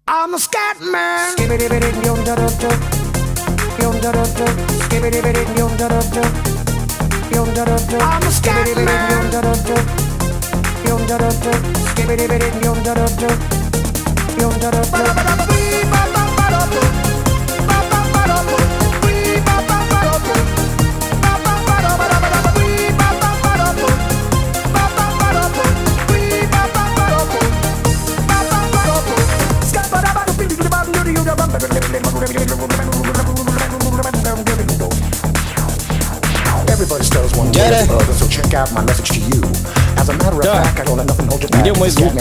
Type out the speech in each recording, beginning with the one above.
I'm a scat man. I'm a scat man. Дьэ Так. Где мой звук?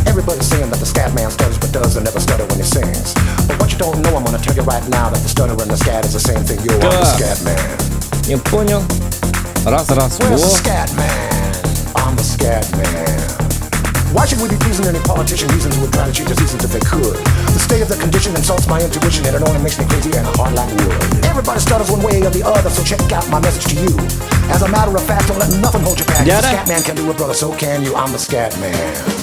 Everybody's saying that the scat man stutters but doesn't ever stutter when he sings. But what you don't know, I'm gonna tell you right now that the stutter and the scat is the same thing. Yo, I'm the Так. scat man. Не понял. Раз, раз, Where's the во. scat man? I'm the scat man. Why should we be pleasing any politician reasons who would try to change the seasons if they could? The state of the condition insults my intuition and it only makes me crazy and hard like wood. Everybody stutters one way or the other, so check out my message to you. As a matter of fact, don't let nothing hold you back. If the Дьэ scat man can do it, brother, so can you. I'm the scat man.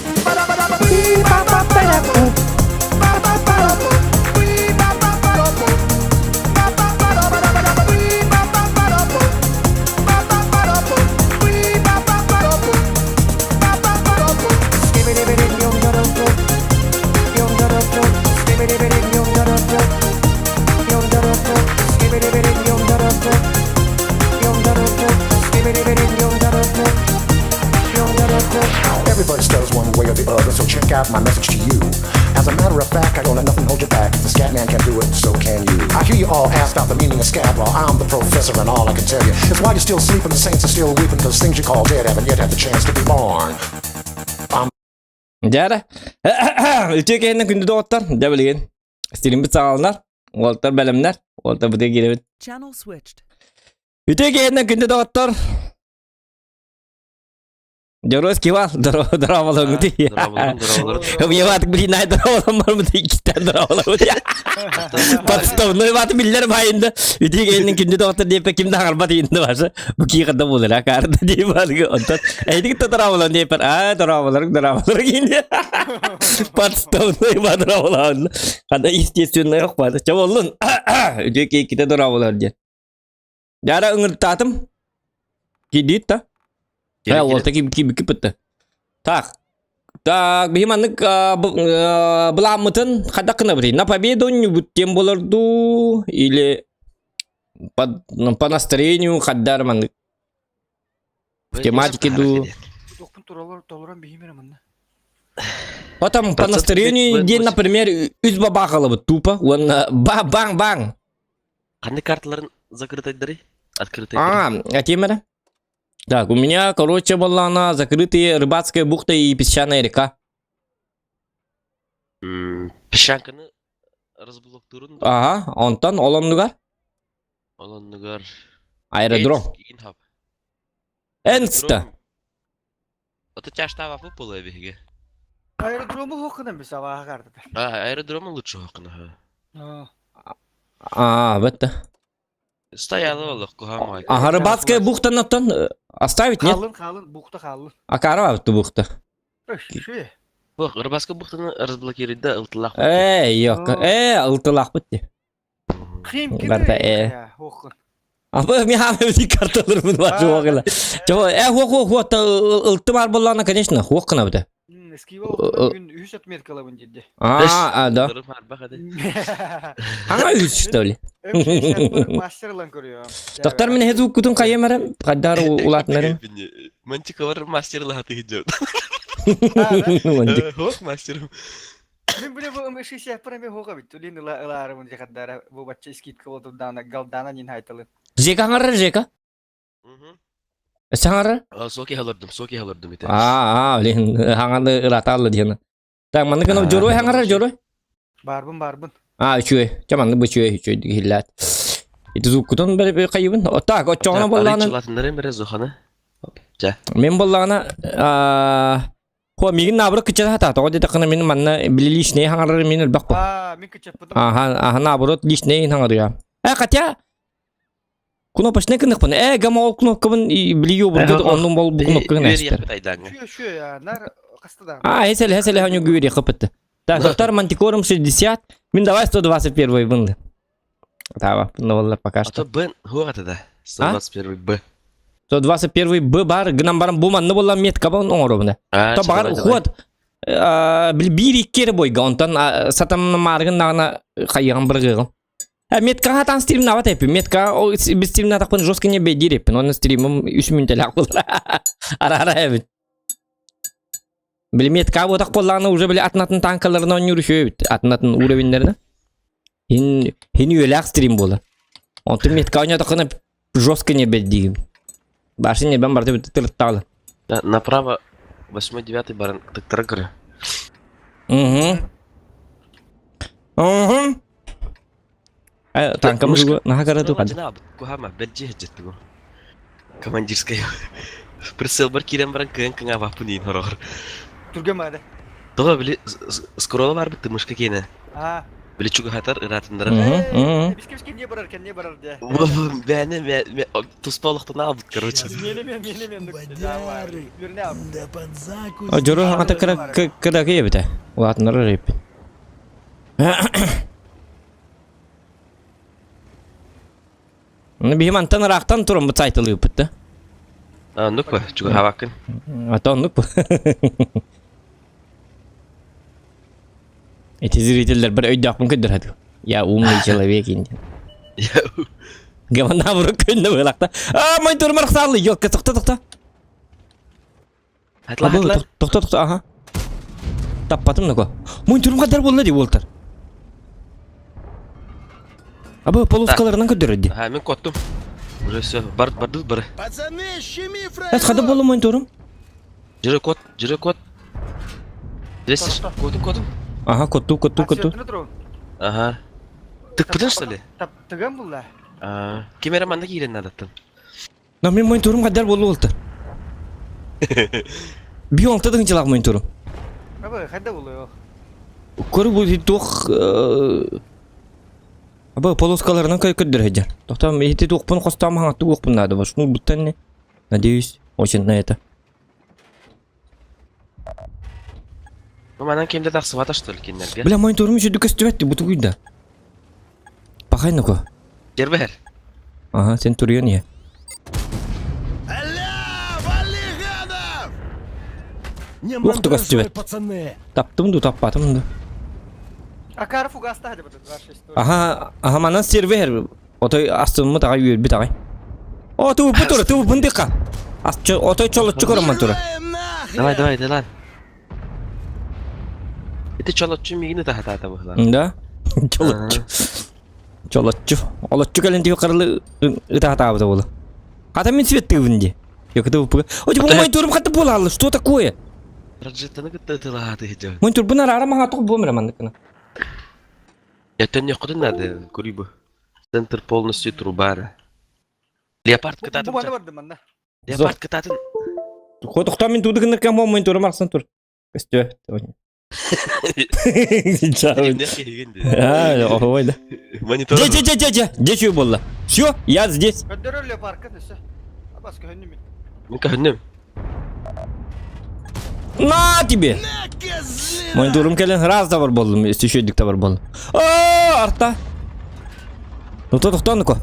Everybody stutters one way or the other, so check out my message to you. As a matter of fact, I don't let nothing hold you back. If the scat man can do it, so can you. I hear you all ask about the meaning of scat. Well, I'm the professor, and all I can tell you is why you're still sleeping, the saints are still weeping, because things you call dead haven't yet had the chance to be born. I'm Дьэ Үтүө киһинэн күндү доҕоттор, дьэ билигин стриммит саҕаланар, уолтар бэлэмнэр, уолтар бытыга киирэбит. Channel switched. Үтүө киһинэн күндү доҕоттор, Дьоруос кивал, дорооболоҥҥутуй. Дорооболорун, дорооболорун. Мне блин, най дорооболоммор иккитэн дорооболобут. Подставной баты биллер байында. Үтүө киһинэн күндү доҕоттор диэппэ ким да хаҥарбат иинде башы. Бу кии хадда буолар акаарда дии баарга. Онтон эйдик да дорооболон диэппэр аа дорооболорун дорооболорун иинде. Подставной ба дорооболоон. Хада естественный ох бады. Чэ боллун. Үтүө киһи иккитэ дорооболор диэн. Дьара ыҥыртаатым. Кидит да. Кири, Э, кири. уолта ким ким кипытты. Так. Так, биһи маннык былааммытын хайдах гынабытый? На победу тем болар дуу или по, ну, по настроению хаддар маннык в тематике дуу. Тохпун туралар толорон биһимер манна. Потом по Процент настроению день, 8. например, үс бабахалабыт тупо. Он ба-бang-бang. Ханнык карталарын закрытайдары? Открытайдары? А, а темера? Так, у меня, короче, была она закрытые рыбацкая бухта и песчаная река. М, Песчанканы разблоктуурун Ага, онтон олоннугар олоннугар аэродром. Инхаб. Энста. Ото тяжтаава футбола биһиги. Аэродрому хокунан бис авааха картата. А, аэродрому лучше хокуна. А, в это. Стояла олох кухамай. Ага, рыбацкая бухта на тон оставить, нет? Хаалын хаалын бухта хаалын. А карава ту бухта. Ши. Бох, рыбацкая бухтаны разблокировать ылтылах. Эй, ёка. Э, ылтылах бутти. Хим ким. Барда, э. Хокун. А вы мне хамы карталар бун бар жуагыла. Чего, э, хо хо хо ылты бар боллана, конечно, хокына бу. Скива күн үс отметкалабын деді. А, а, да. Аңа үс, что ли? Мастерлан көрüyor. Доктор мен хезу кутун кайемерем, кайдар улатнарым. Мантикалар мастерлахаты идет. Хох мастер. Мен биле бу МШ прами хога бит. Тулин ла ыларымын жакадара бу бачча скидка болду дана галдана нин хайталы. Жека аңарар жека. Саңарар? Соки халырдым, соки халырдым ите. А, а, блин, аңаны ыраталлы диэн. Так, манны гына жорой аңарар жорой. Барбын барбын. А, үчүгэй. Чэ, манны бу үчүгэй, үчүгэй дигиллээт. Ити звуккутун бер кайыбын. Так, оччоҕуна боллаҕына Арыйчылатыннары бере зохана. Чэ. Мен боллаҕына хо мигин наоборот кыччата хата. Тоҕо диэтэххинэ мин манна били личнэй хаҥарар мин элбэх бу. А, мен кычаппытым. Аха, аха наоборот личнэй хаҥарыа. Э, хотя... Кнопочный кыныкпын. Э, гама ол кнопкабын билио бургут оннун бол бу кнопканы Үөрүйэх эстер. айдааҥҥа. Шүө шүө я нар хаста да. А, эсэл эсэл ханю гүри хыпытты. Так, доктор Мантикорум 60, мин давай 121 бынды. Тава, ну воллар пока А то что. Б хуаҕата да. 121 Б. 121 Б бар, гынан баран бу манны болла метка бан оҥоробуна. А, То багар давай, давай. ухуот бил биир иккери бойга, онтон сатам мааргын нагана хайыган быргыгым. Метка хатан стримна бат эппин. Метка biz стримна тақпын жестко не бейдир эппин. Onun стримим 3 минутелак болар. Ара-ара эбит. Били метка ботак болланы уже били атын-атын танкаларына ойнуур үшөбүт. Атын-атын уровеньлерine. Хин хин үйелак стрим болар. Онтон метка ойнотокына жестко не бейдигим. Башы не бен барды тырытталы. Да, направо 8-9 баран тыктара көрө. Угу. Угу. Танкам наха карату хад. Кухама, бәджи хеджеттигу. Командирская. Прицел бар кирен баран кыын кыңа баппын дейін хорохор. Түргемады. Тоға били скорола бар бітті мышка кейіне. А. Били чугахатар ыратындара. Мгм. Биске биске не барар кен не барар де. Бәне туспалықтан алып, короче. Мени мен мени мен. Водяры. Бүрне алып. Да под закусь. Жору хата кара кара кебите. Улатынар реп. Ну бихим антан рақтан турам бу сайтылы бітті. А, ну-ка, чугахавакын. А то ну Эти зрительдер бір өйдәкпін көдір хәді. Я умный человек инде. Гамана бұры күнді бұлақта. А, мой турмар қсалы. Ёлка, тоқта, тоқта. Хатла, хатла. Тоқта, тоқта, ага. Таппатым нако. Мой турм қадар болды деп олтар. Абы полоскаларынан көдір Ага, мен коттум. Уже все, бар, барды, бары. Пацаны, щеми Эс қада фраеров! болды мой турум? Жыры кот, жыры кот. Здесь, котум, котум. Ага, котту, котту, котту. Ага. Тыкпыдың, что ли? Тап тыган булла. А, Камераманда киирен надаттан. На мен мой турум қадар болды олтар. Бионтадың жылақ мой турум. Абы хайда булла. Көрі бұл тоқ... Абы полоскаларынан көдір хеджер. Тоқтам, эти тоқпын қостам хаңатты оқпын надо. Ну, буттан не. Надеюсь, очень на это. Ну, манан кемде тақсы что ли, киннерге? Бля, мой турум еще дүкөстүбәтти, буту күйді. Пахай ну-ка. Жербер. Ага, сен турьон я. Аля, вали гадов! Не Ух ты, мандражируй, костюмет. пацаны! Таптым ду, таппатым ду. Акар фугаста хадя бата 26. Ага, ага, манан сервер. Отой астымы тагай үйір тагай. О, ту бу тур, ту бундыка. Ас отой чолотчу көрөмөн тура. Желаем нахрен! Давай, давай, давай. Это чолотчу мигини тахата бухла. Да? Чолотчу. Чолотчу. Олотчу кэлен тио карлы ытаатаабыта болу. Хата мен свет тыгын Йок ту бу. О, типа мой турум хата болалы, что такое? Раджеттаны кытты хиджа. Мой тур бунар ара мага тук бомра мандыкына. Я тен не надо, курибу. Центр полностью трубара. Леопард Бу кытатын. баны барды манна. Леопард кытатын. Хотохта мен тудыгыныр кем мой турум арсын тур. Көстө. А, ой, да. Монитор. Де, де, де, де, де, де чую болла. Все, я здесь. Көдөрөр леопарка дөсө. Абас көһөннү мен. Мен көхнүм. На тебе! На, козлина! Мой турум келен раз да бар болдум, еще да бар болдум. А, арта. Ну то тоқтан ко.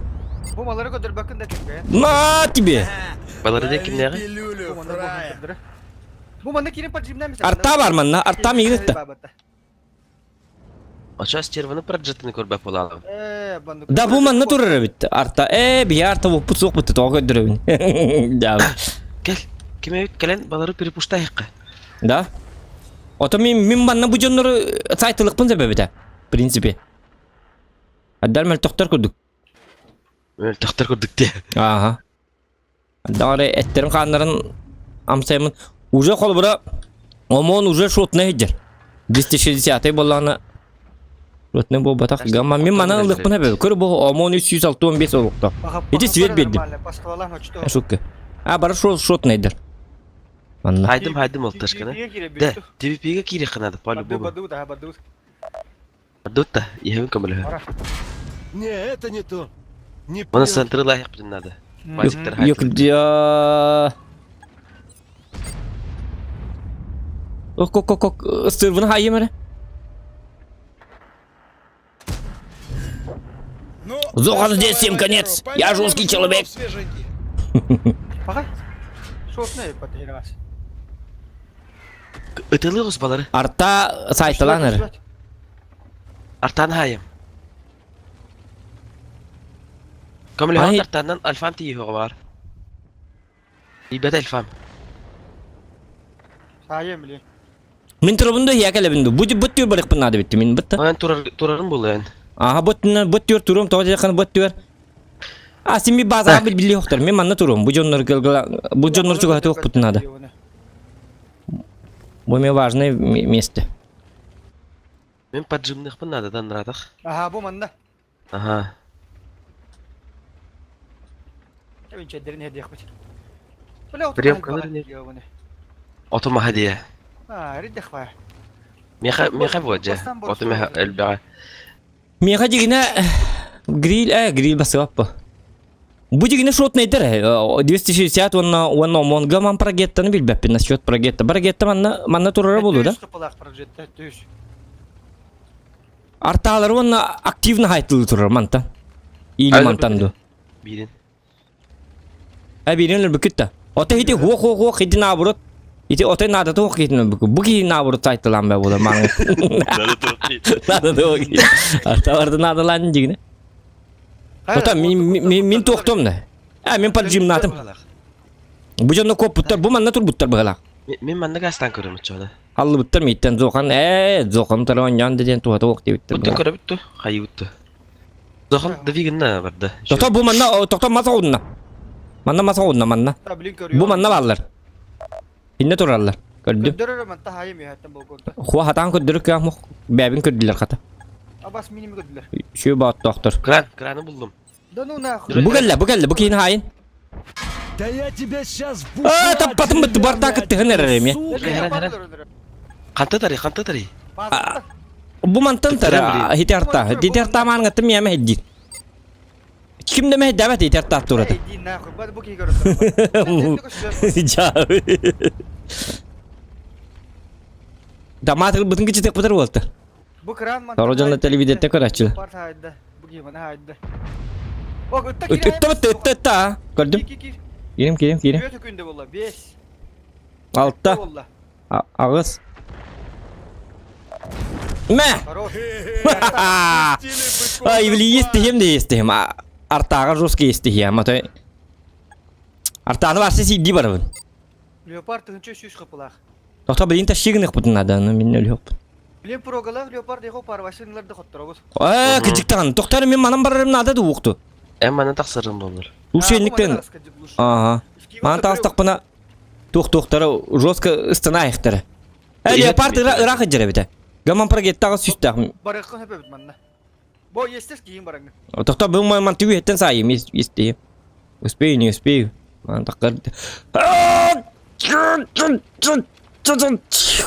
Бу малары көдөр бакын да кемге. На тебе! Балары Лови кимнеге? пилюлю, Бу манна фраер! бу Бу манна кирин поджимнан мисә. Арта бар манна, арта мигнетті. Ача стерваны праджеттаны көрбәп болалым. Э, банды. Да бу манна турар бит. Арта, э, би арта бу пусок бит, тоға көдүрөбүн. Да. Кел. Киме бит келен балары перепушта хыкка. Да? Ото мен мен манна бу жоннору сайтылыкпын себеби да. В принципе. Аддар мел токтор көрдүк. Мен тактар көрдүк те. Ага. Дагы эттерин каннарын амсаймын. Уже кол бура ОМОН уже шотна хеджер. 260 болланы Шотна бу батак. Гамма мен манан ылыкпын хебе. Көр бу ОМОН 365 олукта. Иди свет берди. Шутка. А бара шот шотна эдер. Манна. Хайдым хайдым олташканы. Да, TVP-ге кире кынады, по-любому. Баду да, баду. Баду та, ехем көмөлө. Не, это не то. Не Оны прет. центры лайық надо. Пазиктер Yok ya. Ок ок ок ок ыстырбын хайым эрэ. Ну, Зохан доставай здесь всем Валеру, конец. Я помянем жесткий человек. жирков свеженьких. Пока. Шотный потырас. Ытылы балары. Арта сайталан эрэ. Артан хайым. Көмөлөһөн Ай. артаннан альфам тиийиэҕэ баар. Тиийбэтэ альфам. Сайым били. Мин турабын да иһэ кэлэбин ду. Бу бу түөр барыхпын наада битти мин бытта. Онон турар турарын булуон. Аха бу бу түөр турум тоҕо диэххин бу түөр. А син би базаҕа бил билли охтор. Мин манна турум. Бу дьоннор бу дьоннор чугаһаты охпутун наада. Бу мне важное место. Мин поджимныхпын наада данратах. Аха бу манна. Аха. Мен чеддерин хедиэхпит. Бля, Приемка не- Оту маха дие. А, риддэх баа. Меха меха вот же. Оту меха элбэҕэ. Миэхэ дьигинэ гриль, э, гриль басыбаппа. Бу дьигинэ шотнайдар, 260 уонна уонна ОМОНга ман прогеттаны билбэппин насчет прогетта. Прогетта манна манна турара болу да? Кыпылаах прожетта түс. Артаалар уонна активно хайтылы турар манта. Или Ай, мантан ду. Биирин. Ә биирин өлбүкүт да. Ота ити хуох хуох хуох ити наоборот. Ити отой наада туох киһитин өлбүкүт. Бу киһи наоборот сайтылаан бэ буолар маҥ. Наада туох киһи. Арталарды наадалаан дьигинэ. Ота мин мин мин туохтуом да. А мин поджимнатым. Бу дьонно куоппуттар, бу манна турбуттар быһалаах. Мин манна гастан көрөм оччоҕуна. Аллыбыттар мииттэн Зохан ээ Зохан тароонньоон да диэн туһата уох диэбиттэр. Буттун көрөбүт хайыбыт. Зохан двигынна барда. Тохто бу манна тохто мас оҕунна. Манна мас оҕунна манна. Бу манна бааллар. Инне тураллар. Көрдүм. Көрдөрөр манта хайым үһәттен болгонта. Хуа хатаан көрдөрөр кыах мох бэбин көрдүлэр хата. Абас миними көрдүлэр. Сүү бааттоохтор. Кран, краны булдум. Да ну нахуй. Бу кэллэ, бу кэллэ, бу киин хаайын. Да я тебя сейчас Аа, таппатым бытты бартаа кыттыһын эрэр эмиэ. Ханта тари, ханта тари. Бу мантан тара хити арта. Хити арта маан гаттым яма хеддин. Ким да мэһэддээбэт ити артаат турата. Иди нахуй, бу киһи көрөр. Дамаат ылбытын кичитек бытыр буолта. Бу кран мантан. Торо дьонно телевидетте көрөөччүлэр. Парт хайда. Бу киһи мана хайда. О, ытта Ытта ытта ытта ытта. Көрдүм. Кирим кирим кирим. Үөтө күндө болла. 5. Алта. Аҕыс. Мэ! Хорош. Ай, били естихем де естихем. Артаға жестко естихем. А то Артаны барсы сидди барабын. Леопард тыгынча сүүс кыпылаах. Тохто билин ташигын ыхпытын надо, но мин өлү хоппун. Билин прогалах леопард его парвашынлар да хотторобут. Э, кыжыктаган. Тохтар мен манан барарым надо да укту. Эн манан тахсарым боллар. Ушенниктен. Ага. Манан таастакпына туох-туохтара жестко ыстана айхтара. Э, леопард ыраах ыдьара бите. Гаман прогеттага сүстах. Барыккын хөпөбүт манна. Бо естес кийин бараңы. Тохто бу ман түгү хеттен сайым естейм. Успею, не успею. Ман таккар.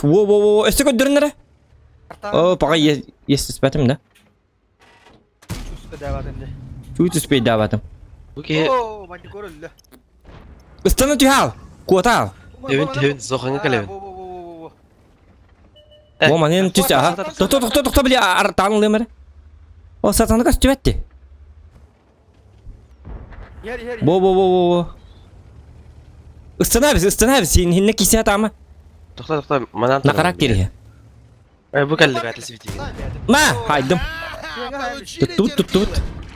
Во во во, өстө көддөрүннere. О, пока естеспетим да. Чуть успей даватым. Бу киһи О, манди көрөллө. Ыстаны түһал. Куотал. Тэбин тэбин Зоханга кэлэбин. Во, О, манын түс аха. Тохто тохто тохто били артан лымыр. О, сатаны көстүбэтти. Ер ер. Во во во во во. Ыстана біз, ыстана біз. Сен хинне кисе атама. Тохто тохто манан Накарак кириһе. Э, бу кэллэ бээтэ сибитигин. Ма, хайдым. Тут тут тут.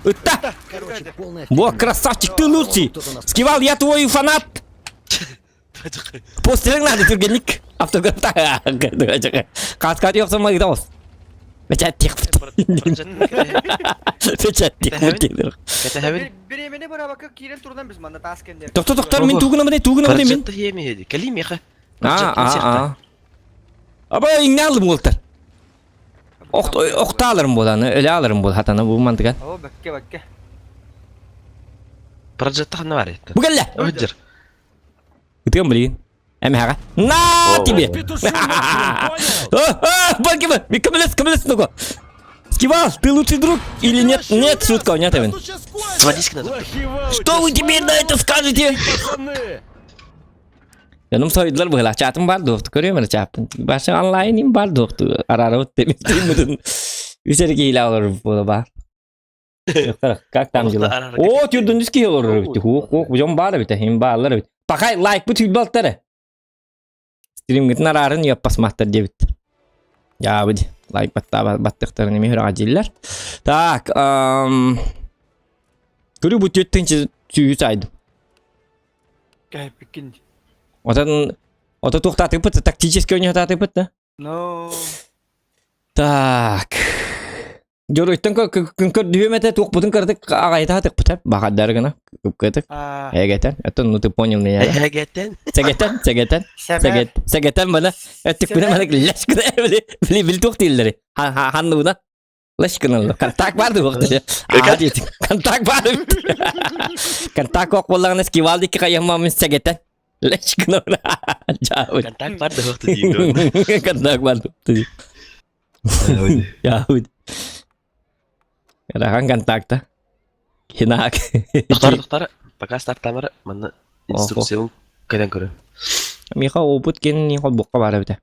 Ытта! Короче, полная Во, красавчик, ты лучший! Скивал, я твой фанат! Постерің надо, түргенник. Автографта. Каскат yoqsa magdamos. Печать тех. Печать тех. Кэтэһэбин. Биремени барабакка киирен турдан биз манна таас кендер. Тохто тохтор мен тугуна міне тугуна міне мен. Прожетта хиэми хеди. Кэли миэхэ. А а а. Аба иңне алым болтар. Охта алырым боланы, өле алырым бол хатаны бу мантыган. О, бэкке бэкке. Прожетта ханна бар этти. Бу келле. Өджер. Ытыгын билигин. Эми хаға. На тебе! Петушиный понял? Балки ба, кімілес, кімілес нуго. Скивал, ты лучший друг или нет? Нет, шутка, нет, Эвен. Сводись надо. Что вы теперь на это скажете? Yanım soydular быһыла. Чатым бар дуохту. Көрүөм эрэ чааппын. Башы онлайн бар дуохту. Арарабыт демин. Үс эрэ киһилээх олорор буола баар. Как там дела? О, түрдүндүс киһи олорор эбит. Хуох, хуох, дьон баар эбит. Им бааллар эбит. Пахай лайкпыт хүлбалтар. Стримгитин араарын яппасматтар диэбит. Яабыд лайк баттаа баттыктарын эми хүрэҕэ дииллэр. Так, көрүү бу түөттүнчи сүүһү сайдым. Кэһэппиккин. Отон ото туохтаатыппыт тактический ойнотаатыппыт да? Но Так. Дьоруйтан көрдүһүөм этэ туохпутун кыратык аҕайытаатыкпыт баҕардары гына кыпкытык эгэтэн это ну ты понял меня да Эгэтэн. сэгэтэн сэгэтэн Сэмээр. сэгэтэн мана эттикпинэ мана лэш гына били били били туох дииллэри ханныбына лэш гыналлар контакт бар дуох аа диэтик контакт бар контакт ок буоллаҕына скивал дикки хайаммамын сэгэтэн лэш гына Контакт бар да хуохта диир. Контакт бар дуох Яхуд. Рахан контакта. Хинак. Тохтар, тохтар. Пока стартамар манна инструкциябын кэлэн көрө. Миха опыт кен ни холбукка бар эбите.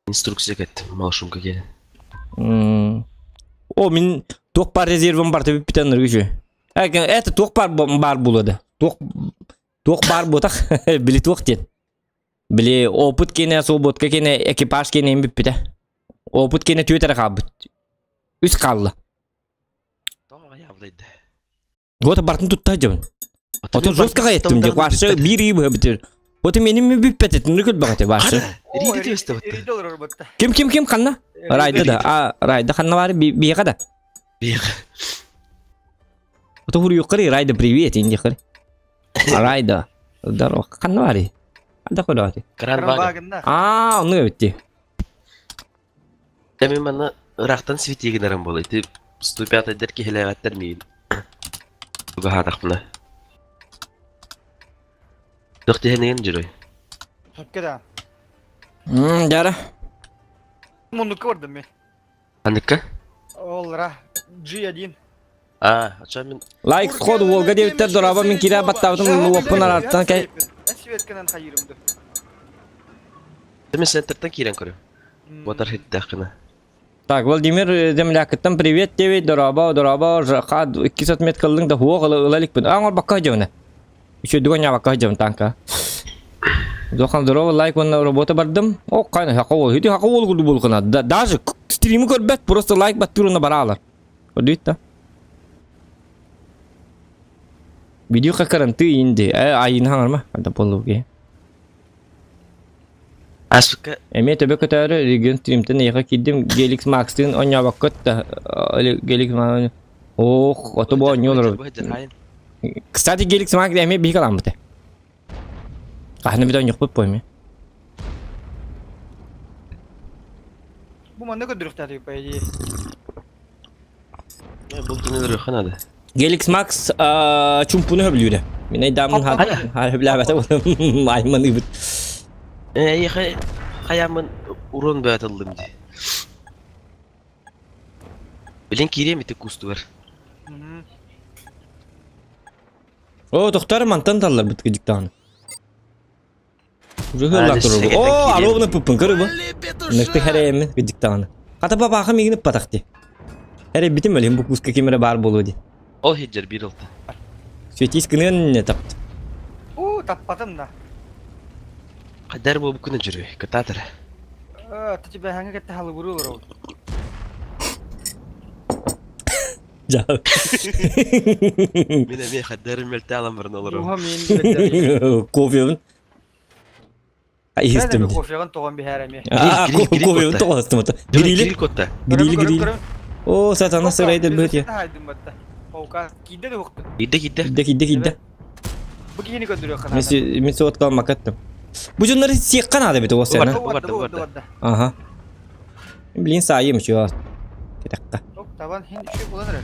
Инструкция кэт, малшумка кэлэн. О, мин туох бар резервым бар төбүп бүтэн үргүчү. Это туох бар бар булады. Туох туох бар бутах били туох диэн. Били опыт киэнэ, свободка киэнэ, экипаж киэнэ бүппүтэ. Опыт киэнэ түөрт эрэ хаалбыт. Үс хаалла. Тоҕо аҕыйаабытай да. Вот бартын тутта дьабын. Отон жестко кайыттым дии. Ваша биир ый быһа бүтэр. Вот менин бүппэт этин көрбөк этэ ваша. Риди түөстэ батта. Риди олорор батта. Ким ким ким ханна? Райда да. А Райда ханна бар биэхэ да. Биэхэ. Ото хуруйуккары Райда привет инди хары. Райда. Здорово. Ханна барый? Ханна көрөти? Кран Вагенна. Аа, ону эбитти. Дэ мин манна ыраахтан свети гынарым буолла. Ити 105-дэр киһилээҕэттэр миигин. Тугаһаатахпына. Туох тиһэнигин дьүрүй? Сөпкө да. Дьара. Муннукка бардым мен. Ханныкка? Ол ра G1. Аа, оччо мин Лайк сходу Волга диэбиттэр дораба мин киирэ баттаабытым уоппун араартан кэй. Светканан хайырымды. Мен центртан киирэн көрүм. Ботар хиттээххинэ. Так, Владимир землякыттан привет диэбит, дорообо, дорообо, ЖХ 200 метр кыллыҥ да хуох ыла иликпин. Аа, оҥорбокко сылдьабын. Үчүгэй ньаабакка сылдьабын танка. Дохан здорово, лайк уонна работа бардым. О, кайна хака уол. Ити хака уол курдук буолукана. Даже стримы көрбөт, просто лайк баттыыр уонна бараалар. Көрдүгүт да? Видео каранты инди. Э, айын хаҥарма. Анда болуге. Аспыкка Эмиэ төбө көтөөрү регион стримтэн эйиэхэ киирдим Геликс Макстыын оонньообоккут да Геликс Макс Ох, ото бу оонньуу олоробут. Кстати, Геликс Макс эмиэ биһиги аламмыта. Хаһан эмит оонньуохпут буо эмиэ. Бу манна көрдөрүөхтээх по идее. Бултуну ырыаха надо. Геликс Макс чумпуну хөбүлүүрэ. Мин айдааммын хөбүлээбэтэ айманыыбыт. Эйиэхэ хайааммын урон бөтөллүм дии. Билин киириэм ити кустугар. О, тохтор мантан талларбыт кыдьыктаҕына. О, аруобуна пыппын көрү бу. Ныкты хэрэйэммин кыдьыктаҕына. Хата бабааха миигин ыппатах дии. Эрэйбитим өлүм бу куска ким эрэ баар буолуо дии. Ол хиджер биир ылта. Светис гыныан не тапт. Уу, таппатым да. Хайдар буолбуккун дьүрүй, кытаатар. Э, ты тебя хаңа кетте халыбыры олорор. Мин эмиэ хайдарын мөлтө алан баран олоробун. Уха мин Кофебын. Иһистим. Кофеҕын тоҕон биһээр эмиэ. Аа, кофебын тоҕостум ата. Грили. Гриль котта. Грили грили. О, сатана сырайдыр быт я. Хайдым батта. Оука киирдэ да укту. Киирдэ киирдэ. Киирдэ киирдэ киирдэ. Бу киһини көрдөрүөххэ наада. Мен суот калмакаттым. Бу дьоннору сиэххэ наада бит уоссана. Барда барда. Ага. Блин, саайым еще. Кэтэххэ. Табан хин еще булан эрэр.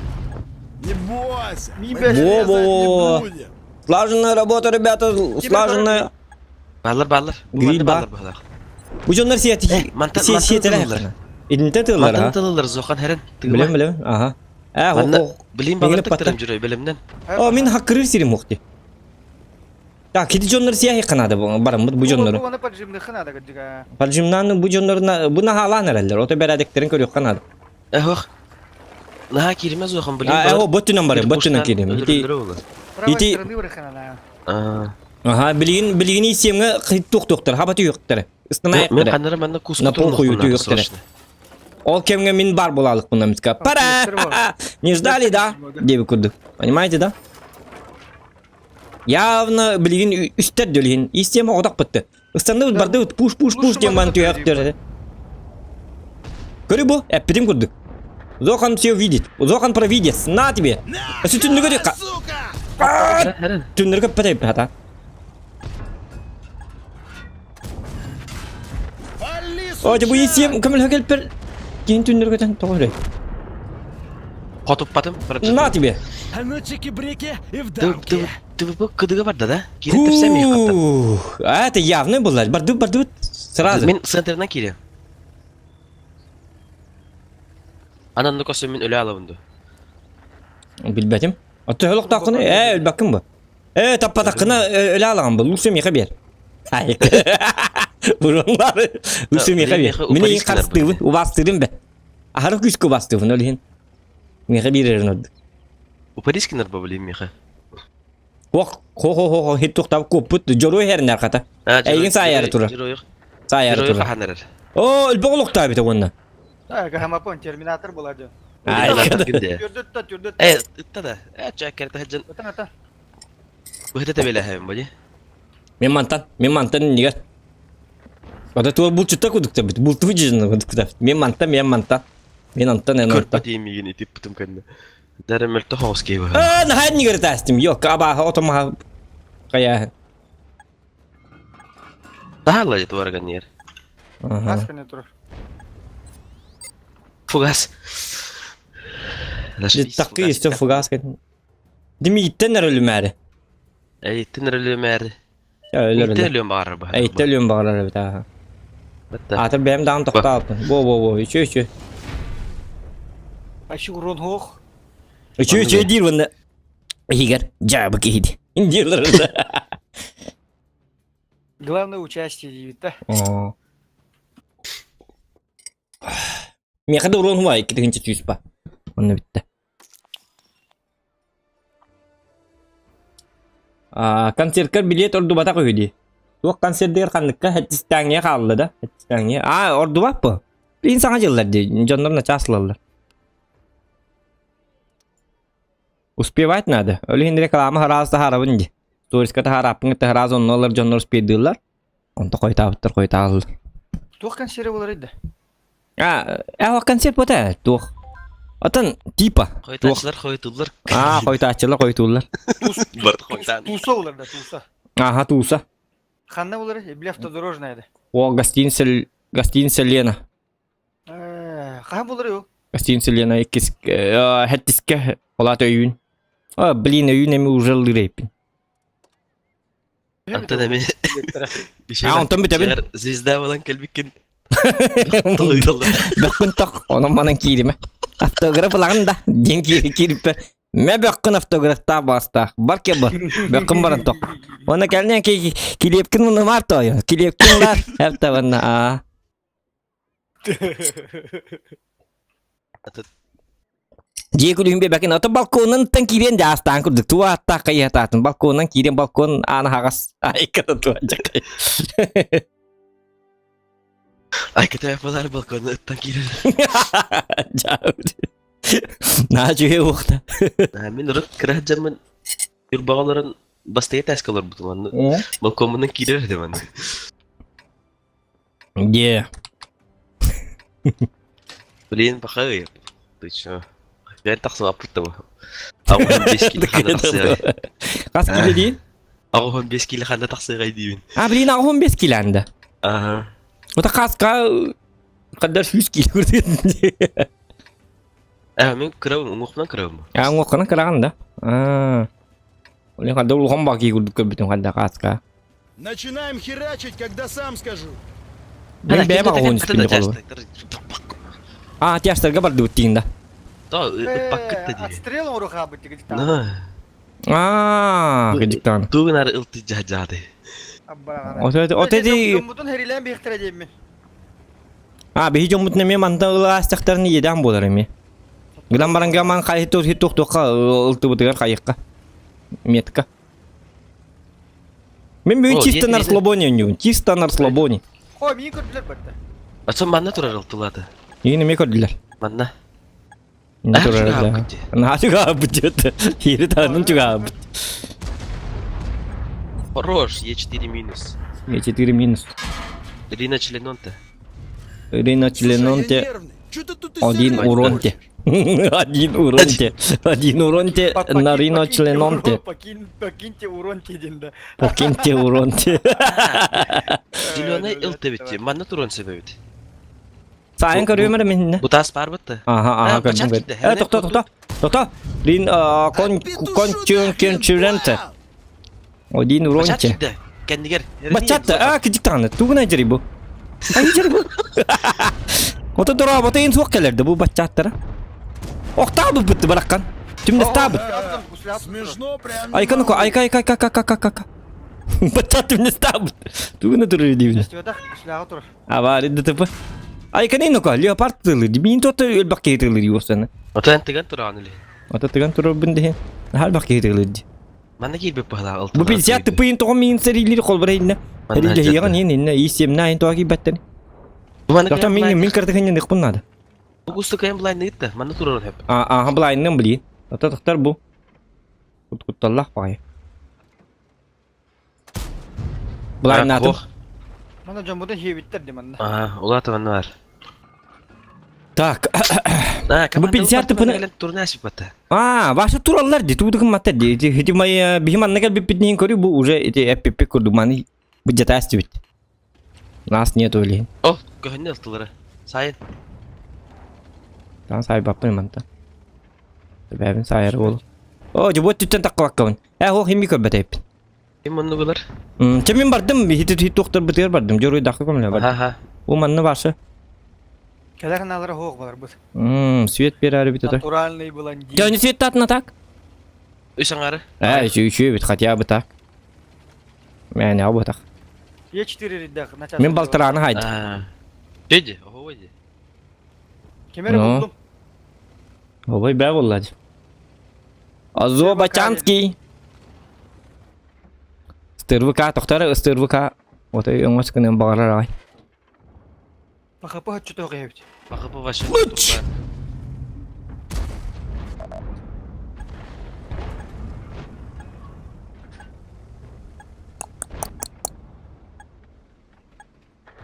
Не бойся! Во-во-во! Слаженная работа, ребята, слаженная. Баалар баалар. Гриль бар. Бу дьоннор сиэти Мантан сиэтелэр. Итинтэ тыллар Мантан ha. тылылар зохан хэрэн Билем тыгыма. билем. Аха. Э Манна хо билим Мигини балартык патта. тырым жүрөй бэлэмнэн. О мин хаккырыр сирим ухти. Так, кити дьоннор сияһи канада бараммыт бу дьоннору. Оны поджимныхы надо кырдьыга. Поджимнан бу дьоннорuna бу наһаалаан эрэллэр. Ото бэрээдэктэрин көрүөххэ наада. Эхох. Наһаа кииримэ зохан билим А, балар. о, боттунан барым, боттунан киирим. Ити Правой Ити- стороны барыхы надо. Аа. Аха, билигин билигин исиэмҥэ хит туохтуохтар, хаба түһүөхтэрэ. Мен Ыстанаайыктара. ханнара манна кус На пол хую түһүөхтэрэ. Ол кэмҥэ мин бар буолаалыкпын намыска. Пара! Не ждали, да? Диэби курдук. Понимаете, да? Явно билигин үстэр дөлүһүн. Истиэм оҕотох бытты. Ыстанныбыт бардыбыт пуш пуш пуш диэн бан түһэхтэр. Көрү бу, эппитим курдук. Зохан все видит. Зохан провидец. На тебе. Өсө түннүгөр Сука! Түннүгөр пэтэй хата. Вали, О, бу сучара! исиэм көмөлөһө келпер. Кийин түннүгөтөн тоҕо өрөй. Хотуппатым. На тебе. А ну чики-брики и в Ты дамки. ты ты кыдыга барда да? Киирэн тэпсэм миэхэ Фух, а это явно было. Барды барды сразу. Мин центрынан киирем. Анан көсө мин өлө алабын ду. Билбэтим. Аты өлөктакыны, э, өлбәккин бу. Э, таппатаккына өлө алаган бу. Лучше миха бер. Ай. Бурунлары. Лучше миха бер. Мин ең қарыстыбын, убастырым бе. Ахары күскө убастыбын, өлүһүн. Миха бирерин ордук. Упарискинер ба билим миэхэ. Ох, хо хо хо хо хит туктап коппут жору хернер хата. Эйгин саайары турар. Саайары Герой турар. хахан эрэр. О, өлбөг олуктаа бит уонна. Так, гамапон, терминатор была дьэ. Ай, Түрдөттө, түрдөттө. Э, ытта да. Э, чаккерте хаджан. Ытан, ытан. Быһыта тебелэһэм бали. Мен мантан, мен мантан нигер. Ода туор булчутта кудукта бит. Булту жижин кудукта. Мен мантан, мен мантан. Мен антан, мен антан. Көрпө тиимигин итип бутум кэннэ. Дәрі мөлтө хоос кейбі. А, нахай нигер тастым. Yok, аба отома кая. Тахалла жет варган ер. Ага. Асканы турар. Фугас. Такы исте фугас. Дими иттен өлүмәре. Эйттен өлүмәр. Өлөр. Иттен өлүм бар ба. Эйттен өлүм багалар бит. Аха. Атыр бэм даан токтооппун. Во во во, үчү үчү. Ащы урон хоох. Үчү үчү диир уонна иһигэр дьаабы киһи дииллэр. Главное участие диэбит да. Миэхэ да урон хуай икки тыһыынча сүүс ба. Онно бүттэ. А, концерткар билет ордубатах үһү дии. Туох концердыгар ханныкка хэттистээҥҥэ хаалла да? Хэттистээҥҥэ. А, ордубаппы. Билин саҥа дьыллар дии. Дьоннор начаас ылаллар. Успевать надо. Ол иһин реклама хараас таһаарабын дии. Туристка таһаарааппын кытта хараас онно ылар дьоннор успейдыыллар. Онто хойутаабыттар хойутааллар. Туох консервы болар да? А, э, концерт бота туох. Отон типа. Туох. Хойтаачылар хойтуллар. А, хойутааччылар хойутууллар. Бар хойтаан. Туса болар да, туса. Аха, туса. Ханна болар, бля автодорожная да. О, гостиница, гостиница Лена. Хаан болар ю? Гостиница Лена иккис, хэттискэ, олаат өйүүн. А, блин, өйүүн эми уже лырейпин. Антон эми. А, онтон бүтэбин. Звезда болан келбиккин. Бөккүн тох, онон манан кииримэ. Автограф ылаҕын да, диэн киири киириппэр. Мэ бөккүн автографтаах бастаах. Бар кэ бар. Бөккүн баран тох. Уонна кэлнэн килиэпкин мунумаар тоойо. Килиэпкин ылаар. Эптэ аа. Дьиэ күлүһүн биэрбэккин, ото балконунтан киириэн дьаастаан курдук туга ааттаах хайыһатаатын балконунан киириэн балкон аана аһаҕас айката туа дьакай. Айката балар балконун ыттан киирэр. Наһаа үчүгэй уохта. Мин урут кыра сылдьаммын Ньурбаҕаларын бастайа тааска олорбутум онно балкоммунан киирэр этим аны. Где? Блин, пока Ты чё? Бэйэн тахсыбаппыт да бу. 85 киилэ ханна тахсыаҕай? Хас киилэ диин? 85 киилэ ханна тахсыаҕай диибин. А, блин, 85 киилэ анда. Аха. Ота хаска қадар 100 киилэ көрдүн. Э, мин кырабын, уҥуохпунан кырабын. А, уҥуоххунан кыраҕын да? А. Блин, хадда улахан баки курдук көрбүтүм хадда хаска. Начинаем херачить, когда сам скажу. Мен бэйэм аҕа уон үспүн холобур. А, тяжтарга бардыбыт диин да. То ыппаккыт да дии. Отстрел оҥору хаалбыт дигит На. Аа, кыдьыктаан. Тугунар ылты жаажаады. Ото ди Дьоммутун хэрилээн биэхтэрэ диэммин. А, биһи дьоммутун эмиэ манта ылаастахтарын иэдээн буолар эмиэ. Гынан баран гаман хайы туох туохха ылтыбытыгар хайыкка. Метка. Мен бүгүн О, чисто на диэт- расслабоне ойнуубун. Чисто на расслабоне. Хой, миин көрдүлэр бэртэ. Ачан манна турар ылтылады. Игин эмиэ көрдүлэр. Манна. Инне А, турар чугаабыт да. дии. Наһаа чугаабыт диэт. Ири таһынан чугаабыт. Хорош, Е4 минус. Е4 минус. Рина Членонте. Рина Слушай, я Членонте нервный. Чё ты тут из один себя уронте. Один уронте. Один уронте на Рино Членонте. Покиньте уронте диэн да. Покиньте уронте. Зеленый ылты битти. Манна туран себебит. Сайын көрүөмөр минне. Бутас бар бытты. Аха, аха, А, көрдүм бачат көрдүм. китте. Э, тохто, тохто. Тохто. Рин кон кон чүн кен чүренте. Один Бачат уронте. китте. Кендигер. Бачат, а, кидик таганы. Тугуна жери бу. Ай жери бу. Ото дора, ото ин суох келерди бу бачаттара. Охтаабы бытты бараккан. Түмнестаабы. Смешно прям. не Айка ну-ка, могу. айка, айка, айка, айка, айка, айка. Бачат түмнестаабы. Тугуна турur дейбин. Сляга тур. Авари ДТП. Айка не ну-ка, леопард тылы. Мин тот өлбак кейтылы юосаны. Ото эн тыган туран или. Ото тыган турur бин Хал бак кейтылы. Манна киирбеп бахала ылты. Бу 50 тыпыйын тоҕо миин сэрилиир холбара инна. Сэрилиһиэҕин иһин инна и семнаа тоҕо киирбэттэр. Доктор мин мин кыртыгын нихпун надо. Бу кайын булай ныытта. Манна туран хеп. А, а, булайнын били. Ото тохтар бу. Кутталлах баҕай. Булайнатым. Манна дьоммутун хиэбиттэр ди манна. А, улата манна бар. Так. А, Бу 50 тыпыны турнаш бата. А, ваша тураллар ди туудукун маттар ди. Хити май бихим анна кел биппитнин көрү бу уже эти эппиппи курдук маны бу жатас бит. Нас нету или. О, көһөннө ылтылары. Сайын. Тан сай баппын манта. Бәбин сайыр бол. О, жубот түттен таккабаккабын. Э, хо химми көрбөтөйпин. Ким онну булар? Чемин бардым, хити хит доктор бытыр бардым. Жоруй дакы көмлө бардым. Ха-ха. У манны башы. Кэлэр наалара хоох балар бут. Свет берәри бит это. Натуральный блондин. Жаны свет татына так? Үс аңары. Э, еще еще бит хотя бы так. Мен абы так. Е4 ридах. Мен балтыраны хайд. А. Деди, ого деди. Кемере Ну. булдум. Ой, бә буллады. Азо Бачанский. СТРВК, тоқтары СТРВК. Вот и оңос күнен бағарар ай. ПХП хочу гэвч. Бакы бу ваша. Луч!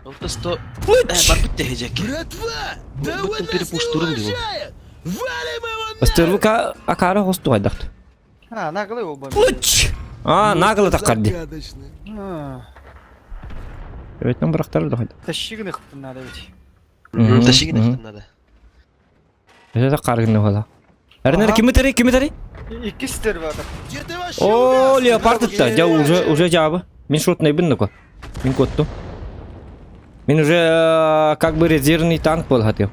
Ылты сто. Луч! Э, бар бит дехежек. Братва, да Бу он бутын нас не перепуштурун диbo. уважает! Валим его на! СТРВК акара хосту айдакты. А, наглый ол бомб. Луч! А, наглы таккарды. Загадочный. Өтнен бырактары да хайда. Тащигны хыптын надо ведь. Ташигин надо. Это каргын хола. Әрнер Ага. кими тари, кими тари? Икки стер бар. Где ты вообще О, увяз? леопард та. Я уже уже жабы. Мен шотный бин ну Мен котту. Мен уже как бы резервный танк был хотел.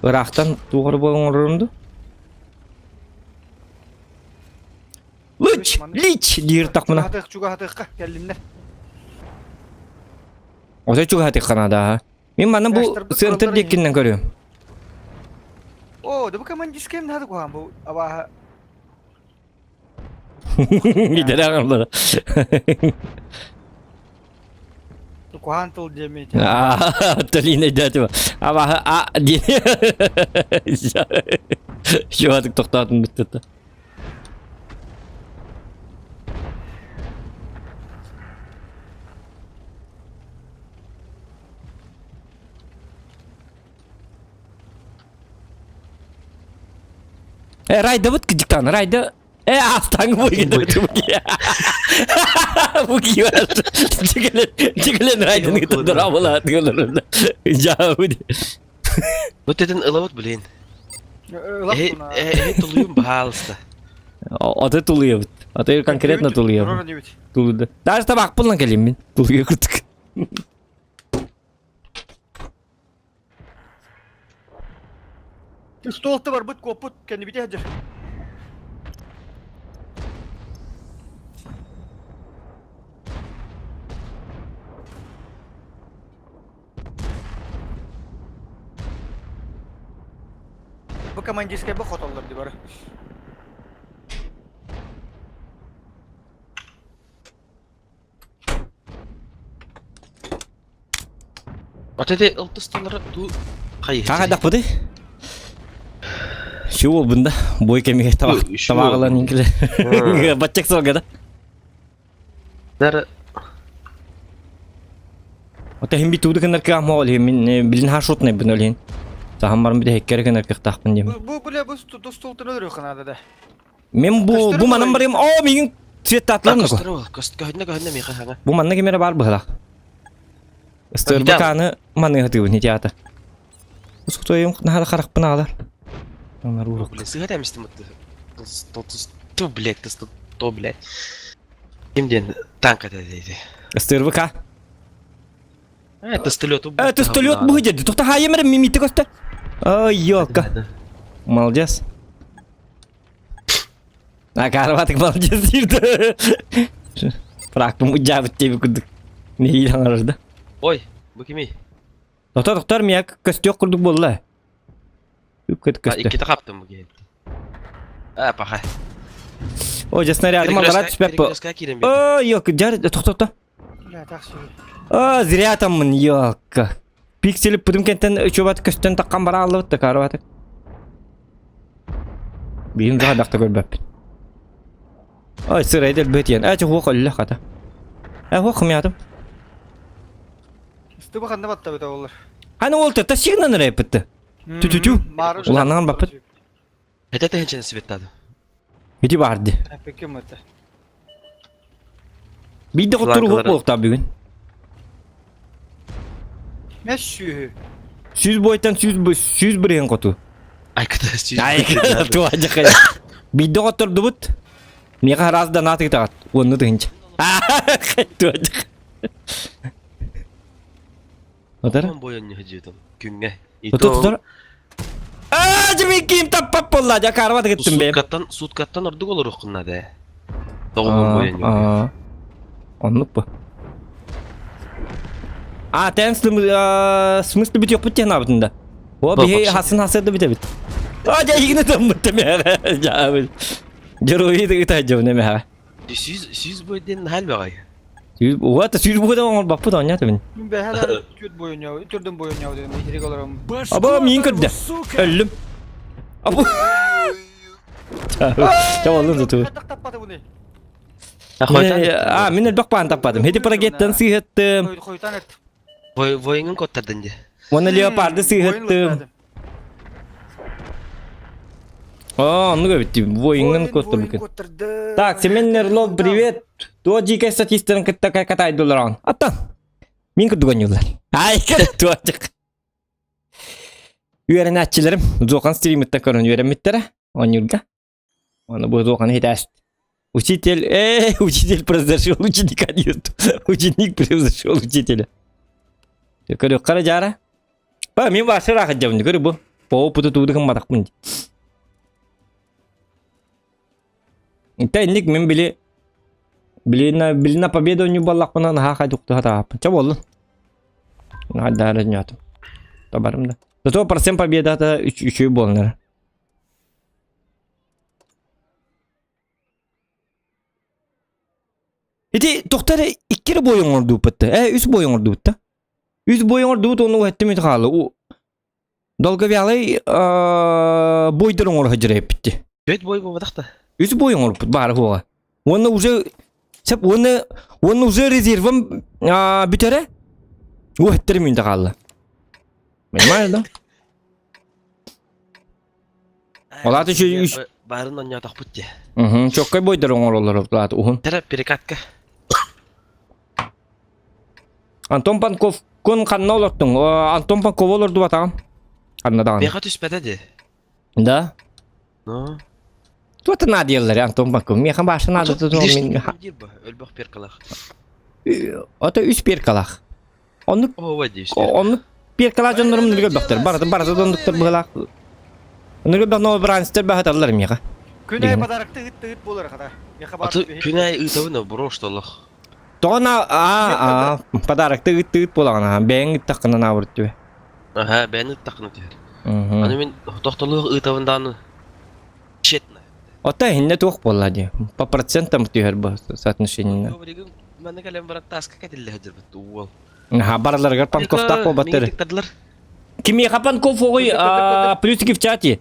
Ырахтан туғыр болың орынды. Лыч! Лич! Дир так мына. Хатык чуга хатыкка келдимдер. Отой чуга хатык канада. Мен мана бу Яштырбыт центр құралдары деккиннен көрөм. О, да бу командирская надо кухан бу. Аба Гидер аңлар. кухан тыл демейт. А, Толина дятева. А, а, ди. Şu тоқтатын бітті. Э, райда вот диктан, райда. Э, астаңы бойы Буги Тигелен, тигелен райданы тудыра була. Жа, Вот этен ылабыт блин. Э, э, тулуйум баалыста. Аты тулуя бит. Аты конкретно тулуя. Тулуды. Даже табак пулан келем мен. Тулуя курдук. Столта барбыт куоппут кэннибите сылдьар. Бу командирскай бу хотоллор ди бары. Вот эти ылтысталары ту хайыһы. Хайдахпытый? Şu болбунда бой кемиге табак табагылан иңкиле. Баччак солга да. Дары Ота хим бит уды кынар кыам ол мин билин хашутнай бун олин. Сахам барым бит хеккер кынар кыхтахпын дем. Бу бу бля бу столтын өлөрү ханада да. Мен бу бу манан барым. О мигин цвет татлар ну. Көстөр ол. Көстөр көһүнэ миха хanga. Бу манна кемере бар быһылах. Ыстырбаканы маныһы тыыбын театр. Усуктойум наһада харахпын аалар. Онар урук. Блин, сыга тәмистим отты. То, блядь, то, блядь. Ким ден танк это дейди. Ыстырбыка. Это столет. Это столет будет. Тухта хайемер мимити көстө. Ой, ёлка. Молодец. А карватык молодец диирді. Пракпым уджабыт деп курдук. Не аңарырды. Ой, бу кими? Доктор, доктор, мия көстүөх курдук буолла. Үп көстө. Икките хаптым бу киһи. А, паха. О, же снарядым алара түспәп. О, ёк, жар, тохто, Бля, так себе. О, зря таммын, ёлка. Пиксели пудум кентен үчөбат көстөн таккан бара аллыбыт да карабатык. Биим daha дакта көрбөппүн. Ой, сырайд элбет иен. Ә, хуох өллө хата. Ә, хуох хымятым. Стыба ханна батта бит олар. Аны ол тата сигнан рэппитти. Тю-тю-тю. Уланан баппыт. Это тенчен светтады. Ити барды. Пекем это. Бидде хоттору хуох буолуктаа бүгүн. Мәс сүүһү. Сүз бойтан сүз сүз бирген хоту. Айкыта сүз. Айкыта туажа Бидде хоттордубут. Миха раз да натык тагат. Онну тыгынча. Туажа. Отар? Бойон не хожу там. Күнгө. Отор, отор. Аа, жими ким таппап болла, жа карват кеттим бе. Суткаттан, суткаттан ордук олор окунна да. Тоҕу бойон. Оннук бу. А, тен смысле бит yok бит набытында. О, бихи хасын хасырды бит бит. А, жа игне таммыт мэ. Жа бит. Жорои дыгы жо неме. Сүз сүз бойден хал багай. Сүз, вот сүз бойден оңор баппы да онят мин. Мин бэһэлэр түт бойон түрдөн бойон дедим, итирик олором. Аба мин көрдө. Өллүм. Абу. Чабалын зату. Таппаты буны. А, мин элбэх паан таппадым. Хети парагеттен сыһыттым. Хойтан эт. Войыңын коттардын де. Оны леопарды сыһыттым. А, ну битти. Войыңын коттыр бүкен. Так, Семен Нерлов, привет. Туа жике статистерин кытта катай долларан. Аттан. Мин күрдүгөн юллар. Ай, туачык. Үөрэнээччилэрим Зохан стримитте көрөн үөрэммиттэрэ. Онюрга. Оны бу Зохан хитәст. Учитель, учитель превзошел ученика, нет. Ученик превзошел учителя. Көрө кара жара. Ба, мен башы рахат жабын, көрө бу. По опыту тудыгын матакпын. Тәнник мен били билина билина победу не баллакпына наха дукту хатаапын. Ча болду. Надары нятым. Табарым да. Зато процент победа үчүй болнар. Ити тоқтар иккери бойын орду бітті. Ә, үс бойын орду бітті. Үс бойын орду бітті, оны өттім өті қалы. Долговялый бойдырын орға жүреп бітті. Бет бой болбадақта. Үс бойын ору бары хоға. Оны уже сеп оны оны уже резервім бүтере. Өттірім үйінде қалды. Понимаешь, да? Олаты үш Барын оння тақпыт де. Чоккай бойдырын оролар олаты ухун. Тәрі перекатка. Антон Панков кон қанна олордуң. Антон Панков олорду батағым. Қанна Беға түспәді де. Да? Ну. Туата надиялар Антон Панков. Механ башы нады туту мен. Өлбөх перкалах. Ото үс перкалах. Оны О, вади. оны перкалах жоннорум нилге доктор. Барады барады дондуктор булак. Ону бэх новобранецтар баһаталлар миэхэ. Күн аайы подарокты ыт ыт буолар хата. Миэхэ баар Аты күн аайы ыытабын бро что олох. Тоҕо на а а подарокты ыт ыт буолаҕына бэйэҥ ыттаххына наабырт түбэ. Аха бэйэн ыттаххына түһэр. Аны мин тохтолуох ыытабын дааны тщетно. Ота иһиннэ туох буолла дии. По процентам түһэр бу соотношение. Манна кэлэн баран таска кэтиллэ сылдьарбыт уол. Аха барыларыгар панковтаах буолбаттар. Кимиэхэ Панков оҕуй плюсики в чате.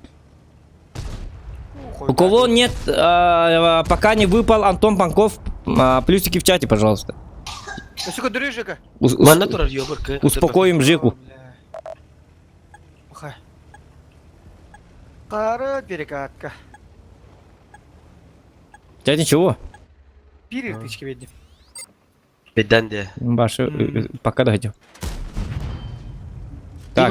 У кого нет, пока не выпал Антон Панков, плюсики в чате, пожалуйста. Успокоим Жеку. Қара перекатка. Дядя ничего. Перетычки видим. Беддан де. Башы пока да хотел. Так,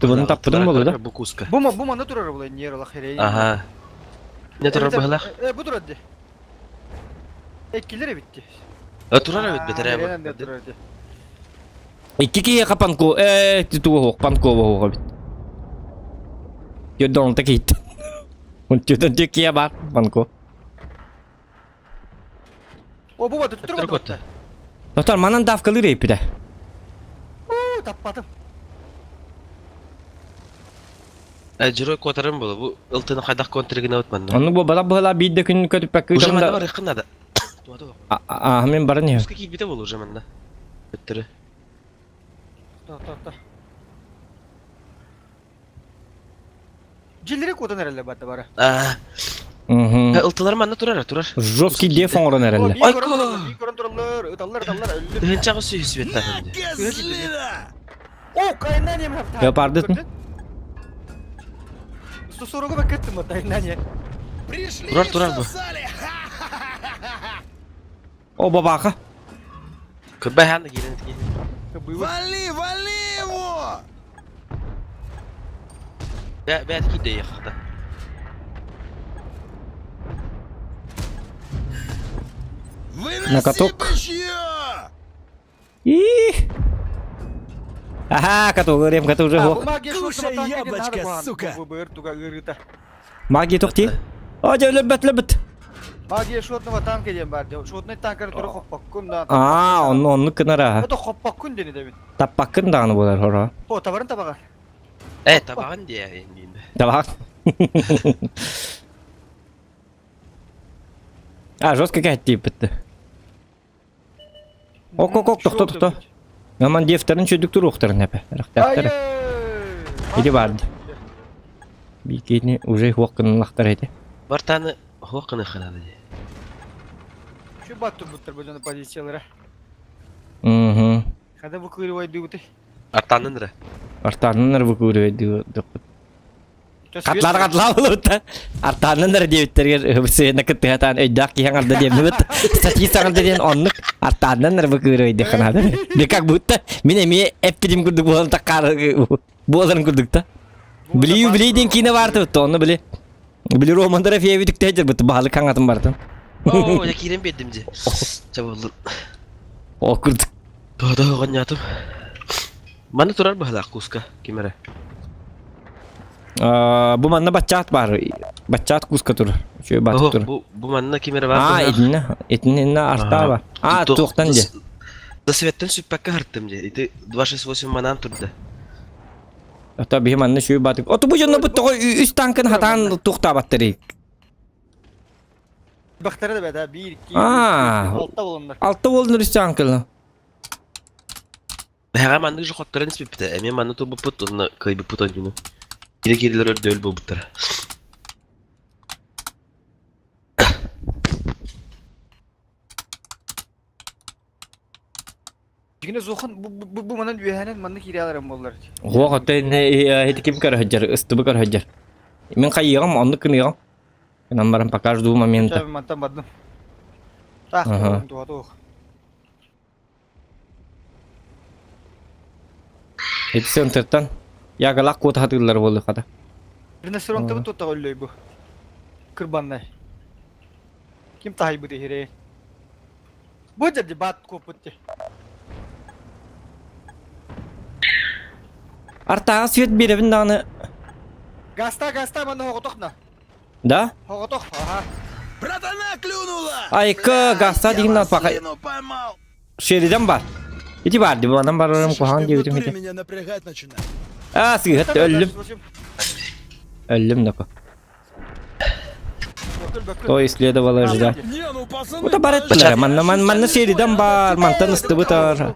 тыбын таппыдың болду да? Бу куска. Бу бу маны турар булай нер алах херей. Ага. Не турар быһылах? Э, бу турар ди. Эккилер битти. Э, турар бит бетере. Икки киһиэхэ Панко, э, туох Панкова оҕо бит. Дьон такит. Онтон киһи бар Панко. О, бу баты тур баты. Доктор, манан давкалыр эппитэ. Уу, таппатым. Э, Жирой куотарым була. Бу ылтыны хайдах контригин манна. Ону бу бала быһыла биир да күн көтүппэккэ Уже манна барыаххын надо. А, мен баран иһэ. Пускай киирбитэ буолуо уже манна. Өттөрү. Та-та-та. Дьилleri куотан эрэллэр бата бара. Аа. Ылтылар манна турар, турар. Жесткий деф оҥорон эрэллэр. Айко! Биир көрөн тураллар, ыталлар, ыталлар, өллүм. Тыһынчаҕа сүүс светтаах. О, кайнание Я пардытын. 140 бакеттым тайнание. Пришли Турар, турар бу. О, бабаха. Кырбай ханна киирэн Вали, вали его! Бә бә киде яхта. На каток. И. Ага, каток, рем, каток уже хох. Кушай яблочко, сука. Магия тохти. О, лөбөт, лөбөт. Магия шотного танка диэн бар. Шотный танкер туру хоппаккун да. Аа, онну онну кынара. Ото хоппаккун диэн эдэбин. Таппаккын даҕаны буолар хоро. О, табарын табаҕар. Э, табаҕын диэ диин. Табаҕын. А, жестко кэттииппит. Ок, ок, ок, тохто, тохто. Аман дефтерин чөйдүк туруохтарын эпэ. Рахтаахтар. Иди барды. Бикини уже хуаккынлахтар эти. Бартаны хуаккыны ханады. Şu баттыр буттар бөдөнө позициялара. Угу. Хада бу кыырыбай дыбыты. Артанын ра. Артанын ра бу кыырыбай Хатлар хатлаа болута. Артааннан эрэ диэбиттэригэр сыана кыттыһатаан өйдөөх киһи аҥарда диэммит. Статист аҥарда диэн оннук артааннан эрэ быкыыры өйдөх ханаада. Би как будто мин эмиэ эппитим курдук буолан таккаар буоларын курдук та. Били били диэн киинэ баарты онно били. Били Роман Дорофеевич түктэйдер бут баһылык хаҥатын бартын. Оо, я киирэн биэрдим дии. Чабыллын. О курдук. Тода оҕонньоотум. Манна турар быһалаах куска ким эрэ. Бу манна баччаат баар. Баччаат куска тур. Үчүгэй баат тур. Бу бу манна ким эрэ баар. Аа, итиннэ. Итиннэ артаа бар. Аа, туохтан дии. Да светтен сүппэккэ хартым дии. Ити 268 манан турда. Ата биһи манна үчүгэй баатык. Оту бу дьонно бу тоҕо үс танкын хатаан туохтаабаттарый. Бахтара да бэдэ 1 2 Аа. 6 болоннор. Алта болоннор үс танкылы. Бэҕэ маннык же хотторон испиппитэ. Эмиэ манна турбуппут уонна кыайбыппыт оонньууну. Киирэ киирилэр өрдөөл буолбуттара. Дьиҥинэ суохан бу бу бу манан үөһэнэн манна киирээлэрин буоллар. Уох оттон ити ким көрө ыстыбы көрө Мин хайыаҕым оннук гыныаҕым. Гынан баран пока жду момента. Мантан бардым. Таах туох. Ити центртан ягалаах куота хатыыллар буолуохата. Риносеронтабы тута өллөй бу. Кырбаннай. Ким таһайбыт иһирэй. Бу дьэ бат куоппут ти. Артааҕа свет биэрэбин даҕаны. Гаста, гаста, манна хоҕотох на. Да? Хоҕотох, ага. Братана клюнула! Айка, гаста Я дигин паха. маслину поймал! Шеридан бар. Ити бар ди, манан барарым Слышишь, куһаҕан ты в диэбитим натуре ити. меня напрягать начинаешь. Аа, сыыһат өллүм. Өллүм доко. То и следовало ожидать. Не, ну пацаны, Куда бар подожди, эттилэр? Манна ман манна я серидан бар, мантан ыстыбытар. Да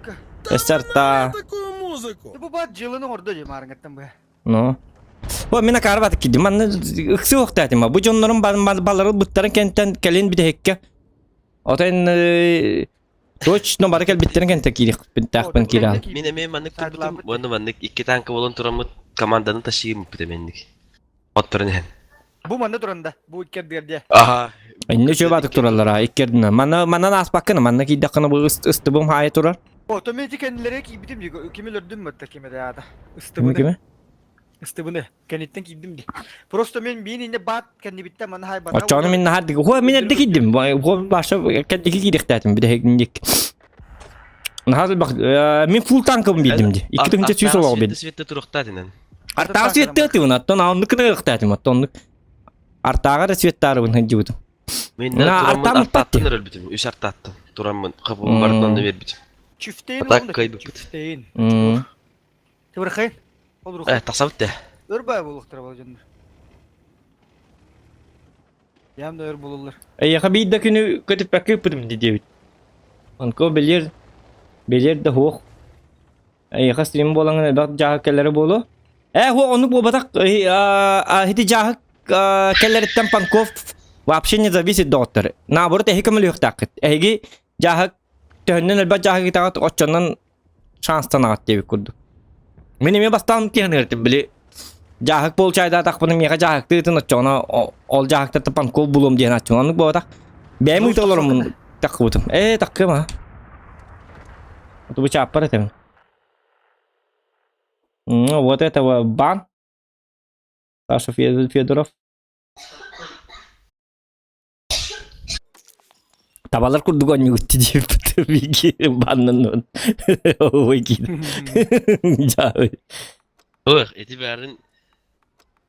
ну Эсэрта. нахуй такую музыку! Бу бат дьылын оҥордо дии маарыҥҥаттан быһа. Ну. О, мин акаарбат кидим. Манна ыксы уохтаатым. Бу дьоннорум балары буттарын кэнтэн кэлин бүтэһиккэ. Отон точно бары кэлбиттэрин кэнтэ киириэхпин киирэн. Мин эмиэ маннык турбутум уонна маннык икки танка буолан тураммыт команданы тащиим бүтэменник. Отторун иһэн. Бу манна туран да, бу иккэрдигэр дии. Аха. Инне үчүгэй баатык тураллара иккэрдинэ. Манна манан ааспаккына, манна киирдэххинэ бу ыстыбым хаайа турар. О, то мен ити кэннилэрэ киирбитим дии, кими өлөрдүм мытта ким эрэ аата. Кими Ыстыбыны. кими? Ыстыбыны. Кэнниттэн киирдим дии. Просто мен биин инне баат кэннибиттэн манна хайбата. Оччоҕуна мин наһаа Хуа мин эрдэ киирдим. Хуа баша кэнники киириэхтээтим бүтэһигинник. Наһаа элбэх мин фул танкабын биэрдим дии. 2100 олоҕу биэрдим. Светте туруохтаат инэн. Артааҕы светтэ ытыбын, оттон оннук гыныахтаатым, оттон оннук. Артааҕа да светтаарыбын сылдьыбытым. Мен На, тураммын артаам артааттан ыппат өлбүтүм. Үс артааттан. Тураммын хабым барытын бербитим. Чүфтейн Атак олду. кайбыппыт. Чүфтейн. М. Тыбырхайын. Ол Э, тахсабыт да. Өр бай булуктар бол дьоннор. Ям да өр булуллар. Эйиэхэ биир да күнү көтүппэккэ ыппытым дии диэбит. Онко билиэр, билиэр да суох. Эйиэхэ стрим буолаҥын элбэх дьааһык кэлэрэ буолуо. Ээ, хуох оннук буолбатах. Ити дьааһык кэлэриттэн Панков вообще не зависит доҕоттор. Наоборот, эһи көмөлөһүөхтээххит. Эһиги дьааһык төһөннөн элбэх дьааһык итаҕыт оччонон шанстанаҕыт диэбит курдук. Мин эмиэ бастаан тиһаныыртым били дьааһык получайдаатахпына миэхэ дьааһыктыытын оччоҕуна ол дьааһыктартан панков булуом диэн аччым. Оннук буолбатах. Бэйэм ыыта олороммун таккыбытым. Ээ, таккым а. Бу чааппар этим. Ну, вот этого бан. Саша Федоров. Табалар курдук оонньугут диэбит биги баннан ой киин. Ох, эти бәрін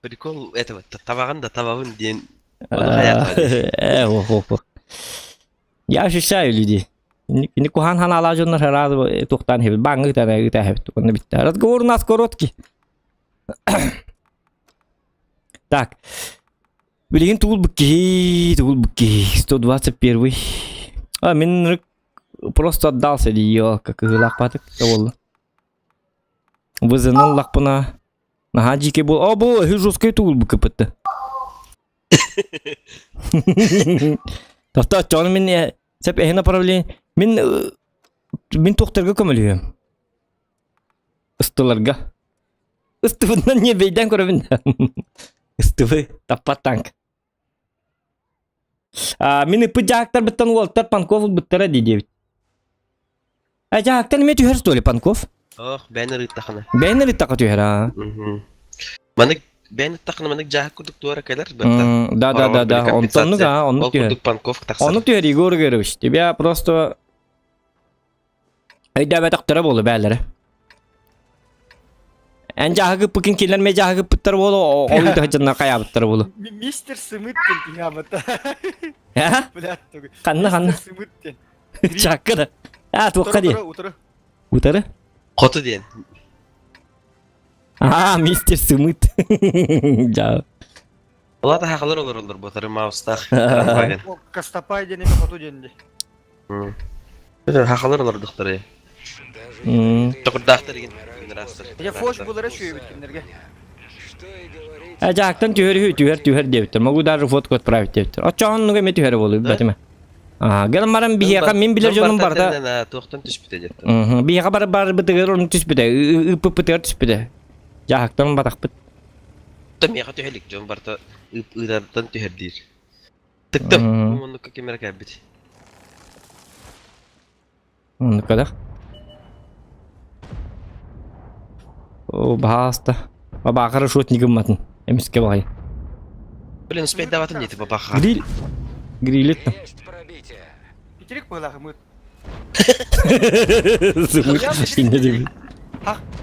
прикол этого табағын да табабын диэн оны хаятқа Э, ох, ох, ох. Я ощущаю людей. Не кухан ханаалаах дьоннор сразу туохтаан иһэбит, бааҥҥа ыытан ыытаһэбит. Онно бүттэ. Разговор у нас короткий. Так. Билигин тугул киһи, тугул киһи, 121. А, мин просто отдался дии, как ыһыылаах буолла. Вызыныл лахпына. Наһаа дьиикэй буол. О, бу өһү жесткай тугул кыпытты. Тохто, оччоҕуна мин сеп эһи направление мин мин туохтарга көмөлөһүөм. Ыстыларга. Ыстыбынан не бейден көрөбүн. Ыстыбы таппат танк. А, мин ыппыт дьаһактарбыттан уолтар Панков ылбыттара дии диэбит. А дьаһактан эмиэ түһэр что ли Панков? Ох, бэйэн ырыттахына. Бэйэн ырыттаха түһэр аа. Манык бэйэн ыттахына манык дьаһак курдук туора кэлэр бытта. Да да да да, онтоннук аа, оннук Ол түһэр. курдук Панков тахсар. Оннук түһэр Егор Егорович. Тебя просто өйдөөбөтөхтөрө буолу бээлэрэ. Эн дьааһыгыппыкын кинилэр мэ дьааһыгыппыттар буолу, ол ыытыһыдьаннар хайаабыттар буолу. Мистер Сымыт диэн киһи аабыта. Э? Блядь, тугу. Ханна ханна? Мистер Сымыт диэн. Чакка да. А, туохха дии? Утары, Утары? Хоту диэн. А, мистер Сымыт. Дьаа. Улаата хахалар олороллор ботары маустаах. Кастапай диэн эми хоту диэн дии. Хахалар олордухтары. Токурдаахтар игин. Я фош булара шүйөбүт кинилерге. Э, дьаактан түһэр түһэр түһэр диэбиттэр. Могу даже фотку отправить диэбиттэр. Оччоҕон эме түһэр буолу бэтиме. Аа, гынан баран биһиэхэ мин билэр дьонум барыта Туохтан түспүтэ диэттэр. Биһиэхэ бар барбытыгар ону түспүтэ, ыыппыппытыгар түспүтэ. Дьаһактан батахпыт. Та миэхэ түһэлик дьон барыта ыытартан түһэр диир. Тыктым. Оннукка ким эрэ кэлбит. Оннукка да. О, баһааста. Бабаахара шотник гымматын. Эмискэ баҕайы. Блин, успеть даватын не бабаха. Гриль. Грилит. Итерик быһылаах ымыт. Сымыт. Инне диби.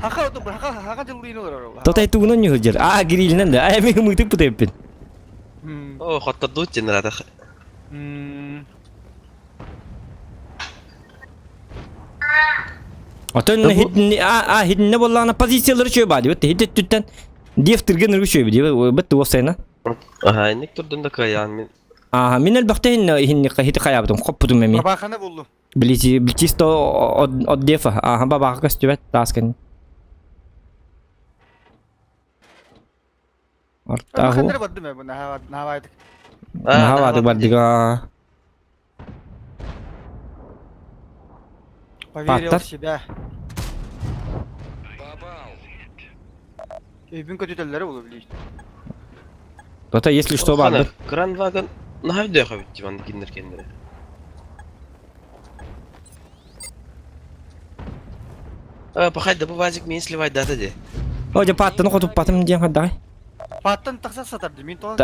Хака оту хака хака дьыллыын олорор. Тотай тугунан ньуһудьар. Аа, грилинэн да. Аа, мен мытык путайыппын. О, хоттордуут диэн ыраатах. Отон хитни а а хитинне боллаана позициялары чөй баа дибет. Хит өттүттэн деф тирген ыргы чөй дибет. Бет уоссайна. Аха, инник турдун да кыайаан мин. Аа, мин элбэхтэ хинне хинни хити хаябытым хоппутум эми. Бабаханы буллум. Билити чисто от дефа. Аха, бабаха көстүбэт тааскын. Ортаху. Ханнары бардым бу наһавайдык. Наһавады бардыга. Поверил в себя. Өйбүн көтүтэллэри болу билии. Тота если что барды. Кран вагон наһайдыха бит диван киндер кендере. Пахай да бу вазик мин сливай дата де. О, дьэ пааттаны хотуппатым диэн хайдаҕай. Пааттан тахса сатарды мин тоҕо.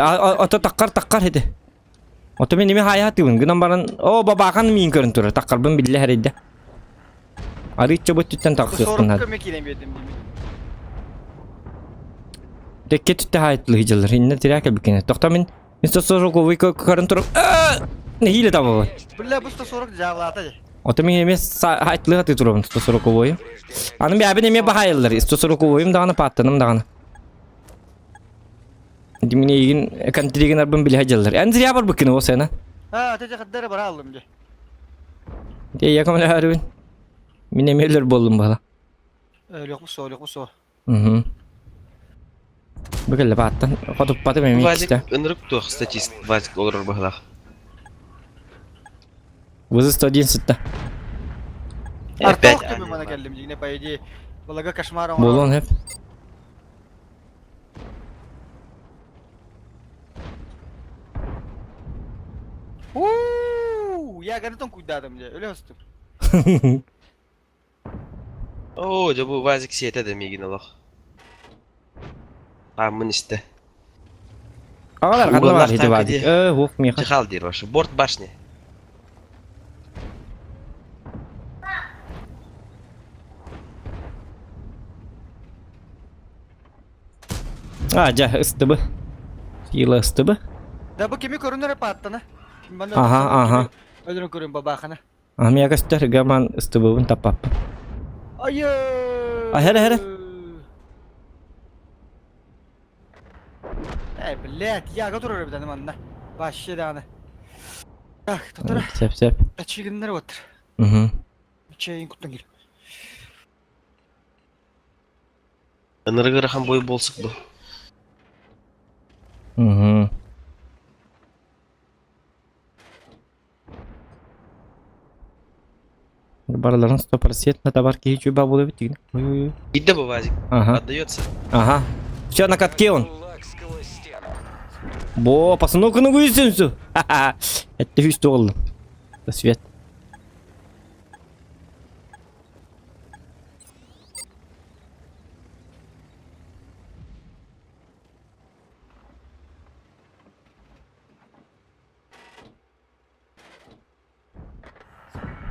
Ото таккар таккар ити. Ото мин эми хаайа тыыбын гынан баран о бабаахан миин көрөн турар таккарбын биллэ хэрийдэ. Арыычча бөттүттэн тахсыахпын наада. Сорукка киирэн биэрдим диибин. Тэкке түттэ хаайытлы дьыллар. Инне тирээ кэлбиккинэ. Тохто мин мин 140 көрөн турар. Нэһиилэ табабын. Бля, бу 140 дьаалаата дьэ. Ото мин эмиэ хаайытлы хатыы турабын 140-ы. Аны бэйэбин эмиэ баһаайыллар. 140-уйум даҕаны пааттаным даҕаны. Мин эйигин контригин арбын билэ дьыллар. Эн зря барбыккын ол сена. А, ты дьэ бара аллым дьэ. Дьэ, я көмөлөһөрүбүн. Мин эмиэ өлөр буоллум бала. Өлүөх бу өлүөх бу Угу. Бу кэллэ бааттан хотуппатым эмиэ Вазик иккитэ. ынырык туох статист Вазик олорор быһылаах. Вызов 111 да. Опять Артох төбө мана кэллим дьиҥнэ по идее. Балага кошмар Буолуон сөп. Уу, я гарантон куйдадым дьэ, өлө өстүм. Оо, дьэ бу Вазик сиэтэ да миигин олох. Ааммын истэ. Аҕалар ханна Угаллаах баар ити танка Вадик? дии. Э, уох миэхэ. Чехал диир вообще. Борт башни. А, дьэ, ыстыбы. Сила ыстыбы. Да бу кими көрүнэр пааттана. Аха, аха. Өлөрөн көрүн бабахана. А миэхэ көстөр, гаман ыстыбыбын таппаппын. Айы. А, хере, хере. Эй, блядь, я готов ребята, манна. Вообще даҕаны. Так, тотора. Сөп, сөп. Ачигиннер вот. Угу. Чайын куттан кел. Ынырык ыарахан бой буолсук бу. Угу. Барыларын 100% табар киһи чуба буола эбит дигин. Ой, ой, ой. Иде бу Вазик. Ага. Отдается. Ага. Все на катке он. Бо, пацанок, ну гүйсүнсү. Это үс тоғылды. Свет.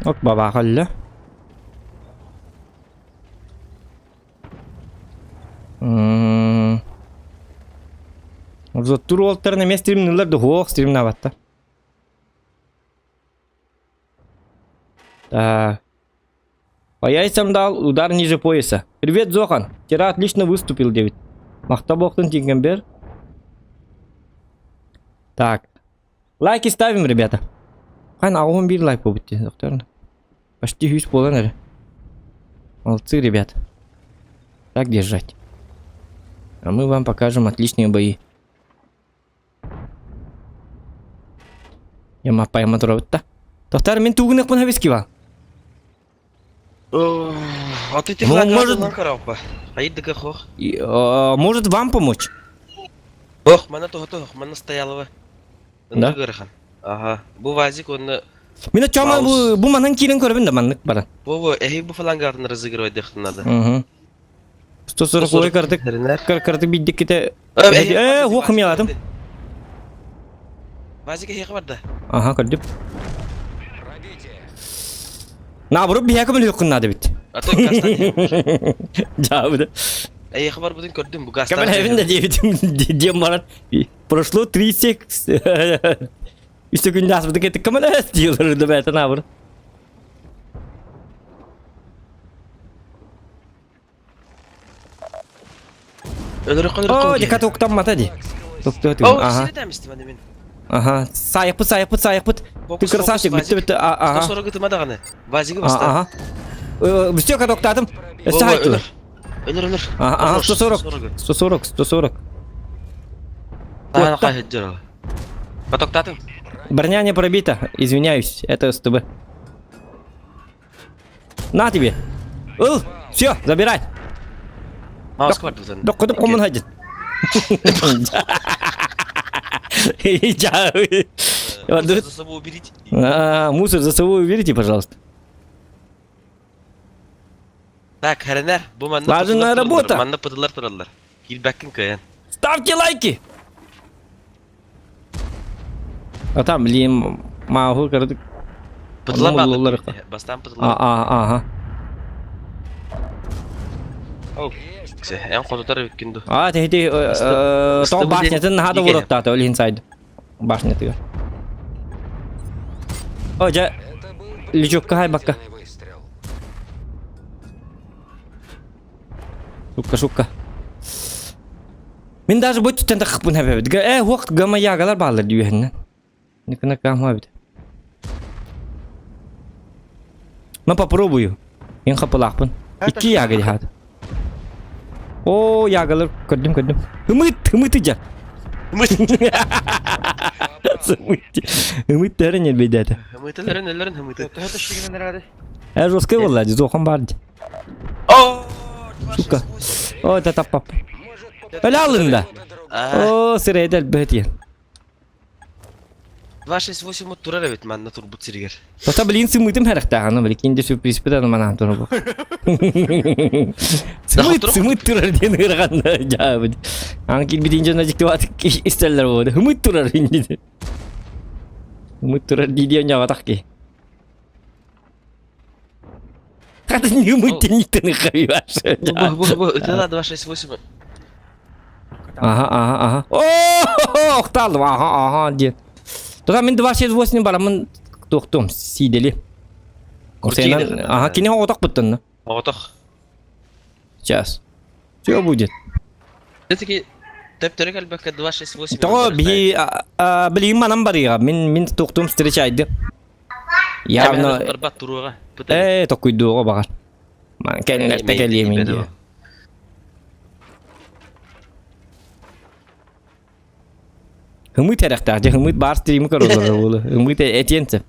От бабаха өллө. М. Тур уолтарын эмиэ стримнылар да суох стримнаабаттар. Так. По яйцам дал удар ниже пояса. Привет, Зохан. Вчера отлично выступил, Дэвид. Махтабохтан Тингембер. Так. Лайки ставим, ребята. Хан 81 лайк буолбут доктор. Почти үс буолан эрэ. Молодцы, ребят. Так держать. А мы вам покажем отличные бои. Я маппайма туробутта. Тохтар мин тугунекпун хабискива. А ты Ну, может- Айдыка хох. Может вам помочь? Ох, мана того того, мана стоялова. Да? Ага. Бу вазик он Мин чома бу бу манан киирэн көрөбүн да маннык баран. Бу бу эһи бу фалангатын разыгрывать дехтен надо. Угу. 140 ой картык картык биддикките. Э, Э, хуох миалатым. Вазик эһи барда. Ага, көрдүм. Наоборот, биһиэхэ көмөлөһүөххүн наада эбит. А то газтан иһэбин. Дьаабыда. Эйиэхэ барбытын көрдүм бу газтан Кэбэлэһэбин да диэбитим диэн баран прошло 30 үс күн ааспыты кеттик кэмэлэс диилэр да бээтэн аабыр. Өлөрөххө О, өлөрөххө дика туктаммата ди. Тукту О, Ага. сири дэмистим аны мин. Ага. Сайыппыт, сайыппыт, сайыппыт. Ты красавчик, бүттү бүттү. Ага. 140 ытыма даҕаны. Вазигы баста. Ага. Бүстү катоктатым. Өссө хайттылар. Өлөр, өлөр. Ага, 140. 140, 140. Таһан хайыджыр. Катоктатым. Броня не пробита, извиняюсь, это СТБ. На тебе. Ыл, все, забирай. Доккутуп комун хайдит. Мусор за собой уберите. Мусор за собой уберите, пожалуйста. Так, хәренер, бу манна Слаженная работа. Манна пытылар тураллар. Килбәккин кыйын. Ставьте лайки! А там, блин, маху кырдык. Пытылар Онно бааллар. Бастан пытылар. А, ага. Эн хотутар эбиккин ду. А, ты ты тоң башнятын нахада уроктата, ол инсайд. Башнятыгар. О, жа лючокка хай бакка. Шукка, шукка. Мин даже бу түттен тахпын хэбэбит. Э, уақыт гама ягалар баалар дүйэһиннен. Никына кама бит. Ну попробую. Мен хапылаахпын. Икки яга дихат. О, ягалар көрдүм көрдүм. Ымыт, ымыт ижа. Ымыт. Ымыт. Ымыт дәрін елбейдәді. Ымытыларын өлөрүн ымыты. Төһө шигинен эрээри. Ә жесткий болла, зохан бар. О, Сука. О, это таппап. Өлә алында. О, сирэйдэл бөтиен. 268 от турар эбит манна турбут сиригер. Тота блин сымытым харахтааны, били кинде сюрприз бит манан турбу. Сымыт, сымыт турар диэн ырахан жаабыт. Ан килбитин дьоно дьиктибат истэллэр буолла. Ымыт турар инди. Ымыт турар дии диэн ньаҕатах ки. Хатын ымыт тенниктен хабибаш. Бу бу бу ытыла 268. Ага, ага, ага. О, охталдым, ага, ага, диэн. Тота мин 268 барамын туохтум сиидели. Куртигин. Ага, кини оҕотох буттан. Оҕотох. Сейчас. Все будет. Все-таки төптөрү кэлбэккэ 268. Тоҕо биһи билигин манан барыаҕа. Мин мин туохтум встречайды. Явно Барбат туруга. э токуйдуоҕа баҕар. Ман кэллэртэ кэлиэмин диye. Ымыт эрэхтээх дьэ ымыт баар стримы көрөлөр буолу. Ымыт этиэн сөп.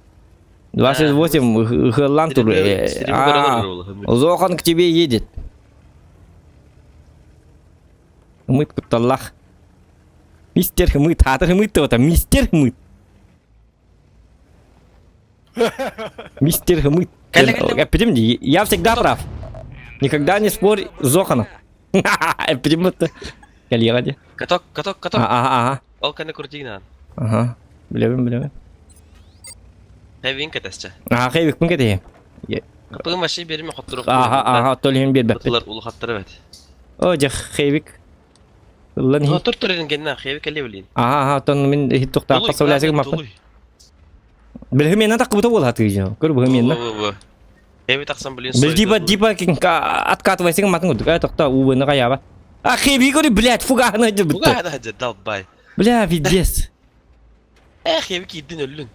28 ыһыллан тур. Зохан к тебе едет. Ымыт кутталлах. Мистер Хымыт, хаатыр Хымыт тота, мистер Хымыт. Мистер Хымыт. Эппитим дии, я всегда прав. Никогда не спорь с Зоханом. Эппитим это. Кэлиэҕэ дии. Каток, каток, каток. Ага, ага. Ол кэннэ крутигнаан. Ага. Билэбин, билэбин. Хэвин кэтэсчэ. Аха, хэвикпин кэтэһиэм. Капыгын вообще бериме хотторук. Аха, аха, толиһин биэрбэппит. Тылар улахаттар эбит. О, дьэ, хэвик. Ыллан иһин. Тор торин генна хэвик эле билин. Аха, аха, тон мин иһит тухтаахха сөбүлээсигин маппын. Билһимиэнэ таххыбыта буолла тыыжа. Көр быһымиэнэ. Хэви тахсан билин. Бил типа типа откатывайсың матын курдук. Э, тохто, УВ-ны каяба. А хэви говори, блядь, фуганы дьэ бүтте. Фуганы дьэ далбай. Бля, пиздец. Эх, хэви киирдин өллүн.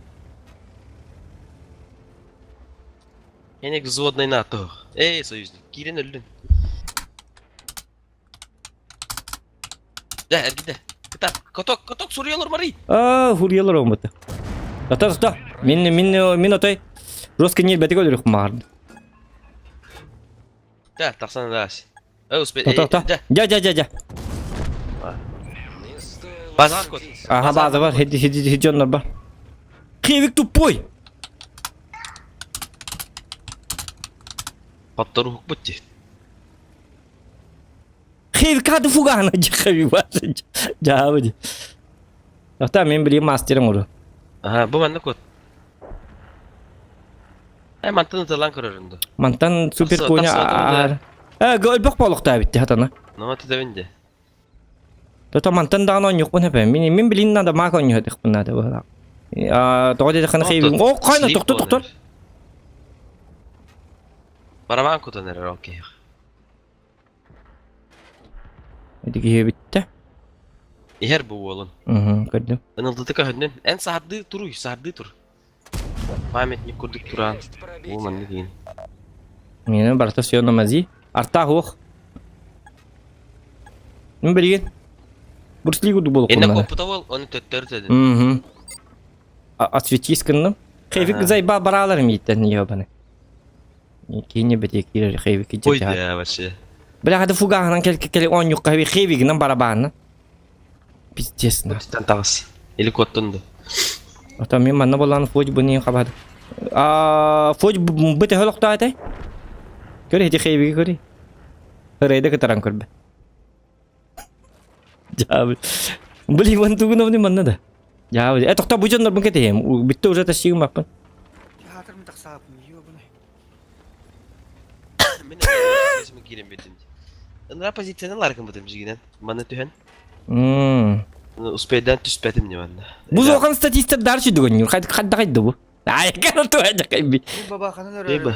Эник взводный НАТО. Эй, союзник, киирин өллүн. Дэ, эргидэ. Кытар, каток, каток, суруйалар мари. А, хуруйалар оҥмута. Тота, тота. Мин, мин, мин отой. Жестко ньиэрбэтик өлөрүх маард. Дэ, тахсан даас. Э, успе. Тота, тота. Дя, дя, дя, дя. Базар кот. Ага, база бар, хеди, хеди, хеди, дьоннор бар. Хевик тупой! Хоттору хукпут дии. Хевик фугана дьэ Дьаабы дии. Ата мен билигин мастерым уру. Аха, бу манна кот. Э, мантан ытылан көрөрүн ду. Мантан супер Тахса- коня тахса аар. Э, өлбөх буолуохтаа эбит хатана. Ну, это да де. Тото мантан даҕаны оонньуохпун сөп. Мин мин билин надо маак оонньуохпун наада быһалаах. Аа, тоҕо диэтэххинэ хейбин. О, хайна тохто тохтор. Барабан кутан эрэр ол киһи. Ити киһи бүттэ. Иһэр бу уолун. Угу, көрдүм. Ынылдыты көһүннүн. Эн саһардыы туруй, саһардыы тур. Памятник курдук туран. Бу маннык иин. Миэнэ барыта все на мази. Артаах уох. Мин билигин. Бурсли курдук Энне буолуохпун наада. коппута бол, оны төттөрү төдүн. Угу. Осветись гынным. Хейвик Ага. зайба баралар мииттен ебаны. Кини бете кирер хейвик Ой, жете. да, вообще. Бля, хады фугаһынан кел кел оонньукка хейвигинен барабаанна. Пиздец на. Тан таҕыс. Или куоттун да. Ото мин манна болан фудь бу хабады. А фудь бу төһө олохтоо этэй? Көр ити хейвиги көрүй. Рейде кытаран көрбө. Дьаабы. Блин, вон тугун манна да. Дьаабы. Э, тохто бу дьоннорбун кэтэһиэм. Бүттэ уже тасиигым баппын. Театр мин тахсааппын, ёбаный. Мин өзүмө киирэн биэрдим. Ынра позицияны ларкын бытым жигинен. Манна түһэн. Мм. Успейдан түспэтим не манна. Бу зохан статистер дарчы дүгөн. Хайд хайд хайд бу. Ай, кара туа жакай би. Мин бабаханан Ейбі. өрөөрүм.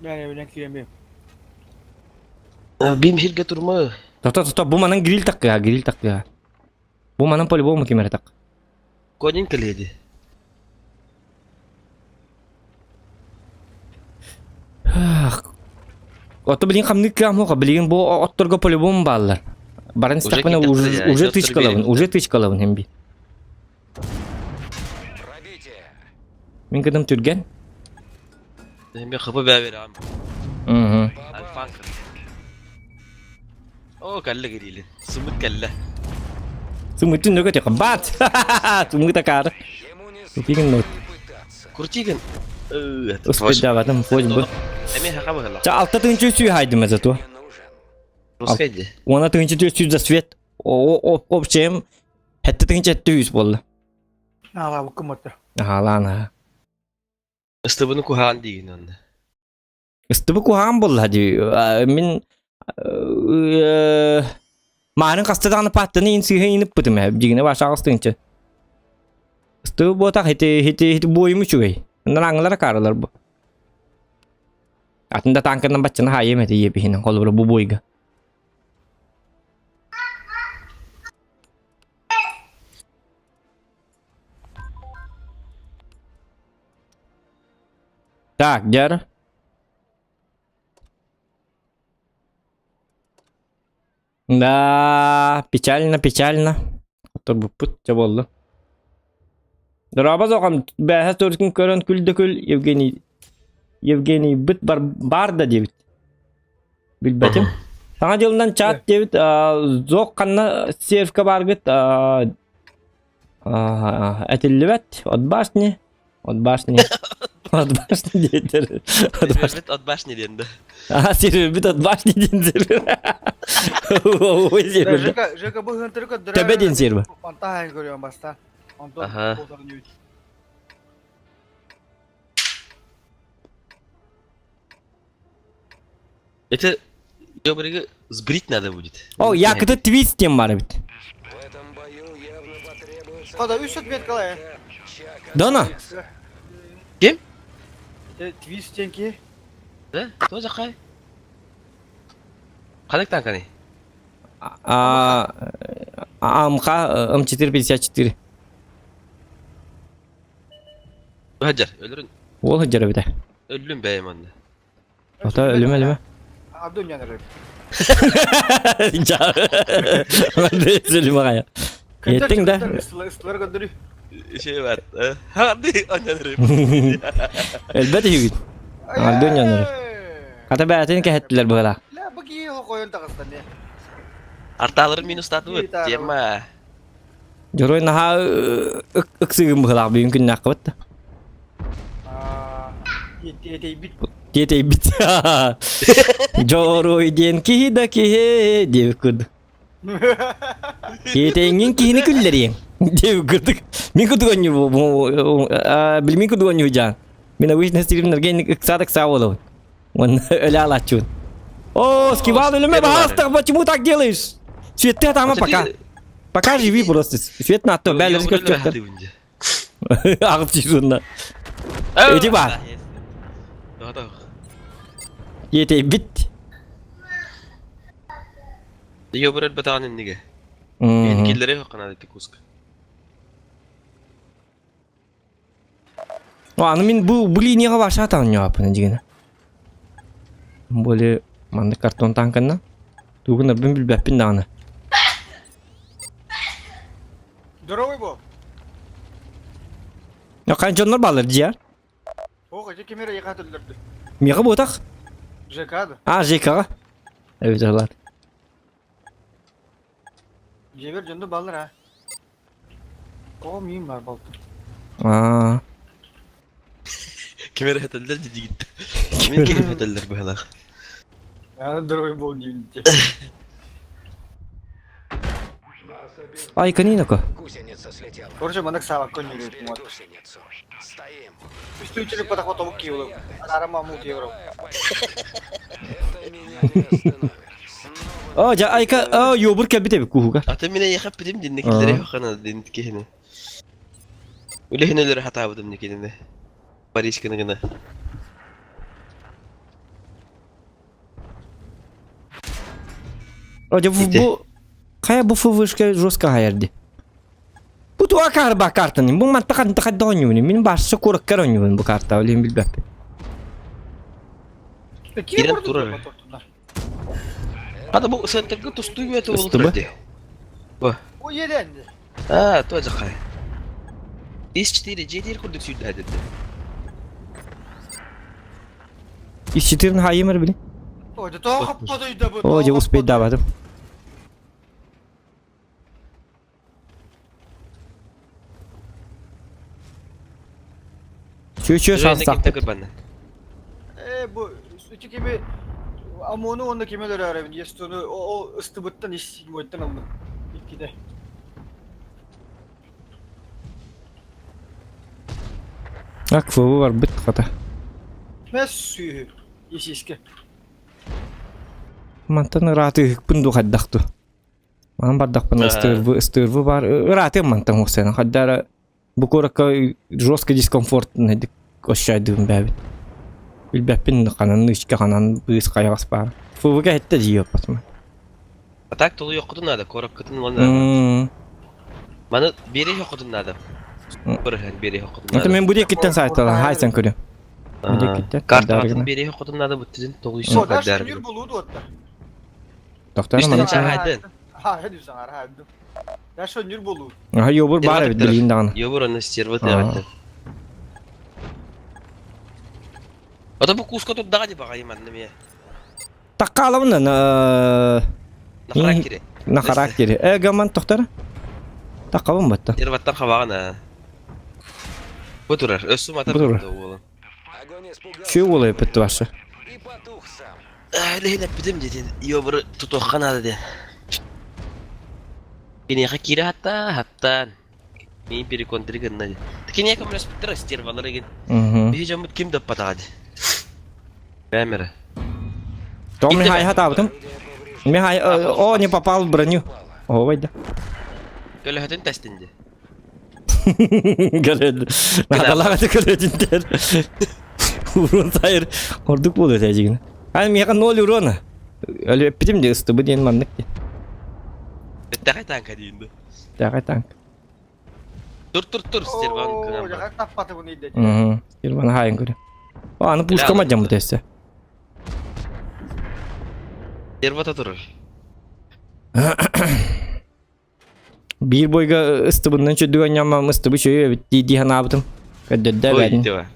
Мен эбинен киирэн Бим хирге турма. Тото тото бу манан гриль такка, гриль такка. Бу манан по-любому кимере так. Конин кэлиэди. Ото билин хамнык кам хока, билин бу отторго по-любому бааллар. Баран Уже стакмена китеп уже тыя, уже оттор тычкалабын, берем. уже тычкалабын хем би. Мин кыдым түрген. Мен хапы бәбер ам. Мгм. Альфанка. О, калла гирилин. Сымыт калла. Сымытын нөгө тек бат. Сымыт акар. Тупигин нот. Крутигин. Успедаватым фоз бу. Эми хака бахала. Ча алта тынчы сүй хайдым зато. Русскайди. Она тынчы сүй за свет. О о общем. Хетте тынчы түйүс болду. Ала бу кыматта. Аха лана. Ыстыбыны кухаан дигин онда. Ыстыбы куһаан буолла дии. Мин маарын хаста даҕаны пааттаны ин сыыһа иныппытым ээ. Дьиҥинэ баашаҕас тыынча. Ыстыбы буотах ити ити ити буойум үчүгэй. Нараҥылара кааралар бу. Атын да таанканан баччаны хаайым этэ иэбиһинэн холобура бу буойга. Так, дьэр. Да, печально, печально. Турбуппут дьэ буолла. Дорообо соҕом бээһэ төрүтүн көрөн күл да күл Евгений Евгений быт бар, бар да диэбит. Билбэтим. Саҥа дьылынан чат диэбит зок ханна сервка бааргыт этиллибэт от башни От башни. От башни диэтэр. От башни. Сервербит от башни диэн да. А, сервербит от башни диэн сервер. Ой, сервер. Жека, Жека бу хынтыры көддөрө. Төбө диэн сервер. Онта хайын көрүөн баста. Онтон Аха. болтарын үт. Это ёбрыгы сбрить надо будет. О, якыты твист диэн бар эбит. Хада үс ответ калай. Дона. Ким? Твист тенки. Да? Кто закай? Ханык танканы? А, АМХ М454. Хаджар, өлөрүн Ол хаджар эбитэ. өллүм бэйэм онно. Ото өлүмэ өлүмэ. Абдун янар. Өлүмэ кая. Еттиң да. Ыстылар көддөрү. Şey var. Hadi anneleri. Элбэт үһүгүт. Абдун янар. Хата бээтин кэһэттилэр быһыла. Ла бу кии хойон тагыстан не. Арталары минус татыбыт. Тема. Дьоруой наһаа ыксыгын быһылаах бүгүн күннээххэ да. Аа, тиэтэйбит. Тиэтэйбит. Дьоруой диэн киһи да киһи диэбит курдук. Тиэтэйиҥҥин киһини күллэриэҥ диэбит курдук. Мин курдук оонньуу билмин курдук оонньуу дьаан. Мин обычно стримнерге инник ыксаат ыксаа буолабын. Уонна өлө алааччыбын. О, скивал өлүмэ баһаастах, почему так делаешь? Светты атама пока. Пока живи просто. Свет на то, бәлер көстөктөр. Ағып түйсүнна. Эти бар. Ете бит. Йобыр батаан инниге. Мен киллере хакына дити куска. Аны мин бу бу линияга баша атаан ньоаппын дигини. Более маннык картон танканна. Тугун бин билбэппин даҕаны. Здоровый был. Хайан дьоннор баалар дьиэ. Ох, эти кемере яка төллөрдү. Миэхэ буотах. ЖК да. А, ЖК-ҕа. Эбит ылар. Дьиэбэр дьонно бааллар а. Тоҕо миин бар балтым. Аа. Ким эрэ этэллэр дидигит. Мин ким этэллэр быһалаах. Здоровый был диибит. Ай, канинака. Гусеница слетела. Короче, маннык саабакка өннүрүт муат. Гусеницу. Стоим. Үстүүчүлүк батах тобук киевлов. Арама мут евро. Это меня не остановит. Снова О, жа айка, о, йобур кэлбит эбит куһуга. Ата мине яхап битим динне киллере хана дин кихини. Үлэһин өлөрө хатаабытым никинини. Париж гына. О, дьэ бу Ити. бу хайа бу ФВшка жестко хайарды. Бу туа карба картаны. Бу манта ханта хадда оонньуубун. Мин баарса куораккар оонньуубун бу карта билин билбэппин. Кирен турар. Хата бу центрга тустуу үөтэ Ыстыбы? буолан турар дии. Бу. О, еден. А, тоже хай. Ис 4 G4 курдук сүүрдэ деді. Ис 4 хайымар били. О, да тоҕо хаппадыйда бу. О, дьэ успейдаабатым. Чү-чү шанстаахпыт. Э, бу ити кими ОМОНу уонна кими өлөрөөрөбүн Естону ол ыстыбыттан ис седьмойтан ыллым. Иккитэ. Ак ФВ барбыт хата. Мэс сүүһү исиске. Мантан ыраатыыһыкпын дуу хайдах дуу. Манан бардахпына ыстыырбы ыстыырбы баар ыраатыам мантан уохсайан хайдара бу куоракка жесткий дискомфорт ощущайдыыбын бээбит. Билбэппин ханан ычка ханан быыс хайаҕас баар. ФВГ эттэ дии оппатым. А так толуйуоххутун наада, куораккытын уонна Маны биэриэххутун наада. Бырыһан биэриэххутун Это наада. мен бу диэкиттэн сайталан хайсан көрүм. Бу диэкиттэн Картаҕытын биэриэххутун наада буттүтүн толуйсун О, даш кардаар. нүр болуу дуотта. Тохтор Үстэн маны. чаһайдын. Ха, хэдү саңар, ха. Даш нүр болуу. Аха йобур баар эбит билигин даҕаны. Йобур аны стерва тыаҕыттан. Ото бу куска турдаҕа ди баҕайы манна мия. Таккаалабын на На характере. На характере. Э, гаман тохтор. Таккабын батта. Стерваттан хабаҕын Бу турар. Өссө мата Бу турар. буолан. Чү уолай пытты башы. И потух сам. Лehин эппитим диэтин. Йобуру тутуохха наада диэн. Киниэхэ киирэ хатта, хаттаан. Мин переконтри гынна ди. Киниэхэ көмөлөспүттэр стервалар эгин. Биһи дьоммут ким да ыппатаҕа ди. Бээмэрэ. Том Михай хатаабытым. Михай, о, не попал в броню. О, вайда. Көлөһөтүн тэстин ди. Көлөд. Надалаҕа көлөтүнтер. Урон сайыр. Ордук буолуо этэ Ай, миэхэ ноль урона. Өлүөппүтүм ди ыстыбы диэн маннык ди. Тэхэ танка диин ду. Тэхэ танк. Тур тур тур стерван кынан. Таппаты буну идет. Угу. Стерван хайын көрө. О, аны пушка ма жамбыт эссе. Стервата турар. Биир бойга ыстыбыннан чөдүгөн ньамам ыстыбы чөйө эбит дии дии санаабытым. Көрдөрдө Ой, бэрин. диба.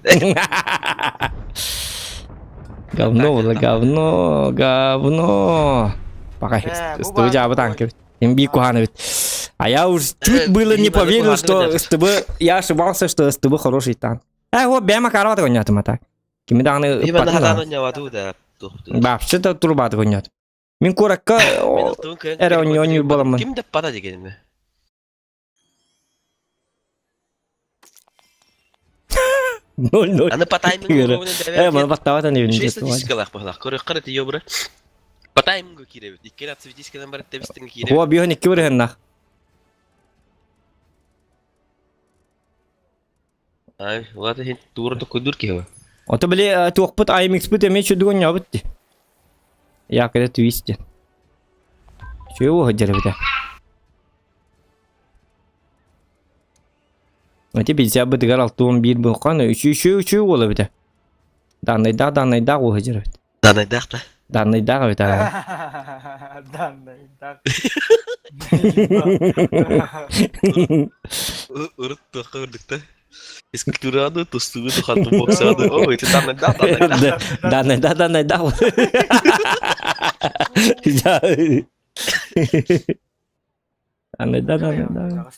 Говно было, говно, говно. Пока СТБ жабы танк эбит. Им би кухана эбит. А я уж чуть было не поверил, что СТБ... Я ошибался, что СТБ хороший танк. Э, вот бэма каравата гонятым, а так. Кими даганы Бима нахатаан нявату да. Вообще-то турбаты гонят. Мин куракка эрэ онньонньуур буоламмын. Ким да пата дегенме. 0-0. Аны по таймингу Э, маны баттаабат аны Үчүгэй статистикалаах быһылаах. Көрүөххэ эрэ тиийэ быра. По таймингу киирэбит. Икки ряд светисканан барыт тэбистиҥ киирэбит. Хуа биһон икки бырыһыннах. Ай, улаата хин тура токуйдур киһи. Ото били туохпут IMX-пыт эмиэ чудугун ньобут ди. Якода твист диэн. Чего сылдьар эбитэ? Ити билсэ-бытыгар 61 буолхан үчү үчү үчү уол эбитэ. Даннайдаах даннайдаах уол сылдьар эбит. Даннайдаах да? Даннайдаах эбит аа. Даннайдаах. Урут туохха үрдүктэ? Физкультураны, тустууну, ханту боксаны. О, ити даннайдаах, даннайдаах. Даннайдаах, даннайдаах. Даннайдаах, даннайдаах.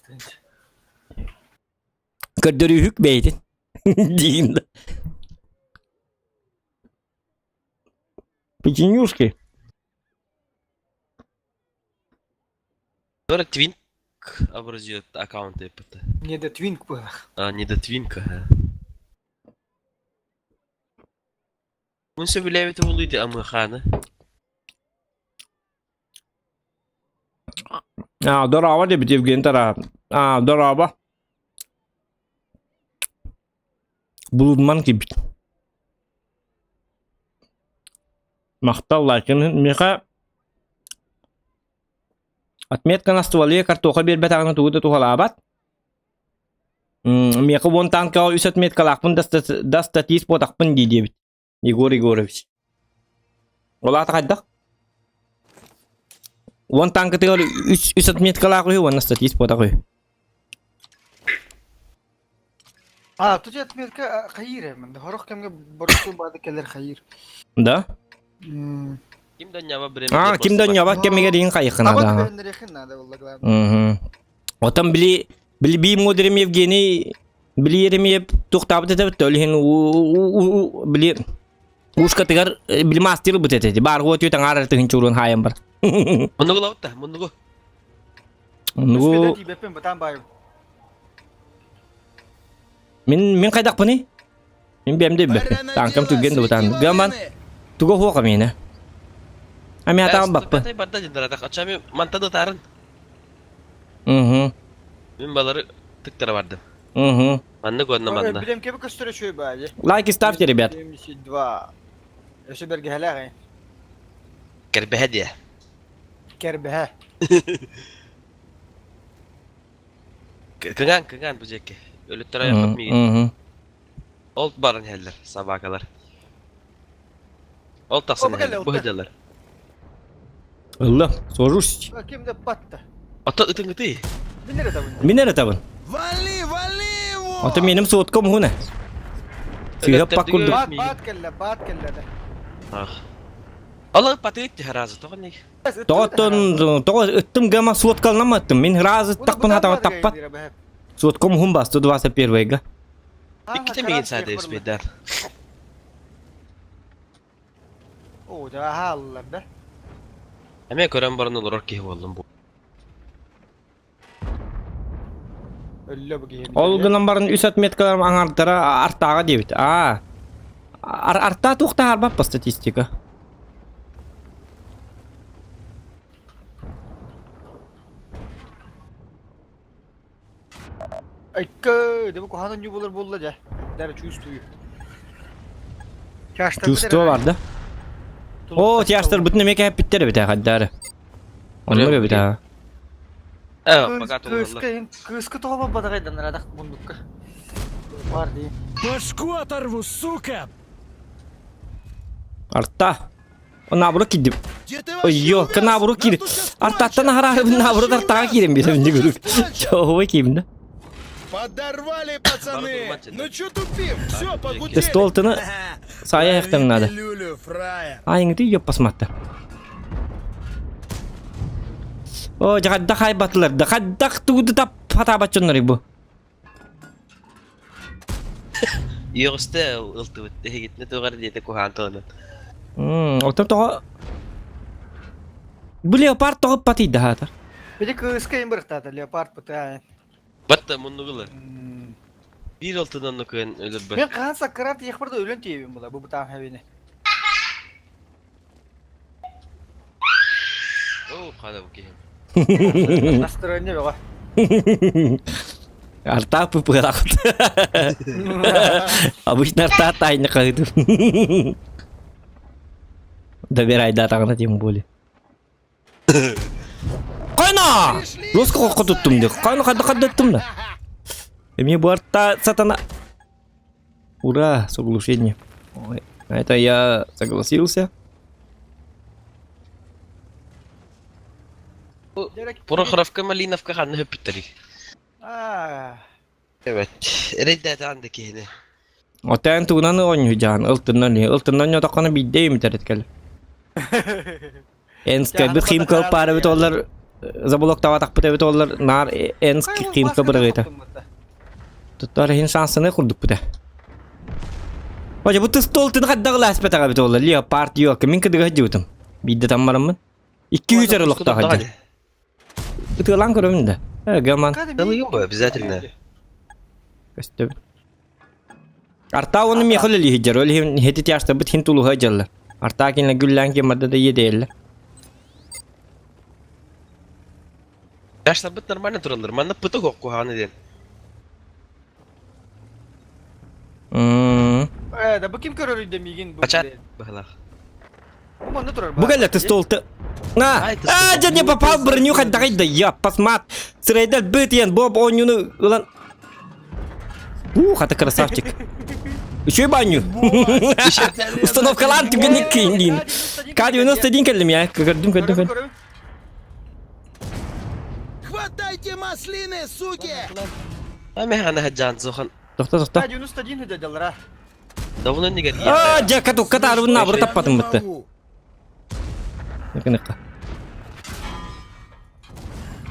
Көрдөрүүһүк бэйэтин диин да. Печенюшки. Дора Твинк образует аккаунт эппитэ. Не до Твинк было. А, не до Твинка. Мун сөбүлээбит буолуйди Амыхааны. А, дорообо диэбит Евгений Тараа. А, дорообо. Булудман киирбит. Махтал лайкын миэхэ отметка на стволе картоха биэрбэтэҕинэ тугу да туһалаабат. Миэхэ уон танкаҕа үс отметкалаахпын да статист буотахпын дии диэбит. Егор Егорович. Ол аата хайдах? Уон танкытыгар үс, үс отметкалаах үһү уонна статист буотах үһү. А, тут отметка хайыр эми. Хорох кэмгэ боростуй баады кэлэр хайыр. Да? Ким да ньаба биремэ А, ким да ньаба кэмигэр иин хайыххын Аба надо. түбэһиннэриэхин надо булла главное. Мгм. Отон били били бии мудрым Евгений Били Еремеев туохтаабыт этэ ол иһин били ушкатыгар били мастер ылбыт этэ баар уот үт аҥаар тыһын чуурун хаайан бар. Муннугу лабытта, муннугу. Муннугу Мин мин хайдахпыный? Мин бэм да билбэппин. Танкам түргэн да бытаан. Гаман туга хуоха миэнэ. Ами атаан баппын. Барда дьындаратах. Ачами мантан ытаарын. Угу. Мин балары тыктара бардым. Угу. Маннык уонна манна. Билем кеби көстөрө чөй баайы. Лайки ставьте, ребят. 72. Өсө бергеһэлээх. Кэрбэһэ диэ. Кэрбэһэ. Кыҥаан, кыҥаан бу дьиэккэ. Өлүттэр айахпыт миигин. Ол баран иһэллэр, собакалар. Ол тахсан иһэллэр, бу сылдьаллар. Ылла, сожусь. Ким да батта. Ото ытын ытый. Мин эрэ табын. Мин эрэ табын. Вали, вали его! Ото меним соткам хуна. Сыыһа пак курдук. Баат, баат кэллэ, баат кэллэ да. Ах. Ала патыт разы тоҕо не. Тоҕоттон тоҕо ыттым гама суоткаланаматтым. Мин разы тахпын хатама таппат. Суоткам хум бас 121-га. Иккитэ миигин саада испейдар. Оо, да хааллар да. Эмиэ көрөн баран олорор киһи буоллум бу. Өллө бу киһи. Ол гынан баран үс отметкаларым аҥардара артааҕа диэбит. Аа. Ар артаа туохтаах арбат по статистика. Айка, деп кухана нью болар болла жа. Дәрі чувствую. Чувство бар да. О, тяштар бүтүн эмиэ кэппиттэр эбит хаддары. Оннук эбит аа. Э, пока тулаллар. Кыска тоҕо бадаҕайдан радах мундукка. Бар дии. Башку оторву, сука! Арта. Наоборот киирдим. Ой, наоборот киир. Артаттан аһараары наоборот артаҕа киирэн биэрэбин дии Чоһуой киирдим да. Подорвали, пацаны! Ну чё тупим? Все, погудели! Столтыны саайа эхтэн надо. Пилюлю, фраер! Айыңды ёппасматта. О, жахадда хайбатылар да хаддах тугуду тап хатаабаччоннор бу. Иоҕусте ылтыбыт эһигитинэ тугар диэтэ куһаан тылынан. Оттон тоҕо Бу леопард тоҕо патыйда хаатар. Били кыыска им бырахтаата леопард пытаа. Батта муннугулар. Биир алтынан да кыайан өлөрбөт. Мен хаһан саккыраат тиэхпэр да өлөн тиийэбин була бу бытаан хэбини. Оо, хана бу киһим. Настроение бөҕө. Арта пыпыалахт. Обычно арта тайны хаһытым. Добирай да тем более. Кайна! Жестко қорқы туттум деп. Кайна қайда қайда да. Эмне бу арта сатана. Ура, соглушение. Ой, на это я согласился. Прохоровка Малиновка ханна хөппүттэрий. Аа. Evet. Эрэйдээтэ анды киһини. Отен тугунан оонньуу дьаһан ылтыннан ылтыннан ньотоххоно биирдэ имитэрит кэл. Энскэ бит химка паара бит оллар забулоктаабатахпыт эбит оллар наар Энск химка бырыгыта. Туттар иһин шансыны курдукпута. Ожа бу тыстол тын хаддагылаас бетага бит оллар леопард yok мин кыдыга жыбытым. Биирдэ таммараммын. 200 эрэ олохтоох сылдьар. Ытыалаан көрөбүн да. Э, гаман. Ылыйым бу обязательно. Көстөбүн. Артаа уонна миэхэ үлэлииһиддэр, ол иһин һити тяжтарбыт хин тулуһа дьаллар. Артаа кинилэр гүллээн киэмарда да иэдэйэллэр. Тяжтарбыт нормально тураллар. Манна пытык оккуһааны диэн. М. Э, да бу ким көрөрүй да миигин бу. Бачат быһылаах. Бу манна турар. Бу кэллэ тыстолты. На! Ай, А, дьэ не попал в броню хайдагай да я пасмат. Сырайдар бытыян боб оонньууну ылан. Ух, это красавчик. Еще и баню. Установкалаан түгэнник киин. К-91 кэллим я. Көрдүм, көрдүм, көрдүм. Хватайте маслины, суки! Ами хана хаджан зохан. Тохто, тохто. К-91 дедалара. Давно не горит. А, дьэ, катукка таарыбын наоборот таппатым бытты. Могу. Накыныкка.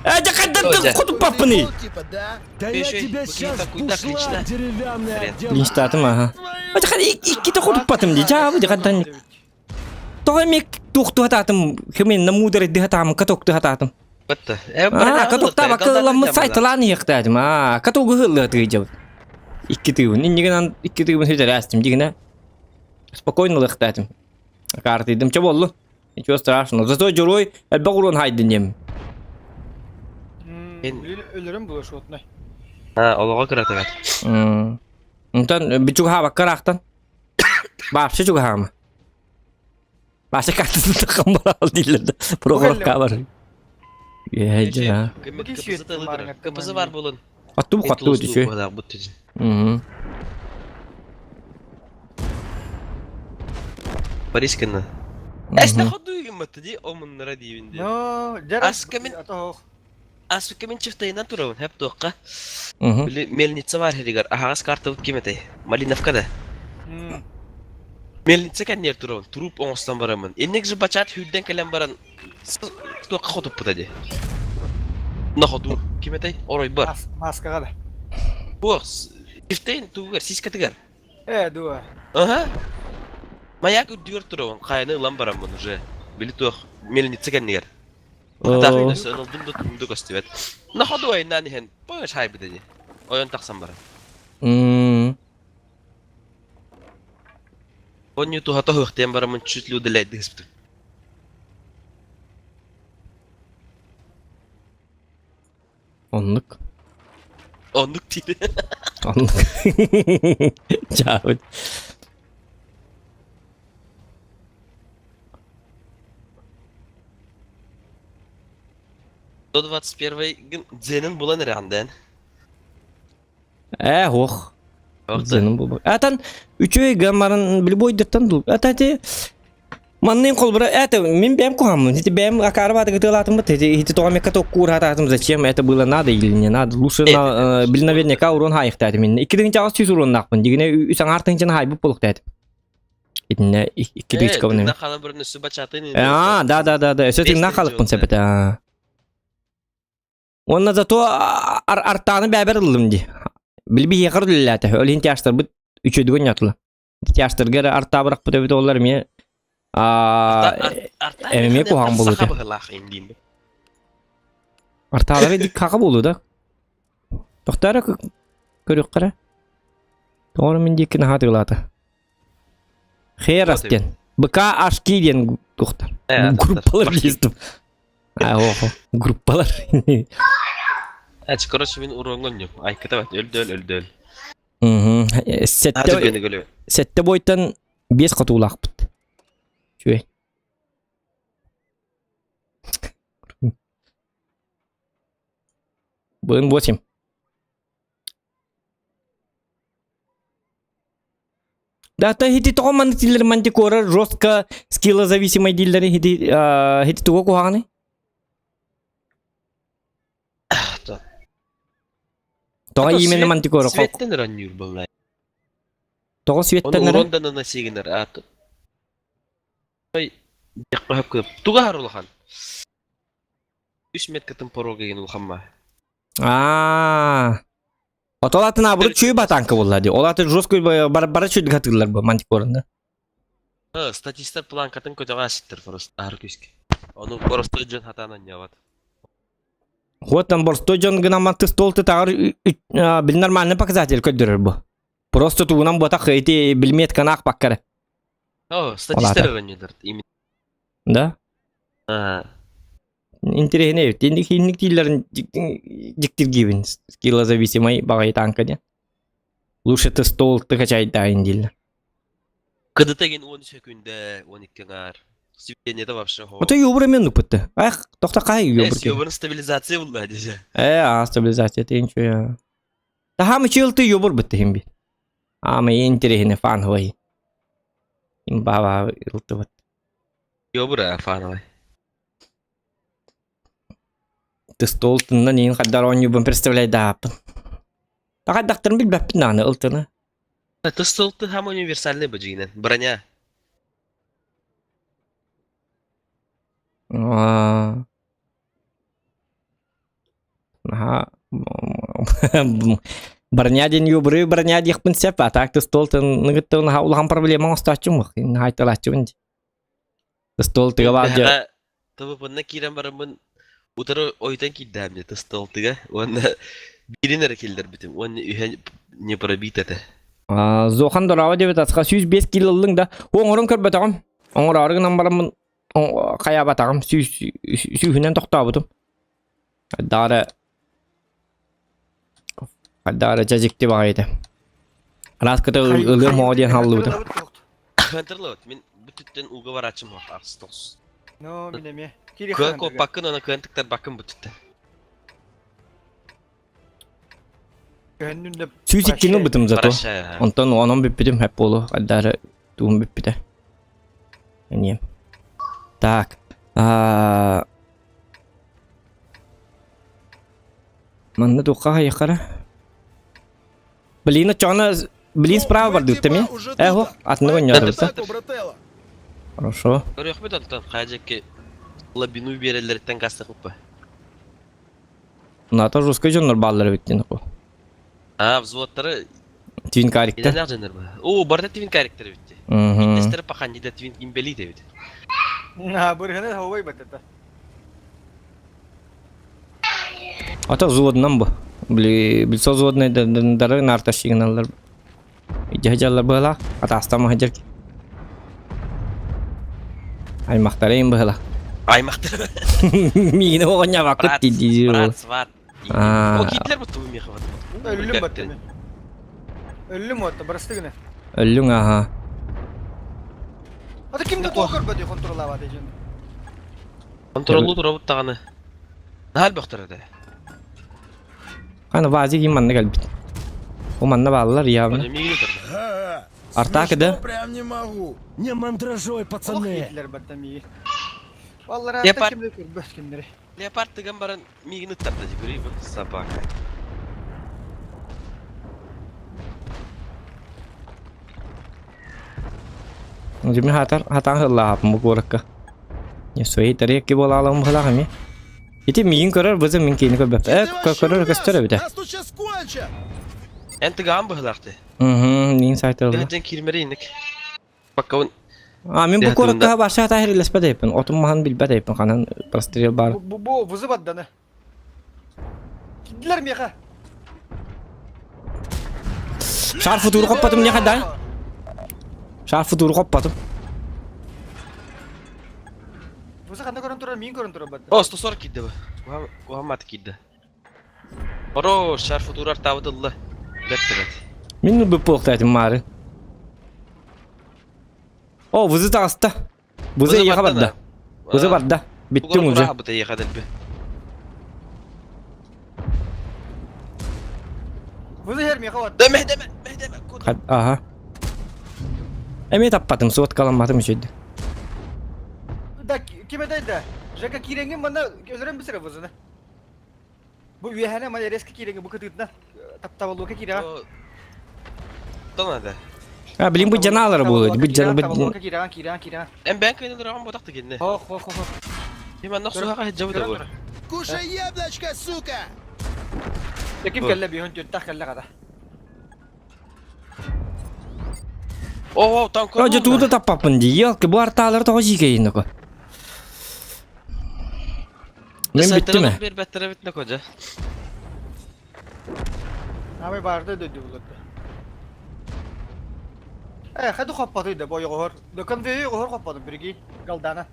Э, дьэ, хайдах хотуппаппыный? Типа, да? Да я Еще тебя и сейчас такой, так, пушла лично. деревянная Хрен. отделаю. Линчтаатым, аха. А, дьэ, икките хотуппатым дии. Дьаа, бу дьэ, хаддан. Тоҕо эмиэ туохтуһатаатым, химин намуудары дыһатаамын, катоктуһатаатым. Батта. А, катоктаабакка ыламмыт сайталаан иһиэхтаатым. А, катогу ыһыллыатыгы Икки тыыбын. Иннигин икки тыыбын сүтэрээстим дигинэ. Спокойно ылыахтаатым. Каартыйдым. Чэ боллу. Ничего страшного. Зато дьоруой элбэх уруон хайдын диэм. Өлөрүм була шотной. А, олоҕо кыратыгар. Онтон бичугаабакка ыраахтан. Вообще чугаһаама. Вообще картасын таххан бараал дииллэр да. Прохоровка бар. Ээ, дьэ. КПЗ бар болун. Атту хатту үчү. Мм. Борис кынна. Эсте ходу гымматты ди омуннара диибин ди. Но, дьэ Аска мин Аска мин чифтайынан турабын хэп туохха. Били мельница бар херигер аһаҕас картабыт ким этэй? Малиновка да. Мельница кэнниэр турабын, труп оҥостон бараммын. Инник же бачаат сүүрдэн кэлэн баран туохха хотуппута дии. Находу. Ким этэй? Оройбор. Маскаҕа да. Туох, чифтейн тугугар, сиськатыгар. Э, дуо. Аха. Маяк үрдүгэр турабын, хайаны ылан бараммын уже. Били туох, мельница кэннигэр. Ылдым да тумду көстүбэт. Находу айнаан иһэн, пыш хайбыта дии. Ойон тахсан баран. Онньу туһата суох диэн бараммын чуть ли удаляйдыы сыспытым. Оннук. Оннук диир. Оннук. Чаабыт. До 21 дзенин булан эрэ анден. Ээ, ох. Дзенин булбак. Атан үчүгэй гаммарын билбойдаттан дул. Ата ти маннын колбура это мин бэм кухаммын. Ити бэм акары баты гытылатым бит. Ити тоҕо мекка токкуур хатаатым зачем это было надо или не надо. Лучше на бил наверняка урон хайыхтаатым мин. Икки тыһынчаҕа сүүс уроннаахпын. Дигине үс аҥаар тыһынчаны хайбыт буолуктаатым. Итинне икки тыһынча Тыҥна хаалан баран өссө бачаатын А, да, да, да, да. Өссө тыҥна халыкпын сэпэтэ. Уонна зато артааны бэбэр ыллым дии. Билби иэхэр үлэлээтэ. Ол иһин тяжтарбыт үчүгүйдүк онньоотулар. Тяжтарга эрэ артаа бырахпыт эбит оллар эмиэ эмиэ куһаҕан буолуо этэ. Артаалары дик хака буолуо да. Тохтоо эрэ көрүөххэ эрэ. Тоҕо мин диэки наһаа тыылаата. Херас диэн. БК Ашки диэн туохтар. Группалар диэстим. А, охо. Группалар. Ач, короче, мин уроҥҥа онньум. Айкыта бат, өлдөөл, өлдөөл. Сэттэ, сэттэ бойтан биэс хотуулаахпыт. Үчүгэй. Быын восемь. Да, то хити тоҕо маннык дииллэр мантикора жестко скиллозависимый дииллэр хити хити туга куһаҕаный? Тоҕо именно мантикора Светтен ыранньыыр буолла. Тоҕо светтен Оны урондан ынасигинер аат. Туга хар улахан. Үс меткатын порога ген улаханма. Аа. Отол атын абыры чүй батанка буолла дии. Ол аты жесткий бар бара чүйдүк атыылар бу мантикорында. Статистар планкатын көтөҕө аситтер просто аһар күске. Ону боростой дьон хатаан анньабат. Вот там боростой дьон гынан манты стол тытаҕар бил нормальный показатель көрдөрөр бу. Просто тугунан буотах эти билметканы аахпаккара. О, статистар ыранньылар именно. Да? Интэриэһинэй эбит. Инник инник дииллэрин дьиктиргиибин. Скиллозависимай баҕайы танка диэн. Лучше ты стол ты качайдаайын дииллэр. КДТ ген 10 секүндэ, 12 ңаар. Сведение вообще хо. Ото юбур эмен нупытты. Ах, тохта кай юбур. Юбурын стабилизация булла десе. Э, а стабилизация ты ничего. Таха мычыл ты юбур бытты химби. Ама интересный фан хой. Имбава ылтыбыт. Юбур фановый. Ты стол тынна нин хаддар оонньуубун представляйдааппын. Тахайдахтарын билбэппин даҕаны ылтыны. Ты стол ты самый универсальный быдьыгинен. Броня. Наһаа броня диэн юбры броня диэхпин сөп, а так ты стол тынныгыттан наһаа улахан проблема оҥостооччум наһаа дии. Стол тыга баар дьэ. ТВП-на киирэн бараммын утары ойутан киирдэм дии стол тыга уонна биирин эрэ киллэрбитим уонна үһэ не пробит этэ. Зохан дорааба диэбит асха 105 кило ыллыҥ да оҥорон көрбөтөҕүм. Оҥороору гынан бараммын хайаабатаҕым сүүһүнэн тохтообутум. Даара Даара дьэ дьикти баҕайы этэ. Араас кыта ылыам оҕо диэн хааллыбытым. Контрлот, мин бүтүттэн ууга барааччым суох ахс тоҕус. Но мин эмиэ. Кыан куоппаккын уонна кыан тыктарбаккын бүтүттэн. 102 ылбытым зато. Онтон онон бүппүтүм хэп буолу. Хайдары тугум бүппүтэ. Эмиэ. Так. Манна туохха хайыхара? Блин, оччоҕуна блин справа бардыт ми? Эхо, атыннык ойнотубут. Хорошо. Көрүөхпүт онтон хайа лабину биэрэллэриттэн кастахпыппа. Ната жесткий дьоннор бааллар эбит диэн А, взводтары Твин кариктер. Идэлээх дьоннор ба. Оо, барыта твин кариктер эбит. Фитнестер паханнида твин имбелит эбит. А, бырыһыны ховой батата. Ата взводынан бу. Били билсо взводный дары нарташигналар. Дьаһдьаллар быһалаах, атаастама сылдьар Аймахтарым быһалаах. Аймахтар. Миигин оҕонньообоккут дии Брат, сват. О, киитлер бу тугу миэхэ Өллүм баттым. Өллүм уотта, барысты гына. Өллүҥ аха. Ата ким да туох көрбөтүй контроллаабат дьон. Контроллуу турабыт даҕаны. Наһаа элбэхтэр этэ. Аны Вазик им манна кэлбит. Бу манна бааллар явно. Артак да? Прям не могу. Не мандражой, пацаны. Леопард. Леопард тыган баран миигин ыттарда дии собака. Дьүмү хатар хатан хыллааппын бу куоракка. Свои тарелки буолаалым быһылаах эмиэ. Ити миигин көрөр бызы мин киини көрбөп. Э, көрөр көстөр эбитэ. Нас тут сейчас кончат! Эн тыгаан быһылаахты. Угу, миигин сайтырылла. Дьэн киирмэри инник. Баккабын А, мин бу куоракка баша тахирилеспет эппин. Отум махан билбэт эппин ханан прострел бар. Бу бу вызы бадданы. Кидилер меха. Шар футуру хоппотум не хада? Шар футуру хоппотум. Буза ханна көрөн турар, мин көрөн турар бат. О, 140 киирдэ бу. Куһаҕан киирдэ. Хорош, шар футурар таабытылла. Бэрт да бэрт. Мин ылбыт буолуохтаатым маары. О, вызы таҕыста. Вызы эйиэхэ барда. Вызы барда. Бүттүҥ уже. Быта эйиэхэ дэлби. Вызы хер миэхэ барда. Дэмэ, дэмэ, дэмэ, куда? Ага. Эмиэ таппатым, суоткаламматым үчүйдү. Да, ким этэй да? Жека киирэҥҥин манна өлөрөн бисэрэ вызыны. Бу үөһэне мана резко киирэҥҥин бу кытыытынан таптабаллука киирэҕин. То надо. А, блин, бу дьанаалара буолуо. Бу дьан бу Табаллука киирэҕин, киирэҕин, киирэҕин. Эн бэйэҥ кыайан өлөрөҕүн буотах да кинини. Хо, хо, хо, хо. Ким аннах суһаҕа сылдьабыта бу. Кушай яблочко, сука! Ким кэллэ биһун түөртэх кэллэ хата. О, танк. О, дьэ тугу да таппаппын дии. Елки, бу артаалары тоҕо сиикэйин око. Мин бүттүм ээ. Биэрбэттэрэ бүтнэ кожа. Абай барды дөйдү буларды. Э, хаду хоппатый да бой оҕор. Докон вею оҕор хоппатым бириги галдана.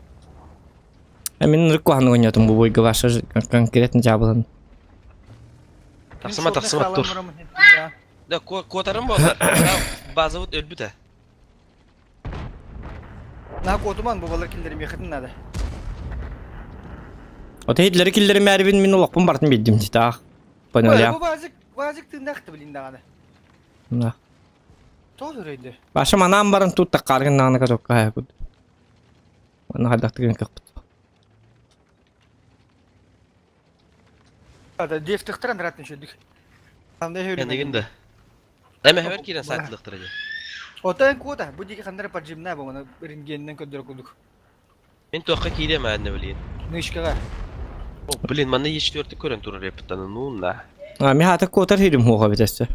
Мин ырык куһаҕаны оонньоотум бу бойга ваша конкретно дьаабылан. Тахсыма, тахсыма тур. Да, куотарым буоллар. Базабыт өлбүтэ. На куотуман бу балар киллеримиэхитин надо. Ота хитлери киллеримээрибин мин олохпун бартын билдим таах. Понял Бу базик базик тыыннаахты билин даҕаны. Да. Тоҕо өрөйдө? Баша манаан баран тут таккааргын наана катокка хайакут. Манна хайдахтыгын кыкпыт. Ада дефтехтер анратын шөдүк. Кэннигин да. Эме хабер киирэн саатылыктара дии. Отон куота, бу диэки ханнара поджимная бу маны рентгенинэн көрдөрө курдук. Мин туохха киириэм аанна билигин. Нышкаҕа. О, блин, манна Е4 көрөн турар эппиттан, ну на. А, ми хата куотар хирим хуоха битессе.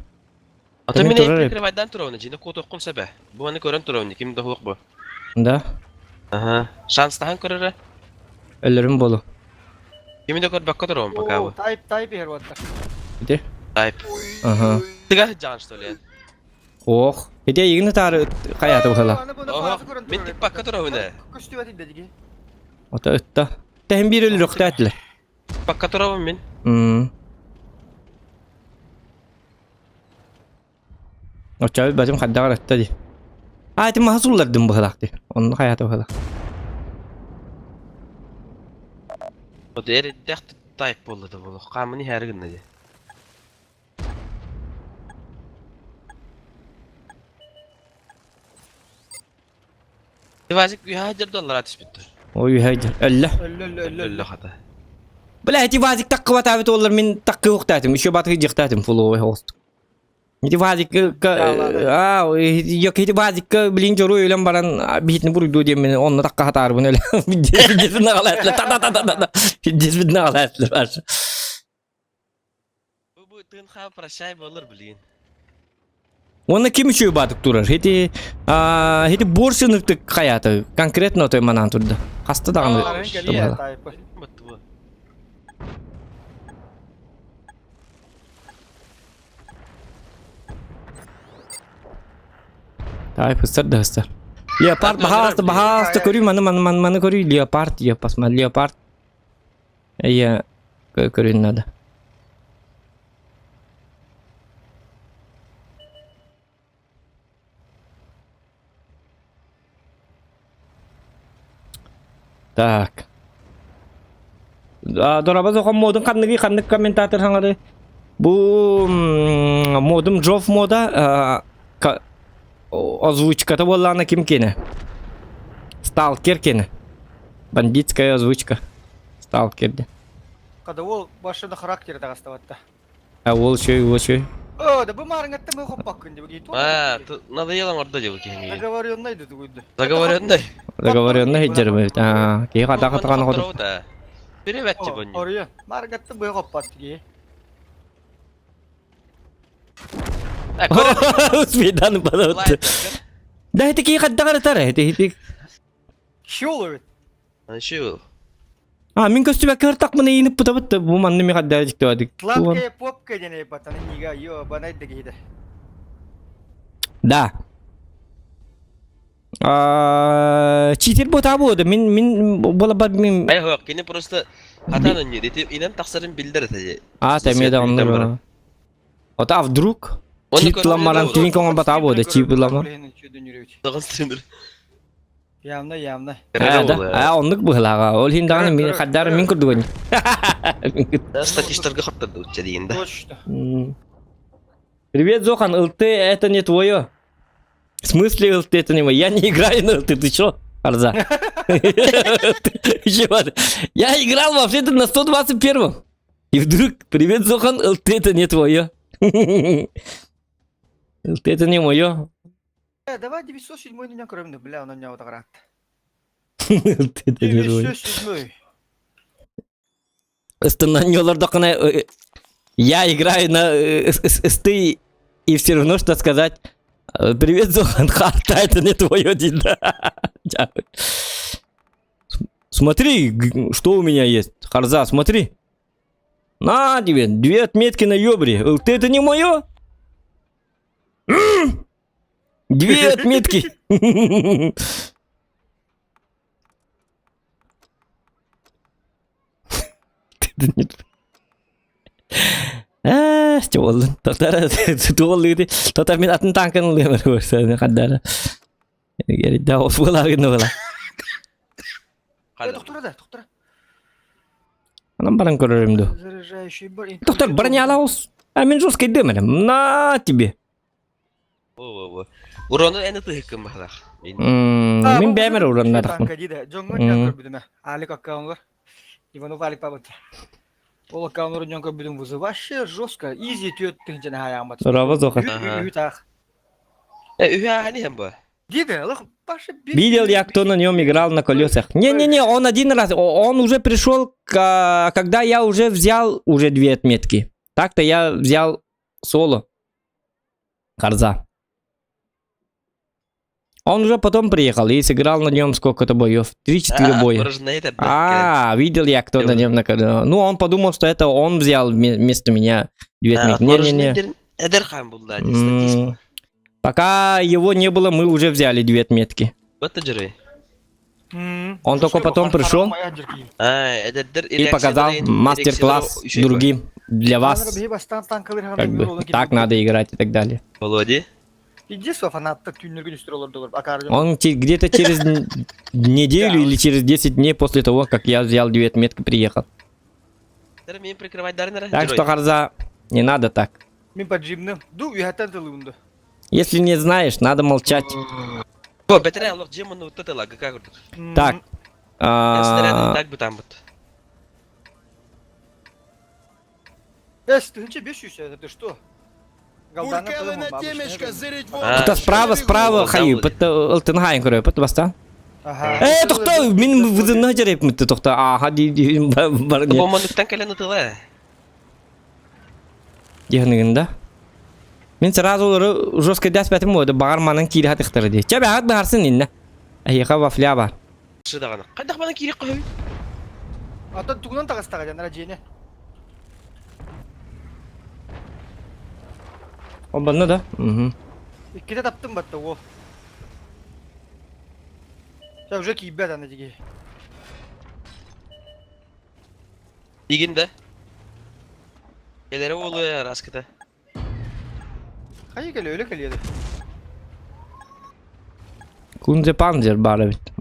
А то Мин мин турар эп. прикрывайдан туравны, жина куотуоххун сөбө. Бу маны көрөн туравны, ким да хуох бу. Да. Ага. Шанстахан көрөрө. Өлөрүм болу. Кими да көрбөккө туравын пока бу. Тайп тайп иһэр уоттар. Ити? Тайп. Ага. Тыга жан что ли? Ох. Ити эйигин таары хайааты быһыла. Ого, мин типпакка туравын. Көстүбэт идэ Ото ытта. Тэһин биир өлөрөхтөөтүлэр. Пакка туравын мин. М. Оччо бэтим хайдаҕар ытта дии. Аа, ити маһы суллардым быһылаах дии. Онно хайаата быһылаах. Вот эрдэх тайп буолла да буолуох. Хаамын иһээри гынна дии. Ивазик үһэ дьэр доллара түспүттэр. Ой, үһэ дьэр. Өллө. Өллө өллө өллө. Өллө хата. Бля, ити Вазик таккыбатаабыт оллар мин таккы уктаатым. Еще батыгы дьихтаатым фуловой хост. Ити Вазик а, yok ити Вазикка блин жору өлөн баран бихитни буруйду диэн мен онно такка хатаарбын өлө. Десбит нагалаатла. Та та та та та. Десбит нагалаатла баш. Бу бу тыын хаа прощай болар блин. Уонна ким үчүгэй баатык турар? Ити аа ити борсыныктык хайааты конкретно той манаан турда. Хаста даҕаны Кэлиэ тайпы. Баттыбы. Тайп ыстар да ыстар. Леопард баһааста баһааста көрүй маны маны маны маны көрүй леопард я посмотри леопард. Я көрүн надо. Так. Дорабаз охон модун ханныгы ханнык комментатор хаҥары бу модум Джоф мода озвучката буоллаҕына ким киэнэ? Сталкер киэнэ. Бандитская озвучка. Сталкер диэн. Когда ол башында характері таҕыстабатта. А ол үчүгэй, ол үчүгэй. О, да бу маарыҥҥаттан бу хоппаккын деп гей А, надоело ордо деп киһини. Договоренный да тугуйду. Договоренный. Договоренный сылдьарбыт. Аа, киһи хата хатаҕан хоту. Привет тебе. Оройон. Маарыҥҥаттан бу хоппат киһи. Успейдан подаватты. Да это киһи хаддаҕар ытар эти ити. Шел эбит. Шел. А, мин көстүбэккэ ыртахпына иинip путабыт да бу манны ми хаддаа дьиктибадык. Сладкая попка диэн эйбатаны нига йо банай да киһитэ. Да. А, читер бота буода. Мин мин бола бар мин. Ай хоқ, кини просто хатан өннү. Ити инен тахсарын билдер этэ. А, тэмиэ да онно. Ота а вдруг? Читламаран твин коңон бата буода, чиплама. Явно, явно. А, да. А, оннук быһылааҕа. Ол иһин даҕаны мин хаддар мин курдугун. Статистарга хоттарды учча дейін да. Точно. Привет, Зохан, ЛТ это не твое. В смысле ЛТ это не мое? Я не играю на ЛТ, ты чё, Арза? Я играл вообще-то на 121-м. И вдруг, привет, Зохан, ЛТ это не твое. ЛТ это не мое. Давай 907 на көрөмнү, бля, онон ньоо тагыраат. ЛТ это не твое. 907. Остананёлордохуна я играю на СТ и все равно что сказать привет, Зохан, харта, это не твое да. Смотри, что у меня есть. Харза, смотри. На тебе, две отметки на ёбре. ЛТ это не мое? Две отметки. Ээ, Стюоллун. Татар туоллыгы. Татар мин атын танкын ылыамар көрсөне хаддара. Да осула гына була. Доктора да, доктора. Анан баран көрөрүм ду. Заряжающий бар. Доктор, броня алабыз. А мен жесткий дымерем. На тебе. Во-во-во. Урону эни тыһыккын баһалах. Мин бээмэр ураннарахпын. Дьоҥҥо дьон көрбүтүмэ. Алик аккаунлар. Иванов Алик пабыт. Ол аккауннар дьон көрбүтүм вызы. Вообще жестко. Изи түөт тыһынчаны хаямат. Раба зоха. Үһү Үһү хан бу. Диде, алах башы Видел я, кто на нем играл на колесах. Не-не-не, он один раз, он уже пришел, когда я уже взял уже две отметки. Так-то я взял соло. Харза. Он уже потом приехал и сыграл на нем сколько-то боев. 3-4 боя. А, видел я, кто на нем на Ну, он подумал, что это он взял вместо меня две отметки. Не-не-не. Пока его не было, мы уже взяли две отметки. Он только потом пришел и показал мастер-класс другим для вас. Как бы так надо играть и так далее. Володи. Он где-то через неделю или через 10 дней после того, как я взял две отметки, приехал. Так что, Харза, не надо так. Если не знаешь, надо молчать. Так. Так бы там вот. Это что? Тут справа, справа, хай, ылтынхайын көрө, пыт баста. Э, тохто, мин вызына жереп митти тохто. Аха, ди ди бар. Бомбаныктан кэлэн ытыла. Дихныгында. Мин сразу олары жестко дәс бәтим ойды, бағар манын кири хатыктары ди. Чәбә хат бахарсын инне. Әйха вафля бар. Шыдаганы. Кайдах мана кири кой. Ата тугунан тагыстага жанара жене. Обанна да. Угу. Икките таптым батта о. Sen уже кийбет аны диги. Дигин да. Келери болу раскыта. Хайы келе өлө келеді. Кунзе панзер бар бит.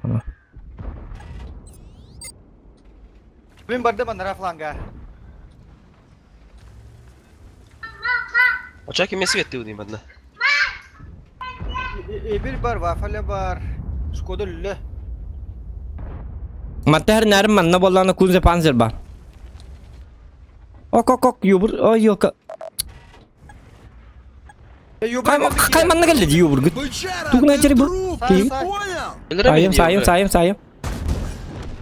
Мен барды манара фланга. Оча кеме светти удим бадна. Эбир бар, вафаля бар. Шкода лүле. Маттар нәрим манна болланы кунзе панзер бар. Ок ок ок юбур ой yok. Кай манна келди юбур гүт. Тугна жери бу. Сайым сайым сайым сайым.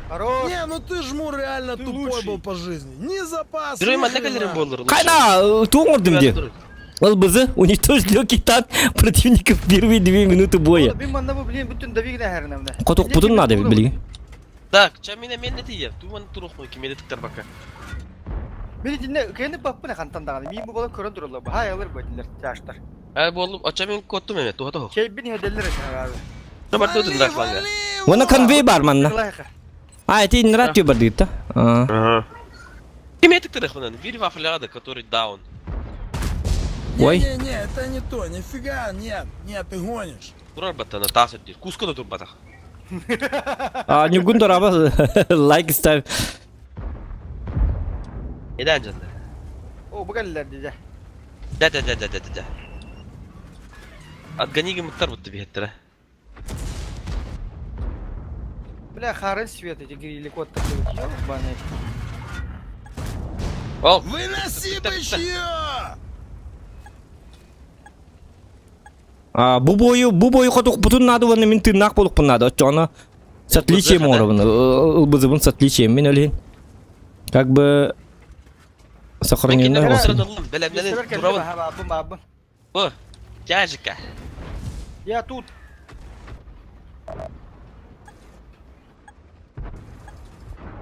Не, ну ты жмур реально Ты тупой лучший. был по жизни. Ни запас, Жүрөй ни манна хрена. келерим болор. Кайна туңурдум ди. ЛБЗ уничтожил легкий танк противника в первые 2 минуты боя. Мен манна бу билен бүтүн давигне хернемде. Котук путун надо билги. Так, ча мене мен не тиеп. Туман турук мой кимеде тыктар бака. Мени динне кени баппына хантан даганы. Мен бу бала көрөн туралар. Хай алыр бу дилер жаштар. Э буоллум, оччо мин куоттум эме, туһа туһу. Чэйбин иһэдэллэр этэ араабы. Барды тындар фланга. Уонна конвей бар манна. Лайха. А, это не рад тебе бардыта. Ага. Ким этик тырыхмынан? Бир вафляда, который даун. Ой. Не-не-не, это не то, нифига, нет, нет, ты гонишь. Турар баттана таас өттүр. Куска да турбатах. А, Нюгун дораба лайк ставь. Эден жанна. О, бу кэллэр дии. Да да да да да да. Отгони гымыттар бутты биһеттера. Бля, харын свет эти грили кот такой вот, ёбаный. Ол. Выноси бычье! А, бу бою, бу бою хотук бутун надо уонна мин тыыннаах буолукпун надо. Оччоҕуна с отличием оҥоробун. Ылбызыбын с отличием мин өлүһүн. Как бы сохраненный болсун. Бэлэмнэнин Север кэллэ турабын. баха баабын баабын. Бу. Тяжика. Я тут.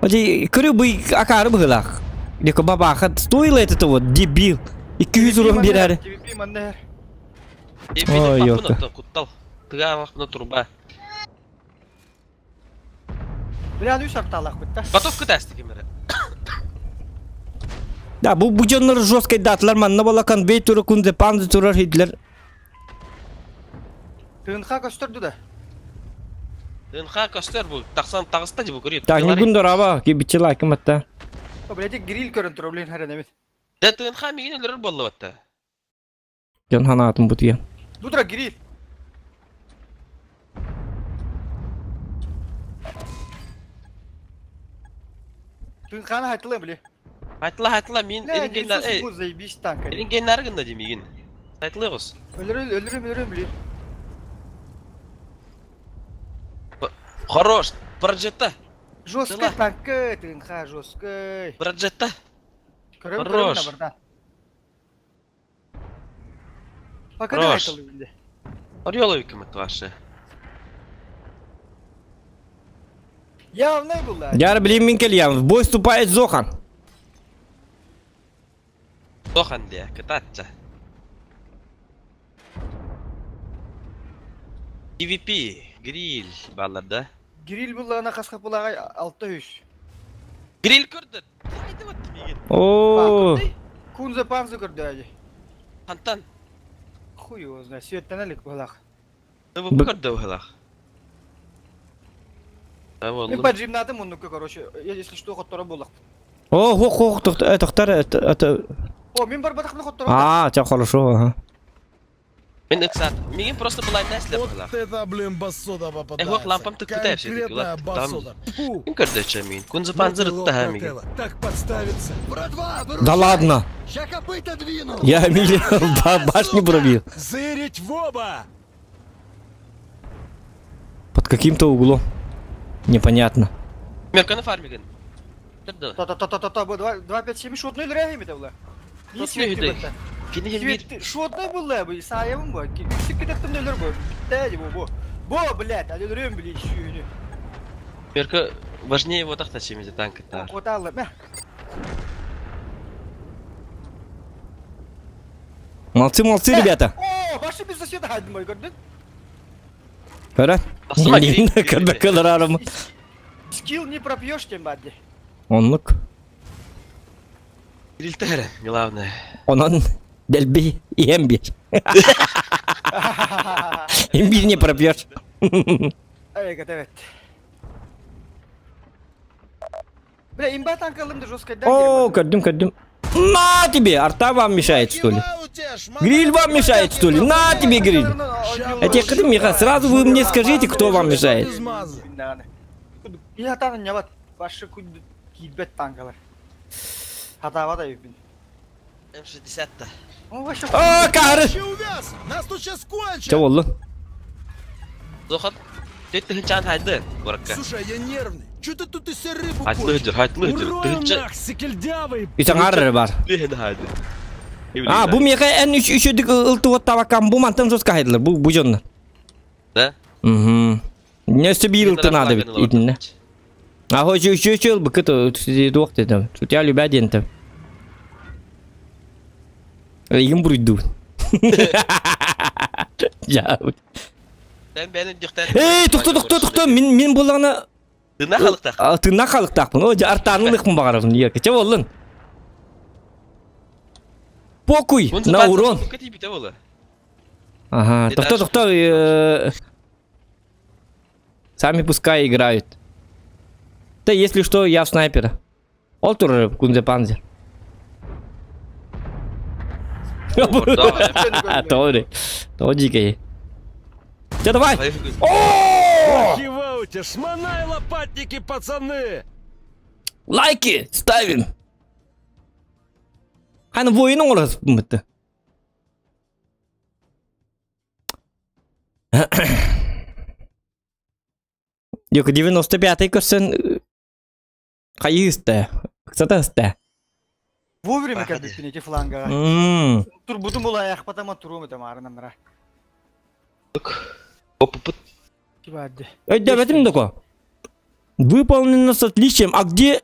Оди көрү бый акары быһылаах. Дико бабаха стоило это того, дебил. 200 урон биэрэр. TVP манна Ой, ёлка. Куттал. Тыга турба. Бля, ну шарталах бытта. Готов кытасты кемере. Да, бу бу дьоннор жесткой датылар манна бола конвей туру кунзе панзы турар хидлер. Тыынха көстөрдү да. НХ көстөр бу. Таксан тагыста ди бу көрүт. Так, Нюгун дораба, кибичи лайкым атта. О, блядь, гриль көрөн тур, блин, харан эмит. Да ТНХ мигин өлөрөр болду батта. Дьон ханаатын бутуя. Дудра гриль. Тыынханы хайтылы, бля. Айтла айтла мин Бля, эрингеннер эй. бу заебись танк. Эрингеннер гында ди мигин. Айтлы гос. Өлөрүм, өлөрүм, өлөрүм, бля. Хорош. Проджетта. Жесткий Дела. танк, тыынха, жесткий. Проджетта. Көрөм, көрөм Хорош. да барда. Пока да Хорош. айтылы, бля. Ореловик ким ваши. Явно было. Яр блин мин кельям, в бой вступает Зохан. Тохан де, кытатча. PvP, гриль баллар да. Гриль булларына каска булага 600. Гриль көрдү. Хайды вот мигин. О, Кунза панза көрдү ажы. Хантан. Хуй его знает, светтен элек булак. Бу Б- көрдү булах. Мен поджимнадым оннуку, короче, если что, хоттора булак. о, хох, хох, тохтар, это, это, О, мен бар батакны хоттора. а, тебя хорошо, ага. Мен ыксат. Мигин просто была нэсле Вот булах. это, блин, басота попадается. Эх, вот лампам ты куда всё-таки, Конкретная ладно, там- басота. Фу. Ким көрдү ча мигин. Кунза панзыр Ну ты та лох, мигин. Брателло, Так подставиться. Братва, Да ладно, Ща копыта двину! я Эмилия башню пробил. Зырить в оба! Под каким-то углом. Непонятно. Мерканы фармигин. Көрдү. Та-та-та-та-та, бу 2 2 5 7 шотный лирәһи бит була. Ни Шотный светти үдей. бит. Кини хем бир. Светти шотный була бу, саябым бу. Күчүк китеттим дөлөр бу. Битте бу бу. Бу, блядь, өлөрөм били шүйүнү. Мерка важнее вот так чем эти танк та. Коталы, мә. Молодцы, молодцы, ребята. О, башы биз засвет хайдым бой көрдүң? Көрө? Басыма гриль. Көрбөккө Скилл не пропьешь тем бадди. Оннук. Гриль тәрі, главное. Онон дэлби иһэн биэр. Имбирь не пропьешь. Evet evet. Бля, имба танк алым да жестко О, көрдүм, көрдүм. На тебе! Арта вам мешает, что ли? Кива у тебя, шмана Гриль вам мешает, что ли? На тебе гриль! Я тебе кадым, Миха, сразу вы мне скажите, кто вам мешает. Измазы. Я там не вот башы күн кийбет танкалар. Хатава да юбин. М60 та. О, вообще. О, кары! Вообще увяз! Нас тут сейчас кончат! Че болду? Зохан. Тетті хынчан хайды. Боракка. Слушай, я нервный. Че ты тут из себя рыбу Хайтлы хочешь? хыджыр, хайтлы хыджыр. Урою Тыгынча. нах, секельдявый! Үтәң бар. Лехен хайды. А, бу меха эн үч үчөдүк ылтыгот табаккан бу мантан жестко хайдылар. Бу бу жонна. Да? Угу. Не өстө бир ылты надо бит итинне. А хочу еще еще бы кыты дуох дедим. Тут я любя дентем. Игим буруйду. Дьаабыт. Sen бэйэн үрдүөхтэн. Эй, тохто, тохто, тохто, мин мин буоллаҕына Тыыннаах халыктаах. Тыыннаах халыктаахпын. О, артаанын ылыахпын баҕарабын. Ерке, чэ боллун. Покуй на урон. Ага, тохто, тохто. Сами пускай играют. Да, если что, я в снайпера. Ол турар Кунзе Панзер. Тоҕо Тоҕо дьиикэй. Чэ, давай! О! Хивауте, шмонай лопатники, пацаны! Лайки ставим! Ханы воин оҥороспуммут. Yok 95-й көрсөн Хайыы истэ? Ыксата истэ. Вовремя кэлбиппин ити флангаҕа. Турбутум улаайахпатама туруом этэ маарынамнара. Оппут. Өйдөөбөтүм доко. Выполнено с отличием. А где?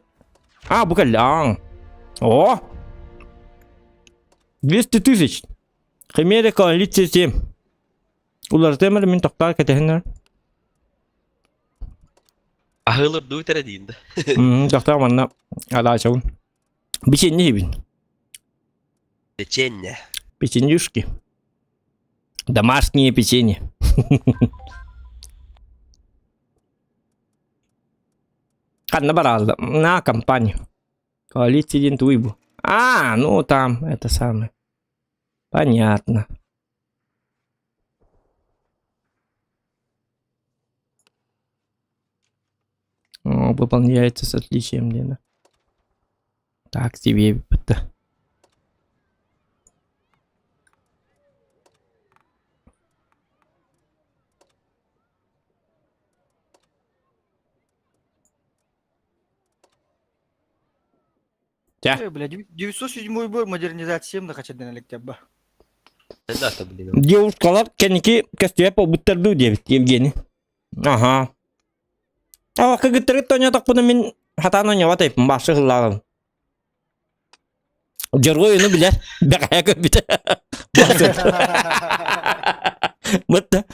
А, бу кэллэ. О! 200 тысяч. Химера коалиция 7. Уларытыам эрэ мин тохтоор кэтэһиннэр. Аһыылыр дуу тэрэ диин да. Тохтоо манна адаачабын. Печенье иһибин. Печенье. Печенюшки. Домашние печенье. Ханна бараалла. На компанию. Коалиция диэн тугуй бу? А, ну там, это самое. Понятно. О, выполняется с отличием, Лена. Так тебе это. Тя. Э, бля, 907 бу модернизация да хачадан электебба. Да, блин. Девушкалар кэнники көстүбэт буолбуттар дуу диэбит Евгений. Аха. А кыргыттары тоньотохпуна мин хатаан онньобот эппин башы хыллааҕым. Дьоруой ону билэр, бэҕэһээ көрбүтэ. Мытта.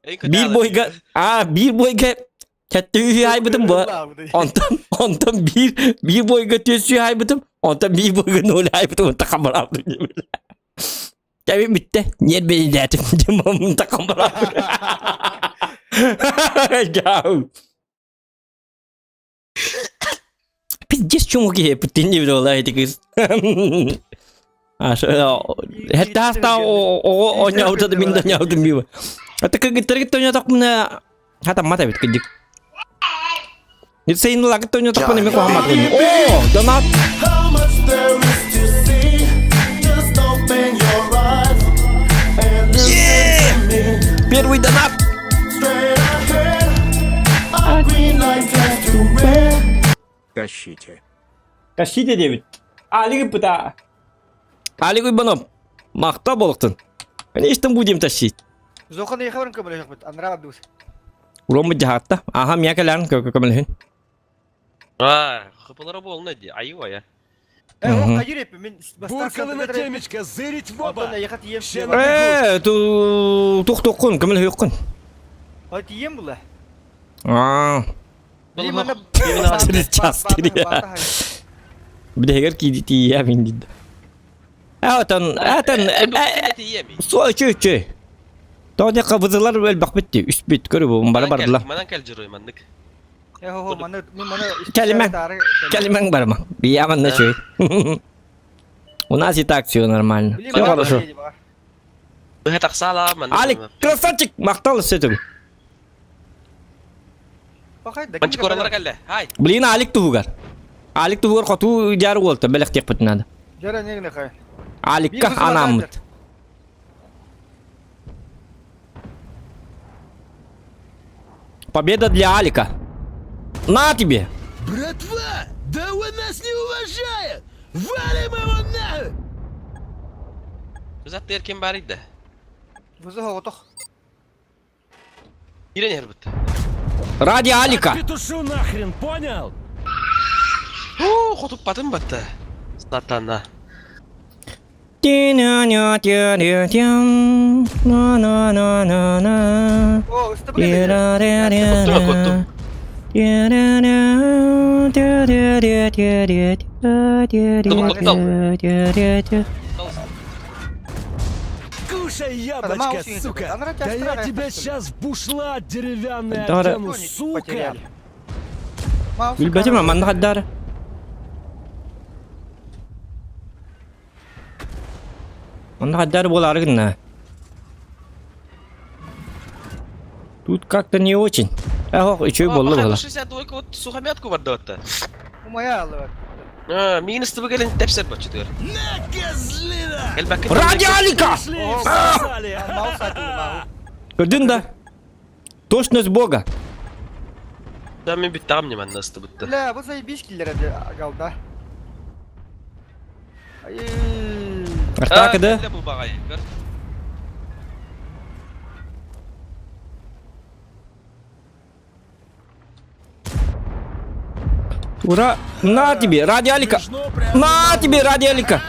Биир бойга, а биир бойга Кэтти үһү айбытым бу. Онтон онтон биир биир бойга түс үһү айбытым. Онтон биир бойга ноль айбытым. Онтон хамараабытым. Кэби бүттэ. Ньиэр бэйдээтим. Онтон хамараабытым. Дьау. Пиздец чуҥу киһи эппиттин диэбит буолла ити кыыс. Хэтта оҕо оонньообута да мин да оонньообутум биир. Это кыргыттаргыт оонньоотохпуна хатаммат эбит кырдьык. Сейин лагыт оонньоотохпуна эмиэ куһаммат О, донат! Первый донат! Тащите. Тащите диэбит. Алик ыппыта. Алик Уйбанов, махта буолуктун. Конечно, будем тащить. Зохан эйхэ баран көмөлөһөхпүт. Анараа бардыбыт. Уроммут дьаһаатта. Аха, мия кэлээн көмөлөһүн. А, хыпылара буолна ди, айы я. Бурканы на темечко, зырить в оба! Э, тух-тухкун, көмөлөһүөххүн. Тием була. Аа. Час Бүтэһигэр тиийэ мин дид. Аатан, аатан, суо үчү үчү. Тоҕо диэххэ бызылар элбэхпит дии, үспүт көрү бу бары бардылар. Манан кэл дьоруй маннык. Кэлимэҥ, кэлимэҥ барыма. Я манна үчүгэй. У нас и так все нормально. Все хорошо. Алик, красавчик, махтал өссө төгүл. Манчикоралара кэллэ. Хай. Блин, Алик туһугар. Алик туһугар хоту дьаар уолта бэлэхтиэхпитин надо. Аликка анааммыт. Победа для Алика. На тебе! Братва, да он нас не уважает! Валим его нахуй! Кызат ким бар иде? Кирен эрбит. Ради Алика! Петушу нахрен, понял? О, хотуп батын батты. Сатана. На-на-на-на. О, ыстыбык эбит. Коттум, коттум. Кушай Мау яблочко, синь сука! такой. Да я тебя сейчас в бушлат деревянный Дара. одену, сука! Билбэтим манна хаддара. Манна хаддара буолаары гынна. Тут как-то не очень. Эх, үчүгэй буолла буола. 62 вот сухомятку барда Умая алла. А, миин ыстыбы кэлин тэпсер бачытыгар. На, козлина! Кэлбэккэ Радиалика! Пришли и всосали! Мау сатыл, мау. Көрдүн да? Точность Бога. Да мен бүттәгәм не манна ыстыбытты. Бля, бу заебись киллер эди галда. Ай. Артака да? Бу багай. Ура! На тебе, радиалика! Смешно прямо На тебе, радиалика!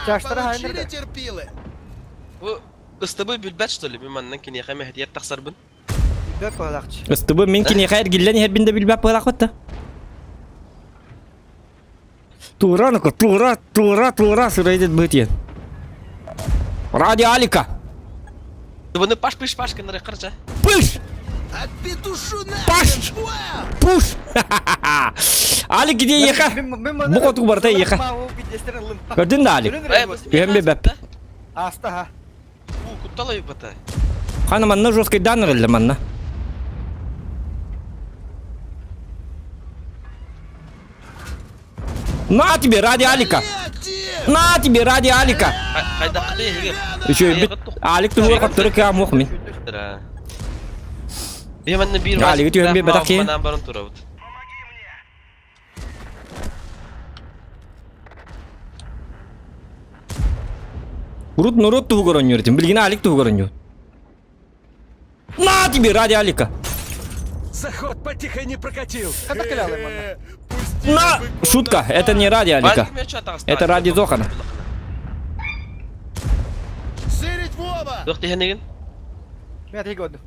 Чаштара Получили хайнер. терпилы! Бу ыстыбы билбәт что ли? Мен маннан кине хәмә хәдият тахсарбын. Бөк балакчы. Ыстыбы мин кине хайр гиллен хербин да билбәп пылак Тура ну тура, тура, тура, сырайдет бытен. Радиалика! Ыстыбыны паш пыш паш кыныры кырча. Пыш! От петушу нахрен, Паш! понял? Пуш! Алик где еха? Бу хотуг барта еха. Көрдүн да Алик? Түһэн бэбэп. Аста ха. Бу кутталай бата. Хана манна жесткий даннер элле манна. На тебе, ради Алика! Лети! На тебе, ради Алика! Хайда кыты егер. Еще бит Алик туһур каттыры кам мох мин. Би манна бир Алиги түһэн бир бэтэх киһи. Манан баран турабыт. Урут нурут туһугар онньур этим. Билгин Алик туһугар онньур. На тебе, ради Алика! Заход потихо не прокатил. Хата кэлялы манна. Пусти На! быков Шутка, на это не ради Алика. Это ради Зохана. Сырить Вова! Дох тиһэнигин. Мен тиги оду.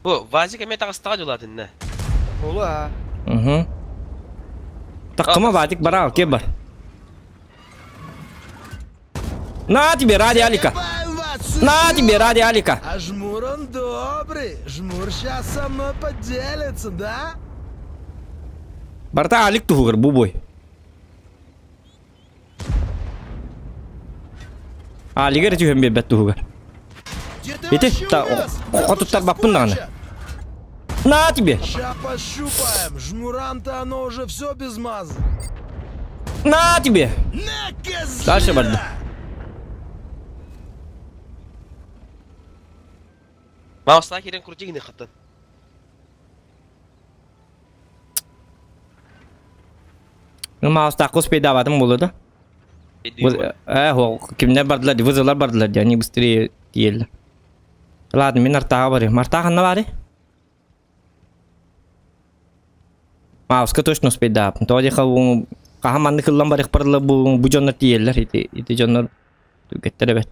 Бу вазик эме тагыстага жулатынна. Болу а. Угу. Таккыма ватик бара, окей бар. На тебе, ради Алика! Загибаем вас, На сучок! тебе, ради Алика! А жмур он добрый. Жмур сейчас со мной поделится, да? Барта Алик туһугар бубой. Алигер түһэн биэрбэт туһугар. Где ты Ити вообще та увяз? Да хотуттар тут баппын даҕаны. куча. На тебе! Ща пощупаем. Жмурам-то оно уже все без мазы. На тебе! На, козлина! Дальше барды. Маусла кирен крутигини хаттан. Маус такос пейдаватым болду да. Э, кимнер бардылар, вызовлар бардылар, они быстрее тиеллер. Ладно, мин артаға барыйм. Артаа ханна бары? Мауска точно успейдаапын. Тоҕо диэхэ хаһан маннык ыллан барыах барылар бу бу дьоннор тиийэллэр ити ити дьоннор түгэттэр эбэт.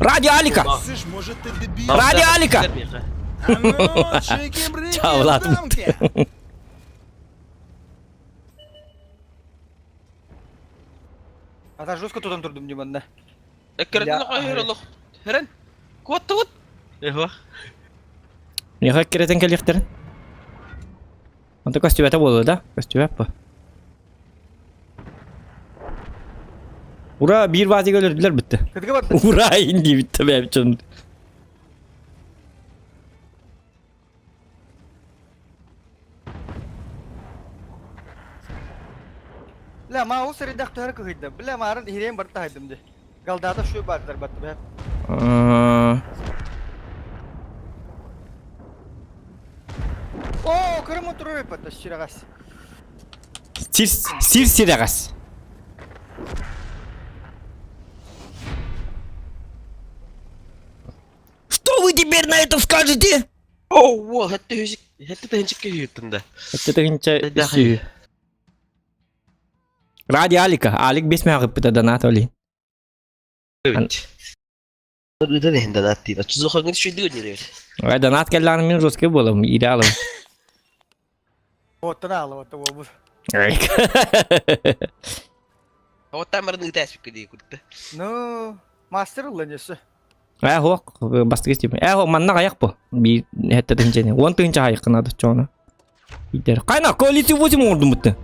Радио Алика! Слышь, может ты дебил? Ради Алика! А ну, чики-брики, Чао, Влад. дамки! Ата жестко тутан турдум диманна. Эккерен хойр олох. Херен. Куаттыбыт. Эхва. Миэхэ кирэтэн кэлиэхтэрин. Онто көстүбэтэ буолуо да? Көстүбэт бу. Ура, биир вазига өлөрдүлэр бүттэ. Кытыга барда. Ура, инди бүттэ бэйэм дьон. Бля, мау сырыдах түһэр кыһыйда. Бля, марын иһириэн барта хайдым ди. Галдата шуй бардar батты бэ. О, кырым турur батты ширагас. Сир сир сирагас. Что вы теперь на это скажете? О, во, хэтте хөсик, хэтте тэнчикке хүйүттүн да. Это тыгынча Да, сүй. Ради Алика. Алик бес мөҕүппүтэ донат оли. Ыытан иһин донат диир. Оччо үчүйдүк өнүрүөр. Ай донат кэллэҕинэ мин жесткий буолам, иирэ алым. Оттон аала, отто буолбут. Оттан барын ыыта эспиккэ дии курдук. Ну, мастер ылла нөссө. Ээ хуох бастакы истим. Ээ хуох манна хайах бу. Биир хэтте тыһынча 10 тыһынча хайах надо чоно. Ийтер. Кайна коалиция 8 оҥордум бутты.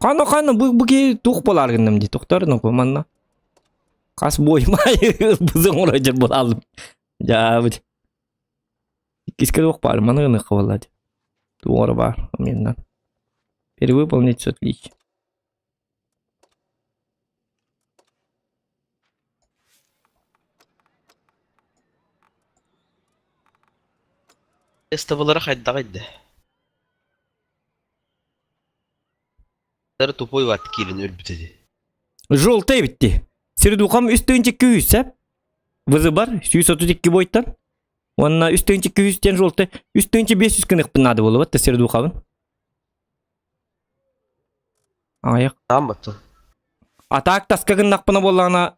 Кана кана бу бу ки тух болар гынным ди. Тохтор ну манна. Хас боймай бызы оҥорожор болалым. Жаабыт. Иккискэ туох баар маны гыныахха буолла дии. Туох эрэ баар меннан. Перевыполнить все отлично. Тестовалара хайдаҕый да? Тупой ват киирэн өлбүт этэ. Желтый эбитти. Сирдухам үс тыһыынча күүс сеп. Вызыбар 132 бойтан. Уонна үс тыһыынча күүс диэн желтый. Үс тыһыынча 500 гыныахпын наада буолуо да сирдухабын. Аҕыйах. Таам баттын. Атаак таска гыннахпына буоллаҕына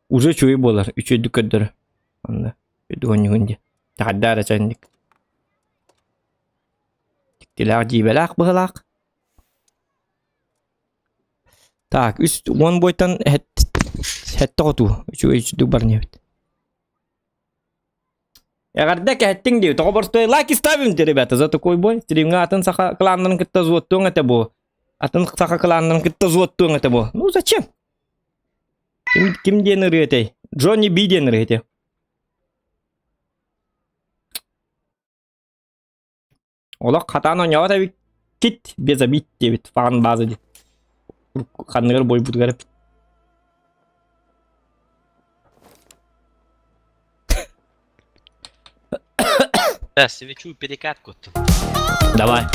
уже үчүгэй буолар. Үчүгэйдик көрдөрөр. Онно үрдүк онньугун дии. Таһырдаа эрэ чэнник. Дьиктилээх дьиибэлээх быһылаах. Так, үс уон буойтан сэттэ хотуу. Үчүгэй үчүгдүк баран иһэбит. Эҕэрдэ кэһэттиҥ дии. Тоҕо борстой лайки ставим дии, ребята, за такой бой. Стримҥа атын саха кланнарын кытта зуоттуоҥ этэ бу. Атын саха кланнарын кытта зуоттуоҥ этэ бу. Ну зачем? Ким, ким диэн ырыа этэй? Джонни Би диэн ырыа этэ. Олох хатаан оонньообот эбиккит, без обид диэбит фан база диэн. Ханныгар буойбутугар эппит. Да, свечу перекатку. Давай.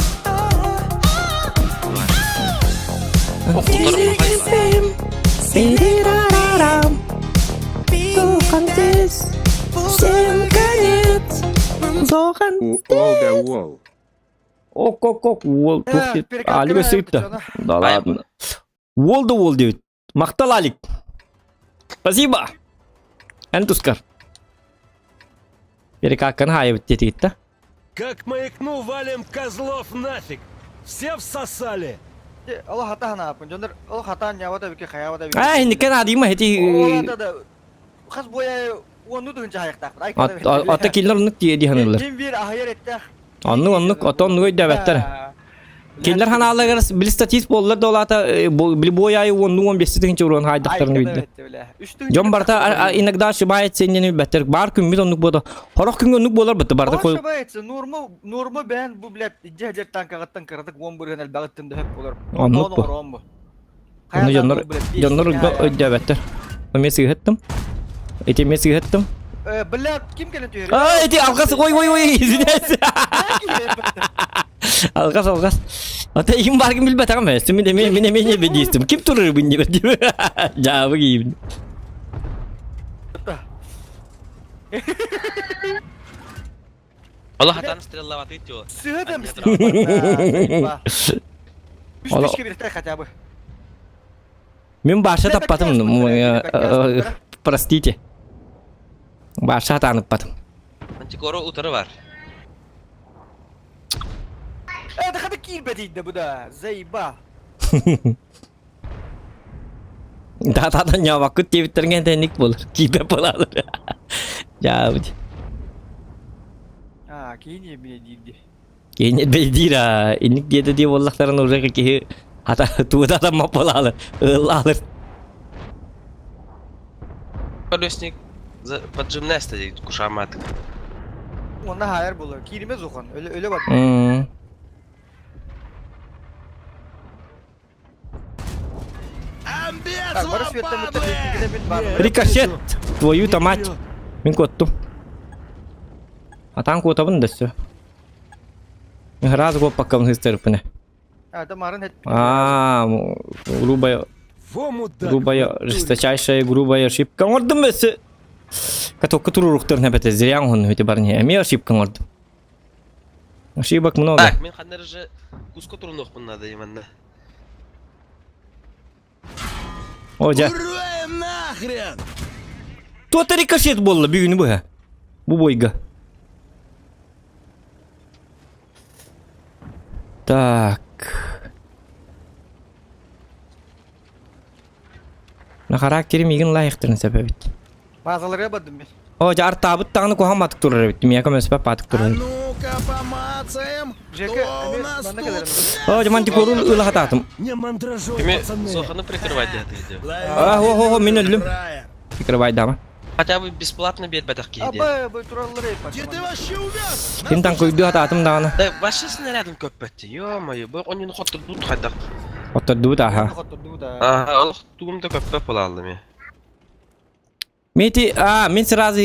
Уол да уол. Ок, ок, ок, уол туох диэт. Алик өссө ыытта. Да ладно. Уол да уол диэбит. Махтал, Алик. Спасибо. Эн тускар. Перекакканы хаайабыт диэтигит да? Как маякну, валим козлов нафиг! Все всосали! Олох хатаан ааппын. Дьоннор олох хатаан ньаабата эбикки хайаабата эбикки. Аа, инниккен аадыйма ити Хас буойа уонну тыһынча хайыктаахпыт. Ата кинилэр оннук дии дии саныыллар. Ким биир аһыйар эттээх. Оннук оннук ото оннук өйдөөбөттөр. Кинилэр ханааларыгар били статист буоллар да олаата били буой аайы уоннуу он бести тыһынча уруон хаайдахтарын билдэ. Дьон барыта иногда ошибается иннини билбэттэр. Баар күммүт оннук буода. Хорох күҥҥэ оннук буолар бытты барыта кой. Ошибается. Норма норма бээн бу блядь ijja жер танкаҕыттан кыратык уон бырыһын элбэҕиттэн да хөп болар. Оннук бу. Ону дьоннор дьоннор өйдөөбөттөр. Эмиэ сыыһыттым. Ити эмиэ сыыһыттым. Бля, ким кэлэн түһэр? А, эти алгас, ой, ой, ой, извиняюсь. Алгас, алгас. Ата им баргын билбэтэҕим ээ. Мин эмиэ мин эмиэ не бедиистим. Ким турар бин диэбит. Жаабы киибин. Олох хатан стреллаватый тё. Сыһытым. Үс бишке хотя бы. Мин баша таппатым. Простите. Баша таныппатым. Антикоро утары бар. Это хата киирбэтийдэ бу да. Заеба. Да-да-да, ньаабаккыт диэбиттэргэ тэнник буолар. Киипэ буолалар. Дьаабыт. А, киһи эмиэ диирди. Киһини бэйдиир аа, инник диэтэ дии буоллахтарына уже киһи ата тууда атаммат буолаалар, ыаллаалар. Колесник поджимнаста дейт кушаматык. Онна хайар буолар. Кииримэ зухан. Өлө өлө бар. Рикошет! Твою-то мать! Мин куоттум. Атаан куотабын да все. Раз куоппаккабын сыстырыппына. А, грубая, грубая, жесточайшая грубая ошибка. Оҥордум өссө. Катокка туруруктарын эбэтэ зря оҥоһунну ити барни. Эмиэ ошибка оҥордум. Ошибок много. Так, мин ханна же куска турунуохпун надо именно. О, дьэ. Ура им нахрен! Туота рикошет буолла бүгүнү быһа. Бу бойга. Так. На характере мигин лайықтырын сөп эбит. Базаларга бардым мен. О, дьэ артаабыт даҕаны куһаҕан турар эбит. Миэхэ көмөспөт паатык А турар эбит. ну-ка помацаем, Жека, кто у эми нас манна тут? кэлэрим. О, дьэ мантикору ыла хатаатым. Не мандражой, Кими пацаны. Соханы прикрывать диэтэ. Лови А, хо-хо-хо, мин өллүм. фраер. Прикрывай дама. Хотя бы бесплатно биэрбэтэх киһи диэн. Аба, бу тураллар эй, Где ты вообще увяз? Ким танкуйдуу хатаатым даҕаны. Да вообще снарядын көппөттү. Ё-моё, бу онньуну хоттордуут хайдах. Оттордубут аха. Хоттордубут да. Ага, ол тугум да көппөт буолааллым я. Мити, а, мин сразу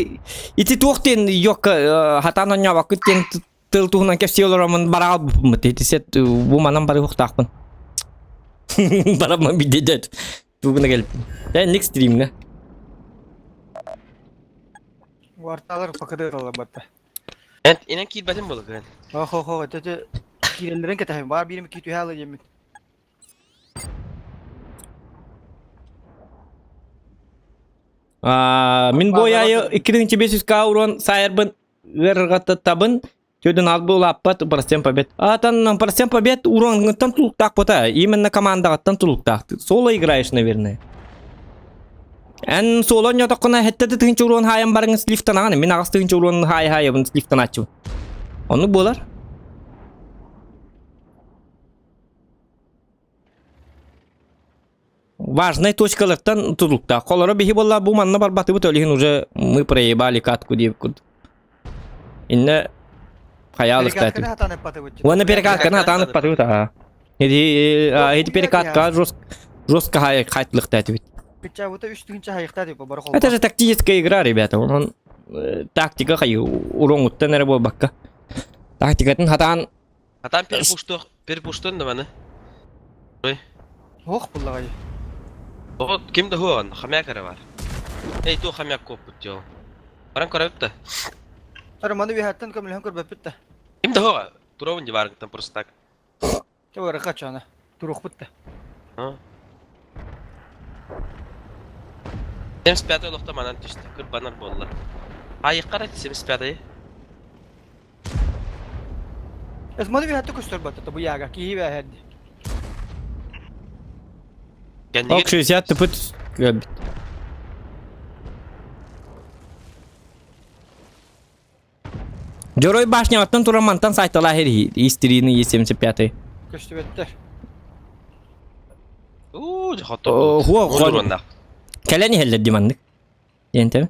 ити туох диэн йокка хатаан онньообоккут диэн тыл туһунан кэпсии олороммун бараал буппуммут. Ити сет бу манан барыахтаахпын. Бараммын бидет. Тугуна келиппин. Э, next стримҥа. Уарталар покадыр алабатта. Эн инэн киирбэтин буолугун. Хо-хо, это киирэллэрин кэтэһин. Баар биирим ки түһэ диэммин. Мин бу айы 2500 к урон сайарбын ыарырҕаттабын Төрдүн албы улааппат процент побед. Атан процент побед уронгыттан тулуктаах бота. Именно командаҕыттан тулуктаах. Соло играешь, наверное. Эн соло ньотоххуна хэтте тыһынча урон хаайан барыҥ слифтанаҕын. Мин аҕыс тыһынча урон хаай хаайабын слифтанааччыбын. Оннук буолар. Важнай точкалартан тутулуктаах. Холоро биһи буолла бу манна барбатыбыт ол иһин уже мы проебали катку диэбит курдук. Иннэ хайаалыктаатыбыт. Уонна перекатканы хатаан ыппатыбыт аа. Эти эти перекатка жестко жестко хайтлыктаатыбыт. Это же тактическая игра, ребята. Он тактика хай уроҥуттан эрэ буолбакка. Тактикатын хатаан Хатаан перепуштуох, перепуштуон да маны. Ой. Ох буллаҕай. Оҕо ким да хуоҕан, хомяк эрэ бар. Эй, туох хомяк куоппут дьол. Баран көрөбүт да. Ары маны үөһэттэн көмөлөһөн көрбөппүт да. Ким да хуоҕа, туруобун дьыбааргыттан просто так. Чэ барыха чана. Туруохпут да. А. 75 олохто манан түстэ, кырбанар буолла. Айыққар 75-й. Эсманы үөһэттэ көстөр баттата бу яга киһи бээһэрди. Ок 60 тыпыт көрбүт. Дьоруой башняттан туран мантан сайталаа иһи истирины Е75. Көстүбэттэр. Уу, хоту. Хуа, Кэлэн иһэллэр ди маннык. Диэнтэбин.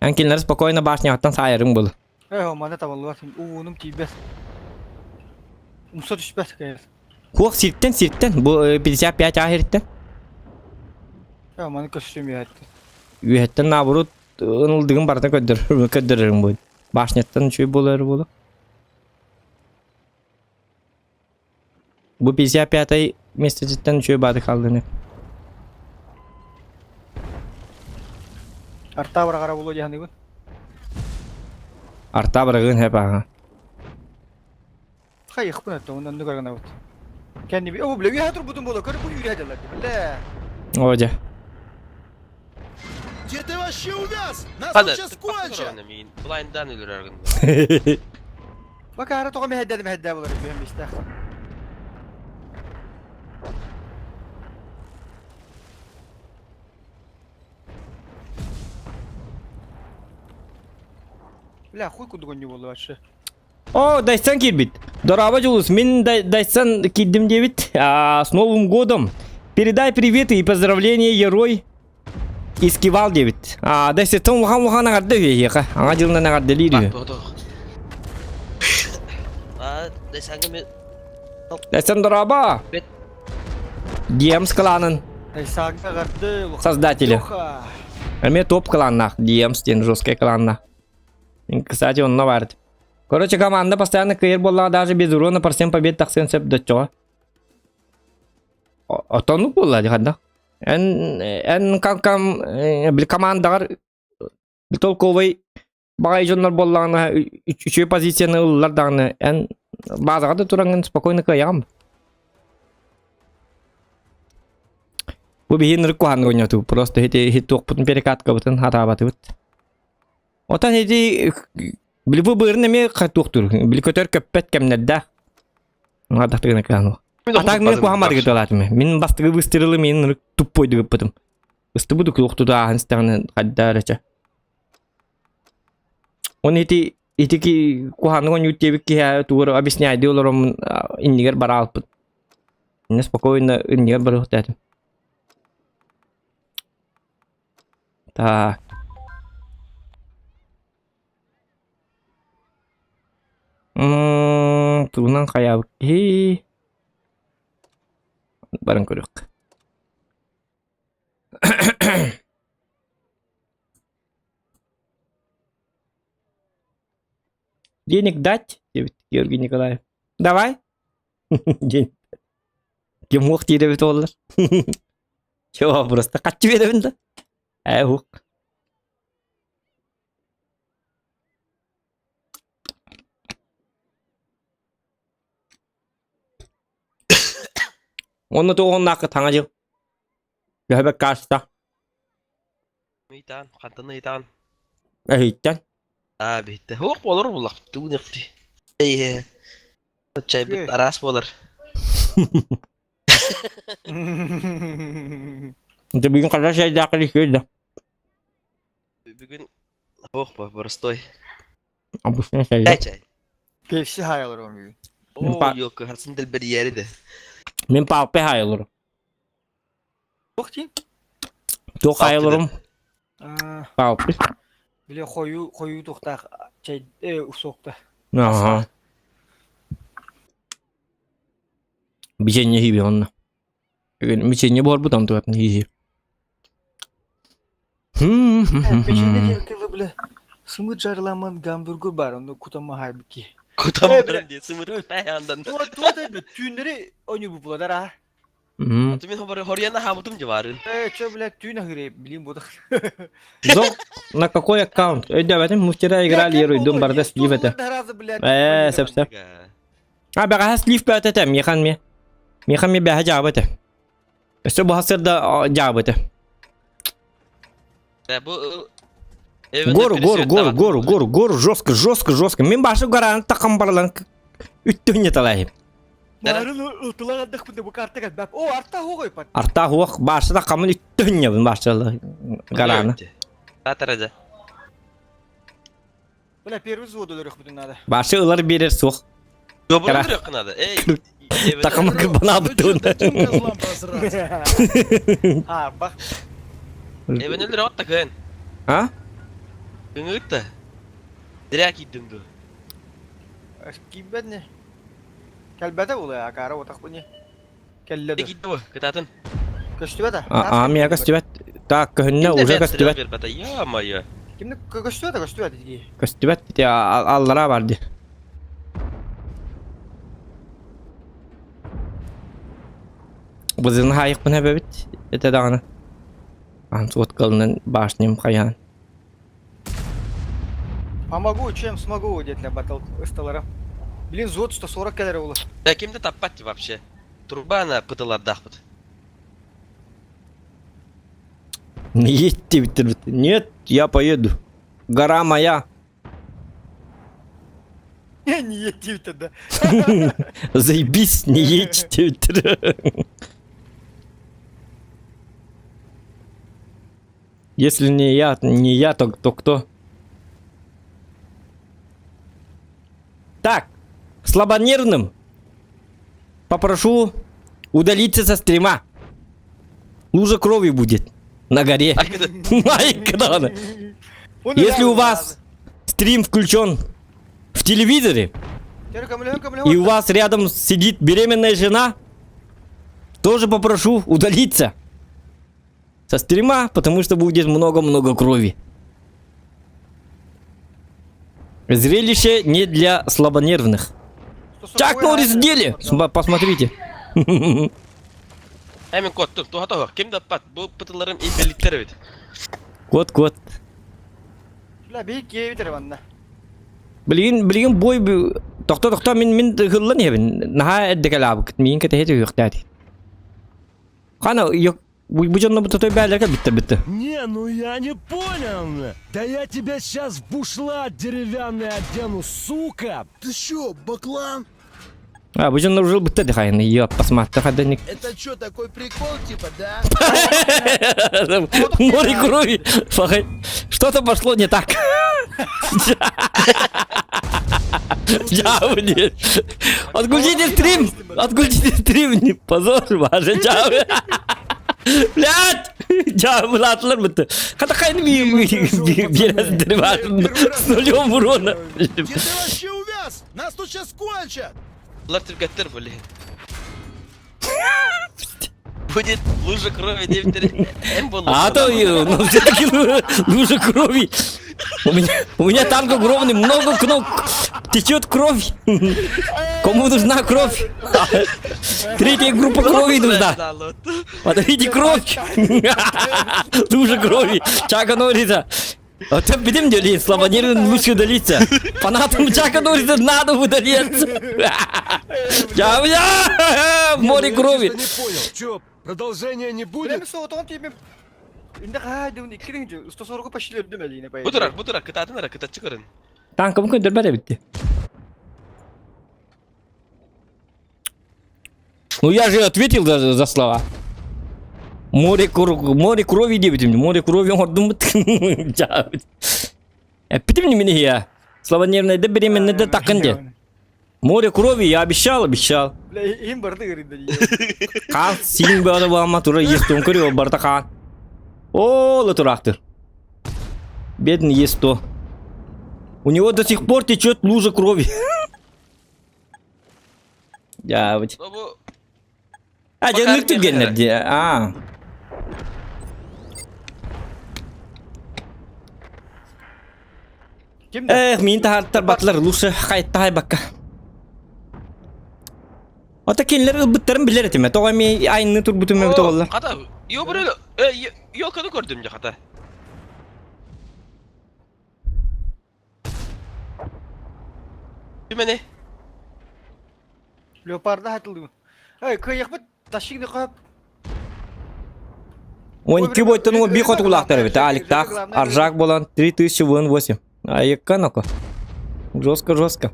Эн кинилэр спокойно башняттан саайарыҥ буолу. Ээ, маны табыллыбат. Уунум тиийбэт. Умса түспэт кайыр. Хуох сиртэн сиртэн бу 55 аа сиртэн. Ээ, маны көстүм үөһэттэн. Үөһэттэн наоборот ынылдыгын барыта көрдөр көрдөрөрүҥ буолу. Башняттан үчүгэй буолар буолу. Бу 55-й местечиттэн үчүгэй баады хаалдыны. Арта быраҕара буолуо дии саныыбын. Арта быраҕыын хэп ааҕа. Хайыхпын өттө, онон оннук гынабыт. Кэнниби, о, бля, үөһэ турбутум буолуо, көр бу үүрэ дьаллар, бля. О, дьэ. Где ты вообще увяз? Нас Хада, тут сейчас кончат! Блайндан өлөрөр гын. Бакаара тоҕо мэһэйдээдим мэһэйдээ буолар үһүөн бистээх. Бля, хуй курдук онньуу буолла вообще. О, Дайсан киирбит. Дорообо, Дьулус, мин Дайсан киирдим диэбит. А, с Новым годом! Передай привет и поздравления, герой Искивал диэбит. А, Дайсеттан улахан улахан аҥарда үһү Аҥа дьылынан аҥардалиир үһү. А, Дайсанга мен Дайсан дорообо! Диэмс кланын Дайсанга гарды создатели. Эмиэ топ кланнаах, Диэмс диэн жесткий кланнаах. Кстати, онно баар. Короче, команда постоянно кыайар буоллаҕа даже без урона процент побед тахсыан сөп доччоҕо. Отоннук буолла дии ханна. Эн эн кам кам били командаҕар толковый баҕайы дьоннор буоллаҕына үчүгэй позицияны ыллар даҕаны эн базаҕа да тураҥҥын спокойно кыайаҕын. Бу биһи нырык куһаан ойноту. Просто ити хит туохпутун перекаткабытын хатаабатыбыт. Отон ити били бу быырын эмиэ туохтуур. Били көтөр көппөт кэмнэрдээх. Ардахтыгына кыану. А так мен куһаан гыталаатым. Мин бастыгы выстрелы мин нырык туппойду гыппытым. Ыстыбыт туохту ааһан истэҕинэ хайда эрэ чэ. Он ити ити ки куһааны оонньуур диэбит киһи тугу объясняйдыы олороммун иннигэр бараалпыт. Инне спокойно иннигэр барыахтаатым. Так. Тугунан хайаабыт киһи баран көрүөх. Денег дать? диэбит Георгий Николаев. Давай. Диэн. Ким уох диир эбит буоллар. Чего, просто хаччы биэрэбин да? Ээ, уох. Онно туоҕуннаахха таҥа дьыл. Төһөбөккө ааста? Ыйтаан, хантан ыйтаан? Эһиттэн. Аа, биһиттэ. Суох буолар буллах. Тугун ихти. Эйе. Чайбыт араас буолар. Дьэ бүгүн хара чайдаах кэлиһиэ да. Бүгүн суох бо, боростой. Обычный чай. Чай. Пепси хаайалар он бүгүн. Оо, ёлка, харсын дэлбэрийээри да. Мин палпе хаайаларым. Туох дии? Туох хаайаларым? Палпе. Били хойуу хойуу туохтаах чай суохта. Аха. Бичэнньэ хиби онно. Бичэнньэ буорбут онтугатын хиһи. Печенье диэн тылы бля сымыт жарыламмыт гамбургер бар, онно кутамма хайбыт ки. Кутаммытын дии сымыт пэйандан. Туот түүннэри ойнуу буладар а. Аты мин хорьяна хаабытым дьыбарын. Э, чё, блядь, түүн ахыры, блин, буду. Зо, на какой аккаунт? Өйдөбөтүм, мы вчера играли Еруйдум, барда слив это. Э, сөп сөп. А, бэҕэһээ слив бөөтө этэ, миэхэн ми. Миэхэн ми бэһэ дьаабы этэ. Өссө бу сырда дьаабы этэ. Бу Гору, гору, гору, гору, гору, гору, жестко, жестко, жестко. Мин башы гараны тақам барлан үттүн неталайым. Барын ылтылар ардахпын бу карта кэлбэп. О, арта хугой пат. Арта хуох башы да камын үттүн небин башы гараны. Татарадя. Бля, первый взводу өлөрөхпүтүн надо. Башы ылар берер суох. Добрый өлөрөх надо. Эй. Такама кырбанаабытын. Дадим козлам просраться. А, бах. Эбен өлөрөх та көн. А? Кыңыт та. Зря кийдим ду. Кийбэт не. Кэлбэтэ була акара отах бу не. Кэллэ ду. Кийди бу, кытатын. Көстүбэт А, мия көстүбэт. Так, көһүннэ уже көстүбэт. Ё-моё. Кимни көстүбэт көстүбэт дии. Көстүбэт ити аллара бар ди. Бызын хайықпын эбэбит. Это даҕаны. Аан суоткалынан башням хайаан. Помогу, чем смогу, диэтилэр батал ысталара. Блин, взвод 140 кэлэр ула. Да кимди таппат вообще. Турбана пытылардаахпыт. Не едьте, Нет, я поеду. Гора моя. Не едьте тогда. Заебись, не едьте. Если не я, не я, то, то кто? Так, слабонервным попрошу удалиться со стрима. Лужа крови будет на горе. Если у вас стрим включен в телевизоре, и у вас рядом сидит беременная жена, тоже попрошу удалиться со стрима, потому что будет много-много крови. Зрелище не для слабонервных. Чак Норрис в деле! Посмотрите. Эми коттум, туха туха. Ким да пат, бу пытыларым инбелиттер эбит. Кот, кот. Бля, бейк киэбитер манна. Билигин, билигин бой тохто тохто мин мин хыллан иһэбин. Наһаа эрдэ кэлаабыккыт. Миин кэтэһэ түһүөхтээти. Хана, Бу бу дьонно бу тотой бээлэргэ бүттэ бүттэ. Не, ну я не понял. Да я тебя сейчас в бушлат деревянный одену, сука! Ты чё, баклан? А, бу дьонно уже бүттэ дихайны. Ёп, посмотри, хадыник. Это чё, такой прикол, типа, да? Море крови. Слушай, что-то пошло не так. Дьявол, Отключите стрим! Отключите стрим! Не позор, ваше дьявол! Блядь! Дьявол, атлар бытты. Хата хайны биэрәсдер с нулем урона. Где ты вообще увяз? Нас тут сейчас кончат! Лар түргәттер блин. Будет лужа крови диэбиттэр эм буолла. А то, ну, все-таки лужа крови. У меня танк огромный, много кнопок. Течет кровь. Кому нужна кровь? Третья группа крови нужна. Подавите кровь. Лужа крови. Чака Норриса. Это бидем делить, слабонервным лучше удалиться. Фанатам Чака Норриса надо удалиться. Я, я, море крови. Я не понял, чё, продолжения не будет? Бля, соҕотоҕун тиийбим. Инде хаа дивин иккирин 140 почти өлдүм элине Бу турар, бу турар, кытаатын ара, кытаччы көрүн. Танкым көндөрбөт эбитти. Ну я же ответил за слова. Море крови диэбитим. Море крови оҥордум. Эппитим не я. Слабонервная да беременная да такын де. Море крови я обещал, обещал. Бля, им барды говорит. Хаан сиин бөҕө буолма тура естон көрүө барта хаан. О, латурахтыр. Бедный Е100. У него до сих пор течет лужа крови. Дьаабыт. Ну бу А, дьэ түргэннэр дии. А. Ким да? Эх, мин таһааттар батлар лучше хайта хайбакка. Ото кинилэр ылбыттарын билэр этим. Тоҕо эми айны турбутум эбит оҕоллор. Хата, йо бұрыл, елканы көрдүм же хата. Түмени. Леопарда хатылдым. Эй, кыйыкпыт ташигни коп. 12 бойтан ол би хотугулаахтар эбит. Аликтаах, Аржак болан 3008. Айыкка ноко. Жестко, жестко.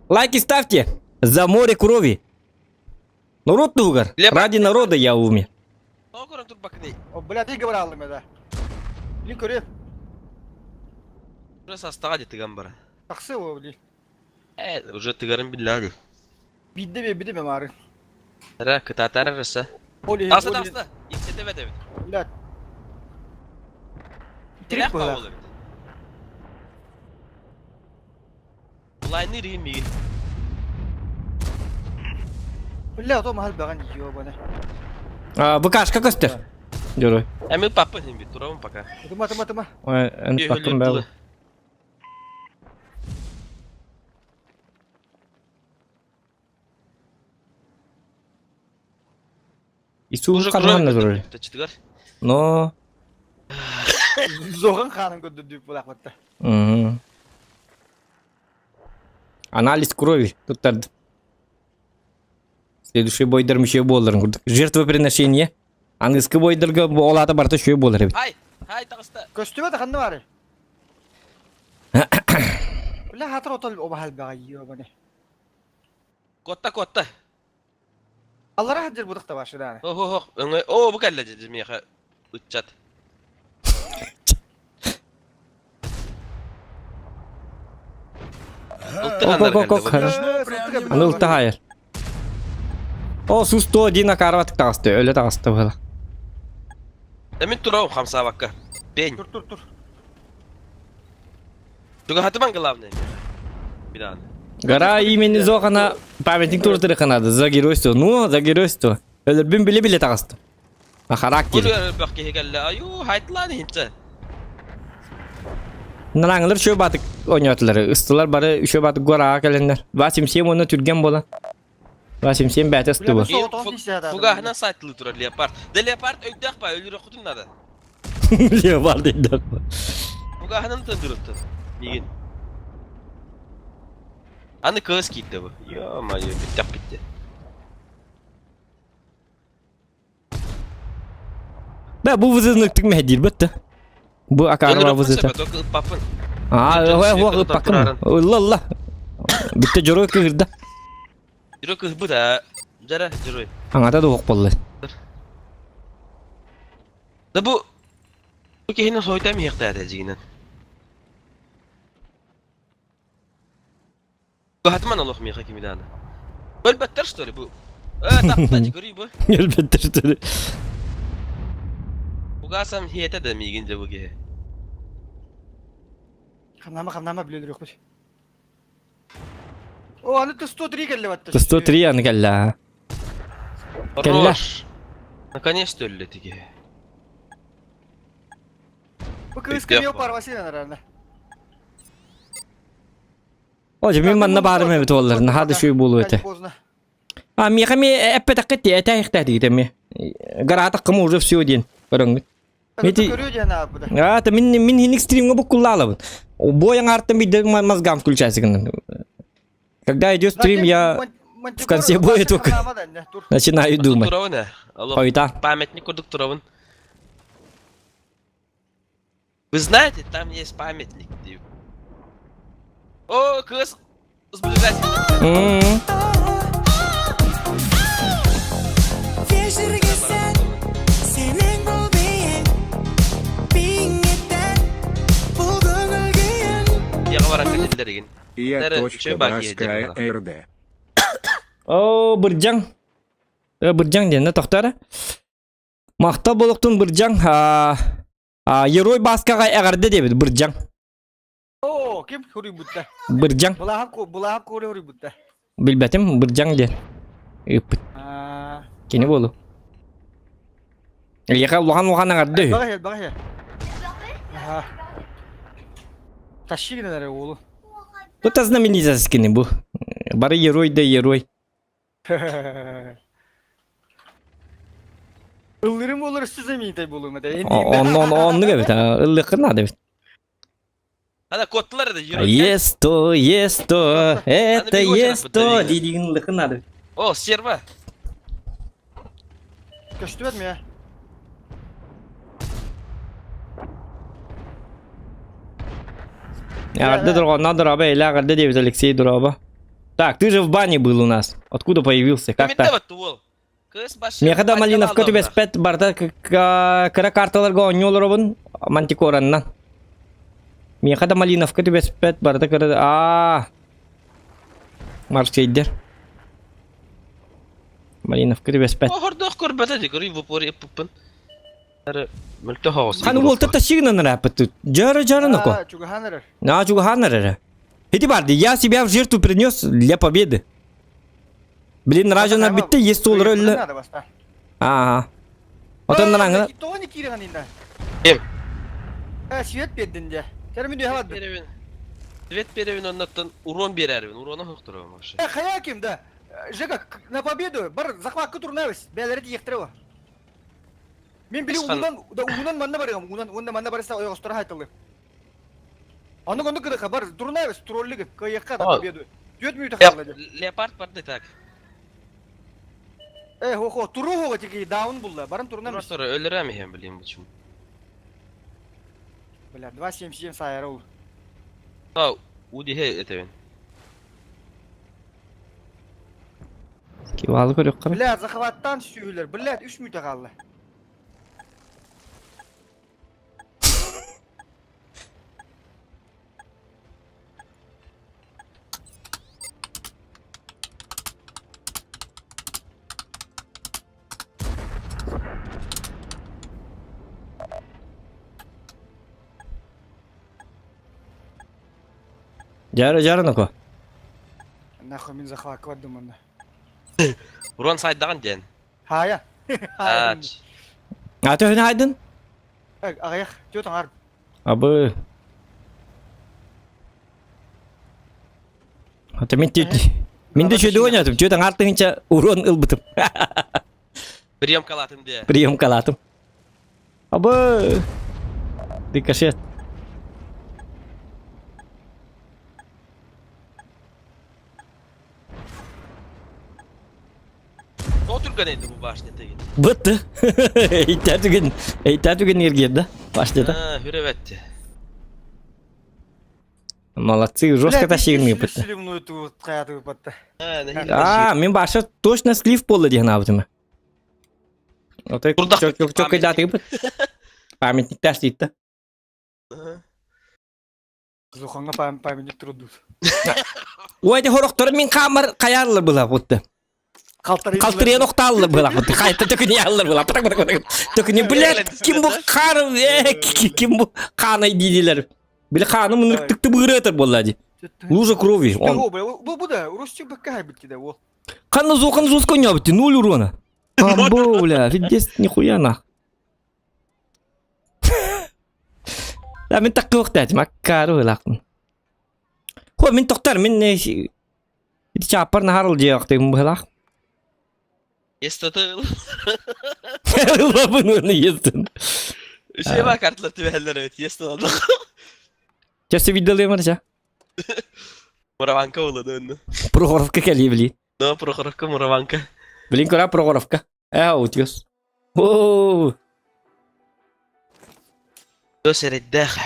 Лайки ставьте за море крови. Народ тугар. Ради народа я умер. Тоҕо көрөн турбакыный. О, бля, ты говорил да. Лин көрө. Уже састаға де тыган бара. Таксы о, бли. Э, уже тыгарын билляды. Бидде бе, бидде мары. Ра, кытатар араса. Оли, Таста, таста. Иксете бет эбит. Бля. Тирек Тирек була. бит. Лайны римигин. Бля, то махал баган ёбана. А, ВКшка көстөр. Дөрөй. Эмил папа хим бит, турабын пока. Тума, тума, тума. Ой, эн пакым бэл. Ису карманна дөрөй. Тачтыгар. Но. Зоған ханым көдді дүйіп булақпатта. Мгм. Анализ крови. Тут Следующий бойдар мүше боларын курдук. Жертвоприношение. Ангыскы бойдарга олата барта шөй болар эбит. Хай, хай тагыста. Көстүбө да ханны бары. Бля, хатыр отол обахал бага ёбана. Котта, котта. Аллара хаджыр будукта башы да. Охо, ох, о, бу кэллэ дьэ миэхэ ыччат. Ок, ок, ок, ок, хорошо. Аны ылтахайыр. О, сус то один акарватык тағысты, өлі тағысты было. Эмин турау хамсаабакка. Пень. Тур, тур, тур. Туга хатыман главное. Бидан. Гора имени Зохана памятник тоже надо за геройство. Ну, за геройство. Өлөрбүн биле-биле тағысты. А характер. Бу бөх киһи кэллэ. Аю, хайтлаан хинчэ. Нараңылар үшөө батык ойнотулар. Ыстылар бары үшөө батык гораға кәленнер. 87 оны түрген бола. 87 бәті ысты бұл. Фугахынан сайтылы турар леопард. Да леопард өйдөөх ба, өлүрө кутун надо. Леопард өйдөөх ба. Фугахынан тындырыптын. Мигин. Аны кыз кийди бу. Ё-моё, биттек битти. Бә бу вызывныктык мәһдир бітті. Бу акарма вызыта. А, ой, ыппаккын. Ылла, ылла. Битте дьоруой кыһырда. Дьоруой кыһбыт а. Дьара, дьоруой. Аҥата да уох болла. Да бу бу киһини сойта миэхтээтэ дьигинэн. Баһатыман олох миэхэ кими дааны. Өлбөттөр что ли бу? Э, тапта көрүй бу. Өлбөттөр что ли? Угасам хиэтэ да миигин дьэ бу киһи. Хамнама хамнама биле үрөхпүт. О, аны Т-103 кэллэ батта. Т-103 аны кэллэ. Кэллэ. Наконец-то өллө тиги. Бу кыыс кемио парвасина наверное. О, мин манна баарым эбит буоллар, наһаа да үчүгэй буолуо этэ. А, миэхэ эмиэ эппэтэххит дии, этээхтээтигит эмиэ. Гараатаххым уже все диэн көрөҥҥүт. Мити А, та мин мин хиник стримҥа буккуллаалабын. Бой аҥаартан биирдэ мозгам включается гынан. Когда идет стрим, я в конце боя только начинаю думать. Ойта. Памятник курдук турабын. Вы знаете, там есть памятник. О, кыз сближать. Я точка Баская РД. О, Бырдьаҥ. Бырдьаҥ диэн тохтара. Махтал болохтун Бырдьаҥ. Герой Баскаҕа эҕэрдэ диэбит Бырдьаҥ. Оо, ким хоруйбутта? Бырдьаҥ. Былааһап былааһап куорэ хоруйбутта. Билбэтим, Бырдьаҥ диэн. Ыыппыт. Кини буолу. Эйиэхэ улахан улахан эҕэрдэ үһү. Баҕа баҕа. Тащи гынар уолу. Тут знаменитость кини бу. Бары герой да герой. Ыллырым болар знаменитый болума да. Онно оннук эбит. Ыллыххын надо эбит. Ана коттылар да герой. Есто, есто, это есто диигин ыллыххын надо. О, стерва. Көстүбэт ми? Эҕэрдэ дорҕоонноох дорообо, эйэлээх эҕэрдэ диэбит Алексей дорообо. Так, ты же в бане был у нас. Откуда появился? Как так? Миэхэ да Малиновка түбэспэт барыта кыра карталарга оонньуу олоробун Мантикораннан. Миэхэ да Малиновка түбэспэт барыта кыра аа Марсейдер. Малиновка түбэспэт. Оһордоох көрбөтө дии, көрүй в упор ыппыппын. Мөлтөх оҕус. Ханы уолта тащигынан ырааппыт. Дьара-дьара ноко. Чугаһаан эрэр. На чугаһаан эрэр. Ити барды, я себя в жертву принес для победы. Блин, Ражана битте, есть стол өллө. Ага. Отон нараҥа. Тоҕо киирэн инна? Ким? Свет бердин де. Термин дүйхалат. Свет беребин оннаттан урон берербин. Урона хоқтырабын вообще. Хая ким да? Жека, на победу бар захватка турнавис. Бәләре диектірева. Мен били уунан да уунан манна барыгам, уунан уонна манна барыса ойоҕосторо хайтылы. Аны онну кыдыха бар турнавис троллиги кыйыкка да победу. Түөрт мүнүүтэ хаалла дии. Леопард барды так. Э, хо-хо, туру хого тики даун булла. Баран турнам. Просто өлөрөм иһэн блин почему. Бля, 2.77 сайара ол. А, удиһэ этэбин. Кивалы көрүөххэ. Бля, захваттан сүүһүлэр. Бля, 3 мүнүүтэ хаалла. Дьара дьара ноко. Нахуй мин захвакка бардым онно. Урон сайдаҕын диэн. Хаайа. А, А төһөнү хайдын? Аҕыйах, түөрт аҥаар. Абы. Ата мин түт. Мин де шөйдө ойнатым. Түөрт аҥаар тыһыынча урон ылбытым. Приемкалаатым диэ. Приемкалаатым. Абы. Рикошет. Тоҕо түргэнэй да бу башня тегин? Бытты. Эйтää түгэн, эйтää түгэн эргиэрдэ. Башнята. Аа, хүрэ бэтти. Молодцы, жестко тащигын ыыппыт. Сливную ту хайаты ыыппатта. Аа, нэһиилэ Аа, мин баша точно слив буолла диэн аабытым. Отой Турдах чөкөйдаатыгыпыт. Памятник таштыйтта. Зуханга памятник турдут. Ой, де хорохтор мин камар каяллар была бутты. Калтырыйан охтааллар была бутты. Хайта төкүнү была. Патак патак патак. Төкүнү блядь, ким бу кар, ким бу канай диилер. Били хааны мунук тыкты быырыатар буолла ди. Лужа крови. Он Бу бу да, урусчу бакка хайбит да ол. Ханна зохан зос конябыт, нуль урона. Амбо, бля, пиздец, нихуя нах. Да, мин тактыахтаатым, аккаары ылаахпын. Хо, мин тохтар, мин ити чааппар наһаар ылдьыахтыгым быһылаах. Естаты Ылабын уонна естын. Үсеба карталар түбэһэллэр эбит, естын аллах. Чэсэ видалыамар ча. Мураванка буолла да Прохоровка кэлии билин. Но Прохоровка, Мураванка. Билин кора Прохоровка. Э, утюс. Оо. Дос эрэйдээх.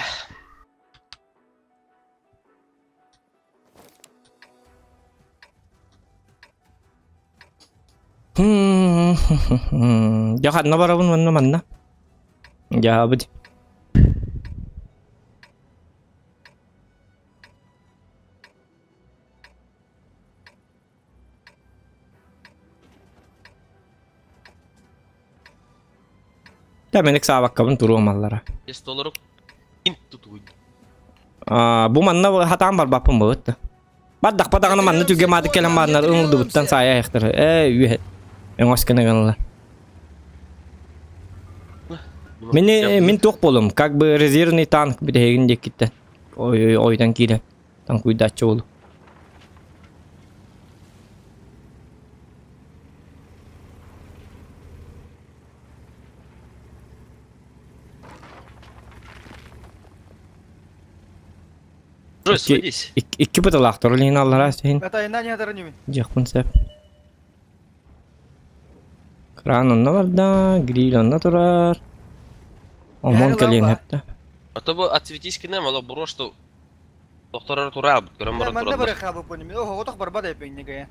Дьэ ханна барабын манна манна. Дьаабыт. Дьэ мин ыксаабаккабын туруом аллара. Есть толору ин тутуй. Бу манна хатаан барбаппын быбыт да. Бардахпа даҕаны манна түгэ маадык кэлэн бааннар ылылдыбыттан саайа айахтар. Ээ үөһэ өҥөс гына гыналар. Мин мин туох буолум, как бы резервный танк бүтэһигин диэккиттэн. Ой ойдан киирэн танкуйдааччы буолу. Джой, садись. Икки бытылаахтар ол иһин аллараа сиһин Это айна не таранюмин. дьиэхпин сөп. Кран онно барда, гриль онно турар. Омон кэлиэн хэптэ. А то бу отсветись кинем, ало буро что доктор тура көрөн баран Манна тураллар. бары хабы понимаю. Ого, отох барбада эпеннеге.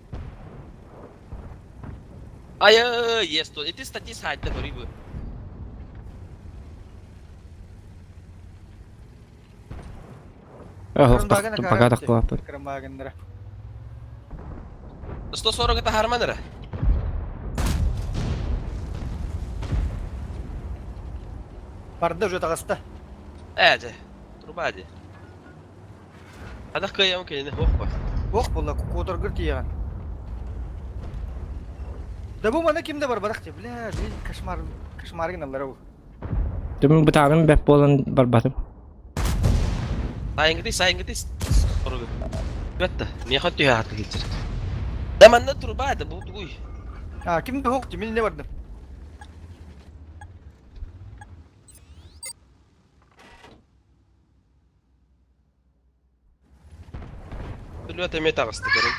Ай, есть то. Эти статьи сайта говори бы. Пока тахтылааппыт. Крамагандара. 140 это харманера. Барда уже тагаста. Э, труба ди. Адах кыям кенене хох ба. Бох була кутор гыртиян. Да бу мана кимде бар барак бля, блин, кошмар, кошмар гыналар бу. Түмүн бытааным бэп буолан барбатым. Сайынгыты, сайынгыты. Оругу. Бетте, меха түйә хатты килчер. Да манна труба да бу тугуй. А, кимде хок, мин не бардым. Түлү теме тагысты көрүн.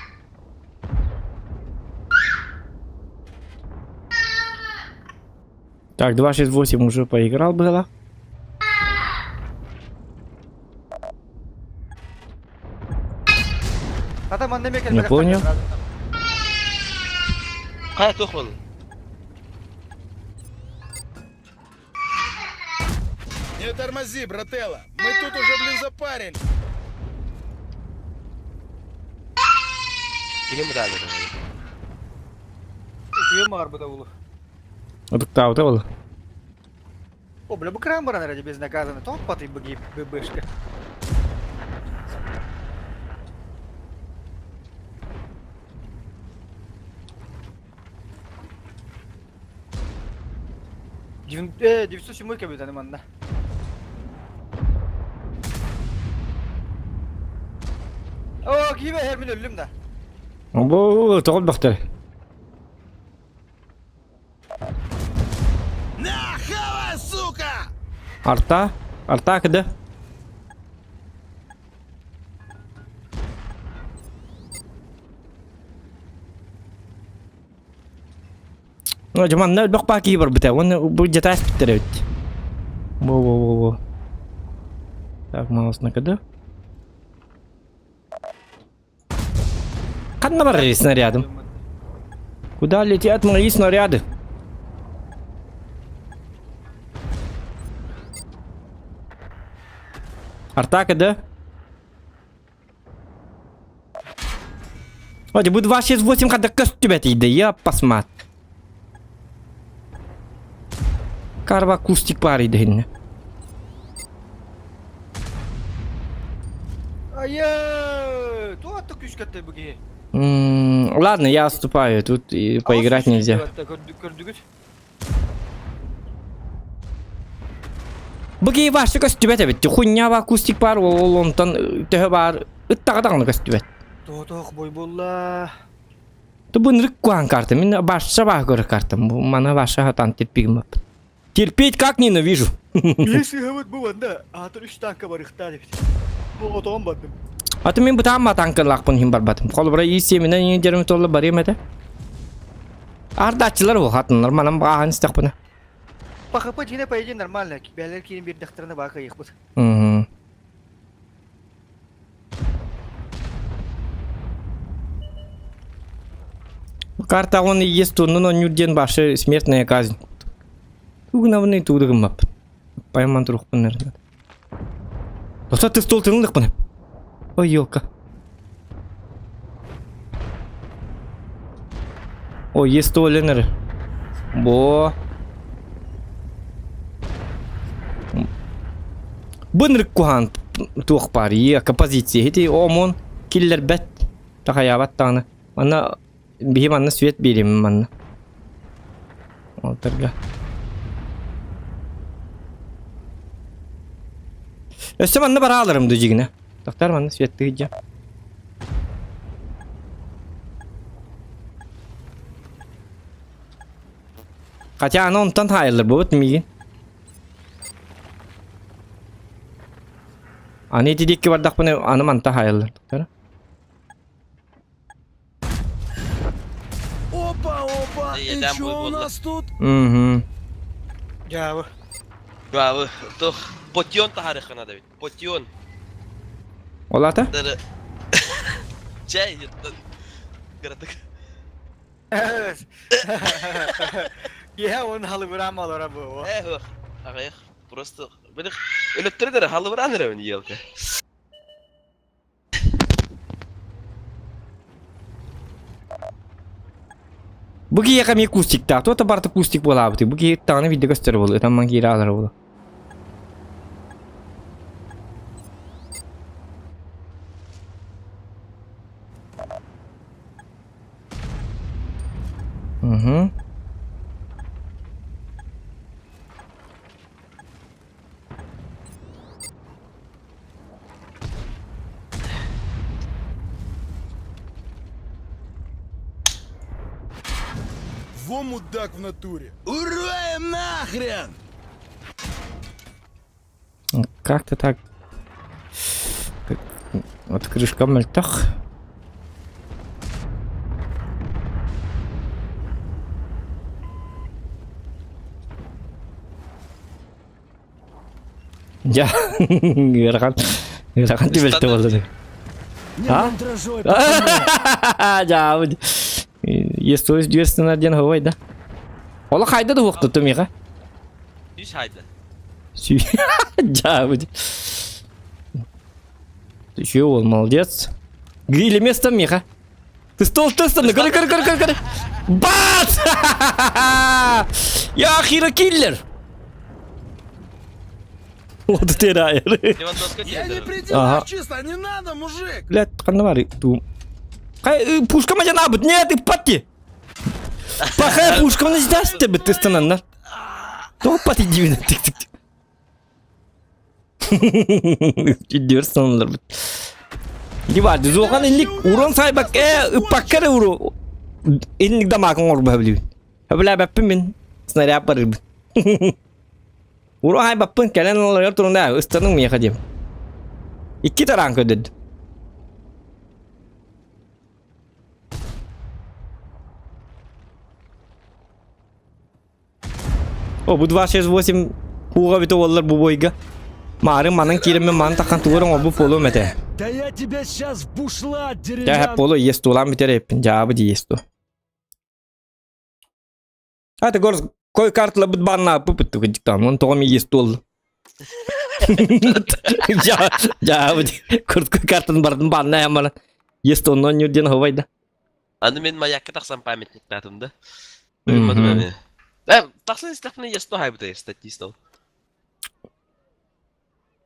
Так, 2.6.8 уже поиграл было. Ата манна мекел. Не понял. Кая тох бол. Не тормози, брателло. Мы тут уже, блин, запарили. Ким дали. Түйем бар бу да улу. Утуктаабыта буолла. О, бля, бу крам баран ради безнаказанно. Топ паты бги ббшка. Девин, 907 кабитан манна. О, киме her min өллүм да. Бу тоҕол бахтар. На, хавай, сука! Арта, арта кыда. Дьэ манна элбэх баа киһи барбыта уонна бу дьатаас биттэр эбит. Во-во-во-во. Так, малосна когда? Ханна барар снарядом? Куда летят мои снаряды? Артака, да? Вроде бу 268 хада көстүбэт я посмат. Карва кустик бар иде хинне. Айы, туа күүскәтте бу киһи. Ладно, я отступаю, тут и поиграть нельзя. Көрдүгүт. Бу киһи башы көстүбэт эбит. Хуйня ба кустик бар, ол онтон төһө бар, ыттаҕа даҕаны көстүбэт. Тоотоох бой буолла. Ту бу нырык куан карта, мин башша баа көрө картам. Бу мана баша хатан терпигим бап. Терпеть как ненавижу. Если хабыт бу ванда, атыр үч танка барыхта деп. Бу отоон бардым. Аты мин бутаан ба танкалаахпын хин барбатым. Холобура и семинен иң жерим толла барыам этэ. Ардаччылар бу хатыннар манан баахан истэхпинэ. По ХП дьиҥэ по идее нормально, бээлэр киирэн биэрдэхтэринэ баа кыайыахпыт. Мгм. Карта он и есть туннун онньуур диэн башы смертная казнь. Тугунабын тууду гыммаппын. Пайман турукпун наверное. Тоса ты стол тынылыкпын. Ой, елка. Ой, есть стол ленер. Бо. Бынырык куһаан туох баар иэкэ позиция ити омун киллэрбэт тахайаабат даҕаны манна биһи манна свет биэриэм манна Алтарга Өссө манна барааларым ду дьигинэ Тохтар манна светтыы дьэ Хотя аны онтон хаайыллар буолбут миигин. Аны ити диэки бардахпына аны манта хаайыллар. Опа, опа, Да и я дам чё бой у буолла. нас тут? Угу. Дьаабы. Браво. Тух потион таһарыхха надо ведь. Потион. Ол ата? Даже Чай, кыратык. Киһи он халыбыраан олоро бу. Эх, аҕыйах просто били өлөттөрө халыбыраан эрэбин елка. Бу киһиэхэ эмиэ кустиктаах. Туох да барыта кустик буолаабытый. Бу киһи даҕаны биирдэ көстөр буолуо. Ытан ман киирэ аалара буолуо. Угу. Во мудак в натуре. Ура им нахрен! Как-то так. Вот крышка мөлтөх. Дьэ, ыарахан, ыарахан түбэлтэ буолла. Не А? мандражой, пацаны. Дьаабыт. Есть дверстена диэн хоой да. Ола хайда да уохтутум миха. Үс хайда. Дьаабыт. Ты чё, он молодец. Грили место Миха. Ты стол тестом, көр көр көр көр көр. Бац! Я хиро киллер. Вот ты райер. Левандовска Я не тиэрдэр. при делах Ага. чисто, не надо, мужик! Блядь, ханна баар туу. Хай пушка мадьанабыт, нет, ыппат Пахай пушканы сдашь тебе ты стананнар. Тоқпат идивин тик тик. Дивер станалар бит. Дивар, зохан инник урон сайбак э ыппаккары уру. Инник дамакын орба билибин. Хөбүлэ бэппин мин снаряд барырбын. Урон хайбаппын кэлэн олорор турунда ыстаның миэхэ диэм. Икки тараан көдөд. О, бу 268 кууга бите уоллар бу бойга. Марын манан киирэммин маны таххан тугар оҥорбут буолуом этэ. Да я тебя сейчас в бушлат Дьэ, деревянный болу ес тулаан бүтэр эппин, дьаабы дии ес ту. А ты горс кой карталабыт баннааппы бүттү кыдьыктаан, он тоҕо ми ес туол. Дьаабы куртка картын бардын банна ямара. Ес тоннон нюр диэн ховайда. Аны мен маякка тахсан памятниктаатым да. Уймадым эми. Э, тахсан истэхпинэ есто хайбыта статистал.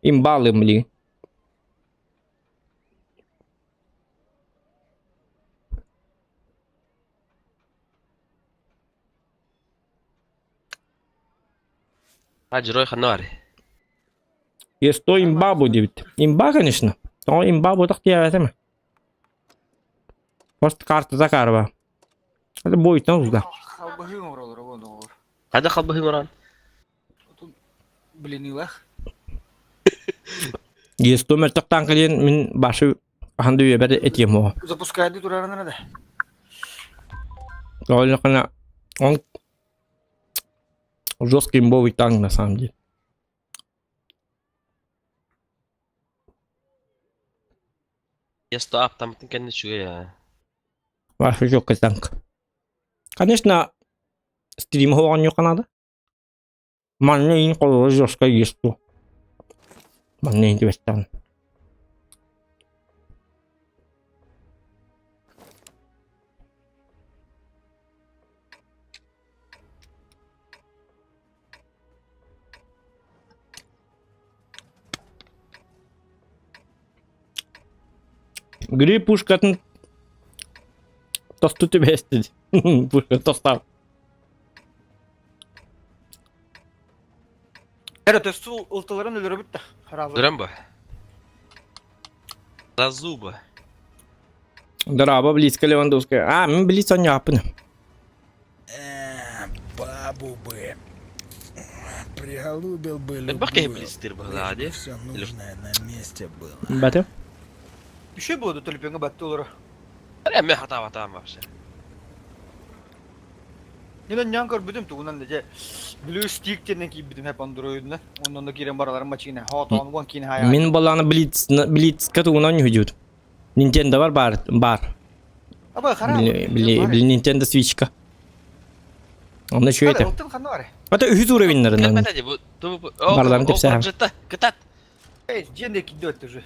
Имбалым ли. А, Джерой ханна бар. Есто имба бу диэбит. Имба, конечно. Тоҕо имба буотах диэбэтим. Просто картата карба. Это бойтан узда. Халбаһыы оҥороллор уон оҕолор. Хада халбаһыы моран. Блинылах. Есто мөлтөхтан кэлиэн мин башы хаһан да үйэбэр этиэм оҕо. Запускайды турарына да. Тоҕо он жесткий имбовый танк на самом деле. Есто аптамытын кэннэ үчүгэй аа. Ваше жесткий танк. Конечно, стрим оонньуохха наада. Манна иин холоро жесткай есту. Манна иин түбэстэҕин. Грипп пушкатын тосту түбэстин. Пушка тостар. Эрэ төстүү ылтыларын өлөрөбүт да. Хараабы. Дуран бу. За зубы. Дорообо, близко Левандовская. А, мин блиц онньооппун. Э, бабу бы. Приголубил бы Элбэх киһи любую. близтир быһылаа дии. Все нужное на месте было. Баты. Үчүгэй буолуо төлөпүөҥҥэ батты олоро. Эрэ эмиэ хатаабатаам вообще. Мин онньоон көрбүтүм тугунан да дьэ Blue Stick диэннэн киирбитим хэп андроидынан. Онно онно киирэн бараларым мачиина. Хоотоон уон киин хайа. Мин баланы Блиц Блицка тугунан үһүдүт. Nintendo бар бар бар. Аба хара. Били били Nintendo Switchка. Онно үчүгэй этэ. Ылтын ханна бар? Ата үһүс уровеннарынан. Кэлбэтэ дии бу ту бу о Барларын о тепсэһэм. бюджетта кытат. Эй, дьиэн диэки киддиэт уже.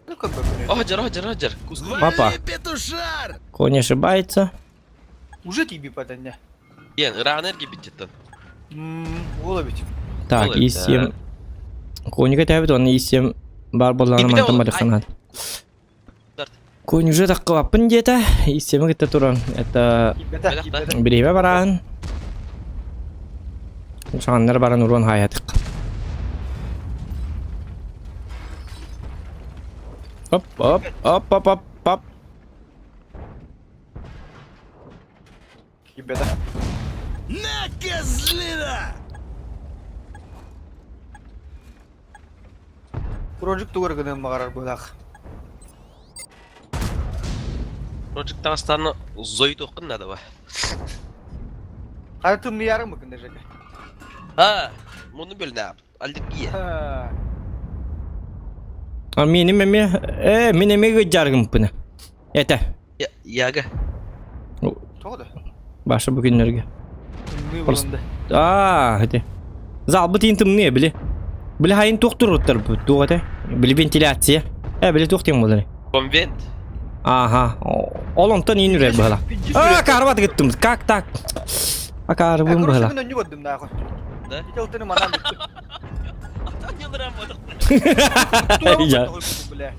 Ну как бы. О, жар, о, жар, о, жар. Кус. Папа. Вали, петушар! Конь ошибается. Уже тебе потанья. Диэн ыраан эргийбиттиттэн. Уола бит. Так, Ол эбит, И7. Коньга тэбит, он И7 бар болланы Кимде мантан ол? барыханат. Дарт. Конь уже таккылаппын диэтэ. И7 кытта туран. Это Кибета, Бэлэх да. кибета. бириэмэ бараан. Саҕаннар баран уруон хаайатык. Оп, оп, оп, оп, оп, оп. Кибета. На, козлина! Project тугар гынан баҕарар быһах. Project Таҕыстааны зойтуоххун наада ба. Хара тымныйарың мыкын Жека. А, муну бөлүнэ аллергия. А миним эме, э, мин эме гыдьаргымпына. Это. Яга. Тоҕо да? Баша бу күннэргэ. Тымныы Просто- буланда. Аа, ити. Залбыт иин тымныы били. Били хайын туох туруттар туох этэ? Били вентиляция. Э, били туох диэн буолар? Конвент. Ага. Ол онтон иин үрэр быһала. А, карбат гыттым. Как так? А карбым Короче, быһала. мин өннү бардым нахуй. Да? Ити алтыны манан бүттүм. Я. Бля.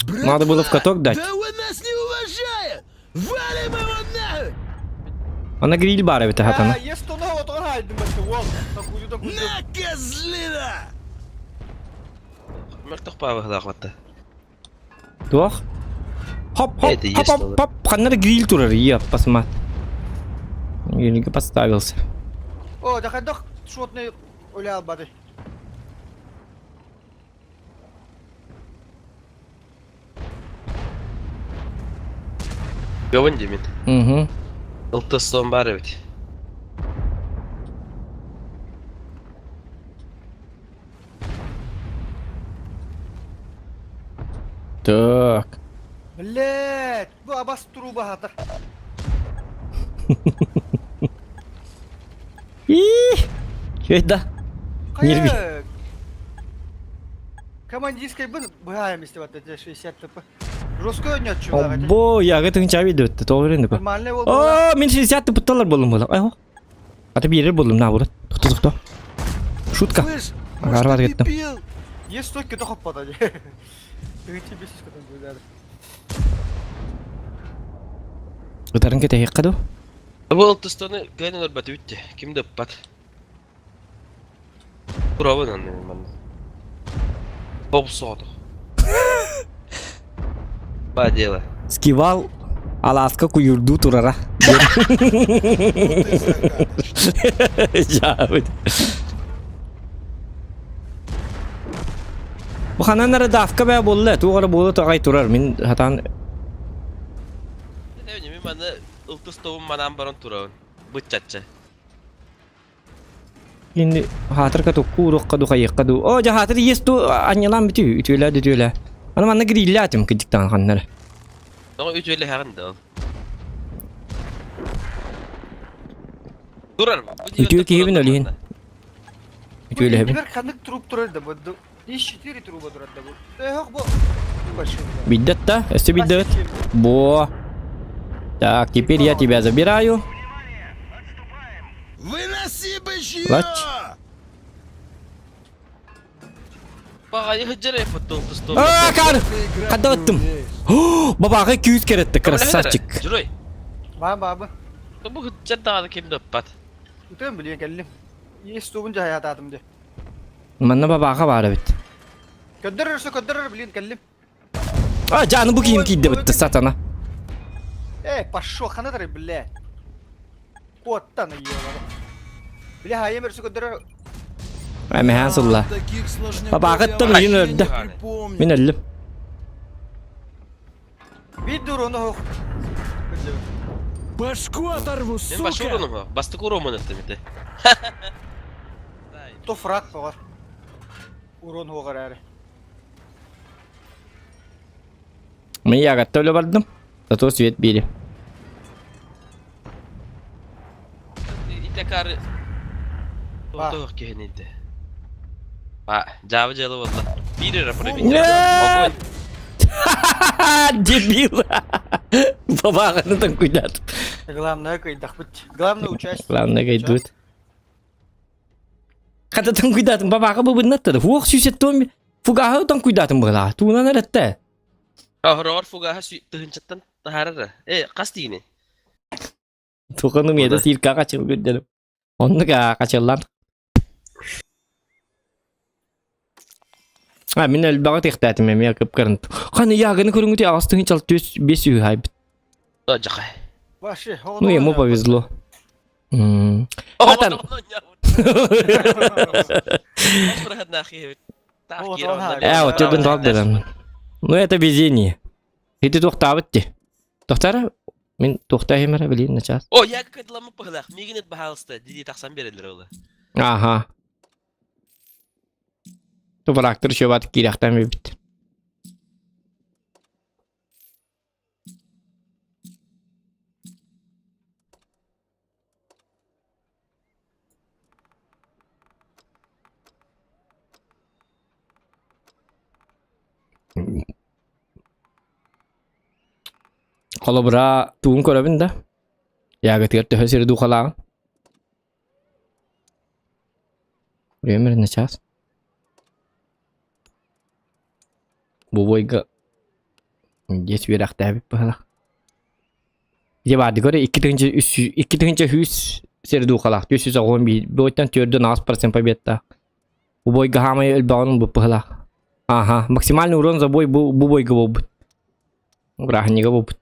Надо было в каток дать. Да он нас не уважает! Валим его нахуй! Она гриль бар эбит хатана. Есть то на вот он хайдым баттı. Уол. Такую такую. На, козлина! Мөлтөх паабыһылаах батта. Туох? Хоп, хоп, Это хоп, есть хоп, надо. хоп. Ханнар гриль турар. Е, посма. Грильге подставился. О, да хайдах шотный оля албады. Гавын димин. Угу. Ылтыстон бар эбит. Так. Блять, бу абас труба хатар. И, да. Нерви. Командирской был быһаем истебат 60 тп. Жестко ойнот чувак. Бо, яга тыгынча видео өттө, тоҕо берен Нормальный бол. О, мин 60 тыпытталар болдум болак. Ай, Ата биэрер болдум, на бурат. Тохто, тохто. Шутка. Слышь, Арбат может, ты кеттим. дебил? Есть стойки то хоппада. Тыгынча бес көтөн гүләр. Ытарын кэтэһиэххэ дуу? Бу ылтыстоны кыайан өлөрбөтү бүттэ. Ким да ыппат. Туравын анны манна. Боб соҕотох. Ба дело. Скивал алааска куйурдуу турара. Жаабыт. Бу ханан эрэ давка бээ буолла, туох эрэ буола тоҕай турар. Мин хатаан Мин манна ылтыс тобун манаан баран турабын. Быччачча. Şimdi хаатырка тукку уруохха ду хайыахха ду. О, дьэ хаатыр иэс ту анньалаан бүтүү, үтүөлээ дүтүөлээ. Аны манна гриллээтим кыдьыктаан ханнары. Тоҕо үтүөлэһэҕин да ол. Турар. Үтүө киһибин өлүһүн. Үтүөлэһэбин. Бер ханнык труп турар да бу. 4 труба турар да бу. Эх бу. Биддет да, өссө биддет. Бо. Так, теперь я тебя забираю. Выноси бычье! Лач. Баҕайы сылдьар эппит тустуу. А, кар! Хаддаттым. Бабаҕа күүс керетти, красавчик. Журой. Баа баабы. Бу сылдьар даҕаны ким да ыппат. Үтөн билиэн кэллим. Есть тугун жаһаятаатым де. Манна бабаҕа баар эбит. Көддөрөр өссө көддөрөр билиэн кэллим. А, жаны бу киим киирдэ бытты, сатана. Эй, пошел, ханатары, блядь. Куоттан ела. Бля, хайым өрсө көддөрөр. Эмэһээн сылла. Таких сложняков Бабаҕыттан я мин вообще өлдө. не припомню. Мин өллүм. Бир дуруну хох. Башку оторву, Мен башы сука! уруным Бастык урумун ыттым ити. То фраг тоҕор. Урон хоҕар әрі. Мин ягатта өлө бардым. Зато свет бири. Ите кары Тоох киһини Ба, жабы дьыала буолла. Биир эрэ Нет! Дебил! Бабаҕаны тоҥкуйдаатым. Главное кыйдахпыт. Главное участие. Главное кыйдыбыт. Хата тоҥкуйдаатым бабаҕа быбыннаттар. Хуох сүүсеттуом фугаһы тоҥкуйдаатым быһылаа. Туунан эрэтте. Оһороҕор фугаһа тыһынчаттан таһаарара. Э, хас тиини? Туханым еда сирка качыл көрдөрүм. Оннук качыллан. А, мин элбэҕи тихтээтим эмиэ кып-кырын. Ханы ягыны көрүҥүтэ аҕыс тыһыынча түс бес үһү хайбыт. Дьахай. Вообще, Ну, ему повезло. Атан. Э, вот тебе бен Ну, это везение. И ты туохтаабыт ти. Тохтара? Мин туохтаахымара билин начаас. О, я кыдламы пыһылах. Мигин эт баһаалыста. Диди тахсан берелер олы. Ага. Тупарактыр шөбат кииряхтан бибит. Холобура тугун көрөбүн да. Ягытыгар төһө сири духалааҕын. Время на час. Бу бойга дес үөрэхтээбит быһалах. Дьэ баарды көрө 2 тыһынча 3 сири духалаах. 491 бойтан төрдөн 8% победта. Бу бойга хаамай өлбөҕүн бу быһалах. Ага, максимальный урон за бой бу бойга болбут. Бырааһынньыга болбут.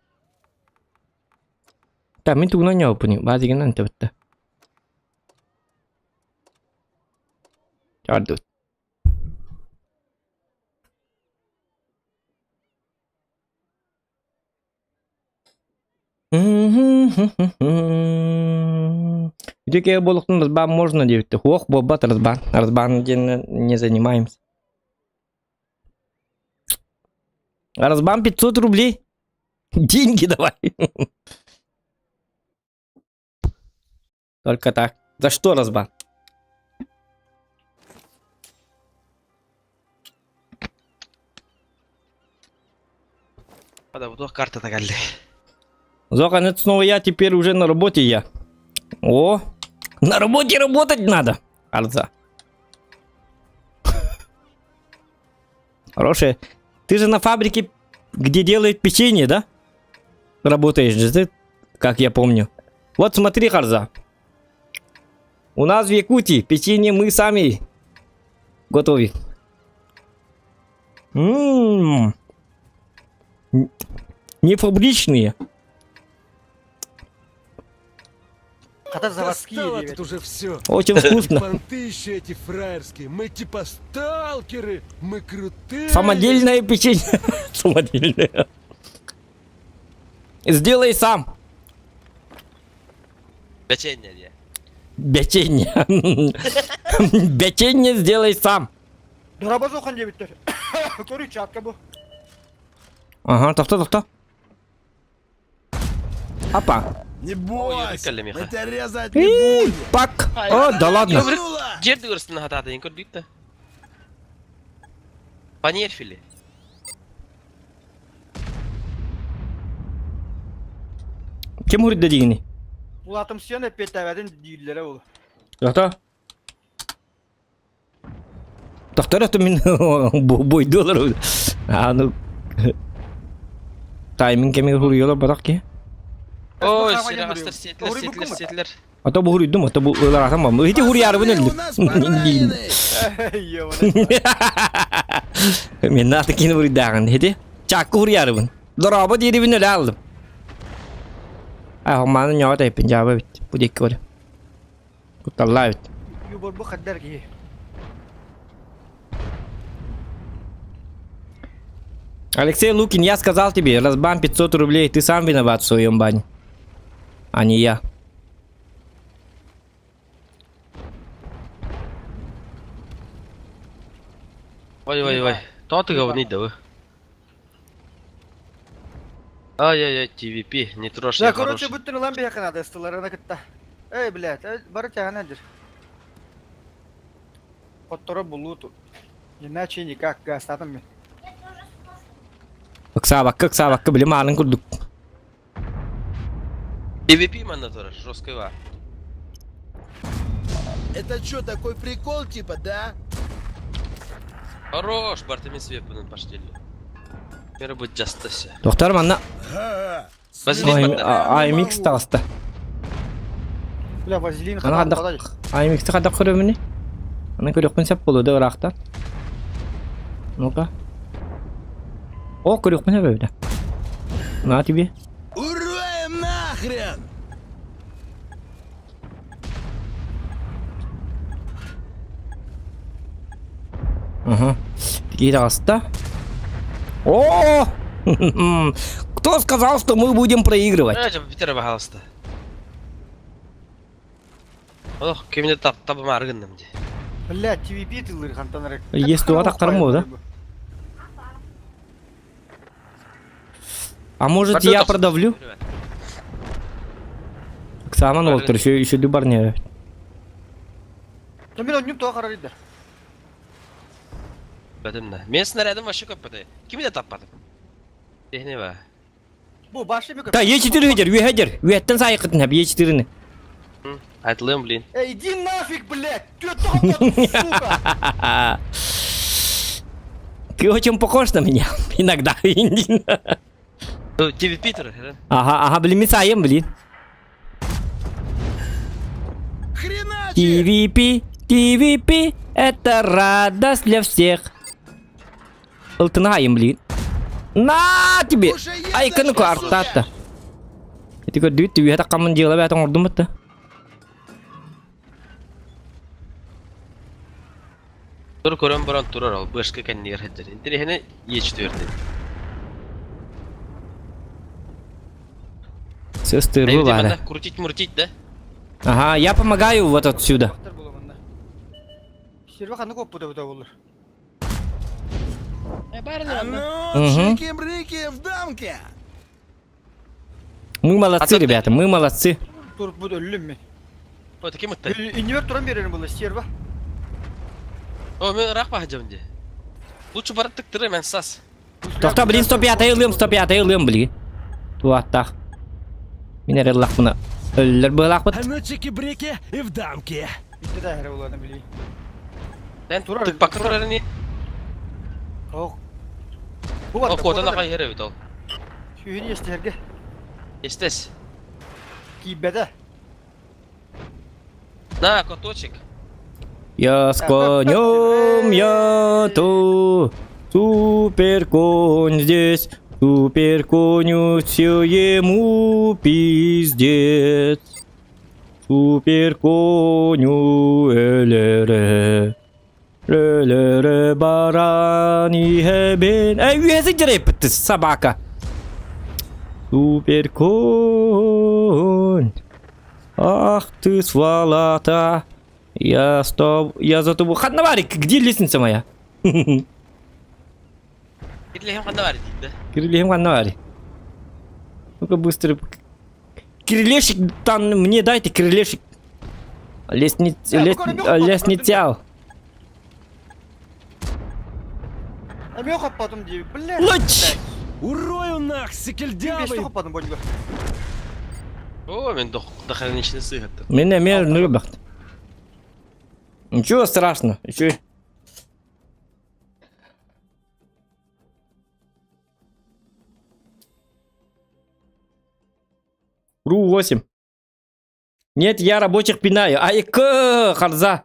Та мин тугунан ньооппуни, баазыгынан төбөттө. Чардут. Үтүө буолуохтун разбан можно диэбиттэ. Ох, буолбат разбан. Разбан диэн не занимаемся. Разбан 500 рублей. Деньги давай. Только так. За что разбан? Хада бу туох картата кэллэ. Зохан, это снова я, теперь уже на работе я. О, на работе работать надо. Арза. Хорошая. Ты же на фабрике, где делают печенье, да? Работаешь же ты, как я помню. Вот смотри, Харза. У нас в Якутии печенье мы сами готовим. М-м-м. Не фабричные. Хата заводские Достало диэбит. тут уже все. Очень вкусно. Понты еще эти фраерские. Мы типа сталкеры, мы крутые. Самодельное печенье. Самодельное. Сделай сам. Печенье диэ. Печенье. Печенье сделай сам. Дорабазохан диэбиттэр. Көрүй чатка бу. Ага, тохто, тохто. Апа. Не бойся, кэллэ миэхэ. мы тебя резать не будем. Пак. О, да ладно. Нула! Дьиэ үрдүгэр хатаатын көрдүк да. Понерфили. Ким урда дигини? Улаатымсыйан эппиэттээбэтин дииллэрэ ол. Тохто. Тохтор это мин бойдулар. А ну тайминг кемигер хуруйола барак ки. Ой, сирагастар сиэтилэр, сиэтилэр, сиэтилэр. А то бу хуруйдум, а то бу ыларатам бам. Ити хуруярбын У нас өлдүм. пораненый! Мен нааты кини хуруйдаагын. Хити чакку хуруярбын. Дороба диирибин өлө алдым. А маны ньоҕо тайпын жаба бит. Бу дикки бар. Кутталлаа бит. Юбор бу хаддар киһи. Алексей Лукин, я сказал тебе, разбан 500 рублей, ты сам виноват в своем бане. А не я. Ой, ой, ой. То ты говни да вы. Ай-яй-яй, TVP, не трожь, Да, я короче, хороший. бүттүн ылан биһиэхэ наада ыстыларына кытта. Эй, блядь, бары тяһан эдир. Хотторо булуу Иначе никак, гастатым мен. Ыксаабакка, ыксаабакка, били маанын курдук. TVP манна турар, жесткой ва. Это что, такой прикол типа, да? Хорош, Бартами свепынын пошли. Первый будет джастасы. Доктор манна Ага. Вазелин манна. AMX таҕыста. Бля, вазелин Аны хатан хадак AMX-ти хадак көрөмүнү. Аны көрүөхпүн сөп буолуо да ыраахтан. Ну-ка. О, көрүөхпүн сөп эбит. На тебе. Уроем нахрен! Ага. Такие таҕыста. О! Кто сказал, что мы будем проигрывать? Э, Питер, пожалуйста. Ох, кимне тап табымары гынным ди. Бля, TVP тылыр хантан эрэ. Есть туга тахтарым буолуо, да? А может я продавлю? Оксана Волтер, еще еще дубарня. Да мен онньум тоға қарар еді. Бәдімні. Мен снарядым вообще көп бәді. Кими де таппадым? Техне ба. Бу башы ми көп. Да, Е4 хедер, үе хедер. Үеттен сайықытын хәп, Е4-ні. Айтылым, блин. Эй, иди нафиг, блядь! Ты сука! Ты очень похож на меня иногда. Тебе Питер, Ага, ага, блин, мисаем, блин. Хреначи! TVP, TVP, это радость для всех. Ылтынаем, блин. На тебе! Ай, кыны картата. Ити көрдүбүт түбүһэ таккаммын дьыала бээтэ оҥордум бытта. Тур көрөн баран турар ол бышка кэннигэр сылдьар. Интэриэһинэй Е4. Сыстырбы баара. Крутить-муртить, да? Ага, я помогаю вот отсюда. Сирбе ханнык оппута бута боллар. А ну, Угу. чики-брики в дамке! Мы молодцы, ребята, мы молодцы. Турбут өллүм мен. О, таким ыттай. Иннибер туран берерим була стерва. О, мен ыраах баһадьабын дии. Лучше барып тыктыры мен сас. Тохто, блин, 105 ылыам, 105 ылыам, блин. Туаттах. Мин эрэ ыллахпына өллөр быһалаахпыт. А ну чики-брики и в дамке. Итте да эрэ буланы били. Эн Турар- тыкпакка турар ини. Ох. Бу О, куотан аҕай иһэр эбит ол. Сүүһүн иэстэһэргэ Естес. киирбэтэ. На, коточек. Я с конем, я ту. Супер конь здесь. Супер коню все ему пиздец. Супер коню элере. Өлөрө баран иһэбин. Эй, үөзі дьэрэйпит собака. Супер конь. Ах ты сволота. Я стоп, я за тобой. Ханна Варик, где лестница моя? Кирлиһим ханна бар дейді. Кириллиһим ханна барый. Ну-ка быстро. Кириллешик там мне дайте кириллешик. Лестниц, лест, лестницял. Эмиэ хоппотум дии, бля. Луч! Урою нах, Бесте сикельдявый! хоппотум бодьга. О, мен дохрен ичини сыһыттым. Мен эмиэ нырбахт. Ничего страшного. Еще Ру 8. Нет, я рабочих пинаю. Ай, к, харза.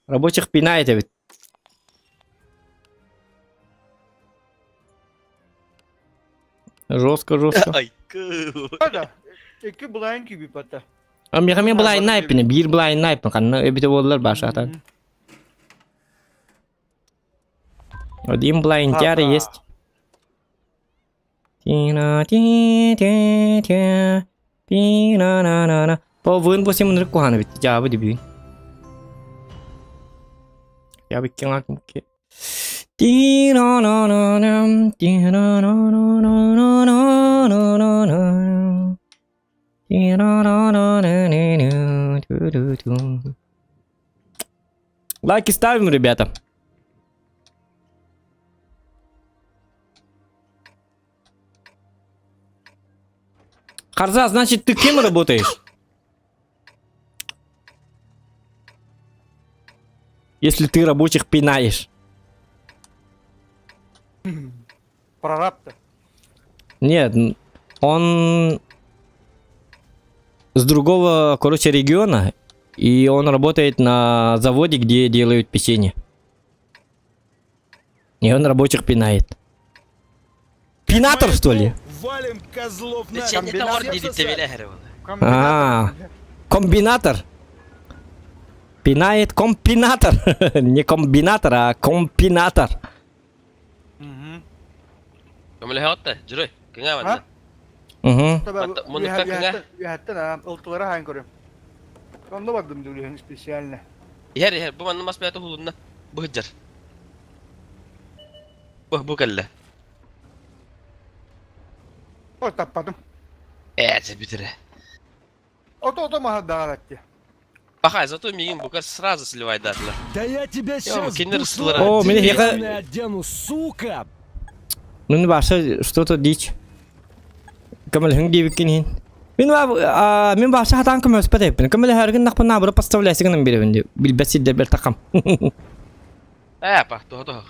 Рабочих пинает ведь. Жестко, жестко. Ай, Да. Икки булайын күйбү патта. А меха мен былай найпин, бир былай найпин, канна эбите болдылар башатан. Один блайндяр есть. Тина ти ти ти ти на на на на. По вын бо сем нырк куханы бит. Жабы диби. Я бы кинга кумке. Ти на на на на ти на на на на на на на на на. Ти на на на на на на ту ту ту. Лайки ставим, ребята. Харза, значит, ты кем работаешь? Если ты рабочих пинаешь. Прораб-то. Нет, он с другого, короче, региона, и он работает на заводе, где делают печенье. И он рабочих пинает. Пинатор, что ли? Валим козлов на Печенье Комбинатор. товар диди тебеле А, комбинатор. Пинает комбинатор. Не комбинатор, а комбинатор. Көмөлөһөттө, жүрөй. Кыңа А? манна. Угу. Муннукка кыңа. Үһәттен ылтылары хаан көрөм. Онно бардым дүүлүһүн специально. Иһэр иһэр, бу манна мас бэйэтэ уһулунна. Бу сылдьар. Бу бу кэллэ. Ой таппатым. Ээ, дьэ бүтэрэ. Ото-ото маһа даҕалатты. Пахай, зато миигин бука сразу сливайдаатылар. Да я тебя сейчас киндер бушлат сылара. О, меня деревянный одену, сука! Ну, баша что-то дичь. Көмөлөһүҥ диэбиккин иһин. Мин ба мин баша хатаан көмөлөспөт эппин. Көмөлөһөргүн нахпын наабыра поставляйсы гынан бирэбин ди. Билбэт сирдэрбэр тахам. Ээ, пах, туха туха.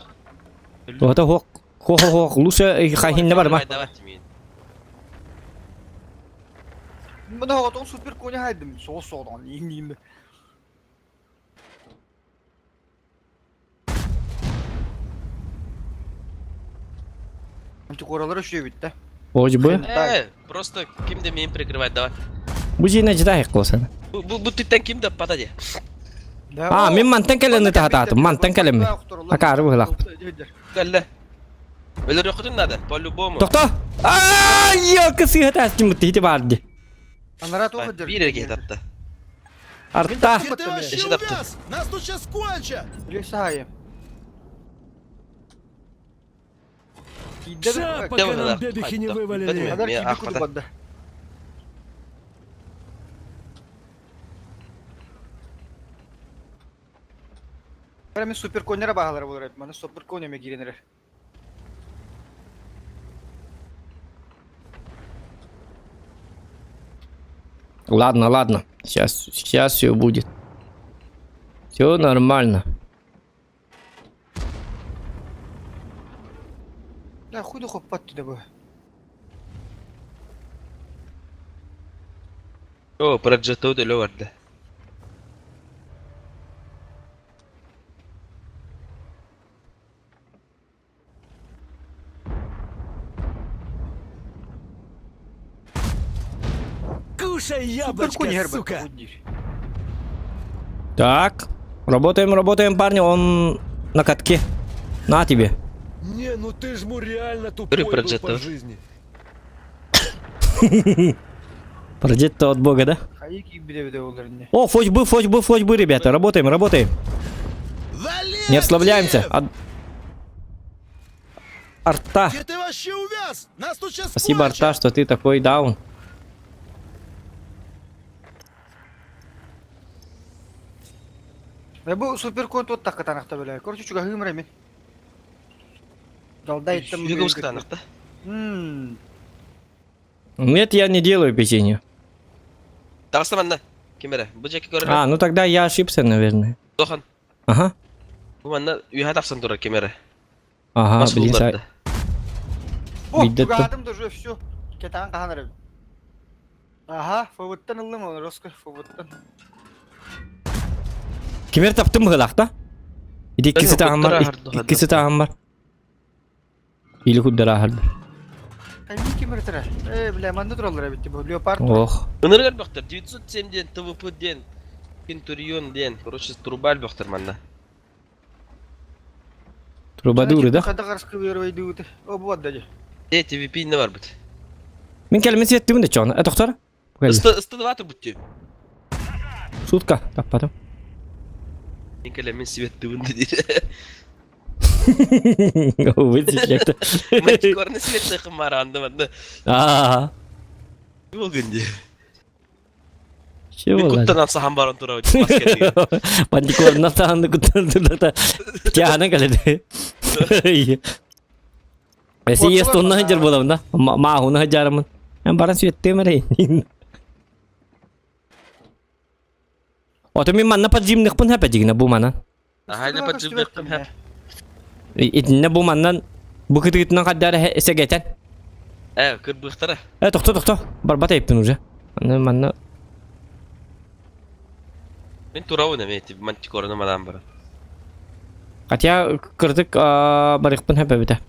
Туһата хуох хуох хуох лучше хахинне барма. Давай, миигин. Мына оҕотун супер коня хайдым. Соос соодон иҥниим. Антикоралары үчүгэй да. Ожи бу. Ээ, просто ким да миигин прикрывать, давай. Бу жине жида хеккосан. Бу бу бу түттэн ким да пата дии. А, мин мантан кэлэн тахатаатым. Мантан кэлэмми. Акаары быһылаах. Кэллэ. Өлөрүөххүтүн надо, по-любому. Тохто! Ааа, елка сыыһа таастым бутты, ити баар ди. Анара туох ыдыр? Биир эрэ киһи тапта. Арта! Где ты вообще Ещё тапты. увяз? Нас тут сейчас кончат! Лесаем. Ща, пока нам бебехи не вывалили. Адар Мен киби ахпата. куду бадда. Мен супер коннера бағалар болар еді. Мана супер конеме киренер. Ладно, ладно. Сейчас, сейчас все будет. Все нормально. Да хуй духу пат туда бы. О, проджету өлө барда. Кушай Супер яблочко, коннер сука! Так, работаем, работаем, парни. Он на катке. На тебе. Не, ну ты ж му реально тупой был проджету. по жизни. Проджетто от бога, да? Хайы киіп биде биде олар не. О, фочбы, фочбы, фочбы, ребята. Работаем, работаем. Вали! Не расслабляемся. От... Арта. Где ты вообще увяз? Нас тут сейчас Спасибо, Арта, что ты такой даун. Э, бу супер кон тот так катанахта беле. Короче, чуга хымра мен. Далда иттем. Сүйегі кытанықта. Мм. Нет, я не делаю печенье. Тағыста манна. Кемере. Бу жеке көрөр. А, ну тогда я ошибся, наверное. Дохан. Ага. Бу манна үйә тапсан турар кемере. Ага, Бас блин, булдарды. О, Видно, чуга адым да уже все. Кетан каханар. Ага, фабыттан ыллым оны, Роско, фабыттан. Кимер таптым быһылаах да? Ити иккиси Бәлки, таһым бар, куттара ахарды иккиси таһым бар. Или куддара ахарды. Кайми кемер тара. Э, бля, манны тураллар битти бу. Леопард. Ох. Ыныргар бөхтөр. 907 ден, ТВП ден, Кентурион ден. Короче, труба бөхтөр манна. Трубадуры, да? Хада каршы бербей дүйүт. О, бу бадда. Э, ТВП не бар бит. Мин кэлмин сиэттибин да чоҕуна. Э, тохтор. Ысты, ысты два бут Сутка таппатым. Мен кэлэ мен свет тыбын диир. Вы сейчас. Мантикорны свет тыхым бар анды манна. Аа. Болгон ди. Чего Мен ладно. куттан алсахан баран тура өтүп бас кетти. Мантикорна таанды куттан турда. Тяхана каледе. Эси есть онна хажар боламын да. Махуна хажармын. Мен баран светтем эрей. Ото мен манна подземныхпын хэпэ дигинэ бу манан. Ахайна поджимныхпын хэп. Итиннэ бу маннан бу кытыгытынан хаддара сэгэтэн. Э, кырбыхтара. Э, тохто, тохто. Барбат айыптын уже. Манна манна Мен турабын эми эти мантикорны манан баран. Хотя кырдык барыхпын хэпэ битэ.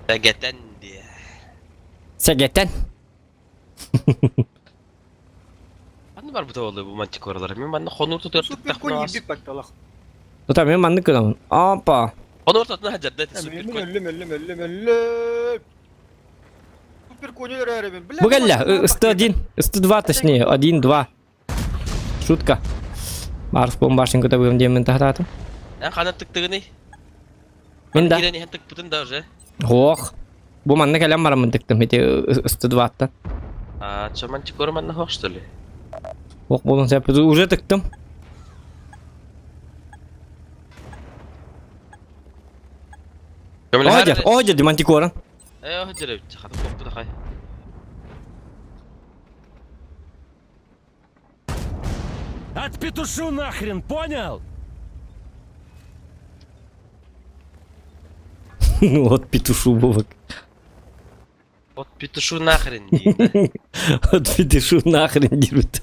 Сэгэтэн ди. Сэгэтэн. Манна бар бута болду бу мантикоралар. Мен манна хонур тутар Супер конь ебик батталах. Тута мен маннык гынамын. Опа. Хонур тутуна хажарда эти супер Мен конь. өллөм өллөм өллөм өллөм. Супер конь өлөр мен. Бу кэллэ, 101, 102 точнее, 1, 2. Шутка. Барс бомбашын көтө бүгүм диэмин тахтаатым. Эн хана тыктыгыный? Мен да. Кирен иһэн тыкпытын да уже. Ох. Бу манна кэлэн бараммын тыктым ити 102-ттан. А, чо мантикор манна хох что ли? Ох болон сәп уже тыктым. Ожер, ожер ди мантикоран. Э, ожер, хата коппу да хай. Отпетушу нахрен, понял? Вот петушу Вовок. Вот петушу нахрен диир. Вот петушу нахрен диирбит.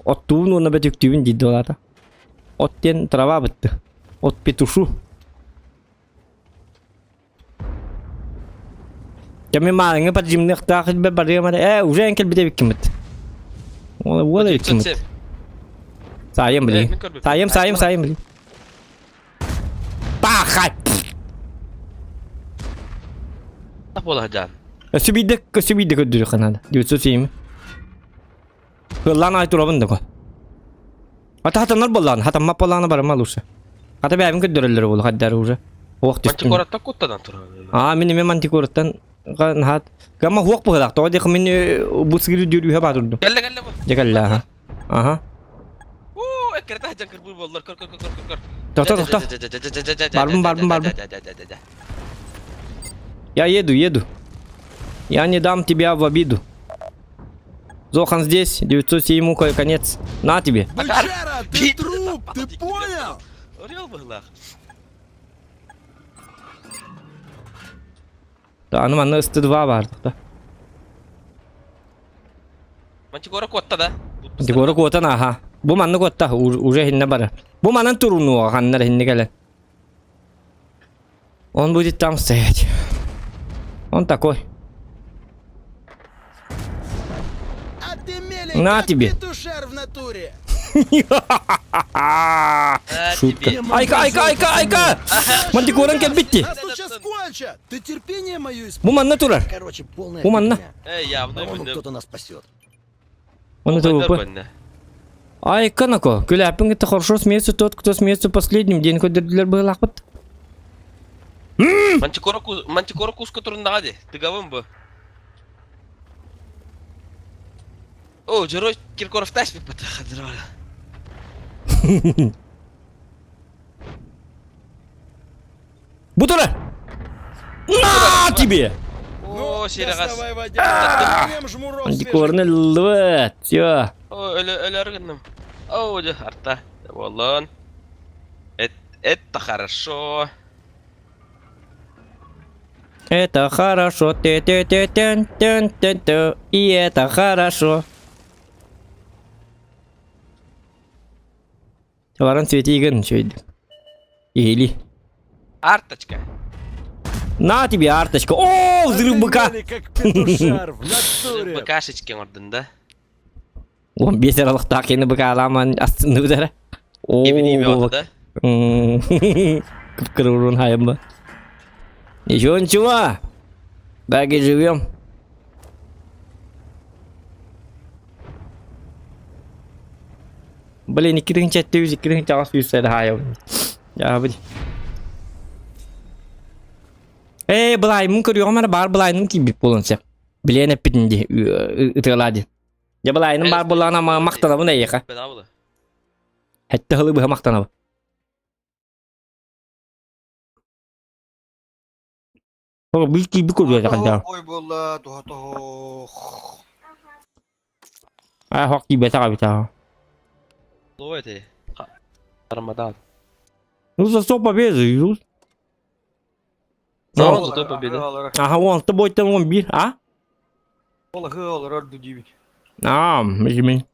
Оттуун уонна бөтүктүүбүн диир дуолаата. От диэн трава бытты. От петушу. Дьэ мин маарыҥҥы подземныахтаах илбэ барыам эрэ. Ээ, уже эн кэлбитэ эбиккиммит. Уола уола эбиккиммит. Саайым билигин. Саайым, саайым, саайым билигин. Пахать! Буола сылдьан. Өссө биирдэ, өссө биирдэ көрдөрүөххэ наада. 907. Кыллаан аай турабын да ко. Ата хатанар боллаан, хатаммат боллаана барыма лучше. Ата бэйэбин көрдөрөллөр буолу хаддары уже. Уох түстүм. Мантикораттан куттанан турабын. Аа, мин эмэ мантикораттан наһаат. Гамма хуох быһылаах. Тоҕо диэхэ мин бу сигири дүрүүһэ баатырдым. Кэллэ кэллэ бу. Дьэ кэллэ аха. Аха. Уу, эккирэтэ сылдьан кырбыыр буоллар. Көр көр көр көр көр. Тохто тохто. Барбын барбын барбын. Я еду, еду. Я не дам тебя в обиду. Зохан здесь, 907 конец. На тебе. Бычара, ты труп, ты понял? Орел быһылаах. Да, аны манна ысты 2 бардық да. Мантикора куотта да. Мантикора куотан аха. Бу манна куотта уже хинне бара. Бу манан турунуға ханнар хинне кэлэн. Он будет там стоять. Он такой. А ты мелей, На как тебе. петушар в натуре. Шутка. Айка, айка, айка, айка! Мантикоран кэлбитти. Нас тут сейчас кончат. Ты терпение мое Бу манна турар. Короче, полная Бу манна. фигня. Э, явно По-моему, бинне. кто-то нас спасет. Оны тобупы. Айка нако. Күләппин это хорошо смеется тот, кто смеется последним. День көдөрдүлөр быһылаахпыт. Мантикора Мантикора куска туруннаҕа ди. Тыгабын бу. О, Джерой Киркоров тащит потахадырвала. Бу турар! На тебе! О, серегас. Доставай водяру. Ем жмуров свежих. Мантикорны лбыт. Все. О, өлө өлөр гынным. О, дьэ, арта. Болон. Это хорошо. Это хорошо, ты ты ты тен тен тен ты и это хорошо. Варан цветигин чөйд. Или. Арточка. На тебе арточка. О, взрыв быка. Мели, как петушар в натуре. Быкашечки ордын да. Он бес аралықтақ ені быка аламан астыны бідәрі. О, Ебени да? Кып-кыры хайымба. Ничего, ничего. Так и живем. Блин, иккирин чаттыбыз, иккирин чагас үйсәді хайым. Я били. Э, былаймын көрüyorum ана бар былайным кийбит болон сеп. Билен эппитин ди, ытыла ди. Я былайным бар булана мактанабын эйха. Хәтта хылы быһа мактанабы. О, бил кийби көрүө жакында. Ой буолла, туха тоһох. А, хок кийбе тага бита. Лой ты. Рамадан. Ну, за что победу, Иисус? Ну, зато победа. Ага, вон, с тобой там он бир, а? Ол хы олорор дудибит. А, мин.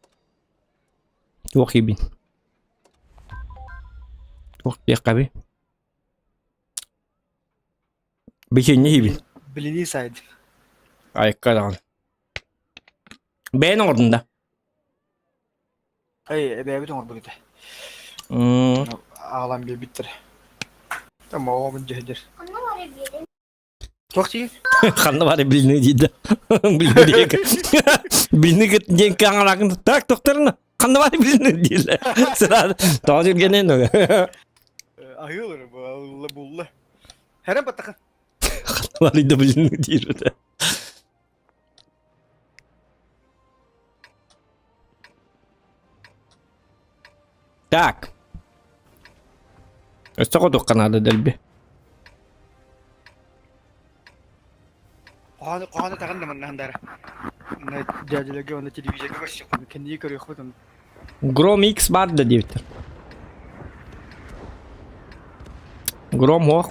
Туох ибин. Туох диэххэ Бичинни ибин. Билини сайд. Айыкка даҕаны. Бэйэн оҥордун да? Эй, эбээбит оҥорбут этэ. Аҕалан биэрбиттэр. Оҕобун дьэһдэр. Туох тиий? Ханна бары блины дейді. Блины диэки. Блины диэн каҥалаакын так тохторуна. Ханна бары блины дииллэр. Сразу тоҕо сүргэнэн Аһыылар булла булла. Хэрэн баттаха. Ханна бары да блины диир. Так. Өссө хотуохха наада дэлби. Хоһону хоһону таҕын да манна хандара. Дядяларга уонна телевизорга көрсөхпүн кэннии көрүөхпүт ону. Гром X бар да диэбиттэр. Гром ох.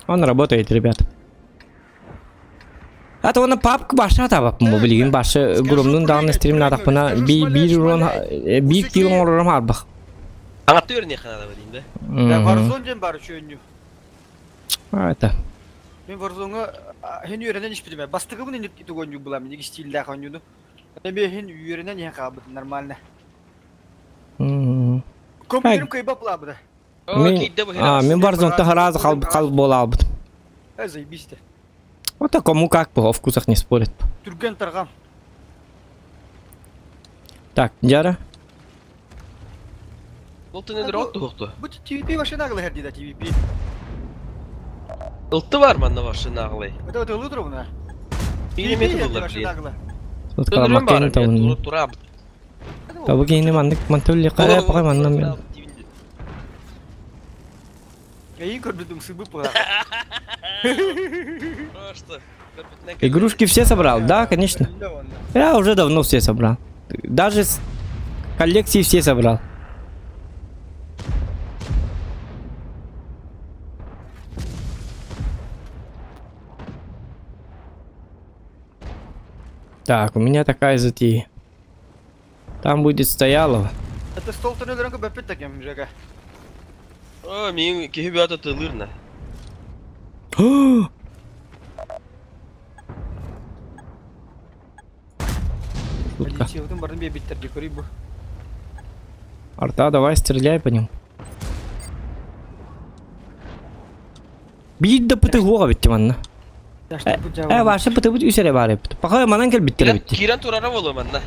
Он работает, ребят. А то она папка баша табаппын бу билигин башы Громнун даҕаны стрим наадахпына би биир урон биир кило оҥорорум арбах. Аңатты үөрниэххэ наада дейм да? Да Warzone диэн баар үчүөннүү. А это. Мин Warzone-ҥа хин үөрэнэн испитим. Бастакыбын инник тугонньук буламмын, ик стильдээх оонньууну. Эбиэһин үөрэнэн иһэн хаалбытым нормально. Компьютерым кыйбап лаабыта. Мин, а, мин Warzone-та сразу хал, хал буолаабыт. Э, заебись ты. Вот а кому как по, о вкусах не спорят. Түргэн тарҕам. Так, Дяра. Ол төннөр от туһукту. Бу TVP машина агылы херди да TVP. Ылты бар манна машина агылай. Это вот ылы турбуна. TVP машина агылы. Вот кала табын. Табы кейини маннык мантылли кая пакай манна мен. Эйин көрбүтүм сыбып була. Просто. Игрушки все собрал? Да, конечно. Я уже давно все собрал. Даже с коллекции все собрал. Так, у меня такая затея. Там будет стояло. Это стол төнөлөрөн көбөппүт такем Жека. О, мин киһи бөтө тылырна. Шутка. Полициябытын барын биэбиттэр көрүй бу. Арта, давай стреляй по ним. Биир да пыты хуоҕа бүттү манна. Э, ваша пыты бут үс эрэ баар эбит. Пахай манан кэлбиттэр эбит. Киирэн турара болу манна.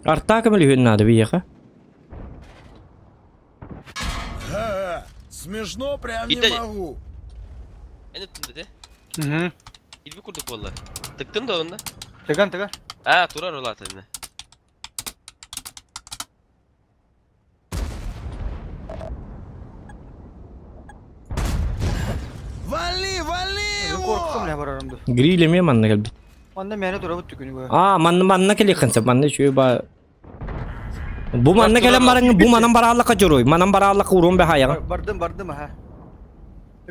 Арта көмөлүһүн наада биһиэхэ. Ха-ха, смешно прям не Итали. могу. Эн ыттын дede. Мгм. Илби курдук буолла. Тыктын да онна. Тыган тыган. А, турар улаата инне. Вали, вали Корктум его! ле барарым ду. Гриль эмиэ манна кэлбит. Онда мени турабыт түкүнү бу. А, манна манна кэлиэххин сөп, манна үчүгэй ба. Бу манна кэлэн баран, бу манан барааллахха дьоруой, манан барааллахха уруон бэһаайаҕын. Бардым бардым аха.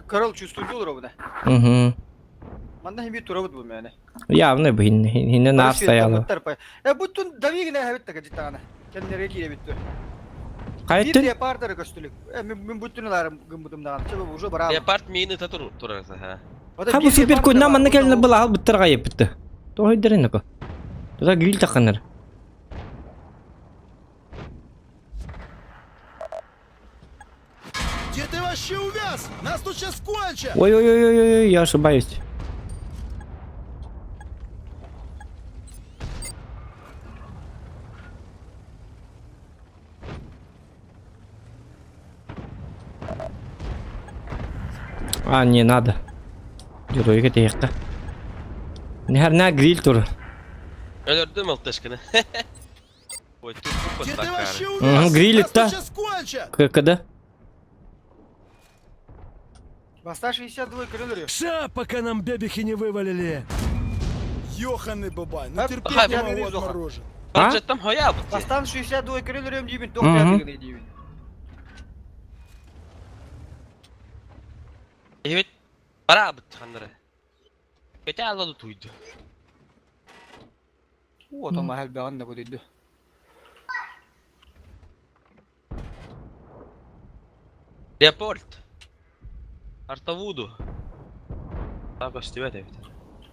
Корол чувствует олор бу. Угу. Манна хими турабыт бу мени. Явно бу хинне, хинне наар стояло. Э буттун давигine хэбит така житагана. Кеннере кире битти. Бир Хайттын? леопардары көстүлүк. Э мен буттун аларым гымбытым даган. Чөбө уже барам. Леопард миин ыта тур турар ха. Ха бу супер кунна манна кэлэн былаал буттар гайыппытты. Тоһойдерин нако. Туда гриль таханар. Где ты вообще увяз? Нас тут сейчас кончат! Ой-ой-ой-ой-ой, я ошибаюсь. А, не надо. Дюройга тиэххэ. Нэр гриль тур. Өлөрдүм алтышканы. Ой, тут Где ты вообще Угу, увяз? гриль-то. Нас тут сейчас кончат! ККД. Баста 62 көрөлөр. Ша, пока нам бебехи не вывалили. Ёханый бабай, ну А, терпеть ага, не могу я вижу. отморожен. А? Там хоя бутти. Бастан 62 көрөлөрөм деймин, Мгм. тоқтар деймин. Evet. Бара бутти ханнары. Бете алады туйду. О, там ахал баган да будет. Леопольд. Артавуду. Так, көстүбэт эбит.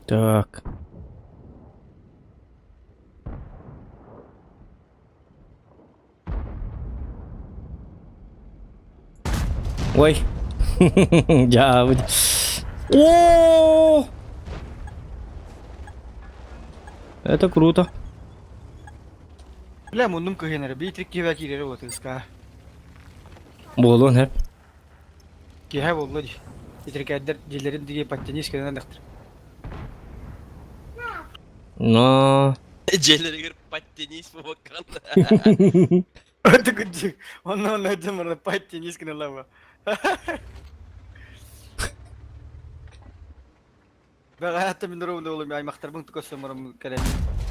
Так. Ой. Я... О! Это круто. Бля, мундум кыһынары, би трик киһэ киирэр буолла Буолуон хэп. Киһэ буолла дии. Итрикэддер дьиэлэрин диги подтянись кэнэн дактыр. Но... Дьиэлэригэр подтянись баккан. Это гудик. Он он это подтянись кэнэн лава. Бәғәтті мин ровно олым аймақтарбың түкөсөмөрөм кэлэн.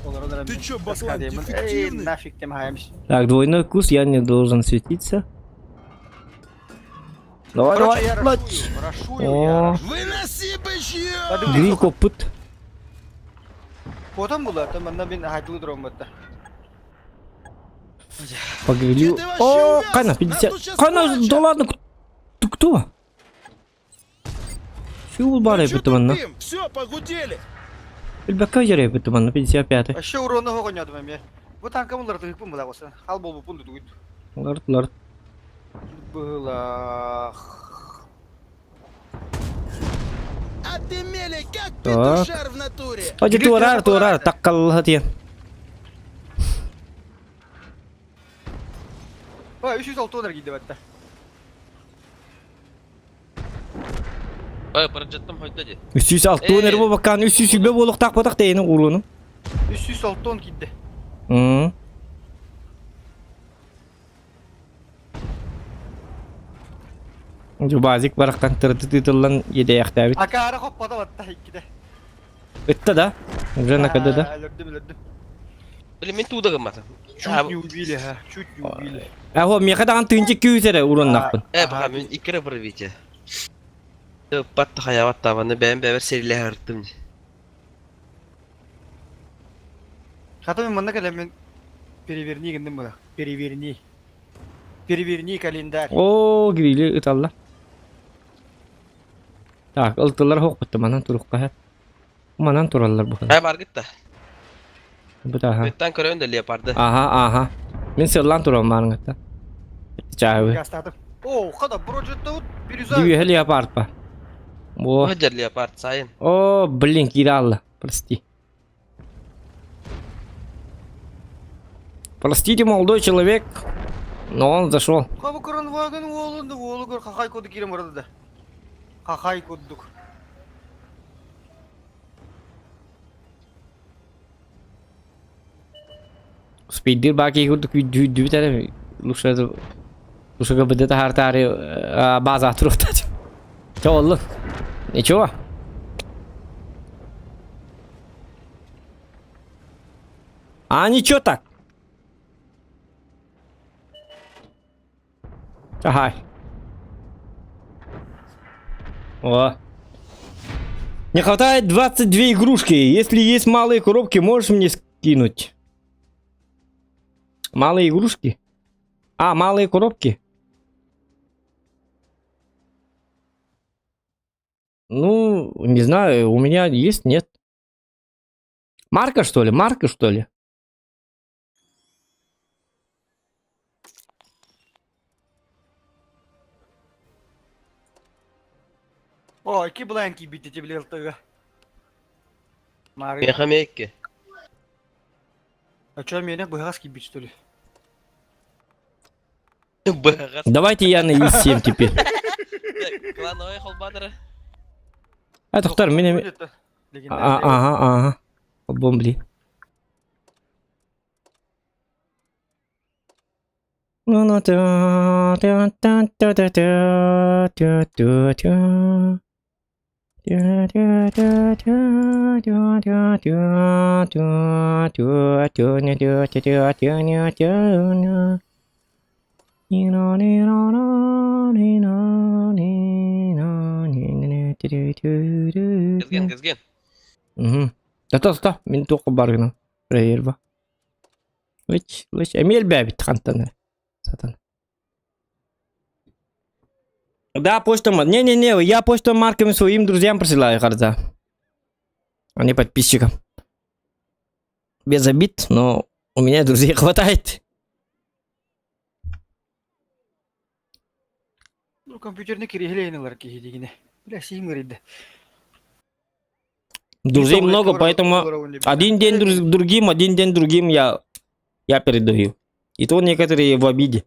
Олар Ты чё, баклан, дефективный? Нафиг тем хаямш. Так, двойной кус, я не должен светиться. Давай, Короче, я давай. рашую, рашую я. О, рашую. Выноси бычье! Подумай, гриль копыт. Потом була, там манна бин хайтылы турам батта. Погрилю. Где ты вообще О, увяз? Кана, Нас 50. тут щас Кана, кончат! да ладно. Ты кто? Фиул бар Ну чё эбит манна. тупим? Все, погудели. Билбэккэ дьэр эбит манна 55-й. Вообще урона хоҕонньоотум эмиэ. Бу танка уларытыһыкпын була Хал буолбуппун дутугут. Ларт ларт. Быһылаах. Отымели, как Так. петушар в натуре. Ожи туораар туораар таккаллаһа тиэн. Ой, 306 эргийди батта. Ой, баржаттым хойда ди. 306 эрэ буолбаккаан 320 буолуохтаах буотах тэйини уруулуну. 306 киирдэ. М. Базик барахтан тырды тыытыллан иэдэйэхтээбит. Акаара хоппото батта иккитэ. Ытта да? Уже накада да? Өлөрдүм, өлөрдүм. Блин, мин тууда гымматым. Чуть не убили, ха. Чуть не убили. Ахо, миэхэ даҕан тыынча күүс эрэ уруоннахпын. Э, баха, мин иккere бравите. Патта хаябат табаны бэйэм бэбэр сэрилэһэ ырыттым. Хата мин манна кэлэммин переверни гынным була. Переверни. Переверни календарь. Оо, грили ыталла. Так, ылтылар хоқпутта манан турукка. Манан тураллар бу. Ай баргыт да. Бу таха. Бүттан көрөйүн да леопарды. Аха, аха. Мин сыллан турам маарыҥатта. Чаабы. Гастатым. О, хада броджеттаут бирюза. Дүйэһэ леопард па. О, Хадьар леопард сайын. о, блин, киирэ Прости. Простите, молодой человек, но он зашел. Хабы Кранваген уолун уолу көр хахай коду киирэн барда да. Хахай курдук. Спиддир баки курдук күйдүүбүт эрэ лучше лучше ГБД таһаартаары база туруохтаат. Чэ оллун. Ничего. А ничего так. Ага. О. Не хватает 22 игрушки. Если есть малые коробки, можешь мне скинуть? Малые игрушки? А, малые коробки? Ну, не знаю, у меня есть, нет. Марка, что ли? Марка, что ли? О, ики бланки битите билелтыга. Мары. Мехамекке. А чё, меня быгас кибит, что ли? Быгас. Давайте я на И7 теперь. Клановый холбадыры. А, доктор, меня... А, ага, ага. Бомбли. Ну ну та та та та та та та та та. Та та та та та та та та та та ня та та та та ня та ня. Ни на ни на на ни на ни на ни ни ти ти ти ти. Кызген, кызген. Мгм. Та та мин туох баргына. Рейерба. Лыч, лыч, эмиэл бэбит хантан. Сатан. Да, почта Не-не-не, я почту марками своим друзьям присылаю, Харза. А не подписчикам. Без обид, но у меня друзей хватает. Ну, компьютерный кирилейнилар киһи Бля, сиим гырыйды. Друзей много, поэтому один день другим, один день другим я, я передаю. И то некоторые в обиде.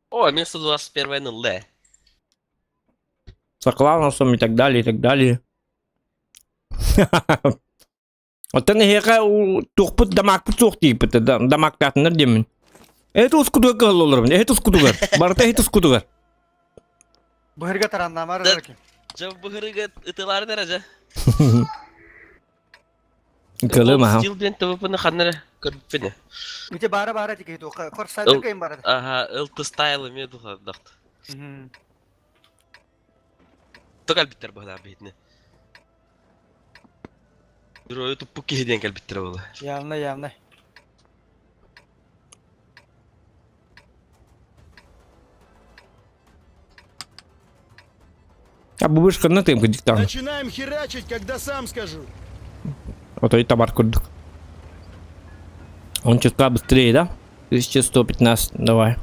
О, минус 121 НЛ. С Клаунусом и так далее, и так далее. Оттон эһиэхэ туохпут дамаакпыт суох дииппит дамаактаатыннар диэммин. Эһи ускутугар кыһаллалларбын, эһи тускутугар. Барыта эһи тускутугар. Быһырга тараннаамар Да. эрэ Жа быһырыга ытыларын эрэ жа. Кылым аха. Стил диэн ТВП-ны ханна эрэ көрбүппүн. Ити баара баара тикей туха. Корсайдыр кайын бара. Аха, ылты стайл эмиэ духардахт. То кэлбиттэр быһылаах биһитини. Герою туппук киһи диэн кэлбиттэрэ буолла. Явно, явно. А бу бышканна тыым кырдьыктаҕына. Начинаем херачить, когда сам скажу. Отой табар курдук. Он чутка быстрее, да? 1115, давай.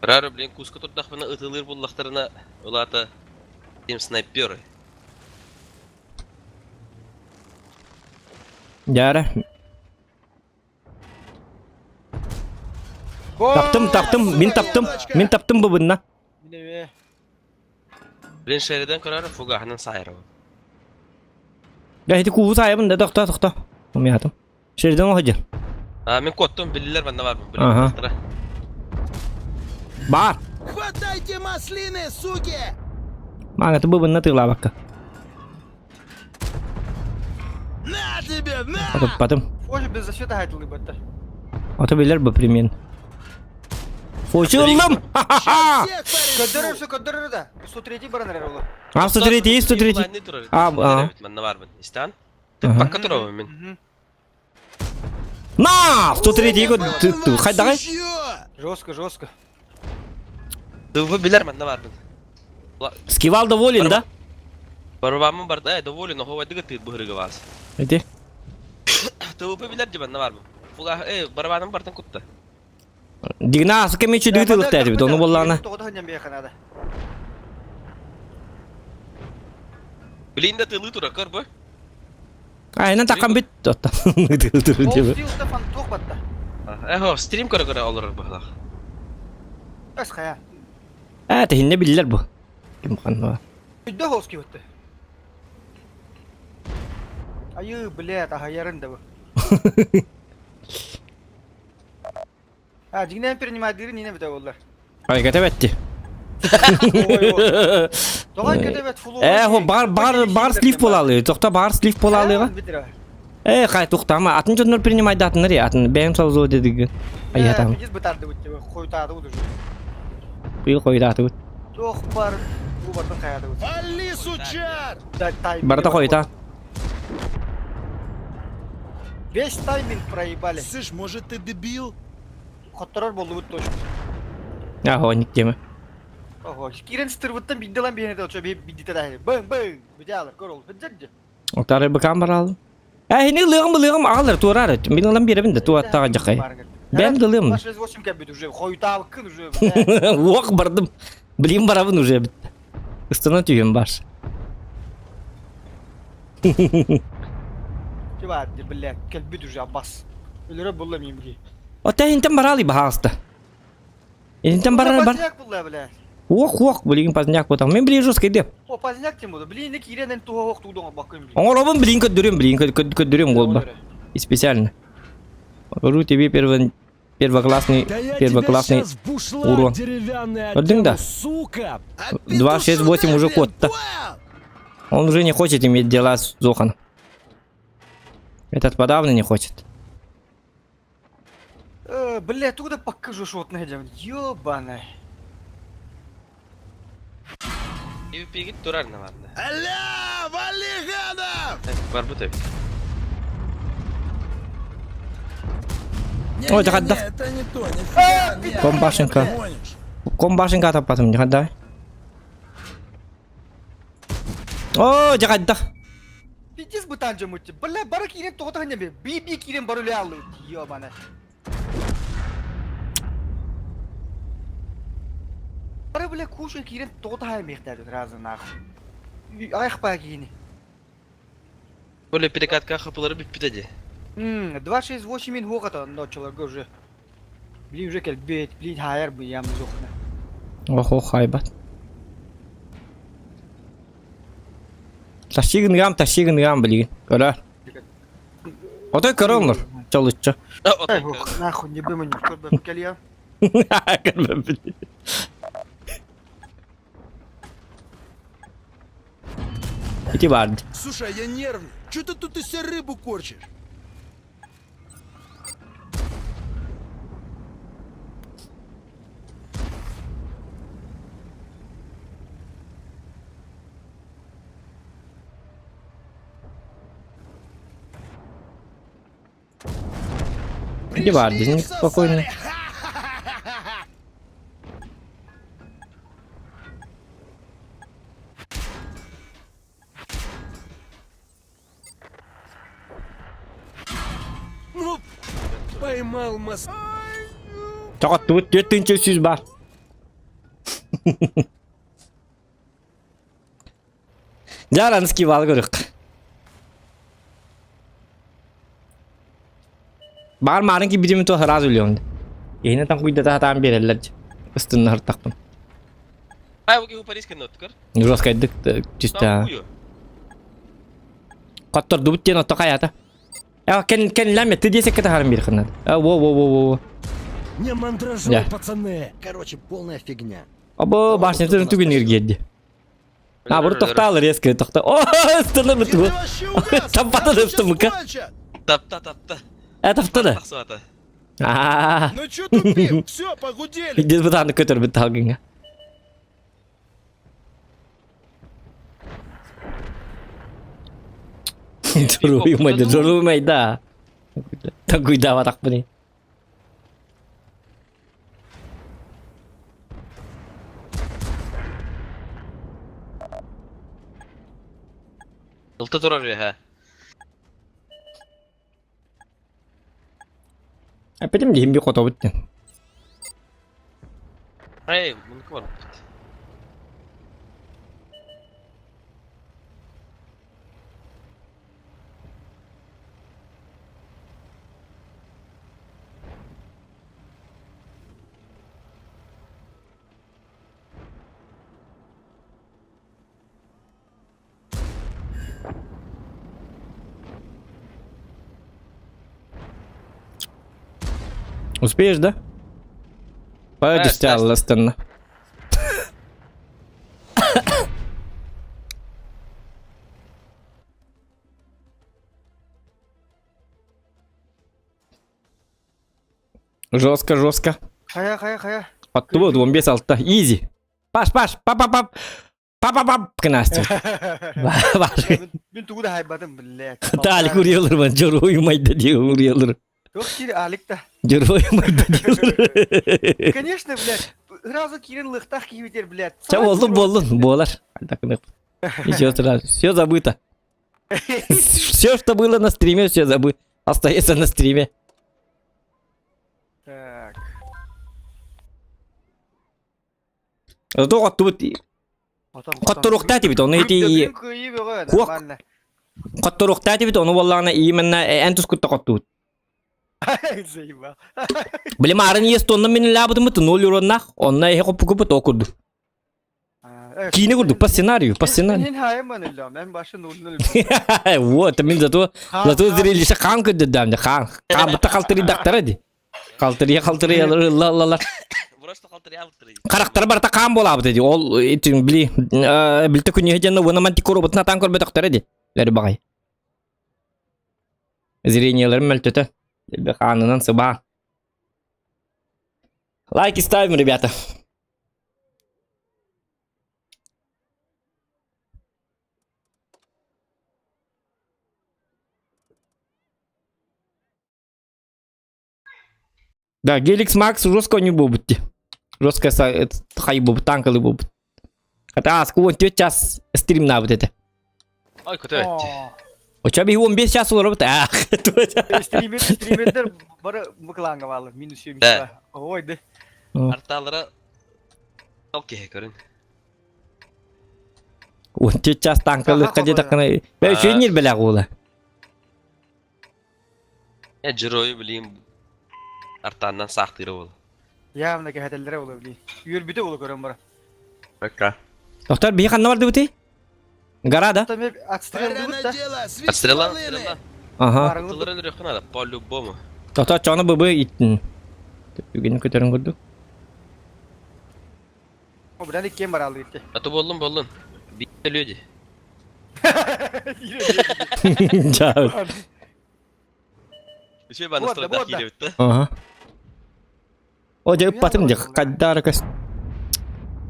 Рары, блин, куска турдахпына ытылыр буллахтарына улаата тем снайперы. Дьара. Таптым, таптым, мин таптым, мин таптым быбынна. Блин, шериден көрөр фугаһынан сайырабын. Я ити куһу саайабын да тохто тохто. Умиятым. Шериден оһодьон. А, мин куоттум, биллилэр манна барбын. Ага. Блин, Бар. Хватайте маслины, суки! Маңаты быбынна тыылаабакка. На тебе, на! Отуппатым. Фожи без защиты хайтылы баттар. Ото билер бу примен. Фочуллум! Ха-ха-ха! Всех порежу! Көддөрөр все көддөрөр да. 103 баран эрэр олу. А, 103, 103. А, а. Манна барбын. Истан. Ага. Пакка турабын мин. На! 103 го хайдагай. Сучьё! Жестко, жестко. Дывы билер манна барбын. Скивал доволен, да? Барбамын бар, э, доволен, охо вайдыга тыт быһырыга вас. Ити. ТВП билер дебен на барбын. Фуга, э, барабаным бартын кутта. Дигна асыка мечи дыгытылык бит, ону боллаана. Тоҕото ханньан биэхэ наада. Блин да тылы тура, көр бу. Айынан таккан бит. Отта. Ол стилда фан туох батта. Эхо, стрим көрө көрө олорор быһылах. Эс хая. Э, тихинне биллер бу. Ким ханна. Үйдө холски батта. Айы, блядь, аһайарын да бу. А, дигнен принимать дыры не бите боллар. Ай, кетебетти. Тоҕой кетебет фулу. Э, хо бар бар бар слив болалы. Тохта бар слив болалыга. Э, хай тухтама. Атын жоннор принимать датыныр я. Атын бэм саузо дедиги. Айятам. Пиздец бытарды бут тебе, хуйтады бут уже. Быйыл койдааты бут. Туох бар, бу бартын хаяды бут. Вали, сучар! Барда койта. Весь тайминг проебали. Слышь, может ты дебил? Хотторор болду бут точно. Ахо, никтеме. Ого, кирен стырбыттан бидделан биһине очо би биддите да. Бың бың, бидялар көр ол. Хыджаджы. Отары бакам барал. Э, хини лыгым лыгым агалар туарар. Мин алам беребин да туаттага жакай. Бэм да лыгым. 8 кәбит уже, хойталкын уже. Ох, бардым. Блин, барабын уже бит. Ыстана түйем бар. Чыба, блядь, кәлбит уже абас. Өлөрө булла мимги. Ота интен баралы бахаста. Интен барар бар. Поздняк булла, блядь. Ох, ох, блин, поздняк потом. Мен блин жестко иде. О, поздняк тем буду. Блин, не киренен туга ох тудоңа бакым. Оңоробун блин көддүрүм, блин көддүрүм голба. И специально. Покажу тебе перво первоклассный Да я тебя первоклассный сейчас в бушлат урон. деревянный Один одену, да. сука! А 2, 6, 8 уже код-то. Он уже не хочет иметь дела с Зоханом. Этот подавно не хочет. Э, блядь, туда покажу, что вот найдем. Ёбаный. PvP турар на ладно. Аля, вали гадов! Бар бу тэп. Не, Ой, не, да, не, да. это не то, нифига, нет. Комбашенко. Ты гонишь. Комбашенко атаппатым, жахадда. О, жахадда. Пиздец бытан жамутти. Бля, бара кирен тоғыта ханям бе. Би-би кирен бару лялы. Ёбаный. Бара, бля, кушай кирен тоғыта хаям бехтәді разы нахуй. Аяқ па киini. Более перекатка хапылары бит бит 2, 6, 8 мин хоқата, но человек уже. Блин, уже келбет, блин, хайар бы ям зохна. Ох, ох, хайбат. Ташигын гам, ташигын гам, блин. Көрөр. Отой көрө олор. Чолуччу. Ай, ох, нахуй, не бымын, көрбөп келия. Көрбөппүн. Ити барды. Слушай, а я нервный. Че ты тут из себя рыбу корчишь? Ити барды. Пришли и Спокойно. всосали. Поймал мас... Тоҕоттубут 4300 бар. Дьааранский бал көрүк. Баар маарын киирбитим то сразу үлүөм. Иһинэ там куйдата сатаан биэрэллэр. Ыстынна сыртахпын. Ай, бу Париж кэннэ Жесткайдык түстэ. Хоттордубут диэн отто хайата. А кен кен ләме ты десек ката бир ханат. А во во во во. Не мандражируй, пацаны. Короче, полная фигня. Або башня түгін иргерди. А, бұры тоқталы резко тоқта. О, ыстыны бітті. Таппады да ыстымыка. Тапта, тапта. Ә, тапты да. А. Ну чё тупим? Все, погудели. Дед бұтаны көтер бітті алгынға. Жору жорумайда. Такуйда батақпыны. Ылта турар ha. Опять мне имби кота бітті. Эй, мунуку бар. Успеешь, да? Пойдешь, Алластон. Жестко, жестко. Хайа, хайа, хайа. Оттуда 15 алта. Изи. Паш, Паш, пап, пап, пап. Пап, пап, пап, кынастыр. Паш. Мен тугу да хайбатым, блядь. Талик урелер мен, жору уймайда диye урелер. Yok кири алик та. Жору уймайда диye. Конечно, блядь. Сразу кирин лыхтах кибетер, блядь. Ча болду, болду, болар. Ничего страшного, все забыто. Все, что было на стриме, все забыто. Остается на стриме. Так. Зато оттубут Хотторуохтаа тибит, ону ити Куок. Хотторуохтаа тибит, ону буоллаҕына именно эн тускутта хоттубут. Заебал. Били маарын иэс тонна мин лаабытымыт ноль уроннаах, онно эһи хоппукупут о курдук. Киинэ курдук, по сценарию, по сценарию. Мен хайым өллөм, мен башы нурун Вот, мин зато зато зрелище хаан көрдөрдөм хаан. Хаан бутта халтырыйдахтара ди. Халтырыйа халтырыйа ылла Харахтара барыта хаан буолаабыт ди. Ол итин били билте күнүһэ диэн уона мантикор роботун атаан көрбөтөхтөрө ди. Лэри баҕай. Зрениелэрин мөлтөтө. Хаанынан сыбаа. Лайки ставим, ребята. Да, Геликс Макс жестко не буолбут дии. Жестко хай буолбут, танкалы буолбут. Хата ааскы 14 час стримнаабыт этэ. Ой, көтө этти. Оча биһи 15 час олоробут. Ах, Стример, стримердер бары мыкланга балы, минус 70. Ой, да. Арталара ол киһи көрүн. 14 час танкалы кадета кана. Бе үчүннир беләк ула. Э, жыройу билим артаннан саахтыыра буол. Явно кэһэтэллэрэ буолуо били. Үөрбүтэ буолуо көрөн бара. Пока. Доктор, биһи ханна бардыбытый? Гора, да? Пора на дело, свист Отстрела, полыны! отстрела. Ага. Тылларын үрүөххэ надо, по-любому. Доктор, чону быбы иттин. Үгүнү көтөрөн көрдүк. О, блядь, кем баралды итти. А то боллун боллун. Биир люди. Чао. Үчүгэй бааны Вот да, стройдаах вот да. киирэбит да. Ага. О, дьэ ыппатым дьэ, хайдара көс.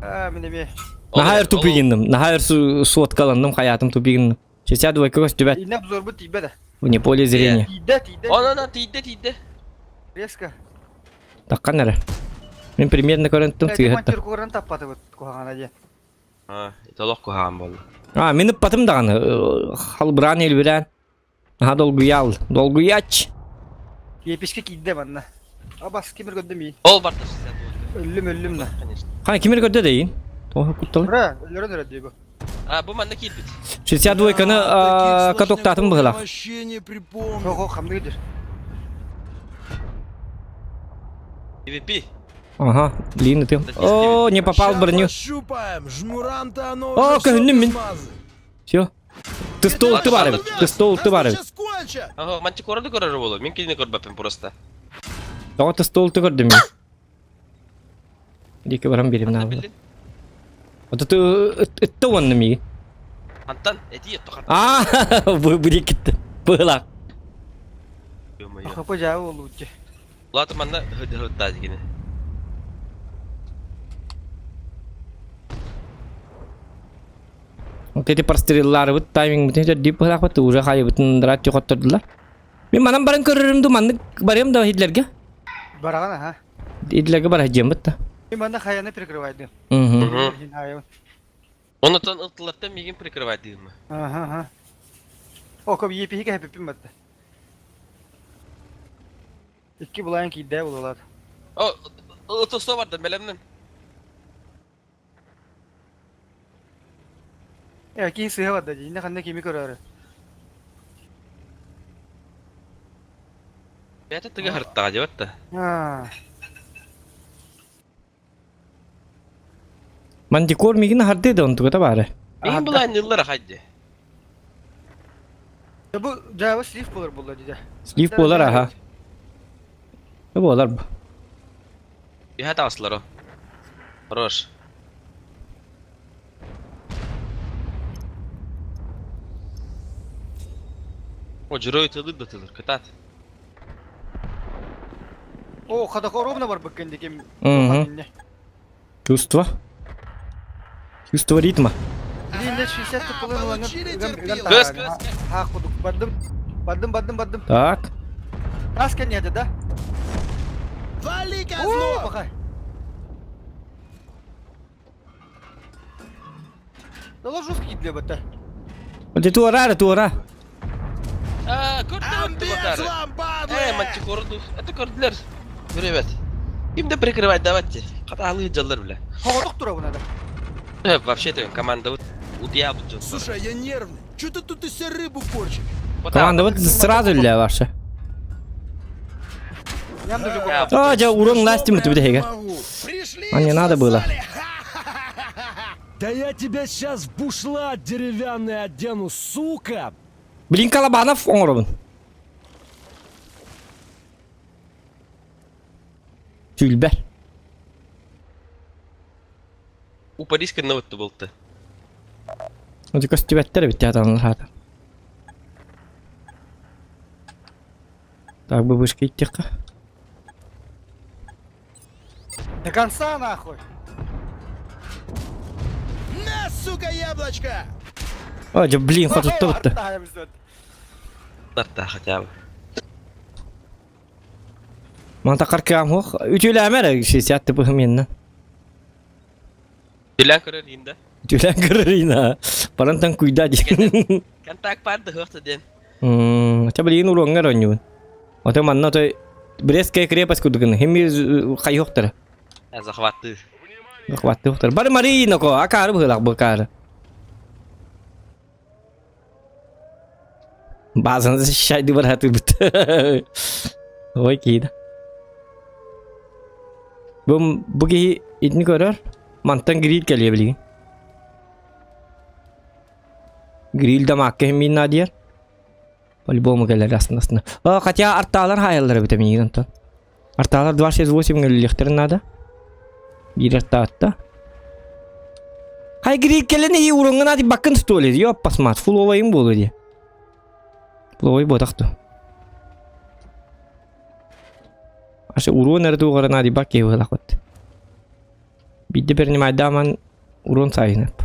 А, мен эме. Наһаа өр тупигинным, наһаа өр суоткаланным, хаятым тупигинным. 62 көстүбэт, Инне обзорбут тиийбэ да. вне поля зрения. Тиийдэ, тиийдэ. Онон тиийдэ тиийдэ. Резко. Таккан эрэ. Мин примерно көрөн тум сыыһаттым. Куран таппатыбыт куһаҕана диэн. А, итолох куһаҕан буолла. А, мин ыппатым даҕаны, халбыраан элбирээн. Наһаа долгуйаал, долгуйач. Епискэ киирдэ манна. Абас ким көрдө миин? Ол барда 62. Өллүм өллүм да. Конечно. Хай ким көрдө дейин? Тоҕо кутталы? Ура, өлөрөн эрэ дии бу. А, бу манна киирбит. 62-ны Да, таких катоктаатым сложных быһылаах. вообще не припомню. Хо-хо, хамныгы дир. PvP. Ага, блин, ты. О, не попал в Ща броню. пощупаем, жмурам-то оно О, уже всё көһүннүм мин. размазает. Все. Ты стол ты барып. Ты стол ты Нас барып. сейчас кончат! Ага, мантикорды көрөр болу. Мен кинини көрбөппүн просто. Тоҕо ты стол ты көрдүм мин. Диэки баран биэрим Антан наабыла. биллин. Ото ты ытта уонна миигин. Антан, эти тохан. Аа, бу бу диэкиттэн. Быһылаах. Ё-моё. Хапа жаа болууччу. Улаата манна хыдыһыттаа дигини. Вот эти прострелларыбыт таймингбытын төрдүү быһылаахпыт уже хайыбытын ратчы хоттордулар. Мин манан баран көрөрүм ду маннык барыам да Хитлерге. Бараҕан аха. Хитлерге бара дьиэммит да. Мин манна хайаны прикрывайдым. Мгм. Мгм. Онотон ылтылартан миигин прикрывайдыымы. Аха, аха. О, коб епиһи кэһэппиппин батта. Икки булаан киирдэ булалар. О, ылтысо бардым, бэлэмнин. Э, киһи сыһа барда дии, инне ханна кими көрөөрү. Бэйэтэ тыга харыттаҕа дии батта. Аа. Мантикор мигин харды да онтугата баары. Миигин булаан ныллар ахай дии. Бу жаба слив болар буолла дии. Слив буолар аха. Буолар бу. Үһэ таҕыслар о. Хорош. О, дьоруой тылыр да тылыр, кытаат. О, хадака ровно бар быккын диким. Мгм. Чувство. Чувство ритма. Блин, 60 тыпылын Получили терпило. Көс, көс, Ха, кудук, бардым. Бардым, бардым, бардым. Так. Тас кэнниэдэ да? Вали, О, козлов! бахай. Да жесткий для бата. Ты туора, туора. Аа, көрдө Амбец бакары. вам, падлы! Э, мантикорду. Это көрдүлэр. Ребят. Им да прикрывать давайте. Катаалы дьаллар бля. Хоҕотох тура надо. Э, вообще-то команда вот утуйабыт дьон. Слушай, я нервный. Че ты тут из себя рыбу корчишь? Команда вот сразу для ваша. Я даже А, я урон ластим Что тебе прям не дега. могу. Пришли А не надо было. всосали. Да я тебя сейчас в бушлат деревянный одену, сука! Блин, Колобанов оҥоробун. Түүлбэр. Упарис кынна бытты болты. Оти көстүбэттэр эбит театр хаата. Так, бу вышка иттиэххэ. До конца нахуй. На, сука, яблочко! О, дьэ, блин, хотутта бытты. Нарта хотя бы. Манта каркаам хуох. Үтүлээмэ эрэ 60 тыпыһым инна. Түлән көрөр инде. Үтүлээн көрөрина. Барантан куйда дии. Контакт барды хөхтө ден. Ча билигин уруоҥҥар оонньуубун. Ото манна отой Брестская крепость курдугун хими хайыахтара. Захватты. Захваттыахтара. Бары Марина ко, акаары быһыылаах бу акаары. Базаны защищайды баратырбыт. Ой киһи Бу бу киһи итини көрөр. Мантан гриль кэлиэ билигин. Гриль да маакка иһин миин наадыйар. По-любому кэлэр астына А, хотя артаалар хаайаллар эбит миигин онтон. Артаалар 268 өлүөхтэрин наада. Биир артаатта. Хай гриль кэлэн иһи уруҥҥа наадый баккын столе. Ёппасмат, фуловайым буолуо дии. Фуловай буотах ту. Аше уруон эрэ туоҕара наадыйбак киһи быһылаах Биирдэ принимайдааман уруон сайынап.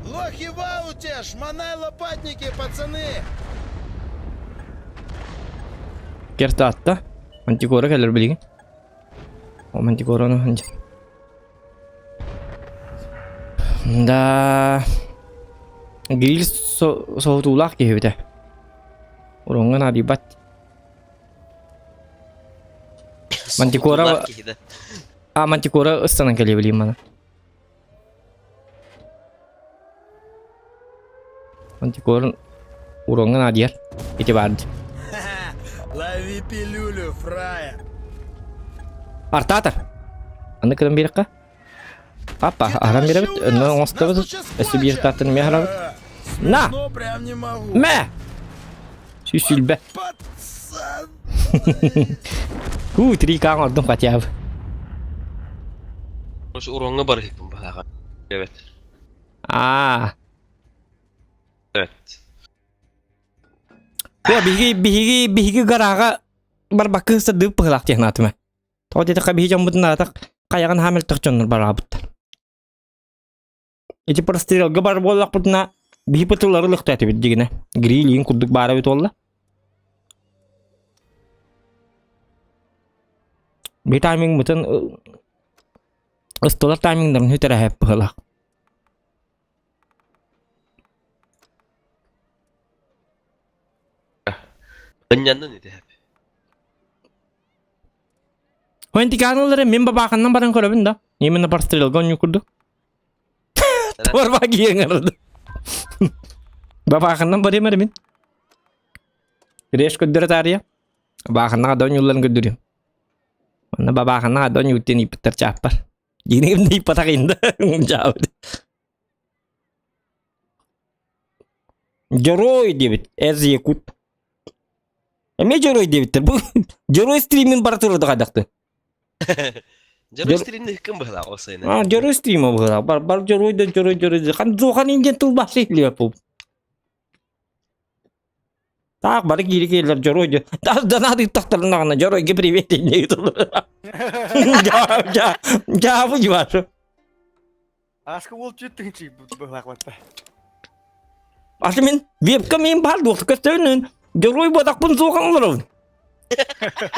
Лохи в ауте, шмонай лопатники, пацаны! Кертаатта. Антикора кэлэр билигин. Мантикораны Да. Гриль соһутуулаах киһи эбитэ. Уруҥҥа наадыйбат. Мантикора А мантикора ыстанан кэлиэ билиим маны. Мантикорын уруҥҥа наадыйар. Ити баар. Лови пилюлю, фраер. Артатор. Аны кыран биэрэххэ. Папа, аһаран биэрэбит, онно оҥостобут. Өссө биир тааттан эмиэ аһарабыт. На! Прям не могу. Мэ! Сүүс Пацан. Ху, три каң ордум хотя бы. Короче, уроҥҥа барыһыппын баһаҕа. Evet. Аа. Evet. Бу биһиги биһиги биһиги гарага барбакка сырдыып быһылаах диэн аатыма. Тоҕо диэтэххэ биһи дьоммутун аратах хайаҕын хаам мөлтөх дьоннор бараабыттар. Ити прострелга бар буоллахпытына биһи пытылары ылыахтаатыбыт дигинэ. Грилиин курдук баара эбит уолла. Би таймингмытын ыстылар таймингдарын хүтэрэһэп быһылаах. Ынньаннын ити хэп. Хойнтиканалары мен бабааханнан баран көрөбүн да. Именно прострелга онньу курдук. Торба киэҥ арады. Бабааханнан барыам эрэ мин. Реш көрдөрө таарыйа. Бааханнаҕа да онньулларын көрдөрүөм. Онно бабааханнаҕа да онньуттен ииппиттэр чааппар. Дигинигим да ииппатах инда. Жаабыт. Дьоруой диэбит. Эз Якут. Эмиэ дьоруой диэбиттэр. Бу дьоруой стримин бара турда хайдахты. Дьоруой стримни ким быһылаах ол сайын. А, дьоруой стрима быһылаах. Бар бар дьоруой да дьоруой дьоруой. Хан зохан инден тылбасы Леопольд. Так, бары киири киирилэр дьоруой дьо. Тас донат ыттахтарына дьоруойга привет инней тылы. Жа жа жа бу жибашы. Аска уол түттүн быһылаах батта. Асы мен вебка мен бар дуоқты көстөөнүн дьоруой бодақпын суохан олоробун.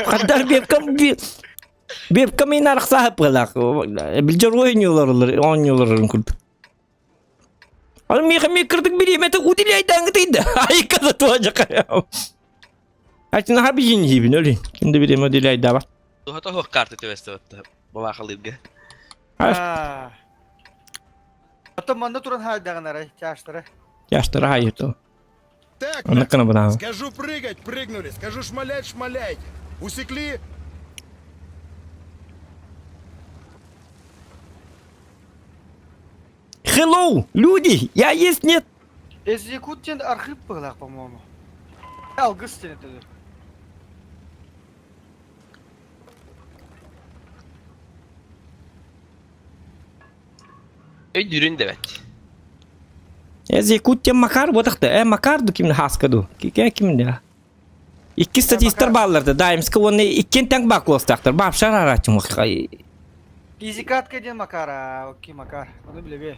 Хаддар вебка вебка мен арахсаһып быһылаах. Бил дьоруой оонньуулар оонньууларын курдук. Аны миэхэ эмиэ кырдык бириэмэтэ уделяйдааҥҥытый да айка да туһа дьакайам. Ачнаха бижин жибин өлүн. Ким да бириэмэ уделяйдаабат. Туһата суох карта түбэстэ балаахалыырга. Оттон манна туран хаайдаҕын арай чаштара. Чаштара хаайыту. Так, Оннук гына бынаабы. скажу прыгать, прыгнули, скажу шмалять, шмаляйте. Усекли? Hello, люди, я есть нет. Эзекут диэн архив быһылаах, по-моему. Алгыс диэн этэ. Өйдүүрүн дэбэт. Эзекут диэн Макар буотахта. Э, Макар ду кимни хаска ду. Кике кимди? Икки статистар бааллар да, Даймска уонна иккиэн тэҥ баклостаахтар. Баапшар арааччым Физикатка диэн Макар, окей, Макар. Ону билэбэ.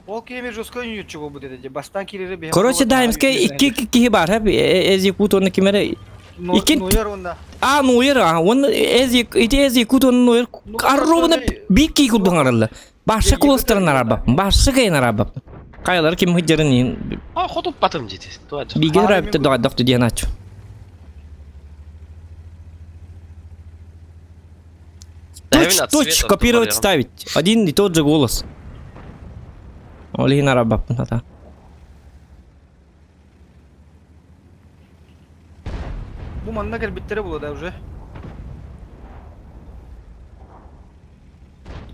Ол киһи жестко ньүччү буолбут этэ. Бастаан киирэрэ биһи. Короче, Даймска икки киһи баар, хэп Эзекут уонна ким эрэ Иккин Нуйар уонна. А, Нуйар, а, уонна Эзек, ити Эзекут уонна Нуйар арробuna биир кии курдук оҥороллор. Баша куластарын арабаппын, баша кайын арабаппын. Кайлар ким хыджарын иин А, хотуппатым дити. Туа биге рабты доҕадохту диэн ачу. Точь, точь, копировать, ставить. Один и тот же голос. Ол иһин арабаппын ата. Бу манна кэлбиттэрэ буолуо да уже.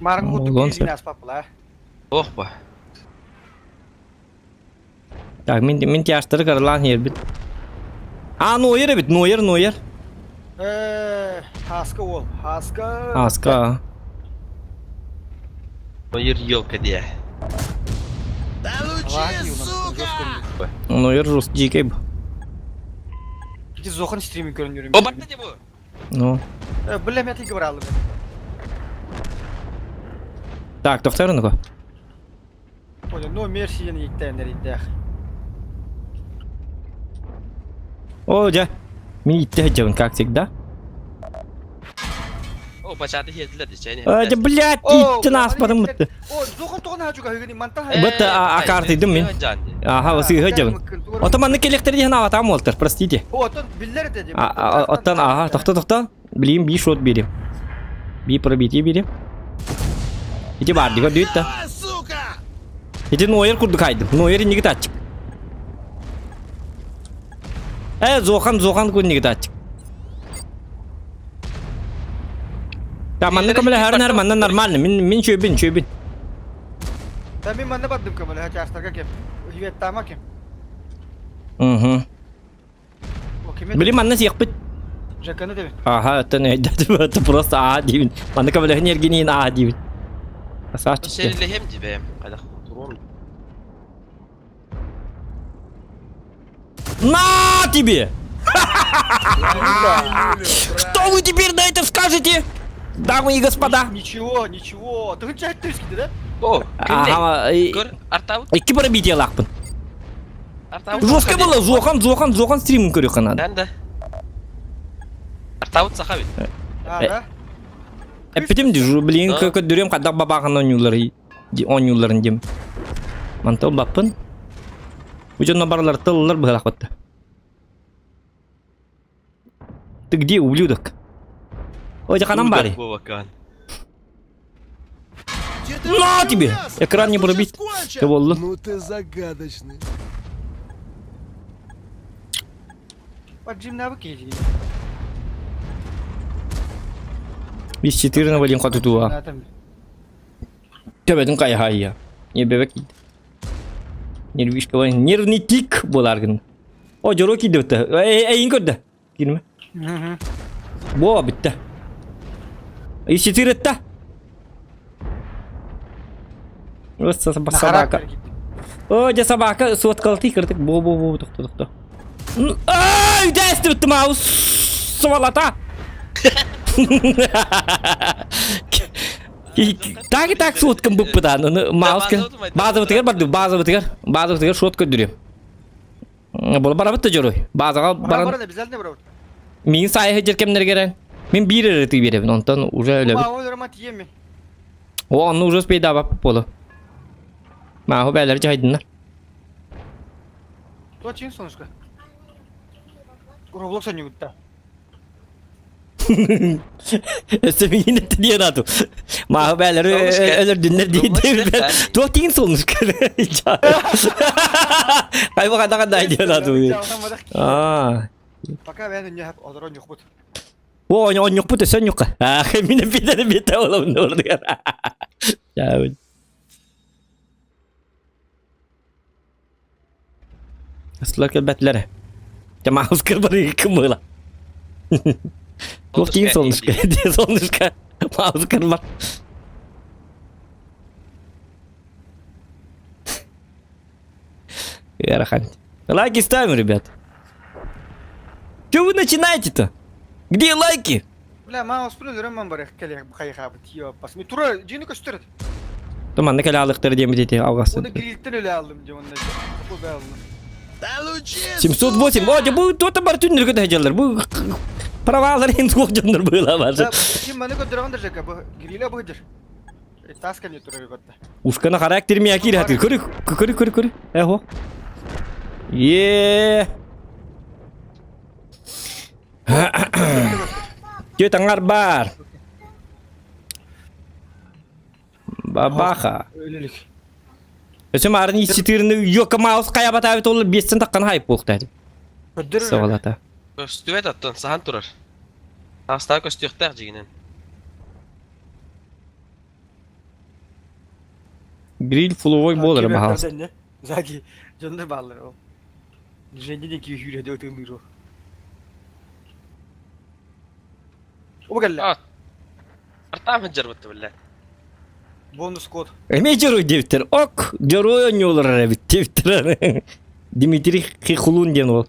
Маарыҥ курдук Олуон киһи сөп. аспаппыла. Ох ба. Так, мин мин тяжтары каралаан иһэрбит. А, Нойер эбит, Нойер, Нойер. Э, Хаска уол, Хаска. Аска. Нойер елка диэ. Да лучи, сука! Нойер рус дикий бу. Ити зохан стримин көрүнүрүм. О, барда де бу. Ну. Э, Бля, мен тиги баралым. Так, тохтор ну-ка. Понял, ну мерси диэн ииттэннэр ииттээх. О, дьэ. Мин иттэ сылдьабын, как всегда. О, бачааты хиэтилер ди чайны. Э, блядь, иттен ааспатым бытты. О, зохон тоҕон хаачуга хыгыни мантан Быт акартыйдым мин. Аха, сыыһа дьабын. Ото маннык келехтер диэн аватам уолтар, простите. О, оттон биллэр этэ ди. Оттон аха, тохто тохто. Билим би шот берем. Би пробитие берем. Ити бар дига дүйт да. Ити нойер курдук айдым. Нойер инниги тачык. Э, Зохан, Зохан кунниги тачык. Да, манна көмөлөһөрүн манна нормально. Мин мин чөбүн, чөбүн. Да мин манна бардым көмөлөһө чаастарга кем. Хиветтама кем. Угу. Били манна сиэхпит. Жаканы дебит. Аха, оттон өйдөтүм, это просто аа диибин. Манна көмөлөһүн эргиниин аа диибин. Асааччы. Сэрилэһэм дибэм. Хайдах туруом. На тебе! Что вы теперь на это скажете? Дамы и господа. Ничего, ничего. Ты чай түскиди да? О, Ага, Көр, артабыт. икки пробитие лаахпын. Артабыт. Жестко было, Зохан, Зохан, Зохан стримын көрүөххэ надо. Да, да. Артабыт саха бит. А, да? Эппитим дежур, блин, көрдөрүөм хайдах бабаахан оонньуулары оонньууларын дим. Мантан баппын. Бу дьонно барылар тыллар быһалахпатта. Ты где, ублюдок? Ой, ханам бары. На тебе! Экран не пробить. Ты боллу. Ну ты загадочный. Бис четырна валим хатутуа. Төбөтүн кайхайя. Не бебек. Нервишка нервный тик боларгын. О, жоро кийди бітті. Эйин көрді. Кирме. Бо бітті. Иситиретта. Собака. О, дьэ собака суоткалты кырдык. Бо бо бо тохто тохто. Ай, дәсті бітті маус. Сволота. Так и так суоткам быппытан. Мауска. Базовытыгар барды, базовытыгар. Базовытыгар шот көрдүрүм. Бұл барабыт да жорой. Базаға баран. Баран обязательно барабыт. Мин сайы жер кемнерге Мин биир эрэ тыы биэрэбин, онтон уже өлөбүт. Маа өлөрөмө тиийэммин. О, онно уже успейдаабап буолу. Мааһу бээлэри дьаһайдыннар. Туа чин солнышко. Роблокс ойнугутта. Өссө миигин эттэ диэн аату. Мааһу бээлэри өлөрдүннэр диэн. Туох тиин солнышко. Хайба хада хада диэн аату. Аа. Пока бэйэн өнньө олорон ньухбут. О, онньукпут өссө онньукка. Аа, мин битэ битэ олом нордугар. Чао. Аслар кэлбэтилэр. Маус кырбары кымыла. Туох тиин солнышко, солнышко. Маус кырбар. Ыарахан. Лайки ставим, ребят. Че вы начинаете-то? Где лайки? Бля, маус өлөрөм бар кэлиэх хайхаабыт ёппас. Ми тура дьиэни көстөр. То манна кэлэ алыктар диэмит эти алгасы. Оны грильтен өлө алдым дьэ онно. Бу бэллым. 708. О, дьэ бу туота бар түннүргө да Бу правалар ин суох дьоннор быыла бары. Ким маны көдөрөгөн дежека бу гриле бу дир. Таска не турар готта. Ушкана характер ми акир хатыр. Көрү, көрү, көрү, көрү. Эхо. Е. Дьэ таҥар бар. Бабаха. Өлөлүк. Өсө марын исчитирни йока маус кая батабит ол бестен таккан хайп буолуохтаах. Көддөр. Савалата. Көстүбэт оттон саһан турар. Таастаах көстүөхтээх дьигинэн. Гриль фуловой болар баһалыс. Заги дьоннор бааллар ол. Женди ки хүрэ өтөлүр. Оба кэллэ. Артаам сылдьар биллэ. Бонус код. Эмиэ дьоруой диэбиттэр. Ок, дьоруой оонньуулар эбит диэбиттэр. Дмитрий Хихулун диэн уол.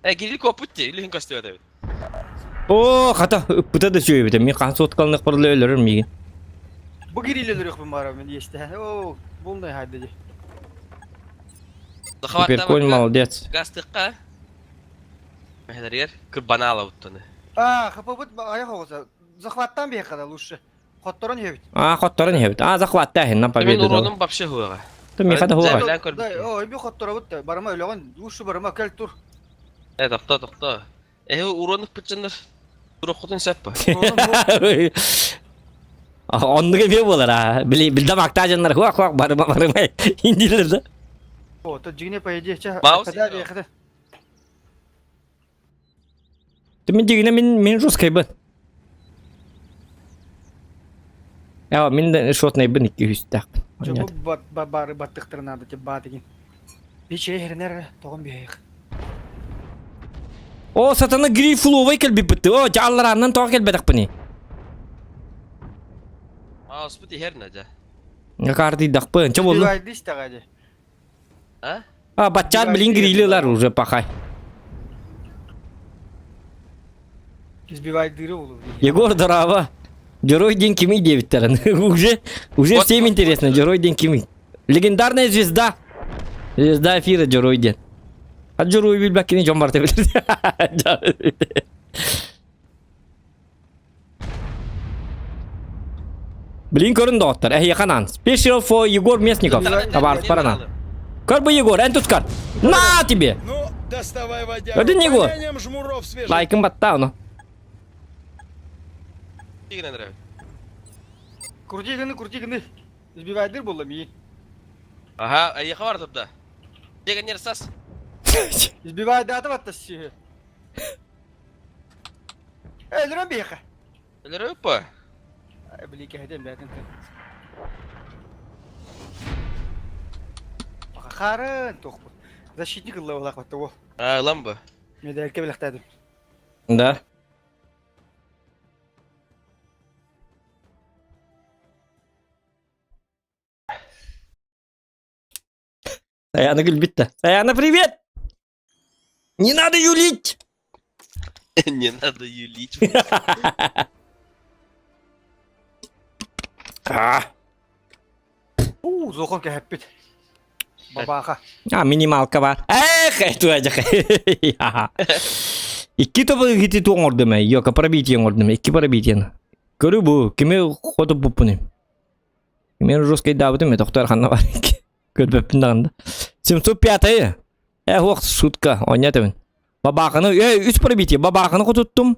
Э, гриль куоппут дии, илиһин көстүбэт эбит. Оо, хата, ыппыта да үчүгэй эбит. Мин хаһан суоткаланыах барыла өлөрөр миигин. Бу гриль өлөрүөхпүн баарым мен иэстэ. Оо, булнай хайда дии. Суперконь молодец. Гастыкка. Мэһэлэригэр кырбанаала буттаны. Аа, хапабыт айах оҕуса. захваттаан биһиэхэ да лучше. Хотторон иһэбит. А, хотторон иһэбит. А, захваттааһын на Мен победу. уроным вообще хуяга. Ты миха да хуаҕа. Зәбилән көрбүт. О, эби хотторобут да. Барыма өлөҕүн, лучше барыма кэл тур. Э, тохто, тохто. Эһи урону пытчыннар. Туроххутун сөп ба. Оннук эмиэ буолар аа. Били билдам актаа дьоннор хуах хуах барыма барыма индилер да. О, то дьигине по идее ча. Маус Хада биэхэ. Ты мин дьигине мин мин русскайбын. Ээ мин да шотнайбын икки үстээхпин. Чо бу бары баттыктары надо те баатыгин. Биче хернер тоҕон биһиэх. О, сатана грифловай кэлбиппит. О, дьаалларааннан тоҕо кэлбэтэхпиний? Мауспут иһэр надя. Каартыйдахпын. Чэ буолла? Бивайды истэҕэ дии. А? А, баччаат билин грилилар уже пахай. Избивайдыыры улуу. Егор, здорово. Герой день кими диэбиттэрин. Уже, уже Вот, всем вот, интересно, вот. Герой день кими. Легендарная звезда. Звезда эфира Герой день. А Герой билбэккини дьон барыта билэр. Блин, көрүн доҕоттор, эһиэхэ анаан. Special for Егор Местников. Табаарыс барана. Көр бу Егор, эн тускар. На тебе! Ну, доставай водяру. Один Егор. Помянем жмуров свежих. Лайкын батта ону. Игры нравится. Крути гыны, крути гыны. Избивайдыр буолла мии. Ага, эйиэхэ бар турда. Дегенер сас. Избивайдаата батта сиһи. Өлөрөн биһиэхэ. Өлөрөппө. Били кэһэтэн бээтин. Харын туохпут. Защитник ылла булаах батта уол. А, ылам бу. Медалька билэхтээдим. Да. Саяна күлбүт Саяна, привет! Не надо юлить! Не надо юлить. А, Уу, зохон кэһэппит. Бабааха. А, минималка бар. Эх, это Икки тобы хити туоҥордум ээ, йока пробитие оҥордум, икки пробитиени. Көрү бу, кими хоту буппуну. Мен жесткайдаабытым, тохтор ханна бар. Көрбөппүн даҕаны да. 705 Э, ох, шутка, оонньоотубун. Бабааханы, э, үс пробитие, бабааханы хотуттум.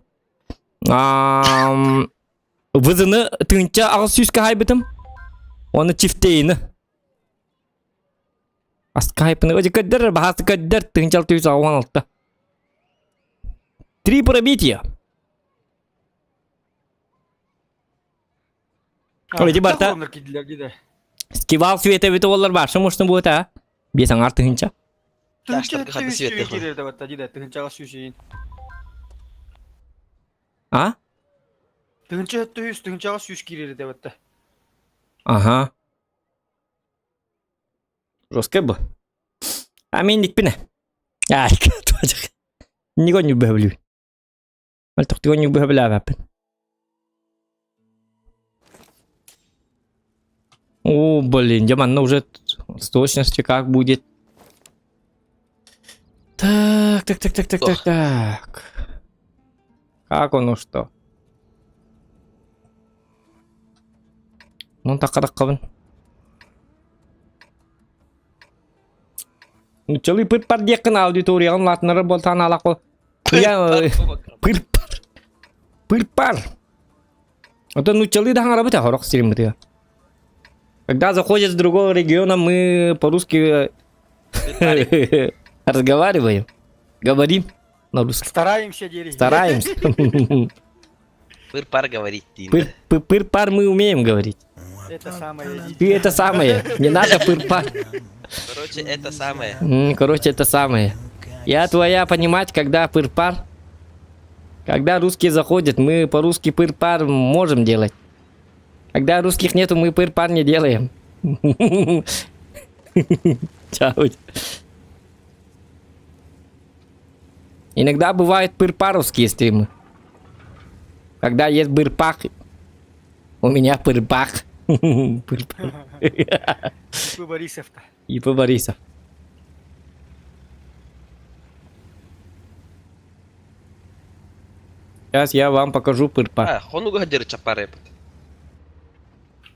Вызыны тыынча аҕыс сүүскэ хаайбытым. Оны чифтейни. Аска хайпыны, өдө көрдөр, баһаасы көрдөр, тыынча 686. Три пробития. Ол ити барта Скивал света эбитэ буоллар баарса муштун буота а? Биэс аҥаар тыһыынча. Тыһынча Таштарга хата свет киирэр да батта диде тыһынчаҕа сүүсүйін. А? Тыһынча өттө тыһынчаҕа сүүс киирэр да батта. Ага. Жесткий был. А мен икпине. Ай, Нигон ньюбэблүү. Мөлтөхтүгэн ньюбэблээбэппин. О, блин, дьэ манна уже с точностью как будет. Так, так, так, так, так, так, так. Как оно что? Ну так қабын. Нуччалыы пыр-пар диэххин аудиторияҕын улаатыннарар буолтаҕын аалаах Пыр-пар. Пыр-пар. Оттон нуччалыы да хаҥарабыт хорох сириммытыгар. Когда заходят с другого региона, мы по-русски разговариваем, говорим на русском. Стараемся диэри. Стараемся. Пыр-пар говорить диин. Пыр-пар мы умеем говорить. Это самое. Ты это самое. Не надо пыр-пар. Короче, это самое. Короче, это самое. Я твоя понимать, когда пыр-пар. Когда русские заходят, мы по-русски пыр-пар можем делать. Когда русских нету, мы пыр-пар не делаем. Чао. Иногда бывают пыр-паровские стримы. Когда есть быр-пах, у меня пыр-пах. Пыр-пар. Ипы Борисов-то. ИП Борисов. Сейчас я вам покажу пырпа. А, хонуга дьэрэ чаппарайбыт.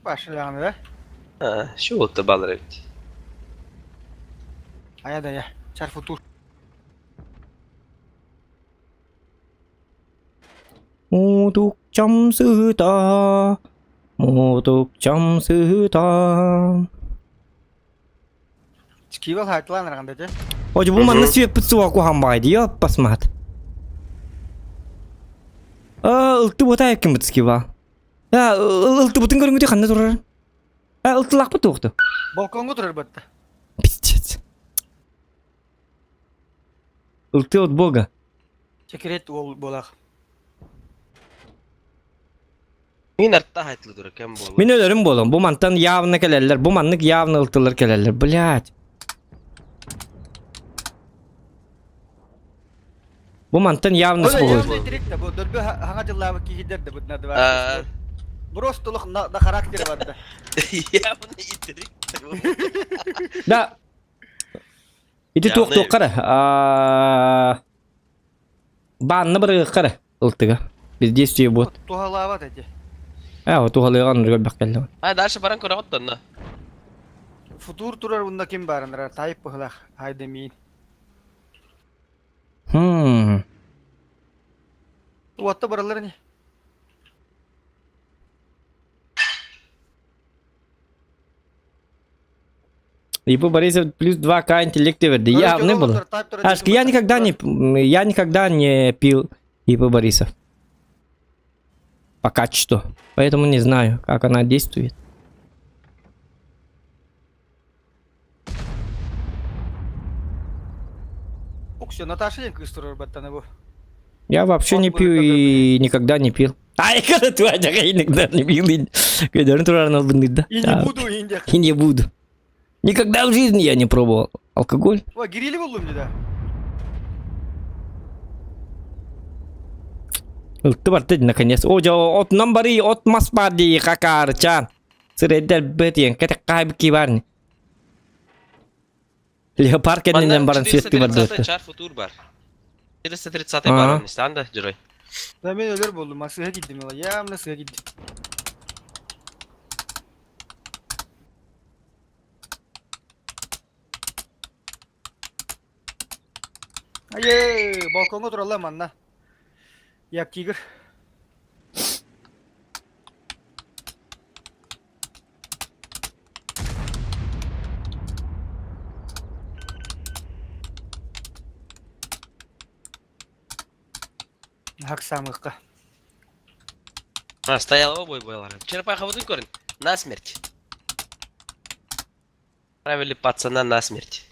Башляны да? А, şu oldu балар эбит. Ая да я. Чарфутур. Мутук чамсыта, мутук чамсыта. Кивал хайтылан раганда те. Ожу бу манна сүөппүт суа куһан баайды, ёп басмат. А, ылты бота ким бут скива. А, ылты бутын көрүнгүтү ханна турар. А, ылтылакпыт туохту. Балконго турар батта. Пиздец. Ылты от бога. Секрет ол болах. Мин артта хайтылы тура кем болу. Мин өлөрүм болом. Бу мантан явно келеллер. Бу маннык явно ылтылар келеллер. Блять. Бу мантан явно Ол сугуй. явно директ бу дөрбө хаңа жыллабы кихидер да бутна два. Просто лох на, на характер барда. Явно итерик. Да. Ити туох Явно туох кара. Баанна барыгы кара. Ылтыга. Бездействие будет. Тухалаабат эти. А, вот ухалыган нурга келди. А дальше баран көрө оттонно. Футур турар унда ким барындар? Тайып быхлах. Хайда мин. Хм. Уатта баралар не? Ипу Борисов плюс 2К интеллекта верди. Явно было. Ашки, я никогда не, я никогда не пил Ипу Борисов. Пока что. Поэтому не знаю, как она действует. Уксё, Наташа ден кыз турар баттаны бу. Я вообще не пью и никогда не пил. Ай, когда ты я никогда не пил. Когда И не буду инде. И не буду. Никогда в жизни я не пробовал алкоголь. Ва, гирили болдум деди. Ылты барты наконец. О, жо, от намбари, от маспади, какарчан. Сыреддер бетиен, кете кайбки барни. Леопард кеннен баран светти барды. Чар футур бар. 430 бар, нистан да жүрөй. Да мен өлөр болдум, масыга киддим ала. Явно сыга киддим. Айы, балконго туралла манна. Як тигр. Хак самыкка. А, стоял обои бойлар. Черепаха вот корень. На смерть. Правили пацана на смерть.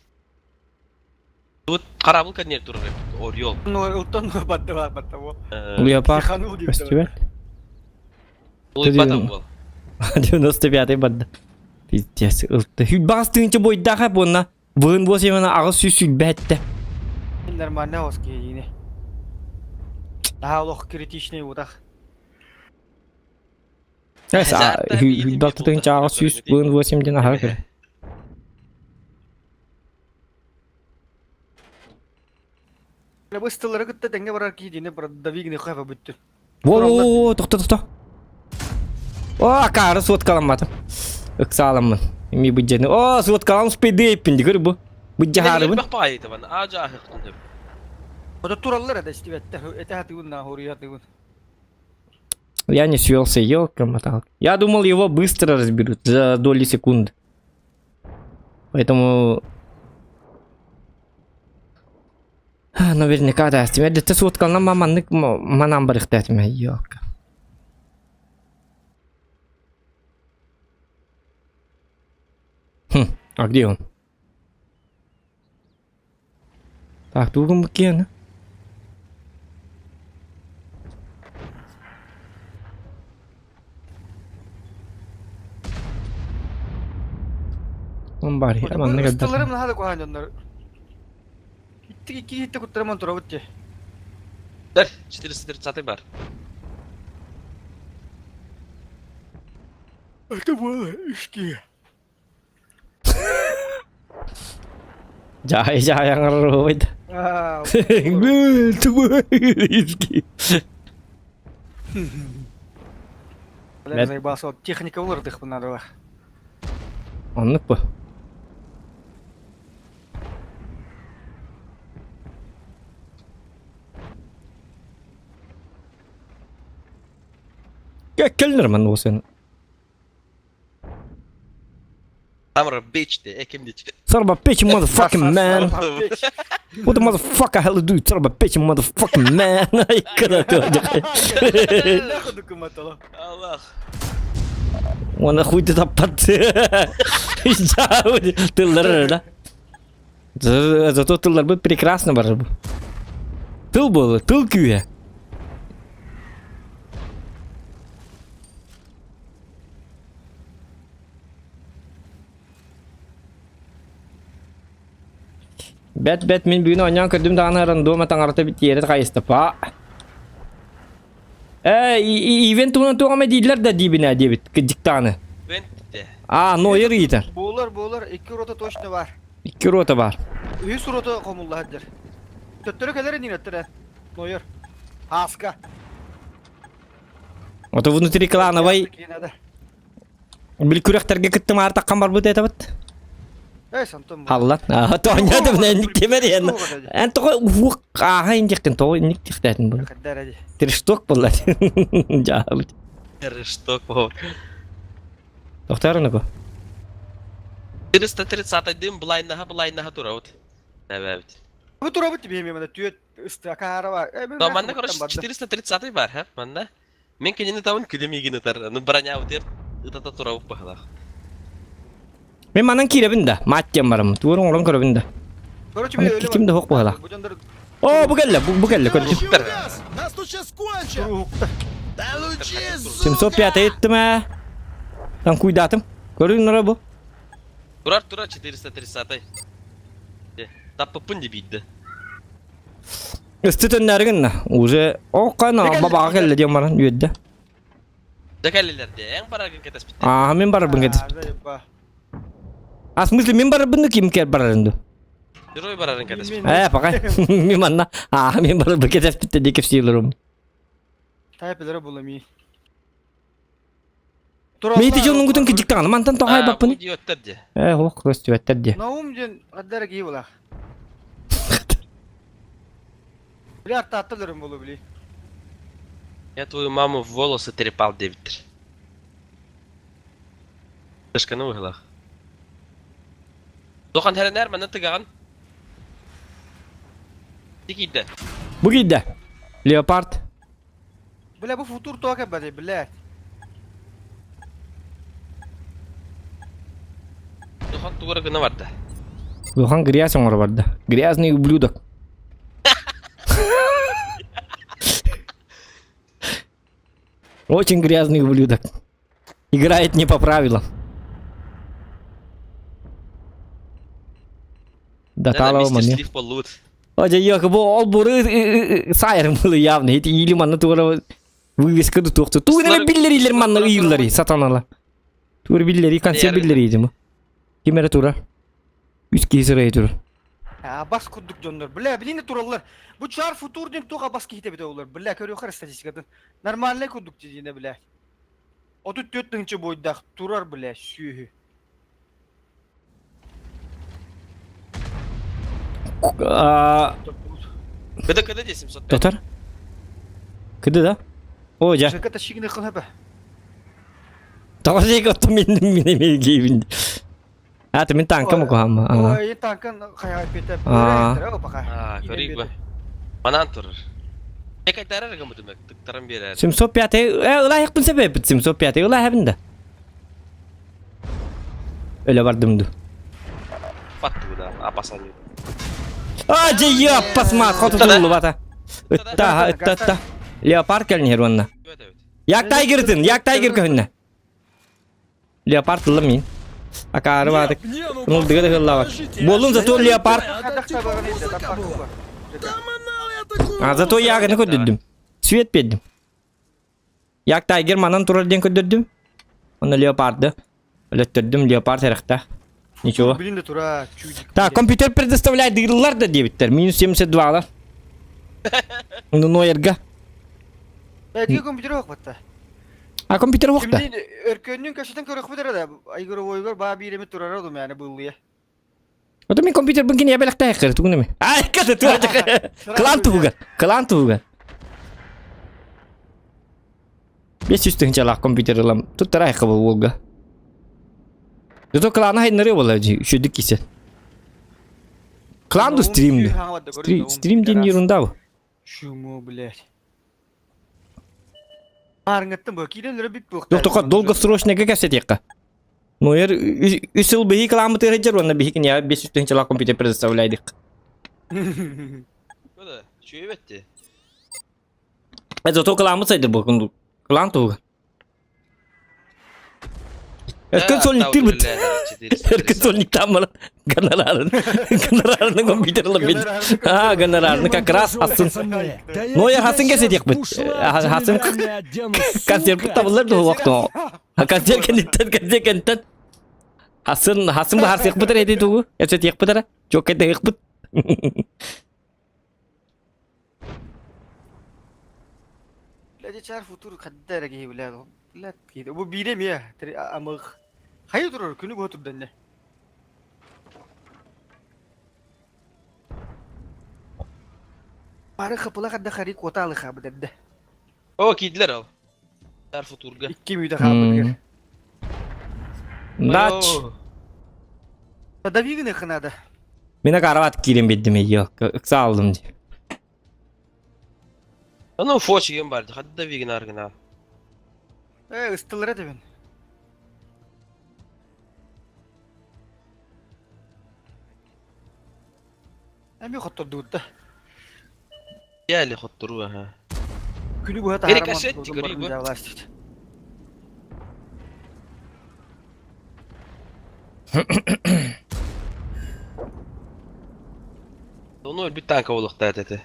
Тут корабль конец турар. Орел. Ну, утон батты батты бу. Леопард. Психанул дип. Костюмер. Улыбатан был. 95-й барды. Пиздец. Ылты. Хүлбағыз тыынчы бойдаға бұнна. Бұғын болса емені ағыз сүй сүлбәтті. Нормально оски ине. Daha олох критичный утах. Хүлбалты тыынчы ағыз сүй бұғын болса емден аға кір. Быстылары кытта теңге барар ки дине бар давигне хафа бүттү. Во-во-во, тоқта, тоқта. О, кары соткаламадым. Ыксаламын. Эми быджаны. О, соткалам спидейпин дигер бу. Быджахарыбын. Ото тураллар да истибетте. Эте хатыгын на хория хатыгын. Я не свелся, елка моталка. Я думал, его быстро разберут за доли секунд. Поэтому... А, Наверняка, да. Теперь ты соткална маманнык манам барыхтатыма, елка. Хм, а где он? Так, тугум кен. Он бар, я маннык Быстылары мына хада кухан оннар. Итти ки хитте куттараман турабыт те. Дәл, 430 бар. Это было ишки. Жай жай аңырбайд. Аа. Бля, заебался. Техника вырдых надо. Оннук бу. Кэллэр манна усын. Самара bitch de, ekimdi. Son of a bitch, motherfucking man. What the motherfucker hell do? Son of a bitch, motherfucking man. Allah. Уонна хуйды таппат. Тыллар да. Зато тылларбыт прекрасно бар. Тыл буолла, тыл күүһэ. Бэт бэт мин бүгүн оонньоон көрдүм даҕаны рандома таҥарата тиэрэ хайыста па. Э, ивент туһунан туох эмэ дииллэр да диибин ээ диэбит кырдьыктааны. Ивент де. А, Нойер ыйытар. Буолар, буолар, икки рота точно бар. Икки рота бар. Үһүс рота хомуллаһар дэр. Төттөрү кэлэр иннинэттэр Нойер. Аска. Ото внутриклановай Били күрэхтэргэ кыттымаары таххан барбыт этабыт. Эй, Антон. Халлан. Аа, тоонньоото мен кимер ен. Эн тоҕо уһук ааха индиктин тоҕо инник тихтэтин бу. Трешток буолла. Жаабыт. Трешток буолла. Тохтарына бу. 431 былайнаха былайнаха турабыт. Эбэбит. Бу турабыт тебе мен түөт ыстакара бар. Да, манна короче 430 бар, ха? Манна. Мин кинини табын күлүм игин ытар. Ну броня утер ытата турабыт баһылах. Мен манан киирэбин да, маат диэн барым. Туорун оҥорон көрөбүн да. Короче, Аны ким да суох быһалаах. О, бу кэллэ, бу, бу кэллэ, көрдүм. Нас тут сейчас кончат! Получи, 705 ыйыттым ээ. Там куйдаатым. Көрүн нора бу. Турар турар 430 Таппыппын дебийді. Өстө төннөрү гынна. Уже оккана бабаға келле диэн баран үөрдэ. Да кэллилэр де, эн бараргын кэтэспиттэр. Аа, мин барарбын кэтэспит. А, в смысле, мин барарбын да ким кэр барарын ду? Герой барарын кэтэспит. Э, пока. Мин манна. Аа, мин барарбын кэтэспиттэр дии кэпсиилэрим. Тайпелere булами. Мейти дьонуҥгутун кыдьыктаҕына мантан тоҕо айбаппын? Идиоттар дии. Э, ох, көстүбэттэр дии. Наум диэн хаддара киһи булах. Били артаатталарым болу били. Я твою маму в волосы трепал диэбиттэр. Тышканы уһулах. Дохан хэрэнээр манна тыгаҕын. Тикийдэ. Бу киирдэ. Леопард. Бля, бу футур тока бали, блядь. Духан тугара гына барда. Духан грязь оҥоро барда. Грязный ублюдок. Очень грязный ублюдок. Играет не по правилам. Да талау маны. Ожа yok бу ол буры сайырым булы явно. Ити или манна тугара вывеска ду туохту. Тугунара биллерилер манна ыйыллары сатанала. Тур биллери конце биллери дим. Ким эрэ тура. Үс киһи сырайы тур. Абас курдук дьоннор. Бля, билин тураллар. Бу чар футур диэн туох абас киһитэ эбитэ олар. Бля, көрүөхэр статистикатын. Нормальный курдук диинэ, бля. 34 тыһыынча буойдаах турар, бля, сүөһү. Кыда кыда десим 705. Тотар? Кыды да? О, жа. Жека тащигини кылһа Тоҕо сиэк оттон мин мин эмиэ гейбин. А, ты мин танкам кухамма. Ой, танкан хайа пете. Аа, көрейік ба. Манан турар. Экайтарар гымытым тыктаран берер. 705 э ылайықпын себеп 705 ылайабын да. Өлө бардым ду. Паттыгына апасаны. А, же яппасма, хоту туллу бата. Ытта, ытта, ытта. Леопард кэлин уонна. Як тайгердин, як тайгер көһүннэ. Леопард ыллым мин. Акаары баатык. Не, ну Нулдыга да хыллабат. подождите, Буоллун зато леопард. Это типа музыка была. Да манал я такую А зато яганы көрдүрдүм. Свет бердим. Як тайгер манан турар диэн көрдөрдүм. Онно леопарды. Өлөттөрдүм леопард эрехта. Ничего. Блин, да тура, чудик. Так, компьютер предоставляет дырылар да диэбиттэр. Минус 72-лар. Ну, Нойерга. Бэйэтигэр компьютер суох батта. А компьютер суох да? Кимниин өркөннүүн көсөтөн көрөхпүт эрэ да игровойгар баа биир эмит турара дуу мээнэ быыллыйа. Ото мин компьютербын кини эбэлэхтээх кыры тугун эми. Ай ката туга Клан туһугар. Клан туһугар. 500 тыһыынчалаах компьютер ылам. Туттара айхы был уолга. Зато клана хайнары буола үчүдүк кисе. Клан ду стрим ду. Стрим диэн ерунда бу. Чуму, блядь. Аарыҥҥаттан бу киирэн өрө бүт Жоқ тоқа долгосрочныйга кэпсэтиэххэ. Ну ер үс сыл биһи кыламмытыгар сылдьар уонна биһи киниэхэ 500 тыһыынчалаах компьютер предоставляйдык. Куда? Чүөбэтти. Зато кыламмыт сайдыр бу кылаан туһугар. Эркин сольниктыыр бит. Эркин сольниктаан баран гонорарын гонорарын компьютерлар бит. А, гонорарын как раз асын. Ну я хасын кэсетиэхпит. Хасын концерт табыллар дуо вакты. Концерт кэнниттэн концерт кэнниттэн хасын хасын баһарсыахпыт эрэ эти тугу эсетиэхпит эрэ. Чуок кэтэһиэхпит. Бля, чаар футур хадда эрэ киһи бля. Бля, киһи. Бу биирэ эмиэ амых. Хайы турар күнү быһа турданне. Бары хапыла хадда хари куота алыха быдэрдэ. О, киирдилэр ол. Тар футурга. Икки мүйтэ хаалбытыгар. Дач. Давиганы ханада. Мин акарават киирэн биэрдим ее. Ыкса алдым дии. Ну, фочигем бар, хадда вигин аргына. Э, ыстылар этебин. Эми хоттордуутта. Яли хотторуу, аха. Күнү быһа Эрик таһааран Асетти көрүү бу. Ону өлбүт танка буолуохтаах этэ.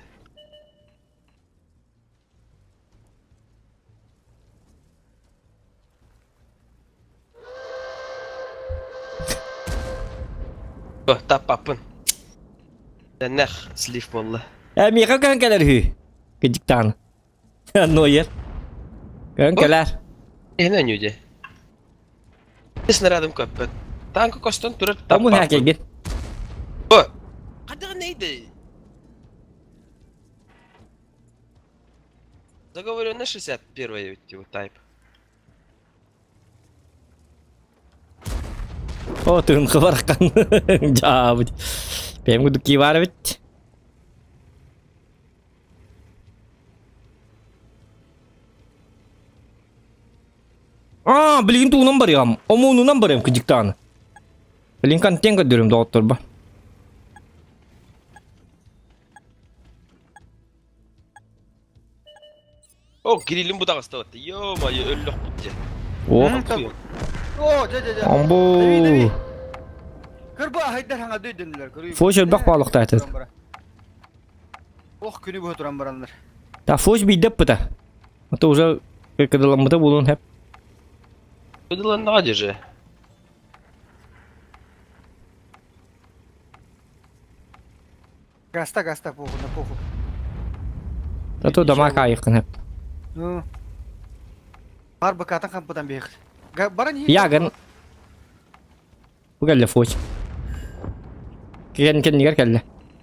Таппаппын. Тэннэх слив буолла. Э, миэхэ көһөн кэлэр үһү. Кыдьыктаан. Нойер. Көһөн кэлэр. Эһин өнүдэ. Снарядым көппөт. Танка костон турар Тому таппаппын. хакегин. О! Хайдах нейди? Заговоренный 61 его тайп. О, тыын хыбархан. Жаабыт. Бэйэм курдук кии баар эбит. Аа, билигин тугунан барыам. Омуунунан барыам кыдьыктааны. Билин контент көрдөрүм доҕотторбо. О, Кириллин бу таҕыста Ё-моё, өллөхпүт дьэ. О, О, дьэ дьэ дьэ. амбу. Кырба хайдар хаҥа дөйдөннүлэр. Көрүү. Фош элбэх баалыктаатыр. Ох күнү быһа туран бараннар. Та фош биирдэ ыппыта. Это уже кыдыламмыта буолуон хэп. Кыдыланнаҕа дьэ. Гаста гаста похуй на похуй. А то дома кайықын хэп. Ну. Бар бакатан хампытан бейхт. Баран Ягын. Бу кэллэ фоч. Кэн кэннигэр кэллэ.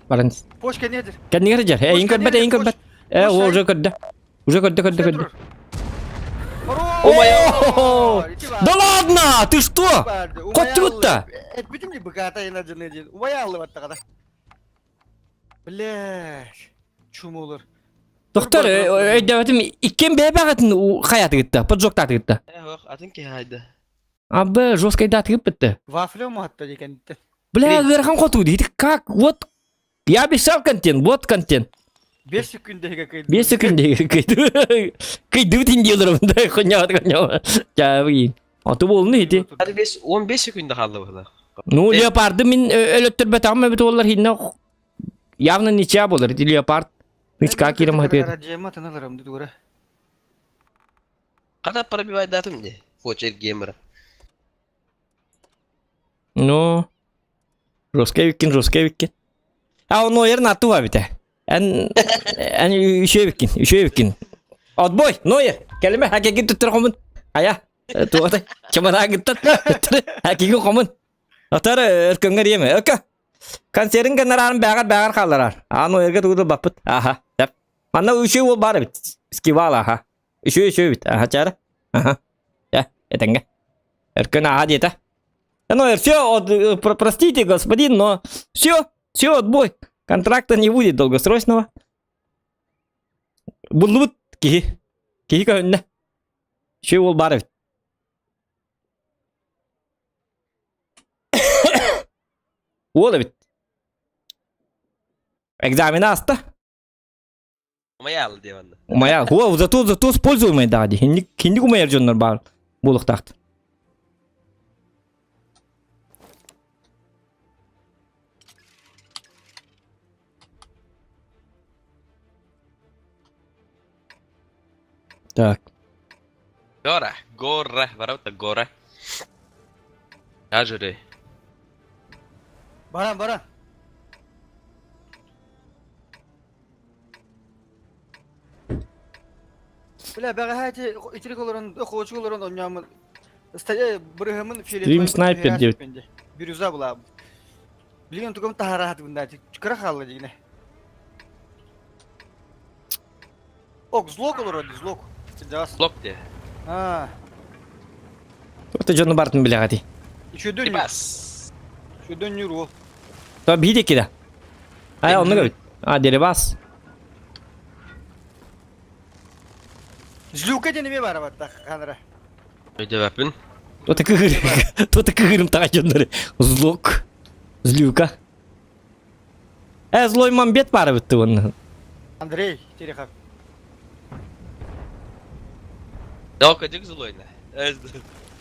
Баран. Поч кэннигэр. Кэннигэр дьэр. Эйин көрбөт, эйин көрбөт. Э, о, уже көрдө. Уже көрдө, көрдө, көрдө. О, Да ладно, ты что? Коттубутта. Этбитим ди быката ена жыны ден. Умаялы баттагада. Блядь. Чумулар. Доктор, өйдөбөтүм иккен бэбэҕитин хайатыгытта, поджогтаатыгытта. Эх, атын киһи хайда. Абы жесткайдаатыгыт битте. Вафля матта декенте. Бля, ыарахан хоту дейді. Как? Вот я обещал контент, вот контент. 5 секундеге кыйды. 5 секундеге кыйды. Кыйды тиндиелерим да хуйня хуйня. Я А то болну ити. Hadi 5 15 секунда хаалла быһыла. Ну, леопарды мин өлөттөрбөтөҕүм эбит олар хинне явно ничья болар. Ити леопард нычка кирем хатыр. Жема тыналарым дура. Хата пробивайдатым не. Фочер геймера. Ну, жесткий виккин, жесткий виккин. А он ойер нату бите. Эн эн үшө виккин, үшө виккин. Отбой, Ноя, кэлимэ, хакегин туттар хомун. Ая, туотай, чамараагыттан хакегин хомун. Атар өркөҥгө диэме. Өкө. Концерин гыннарарын бэҕэр бэҕэр хаалларар. Аан ойерге тугу баппыт. Аха. Тап. Манна үчү уол бар эбит. Скивал аха. Үчү үчү эбит. Аха чара. Аха. Я, этеңге. Өркөн аха диэтэ. Ну, все, простите, господин, но все, все, отбой. Контракта не будет долгосрочного. Буллубут киһи. Киһи көһүннэ. Үчү уол бар эбит. Уол эбит. Экзамен ааста. Умайаал диye манна. Умайаал. Хуа, зато зато используемый да ди. Хинник хинник умайар дьоннор баар буолуохтаахт. Так. Гора, гора, ворота гора. Ажыры. Баран, баран. Бля, бэҕэһээ ити итирик олорон, холочук олорон онньооммун бырыһымын Стрим снайпер диэбит. Бирюза была. Билигин тугум таһараатыбын да кыра хаалла дигинэ. Ок, злок олорор дии, злок. Злок дии. Аа. Это дьону бартын билэҕэ Үчүдүн. Бас. Үчүдүн ньуру. То биир кида. Ай, оннук эбит. А, деребас. Злюка диэн эмиэ баар баттах ханара. Өйдөбөппүн. Тута кыгыр. Тута кыгырым таҕа дьоннору. Злок. Злюка. Э, злой мамбет баар эбит уонна. Андрей Терехов. Док, злой на.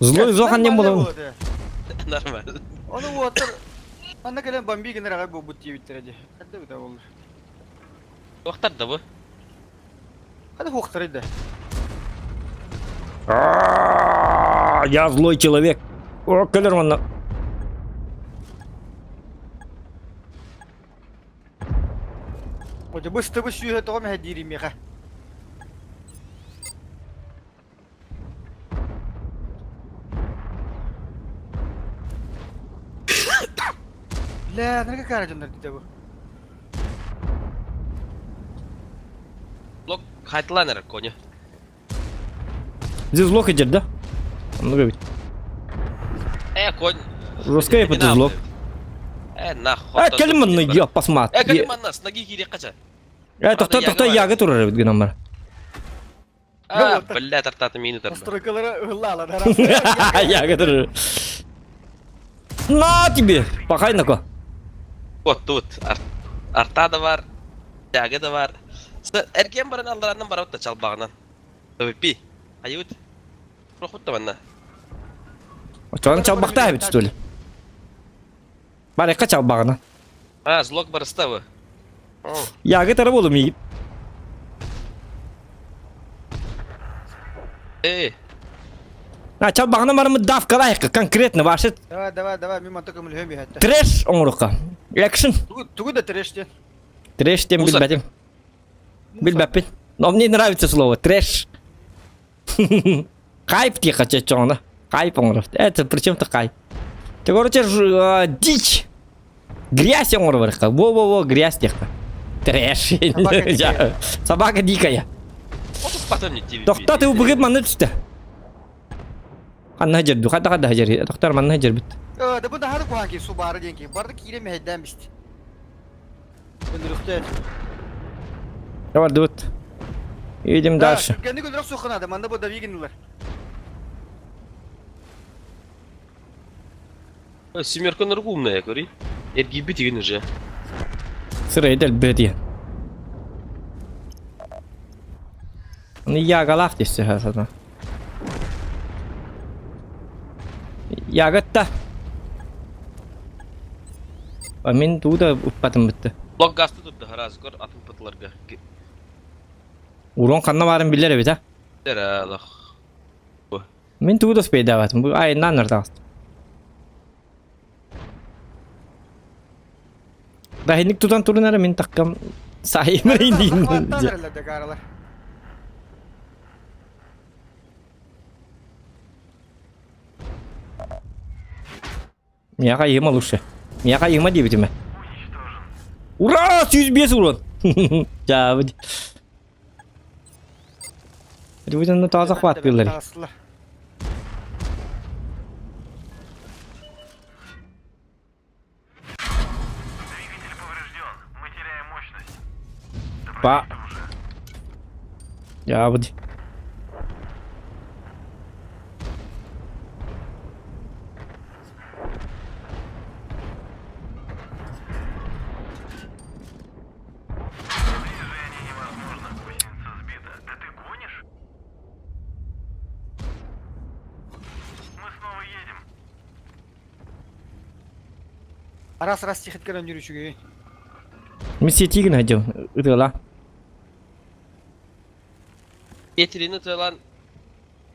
Злой зохан не буолан. Нормально. Ону уоттар Анна кэлэн бомби гынар аҕай буолбут диэбиттэрэ дии. Ханна быта буолла? Туохтар да бу? Ханна хуохтарый да? Я злой человек. О, кэлэр манна. Ото быстыбы сүүһэ тоҕо мэһэ диир миэхэ. Бля, нэргэ кара дьоннор дите бу. Лок хайтылан эрэр коня. Здесь лок идет, да? Ну ведь. Э, конь. Русская это злок. Э, нахуй. Э, кэлин манна, я посмотри. Э, кэлин манна, с ноги киирек кача. Э, тохто, тохто, яга турар эбит гынан бар. А, бля, тартаты мини тарда. Настройкалары ылла Яга турар. На тебе! Пахай нако. Вот тут. Арта да бар, тяга да бар. Эрген баран аллараннан барабыт да чалбаҕынан. Пи. Айыбыт. Проход да манна. Очоон чалбахтаа эбит что ли? Барекка чалбаҕына. А, злок барыста бу. Яга тара болум игит. Эй. А чалбаҕына барымыт давкалайыққа конкретно ваши Давай, давай, давай, мимо только мүлһөм иһэтте. трэш оҥоруохха. Экшн. Тугу да трэш диэн. Трэш диэн билбэтим. Билбэппин. Но мне нравится слово трэш. Хайп диэххэ чочоҥно. Хайп оҥорор. Это причем-то хайп. Ты, короче, ж, дичь. Грязь оҥорор Во-во-во, грязь диэххэ. Трэш. Собака дикая. Тохто ты убыгыт манна түстэ. Ханна дьэрбит, хадда хадда дьэр, тохтор манна дьэрбит. Да бу даһары куһаан ки субары диэн ки. Барды киирэ мэһэйдээн бист. Өлөрүхтэр. Давай, дут. Едем дальше. Түргэнник өлөрөх суохха наада, манна бу дави гыннылар. Семерка умная, көрүй. Эргийбит игин уже. Сырай дэлбэт Оны ягалаах дессе хасана. Ягатта. А мен тууда уппатым бітті. Блок газты турду хараз көр атын пытыларга. Урон ханна барын билер эбит а? Алах. Мен тууда спейдабатым. Бу айынан ыртагыст. Дахинник тутан турунара мен таккам сайымыр индин. Миэхэ ыйыма лучше. Миэхэ ыйыма диэбитим. Ура! 105 урон! Дьаабыт. Ребята, таза хватпилар. Па. Дьаабыт. Раз раз тихит көрөн жүр үчүгэй. Мин сиэтиигин сылдьабын ытыала. Петрини ытыалаан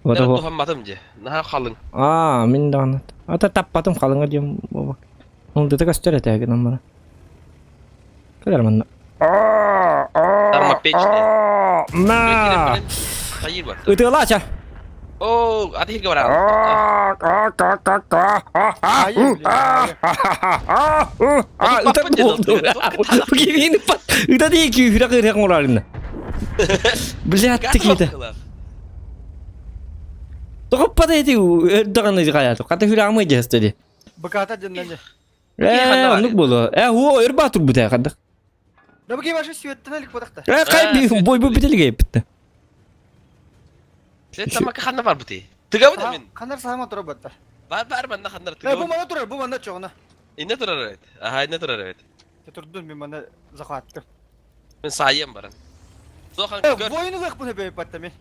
Вот Нэр оһо. туһамматым дии. Наһаа халыҥ. Аа, мин даҕаны. Ата таппатым халыҥа диэн буолбак. Мындыта көстөр этэ гынан баран. Кэлэр манна. Термопечный. На! Хайыр бар. Ытыалаа ча. Оо, аты хиргэ бараҕын. Ытар буолду. Кимин пат. Ыта дии күүһүрэ кыырыах оҥорорунна. Блядь, киһитэ. Тоҕоппата ити өрдөҕүн хайаату. Хата хүрэҕим ыйдьаһыста ди. Быката дьэннэнэ. Ээ, оннук буолуо. Ээ, хуо өр баа турбута хадах. Да бу ким ашы сүйөттен элик бодақта. Ээ, кай би бой бу бителге еппитте. Сен тамака ханна бар бути. Тыгабын да мин. Ханар саама турар батта. Бар бар манна ханнар Э, бу тыгабын. мана турар, бу манна чоҕуна. Инне турар эбит. Аха, инне турар эбит. Турдун мен мана захваттым. Мин саайыам баран. Суохан Э, көр. воину лыхпын өбөй батта мен.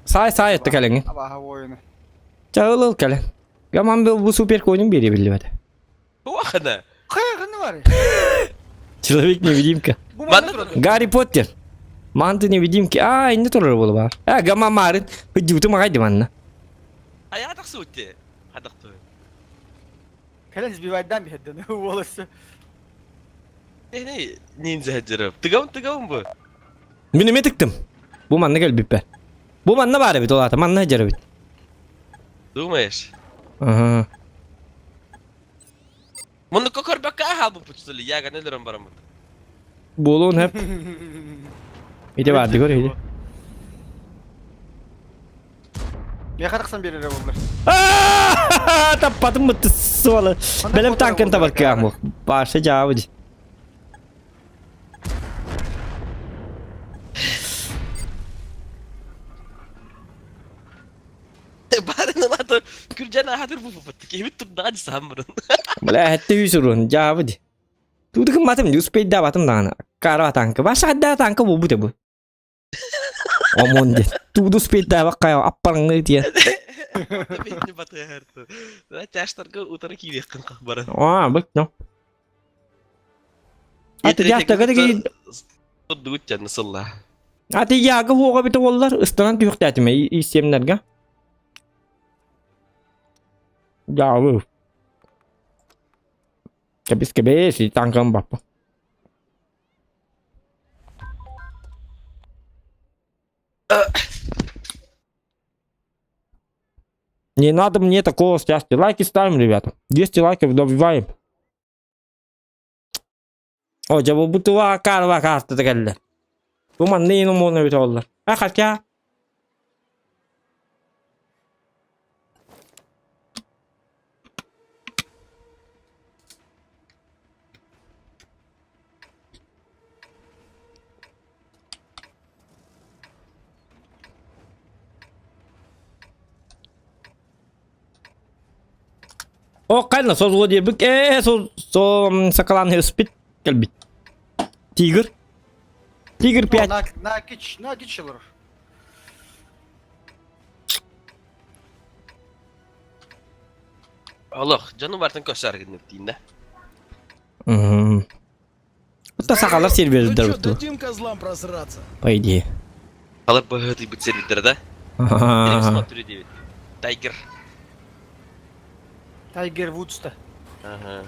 Саай саай этте кэлэҥҥин. Абаха воину. Чаҕыл ыл кэлэн. Гаман бу супер конюм биэриэ биллибэтэ. Туохана? Хайа бар. Человек невидимка. Бу манна турар. Гарри Поттер. Манты невидимки. А, инне турар буолу баар. А, гама марын. Хыдьыбытым аҕай диманна. Айаа тахсыбыт Хадахты. Кэлэн сбивайдан биһэрден уоласы. Не ниндзя хаджырып. Тыгабын тыгабын бу. Мин эмиэ тыктым. Бу манна кэлбиппэр. Бу манна баар эбит ол аата, манна сылдьар эбит. Думаешь? Аха. Муннукка көрбөккө хаалбыппыт что ли? Яганы өлөрөн бараммыт. Буолуон сөп. Ити баар дигор иһи. Миэхэ тахсан биэрэрэ буоллар. Таппатым бытты суолы. Бэлэм танкын табар кыаҕым. Паша дьаабы дии. Баарын ылааты күрдьэн аһатыр бу Киһибит турдаҕа дии саһан баран. Бля, хэтте үс урун дьаабы дии. Тууда кымматым, успейдаабатым даҕаны. Кара танка. Баша хадда танка буолбут бу. Омон диэн. Тугу успейдаабакка аппарыңны диэн. Бэйни батыһарты. Тяштарга утары киириэххин баран. Аа, бык, но. Аты яхтага деген Турдугут дьанны сылла. Аты яга хуога бите боллар, ыстанан түһүктәтиме исемнәргә. Жабы. Кэбис кэбис, танкам баппа. Не надо мне такого счастья. Лайки ставим, ребята. 200 лайков добиваем. О, дьэ бу туа карва картата кэллэ. Бу манна иин омуона эбитэ буоллар. А хотя... О, кайна созуо диэбик ээ со со сакалаан ыспит кэлбит. Тигр. Тигр 5. На на кич, на кичелер. Олох, дьону бартын көрсөр гыннык дейін да. Это сахалар Ну сервердер чё, дадим козлам просраться? По идее. Халып быһыты сервердер да? Смотрю 9. Тайгер. Тайгер Вудста. Ага.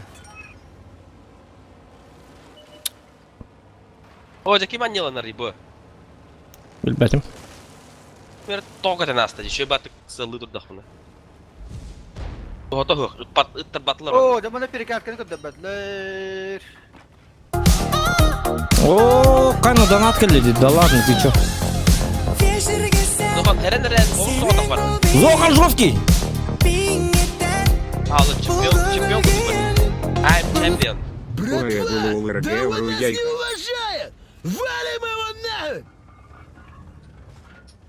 О, дьэ ким анньыланар бу? Билбэтим. Мер тоҕо аста, еще батык сыллыы турдахпына. Тоһото суох, ыттарбатылар. Оо, дьэ маны перекатканы көрдөрбөтүлэр. О, кана донат келди. Да ладно, ты чё? Зохан эрен эрен оҕус соҕотох бар. Зохан жесткий! Аалы чемпион, чемпион курдук. I'm champion. Ой, Братва, РГ, да он нас Руяйка. не уважает! Валим его нахуй!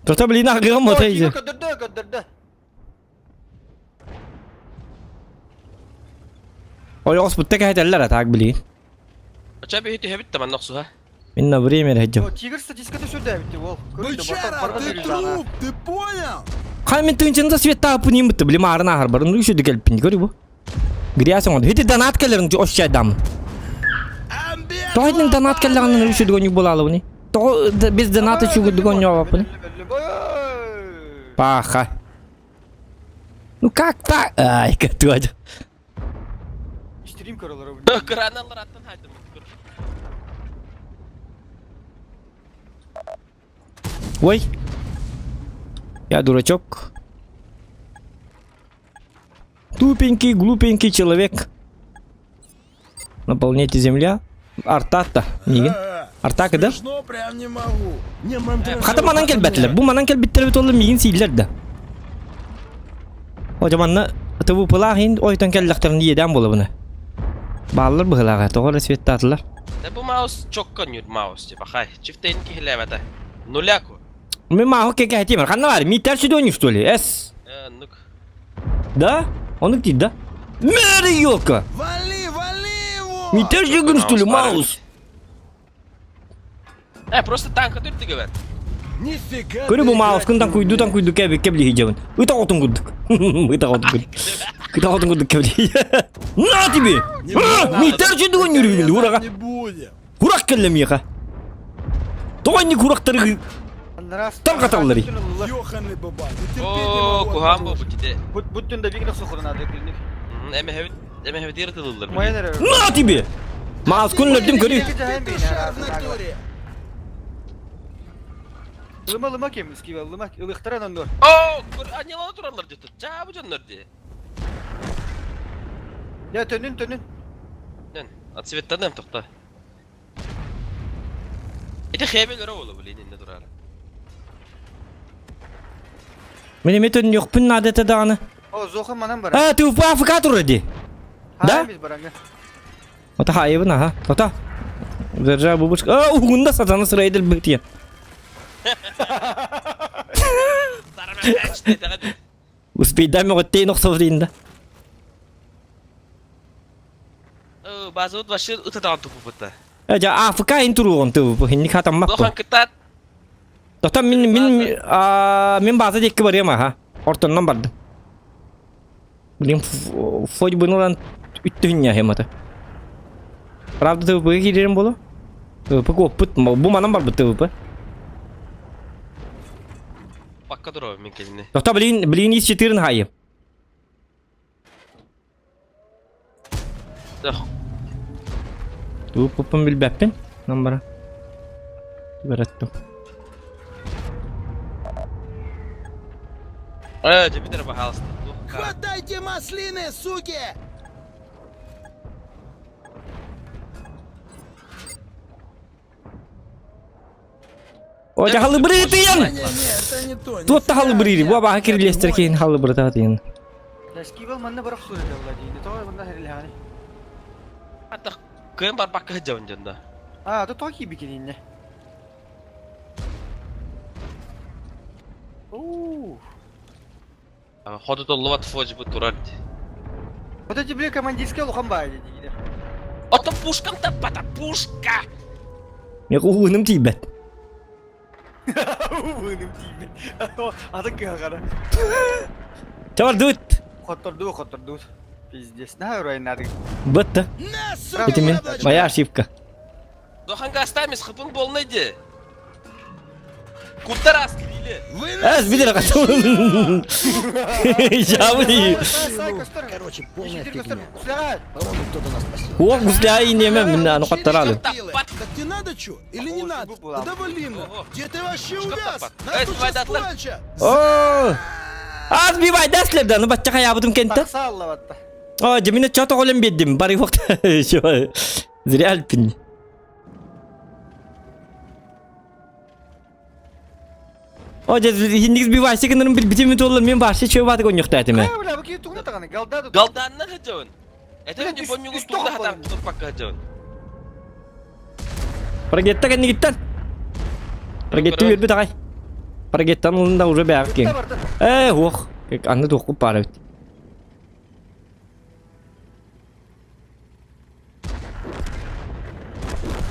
Тота блин, агром вот эти. Көрдөрдө, көрдөрдө. Ой, оспутта кэһэтэллэр атаак билигин. Оча биһи түһэбит да манна охсуһа. Мин на время эрэ Тигр статистиката сүрдээбитти ол. Бычара, ты труп, ты понял? Хай мен тыынчында свет таапын бытты, билим арын ахар барын үшүдү келпин көрү бу. Грязь оңод. Хити донат келерин ошчайдам. Тоһитин донат келлерин үшүдү гоню булалы То без доната чугу гоню алапын. Паха. Ну как так? Ай, катуадь. Стрим көрөлөр. Краналар аттан хайдым. Ой. Я дурачок. Тупенький, глупенький человек. На планете Земля. Артата. Нигин. Артака да? Смешно прям не могу. Не мандраж. Хата манан келбәтләр. Бу манан келбиттер бит олы мигин сийлер да. О жаманна тыбы пылахин ойтон келләхтерин иедән була буны. Баллар быһылага тоҕо светтатылар. Да бу маус чоккон юр маус типа хай. Чифтейн кихилебете. Нуляку. Мен маху кеке хатимер. Ханна бар? Митер сюдони что ли? Эс. Э, ну-ка. Да? Он идти, да? Мэри ёлка! Вали, вали его! Митер сюдони что ли, маус? Э, просто танка түртү говорят. Нифига Көрі ты бу маус играть күн не танкуйду танкуйду кәбі кәбли хиджабын. Ыта отын курдук. Ыта отын курдук. Ыта отын курдук кәбли. На тебе! Митер сюдони юргүн урага. Не будем. Курак келлем яха. Тоғанни курактары Там каталлар. Ёханый бабай, да терпеть не О, могу. кухам бу бутите. Буттун да бигне сохрана клиник. Эме эме хебит тылылар. Майнер. На тебе! Маус күн лөрдүм көрі. Петушар в натуре. Лыма лыма кем скива лыма ылыктара нор. О, аньяла туралар жыты. Ча бу жоннор ди. Я төнүн төнүн. Нен, от цветтан тохта. Эти хебелер олу блин, инде турар. Мен эметен йокпун надета даганы. О, зоха манан бар. А, ты упа АФК турды. Да? Биз бараңы. Ота хайыбын аха. Ота. Держа бубушка. А, угунда сатана сырайдыр бытия. Успей даме вот тейн оксов дейін да. Базы вообще ытатаган тупу бутта. Э, жа АФК ин туругун ту. Хинни хатам маппы. Дохан кытат. Тота мин мин а мен база декки бар ема ха. Ортоннан барды. Блин, фодь бунулан үттүн я хемата. Правда ТВП кирерим болу? ТВП коппут, бу манан бар бу ТВП. Бакка туруп мен келине. Тота блин, блин из 4 хайы. ТВП билбәппин. Намбара. Береттим. Э, жебитер бахалысты. Хватайте маслины, суки! О, жахалы брытыян! Не, не, это не то. Туот тахалы брыри, бу абаха кирилестер кейин халы брытатыян. Да скива манна барак сура да влади. То манна херлихани. Ата кым бар бакка жабын жонда. А, то токи бикининне. Оу. Ходу толлубат фожи бу турар. Вот эти бля командирские лухан бай диги. Ото пушкам таппата пушка. Мен угуным тийбет. Угуным тийбет. Аты кыгара. Чавар дут. Хотторду, хотторду. Пиздец. На урай надо. Бытты. На, сука, Это мен яблочко! моя ошибка. Доханга остамис хыпын болнайды. Куттар лили. Эс билер катым. Жабы. Короче, полная фигня. По-моему, кто-то нас спасет. О, гусля инеме мен аны каттаралы. Таппат. Так тебе надо что? Или не надо? Да вали на. Ого. Где ты вообще Что увяз? таппат? Нас Эй, тут давай, сейчас да, кончат. О! А, Хас бивайда слерда, ну бачча хаябытым кентэ. Тахса аллабатта. О, дьимине чо тоҕолен биэрдим, бары вакта. Зря альпин. О, дьэ, хинник сбивайся гынырым билбитим туолла, мен башы чөй баты коньюхтаатым. Э, бля, бу киһи тугуна таганы, галда тут. Галдааннан хадьабын. Это Бля, не помню, үс тугда тоҕо хатаан туппакка хадьабын. Прогетта кэннигиттэн. Прогетти үөрбүт аҕай. Прогеттан ылында уже бэҕэх киэҥ. Ээ, уох. Анны туохпут баар эбит.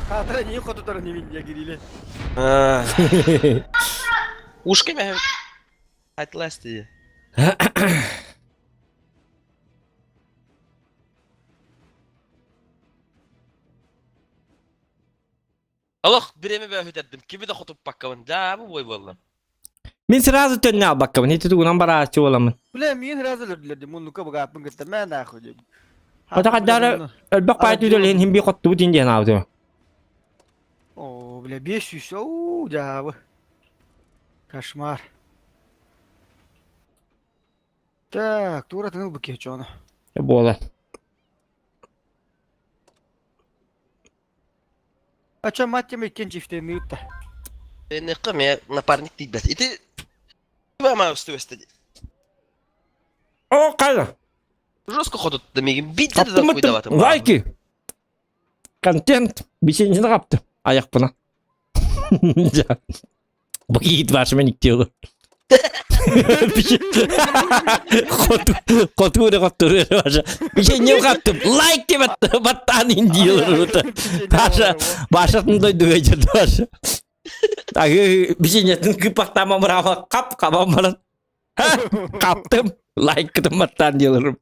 Хаатара нии хотутар нивин я кириле. Ушка мэ. Атлас ти. Олох бириэмэ бөҕө сүтэрдим. Кими да хотуппаккабын. Дьаабы буой буолла. Мин сразу төннө албаккабын. Ити тугунан барааччы буоламмын. Бля, миин сразу өлөрдүлэр дии. Муннука быгааппын кытта мэ нахуй диэн. Ата хаддаара элбэх паайт үдэлиһин хин би хоттубут ин диэн аабытым. О, бля, 500, оу, дьаабы. Кошмар. Так, тура тыныл бу киһи Буолар. А чё, мать тем иккен чифтен ыытта. Энекка мен напарник тиийбэт. Ити ма устубэстэ. О, кайда. Жестко ходутта мигин биитте да Аптым куйдабатым. Лайки. Контент. Бисенжini капты. Аяқпына. Бу кийит башымен иктиолу. Хоту хоту баша. Бисенжini каптым. Лайк деп баттан индиолу. Баша башатын дойду өйдө баша. Агы бисенжетін кыпактама мырама кап кабам баран. Каптым. Лайк кытым баттан диолорум.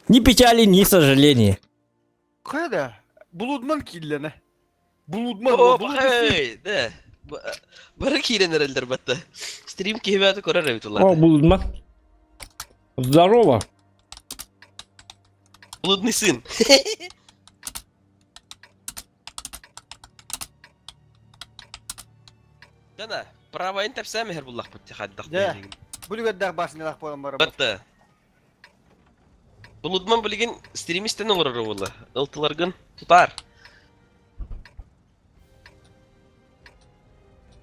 Ни печали, ни сожаления. Кайда? Булудман киллене. Булудман. О, бахай, да. Бары киирен эрэллэр батта. Стрим киһибэти көрөр эбит О, улаата. Булудман. Здорово. Блудный сын. Дана, правайын тапсам эхер буллахпыт хаддах. Да. Бүлүгэрдээх башнялах буолан барабыт. Батта. Блудман билигин стримистен олорор буолла. Ылтыларгын тутар.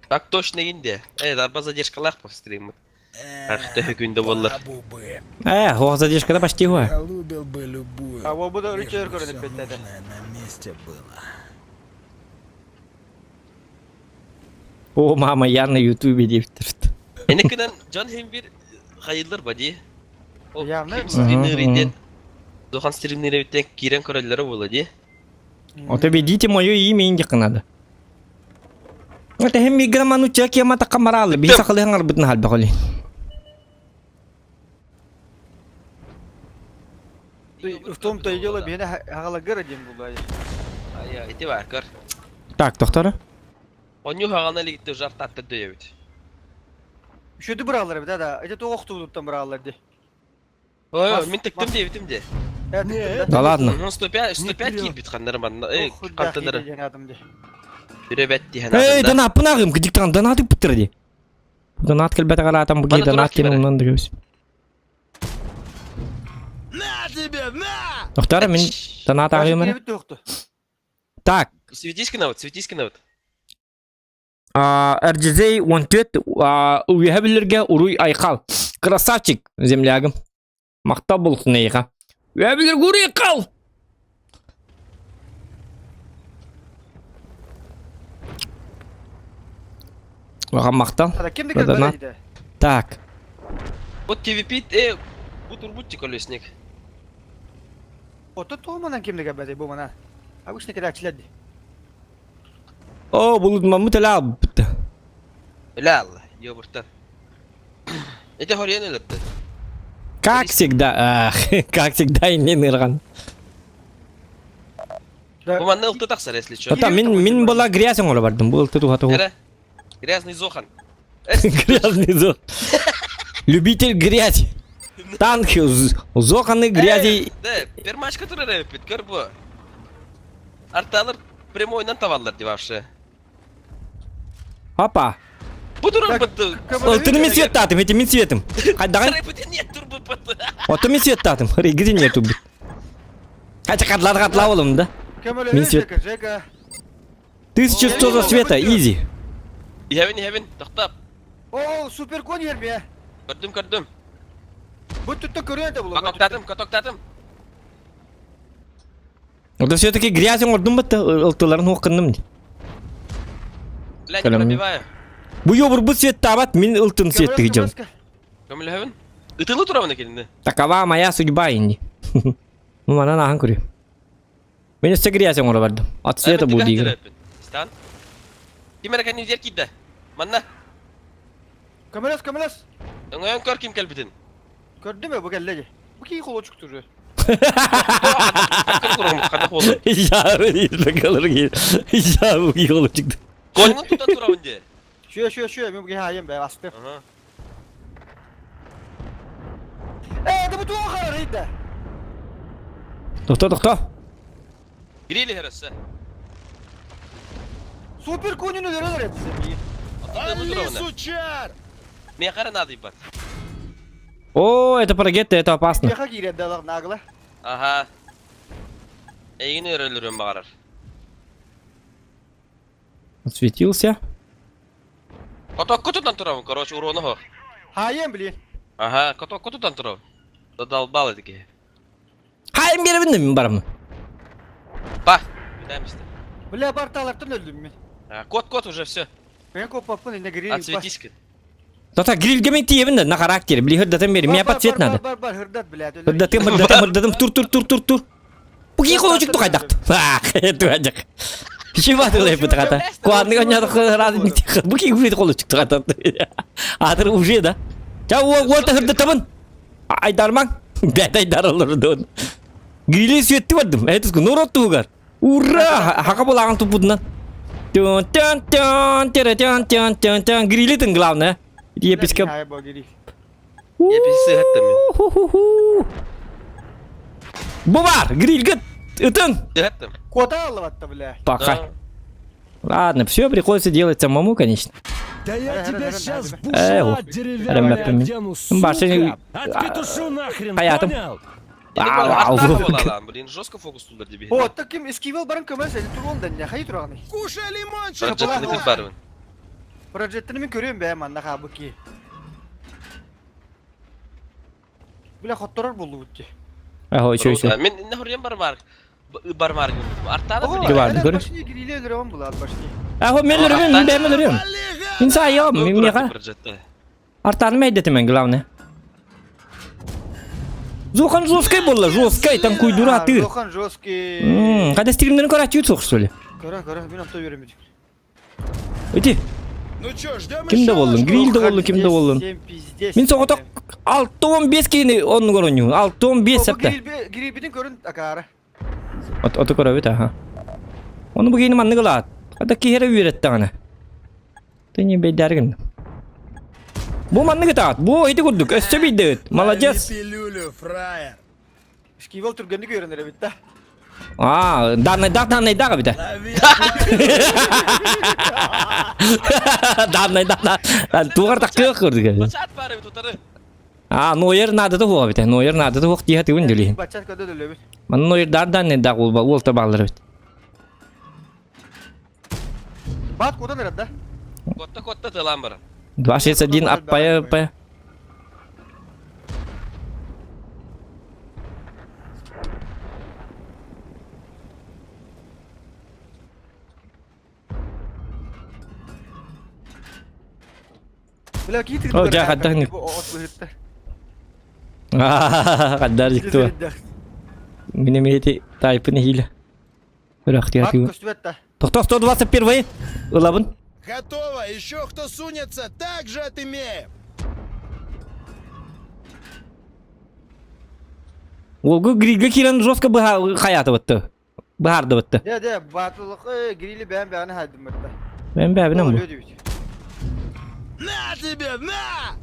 Так точно инде. Э, дарба задержкалах по стриму. Ах, ты күндө боллар. Бабу бы. Э, о, задержка да почти го. Голубил бы любую. А вот буду лишь бы рычаг көрөн всё эппеттеде. нужное на месте было. О, мама, я на ютубе диптирт. Энекинен Джон Химбир хайыллар бади. О, Явно. ким стримнер Духан стримнер биттен кирен көрөллөрө була ди. Вот ведите мое имя индик надо. Это хем миграману чек я мата камаралы. Би сакалы хангар бутна хал бахоли. В том-то и дело, бихine хагалагыр диэн булла. Ая, ити бар көр. Так, доктор. Оню хагана лигитте жар татты дөйөбүт. Үшөдү быралар бит да. Это тоох туудуттан быралар ди. Ой, Бас- мен тыктым бас. дейбитим де. Не, Да ладно. Ну 105 105 киит бит ханнар манна. Э, кантанар. Үрөбөт диһен. Эй, донат пынагым, кдиктан донаты путырди. Донат келбете каратам буги Бана донат турак кимере. кинунан дегебиз. На тебе, на! Доктор, мен донат агымын. Так, Светись вот, светись вот. RGZ 14 уйha билерге уруй айқал. Красавчик, землягым. Мақта болсын эйға. Уйha билерге уруй айқал. Оған мақтал. Ким Донат. де Так. Вот ТВП, э, бут урбут колесник. Ото тооманан ким деген бәде бу мана. Обычно кедачилер ди. О, бұл мамут әлі бітті. Ля Алла, ёбуртан. Это хорьян өлөрдү. Как всегда, ах, как всегда, инен ырған. Бу манна ылты тахсар, если чё. Ата, мен, мен бола грязь оңыра бардым. Бұл ылты туға туға. Эре. Грязный Зохан. Грязный зох. Любитель грязи. Танк, зоханы грязи. Да, пермашка турар эбит, көр бу. Арталар прямойнан табаллар ди вообще. Опа. Бу турар бытты. Ылтыны мин светтаатым, ити мин светым. Хайдаҕын? Ото мин светтаатым. Регири не турбут. Хача катлар катла олым да. Мин свет. 1100 за света, изи. Иһэбин, иһэбин, тохтоп. О, супер конь ерме. Көрдүм, көрдүм. Бу түттө көрүөн да булар. Катоктатым, катоктатым. Да все-таки грязь оҥордум бытта, ылтыларын хуох кынным. Бля, не пробиваю. Бу ёбурбут светтаабат, мин ылтын светтыгы дьон. Көмөлөһөбүн. Ытылы турабын экинни. Такова моя судьба инди. Ну, манан ахан көрү. Мен өссө грязь оҥоро бардым. От света бу диигин. Стан. Ким эрэ кэннигэр киирдэ. Манна. Көмөлөс, көмөлөс. Өҥөйөн көр ким кэлбитин. Көрдүм бу кэллэ дии. Бу кии холочук туру. Я бу кии холочук. Коньгун тутан турабын дии. Шүө, шүө, шүө, мен бу киһи бэ астым. Э, да бу туох харарыйда. Тохто, тохто. Грили хэрөссө. Супер конину өлөрөлөр этсем. Али, сучар! Миэхэ надыйбат. О, это парагетта, это опасно. Миэхэ киирэн да нагло. Ага. Эйигин өрөлөрүм баҕарар. Отсветился. Котокку тутан турабын, короче, урону хо. Хайым, блин. Ага, котокку тутан турабын. Задолбал эти. Хайым беребин мин барамын. Ба, видаемся. Бля, барталартан өлдүм мен. Кот, кот уже все. Мен коппаппын, инде гриль. Отсветись. Тота грильге мен тиебин да на характер. Били хырдатан бери. Меня под цвет надо. Бар, бар, хырдат, блядь. Хырдатым, хырдатым, хырдатым. Тур, тур, тур, тур, тур. Бу холочук тухайдакт. Ах, туайдак. Шибатылай бутаката. Куанны онядык рады Бу ки уже холочук тухата. Атыр уже да. Ча уолта хырдатабын. Айдармаң. Бәт айдарылыр дон. Грили светти бардым. Этис нурот тугар. Ура! Хака булаган тупудунан. Тун тун тун тун тун тун тун тун Грилитин главное. Епископ. Епископ. Бу бар, гриль ытын. Кота алыватта, бля. Пока. Ладно, все приходится делать самому, конечно. Да я тебя сейчас бушлат деревянный одену, сука! Отпетушу нахрен, понял? Блин, жестко фокус тулдар тебе. О, таким эскивел баран көмөс, эли турон да не хай тураганы. Кушай лимончик! Прожектini мен көрөм бе манна ха буки. Бля, хотторор болду бутти. Ага, еще еще. Мен не хурьем бармар. Бармар. Артана. Бар, көрө. Башни гриле өлөрөм булар башни. Аho, мен өлөрөм, мен бэм өлөрөм. Инса йом, мен меха. Артаны мәйдетим мен главное. Зохан жесткий болла, жесткий, там куйдура ты. Зохан жесткий. Кайда стримдерин көрө чуть что ли? Көрө, көрө, мен авто берем. Иди. Ну чё, ждем Кимде болдун? Грилде болдун, кимде болдун? Мин соҕотох 6-15 киһини оннугар оонньуубун. 6-15 сапта. Грилбитин көрүн акаара. Ото көрөбүт аха. Ону бу киһини маннык ылаат. Хата киһи эрэ үөрэттэҕинэ. Ты не бэйдээргин. Бу маннык ытаат. Бу ити курдук. Өссө биирдэ ыт. Молодец. пилюлю, фраер. Скивел түргэнник үөрэнэр эбит да. А, данныйдаах данныйдаах эбитэ. Данныйдаах тугар таккыах көрдүк. Бачат бары тутары. А, нойер надо хуа бите. Нойер надо хуа тиha тыгын дили. Бачат көдө өлөбүт. Ман нойер дар данныйдаах уол уол табалар бит. Бат кудан эрэ да. Котта котта тылан бара. 261 аппая аппая. Бля, кии О, жа, хаддах. Хаддар дикту. Мине мети тайпын хиле. Бірақ Бат тиha көстүбэт да. Тохто 121 ылабын. Готово, еще кто сунется, так же отымеем. Олгу грилге кирен жестко быха хаята бытты. Быхарды бытты. Де де батылык грили бээн бээн хайдым бытта. Мен бәбинем бу. На тебе, на!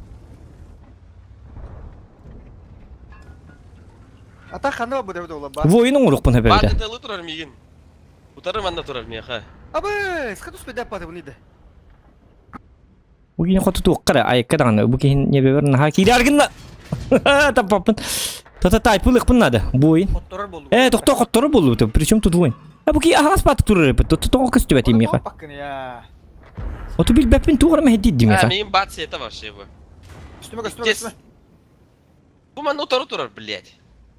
Ата хана бу деп ола ба. Воин оңрукпун Бат хәбәрдә. тылы турар мигин. Утары манна турар миха. Абы, скатус бедә паты буны да. Бу киһини хоту туохха эрэ айыкка даҕаны бу киһин ньэбэбэр наһаа киирээр гынна. Таппаппын. Тата тайпылыахпын наада. Буойун. Хотторор буоллубут. Э, тохтоо хотторор буоллубут. Причем тут воин? А бу киһи аһаҕас баатык турар эбит. Тоҕо көстүбэт миэхэ. Баккын я. Оту билбэппин туох эрэ мэһэйдиир А, миэхэ. миин бат сета вообще бу. Көстүмэ көстүмэ Пиздец. көстүмэ. Бу манна утары турар, блядь.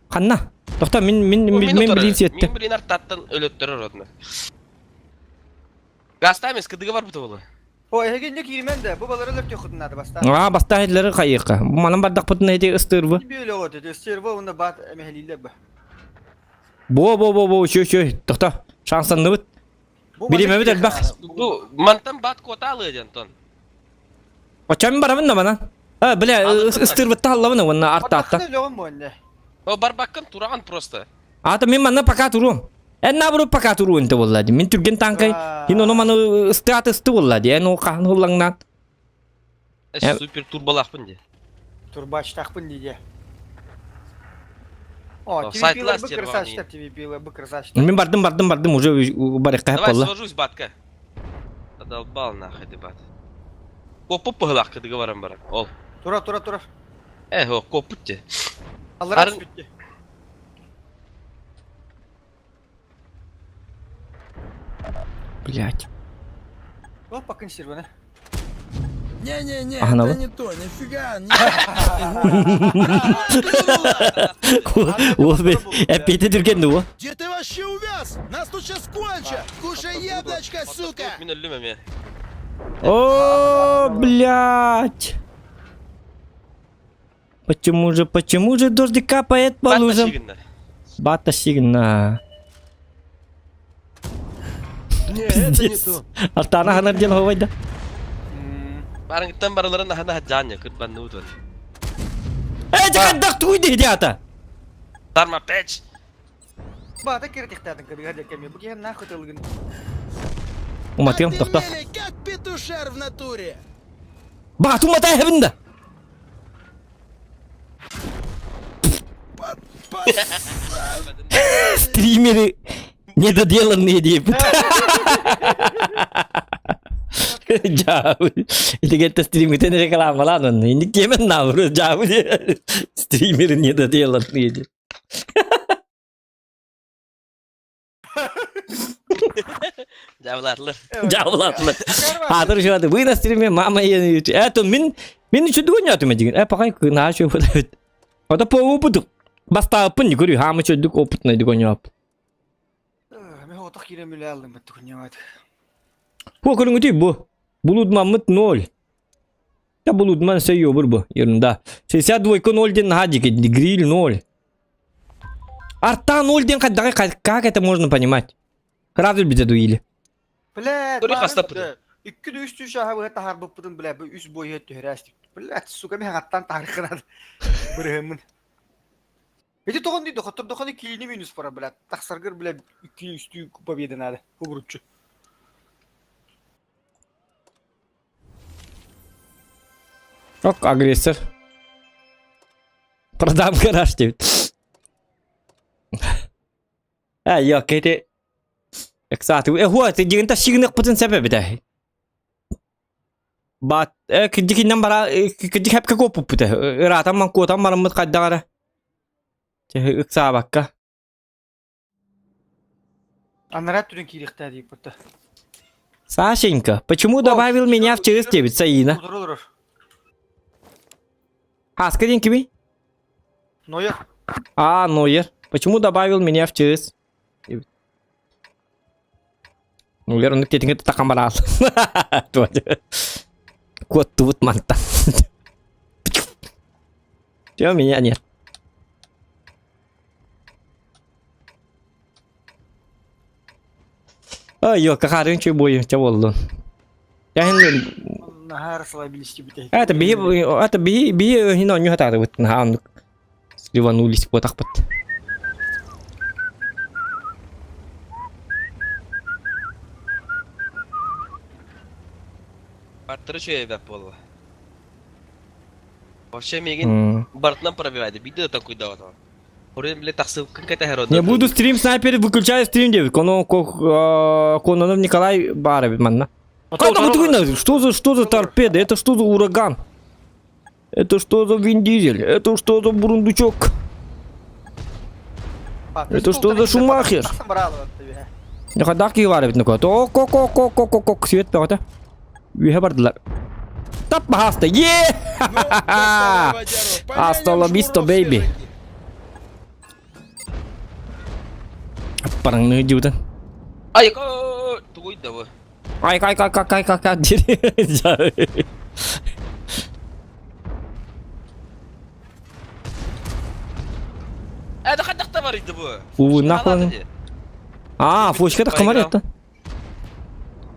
Ханна? Тохтоо мин мин Бу мин мин утары. билин сиэттэ. Мин блин артаттан өлөттөрөр одна. Гастамес кыдыга барбыта буолуо. О, эһиги инне кииримэн да, бу балары өлөртүөххүтүн наада бастаан. Аа, бастаан иһиллэри хайыахха. Манан бардахпытына ити ыстыырбы. Бүөлө оҕото, стерва уонна баат эмэһэлииллэр ба. Бо бо бо бо үчү үчү тохто. Шанстанныбыт. Бу Биримэбит элбэх. Бу мантан баат куотаалыа диэн тон. Оччом барабын да манан. А, бля, ыстыырбытта халлабын уонна артаатта. Бардаххына өлөҕүн бу инне. О, барбаккын тураҕын просто. Аата мин манна пока туруом. Эн наоборот пока туруон те буолла ди. Мин түргэн танкай хин ону маны ыстыат ысты буолла ди. Эн ол хаһан хуллаҥнаан. Супер турбалаахпын ди. Турбачтаахпын ди де. О, Сайтлас ТВП-лар бу красавчиктар, ТВП-лар бу красавчиктар. Мин бардым бардым бардым уже барыкка Давай буолла. свожусь, батка. Задолбал нахуй ты бат. Коппут быһылаах кыдыга баран баран. Ол. Тура, тура, тура. Э, о, коппут те. Аллара Арын- түспүттэ. Блять. О, покинь серваны. Не-не-не, Ага, это ну. не то, нифига, не. Ол эппиэти түргэн дуо? Где ты вообще увяз? Нас тут сейчас кончат! Кушай яблочко, сука! Мин өллүм эмиэ. О, блядь. Почему же, почему же дождик капает по Бат лужам? ташыгынна. Бата сигна. Не, это не Пиздец. то. Артана ханар диэн ховайда. Барыҥыттан барыларын аһана хаджаанньа кырбанны утур. Э, дьакардах туй дии диата. Тарма печ. Бата киртихтаатын кыдыга деккеме. Бу киһи нахуй тылыгын. Уматыам А ты тохто. мели, как петушар в натуре! Баҕа тумата эһэбин да. Стримеры недоделанные диэбит. Дьаабы. Итигэтте стримитен рекламалаан онно. Инник диэмэн наабыры дьаабы Стримеры недоделанные диэн. Дьаабылаатылар. Дьаабылаатылар. Аатыр шуаты вы на стриме мама ене Это мин мин үчүдүгүн ятым дигин. Э пакай кына чөй бит. Ото по опыту. Бастааппын көрү хаамы чөдүк опытный дигон яп. Мен отох киирэн үлэ аллым баттык ньамат. Бу көрүҥүтүй бу. Булудмаммыт ноль. Да булудман сойобур бу. Ерунда. 62 ноль ден наһаа дики. Гриль ноль. Арта ноль ден хайдаҕай как это можно понимать? Сразу бите дуили. Блядь, Көрү хаста пыты. Икки үс түс аха быһа таһаарбыппытын бля бу үс бойа түһэрээстик. Блядь, сука мен хаттан таархынан бырыһыммын. Эти тоҕон дии доходтордохону киини минус пара блядь. Тахсаргар блядь икки үстүү победа надо. Кубуруччу. Ок, агрессор. Продам гараж диэбит. Э, yok, ити Эксааты. Э, хуа, ты дигинта сигныкпытын сэбэбитэ. Бат, э, кидикиннэн бара, кидик хэпкэ куоппуппута. Ыраатан ман куотан бараммыт хайдаҕара. Чэ, ыксаабакка. Анараа түрін киириэхтээ диик бутта. Сашенька, почему добавил меня в через 9, Саина? Олорор олорор. Хаска диэн кимий? Нойер. А, Нойер. Почему добавил меня в ЧС? Нойер, оннук тиэтиҥэ тутахан бараал. Куоттубут мантан. Чего меня нет? Ой, ёлка, харын чүй бойы, ча болду. Я Наһаа расслабились Это би, это би, би, хин онню хатары бут, наһаа оннук сливанулись буотахпыт. Бартыры үчүгэй эбэт буолла. Вообще миигин бартынан пробивайды. Биирдэ да такуйдаабатаҕым. Оройун бile тахсыбыккын кэтэһэр Не буду стрим снайпер, выключаю стрим деп. Коно Кононов Николай баар эбит манна. Как Что за, что за торпеда? Это что за ураган? Это что за Вин Дизель? Это что за бурундучок? Это что за Шумахер? Хайдах киһи баар эбит нөкө. Ко-ко-ко-ко-ко-ко свет бөҕөтө. Үөһэ бардылар. Тап баһааста. Е! Hasta la vista, baby. Аппараңныы дьыбытын. Ай, тугуй да бу. Ай, кай, кай, кай, кай, кай, кай, дири. Это хайдах бар иди бу. Уу, нахуй. А, фочка так комар это.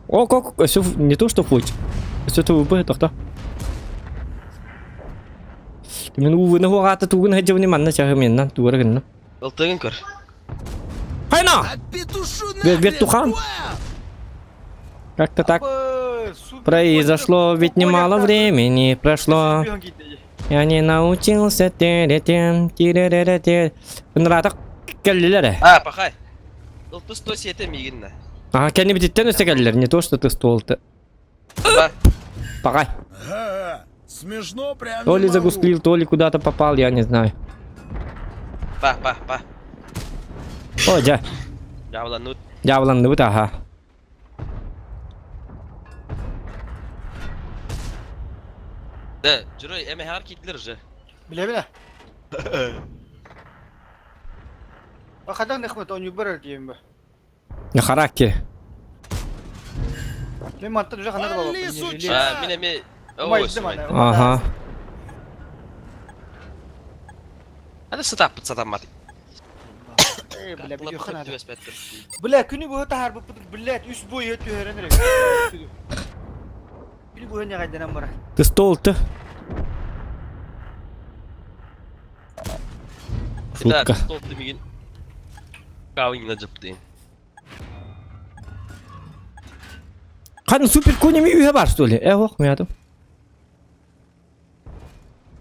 О, как, все не то, что фоч. Все это ВП, тохта. Мен увыны хуаҕаата тугун хадьабыны манна чаһы меннан тугара гынна. Ылтыгын көр. Хайна! Вертухан! Как-то так произошло, ведь немало времени прошло. Я не научился теретем, тиреререте. Ынратак кэллилер. А, пахай. Ылты 107 мигинна. Ага, кэнни бититтен өсө кэллилер, не то что ты стол-то. Пахай. Смешно прям То ли загусклил, то ли куда-то попал, я не знаю. Па, па, па. О, дьэ. Дьаабыланныбыт. Дьаабыланныбыт, аха. Да, Журой, эмэһэҕэр киирдилэр уже. Билэбин А хайдах нехмет оонньуубар диэн бу. Характер. Мен мантан уже ханна да буолуохпун. А, мин эми Ага. Аны сытаппыт сатаммат. Бля, видео Бля, күнү быһа таһаарбыппыт, блядь, үс бой түһэрэн эрэ. Күнү быһа ньаҕайданан барар. Ты стол ты. Шутка. Стол ты мигин. Кавин жыптыйын. Ханна супер конями үйе бар что ли? Э, ох, мятым.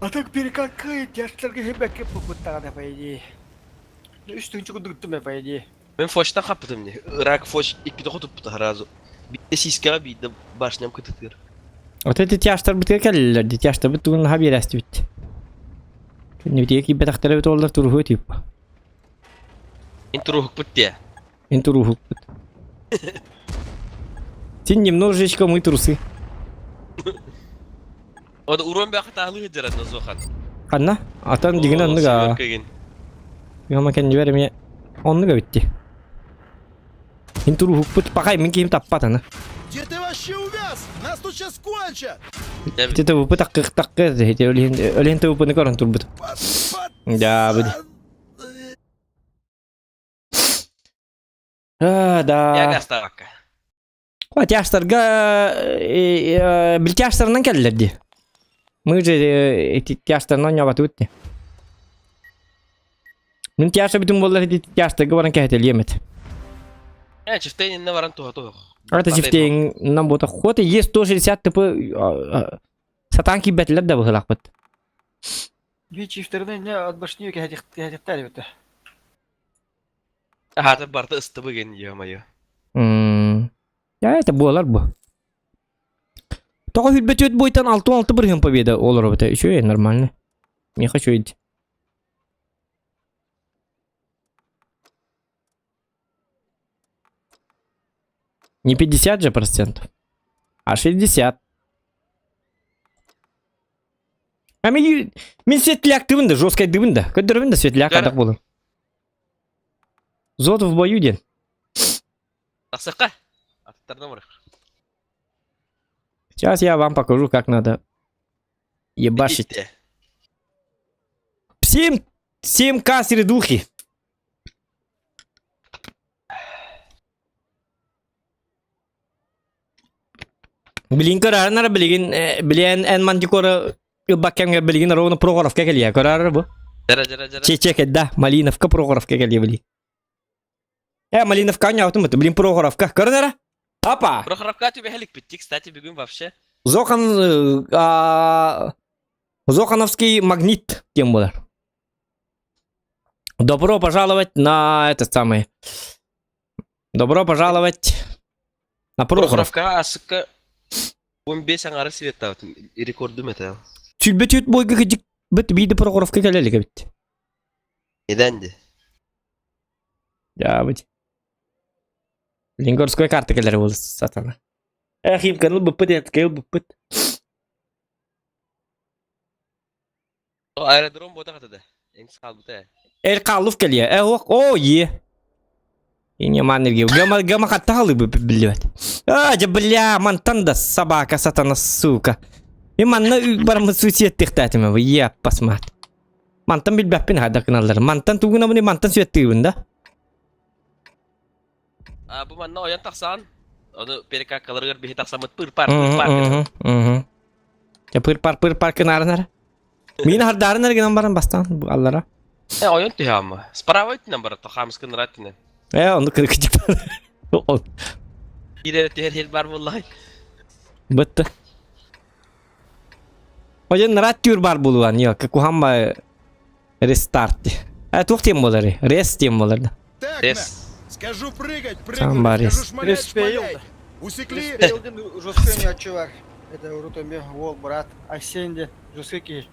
А так перекакает, яштарга хебекке попуттаҕына по идее. Үс тыһыынча курдук ыттым по идее. Мен фочтан хаппытым не. Рак фоч иккитэ хотуппута сразу. Биирдэ сиискэҕэ биирдэ башням кытытыыр. Вот эти тяжтар бытыга кэллилэр ди тяжтарбыт тугун наһаа биэрээстибит. Кэннибитигэр киирбэтэхтэрэ эбит уоллар туруһуо тип. Ин туруһукпут диэ. Ин туруһукпут. Син немножечко мы трусы. Ода урон бэхэ таалыы сылдьар Назохан. Ханна? Атан дигин оннуга. Яма кэннибэр эмиэ оннуга битти. Мин туруһукпут пахай мин киһим таппат аны. Где ты вообще увяз? Нас тут сейчас кончат! Ити ТВП таккы таккы ити өлүһүн өлүһүн ТВПны көрөн турбут. Да, бudi. А, да. Я гаставакка. Тяжтарга бил тяжтарынан кэллэр дии. Мы же эти тяжтарынан оонньообатыбыт дии. Мин тяжта бүтүн буоллар ити тяжтарга баран кэһэтэлиэм этэ. Э, чифтейнинне баран туһа туһух. Это чифтейн нам буота хот есть 160 тп сатаан киирбэтилэр да быһылаахпыт. Би чифтерine не от башни кэһэтихтэр эбит. Аһата барда ыстыбы ген ё-моё. Я это буолар бу. Тоҕо хүрбөтүөт буйтан 6-6 бырыһын победа олоробута. Еще нормально. Не хочу идти. Не 50 же процентов, а 60. А мен, мен светляктыбын да, жесткайдыбын да. Көдөрбүн да светляк адак болун. Зод в бою ден. Тахсыкка. Аттардан бар. Сейчас я вам покажу, как надо ебашить. 7, 7к средухи. Билин көрөрнөр билигин билен эн мантикора ылбаккамга билигин ровно Прохоровка кэлиэ көрөр бу. Дара дара дара. Чечек да, Малиновка Прохоровка кэлиэ били. Э, Малиновка не блин Прохоровка көрөрө. Апа! Прохоровка түбэһэлик бүттик, кстати, бүгүн вообще. Зохан Зохановский магнит тем более. Добро пожаловать на этот самый. Добро пожаловать на Прохоров. Прохоровка асыкка. 15 аҥара светтаабытым рекордум этэ. Сүлбэ түөрт бойга кыдьык бит биирдэ Прохоровка кэлэ илик эбит. Нeden ди? Дьаабыт. Лингорская карта кэлэр буолла сатана. Эх, Химканы ылбыппыт, эткэ ылбыппыт. Аэродром буотах этэ да. Эҥ хаалбыта ээ. Эр Каллов кэлиэ. Э, ох, о, е. Не маннерге. Гама гама хаттахалы биллибэт. А, дьэ бля, мантан да собака сатана сука. И манна бараммыт суицидтиэхтээтим е пасмат. Мантан билбэппин хайдах гыналлар. Мантан тугунабын мантан сүөттүүбүн да. А бу манна ойон тахсан, ону перекаккаларыгар биһи тахсаммыт пыр-пар пыр-пар. Дьэ пыр-пар пыр-пар кынаарынар. Мин хардаарын эрэ гынан баран бастаан аллара. Э, ойон түһэ ама. Справа өттүнэн барар, тохаамыскын ыраат өттүнэн. Э, онну кыргыдьык. Биир эрэ түһэр һир бар буоллаҕай. Бытты. Ойон ыраат түүр бар буолуан, йо, кухамма рестарт. Э, туох тем болар? Рес тем болар да. Так, Рес. Скажу прыгать, Сам прыгну, Борис. скажу шмалять, Респейл. шмаляй. Усекли? Респейлдин жесткий не чувак. Это урутами вол брат. Асенде жесткий.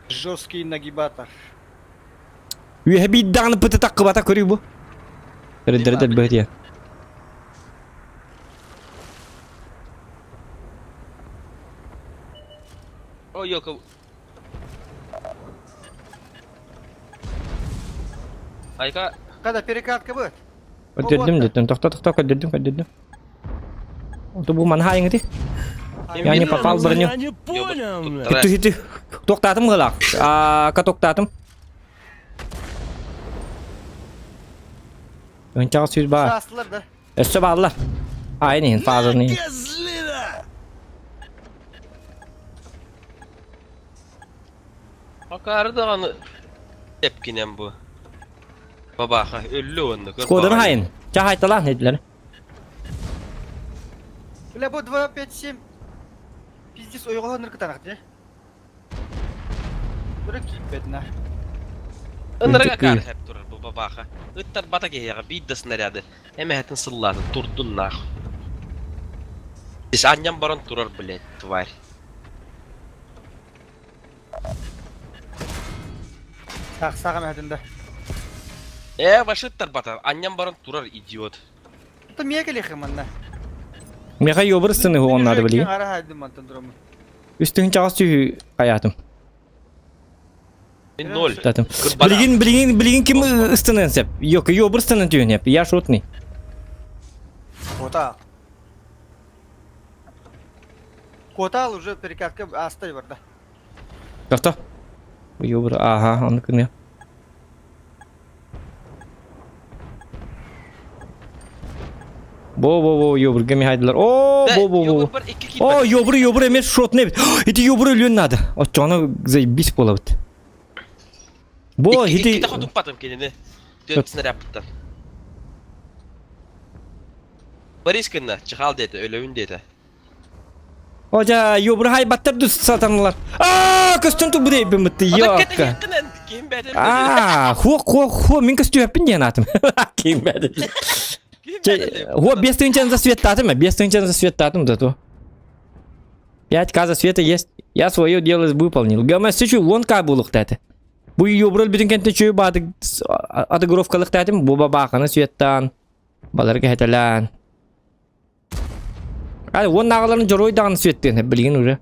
Жесткий нагибатор. Үөһэ биир даҕаны пыты таххыбата көрүү бу. Өрүдэрдэр быһытыйа. О, ёка. Айка. Когда перекатка будет? Көрдөрдүм деттим. Тохто тохто көрдөрдүм көрдөрдүм. Ото бу манха айыңыты. Я не попал в броню. Я не понял. Хитти хитти. Токтатым гылак. А, катоктатым. Önчаҕа сүүс баар. Саастылар да. Өссө бааллар. Айын иһин фазаны иһин. Козлина! Акаары даҕаны тэпкинэн бу. Бабааха өллө уонна көр Скодан баҕайы. хайын. Ча хайталаан этилэр. Бля, бу 2, 5, 7. Пиздец, ойоҕоһо ныркытанах дии. Быры кииппэт на. Ынырык акаары хэп турар бу бабааха. Ыттар бата киһиэхэ биир да снаряды эмэһэтин сыллаатын турдун наах. Здесь анньан баран турар, блядь, тварь. Так, саҕа мэһэтин да. Э, башыттар бата, анньан баран турар, идиот. Это мия кэлиэхэ манна. Миэхэ йобыр ыстыны хуоннаады билигин. Ара хайдым мантан турамын. Үстүн чаҕас түһү хайаатым. Мин ноль. Татым. Кырбана. Билигин билигин билигин ким ыстынын сеп? Yok, йобыр ыстынын түһүн хеп. Я шотный. Куотаал. Куотаал уже перекатка астай барда. Тохто. Йобыр, ага, оны кыны. Бо бо бо йобыр геми хайдылар. О, бо бо бо. О, йобыр йобыр эмес шотный эбит. Ити йобыр өлүөн надо. Оччоҕуна заебись буолабыт. Бо ити Иккитэ хотуппатым кинини. Түөрт снарядпыттан. Борис гынна, чыхаал диэтэ, өлөбүн диэтэ. Ожа, йобыр хайбаттар дус сатаналар. Аа, көстөн тубу дейбин бытты, йокка. Ким бәден? Аа, хо хо хо, мин көстүөппүн диэн атым. Ким бәден? Хо, без тынчан за свет татым, без тынчан за свет татым зато. 5к за света есть. Я свое дело выполнил. Гама сычу вон ка булуктаты. Бу йоброл бүтүн кенте чөй баады адыгровкалыктатым, бу бабаханы светтан. Баларга хетелен. Ай, он наҕаларын дьоруой даҕаны сүөттүөн билигин уже.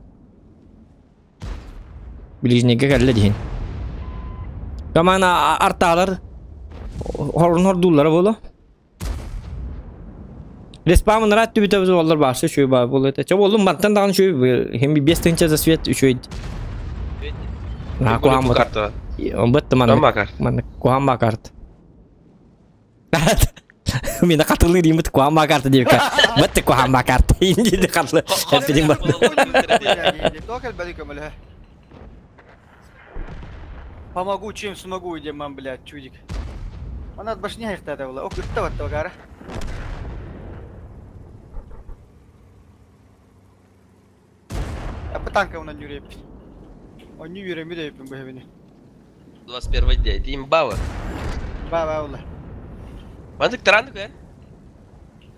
Ближнийгэ кэллэ диһин. Команда артаалар хорун хордууллара буолуо. Респам ыраат түбүтэ буоллар баарса үчүгэй баар буолуо этэ. Чэ буоллун мантан даҕаны үчүгэй хим биэс тыһыынча за свет үчүгэй. Наһаа куһаҕан буолар. Бытты маннык. Маннык куһаҕан баа карта. Мина хатылыы диимит куһаҕан карта диэбиккэ бытты куһаҕан карта диди хатлы эппитиҥ бар. Помогу, чем смогу, иди, мам, блядь, чудик. Она от башни хайхтата была. Ок, ытта батта багара. А танка у нюреп. Он не юре мидей бэбини. 21 день. Ти имбава. Ба ба ула. Мандык тараннык э?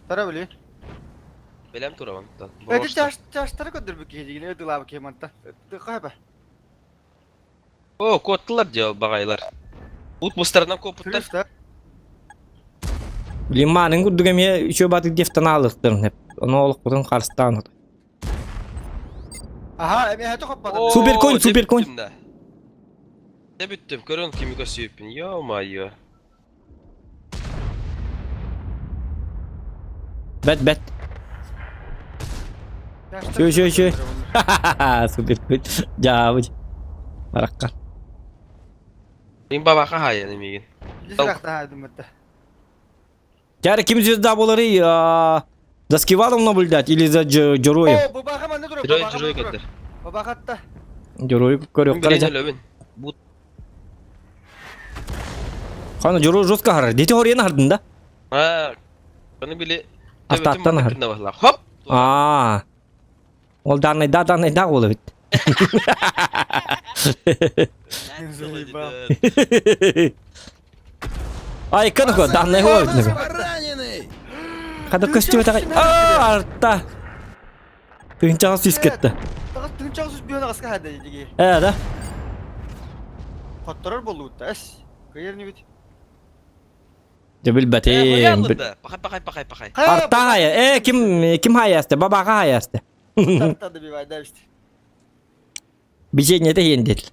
Тара били. Бэлэм турабын. Эти чаштары көрдөрбүт киһи дигин өдүлаабы киһи манта. Хаба. О, куоттылар дьэ баҕайылар. Ут мустарынан куоппуттар. Лиманын курдук эмиэ үчүгэй баатык диэхтэн аалыктарын эп. Ону олохпутун харыстаан. Аха, эмиэ хэтэ хоппатым. Суперконь, суперконь. Дэ бүттүм, көрөн кими көсүйүппүн. Ё-моё. Бэт, бэт. Чү, чү, чү. Суперконь. Дьаабыт. Баракка. Мин бабаха хаайан эмигин. Дьэ, ким звезда буоларый? За Скивалом наблюдать или за Дьоруем? О, бабаха манна турар, Дьоруой, бабаха дьоруой манна турар. көрдөр. Бабахатта. Дьоруой көрүөххэ Билин дьэ. өлөбүн. Бу Хана Дьоруой жестко харар. Дети хорыйан хардын да? А, Оны били Астааттан ахар. Хоп! Аа. Ол данный да данный да буолар эбит. Заебал. Ай, кын го данный го эбит. Раненый! Хада көстүбэт Аа, арта. Тыынчаҕа сүүс кетті. Тагыс тыынчаҕа сүүс биһөн аҕаска хада диги. Ээ, да? Хотторор болуутта эс. Кыйыр нибит. Дьэ билбэтим. Пахай, пахай, пахай, пахай. Арта хая. Э, ким ким хаясты? Бабаға хаясты. Тарта добивай, да, işte. Бичение те иен дед.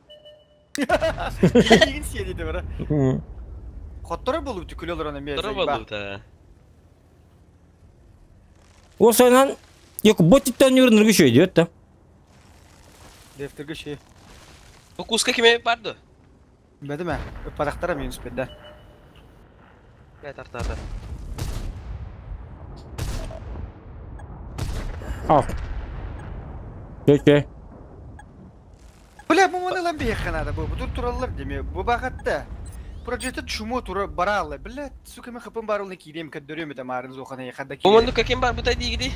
Игин сиэди бара. Хотторор болууту күлө олорон эмиэ. Хотторор болууту. Осойнан yok ботиттан юрныргы шөй диет да. Дефтерге шей. Бу куска киме барды? Бәдеме? Парахтара минус бедде. Бә тартады. Ал. Өте. Бля, бу маны лан биһиэхэ надо бу. Бу тураллар деме. Бу бахатта. Прожекта чумо тура баралы. Бля, сука мен хыпым барылны киирем көддөрүөм этэ маарын зохана хадда Бу маннык ким бар бута диигди?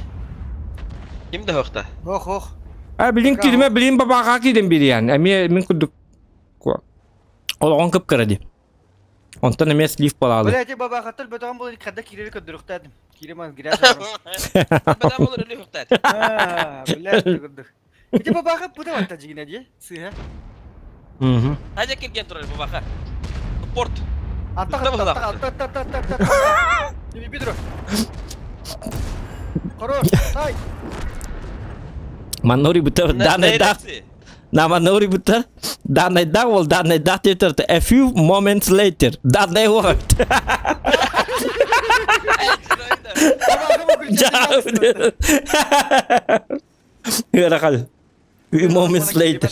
Ким да хохта? Ох, ох. А билин кирме билин бабаға кирен бириан. Эми мин курдук. Олоҕон кып-кыра дии. Онтон эмиэ слив буолаалы. Бля, те бабахаттар бөтөҕөн буолан хадда киирэри көрдөрүхтаатым. Киирем грязь. Бөтөҕөн буолар өлүү хохтаат. Бля, көрдүк. Ити бабаха пыта ватта жигине дии. Сыһа. Мгм. Хажа кирген турар бабаха. Порт. Атта атта атта атта атта атта. Тими бедро. Хорош, тай. Манна уруйбуттар данный На манна уруйбуттар данный дах ол данный дах диэтэр A few moments later данный word. Ыарахан. Few moments later.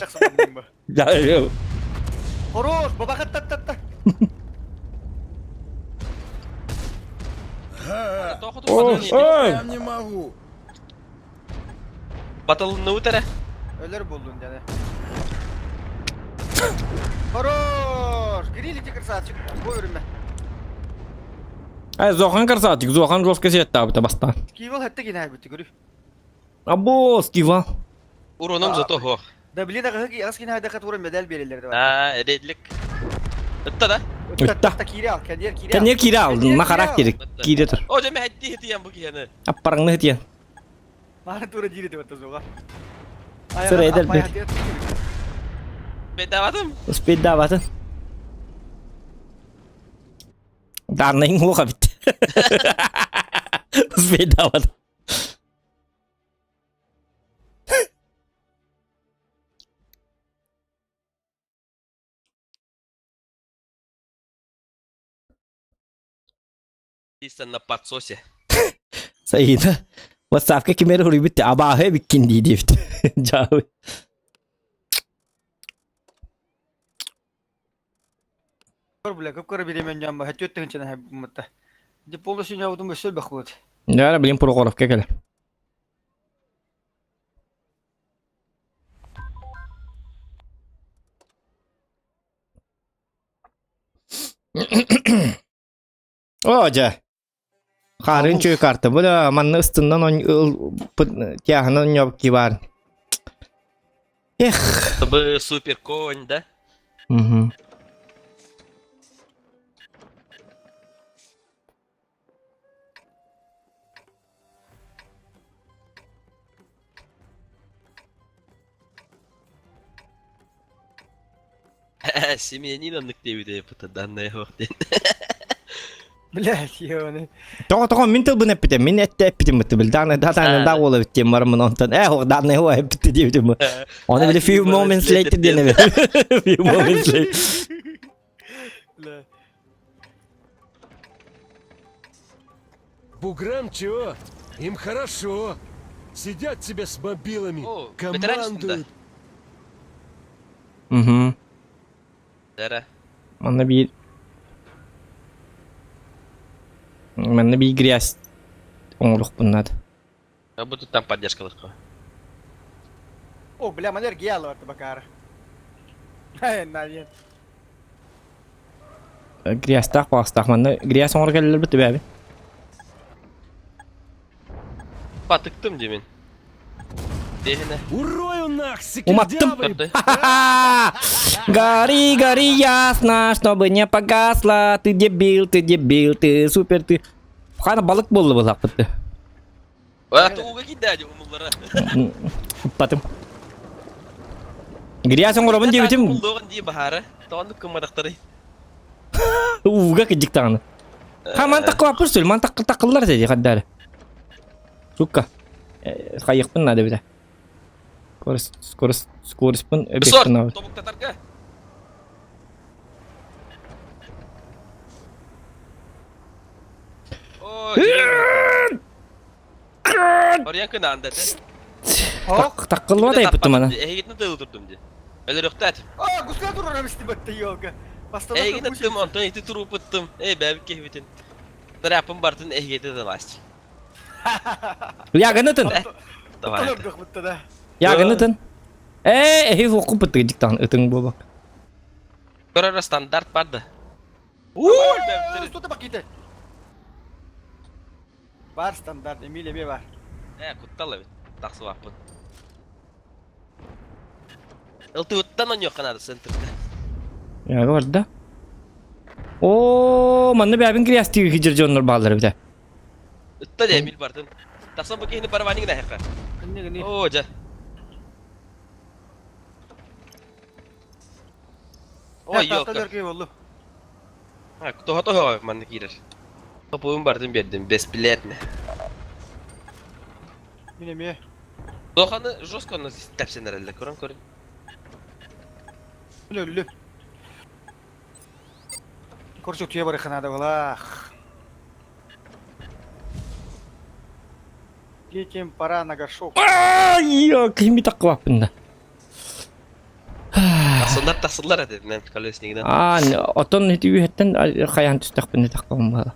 Хорош, бабаха татта. Прям не могу. Батылны үтере. Өлөр болдун жана. Хорош! Грилики красавчик. Бой үрүмэ. Ай, Зохан красавчик, Зохан жестко сиэттаабыта бастаан. Скивал хэтте гинэ бүтү көрү. Або, скива. Уроном зато хох. Да блин, ага ас гинэ хайда катура медаль берелер да. А, эредлик. Ытта да? Ытта. Кире ал, кәнер кире ал. Кәнер кире ал, на характер кире тур. О, жеме хэтти хэтиян бу киһини. Аппараңны хэтиэн. Мары тура дири деп атта Сыра эдер бер. Бедаватым. Успейдаватын. Данныйың оға бит. Успейдаватын. Чисто на подсосе. Саида. WhatsAppка кимер хуруйбут абааһы эбиккин дии диэбит. Дьаабы. Бля, көп көрө биремен жамба, хөтөт тыгынчана хабматта. Де полностью нябудум өсөл бахлыт. Яра блин Прохоровка кэлэ. О, дьэ. Харын чүй карта. Бу да манна ыстыннан он тяһынан ньобки бар. Эх. Бы супер конь, да? Угу. Семьянин оннук диэбитэ пыта данная суох диэн. Блять, ебаный. Тоҕо тоҕо мин тылбын эппитим, мин этте эппитим бытты бил дааны дааны да уола биттим бараммын онтон э ох дааны уо эппитти диэбитим. Оны били few moments later диэн эбит. Few moments later. Бля. Буграм чего? Им хорошо. Сидят тебе с мобилами, О, ветеран командуют. Угу. Дара. Манна биир Манна биир грязь оҥоруохпун наада. Как будто там поддержка легко. О, бля, манер геялы бар бакара. Ай, навет. Грязьтаах баҕастаах манна грязь оҥоро кэллэрбит түбээбин. Батыктым димин. Дехine. Урою нах, Уматтым. секирдявый! Гори, гори ясно, чтобы не погасла. Ты дебил, ты дебил, ты супер, ты. Хана балык буолла былааппыт. Ата ууга киирдэ умуллара. Ыппатым. Грязь оҥоробун диэбитим Умуллуоҕун дии баһаара. Тоҕоннук кымматахтарый. ууга кыдьык даҕаны. Ха ман таккылаппыр сүл, ман таккыл таккыллар этэ дии хаддаары. Сука. Хайыахпын наада эбитэ. Скорость, скорость, скоростьпын Сор, эбиэхпин наада. тобуктатарга. Ой, Орыйан кынаанда этэ. Ох. Таккыллыма да еппитим ана. Эһигитин тылы турдум дии. Өлөрөхтөөт. А, гуска турар истибетте елка. Эһигин ыттым, онтон ити туруупуттум. Эй, бэбик киһибитин. Тряпым бартын эһигити тыласть. Ягынытын. Давай. да. Ягынытын. Ээ, эһи хуокку пыттыгы диктан ытың буолбак. Көрөр стандарт бар да. Что-то баките. Бар стандарт, Эмилия бе бар. Э, куттал эбит. Тахсыбаппын. Ылтыбыттан оньуохха наада центрга. Яга барда. Оо, манна бэбин кириэстиги кидир дьоннор бааллар эбитэ. Ытта дэ Эмиль бардын. Тахсан бу киһини барабанньык нэһэххэ. Оо, дьэ. Ой, ёлка. Тоһо тоһо манна киирэр. Топуун бардын биэрдим, беспилетно. Мин эмиэ. Доханы жестко онно тэпсэн эрэллэр, көрөн көрүн. Мин өллүм. Короче, утуйа барыахха наада былаах. Детям пора на горшок. Ай, кими таккыбаппын да. Тахсыллар тахсыллар этэ мен колеснигинэн. Аа, отон ити үһэттэн хайаан түстэхпин таккыбын баала.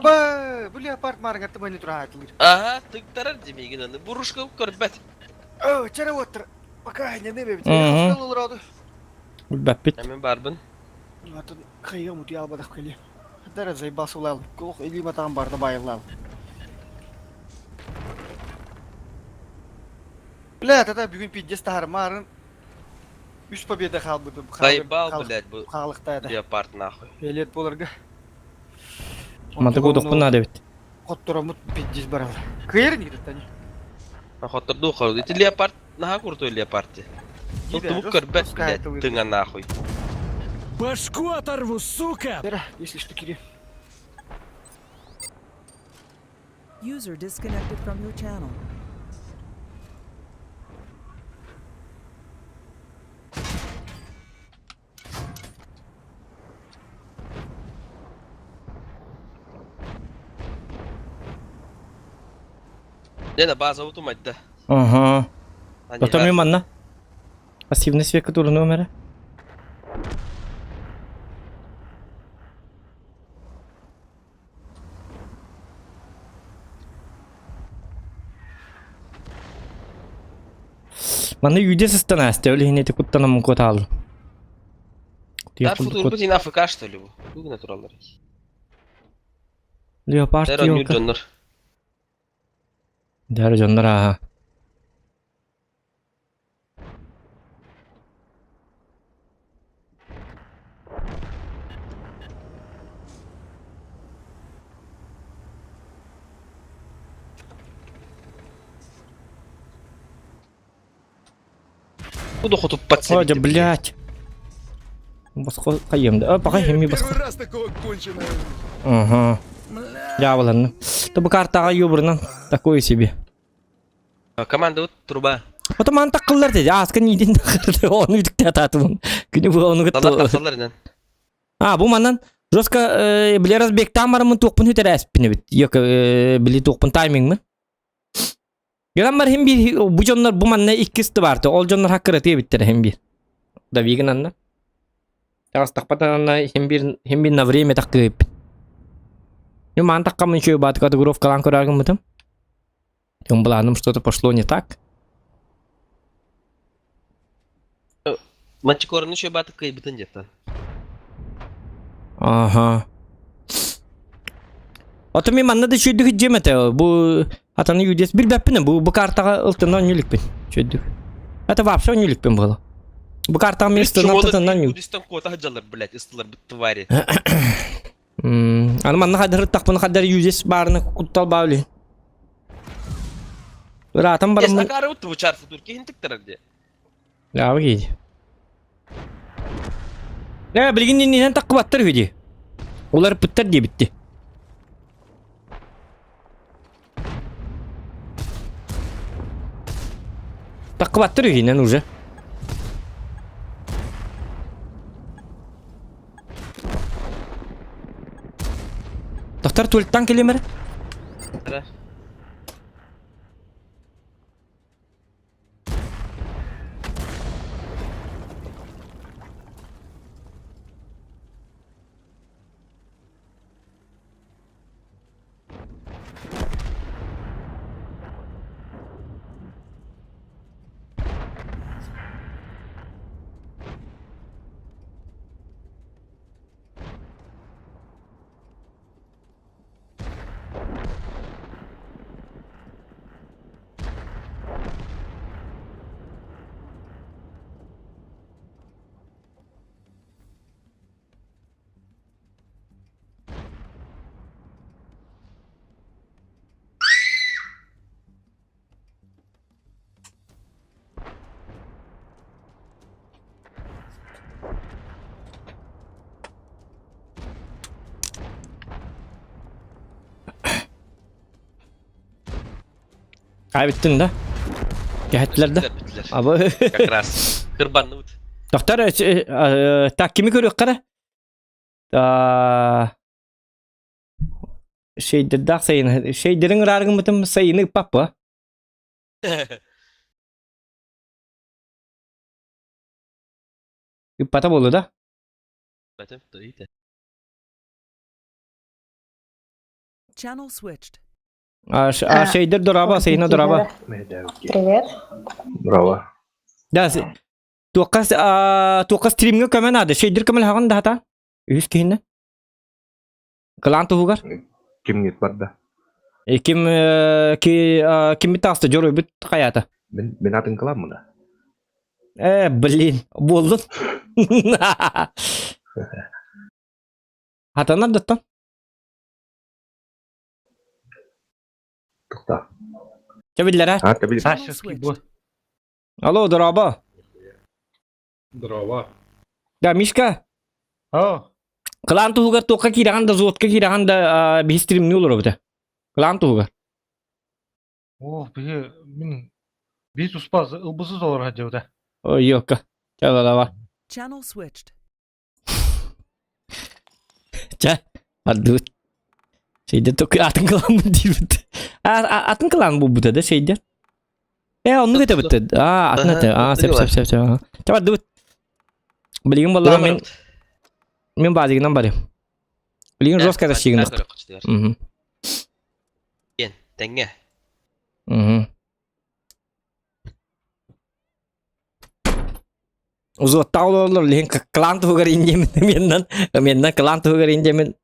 Ба, бу леопард маарыҥҥа маны тураатылыр. Аха, тыктарар димигин аны. Бурушка көрбөт. О, чара оттар. Пока не небе бит. Мгм. Олороду. Билбэппит. Мен барбын. Атын хайга мутуя албадах кели. Дара заебался улал. Кох или матам барда байылал. Бля, тогда бүгүн пиздец таһармарын. Үс победа хаалбытым. Заебал, блядь, бу Хаалыктаада. леопард нахуй. Элет боларга. Манта кудохпун наада эбит. Хотторомут пиздец барал. Кыйыр не тани. Хотторду хорду. Ити леопард наха крутой леопард. Тубук көрбөт, блядь, тыҥа нахуй. Башку оторву, сука! Бера, если что, кири. User disconnected from your channel. Лена база утумайда. Ага. Отон манна. Пассивный свет который номера. Манна үйде сыстан асты, ол иһин ити куттанаммын куотааллым. Дар футур бу АФК что ли бу? Бу натураллар. Леопард Дэр оннур дьоннор. Дэр дьоннор ааха. Буду хотуппат О, блядь. Босхо хайым да. Пока хими босхо. Первый раз такого конченого. Ага. Дьаабыланным. То бу картаҕа юбурунан такое себе. Команда вот труба. Ото ман таккыллар деди. Ааска ниидин таккыллар. Ону үтүктэ атаатыбын. Күнү бу ону Талар тахсаллар инен. А, бу манан жестко били разбегтаан бараммын туохпун үтэрээспин эбит. Йок били туохпун таймингмын. Гынан бар хим бир бу дьоннор бу манна иккис тыбаарты. Ол дьоннор хаккыраты эбиттэр хим бир. Давигин анна. Таҕыстахпатанна хим бир хим бир на время таккыыппит. Мен маан таккамын үчүгэй баатыка татуировкалаан көрөр гыммытым. Былааным что-то пошло не так. Мантикораны үчүгэй баатык кыайбытын диэттэн. Ага. Ото мен манна да үчүйдүк дьиэм этэ. Бу атаны юдес билбэппин бу бу картаҕа ылтынан ньүлүкпүн. Үчүйдүк. Это вообще ньүлүкпүн буола. Бу картаҕа мен ыстынан татынан ньүл. Юдистан куота сылдьаллар, блядь, ыстылар бит твари. Аны манна хадыр тахпын хадыр юдес баарына куттал баали. Ыраатан бараммын. Эстакары утубучар футур киһин тиктэрэр дии. Яабы киһи. Э, билигин иннинэн таккыбаттар үһү дии. Уларыппыттар диэбитти. Таккыбаттар үһүнэн уже. Тохтор туалеттан келемер. Кайбыттын да? Кэһэттилэр да? Бүттүлэр. Абы. Как раз. Кырбанныбыт. Доктор, так кими көрүөххэ Шейдердаах сайын шейдерин ырааргыммытым сайыны папа. Ыппата буолла да? Бэтим, то Channel switched. А, а шейдер дораба, сайына дораба. Привет. Браво. Да, туохха туохха стримҥэ көмө наада. Шейдер көмөлөһөҕүн да хата. Үһүс киһиннэ. Кылаан туһугар. Кимҥит барда? Ким киммит таҕыста дьоруйбут хайаата? Мин мин атын кыламмына. Э, блин, буоллун. Хатанар даттан. Тухта. Чэ биллэрэ. А, табили. Channel switched. Алло, дорообо. Здорово. Да, Мишка. О. Кылаан туһугар туохха киирэҕин да, золотка киирэҕин да, биһи стримни олоробута. Кылаан туһугар. О, биһи мин биһи туспа ылбысыз олорор дьыбыта. Ой, ёка. Чэ, давай. Channel switched. Чэ, бардыбыт. Шейде току атын кылаан диибит. Атын кылаан булбута да шейде. Э, оннук этэ бытты. А, атын этэ. А, сеп, сеп, сеп, сеп. Чэ, бардыбыт. Билигин баллаҕа мен мен баазыгынан барыам. Билигин жестко тащигын. Мгм. Тэҥҥэ. Мгм. Узуоттаах олороллор лиһин кылаан туһугар индиэмин меннан меннан кылаан туһугар индиэмин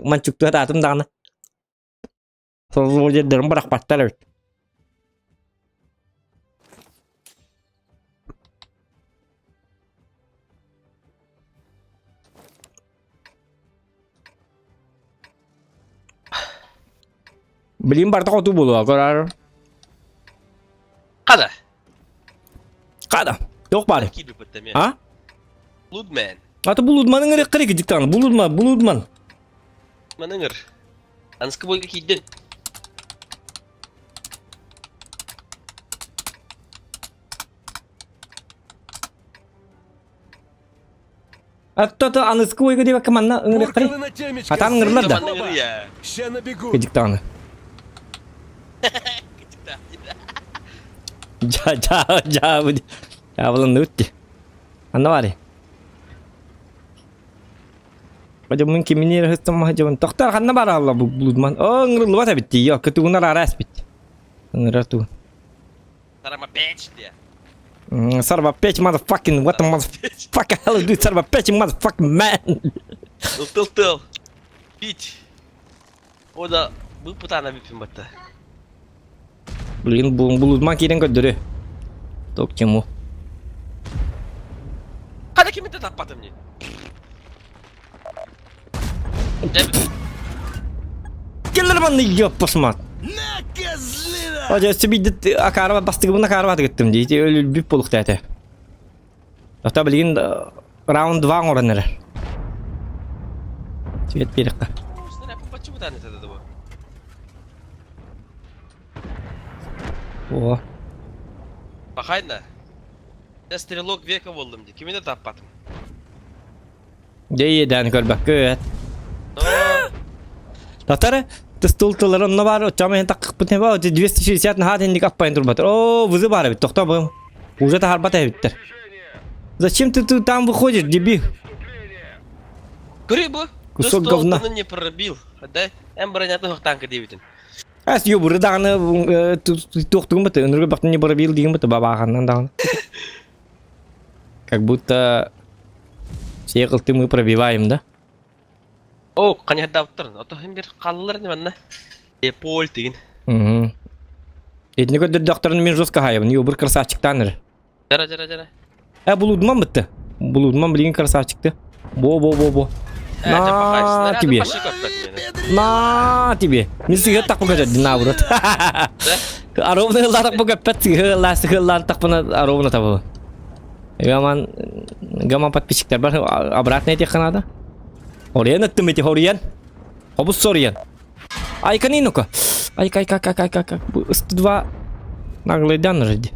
манчуктуа таатым даҕаны. Сололуодердэрин бырахпаттар эбит. Билин барда хоту буолуо көрөр. Хада. Хада. Туох баар? А? Блудмен. Аты Блудман ыҥырыахха эрэ дьиктаҕына. Блудман, Блудман. Маны ыҥыр. Анскы бойга киирдин. Аттото аныскы бойга диэбэккэ манна ыҥырыахха Буркалы на темечко, Атаан ыҥырылар да. Манна ыҥыр я. Ща набегу. Кыдьыктаҕына. Жа жа жа бу. Жабылын үтти. Анна баары. Бадьаммын кимини ыһыттан маһдьабын. Тохтор ханна баар алла бу блудман. О, ыҥырыллыбат эбит дии. Йо, кытыгунар араас бит. Ыҥырар тугун. Сарама печь диye. Сарба печь, motherfucking, what the motherfucker hell do сарба печь, motherfucking man. Тыл тыл. Бить. О да, бу путана бипин батта. Блин, булудман киирэн көрдөрү. Ток чему. Хада кимин таппатым не. Келлер манны ёппосмат. На, козлина! Ожа сөбүйдит акаарба бастыгыбын акаарба гыттым дии. Өлүлбүт болук этэ. Ата билигин раунд 2 оҥорон эрэр. Свет биэрэххэ. О. Пахайна. Я стрелок века болдум ди. Кимини таппатым. Дьэ иэдээн көрбөккүт. Татары тыстул тыллары онно баар оччоҕо иһин таккыппыт ба 260 наһаа тинник аппайын турбатар. Оо, вызы баар эбит, тохтоо бу. Уже таһарбат эбиттэр. Зачем ты, ты там выходишь, дебил? Көрүй бу. Кусок говна. не пробил. Да? Эм бронятын танка дебитин. Ас юбуры даҕаны туохтугун быты, ыныргы бахтын не пробил деген быты бабааҕаннан даҕаны. Как будто все кылты мы пробиваем, да? О, каньярдаптыр. Ото хим бир қаллар не манна. Е пол деген. Угу. Итини көрдөрдөхтөрүн мен жестко хайабын. Юбур красавчиктан эрэ. Жара жара жара. Э, булудман бытты. Булудман билигин красавчикты. Бо-бо-бо-бо. На тебе. На тебе. Мен сыгы так покажет, наоборот. Аровна ыллатак покаппат сыгы ылла сыгы ыллаан тахпына аровна табы. Гаман гаман подписчиктер бар обратно этих надо. Ориен аттым эти Ориен. Обус Ориен. Айка ну-ка. Айка, айка, айка, айка, айка. 102 наглый жди.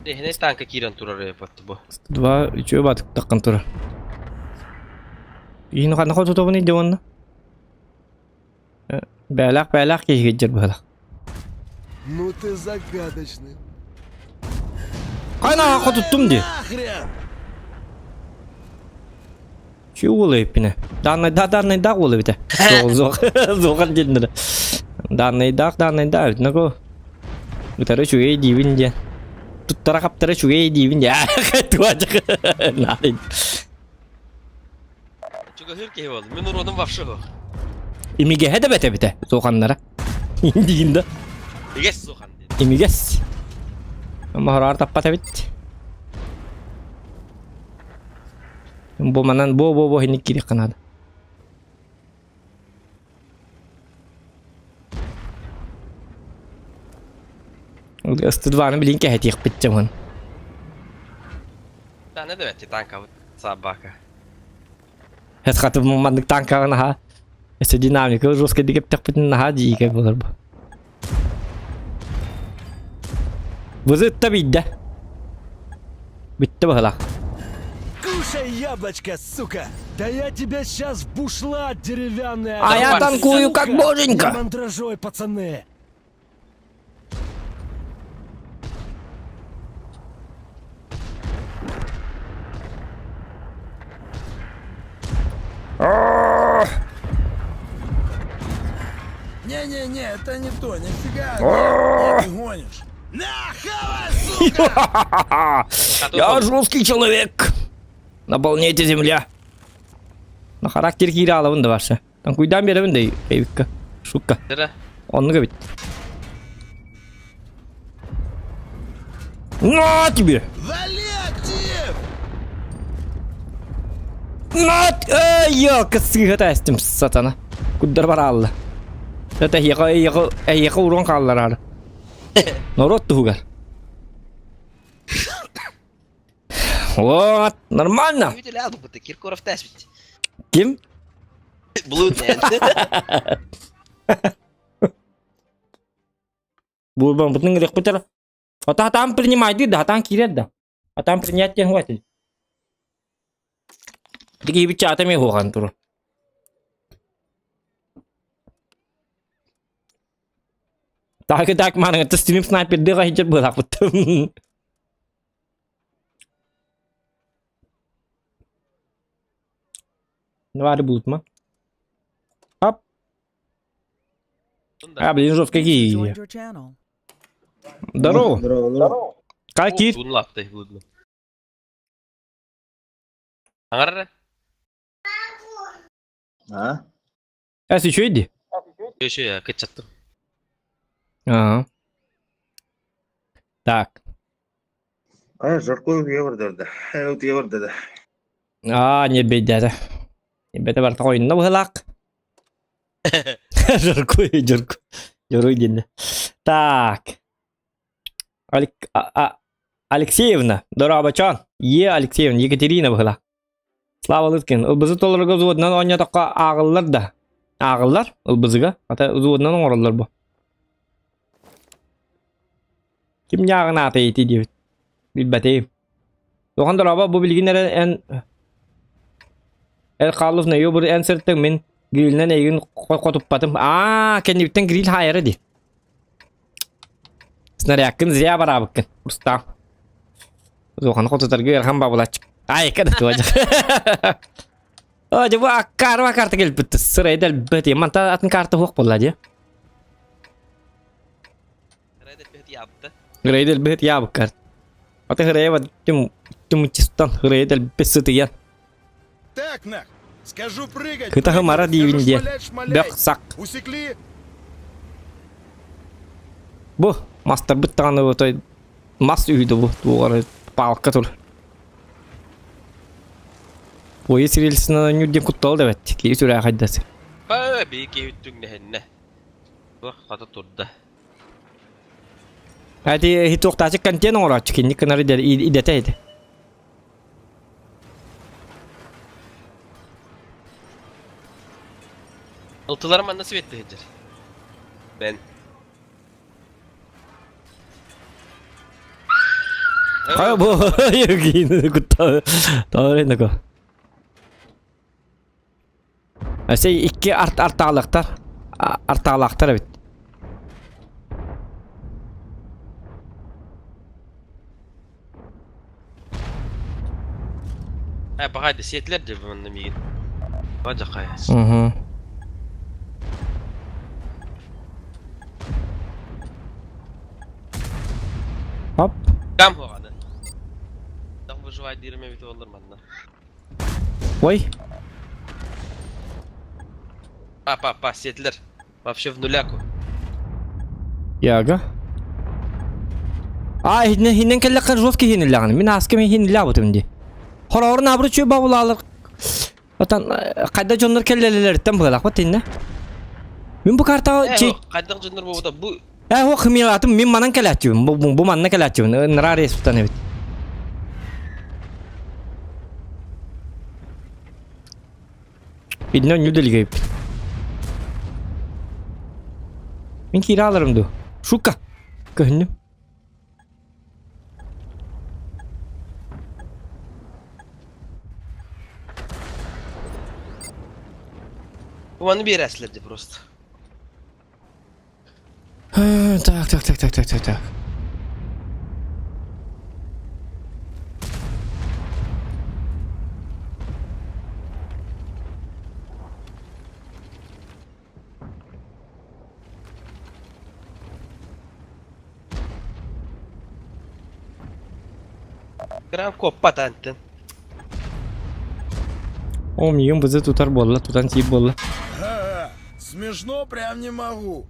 Эһине танка киирэн турар эпатты бу. 102 үчүгэй баатык таххан турар. Иһин ханна хотутобун иде уонна? Бээлээх бээлээх киһи дьэр быһалах. Ну ты загадочный. Хайна хотуттум ди. Нахрен! Чү уолу эппине. Данный да данный да уолу эбитэ. Зох зохан диэннэрэ. Данный даах данный да эбит нако. Утары үчүгэй диибин диэн. Туттара хаптара үчүгэй диибин диэн. Туачах. Наадый. Чугаһыыр киһи буолла. Мин уродум вообще суох. Имигэһэ да бэт эбитэ суоханнара. Диин да. Игес суохан диэн. Имигэс. Махараар таппат эбит. Бу манан бу бу бу хинник киириэххэ наада. Ыстыдваны билин кэһэтиэхпит дьамын. Тана да бэти танкабыт собака. Эт хаты маннык танкаҕын аха. Өссө динамика жестко дикэптэхпитин наһаа дьиикэй буолар бу. Вызытта биирдэ. Бүттэ быһылаах. Кушай яблочко, сука! Да я тебя сейчас в бушлат деревянный А я танкую как боженька! Мандражой, пацаны! Не-не-не, это не то, нифига. Нет, ты гонишь. На, хавай, сука! Я жесткий человек. Наполняйте земля. На характер киирэ алабын да барса. Танкуйдаан биэрэбин да эбикка. Шутка. Оннук эбит. На тебе! Вали актив! На! Эй, ёлка, сыыһа тээстим, сатана. Куддар бараалла. Это эһиэхэ эһиэхэ эһиэхэ урон хааллараары. Норуот туһугар. Вот, нормально. Киркоров тәспит. Ким? Блудмен. Буурбаммытын ырыахпытар. Ото хатаан принимайдыыр да, хатаан киирэр да. Хатаан принять диэн хватит. Дигиибит чаата эмиэ хуохан туру. Так так маныгытта стрим снайпердыга хиджер быылаахпыт. Давай булутма. Ап. А, блин, жестко какие. Здорово. Здорово. Какие? Лапты, блудно. Аңарра? А? А, еще иди. Еще я кычаттым. Ага. Так. А, жаркую евро да. Евро да. А, не бедята. Бете барта ойынна быһылаах. Жаркую, жарку. Жаруй диэн. Так. Алек... А, а... Алексеевна, дорообочон. Е Алексеевна, Екатерина быһылаах. Слава Лыткин, ылбызы толорго взводунан оонньоотоххо ааҕыллар да? Ааҕыллар ылбызыга. Ата взводунан оҥороллор бу. Ким ньааҕынаата ити диэбит. Билбэтим. Туохан дорообо бу билигин эрэ эн Эр Карлов нөйүө бу эн сырыттыҥ мин грилинэн эйигин хотуппатым. Аа, кэннибиттэн гриль хаайара дии. Снарядкын зря бараабыккын. Устаам. Туоханы хотутарга ыарахан бабылаччык. Айка да туожа. О, дьэ бу аккаарба карта кэлбит. Сырайда элбэт. Манта атын карта суох буолла дии. Грейд элбэт ябыккар. Аты хырайа тüm тüm хырайа элбэт сытыйан. Так, нах, скажу прыгать, Кытаһы мара прыгай, диибин скажу диэн. шмалять, шмаляй. Бөх сак. Усекли? Бу мастарбыт даҕаны отой мас үһү бу туоҕар палка тур. Поезд рельсинэн оонньуур диэн куттал да эбэт. Киһи сүрэ хайдас. Ба, бии киһи түҥнэһиннэ. Туох хата турда. Ати туохтаачы контент оҥорооччу кинник гынар идэтэ ити. Ылтылар манна светте сылдьар. Бен. Хайа бу Евгений кутта. Таҕарынако. Өссө икки арт артаалахтар артаалаахтар эбит. Э, погоди, сиэтилэр дии манна миигин. Бадьахай. Угу. Хоп. Кам хоҕаны. Тах выживать диирим эбит буоллар манна. Ой. Па, па, па, сиэтилэр. Вообще в нуляку. Яга. А, хинен хинен кэллэххэ жесткий хиниллэҕин. Мин ааска мин хиниллээбитим дии. Хороҕор наабыры чүө бабылаалар. Отан хайда дьоннор кэллэлэлэриттэн быһалаахпыт иннэ. Мин бу картаҕа Э, хайдах дьоннор буолбута бу Э, ох, мин мин манан кэлээччибин. Бу, бу, бу манна кэлээччибин. Ныраа рейс тутан эбит. Бидне онньу дэлигейбит. Мин киирэ аларым дуу? Шука! Көһүннүм. Бу маны биэрээсилэр дии просто. Так, так, так, так, так, так, так. Грамм коппат антын. О, миигин бызы тутар буолла, тутан сиир буолла. Ха-ха, смешно прям не могу.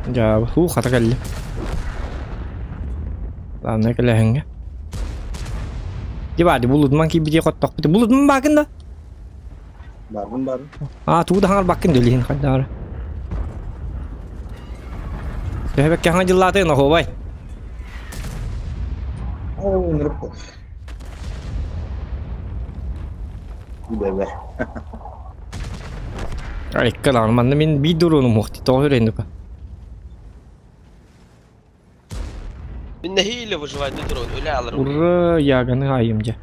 Дьаабы, һуу, хата кэллим. Ладно, кэлэһиҥҥэ. Дибади булудман киирбити хоттохпут. Булудман баакын да? Баарбын баарбын. Аа тугу да хаҥарбаккын да илиһин хайдаары. Төһөбөккө хаҥа дьыллаатын оһуобай. Оо, ынырык Бэбэ. Айкалаан манна мин биир дуруонум уохти тоҕо үрэннүка. Мин нэһиилэ выживание турабын, өлө аларым. Ура, яганы айым дьэ.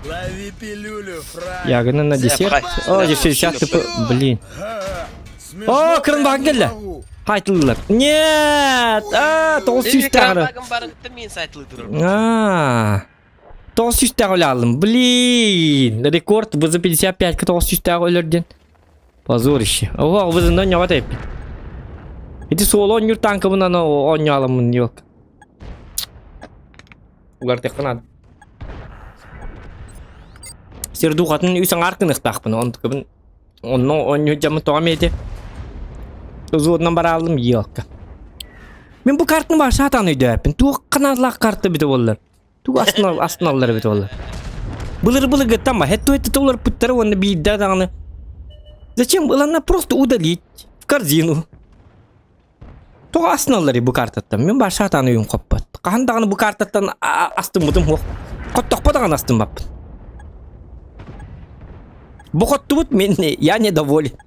Лови пилюлю, фраер. Яганы на десерт. О, десерт сейчас типа, блин. О, кырын багын келді. Хайтылылар. Нет! А, 900 тағыры. А, 900 тағыр алдым. Блин, рекорд ВЗ-55 900 тағыр өлерден. Позорище. Ого, вызынан ньоҕо тэппит. Ити суолу оонньуур танкабын аны оонньооламмын ёлка. Угартыахха наада. Сир духатын үс аҥаар гыныахтаахпын, онтукабын онно оонньуу дьаммын тоҕо эмиэ ити взводунан барааллым ёлка. Мин бу картаны баар саатаан өйдөөппүн. Туох ханаалаах карта эбитэ буоллар. Тугу астына астыналлар эбит буолла. Былыр былыргыттан ба хетту хетте уларпыттара уонна биирдэ даҕаны Зачем ыланна просто удалить в корзину. Тоҕо астыналлар бу картаттан? Мин баар саатаан өйүм хоппот. Хаһан даҕаны бу картаттан астыммытым суох. Хоттохпо даҕаны астыммаппын. Бу хоттубут мин я недоволен.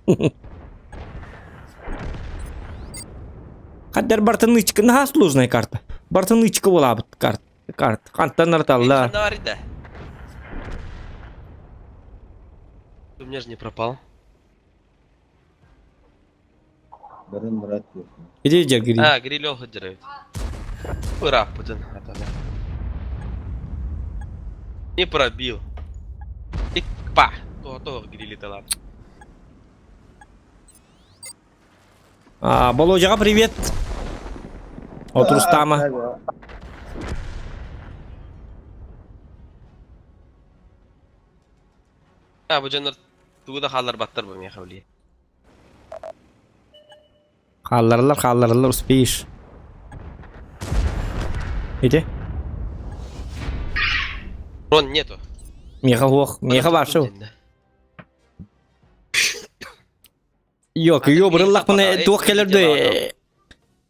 Хаддар бартынычка наһаа сложная карта. Бартынычка буолаабыт карта. Карт. Хантан арталла. У меня же не пропал. Барын брат Иди дьэ гриль. А, гриль ол сылдьар Ырааппытын атана. Не пробил. И па! То-то грили талап. А, Володяға привет. От Рустама. А, бу дьоннор тугу да хаалларбаттар бу миэхэ билиэ. Хааллараллар, хааллараллар, успеешь. Ити? Рон нету. Миэхэ суох, миэхэ баар шоу. Yok, yok бырыллахпына туох кэлэр да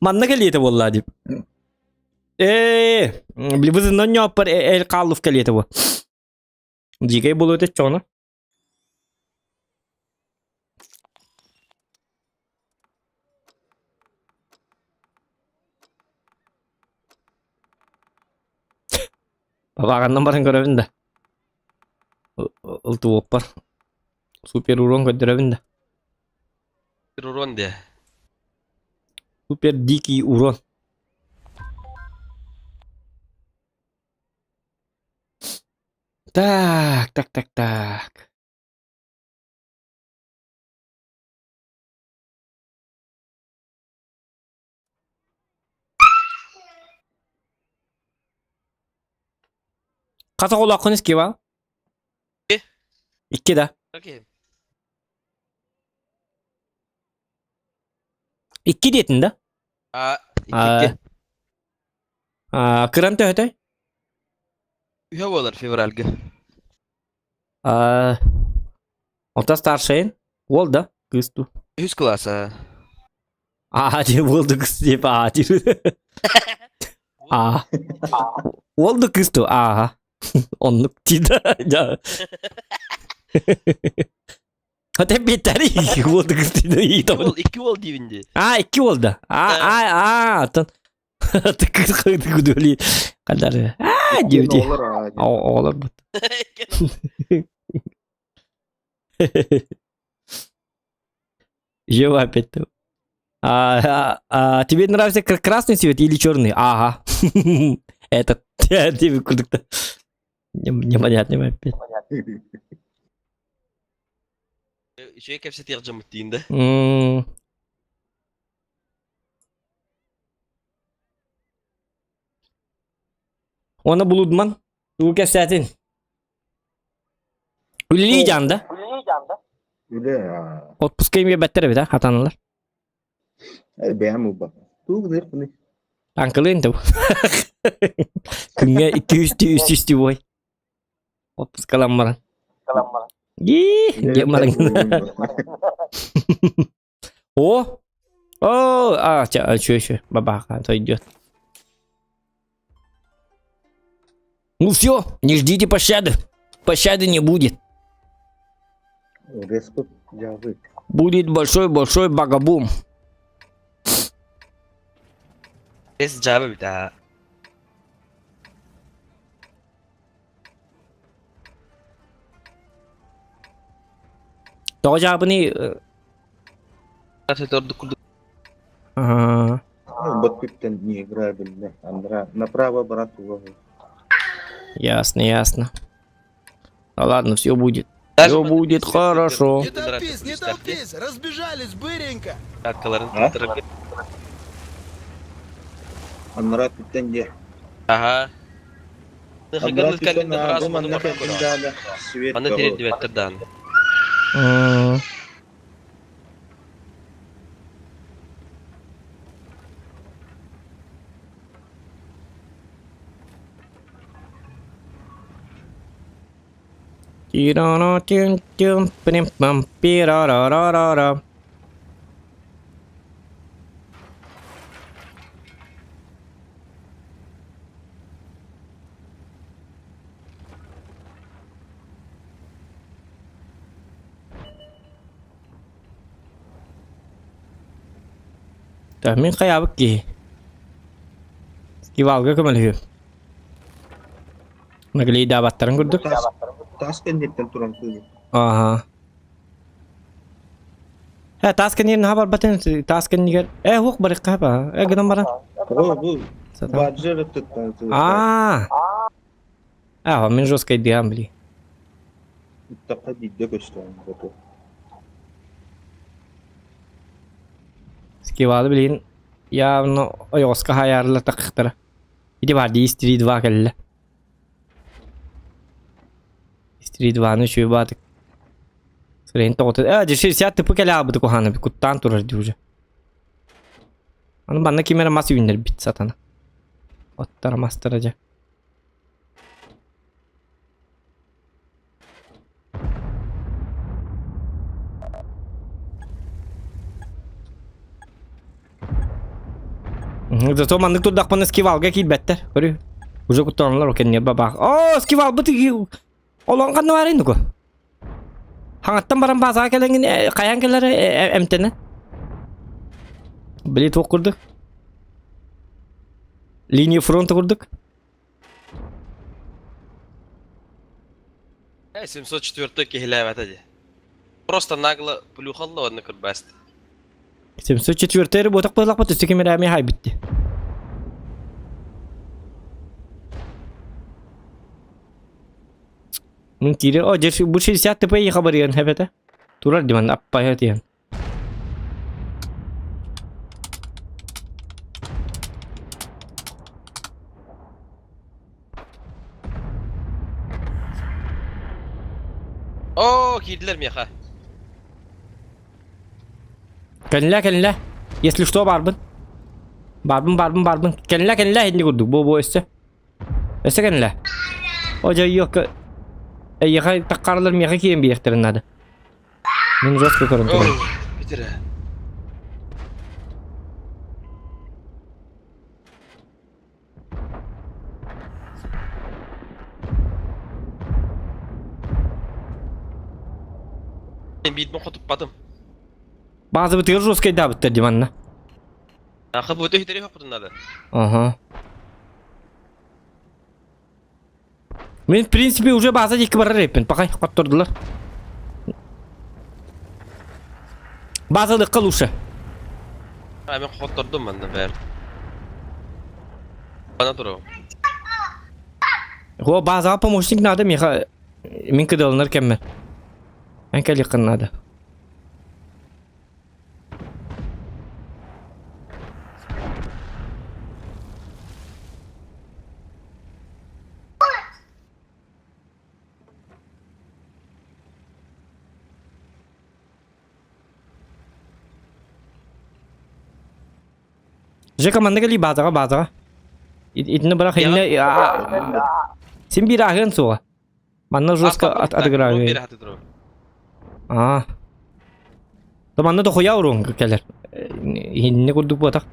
манна кэлиэтэ буолла дип. Ээ, били ньооппар эл хааллыф кэлиэтэ бу. Дьиикэй буолуо этэ чоҕуна. Бабааҕаннан баран көрөбүн да. Ылтыбыппар. Супер урон көрдөрөбүн да. Супер урон де. Супер дикий урон. Так, так, так, так. Хас оҕолооххун Скива? Икки да. Окей. Икки диэтин да? А, икки. А, кыран төһөтөй? Үһэ буолар февральга. А, Ота старшайын? Уол да? Кыыс дуу? Үһүс кылаас а. Аа диэн уол да кыыс диэп аа диир. Аа. Уол да кыыс дуу? Ааха. Оннук дии да. Хотя бетари уол да кыыс дии Икки уол, икки уол диибин дии. А, икки уол да. А, а, а, оттон Күдүли кадары. А, диэбити. Оҕолор бут. Ева опять. А, а, тебе нравится красный цвет или черный? Ага. Этот. Тебе кудыкта. Непонятный опять. Үчүгэй кэпсэтиэх дьоммут диин да. Уонна булудман тугу кэпсээтин? Үлэлии дьаанда. Үлэ Отпуска эмиэ бэттэр эбит а хатаналар. бэйэм ылбат. Тугу гыныахпыный? Танкалыын да Күҥҥэ 200 бой. Отпускалан баран. Ии, диэн баран. О! О, а, ча, еще, еще, бабаха, сойдет. Ну все, не ждите пощады. Пощады не будет. Будет большой-большой багабум. Эс жаба бит аа. Тоҕо дьаабыный? Ордук курдук. Аа. Бот күттэн не играбельно. Андра направо брат уложил. Ясно, ясно. Ну ладно, все будет. Все будет хорошо. Не толпись, не толпись, разбежались быренько. Аркаларын А? туттарар. Аннара күттэн де. Аха. Аннара Ныхыгын күттэн кэлин аа, раз бу маны манна баран кэлин көрөҕүн. даада. Свет Аны бөҕө. тириэрдибэттэр даҕаны. М. Тирана-тин-тин-пим-пам-пира-ра-ра-ра-ра. Так, мин хайаабыт киһи. Скивалга көмөлөһүө. Наглейдаабаттарын курдук. Тас, тас кэнниттэн туран кыылы. Ага. Э, таас кэннигэр наһаа барбатын, таас кэннигэр... Э, уох барыахха ба. Э, гынан баран. О, бу Сатан. баджер ыттыттан Аа. А, мин жесткой дыам, бли. Иттакка биирдэ көстөҕүм хоту. Скивалы билигин явно ойоҕоско хаайаарылар таххахтара. Ити баар дии Street 2 кэллэ. Street 2-ны үчүгэй баатык. Сырайын тоҕото... Э, дьэ 60 тыпы кэлэ аалбыты куһаана куттаан турар дии уже. Аны манна ким эрэ мас үүннэрбит сатана. Оттор мастара дьэ. Зато маннык турдахпына скивалга киирбэттэр. Көрү. Уже куттаналар кэнниэр бабаах. Оо, скивалбыт олон ханна баарый нуку? Хаҥаттан баран баазаҕа кэлэҥҥин хайаан кэлэр эмтэнэ? Били туох курдук? Линия фронта курдук? Э, 704 киһилээбэтэ дии. Просто нагло плюхалла уонна кырбаста. 704 эрэ буотах быһылахпыт өссө ким эрэ эмиэ хаайбыт дии. Мин киирэ о дьэ бу 60 ТП хабарыйан хэбэтэ. Турар диман аппайа тиэн. Оо, киирдилэр миэхэ. Кэллэ кэллэ. Если что баарбын. Баарбын баарбын баарбын. Кэллэ кэллэ инни курдук бу бу өссө. Өссө кэллэ. О дьэ Эйиэхэ таккаралар миэхэ киирэн биэриэхтэрин наада. Мин жестко көрөн турабын. Бүтэрэ. Биирбин хотуппатым. Баазабытыгар жесткайдаабыттар дии манна. Аха бу өтө хоппутун надо. Ага. Мин в принципе уже база диэки барар эппин. Пока хоттордулар. Базалыкка лучше. А мен хоттордум манна бэм. Бана туру. О, базаҕа помощник надо миэхэ мин кыдалынар кэммэр. Эн кэлиэххин надо. Жека манна кэлии баазаҕа баазаҕа. Итини бырах иннэ син биир ааһыан суоҕа. Манна жестко отыграю. Аа. То манна дохуя урон кэлэр. Инне курдук буотах.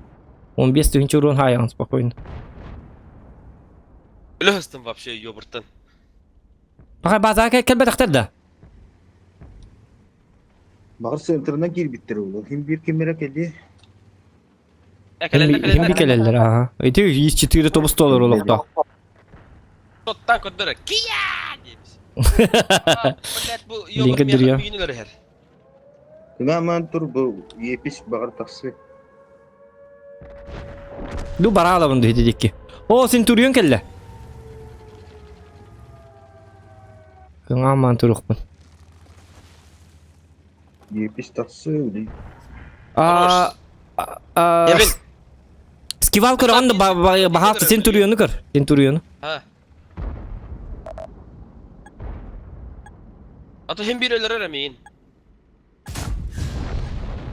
15 тыһыынча урон хаайаҕын спокойно. Өлө вообще ёбуртан. Пахай баазаҕа кэлбэтэхтэр да? Баҕар центрынан киирбиттэр буолуо. Ким биир ким эрэ кэлиэ. Ким би кэлэллэр, аха. Ити 104 тобус доллар олохтоох. Тоттан көрдөрө. Кия диэбис. Блять, бу Линка дырья. Кынаамаан тур бу епис баҕар тахсы. Ду бараалабын дии дикки. О, Сентурион кэллэ. Кыҥаамаан турукпун. Епис тахсы или А, Скивал көрөҕүн да баһаалта Сентуриону көр. Сентуриону. А то хим бир өлөрөр эмиин.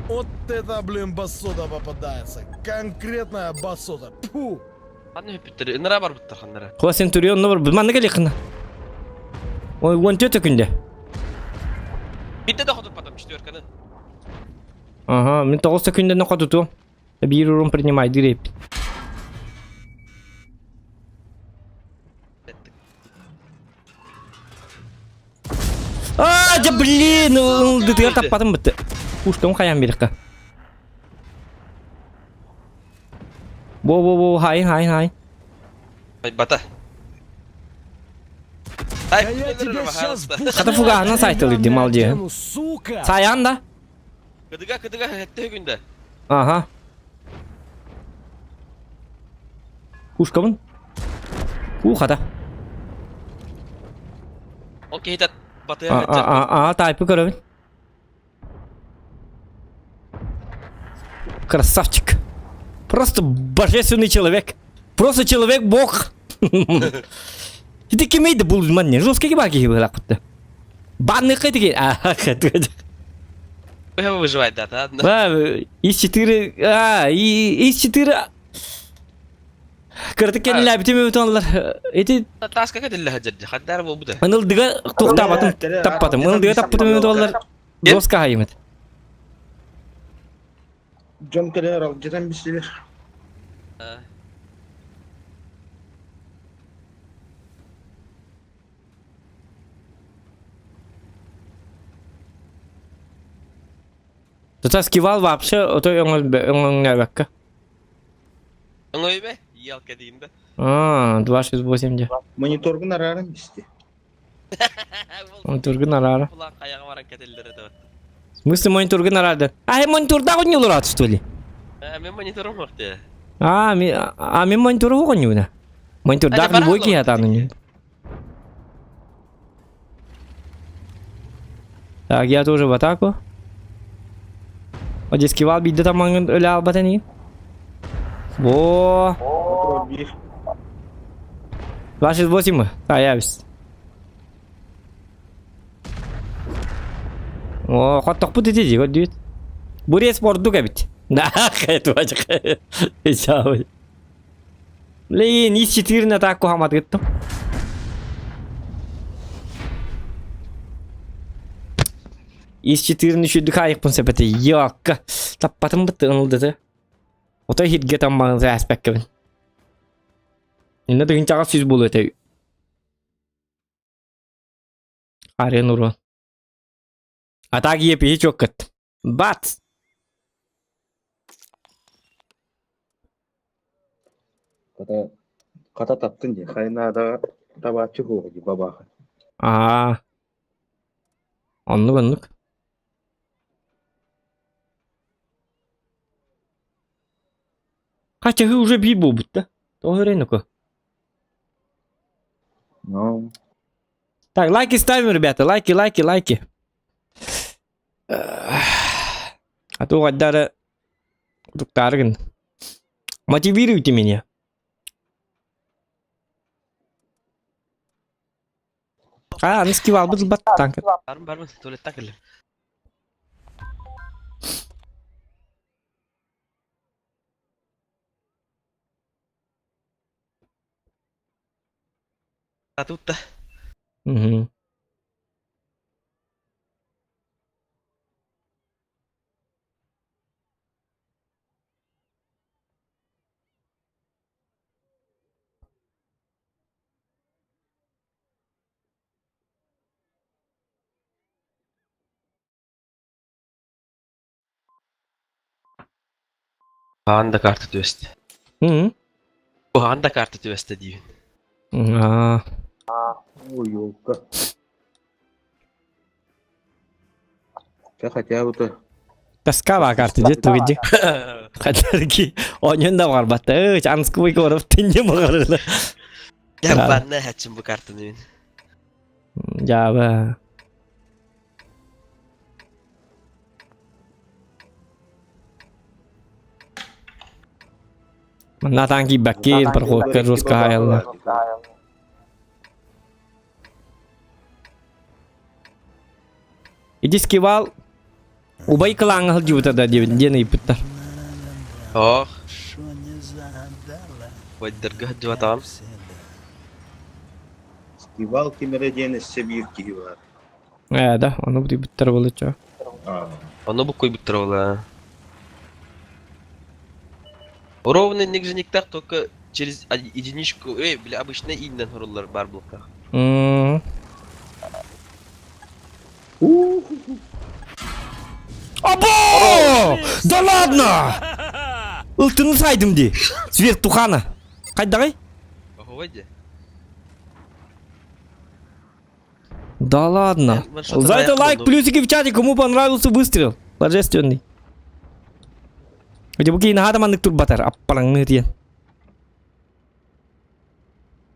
Вот это, блин, басота попадается. Конкретная басота. Пу! Ханна хүппүттэр, ынара барбыттар ханнара. Хуа Сентурион бар, манна кэлиэххинэ. Ой, 14 күндэ. Биттэ да хотуппатым четверканы. Ага, мин 9 күндэ хотутуом. Биир урун принимайдыр эппит. А, да блин, ылдытыгар таппатым бытты. Пушкам хайан бириққа. Во-во-во, хай, хай, хай. Бата. Хата фугаһынан сайтылыр ди малдьы. Саян да? Кыдыга кыдыга хэтте күндэ. Ага. Пушкабын. У хата. Ол киһитэ батыа А, а, тайпы көрөбүн. Красавчик. Просто божественный человек. Просто человек-бог. Ити кимейді бұл манне? Жесткий бар киһи быһылаах Банныкка тиги. Выживать, да, да. Да, из 4, а, и из 4 Кырты кэллээбитим өтөллөр. Ити Таска кэтиллэ хаджадды. Хаддар болбута. Ынылдыга тухтаабатым, таппатым. Ынылдыга таппытым өтөллөр. Доска хайымыт. Дьон кэлэр алдьатан бистилэр. Тута скивал вообще ото өҥөҥнөөбөккө. Өҥөйбө, ялка дейм да. А, 268 де. Мониторгун арааран бисти. Мониторгун араара. Кулаан хайаҕа баран кэтиллэр этэ. В смысле мониторгун араарды? А, монитордаах онньулураат что ли? Мен мониторум охте. А, ми, а мен монитору оҕонньуна. Монитордаах любой киһи атаан Так, я тоже в атаку. Вот здесь кивал биирдэ тамаҥын өлө албат эниин. Во! 28 Таябис. О, хоттохпут ити дии, көрдүбүт. Бурец бордук эбит. Да, Блин, из 4 на атаку хамат гыттым. Из 4 үчүйдүк айықпын сөпөтө. Йокка. Таппатым бытты ынылдыты. Ото хитге таммағын сәспәккебин. Инна тыгынчаға сүз болу өтө. Арен урон. Атак епи чоккат. Бац! Хата хата таптын дии. Хайнаада табааччы буолуо дии бабааха. Аа. Оннук оннук. Хачаһы уже биир буолбут да. Тоҕо өрөйнөкө? Ну. Так, лайки ставим, ребята. Лайки, лайки, лайки. А то гаддары туктарыгын. Мотивируйте меня. А, аны скивалбыт бат танк. Барым барым туалеттан кэллим. Атутта. Мгм. Хаан да карта түбэстэ. Мм. Куһаҕан да карта түбэстэ диибин. Аа. Ой, елка. Чэ, хотя бы то. Тоскава карта дед тугиди. Хатарки оньон да барбатта. Э, анскый коров тинне багарыла. Я банна хачым бу картаны мин. Жаба. Манна таан киирбэккин, парковка жестко хаайаллар. Ити скивал убай кылааҥҥа сылдьыбыта да диэбит диэн ыйыппыттар. Ох. Бойдарга сылдьыбатаҕым. Скивал ким эрэ диэн өссө биир киһи баар. Ээ да, ону бутуйбуттар буолуччу. Ону буккуйбуттар буолла. Ровно нигжениктах только через единичку, эй, бля, обычно иннен хоруллар бар блоках. Або! Да ладно! Ылтыны сайдым ди. Сверх тухана. Хайдагай? Ого, Да ладно. За это лайк, плюсики в чате, кому понравился выстрел. Божественный. Где буки наһаа да маннык турбатар, аппалаҥныы диэн.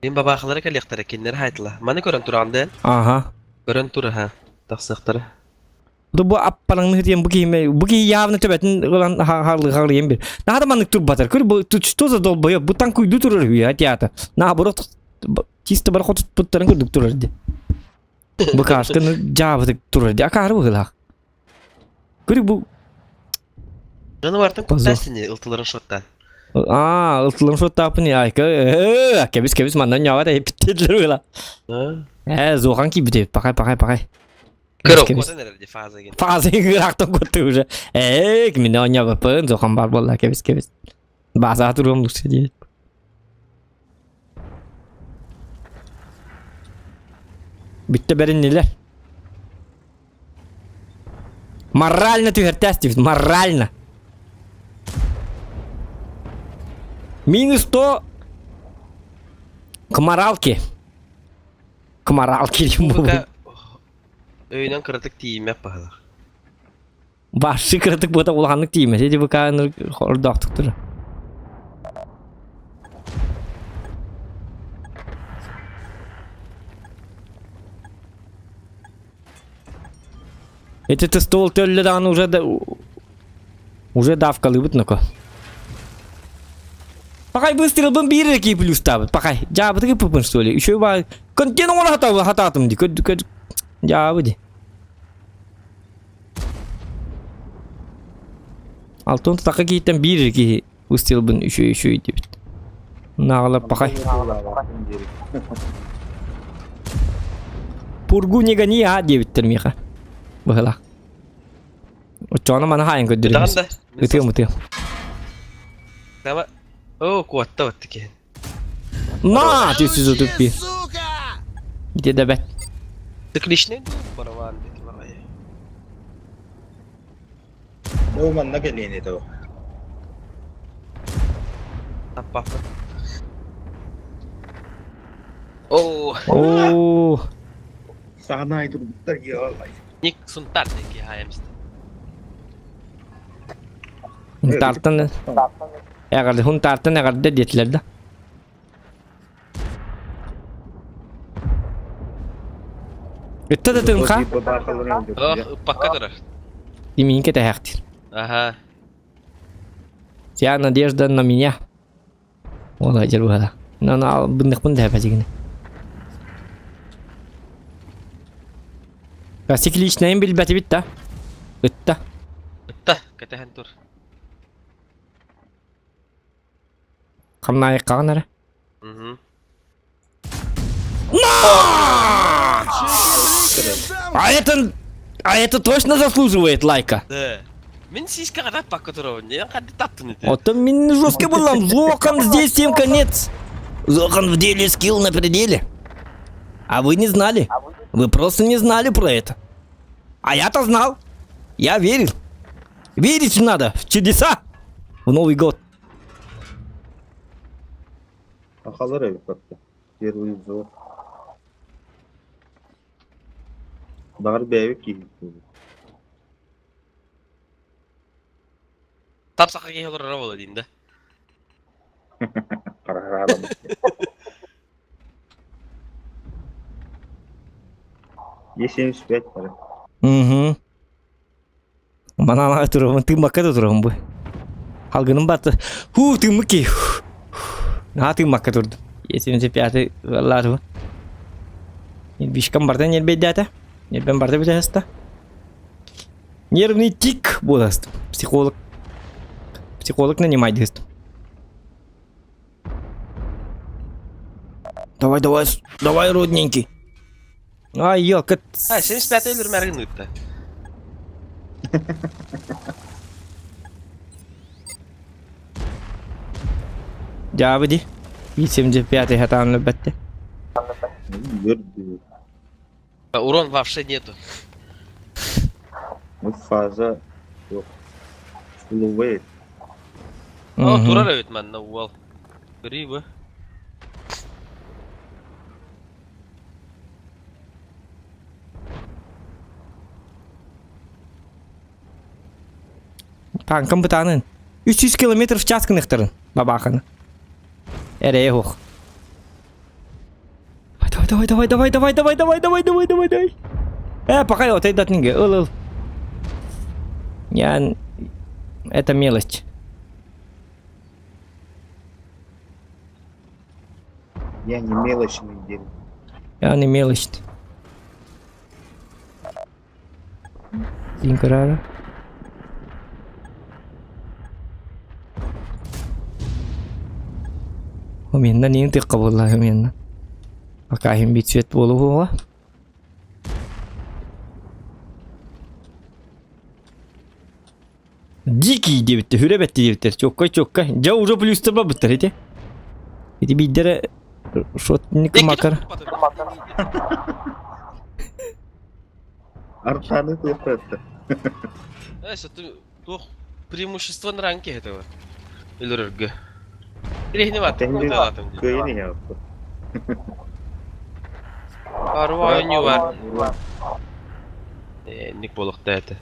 Мин бабаахалара кэлиэхтэрэ, кинилэр хаайтыла. Маны көрөн тураҕын дэн? Ага. Көрөн тур, аха. Тахсыахтара. Бу аппалаҥныы диэн бу киһи бу киһи явно төбөтүн ылан харлыйан бир. Наһаа да маннык турбатар. Көр бу что за долбоеб? Бу танкуйду турар үһү, театр. Наоборот, чисто бар хотуттарын курдук турар ди. Бу каасканы дьаабытык турар ди. Акаары быһыылаах. Көрү бу Дьону бартын куттаасыни ылтыларын шоттан. Аа, ылтыларын шоттаапын айка э кэбис кэбис манна ньаҕа эпиттедилер ыла. Э, зохан кийбите пахай пахай пахай. Көр куотан эрэр ди фаза ген. Фаза ыраахтан куотты уже. Э, мине оñабаппын зохан бар болла кэбис кэбис. База туруом лучше диэт. Бүттэ бэриннилэр. Морально түһэртээс диэбит, морально. Минус 100 к моралке. К моралке диэн буолбут. Өйүнэн кыратык тиийиммэт баһылар. Башы кыратык буота улаханнык тииймэт. Ити букааны ордоохтук турар. Эти ты стол төллө даҕаны уже да уже давкалыыбыт ноко. Пахай выстрелбын биир эрэ киһи плюстаабыт. Пахай. Дьаабытыгы пыпын что ли? Еще ба контент оҥоро хатаабы хатаатым ди. Көд көд дьаабы ди. Алтын тутака киһиттэн биир эрэ киһи выстрелбын үчүгэй үчүгэй диэбит. Нааҕалар пахай. Пургу не гони, а диэбиттэр миэхэ. Быһылаах. Оччоҕуна маны хаайан көрдөрүм. Ытыам ытыам. Давай. О, куотта вот таки. На, ты сюда тупи. Где добавь? Цикличный барабан Бу манна кэлиэн этэ ол. Таппаппын. Оо. Оо. Саҕана турбуттар йоолай. Ник Сунтар диэки хаайамста. Хунтаартан эҕэрдэ Хунтаартан эҕэрдэ диэтилэр да. Ытта да тыынха. Ох, ыппакка турар. Имиин кэтэһээхтир. Аха. Вся надежда на меня. Ола дьер На на бынныхпын дэһэпэ Цикличнайын билбэтибит да. Ытта. Ытта, кэтэһэн тур. Хамнаайыккаҕын эрэ. На! А это... А это точно заслуживает лайка. Да. Мин сиська таппакка турабын. Мен хадды таптын ити. Оттон мин жестко булам. Зохан здесь всем конец. Зохан в деле скилл на пределе. А вы не знали. Вы просто не знали про это. А я-то знал. Я верил. Верить надо в чудеса. В Новый год. Сахалар эбит батта. Первый взвод. Баҕар бэйэбит киһи Тап саха киһи олорор буола диин да. Хараабабыт. Е75 бары. Угу. Манан турабын, тыыммакка да турабын бу. Халгыным батты. Ху, тыыммыт киһи. Наһаа тыыммакка турдум. 75 ыаллаатыбын. Нервишкам барда нербейдээтэ. Нербем барда бүтэ Нервный тик буоластым. Психолог. Психолог нанимайдыыстым. Давай, давай, давай, родненький. Ай, елка. А, 75 өлөрмәргин ыытта. Дьаабы ди. 75 хатаан өлбөттө. Үрдүү. Урон вообще нету. Ну фаза yok. Флуэй. О, турар эбит манна уол. Грибы. Танкам бытаанын. 300 километр в час гыныхтарын бабаханы. Эрэйэ суох. Давай, давай, давай, давай, давай, давай, давай, давай, давай, давай. Э, пока я отойдат нинге. Ыл, ыл. Я... Это мелочь. Я не мелочный день. Я не мелочь. Тинкарара. Уминна нин тыкка буолла уминна. Пока иһин биир цвет буолуоҕа. Дикий диэбиттэр, хүрэ бэтти диэбиттэр. Чоккай чоккай. Дьэ уже плюстар барбыттар ити. Ити биирдэрэ шотник макар. Арканы туохтатта. Э, туох преимущество на ранке этого. Өлөрөргө. Тириһини бат. Кыайын иһэ аппыт. Парва ойнуу бар. Э, ник буолуохта этэ.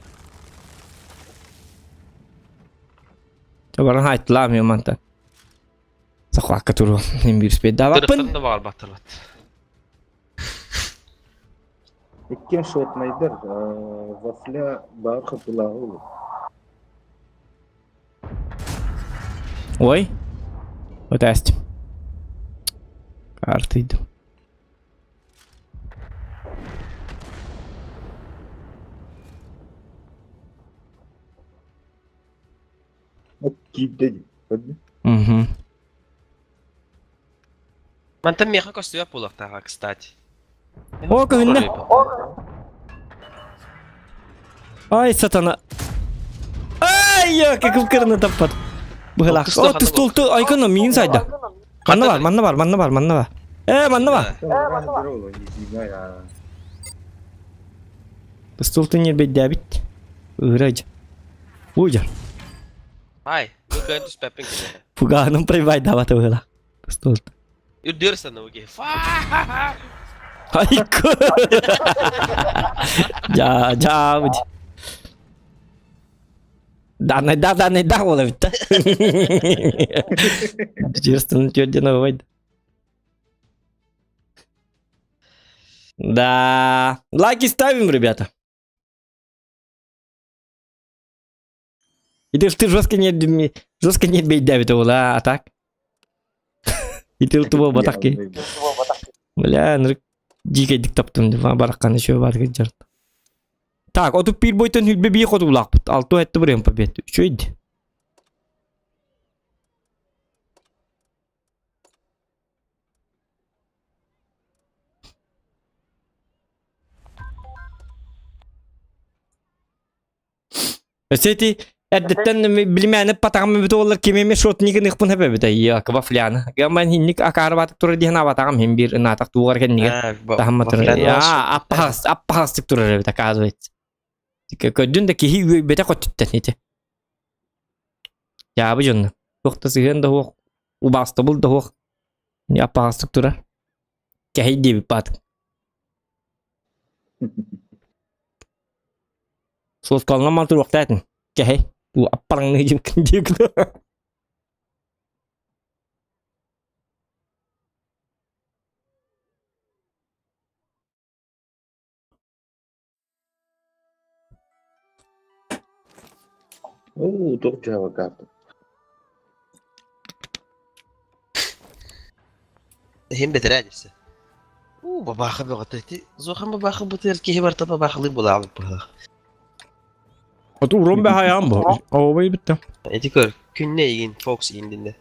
Баран хайтлаам мантан. Сахвакка туруом. Мин биир спейдаабаппын. Тырыттан да баҕарбаттарбат. Иккиэн шотнайдар, вафля баар хапылааҕы olur. Ой. Өтөөстүм. Артыйдым. Киирдэ дии. Көрдүн? Угу. Мантан миэхэ көстүбэт буолуохтааҕа, кстати. О, көһүннэ. Ай, сатана. Ай, я как кырны таппат. Быһылаах. О, тустулту айкон миин сайда. Манна бар, манна бар, манна бар, манна бар. Э, манна бар. Тустулту нербейдээбит. Ыырайдь. Уйдя. Ай, бу кыайан түспэппин киниэхэ. Фуганым прибайдаабата быһылаах. Тустулту. Үрдүөр санабыги. Айку. Жа, жа, Данайда, данайда буола бүттэ. Честно, твердено бывает. Да. Лайки ставим, ребята. И ты, ты жестко не жестко не бей Давид а так? И ты тубо батаки. Бля, дикий таптым бараккан еще бар жарт. Так, оту пир бойтон хүлбе бии хотулаахпыт. Алту этте бырыам побед. Үчүгэй Өссө ити эрдэттэн билимээни патаҕым эбит уоллар ким эмэ шотнигын ыхпын хэп эбит Якова Фляна. Гаман хинник акаарбатык турар диэн абатаҕым хин биир ынаатах туугар кэннигэр таһамма турар. Аа аппахас аппахастык турар эбит оказывается. Көрдүн да киһи үөйбэтэх өттүттэн ити. Дьаабы дьонно. Туох да сыһыан да суох, убаастабыл да суох. Аппахастык турар. Кэһэй диэбит баатык. Суоскалынан мал туруохтаатын. Кэһэй. Бу аппараҥныы дьиэкин диэкин. Оо, туох дьаабы карта. Иһин бэтэрээ дьэсэ. Уу, бабааха бөҕөтө ити. Зохан бабааха бытыар киһи барыта бабаахалыы булаабыт быһыылаах. Оту урон бэһайаан бу. Ообай битте. Ити көр, күннэ игин, Фокс игин динде.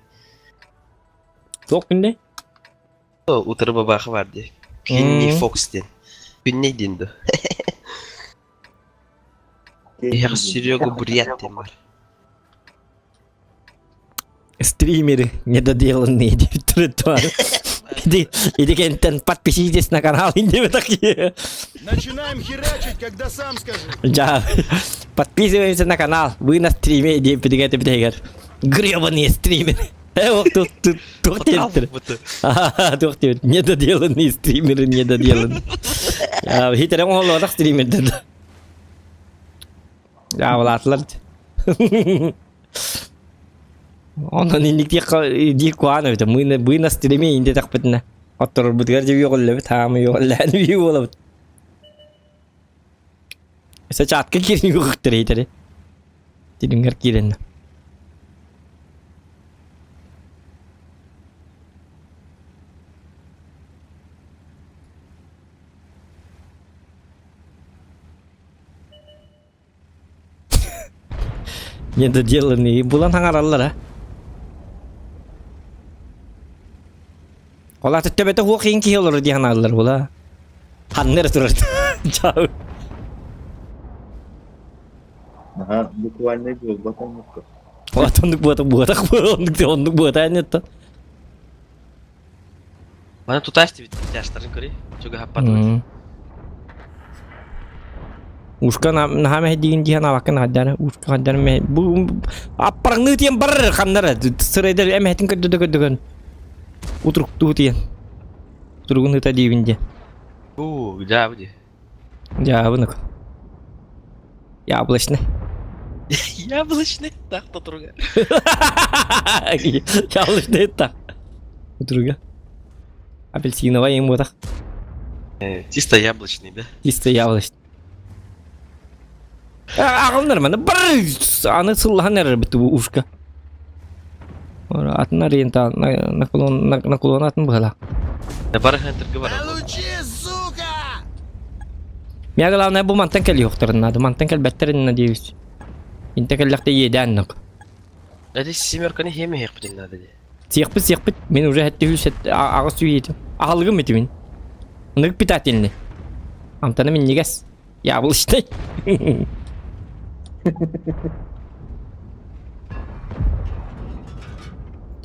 Туох күннэ? Утары бабааха бар дии. Күнней Фокс диэн. Күнней диэн ду. Иһэх Серега Бурят диэн бар. Стримеры недоделанные диэбиттэр Иди, иди кентен подпишитесь на канал индиме такие. Начинаем херачить, когда сам скажу. Да. Подписываемся на канал. Вы на стриме диэппитигэр битигэр. Гребаные стримеры. Э, вот тут, тут, туох диэбиттэр. Туох диэбит. Недоделанные стримеры, недоделанные. Хитерен оһоллоотох стримердер. Дьаабылаатылар. Онон инник диэх куһаан эбитэ. Мы на стриме инде тахпытына. Отторорбутугар дьэ үөҕүллэбит, хаамы үөҕүллээн үһү буолабыт. Өссө чатка киирин үөҕүктэр итэри. Тилингер кииренне. Недоделанные булан хаҥараллар а. Ол аты төбөтө хуох иин киһи олорор дии санааллар була. Ханна эрэ турар. Чау. Наһаа буквально буолбат оннукка. Ол аты оннук буотах буотах оннук оннук буота анньаттан. Маны тутааш дибит тяжтарын көрүй. Чугаһаппатыбыт. Ушка наһаа мэһэйдиигин дии санаабаккын хаддара ушка хаддара мэ бу аппараҥныы тиэн барар ханнара сырайдар эмэһэтин көрдө көрдөгөн утуруктуу тиэн утуругун ыта диибин диэн Уу, дьаабы дии. дьаабынык яблочный Яблочный так тутуруга. яблочный так утуруга апельсиновый ең ботах Чисто яблочный, да? чисто яблочный Аҕалнар маны бар аны сыллаһан эрэр бит бу ушка. Атын ориента наклон наклон атын быһала. Бары хантырга бар. Получи, сука! Меня главное бу мантан кэлиэхтэрин надо. Мантан кэлбэттерин надеюсь. Инте кэллэхтэ иэдээн нок. Эти семерканы хеме хехпитин надо ди. Сиэхпит сиэхпит. Мин уже хэтти үс аҕыс үйетим. Аһылыгым ити мин. Ынык питательный. Амтана минньигэс. Яблочный.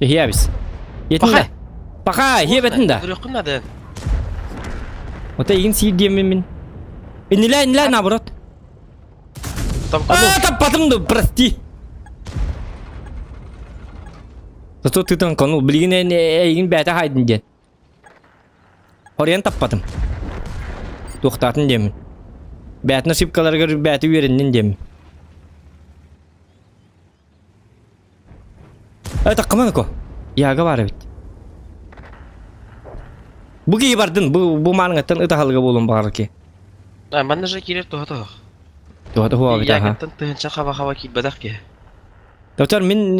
Тиһиэбис. Етин да. Паха, хиэбэтин да. Көрүөххүн надо. Ота игин сиир диэммин мин. Иннилээ, иннилээ наоборот. А, таппатым да, прости. Зато ты там конул. Билигин эйигин бээтэ хайдын диэн. Оройон таппатым. Туохтаатын диэммин. Бээтин ошибкаларыгар бээтэ үөрэннин диэммин. Э, таккаман ко. Яга бар эбит. Бу киһи бардын, бу бу мааныҥаттан ытаһалыга буолуон баҕарар ки. А, манна же киирэр туһа туһах. Туһа туһа эбит, аха. Ягаттан тыһынча хаба-хаба киирбэтэх киһи. Доктор, мин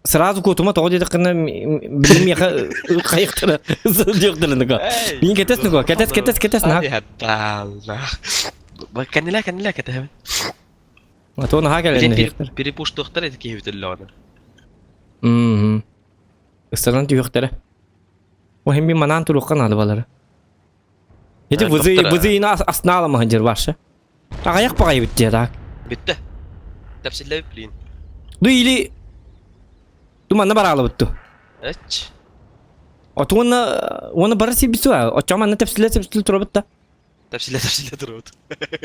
сразу куотума тоҕо диэтэххинэ билим миэхэ хайыктара диэхтэрэ Мин кэтэс нуко кэтэс кэтэс кэтэс наһаа Кэннилэ кэннилэ кэтэһэбин. А то наһаа кэлэннэр. Перепуштуохтар эти киһи бүтүллэҕинэ. Мм. Ыстаран түһүөхтэрэ. О хим манаан туруохха наада балары. Ити вызы вызыйны аснаала маханжыр баршы. Аҕайах баҕайы бүттэ так. Бүттэ. Тэпсиллэбит блин. Ду или туманна бараалабыт ту. Эч. От уонна уонна бары сирбит суа. Оччоҕо манна тэпсиллэ тэпсиллэ турабыт да. Тэпсиллэ тэпсиллэ турабыт.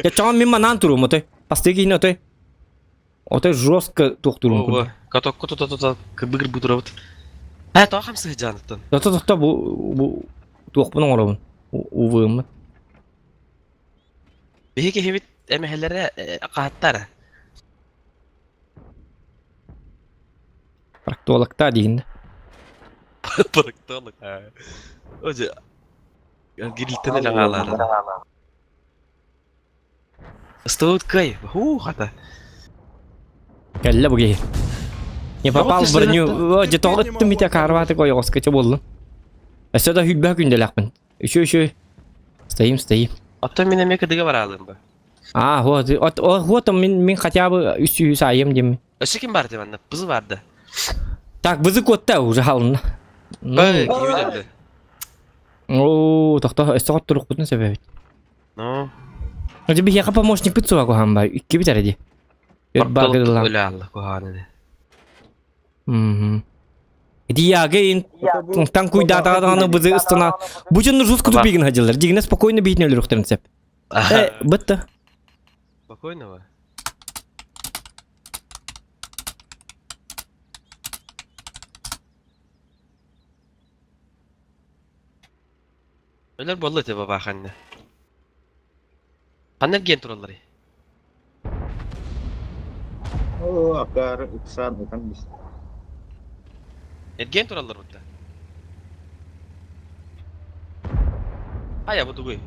Оччоҕо мин манаан туруум отой. Бастыы киһини отой. Отой жестко туохтуурум курдук. Ого, катокка тута-тута кырбы-кырбы турабыт. Ээ, тоҕо хамсыы сылдьаныттан? Тохто тохто бу бу туохпун оҥоробун. Увыммын. Биһи киһибит эмэһэлэрэ хаһаттара. Проктологта диин. Проктолог. Оже, гирилтен эле хаалаара. Ыстыбыт кыай, һуу хата. Кэллэ бу киһи. Не попал в броню. Дьэ тоҕо ыттым ити акаарбаатык ойоҕоско чэ буоллун. Өссө да хүлбэх күндэлээхпин. Үчү үчү. Стоим, стоим. Оттон мин эмиэ кыдыга бараалыым ба. А, вот, вот, вот мин мин хотя бы үс сүүс айым диэммин. Өссө ким баар манна? Бызы бар да. Так, бызы куотта уже халынна. Ну, Эй, киһи өлдө. Оо, тохто, өссө хотторукпутун сөбөбүт. Ну. Дьэ биһиэхэ помощникпыт суоҕа куһаҕан бай, иккибит эрэ дии. Өр баагырылаан. Өлө алла куһаҕан ини. Мм. Ити яга ин таң куйдаатаҕа даҕаны бызы ыстана. Бу дьонну жестко тупигин хадьылар. Дигинэ спокойно биитин өлөрүхтэрин сөп. Э, бытта. Спокойно ба. Өлөр буолла ити бабаа ханна. Ханна эргийэн туралларый? Оо, акаары ыксаан ытан бис. Эргийэн тураллар будда. Хайа бу тугуй?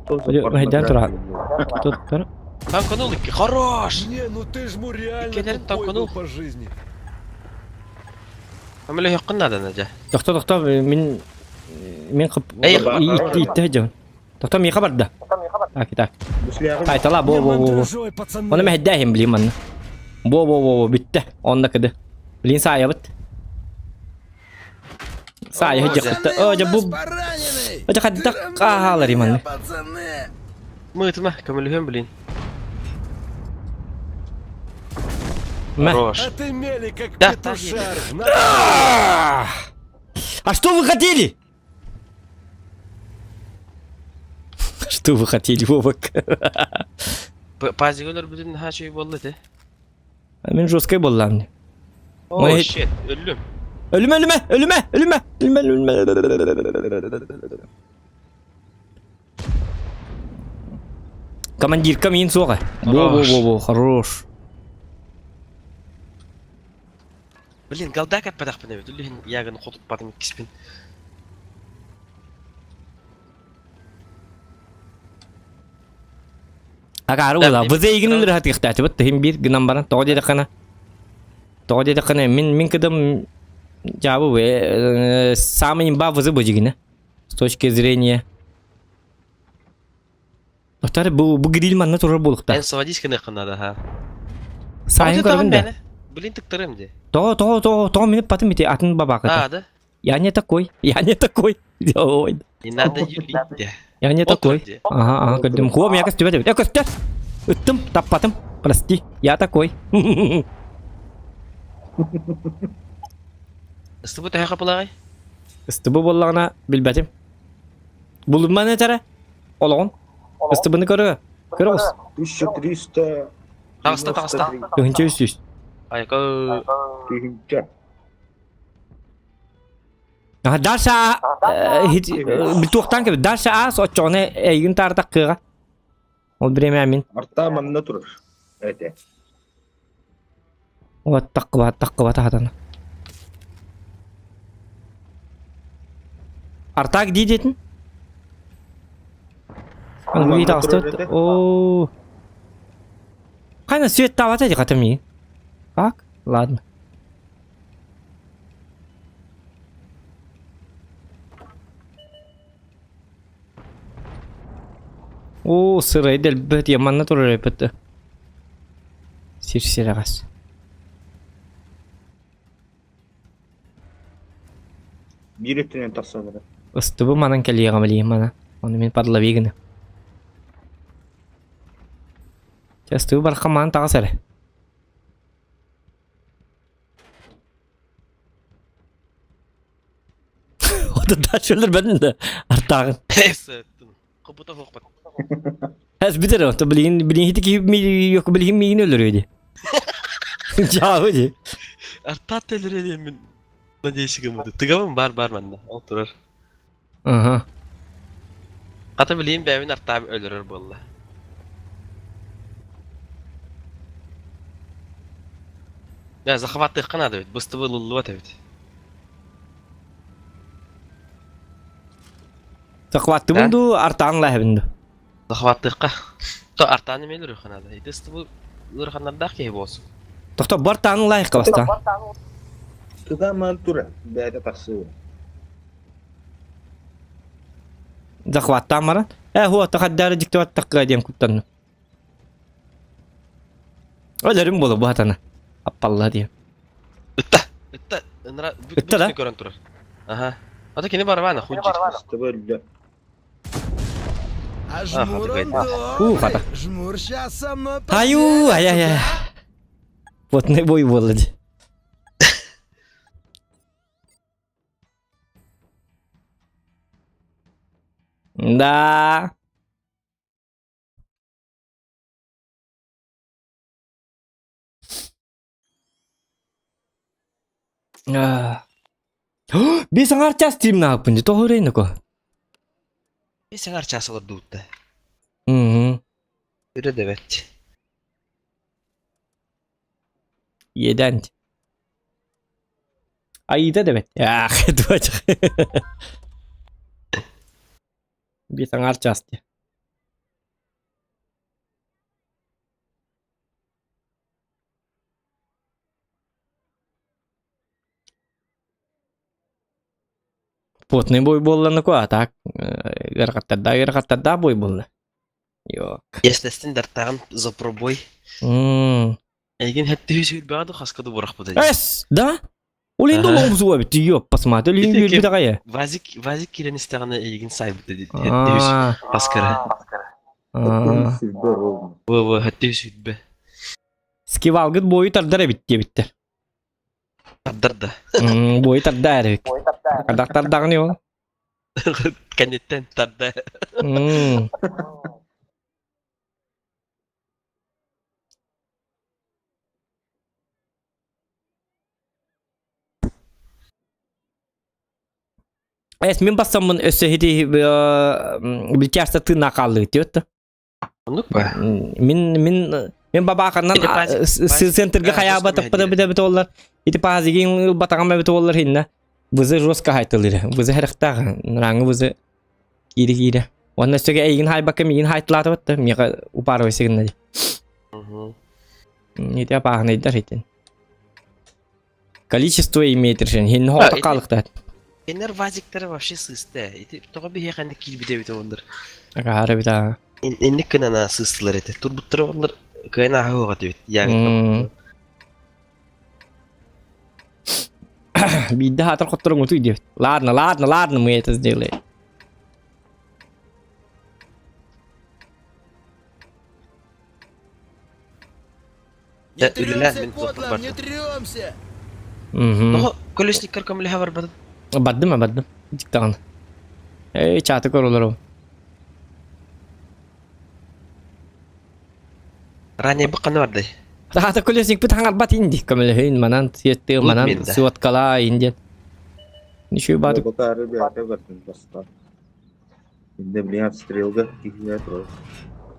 Хайдан тура. Тут Танканул икки. Хорош! Не, ну ты ж реально Иккилэрин тупой танканул. был по жизни. Көмөлөһүөххүн наада дьэ. Тохто тохто мин мин хып Эй, иттэ дьон. Тохто миэхэ барда. Так так. Тайтала бо Не бо бо бо. мандражой, пацаны. Оны мэһэддээһин блин манна. Бо бо бо бо бүттэ. Онно кыды. Блин саайабыт. Саайа дьахта. Пацаны, О, у дьэ нас бу. пораненный! Дьэ хаддак аалар манна. Пацаны! Мыытыма, көмөлөһүөм блин. Мэ. Хорош. А ты мели как Да, петушар. На- А что вы хотели? Что вы хотели, Вовок? Пазик өлөрбүтүн наһаа үчүгэй буолла этэ. Мин жесткой буоллаам. О, Ой. shit, өллүм. Өлүмэ, өлүмэ, өлүмэ, өлүмэ, өлүмэ, өлүмэ. Командирка миин суоҕа. Во-во-во-во, хорош. Блин, голда кэппэтэхпин эбит. Үлүһүн ягын хотуппатым иккиспин. Акаары була. Бызы игин өлөр хатыктаачыбыт тыһым биир гынан баран тоҕо диэтэххинэ тоҕо диэтэххинэ мин мин кыдым жабы самый имба вызы быжигинэ с точки зрения Отар бу бу гриль манна турар буолуктаах. Эн сводись гыныаххын наада ха. Сайын көрөбүн да. Блин тыктарым ди. Тоҕо тоҕо тоҕо тоҕо мин патым ити атын бабаакыта. А, да? Я не такой, я не такой. Ой. Не надо юлить. Я не такой. Ага, ага, көрдүм. Хуом я көстүбэт эбит. Э, көстөр! Ыттым, таппатым. Прости, я такой. Ыстыбы төһө хапылаҕай? Ыстыбы буоллаҕына билбэтим. Булумман этэрэ. Олоҕун. Ыстыбыны көрө. Көрө оҕус. 1300 Таҕыста, таҕыста. 1300. Айка. Тыһыынча. Дальше туохтан кэбит. Дальше аас оччоҕуна эйигин таартах кыаҕа. Ол бириэмэ мин. Арта манна турар. Эте. Вот таххыбат таххыбат аһатана. Артак дии диэтин? Аны таҕыстыбыт. Оо. Хайна свет таабата дии хата миигин. Как? Ладно. Оо, сырай дэлбэт, я манна турар эппит. Сир сирэҕэс. Биир өттүнэн тахсан барар. Ыстыбы манан кэлиэҕим билиим мана. Ону мин подлови гына. Тестыы барха маан таҕыс эрэ. Отурдааччы өлөрбөтүн да артааҕын. Кыбыта суохпат. Эс бүтэр ото билигин билигин хити киһи yok билигин миигин өлөрүө ди. Жаабы ди. Артаат өлөрүө диэммин надеюсь гыммыты. Тыгабын бар бар манна. Ол турар. Аха. Хата билигин бэйэбин артаам өлөрөр буолла. Да, захваттыахха наада эбит. Быстыбы ылыллыбат эбит. Захваттыбын дуу, артаан лаһабын дуу? Захваттыахха. То артаан эмиэ өлөрүөххэ наада. Ити ыстыбы ыараханнардаах киһи буолсун. Тохто бартаан лайыққа бастаан. Тыга ман тура, бэйэтэ тахсыы. Захваттаан баран. Э, хуа, тахаддары диктоваттакка диэн куттанным. Өлөрүм буолу бу хатана. Аппалла диэн. Ытта! Ытта! Ынра Ытта да? көрөн турар. Аха. Ата кини барабана худжи. Ыстыбы өлдө. А жмур он У, хата. добрый. Жмур сейчас со мной Аю, ай-яй-яй. Потный бой буолла дии. Да. Бес аҥаар час стримнаабыппын дии, тоҕо үрэйнэко? Бес аҥаар час олордубут да. Мм. Үрэ да бэрт. Иэдээн. Айыыта да бэрт. Аах, туочах. Бес аҥаар час дии. Потный бой буолланыку, а так ыарахаттардаах ыарахаттардаах бой буолла. Йок. Естественно, дартаҕын за пробой. М. Эйигин хэттиһи сүүрбэҕэ ду хаска ду бырахпыта дии. Эс, да? Ол енді Аха. олоҕум эбит, ёп, посмотри, Ити үөрбүт ким аҕай. Вазик Вазик киирэн истэҕинэ эйигин сайбыта дии. Хэттиһи Аа. хаскара. Аа. Сүүрбэ ровно. Во-во, хэттиһи сүүрбэ. Скивалгыт буойу тардар эбит диэбиттэр. Тардар да. М, Буойу тардар эбит. Хадах тардаҕын ол. Кэнниттэн тарда. М. Эс мин бассаммын өссө ити билчаста тыына хааллыгыт диэбит да. Оннук ба? Мин мин мин бабааканнан Ити пазик центрга хайаабатаппыта битэ бит оллар. Ити пазигин ылбатаҕым эбит оллар хинна. Вызы жестко хайтылыр. Вызы харахтаах. Раңы вызы киире киире. Онна өссөге эйигин хайбакка миигин хайтылаатыбат да миэхэ упарывай сыгынна ди. Ити апааһынайдар итин. Количество имеет решение. Хин хоото хаалыктаат. Кинилэр вазиктара вообще сыыста. Ити тоҕо биһиэхэ инник киирбит эбит оллар. Агаара бит аа. Инник гынан сыыстылар этэ. Турбуттара оллар кыайан ааһыаҕа диэбит. Ягодка. Биирдэ хаатар хотторуҥ утуй диэбит. Ладно, ладно, ладно, мы это сделаем. Не Дьэ, үлэлээн трёмся, мин туохпун кодлом, не бардым. трёмся! Мгм. Тоҕо колесниктар көмөлөһө барбатын? Бардым, бардым. Диктаҕын. Эй, чааты көр олору. Ранее быкканы барды. Таата колесникпит хаҥарбат инди көмөлөһүн манан сиэттыы Лут манан мин да. суоткалаа индиэн. Ничего баадык. Ботаары бэйэтэ бардым бастаан. Инде блин обстрелга киһиэ турар.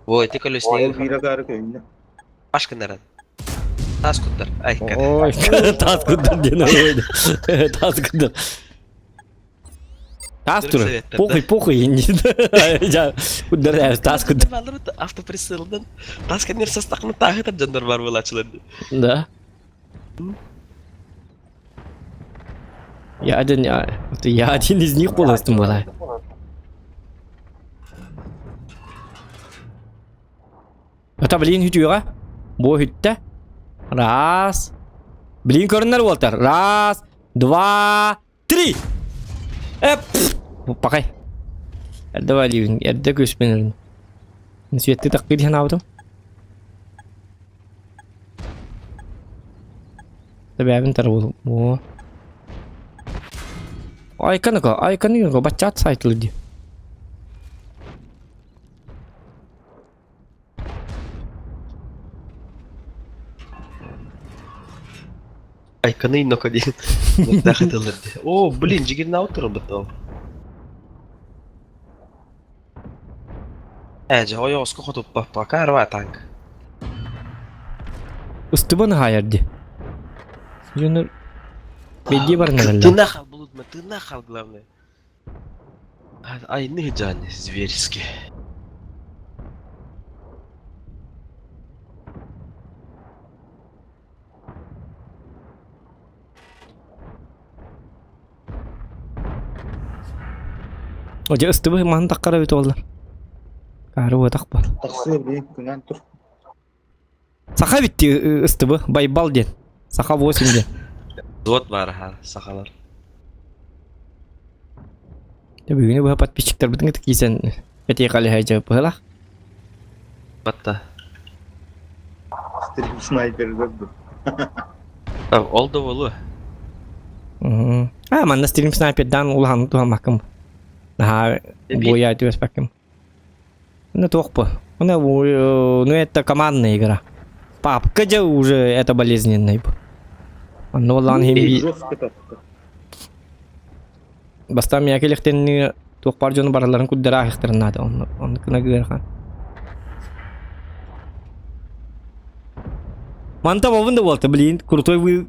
Во, ити Ол колесниги биир акаары көһүннэ. Баш гыннаран. Таас куттар. Ай, Ой, таас куттар диэн ой. Таас куттар. Таас турар. Похуй, похуй инди. Куттар таас куттар. Автоприцелдан таас кэннер састакны тааһытар дьоннор бар буолааччылар. Да. Я один, я один из них полностью была. Ата блин хүтүөҕэ. Бу хүттэ. Раз. Блин көрүнэр уолтар. Раз, два, три. Эп. Пакай. Эрдэ валибин, эрдэ күспүн. Светти таккы диэн аабытым. Тэбээбин тарабыл. О. Айканыка, айканыга баччаат сайтылы ди. Айканы ноко диэн. Дахытылыр ди. О, блин, жигернаут турбут ол. Ээ, дьэ, ойоҕоско хотуппаппака арба танк. Ыстыбан хаайар ди. Дьоннор бэйдиэ баран Тына хал булутма, тына хал главное. Айны жан зверски. Одьа ыстыбы маһын таххара эбит уоллар. Каары уотах бар. Тахсыа билигин күнэн тур. Саха эбит ыстыбы, Байбал диэн. Саха 8 диэн. Зот бар ха, сахалар. Дэ бүгүнү быһа подписчиктарбытын кытта киирсэн этии халыһа дьэ быһылах. Батта. Стрим снайпердар ду. Ол да болу. А, манна стрим снайпердан улахан туһаммаккым. Наһаа буойа түбэспэкким. Ну туох бу? Ну, ну это командная игра. Папка же уже это болезненный. Онно улахан хим Жестко тапты. Бастаан миэхэ кэлиэхтэрин туох баар дьону барыларын курдары ааһыахтарын наада. Онно оннук гына ыарахан. Манта бобун да Уолтер, блин, крутой вы...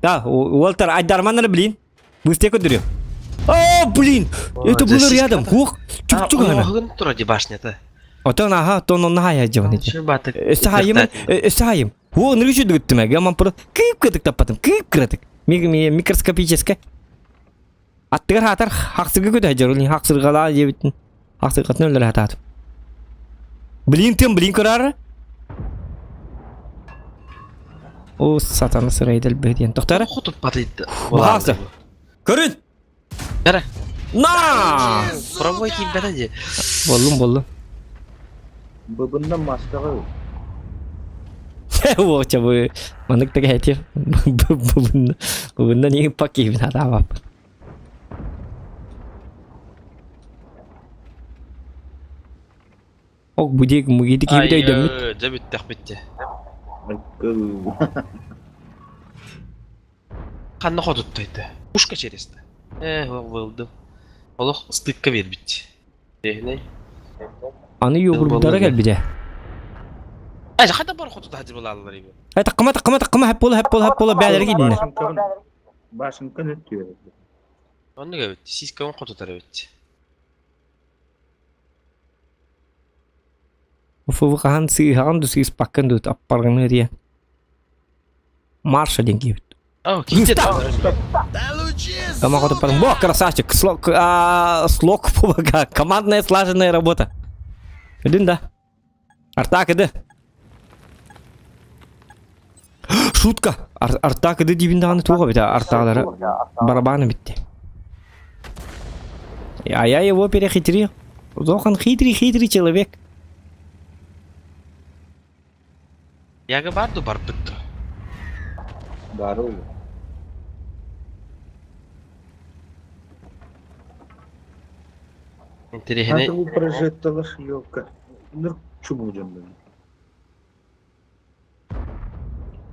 Да, Уолтер, айдарманнары, блин. Быстрее көдүрү. О, блин! Это было рядом. Хух, чук-чук гана. Оһугун тура ди башнята. Отон аха, тон онна хая жабан ити. Өссө хайым, өссө хайым. О, ныры чүдүгүттүм гаман про кыып кытык таппатым, кыып кыратык. Микроскопическая. Аттыгар хаатар хахсырга көтө сылдьар, ол хахсыргалаа диэбитин хахсыргатын өлөрө сатаатым. Блин тым блин көрөөрү. О, сатана сырайда элбэх диэн. Тохтоо эрэ. Хотуппатыйда. Баҕааса. Көрүн! Эрэ. На! Пробой киирбэтэ дии. Боллум, боллум. Быбыннан маскаҕа Уоча бу маннык да кэһэтиэм. Быбынна быбынна не пакиибин атаабаппын. Ок бу диэки мугиди киһибит өйдөммүт. Ай, дьэ бүттэхпит дьэ. Ханна хотуттайда? Пушка через Э, вылдым. Олох стыкка биэрбит. Техней. Аны йогурдара кэлбитэ. Ай, хата бар хоту тахадыр булаллар иби. Ай, таккыма, таккыма, таккыма, хэп була, хэп була, хэп була, бээлери киирдиннэ. Башенканы өттүөр. Оннук эбит. Сиська хотутар эбит. Уфу хаһан сыыһаҕын ду сыыспаккын ду аппаргыны диэн. Марша диэн киирбит. О, киирдэ. Команда Бо, красавчик. Слог, а, слог, командная слаженная работа. Иди да. Артак, иди. Шутка. Ар Артак иди диибин даҕаны туох эбит Артаалары барабаны битти. А я его перехитрил. Он хитрый-хитрый человек. Яга бар ду барбыт ду. Бары ол. Интэриэһинэй. Аты бу прожекталар елка. Ныр чуму дьоннор.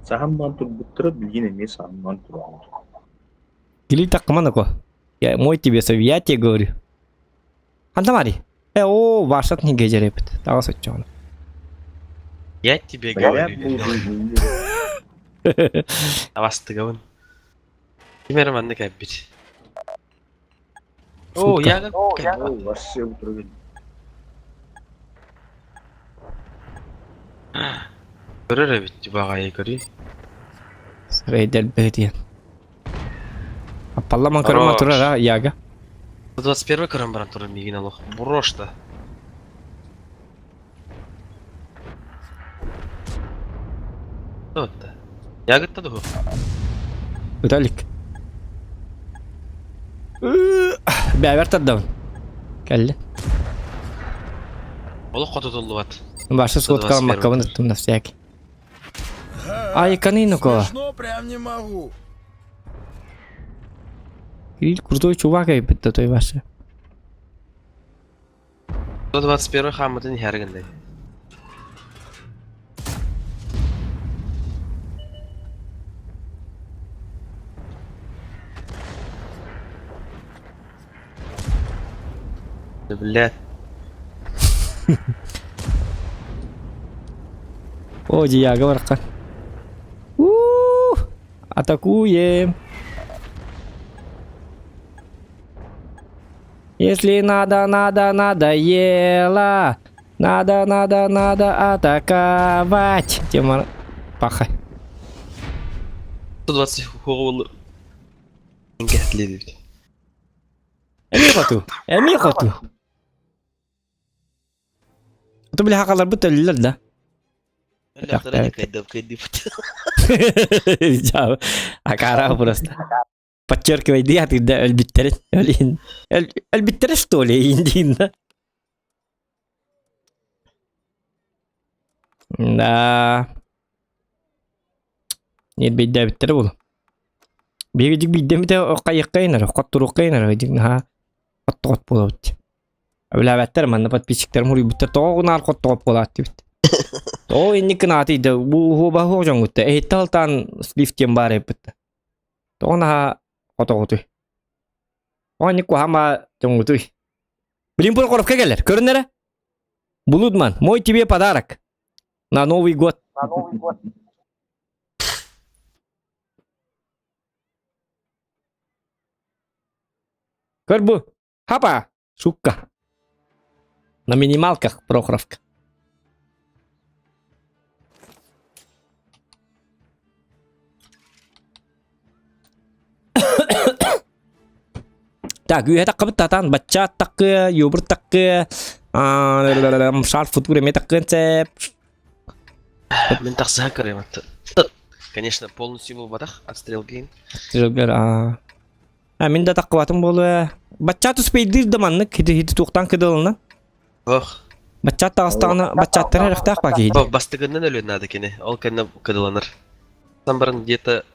Саһан турбуттара билигин эмиэ саһан тураллар. Или так команда Я мой тебе совет, я тебе говорю. Антамари. Э, о, вашат не гежерепит. Тава соччоно. Я тебе говорю. Авастыгабын. Ким эрэ маннык эппит. О, я Вообще утрогин. Көрөр эбит баҕайы көрүй. Рейдер бэдиэн. Аппалламан көрөмө турар а, Яга. 21 көрөн баран турар миигин олох. Брошта. Туотта. Ягытта дуһу. Виталик. Бэбэр тардабын. Кэлли. Олох хотутуллубат. Башы сотка маккабын ыттым на всякий. Ай, каниноко. прям не могу. Кирилл крутой чувак эбит да той Вася. 121 хааммытын иһэр гындай. Блядь. О, Диаго бараххан. У-у-у! Атакуем! Если надо, надо, надоело, надо, надо, надо атаковать. Тема паха. 120 хугул кэтлибит. Эмиэ хоту. Эмиэ хоту. Ото били хакаларбыт өллөр да. Акара просто. Подчеркивай, да, ты өлбүттэрин. Өлин. Өлбүттэрэ что ли, индин да? Да. Нирбейдээбиттэрэ буолуо. Биһиги дьик биирдэммитэ хайыаххайын эрэ, хотторуоххайын эрэ дьик наһаа хоттоҕот буолабыт. Өбүлээбэттэр манна подписчиктарым суруйбуттар тоҕо наар хоттоҕот буолаат диэбит. Тоҕо инник гынаатый да бу уһуоба суох дьоҥҥут да эһиттэ алтаан слив диэн баар эбиппит да. Тоҕо наһаа хотоҕутуй? Тоҕо инник куһаама дьоҥҥутуй? Блин Прохоровка кэлэр, көрүн эрэ. Булудман, мой тебе подарок. На Новый год. На Новый год. Көр бу. Хапа! Шукка. На минималках Прохоровка. Так, үөһэ таххабыт татаан бачча таккы, юбур таккы, шар футур эме таккын цеп. Мин тахсыһа көрөм Конечно, полностью буолбатах отстрел гейн. Отстрелгер, а. А мин да таккыбатым буолуо. Бачча туспейдир да маннык хити хити туохтан кыдылына. Ох. Бачча таҕыстаҕына баччаттара эрехтээх ба киһи. Бастыгыннан өлүөн наада кини. Ол кэннэ кыдыланар. Сан баран где-то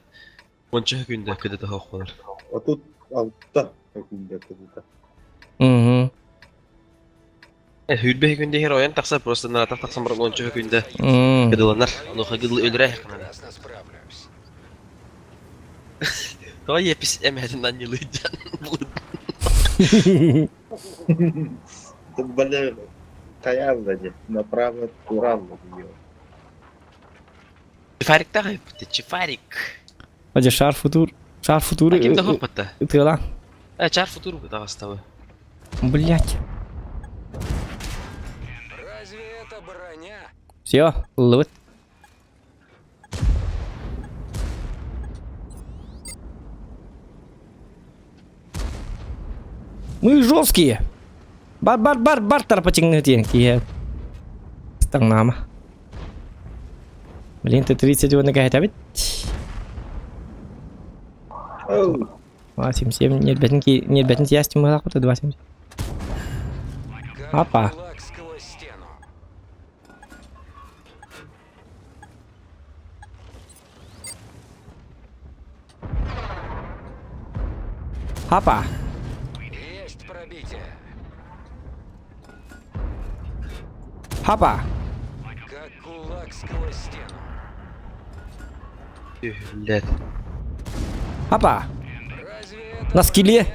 Онча күндэ кыдыта хоққолар. 36 күндэ кыдыта. Угу. Хүрбэ күндэ хер ойон тахсар просто наратах тахсан баран онча күндэ кыдыланар. Онуха кыдыл өлөрө Прекрасно справлюсь. Тоҕо епис эмэһэтин анньылыйдьан Бля, таялла же, направо туралла диyor. Чифариктах эппит, чифарик. Адьа шар футур. Шар футур. А ким да хоппатта? Ытыалаан. Э, чар футур таҕыстабы. Блять. Разве это броня? Все, ыллыбыт. Мы жесткие. Бар бар бар бар тарпачыңны диэн киһи. Стаҥнаама. Блин, ты 30 уонна кэһэтэбит. 2,77 ньиэрбэтин ки ньиэрбэтин тиэстим быһалаахпыт 2,77. Апа. Апа. Есть пробитие. Хапа. Как кулак сквозь стену. Блядь. Хапа. Разве это На скилле.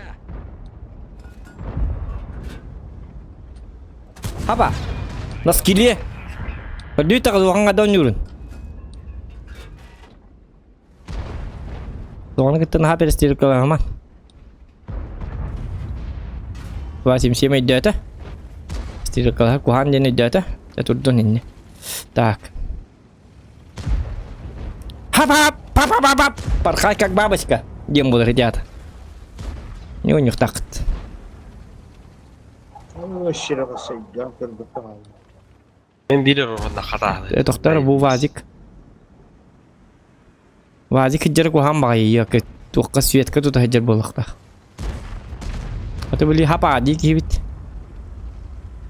Хапа. На скилле. Көрдүү таҕылҕаҥҥа да оонньуурун. Оҕону кытта наһаа перестрелкалаһыма. 277 өйдөөтө. Стрелкалаһар куһаан диэн өйдөөтө. Дьэ турдун инньэ. Так. Хап-хап! Пап-пап-пап! Порхай как бабочка! Диэн буолар идеята. Не унньуктааххыт. Мен биир орунна хатаалы. Тохтор бу вазик. Вазик сылдьар куһаҕан баҕайы йоки туохха светка тута сылдьар буолуохтаах. Ото били хапаа дии киһибит.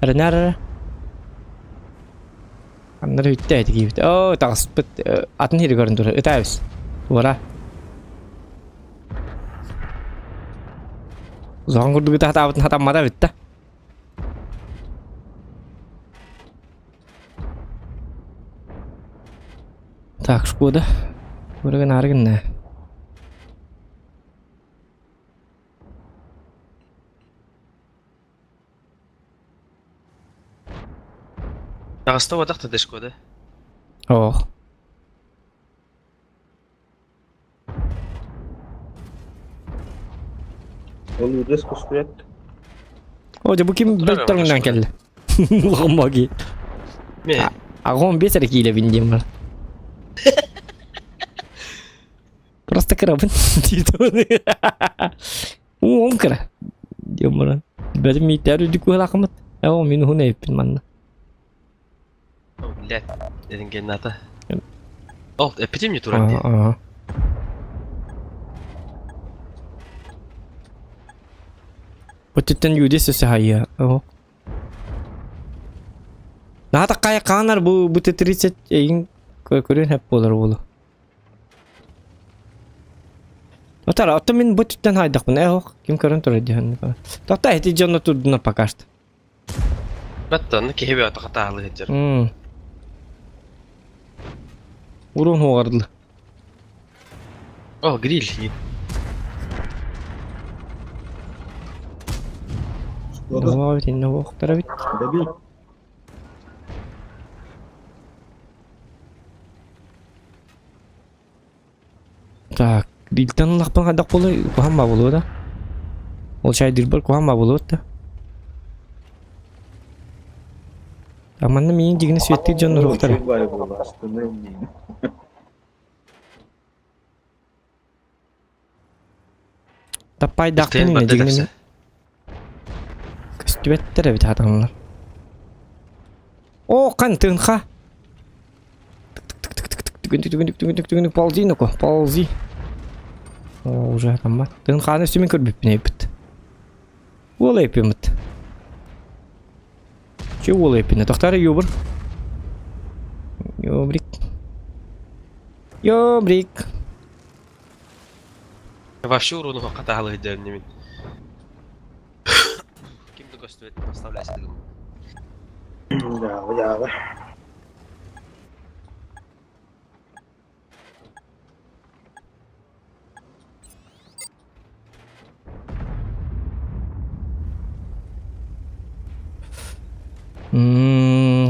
Эрэнээр эрэ. Аннары бүттэ ити киһибит. Оо таҕыспыт атын сири көрөн турар. Ытаабыс. Туора. Узахан курдук хатаабытын хатаммата битта. Так, Шкода. Көрген арыгын Таҕыста уотах да Шкода. Ох. Ол үгэс көстүбэт. О, дьэ бу ким бөлтөҥүнэн кэллэ? Ломоги. Мен. Агон бес эрэ киилэбин диэн бар. Просто кырабын диир Уом кыра. Диэн баран. Бэтим мииттээр үрдүк кыһалаахыммыт. Ээ, ол мин уһун эбиппин манна. Блядь, этин Ол, эппитим не турар дии. Ага. Өттүттэн юдис өсө хайа. О. Наһаа таккая хаанар бу бу Т-30 эйин көрүн хэп буолар буолу. Отар, ото мин бу түттэн хайдахпын э ох, ким көрөн турар диһэн. Тоқта эти дьонно турдуна пока что. Баттан киһи бөҕө хатаалыы сылдьар. Урун хуоҕардылы. О, гриль. Давай итиннэ уохтара бит. Добей. Так, грильтэн ыллахпын хайдах буолуой? Куһаҕан баа буолуо да? Ол чайдыырбар куһаҕан баа буолуо да? А манна миигин дьигинэ сүөттүүр дьон уруохтара. Үчүгэй баайы буолла, астыныам диин. Таппайдаахпын Истэйэн иннэ барда дьигинэ тахса. мин. Көстүбэттэр эбит хатаҥнар. О, хан тыынха. Түгүн ползи ну-ка, ползи. О, уже таммат. Тыынханы үстүмүн көрбүппүн эппит. Уол эппимит. Че уол эппине? Тохтары юбр. Юбрик. Юбрик. Вообще уруну хатаалы сылдьар мин. Ким да көстүбэт поставляйся дыгым. Дьаабы, дьаабы.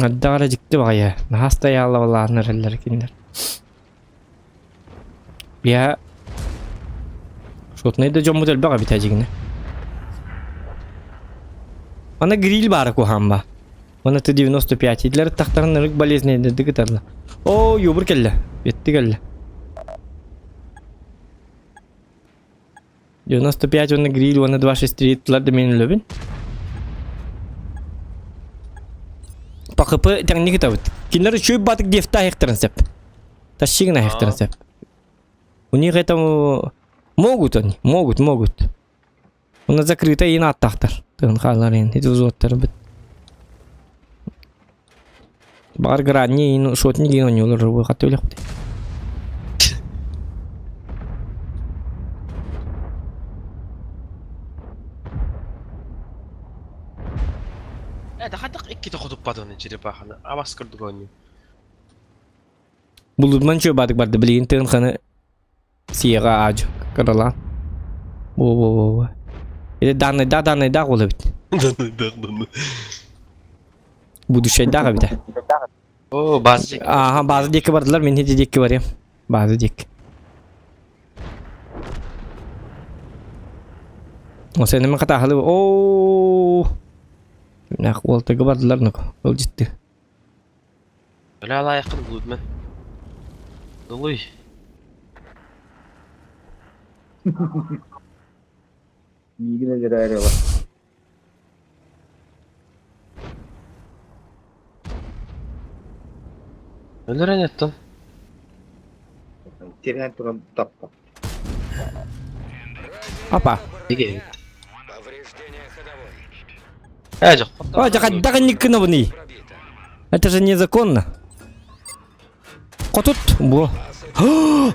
Ардах эрэ дьикти баҕайы. Наһаа стояла балааннар эрэллэр кинилэр. Я Шотнай да дьоммут элбэх эбит дьигинэ. Ана гриль баара куһаамба. Уонна Т-95 итилэр тахтарын ырык болезненный кытарла. О, юбур кэллэ. Бетти кэллэ. 95 уонна гриль уонна 263 тылар да мен өлөбүн. ПХП тэҥник ытабыт. Кинилэр үчүгэй батык диэфтэ аһыахтарын сөп. Тащигын аһыахтарын сөп. У них это могут они, могут, могут. Уна закрыта иин ааттаахтар. Тыын хаалар иин. Ити взводтар бит. Баҕар гранни иин шотник иин оонньуулар бу хат өлөхпүт. Э, да хадах икките хотуппатын черепаханы. Абас курдук оонньуу. Булудман чүө баатык барды билигин тыын ханы Сиэҕэ аадьу кыралаан. Во-во-во-во. Или данныйдаах данныйдаах ол эбит. Данныйдаах данный. Будущайдаах эбит. О, база диэки. Ааха, база диэки бардылар, мин ити диэки барыам. База диэки. Ол сен хатаахалы о Нах уолтага бардылар нук. Ол житти. Өлө алаайаххын булудман. Долуй. Миигин өлөрөөрү ыла. Өлөрөн еттон. Тирээн туран таппа. Апа. Диге. Повреждение ходовой. Э, жок. О, жакаддагы никкынабыный. Пробито. Это же незаконно. Хотут бу.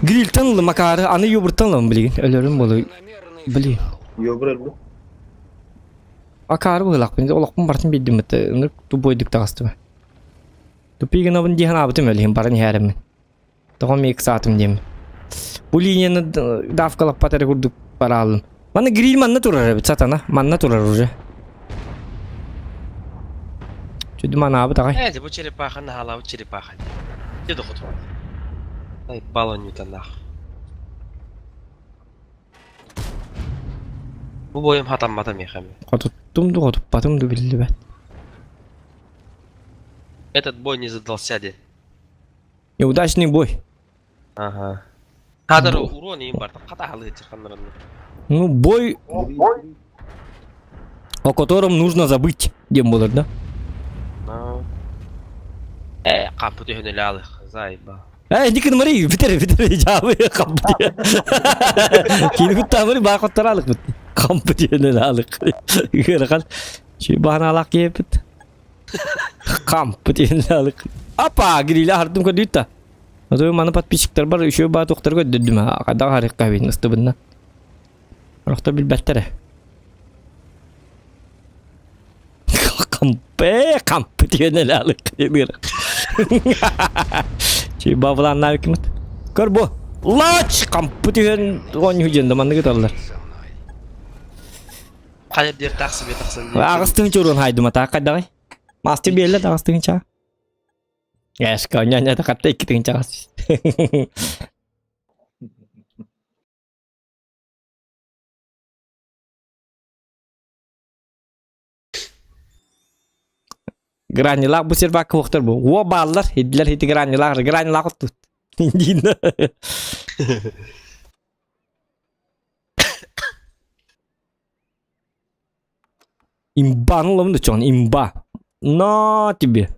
Грильтан ыллым акаары, аны юбуртан ылам билигин. Өлөрүм болу. Били. Йобур өлбүт. Акаары быһылаахпын, олохпун барытын биэрдим это. Ынырык тупойдук таҕыстым. Тупи гынабын дии санаабытым өлүһүн баран иһээриммин. Тоҕо эмиэ ыксаатым диэммин. Бу линияны давкалаппат эрэ курдук барааллым. Манна гриль манна турар эбит сатана. Манна турар уже. Чүдү манаабыт аҕай. Э, бу черепаха наһаалаабыт черепаха дии. Дьэ дохоту. Ай, баланютанах. Бу бойум хатаммата миэхэ эмиэ. Хотуттум да хотуппатым да биллибэт. Этот бой не задался диэн. Неудачный бой. Ага. Хадar урон иин барда. Хата халыычы ханнарынна. Ну, бой, о котором нужно забыть, диэн буолар да? Э, капы түһүн эле алых. Зайба. Э, дикин мари, битер, битер, жабы, кампы. Кини куттамыр баакоттар алык бит. Кампы диэн алык. Гырхан. Чи баһаналаах киэпит. Кампы диэн алык. Апа, гриля хардым көрдүт Ото маны подписчиктар бар, еще ба туохтар көрдөрдүм. Хайдах харыкка бин ыстыбынна. Рохто билбэттэр. Кампы, кампы диэн эле алык диир. Чи бабыланна кимит. Көр бу. Лач кампы диэн он хүжен манныгы таллар. Хайа диэр тахсы бе тахсан. Агыстын чурун хайдыма та кайдагай. Масты биэлле агыстын ча. Эска няня хатта иккитин чагас. Гранилах бу сервак куохтар бу. Уо бааллар, идилер хити гранилах, гранилах оттут. Дина. Имба, ну ловно чон, имба. На тебе.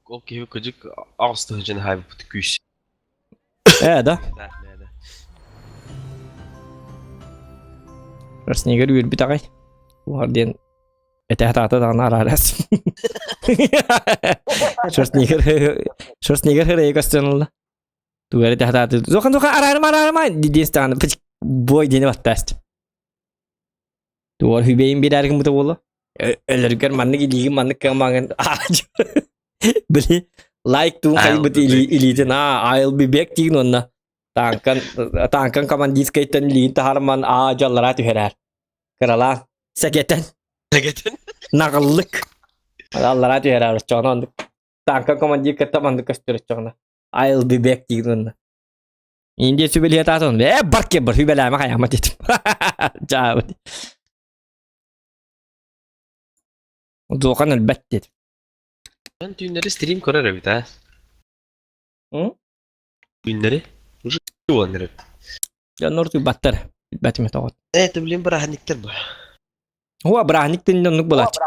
Ол киһи кыдьык аҕыс тыһыынчаны хаайбыппыт күүс. Э, да? Снегер үөрбүт аҕай. Уһар диэн этэ хатаата даҕаны араарас. Шерстнигер Шерстнигер хырайы көстөн ылла. Тугары этэ хатааты. Зохан зохан араарыма араарыма диэн стаҕаны бой диэни баттааст. Тугар хүбэйин биэрэргин быта буолла. Өлөргөр маннык илиигин маннык кыамаҥын били лайк туун хайбыт илиитин аа I'll be back диин онно таанкан таанкан командирскайтан илиин таһарман аа дьаллара түһэрэр кыралаан сэкэтэн Сэкэтэн наҕыллык аллара түһэрэр оччоҕуна оннук таанкан командир кытта маннык көстөр оччоҕуна I'll be back диин онно Индия сүбэлиһэ таатын э бар кеп бар сүбэлээмэ хайаама дедим жаабыт Зохан өлбөт дедим Мен түүннэри стрим көрөр эбит а. Түүннэри уже буолан эрэр. Дьоннор туйбаттар. Билбэтим тоҕот. Э, ты блин бырааһынньыктар бу. Хуа бырааһынньык тиннэ оннук булааччы.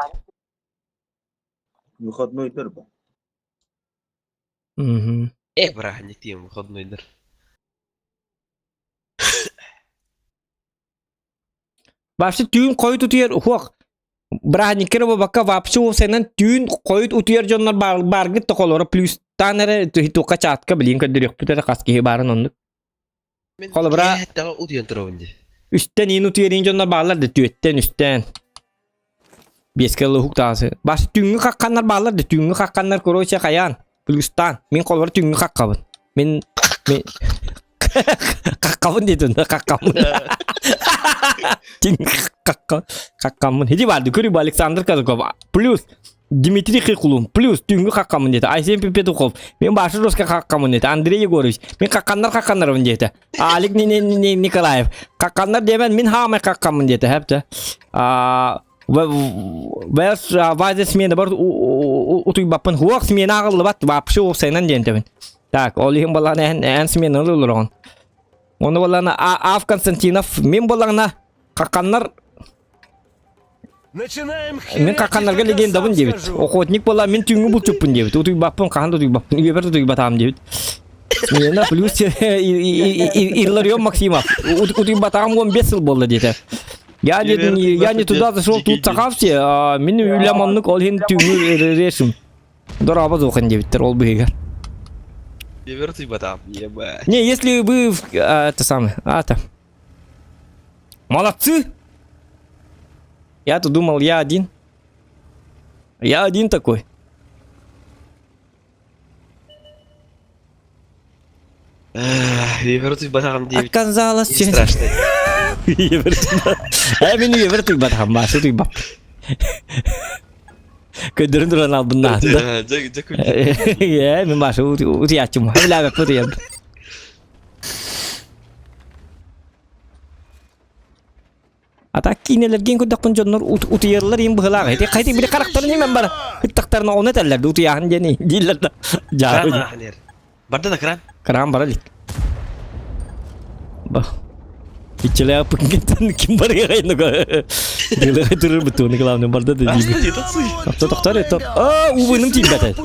Выходнойдар бу. Мгм. Э, бырааһынньык диэн выходнойдар. Вообще түүн хойут утуйар уһуох бырааһынньыкка эрэ буолбакка вообще уопсайынан түүн хойут утуйар дьоннор баар бааргыт тохолоро плюстаан эрэ туохха чаатка билигин көрдөрүөхпүт эрэ хас киһи баарын оннук. Мен Холобура киэһэттэҕэ утуйан турабын дии. үстэн иин утуйар иин дьоннор бааллар да түөттэн үстэн биэскэ луһук таасы. Бас түүҥҥү хахханнар бааллар да түүҥҥү хахханнар короче хайаан плюстаан мин холобура түүҥҥү хаххабын. Мин мин хаххабын диэтин хаххаммын. Хаххаммын. Иди барды көрү Александр Казаков плюс Дмитрий Хихлун плюс түүҥҥү хаххаммын диэтэ. Айсен Петухов мен башы жестко хаххаммын диэтэ. Андрей Егорович мен хахханнар хахханнарбын диэтэ. Алик Николаев хахханнар диэбэн мин хаамай хаххаммын диэтэ. Хэптэ. Вэс вазе смена бар утуйбаппын хуох смена аҕыллыбат вообще уопсайынан диэнтэбин. Так, ол иһин балаҕан эн эн смена ылыллар Оны балаҕана Ав Константинов мен балаҕана хахханнар Начинаем Мин хахханнарга легендабын диэбит. Охотник буола мин түүҥҥү булчуппун диэбит. Утуйбаппын хаһан да утуйбаппын. Үйэбэр утуйбатаам диэбит. Смена плюс Илларион Максимов. Утуйбатаҕым 15 сыл буолла диэтэ. Я не, я не туда зашел, тут сахавси, а мин үлэм оннук ол иһин түүҥҥү решим. Дорообо дуохан диэбиттэр ол быһыгар. Евер тыйбатам, ебать. Не, если вы а, это самое, а, это. Молодцы! Я-то думал, я один. Я один такой. Евер тыйбатам диэбит. Оказалось, Не страшно. Евер Э, мин евер тыйбатам, башы тыйбап. Көдөрүн туран албын наада. Дьэ, дьэ күн. Э, мин башы утуйааччым. Билээбэппит утуйам. А так киинэлэргин көрдөхпүн дьоннор утуйаллар иин быһылаах. Ити хайти били харахтарын имен бар. Ыттахтарына оны этэллэр утуйааһын диэн дииллэр да. Кран Барда да кран. Кран бара илик. Ба. Иччилээх пыккеттен ким барыга Дылы турur бутуны главное барда да диибит. Тохто тохтор это. А, убыным тиийбэт.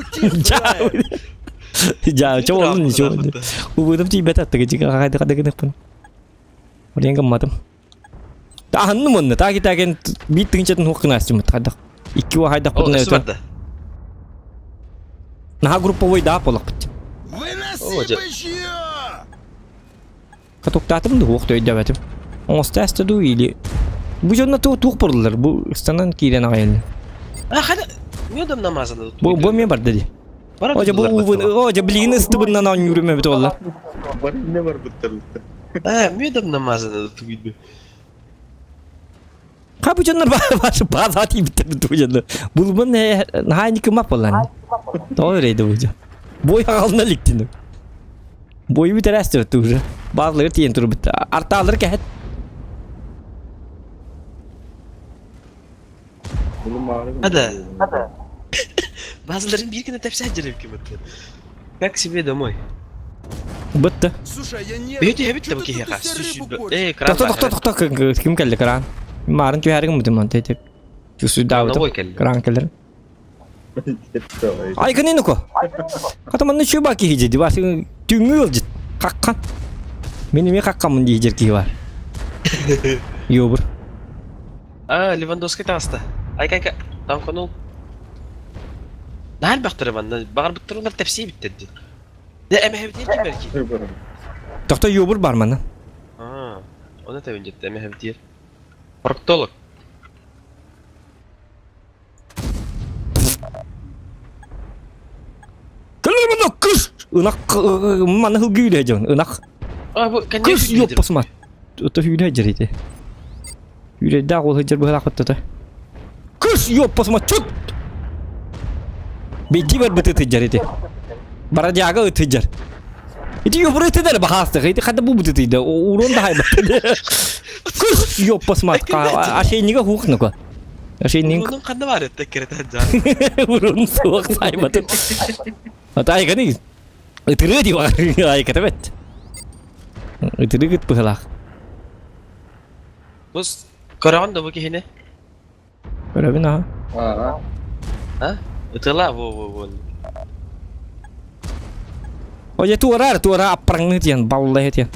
Жа, чо болдун ничего. Убыным тиийбэт аттыгы жига хайды хады гыныппын. Блин гымматым. Таһынным онно, таки такен биир тыгынчатын хук гынастымыт хайдах. Икки уа хайдах О, бутун өссө барда. Наха групповой да болақпыт. Выноси бычье! Катуктаатым да уох өйдөбөтүм. Оҥосто эстэ дуу или Бу дьонно туох туох бордулар бу ыстанан киирэн аҕайын. А хана медом намазаны Бу бу мен барда ди. О бу о дьэ билигин ыстыбыннан оонньуурум эбит оллар. Бар инне барбыттар. А, медом намазаны тугуйду. Ха бу дьоннор башы бааза тиийбиттэр бу дьоннор. Булбун наһаа никымап боллан. Тоҕо эрейди бу дьон. Бой аҕалына иликтин. Бойу бүтэрээсти уже. Баазаларга тиийэн турбут. Артаалары кэһэт. Hadi. Bazıların bir güne tepsi acırım ki бытты. Как себе домой? Бытты. Слушай, я не... Бүйті хебит бу киһиэхэ. Э, кран. Тохто тохто тохто ким кэллэ кран. Марын түһәригин бутум онто этip. Чусуйдаабытым. Кран кэлэр. Айкын инуко. Хата манна чуба киһи дии басы түҥҥү ыалдьыт. Хаххан. Мин эмиэ хаххаммын дии дьэр киһи бар. Йобур. А, Левандовский таҕыста. Айка-айка, танконул. Наһаа элбэхтэрэ манна. Баҕарбыттар олар тэпсии эбиттэр дии. Дэ эмэһэбитиэр ким бэрки? Тохто йобур бар манна. Аа, оны тэбин дьэтте эмэһэбитиэр. Проктолог. Кылырмын кыш! Ынах маны хылгы үлэ дьон. Ынах. А, бу Кыш ёппасма. Ото хүлэ дьэрите. Хүлэдээх ол сылдьар быһалаах баттата. Кыш ёппасма чут! Бэйди барбыт ытыдьар ити. Барадяга ытыдьар. Ити ёбур ытыдар баһаастых. Ити хада бу бутытыйда. Урон да хайбат. Кыш ёппасма. Ашейнига хух нука. Ашейник Урунун ханна бар этте керетен жаа. Урун суох сайбатын. Атайганы ытырыы дии айката бэт. Ытырыы быһылаах. Бус көрөҕүн да бу киһини? Көрөбүн аха. Аа. А? Ытыла во во во. Оже туораар туора аппараҥныы диэн баллаһы диэн.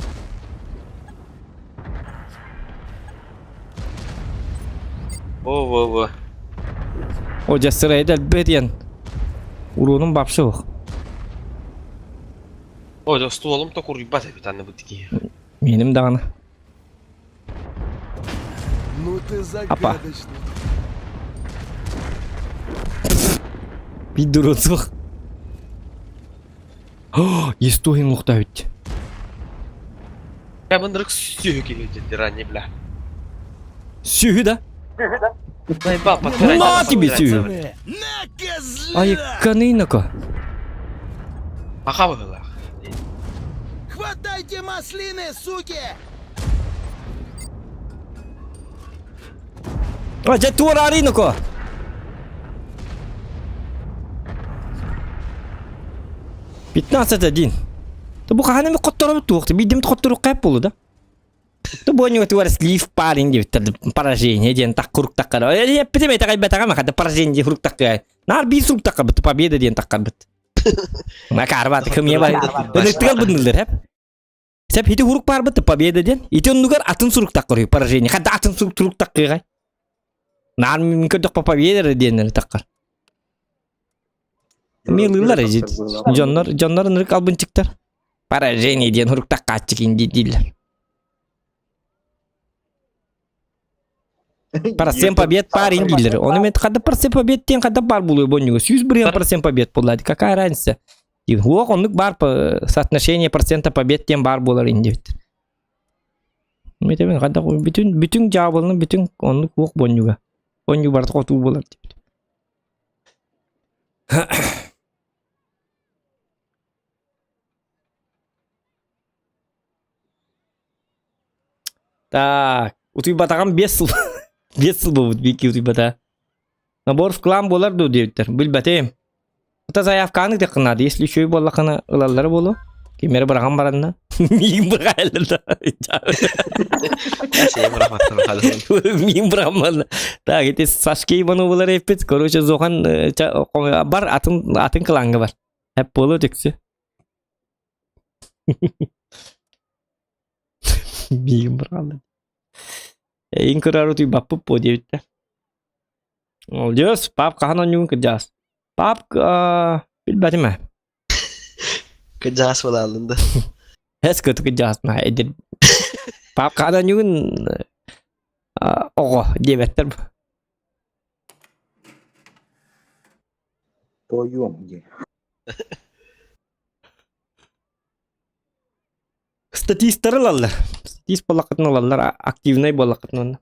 Во во во. Оже сырайда элбэ диэн. Уруунум бапшы суох. Ой, остуолум токуруйбат эбит анны бу киһи. Миним даҕаны. Ну ты Апа. загадочный. Биир дуруон суох. Естуһин лухтаабит. Я бындырык сүһү киһи ранее бля. Сүһү да? Найба, подпирай. На тебе сүһү. На, козлина! Айыкканыйнака. Аха быһылаах. Хватайте маслины, суки! А, дьэ туораарыйнако. 15-1. Бу хаһан эми хотторобут туохта. Биирдим хотторук кайп болу да. То бу онньуга тугар слив парень диэбиттэр поражение диэн так курук таккара. Эппитим этэҕэйбэтэҕим хата поражение диэн сурук таккыа. Наар биир сурук таккарбыт победа диэн таккарбыт. Макарбат кымья бар. Ыныктыгар быннылар хэп. Сеп ити хурук барбыт победа диэн. Ити оннугар атын сурук таккар поражение. Хата атын сурук турук таккыгай. Наар мин көрдөх по победа диэн таккар. Милыылар эжит. Дьоннор, дьоннор ынырык албынчыктар. Поражение диэн хуруктах хааччык инди дииллэр. Процент побед парень дииллэр. Ону мен хадда процент побед диэн хадда бар булуй боннюга. 100 процент побед буллады. Какая разница? Хуох оннук бар соотношение процента побед диэн бар буолар индибит. Метебин хадда бүтүн бүтүн жаабылны бүтүн оннук хуох боннюга. Онню барты хотуу болар диэбит. Так, утуйбатаҕым 5 сыл. 5 сыл буолбут биики утуйбата. Набор в клан буолар дуу диэбиттэр. Билбэтим. Ата заявканы таххынаады. Если үчүгэй буоллаххына ылаллара буолуо. Кимнэри быраҕан баранна. Миигин быраҕаллар да. Миигин быраҕан Так, ити Сашки Ивановылар эппит. Короче, Зохан бар атын атын кланга бар. Эп буолуо түксү. Миигин быраҕаллар. Эйин көрөр утуйбаппыт буо диэбиттэр. Молодец, пап хаһан оонньуугун кырдьаҕас? Пап билбэтим ээ. Кырдьаҕас буолааллын да. Эс көтү кырдьаҕас наһаа эдэр. Пап хаһан оонньуугун оҕо диэбэттэр. Тоойуом диэ. Статистары ылаллар. Статист буоллаххытына ылаллар, активнай буоллаххытына онно.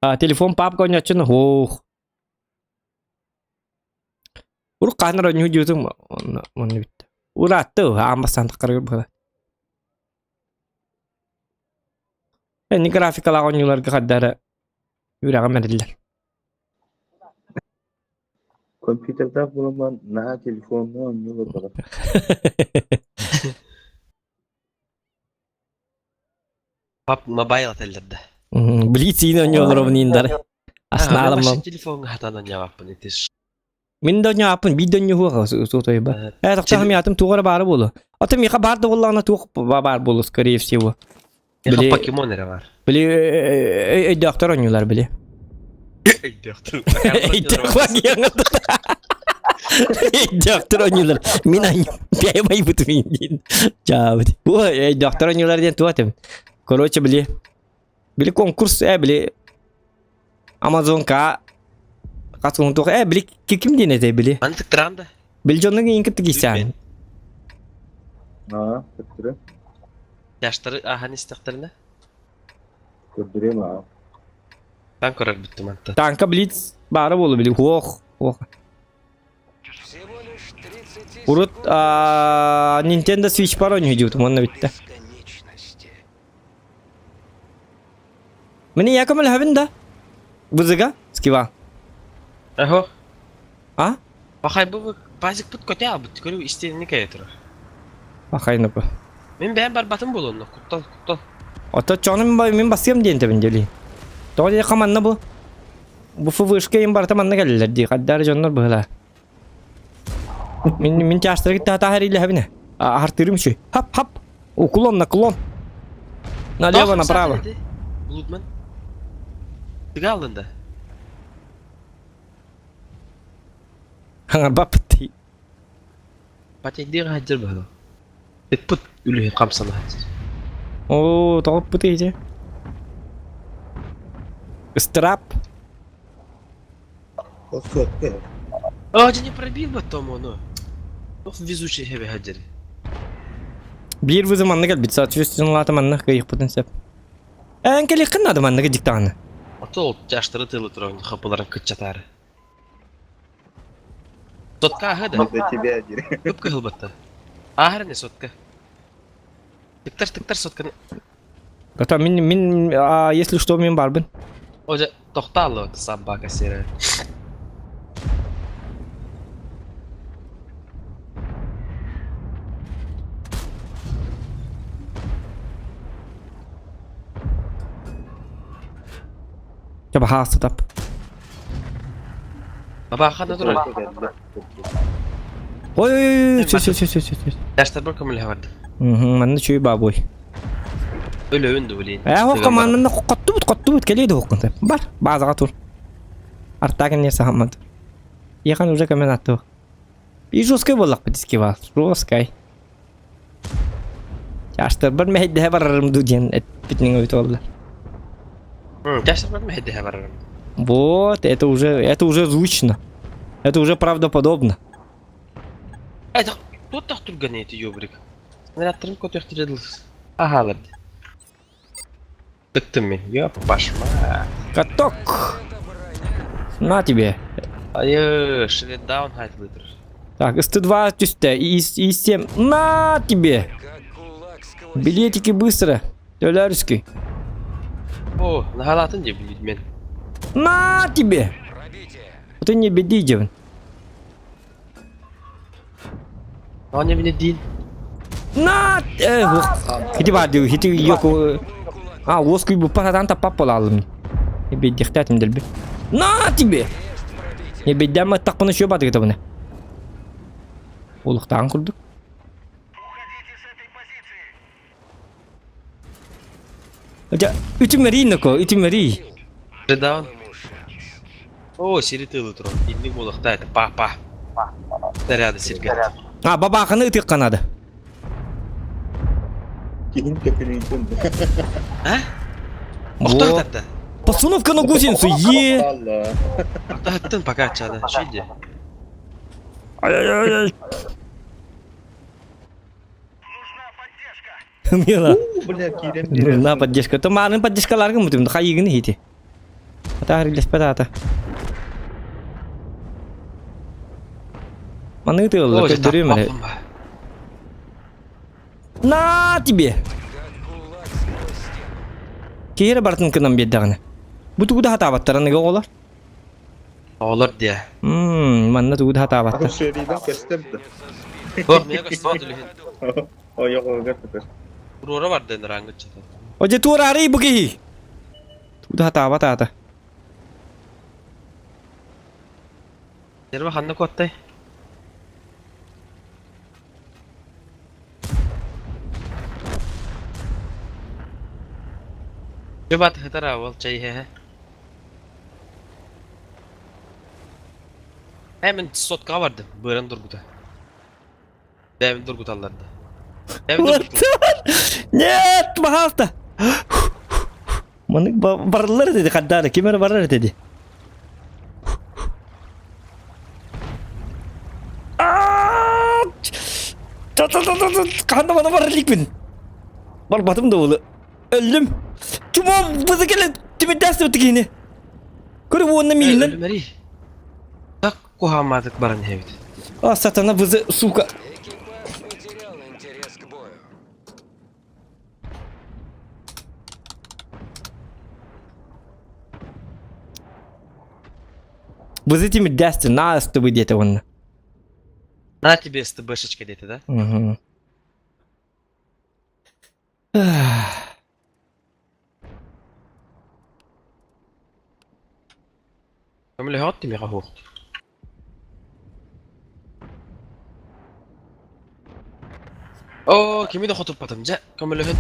А, телефон папка оонньооччуну һуох. Урут хаһан эрэ оонньуу диэбитим онно онно бүттэ. Ураатты аан бастаан таххарыгар быһа. Энни графикалаах оонньууларга хардары үрэҕим эриллэр. Компьютердаах буоламмын наһаа телефоҥҥа оонньуу олорботум. Пап мобайл этэллэр да. Блиц иин оонньуу олоробун иин дары. Аснаалым. Телефоҥҥа хатан оонньообаппын ити. Мин да оонньообаппын, биир да оонньуһуох суотуйба. Ээ, тохтоо миатым туох эрэ баара буолуо. Ото миэхэ баар да буоллаҕына туох баар буолуо, скорее всего. Били покемон эрэ бар. Били өйдөөхтөр оонньуулар били. Өйдөөхтөр. Өйдөөхтөр оонньуулар. Мин бэйэм айбытым диэн. Чаабыт. Ой, өйдөөхтөр оонньуулар диэн туох этим. Короче, били били конкурс били Амазонка хас туох били ким диэн этэй били. Антык транда. Били дьоннуң иин кытта киисээн. Аа, көттүрэ. Яштары ахан истэхтэринэ. Көрдүрүөм аа. Таан көрөр бүттүм антан. Танка Блиц баара буолу били. Ох, ох. Урут Nintendo Switch бар ойнуу диэбитим уонна бүттэ. Мини я көмөлөһөбүн да? Бызыга, скива. Ахо. А? Пахай бу пазикпыт көтө албыт. Көрү истиэнини кэйэ турар. Пахай напы. Мин бэйэм барбатым буолуонна. Куттал, куттал. Ото чону мин басыам диэн тэбин дели. Тоҕо диэххэ манна бу. Бу ФВшка им барыта манна кэллилэр дии. Хаддары дьоннор быһыла. Мин мин чаастары кытта хатааһар илэһэбинэ. Ахартыырым үчүй. Хап хап. Уклон наклон. Налево направо. Блудман. Тыга алынды. Хаҥарбаппыт дии. Патендига хаджар баһыла. Ыппыт үлүһүн хамсана хаджар. Оо, тоҕоппут ити. Ыстыраап. О, не пробил потом ону. Ох, везучий хебе хаджар. Биир вызов манна кэлбит, соответственно, лаата манна кыайыахпытын сөп. Эн кэлиэххин наада манныгы диктаҕына. Ото ол тяжтары тылы туран хапыларын кыччатаары. Сотка аһы да. За тебя диир. Кып кыһылбатта. Ааһар не сотка. Тыктар тыктар сотканы. Это мин мин а, если что мин барбын. Оже тохтааллы собака серая. Чэ баһаалыста тап. Бабаха да турар. Ой, ой, ой, все, все, все, все, все. Яштарбар көмөлөһө барды. Манна чүй бабой. Өлөбүн да блин. Э, хокка манна коттубут, коттубут, келейdi хоккун. Бар, базаға тур. Артагын не сахаммат. Ехан уже көмөн атты. И жесткой боллақ бітіске бар. Жесткой. Чаштар бір мәйдіһэ барарым ду диэн эппитинин өйт олла. Чаштар бір мәйдіһэ барарым. Вот, это уже звучно. Это уже правдоподобно. Это тут так турган эти ёбрик. Снарядтарын көтөхтүредил. Ахалар. Тыктым мен. Ёп, пашма. Каток! На тебе. Айы, шреддаун хайтылытыр. Так, СТ-2 түсті, И-7. На тебе! Билетики быстро. Төләрский. О, нагалатын деп мен. На тебе! Вот не беди, девин. Аны не дин. На! Э, хити бар дию, хити йоку. А, оскуй бу пататан таппап болалым. Не беддихтятым дельби. На тебе! Не беддәм тақпыны шөп аты кетебіне. Улықтаған күрдік. Үтімері ноко, үтімері. Редаун. О, сири тылы турон. Инник болықта это па-па. Заряды сирге. А, бабақыны ытық қанады. Киһин көпүрүүтүн. А? Охтар Постановка на гусеницу, е! Охтар пока чада. Шиде. Ай-яй-яй. Мила. Бля, киирэн Нужна поддержка. То маны поддержкаларга мутум, хайыгын хити. Ата харилеспет ата. Маны тылла көдөрүм эле. На тебе! Киһи бартын кынан биэрдэҕинэ. Бу тугу да хатаабаттар аныга оҕолор. Оҕолор диэ. Манна тугу да хатаабаттар. Шериден көстөр да. Ох, мега көстөр үлүһүн. Ойоҕугар көтөр. Уруора барды ыраңгыччата. Оже туораары бу киһи. Тугу да хатаабат аата. Серва ханна куоттай. Жыбат хытара ол чай хе. Hemen сотка барды. Быран тургута. Дэвин тургуталларды. Дэвин тургуталларды. Нет, пожалуйста. Маны барылар dedi каддары, кимер барар dedi. Ханна мана барар ликпин. Барбатым да олы. Өллүм. Чумо бызы келе тимедәс өтүгене. Көрүп онна миинен. Өлүмери. Так кухамадык баран хебит. А, сатана бызы, сука. Экипаж потерял интерес к бою. Бызы тимедәсти, на СТБ дете онна. На тебе СТБшечка дети, да? Угу. Көмөлө хот тимеға хух. О, кими да хотуп батым, жа, көмөлө хот.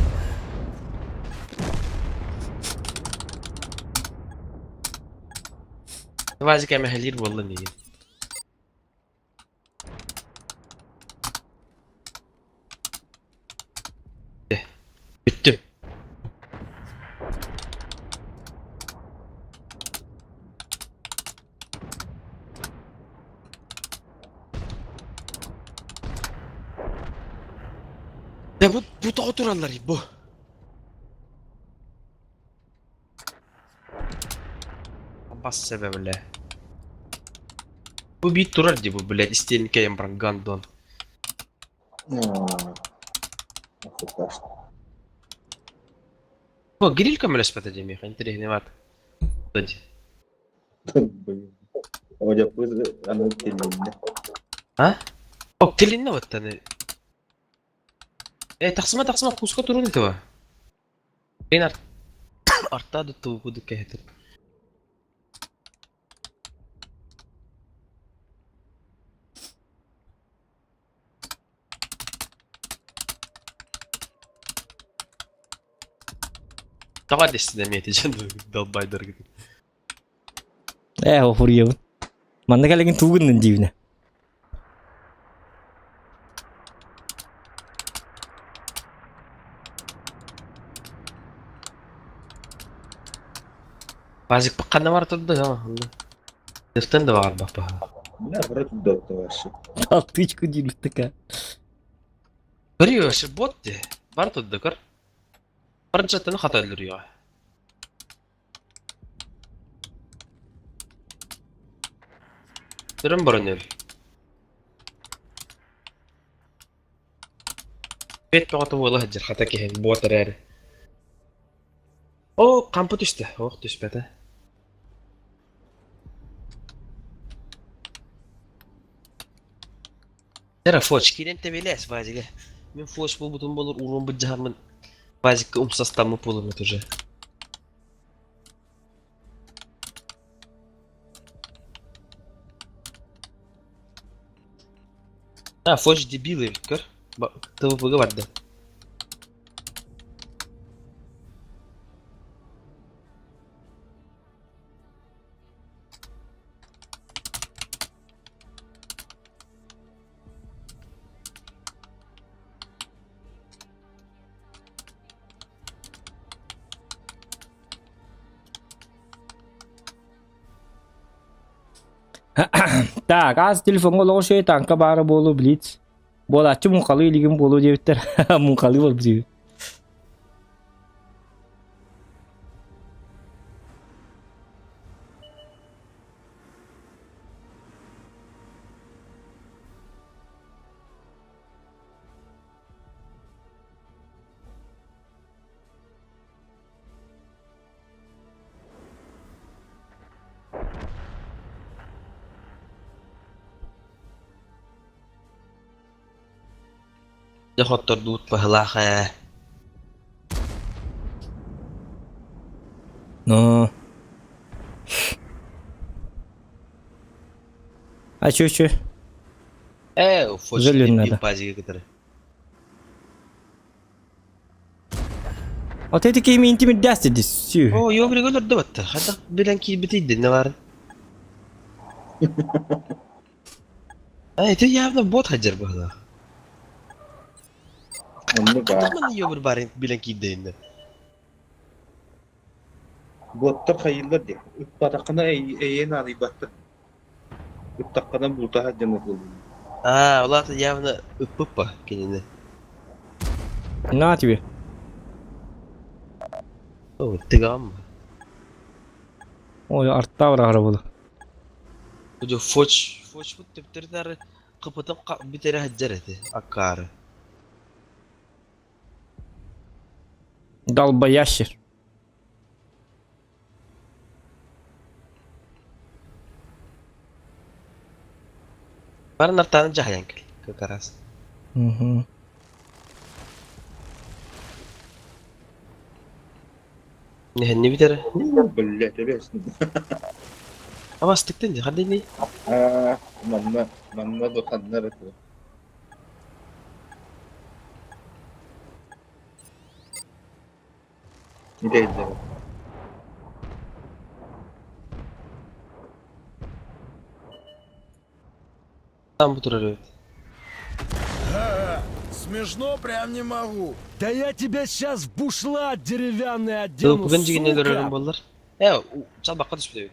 Вазик әмәһәлир болла неге. Бүттүм. Ya bu da oturanlar bu. Бас себебіле. Bu bir турар ди бу, блядь, истенке ям бран гандон. О, гриль көмөлөспөтө демей, интересный ват. Оля пыз аны телинне. А? О, телинне вот таны. Э, тахсыма тахсыма куска турун этого. Блин, арт артаду туугуду кэхетер. Тоҕо дэстин эмиэ ити дьон долбайдаргыт. Ээ, офуруйабын. Манна кэлигин туугуннун диибинэ. Пазик ханна бар турда онно. Дыртан да баҕарбаппа. Бля, брат, удобно вообще. Алтычку диир такая. Көрүө, вообще бот де. Бар турда көр. Барынчаттан хата өлөрүөҕэ. Көрөн баран өл. Бэт бөҕөтө буола сылдьар хата киһи буот эрээри. Оо, хампы түстэ. Ох, түспэтэ. Эрэ Фоч киирэн тэбиэлээс Вазига. Мин Фоч буолбутум буолур уруон быдьаһаммын Вазикка умсастаммыт буолуммут уже. А, Фоч дебил эбит көр. ТВП-га барда. Так, аз телефоҥҥа олоҕу шөй тааҥка баара буолуо блиц. Буолааччы муҥхалыы илигим буолуо диэбиттэр. Муҥхалыы буолбут үһү. Дьэ хоттордубут баһылаах ээ. Ну. А чё чё? Ээ, Жаль надо. пазига кытары. Вот эти кими интимидация десүү. Оо, ёбриг өлөрдө батта. Хайдах билэн киирбитий дэнне барын. А, это явно бот хаджар баһылаах. Оннук Хайдах аа. манна ёбр барын билэн киирдэ Боттар хайыыллар дии. Ыппатаххына эйиэн аалыйбаттар. Ыттаххына бултаһар дьон буоллун. Аа, ол аата явно ыппыппа кинини. На тебе. О, тыгам. Ой, артта барар буолу. Бу фоч, фочпут төптөрү кыпытын бүтэрэ сылдьар этэ, акаары. Долбоящер. Бары нартааны дьаһайан кэл, как раз. Угу. Нэһэнни бүтэрэ. Блять, эбэс. Абастыктын дии, хардый ней? Аа, манна, манна да ханна эрэ туох. Идэйдэрэ. Там бу турар эбит. Ха-ха, Смешно прям не могу. Да я тебя сейчас в бушлат деревянный одену, Тылпыгын дьигинэ өлөрөрүм сука! буоллар. Э, чалбакка түспүт эбит.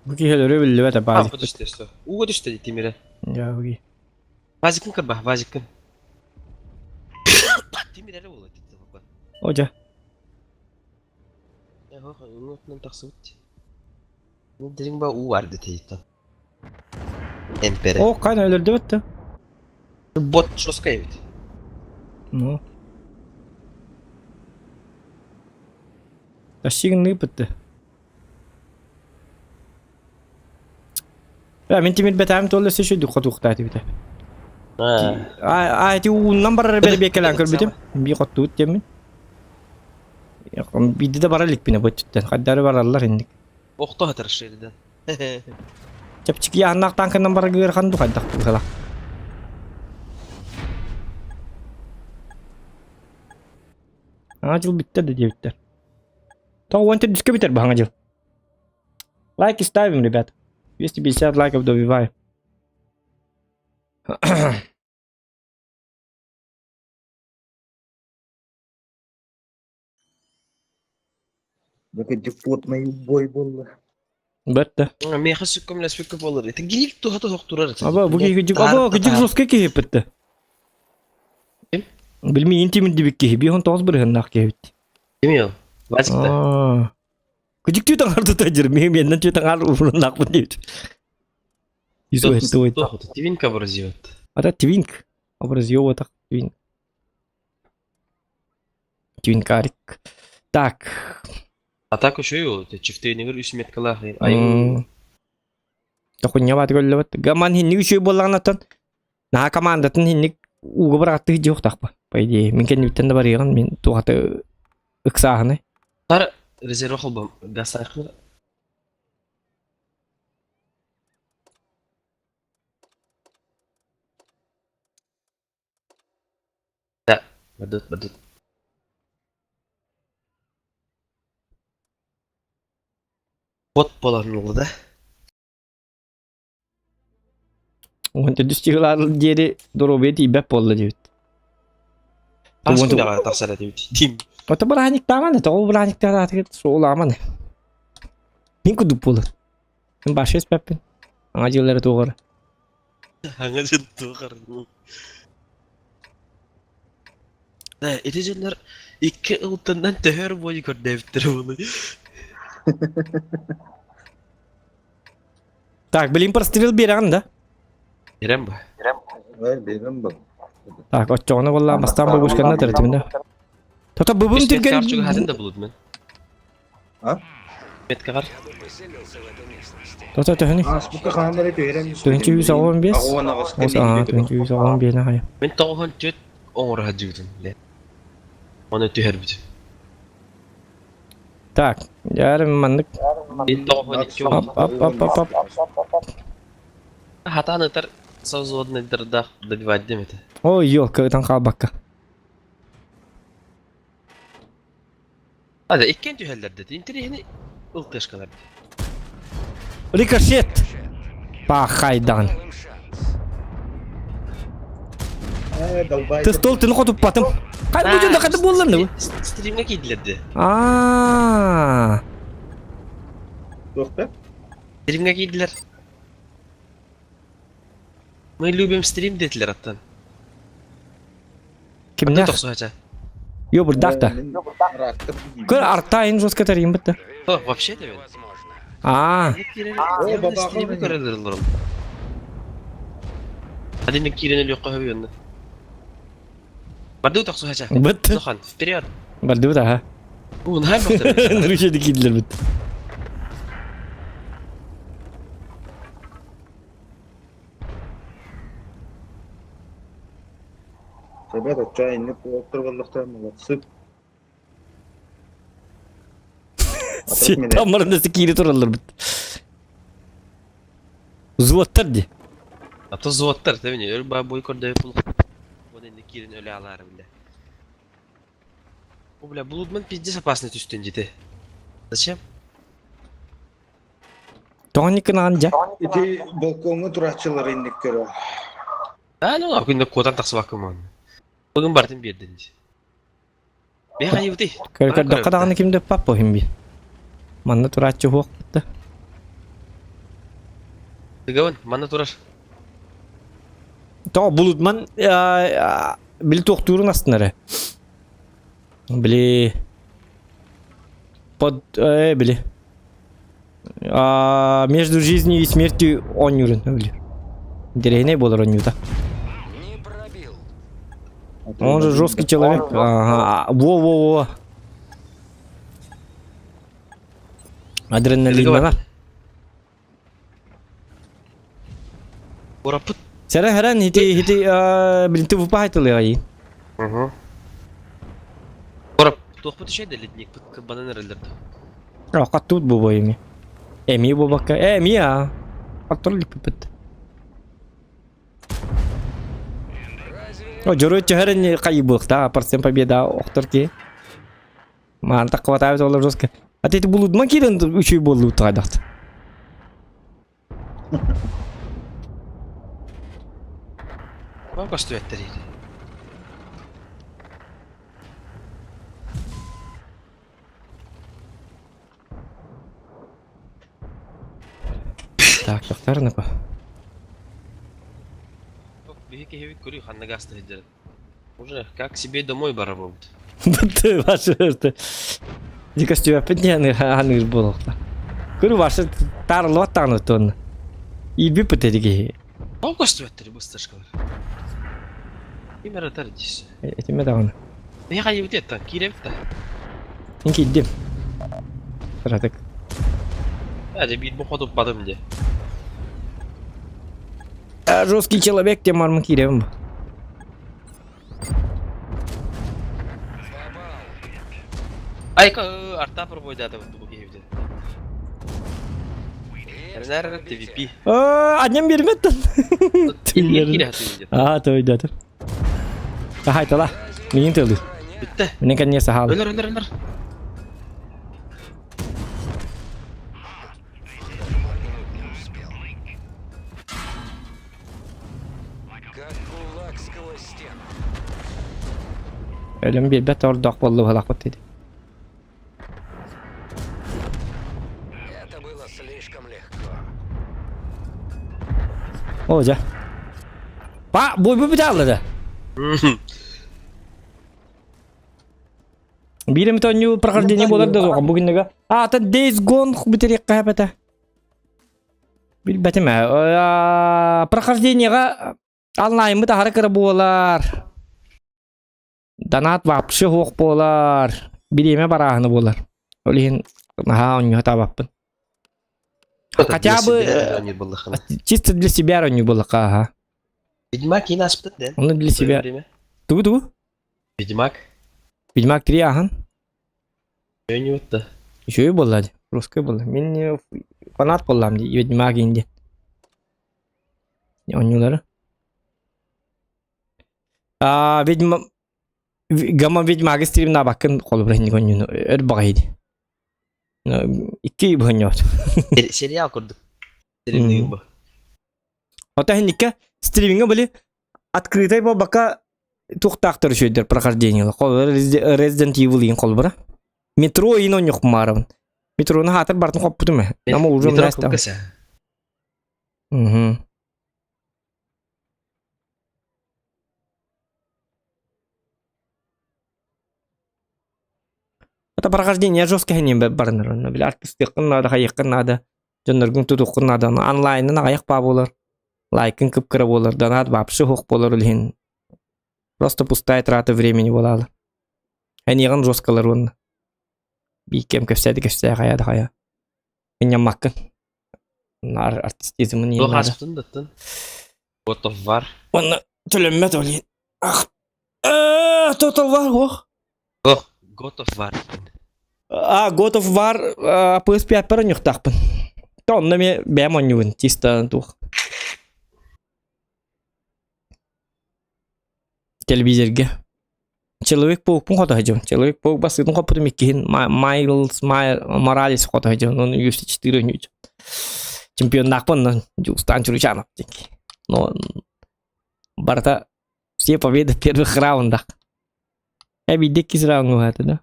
Бу киһи өлөрө биллибэт Хампа базик. түстэ өстө. Ууга түстэ дии Тимирэ. Я буги. Вазиккын кырба, вазиккын. Тимир эрэ буолуо ити Одя. Уҥуотунан тахсыбыт. Дириҥ ба уу баар дэтэ Эмпэрэ. О, кайна өлөрдүбэт да. Бот жесткая эбит. Ну. Тащигин ыыппытты. Бля, мин тимир бэтээм туолла өссө үчүгэй хотуохтаат эбитэ. Аа, ити ууннан барар бэрбиэккэлээн көрбүтүм. Бии хоттубут диэммин. Биирдэ да бара иликпинэ бу өттүттэн. Хайдары бараллар инник. Охто хатар шерден. Чэпчэки яһаннаах тааҥканан барарга ыарахан дуу хайдах быһыылаах. Аҥа дьыл бүттэ да диэбиттэр. Тоҕо уон төрдүскэ бүтэр баһаҥа дьыл. Лайки ставим, ребят. 250 лайков добиваем. Бу депутный бой буолла. Бэрт Миэхэ сүккөмлөспүккэ буолар. Ити гилик туһа туһах турар. Аба, бу киһи кыдьык, аба, кыдьык жесткий киһи эппитте. Ким? Билмейин тимирдибит киһи, 59 бырыһыннаах киһи эбит. Ким ол? Васик да. Кыдьык түөт аҥар тута дьир, миһим меннен түөт аҥар уруннаахпын диэбит. Изуэттует. Твинк образиот. Ата твинк. Образио так твинк. Твинкарик. Так. А так еще и чифтейнигер үс меткалаах. Тохунья бааты көллөбөт. Гаман хинник үчүгэй буоллаҕына наһаа командатын хинник ууга быраҕаттыы дьиэхтаахпа. По идее, мин кэннибиттэн да барыаҕын, мин туохаты ыксааһыны. Тар резерв холбом гасайхы. Да, бадут, бадут. Бот болан да. Уон төрдүс чыгылаар диэри доруобуйа тиийбэт буолла диэбит. Тас күнэҕэ тахсар этибит. Дим. Ото бырааһынньыктааман, тоҕо бырааһынньыктаатыгыт суолааман. Мин курдук буолар. Мин баша испэппин. Аҥа дьыллары туоҕар. Аҥа дьыл туоҕар. Да, ити дьоннор икки ылтыннан төһөр буойу көрдөөбүттэрэ буолуй. Так, блин, прострел биэрэҕин да? Биэрэн ба. Биэрэн ба. Так, оччоҕуна буолла бастаан бабушканы тәрэтимин да. Тото быбым түргэн... Чугаһатын да булудум мен. А? Меткаҕар. Тото төһөнү? Ааспыкка хаһан эрэ түһэрэн 485. Аа, 485 хайа. Мен тоҕуһун түөт оҥоро сылдьыбытым. Оны түһэрбитим. Так, дьаарым маннык. Мин тоҕуһун икки Ап, ап, ап, ап, ап. Хатаан ытар совзводныйдардаах добивать дем этэ. Ой, елка, ытан хаалбакка. Ада иккиэн түһэллэр деді. Интэриэһини ылтышкалар дии. Рикошет! Пахайдан. Ты стол тын хотуппатым. Хай бу дьон хата буоллар ну. Стримҥэ киирдилэр дии. Аа. Туохта? Стримҥэ киирдилэр. Мы любим стрим диэтилэр аттан. Кимнээх? Тохсуһача. Йо бурдах да. Көр артайын жестко тарыйын бытта. О, вообще да Аа. Стримы көрөлөр Один киирэн өлүөххэ хөбү Бардыы тохсуһача. Бытты. Зохан, вперед. Бардыбыт аха. Уунхай бахтар. Нұрүшеді киирдилер бит. Ребята, чайник уоттар боллохтор молодцы. Тамырын киири тураллар бит. Зуоттар ди. А то зуоттар, тэбини, өр ба бой көрдөй пул. Вон инде киирин өлө алары биле. О, бля, Блудман пиздец опасный түстен дете. Зачем? Тоҕо дьа. Ити балкоҥҥа турааччылар инник көрө. А, ну, а күндө куотан тахсыбаккын муон. Бүгүн бартын биэрдин ди. Бэйэ хайыбытый? Көрдөххө даҕаны ким да паппа иһин би. Манна турааччы суох да. Тыгабын, манна турар. Тоҕо Булутман били туохтуурун астынара. Били под били а, между жизнью и смертью оонньуурун били. Интэриэһинэй буолар оонньуута. Не пробил. Он же жесткий человек. Ага. Во-во-во. Адреналин Ураппыт. Сэрэ хэрэн хити хити блин ты выпахайтылыгай. Угу. Урап туохпут үчэй да ледник банан эрэллэр А каттуут бу бу эми. Эми бу бакка. Эми а. Каттур липпит. О, жору чөһөрөн кайыбык да, процент победа охтор ки. Маан таккыбатаабыт олор жестко. А ты булудма киирэн үчүй буоллубут хайдахт. Вам көстүбэттэр иһит. Так, тохтор напа. Биһи киһибит көрүү ханна гаста сылдьарын. Уже как себе домой барабыбыт. Ты ваши это. Ди көстүбэппит диэн аныыр буолуохта. Көрү вашы таарылыбат даҕаны туонна. Иирбиппит эти киһи. Ол көстүбэттэр бысташкалар. Ким эрэ дис. Этиме даҕаны. Биһи хайыбыт еттан киирэбит да. Мин киирдим. Кыратык. Әже биир бу хотуп бадым де. Жесткий человек тем мармын кииребин. Айка арта пробойдата бу киһибит. Эрнер ТВП. Аннем берметтен. Аа, тойдатыр. Ахайтала. Миин тылды. Бүтте. Мен кәне сахал. Өлөр, өлөр, өлөр. Как кулак сквозь стену. Өлөм биэрбэт ордоох буолла быһалаахпыт диэти. Это было слишком легко. О, дьэ. Па, буйбу бүтэ да. Биир эмит оонньуу прохождение буолар да суох бу күннэгэ. А, ата Days Gone бүтэриэххэ хэпэтэ. Билбэтим ээ. Прохождениеҕа онлайнмыт аһара кыра буолар. Донат вообще суох буолар. Бириэмэ барааһына буолар. Ол иһин наһаа оонньуу сатаабаппын. Хотя бы чисто для себя оонньуу буоллахха аха. Ведьмак киин аспыт да? Ону для себя. Тугу тугу? Ведьмак. Ведьмак 3 ахан. Өйнү Үчүгэй буолла дии. Русскай буолла. Мин фанат буоллаам дии Ведьмак инди. Оонньуулары. А Ведьма Гамма Ведьмагы стримнаабаккын холобура инник оонньууну өр баҕайы дии. Икки быһынньоот. Сериал курдук. Стримныыр бу. Ота иһинникке стримингэ были открытай буолбакка туохтаахтар үчүгэйдэр прохождениелар. Холобура Resident Evil иин холобура. Метро иин оонньуохпун Метрону хаатар бартын хоппутум ээ. Нама уже Метро кукаса. Угу. Это прохождение жесткое не барынар. Били артистыаххын наада, хайыаххын наада, дьонноргун тутуоххун наада. Онлайнын аҕыйах баа буолар. Лайкын кып-кыра буолар, донат вообще суох буолар илиһин. Просто пустая трата времени буолаалы. Эниэҕин жесткалар уонна. Биир кэм кэпсээти кэпсээ хайа да хайа. Ынньаммаккын. Артистизмын Туох ааспытын да оттон. God of War. Уонна төлөммөт ол иһин. Ах. Total War ох. Ох, God of War. А, God of War PS5 оонньуохтаахпын. То онно эмиэ бэйэм оонньуубун чисто туох. Телевизорга. Человек-паукпун хото сылдьабын. Человек-паук бастыытын хоппутум иккиһин Майлз Моралес хото сылдьабын. Оны UFC 4 оонньуучу. Чемпионнаахпын онон Дьулустаан Чуручанов диэн. Но барыта все победы в первых раундах. Э биирдэ иккис раундҥа уһаата да.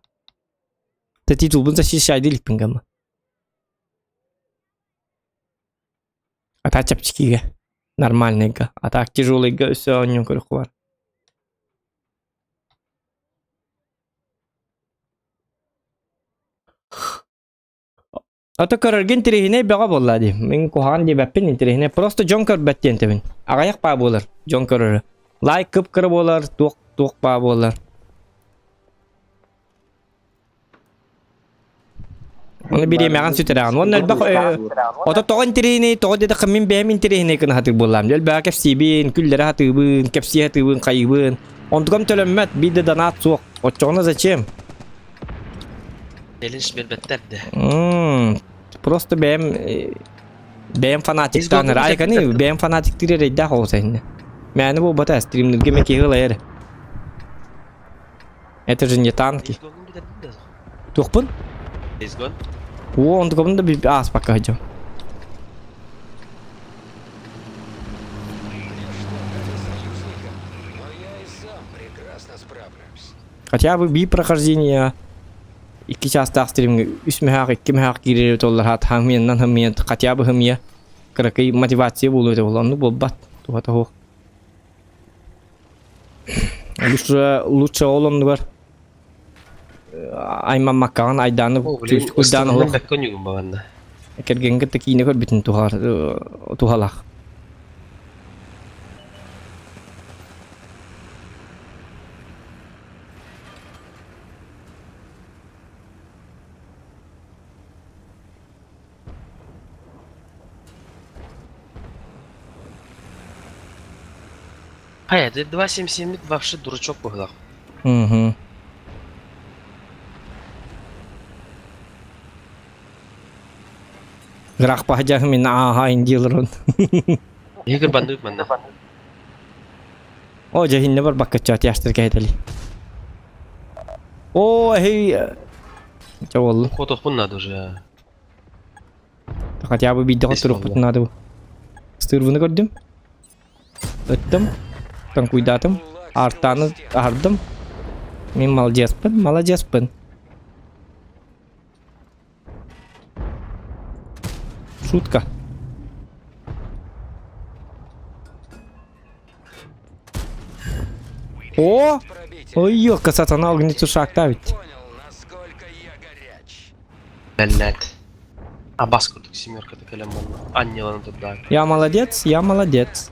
Тэ титулбун защищай иликпин гамма. А так чэпчэкигэ, нормальныйга, а так тяжелыйга өссө оонньоон көрүөххэ баар. Ото көрөргө интэриэһинэй бөҕө буолла дии. Мин куһаҕан диэбэппин интэриэһинэй. Просто дьон көрбөт диэн этэбин. Аҕыйах баа буолар дьон көрөрө. Лайк кып-кыра буолар, туох туох баа буолар. Ону бириэмэҕин сүтэрэҕин. Уонна элбэх ото тоҕо интэриэһинэй, тоҕо диэтэххэ мин бэйэм интэриэһинэй гына сатыыр буоллаам. Элбэҕи кэпсиибин, күллэрэ сатыыбын, кэпсии сатыыбын, хайыыбын. Онтукам төлөммөт, биир да донат суох. Оччоҕуна зачем? Челлендж биэрбэттэр да. Просто бэйэм бэйэм фанатиктаан айканы бэйэм фанатиктыыр эрэйдээх оҕус эһиннэ. Мээнэ буолбата стримниргэ ме киһи ылайар. Это же не танки. Туохпун? Days Gone. О, онтукабын да ааспакка сылдьабын. Хотя бы би прохождение икки чаастаах стримҥэ үс мөһөөх икки мөһөөх киирэр эбит буоллар хаат хаһымыйаннан хымыйан хотя бы хымыйа кыракый мотивация буолуо этэ буолла оннук буолбат туһата суох лучше лучше ол оннугар аймаммаккаҕын айдааны куйдаан олох кэргэҥҥэ кытта киинэ көрбүтүн туһалар туһалаах Хайа, 2.77 вообще дурачок быһыылаах. Угу. Грах паһдьаһым мин ааһа индиилерон. Игорь бандык манна. О, дьэһиннэ барбакка чаат кэһэтели. О, эй, Чэ буоллун. Хотохпун надо уже. Хотя бы биирдэ хотторукпутун наада бу. Стырвыны көрдүм. Ыттым. Таҥкуйдаатым. Аартааны аһардым. Мин маладьыаспын, маладьыаспын. Шутка. О! Ой, ёлка, сатана огнетушак ведь. Блять. Абас курдук семерката кэлэн буолла. Анньыланы турда. Я молодец, я молодец.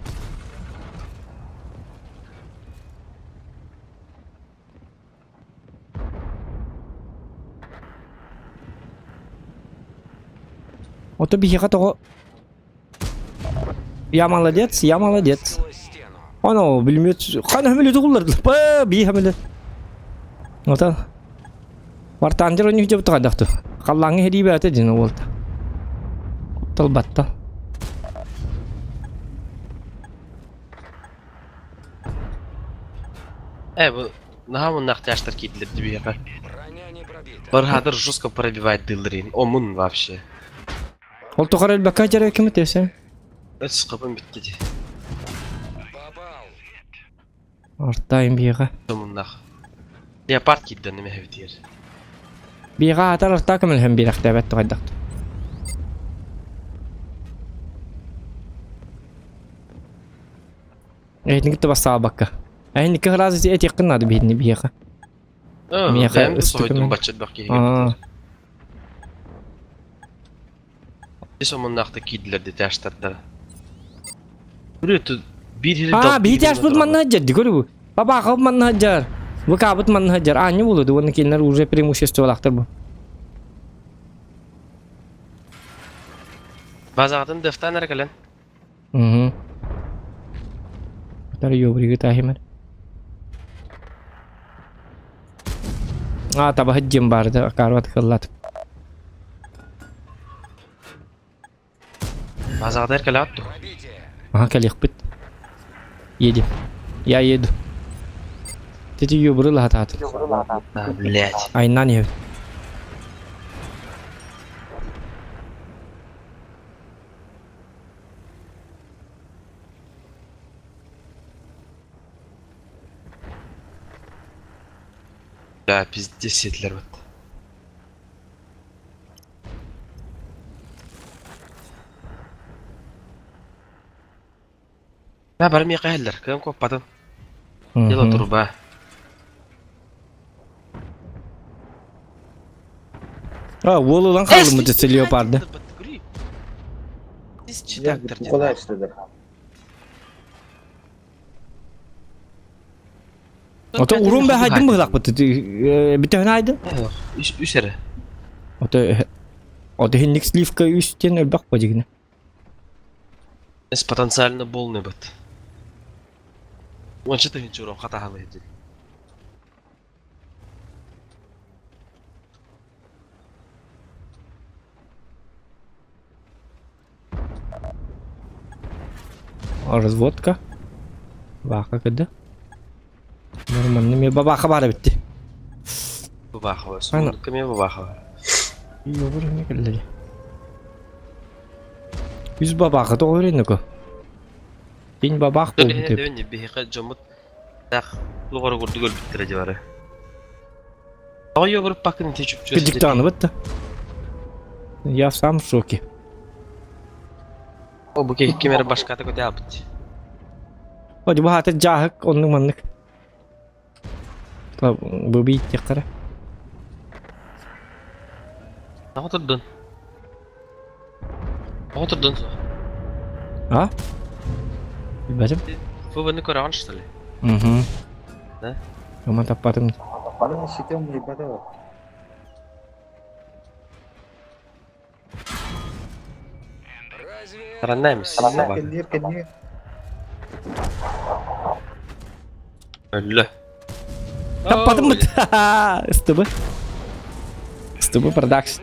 Ото биһиэхэ тоҕо Я молодец, я молодец. Ано, билмет, хана хамиле тугуллар. Ба, би хамиле. Ота. Вартандер они жеп тугадахту. Халлаңы хеди бәте дин олта. Талбатта. Э, бу наһаа муннах тяжтар киирдилэр дибиэхэ. Бархатыр жестко пробивает дылларин. Омун вообще. Ол тухары элбэккэ дьарык ким этээсэ? Өс кабын битти ди. Артайым биэҕэ. Омуннах. Леопард киирдэн неме хэбитиэр. Биэҕэ аатар артаа көмөлөһөн биэрэхтээбэт тугайдах. Эһитин кытта бассаабакка. Эһинникке ыраас этиэххин наада биһини биһиэхэ. Миэхэ ыстыкым бачча киһи. Ис омуннаахта киирдилэр детяштардар. Аа, биһи тяжпыт манна сылдьар ди көрү. Бабаахабыт манна сылдьар. ВК-быт манна сылдьар. Аанньа буолуо уонна кинилэр уже преимуществолаахтар бу. Базаҕытын дефтан эрэ кэлэн. Угу. Атар ёбриги таһимер. А, табаһыт дьим барды, акарват кыллат. Базаҕытыгар кэлэҕит дуо? Ага, кэлиэхпит. Едем. Я еду. Тети ёбры лаһатаат. А, блядь. Айнан иһэбит. Да, пиздец сиэтилэр бат. Да, бары миэхэ иһэллэр, кыам куоппатым. Дело труба. А, уол ылан хаалыммыт десе леопарды. Ото урун бэһайдым быһылахпыт. Бүтөһүн айдын? Үс эрэ. Ото Ото хинник сливка үс диэн элбэх бадьыгына. Эс потенциально полный быт. Уонча тыһыынча урон хатаһалыы дии. Разводка. Баха кыды. Нормально. Мен бабаха бар битти. Бабаха бар. Сундукка мен бабаха бар. Йобур эмиэ кэллэ. Үс бабаахы тоҕо өрөннөкө? Кин бабаах буолбут эбит. Дөбүн биһиэхэ дьоммут таах луҕары курдук өлбүттэрэ дьэ бары. Тоҕо йобуруппаккын ити чупчу Кыдьыктааныбыт да. Я сам в шоке. О, бу киһи ким эрэ башката көтөөбүт. О, бу хаата дьааһык оннук маннык. Бу бииттиэхтэрэ. Тоҕо турдун? Тоҕо турдун суох? А? Билбэтим. ФВ-ны көрөҕүн что ли? Угу. Да? Ама таппатым. Бары ситем ребята. Тараннаемся собака. Кэнниэр кэнниэр. Өллө. Таппатым быт. СТБ. СТБ продакшн.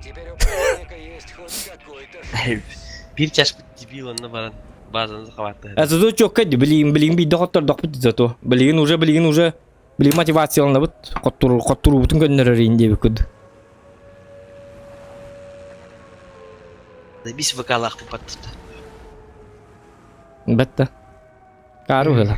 Теперь у противника есть хоть какой-то Биир чашпыт дебил онно баран базаны захватты. А зато чокка билигин билигин биирдэ хоттордохпут зато. Билигин уже билигин уже билигин мотивацияланабыт хоттуру хотторуубутун көннөрөр иин диэбиккит. Бис ВК-лаахпын баттыта. Бэтта. Каару ыла.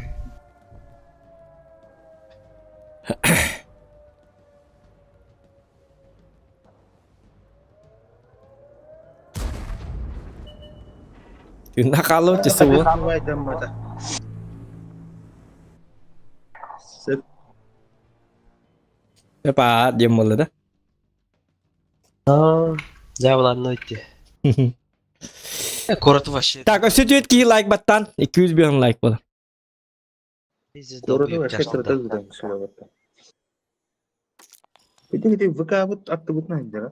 Түнна хааллыбыт часы уол. Сөп. Эпа диэн буолла да. Дьаабыланна ити. Куораты вообще. Так, өссө түөрт киһи лайк баттаан, 205 лайк буолар. Куораты вообще кырата ыытан сүлэбэтэ. Ити ити ВК-быт аттыбытынан индера.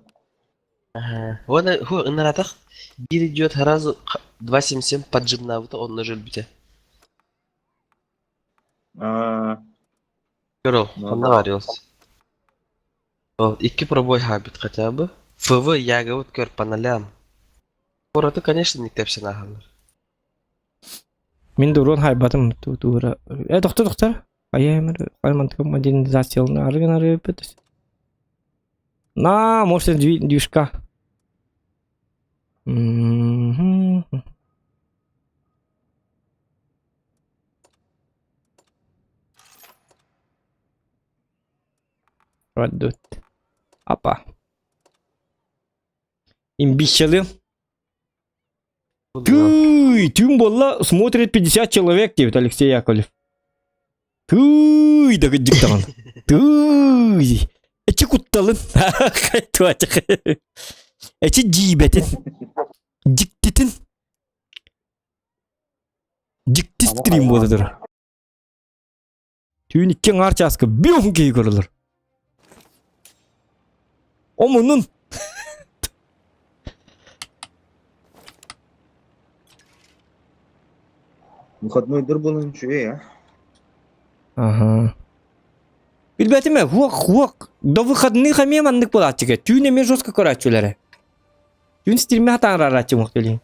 Вон ху ынаратах биир идиот сразу 2.77 поджимнаабыта онно өлбүтэ. Аа, Көрө, ханна барыос. Ол икки пробой хаабит хотя бы. ФВ ягабыт көр паналям. Куораты, конечно, не тэпсэн ааһаллар. Мин дуруон хайбатым туура. Э, доктор, доктор. Хайа мантыка модернизациялны арыгын арыйыппыт. На, может, движка. Радут. Апа. Имбищалы. Тый, түн болла смотрит 50 человек, диэбит Алексей Яковлев. Тый, да кыдьыктаҕын. Тый. Эчи кутталын. Эчи дьиибэтин. Дьиктитин. Дьикти стрим буола турар. Түүн икки аҥаар чааска бүөн киһи көрөлөр. Омунун. Выходной буолан үчүгэй а. Аха. Билбэтим ээ, хуок, хуок. До выходных эмиэ маннык буолааччыга. Түүн эмиэ жестко көрөөччүлэрэ. Түүн стримме хатаҥарарааччы мух төлүүн.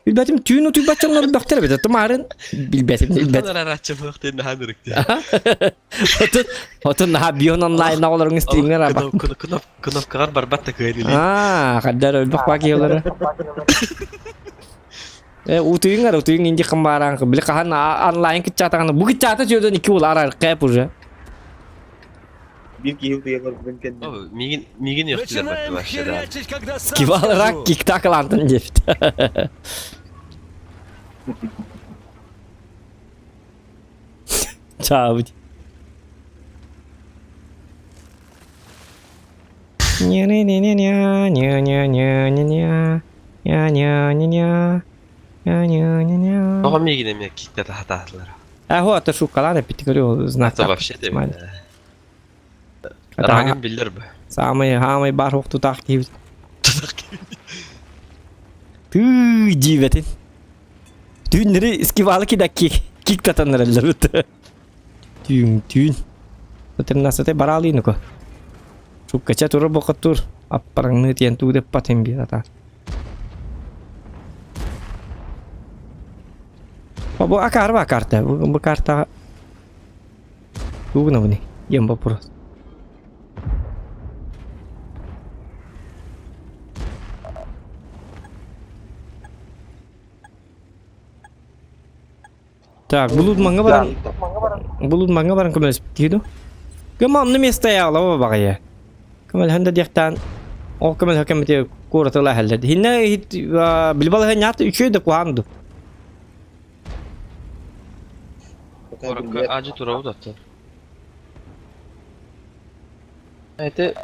Билбэтим түүн утуйбат дьоннор бөхтөр эбит. Тумаарын билбэтим билбэтим. Арарааччы мух диэн наһаа нырыкты. Отун отун наһаа бион онлайн оҕолоруҥ стримҥэр аба. Кнопкаҕар барбат да кыайан илии. Аа, хаддар өлбөх баакиялары. Э, утуйуҥ утуйуҥ инди хымбаараан били хаһан онлайн кыччаатаҕына бу кыччаата чүөдөн икки уол арар кэп уже. Биир киһи утуйа барбытын кэннэ. Мигин мигин ёхтилер Начинаем вообще да. херячить, когда сам Кивал рак скажу. киктакалантан диэбит. Чаабыт. Не-не-не-не-не, не-не-не-не-не, не-не-не-не, не-не-не-не. Тоҕо мигин эмиэ киктата хатаатылар. А вот, это шукалан опять говорю, знак. Это вообще деп. Рагын биллер бу. Самый, самый бар тутах киһибит. Тыы диибэтин. Түүннэри скивалы кида кик кик татаннараллар бут. Түүн түүн. Отырнасыты баралыйнуко. Шуккача тура бокоттур. Аппараңны тиэн туу деп патым бир ата. Бу акар ба карта. Бу карта. Тугна буни. Ем вопрос. Так, булут манга баран булут манга баран көмөлөспүт дуу. Көмө онно место яалаба баҕайы. Көмөлөһөн да диэхтаан ол көмөлөһө кэмити куоратыла иһэллэр. Хиннэ иһит билбалаһы ньаат үчүгэй да куһаан ду. Куоракка аадьы турабыт аттан. Эти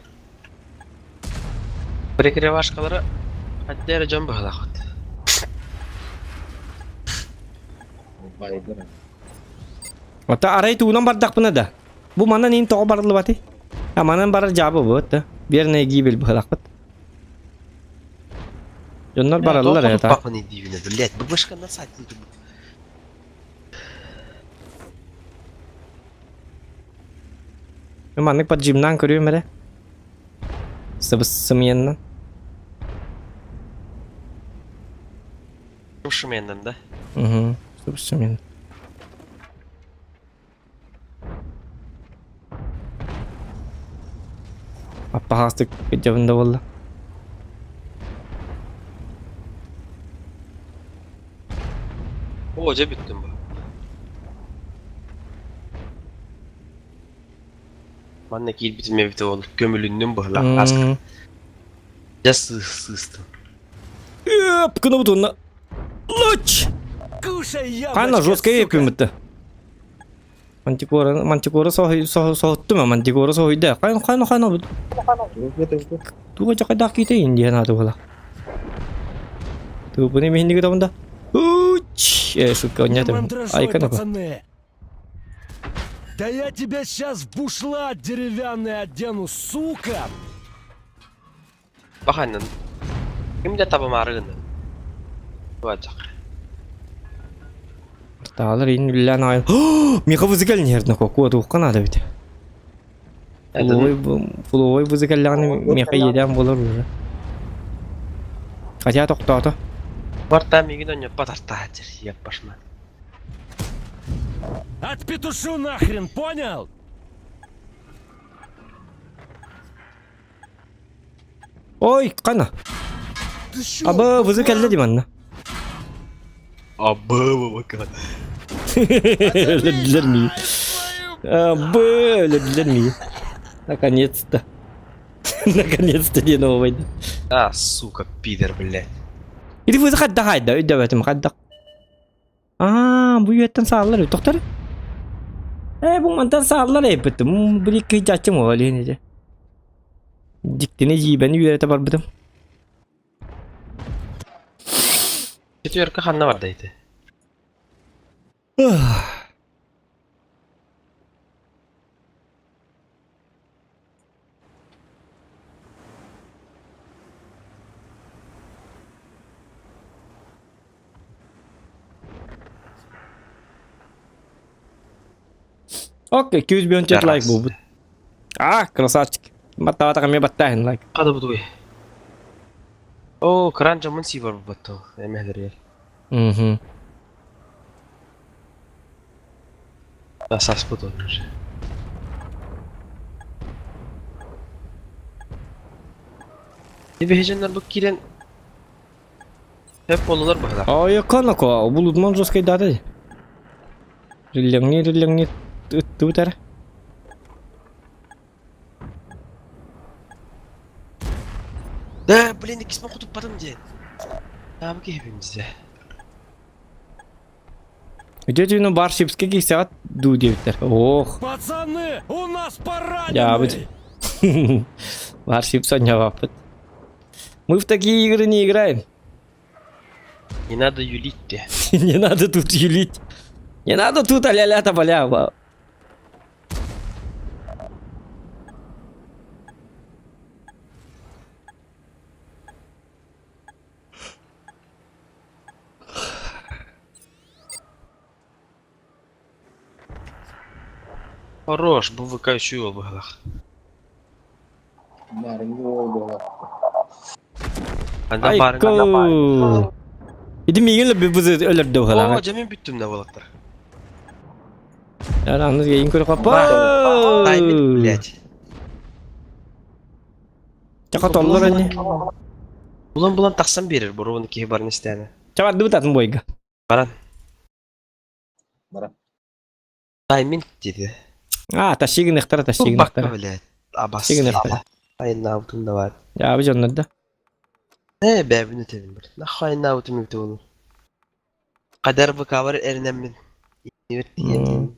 прикрывашкалары хадда эрэ дьон быһалаахпыт. Ата арай тугунан бардахпына да. Бу манан ин тоҕо барыллыбатый? А манан барар дьаабы бу да. Верная гибель быһалаахпыт. Дьоннор бараллар это. Папаны дивина, блядь, бабушка на сайте. Маннык поджимнаан көрүөм эрэ. Сыбыс-сымыйаннан. Шумяннан, да? Угу. Сыбыс-сымыйаннан. Аппаһаастык кыдьабын да буолла. О, дьэ бүттүм бу. Манна киирбитим эбитэ ол көмүлүннүм быһылаах аска. Дьэ сыыстым. Өп, кынабыт уонна Луч! Кушай яблочко, Ханна жесткая сука! күммүттэ. Мантикора, мантикора соһуттум, мантикора соһуйда. Хайна, хайна, хайна. Туга жакайдаах киитейин диэн ааты буола. Тугуны миһинниги табында. Уч! Э, шутка, Не нет. мандражуй, Айка пацаны! Да я тебя сейчас в бушлат деревянный одену, сука! Баханнан. Ким да табамаары гынна. Туачак. Таалар ин үллән ай. Миха музыкаль нердна кокуа туққан ада бит. Фуловой музыкальлягын миха еден болар уже. Хотя тоқтоото. Барта мигин оньо патартаатыр, яппашма. Отпетушу нахрен, понял? Ой, қана. Ты чё, Абы вызы кэллэ ди манна. Абы бабака. Өлөрдүлэр мии. Абы өлөрдүлэр мии. Наконец-то. Наконец-то диэн оҕобойду. А, сука, пидор, блядь. Ити вызы хадда хайда, өйдөбөтүм хадда. Аа, бу үйэттэн сааллар үт тохтор. Ээ, бу мантан сааллар эппитим. Били кыйдьааччым ол иһин ити. Дьиктини дьиибэни үөрэтэ барбытым. Четверка ханна барда ити? Окей, 214 лайк буолбут. А, красавчик. Баттаабатах эмиэ баттааһын лайк. Хада бутуй. О, кран жамын си бар баттал. Эмэһдэр Угу. Асаспыт оннур. Бэһэжэннэр бу киирэн Хөп буоллулар быһылаах. Ой, коноко, булудман жесткой даты. Риллеңни, риллеңни, ыттыбыт эрэ. Да, блин, иккис хотуппатым диэн. Таабы киһибин дьэ. Үтүө түүнү бар шипске киирсэҕит дуу диэбиттэр. Ох, Пацаны, у нас дьаабыт. пораненый! Бар шипс оонньообоппут. Мы в такие игры не играем. Не надо юлить те. Не надо тут юлить. Не надо тут а-ля-ля тополя. Хорош, бу ВК үчүгэй быһылаах. Нарыҥҥы уол буолар. Анда баарыҥ Айко. Иди миигин лөбү бузы өлөрдө Оо, быһылаах. дьэ мин бүттүм да буолаттар. Аны ейин көрө Таймит, капа. блядь. Чака толлор ини. Булан-булан тахсан биэрэр боруону киһи барын истээнэ. Чабардыбыт атын бойга. Баран. Бара. Тайминг диэти. А, тащигыныхтара, Бакка тащигыныхтара. блядь. Абас. Тащигыныхтара. Айнаабытым да бар. Дьаабы дьоннор да. Ээ, бэйэбин этэбин бар. Нахуй айнаабытым эбитэ буолуо. Кадар быкаабар эрэнэммин. Иннибэр тиийэн.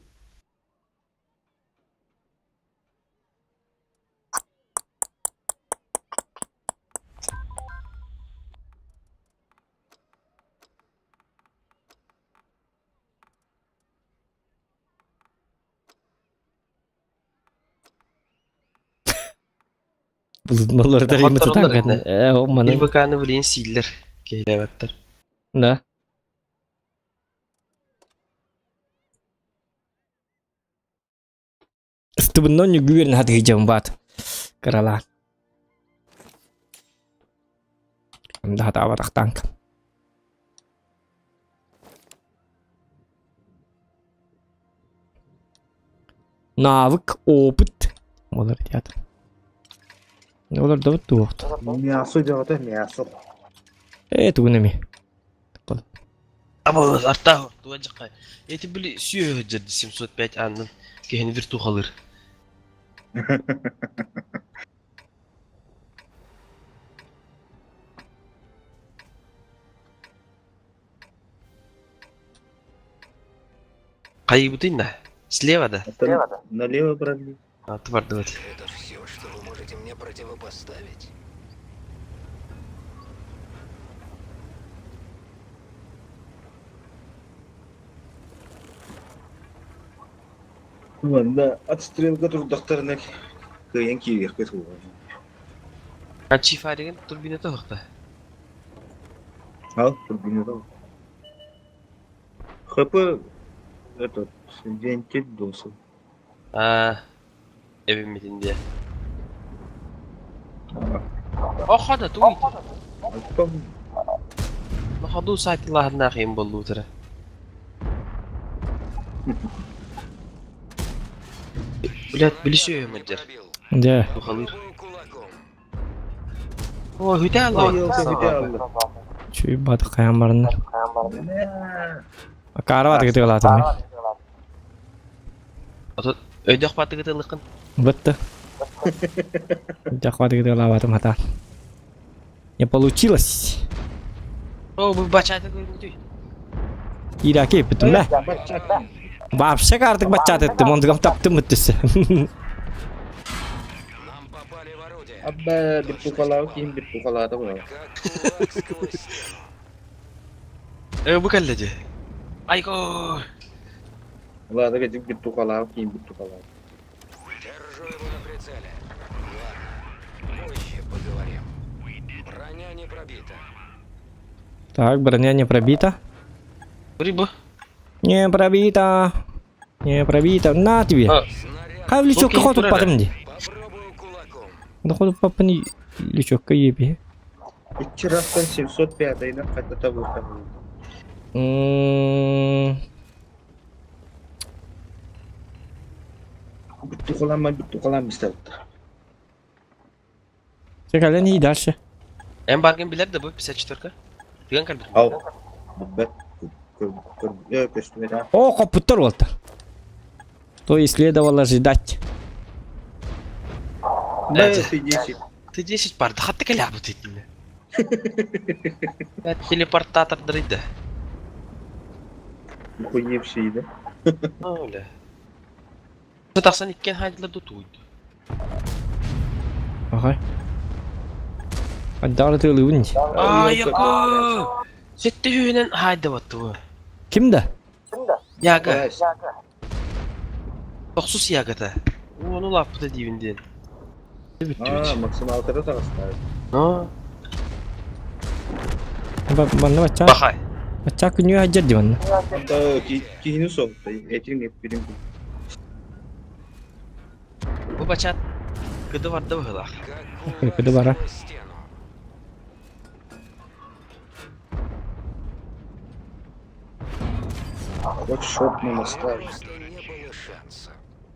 Буллардар Хоттороллор имитатан иннэ. Э, ол маны. ИВК-ны билигин сииллэр киһилээбэттэр. Да. Ыстыбыннан нүгүөрін хатыгыжам баат. Кыралаан. Анда хатаабатах танк. Навык, опыт. Олар театр. Олар да туохт. Мясо дьоҕото мясо. Э, тугун эми. Аба артаа туга дьахха. Эти били сүүһө дьэрди 705 аннын киһини виртухалыр. Хайыбытын да? Слева да? Налево брали. А, ты бардыбыт. Это все, что вы можете мне противопоставить. Уонна отстрелга турдахтарына кыайан киириэхпит буолуо. Ачи фаригин турбина тоһукта. Ал, турбина да. ХП этот вентиль досыл. А, эбиммитин диэ. Оха да туй. Оттон Находу сайтылаһыннаах им боллуутара. Блядь, билисөйөм мадьар. Да. Тухалыр. О, хүтэ алла. Чүй бат каян барыннар. Акара бат кытыгалатым. Өйдөөх баттыгытылыкын. Бытты. Өйдөөх баттыгытылаабатым хата. Не получилось. О, бу бачата көрүнүтүй. Ираки бүтүм бе. Вообще картык бачат еттим, ондугам таптым бүттүсү. Абба биртукалаа киин биртукалаата буолар. Э, бу кэллэди. Айго. Улаата кэдик биртукалаа киин биртукалаа. Держу его на прицеле. Ладно, позже поговорим. Броня не пробита. Так, броня не пробита. Рыба. Не пробита. Не пробита. На тебе. Хай в лючок хоту потом ди. Да ходу папа не лючок еби. Икки растан 705-йынан хатта табыахтан. Биртукалаама биртукалаам истэбиттэр. Чекален и дальше. Эн баргын билер да бу 54-ка. Тыган кэлбит. Ау. Билбэт. Көстүмэтэ. О, хоппуттар болта. То и следовало ожидать. Да, ты 10. Ты 10 пар, да хатты кэлябыт итиннэ. Телепортатор дырыйда. Охуевший, да? Оля. Тахсан иккен хайдылар да туйду. Ага. Аддары тылыбын. Ай, Сетте хүүнэн хайда батту. Ким да? Яга. Тохсус ягата. Ону лаппыта диибин диэн. А, максималкада таҕыстаа. Но. Банна бачча. Бахай. Бачча күнү хаджар ди банна. Да, киһини соһутта, этиҥ эппитин Бу бачат кыды барда быһылаах. Кыды бара. Вот шот мы наставили.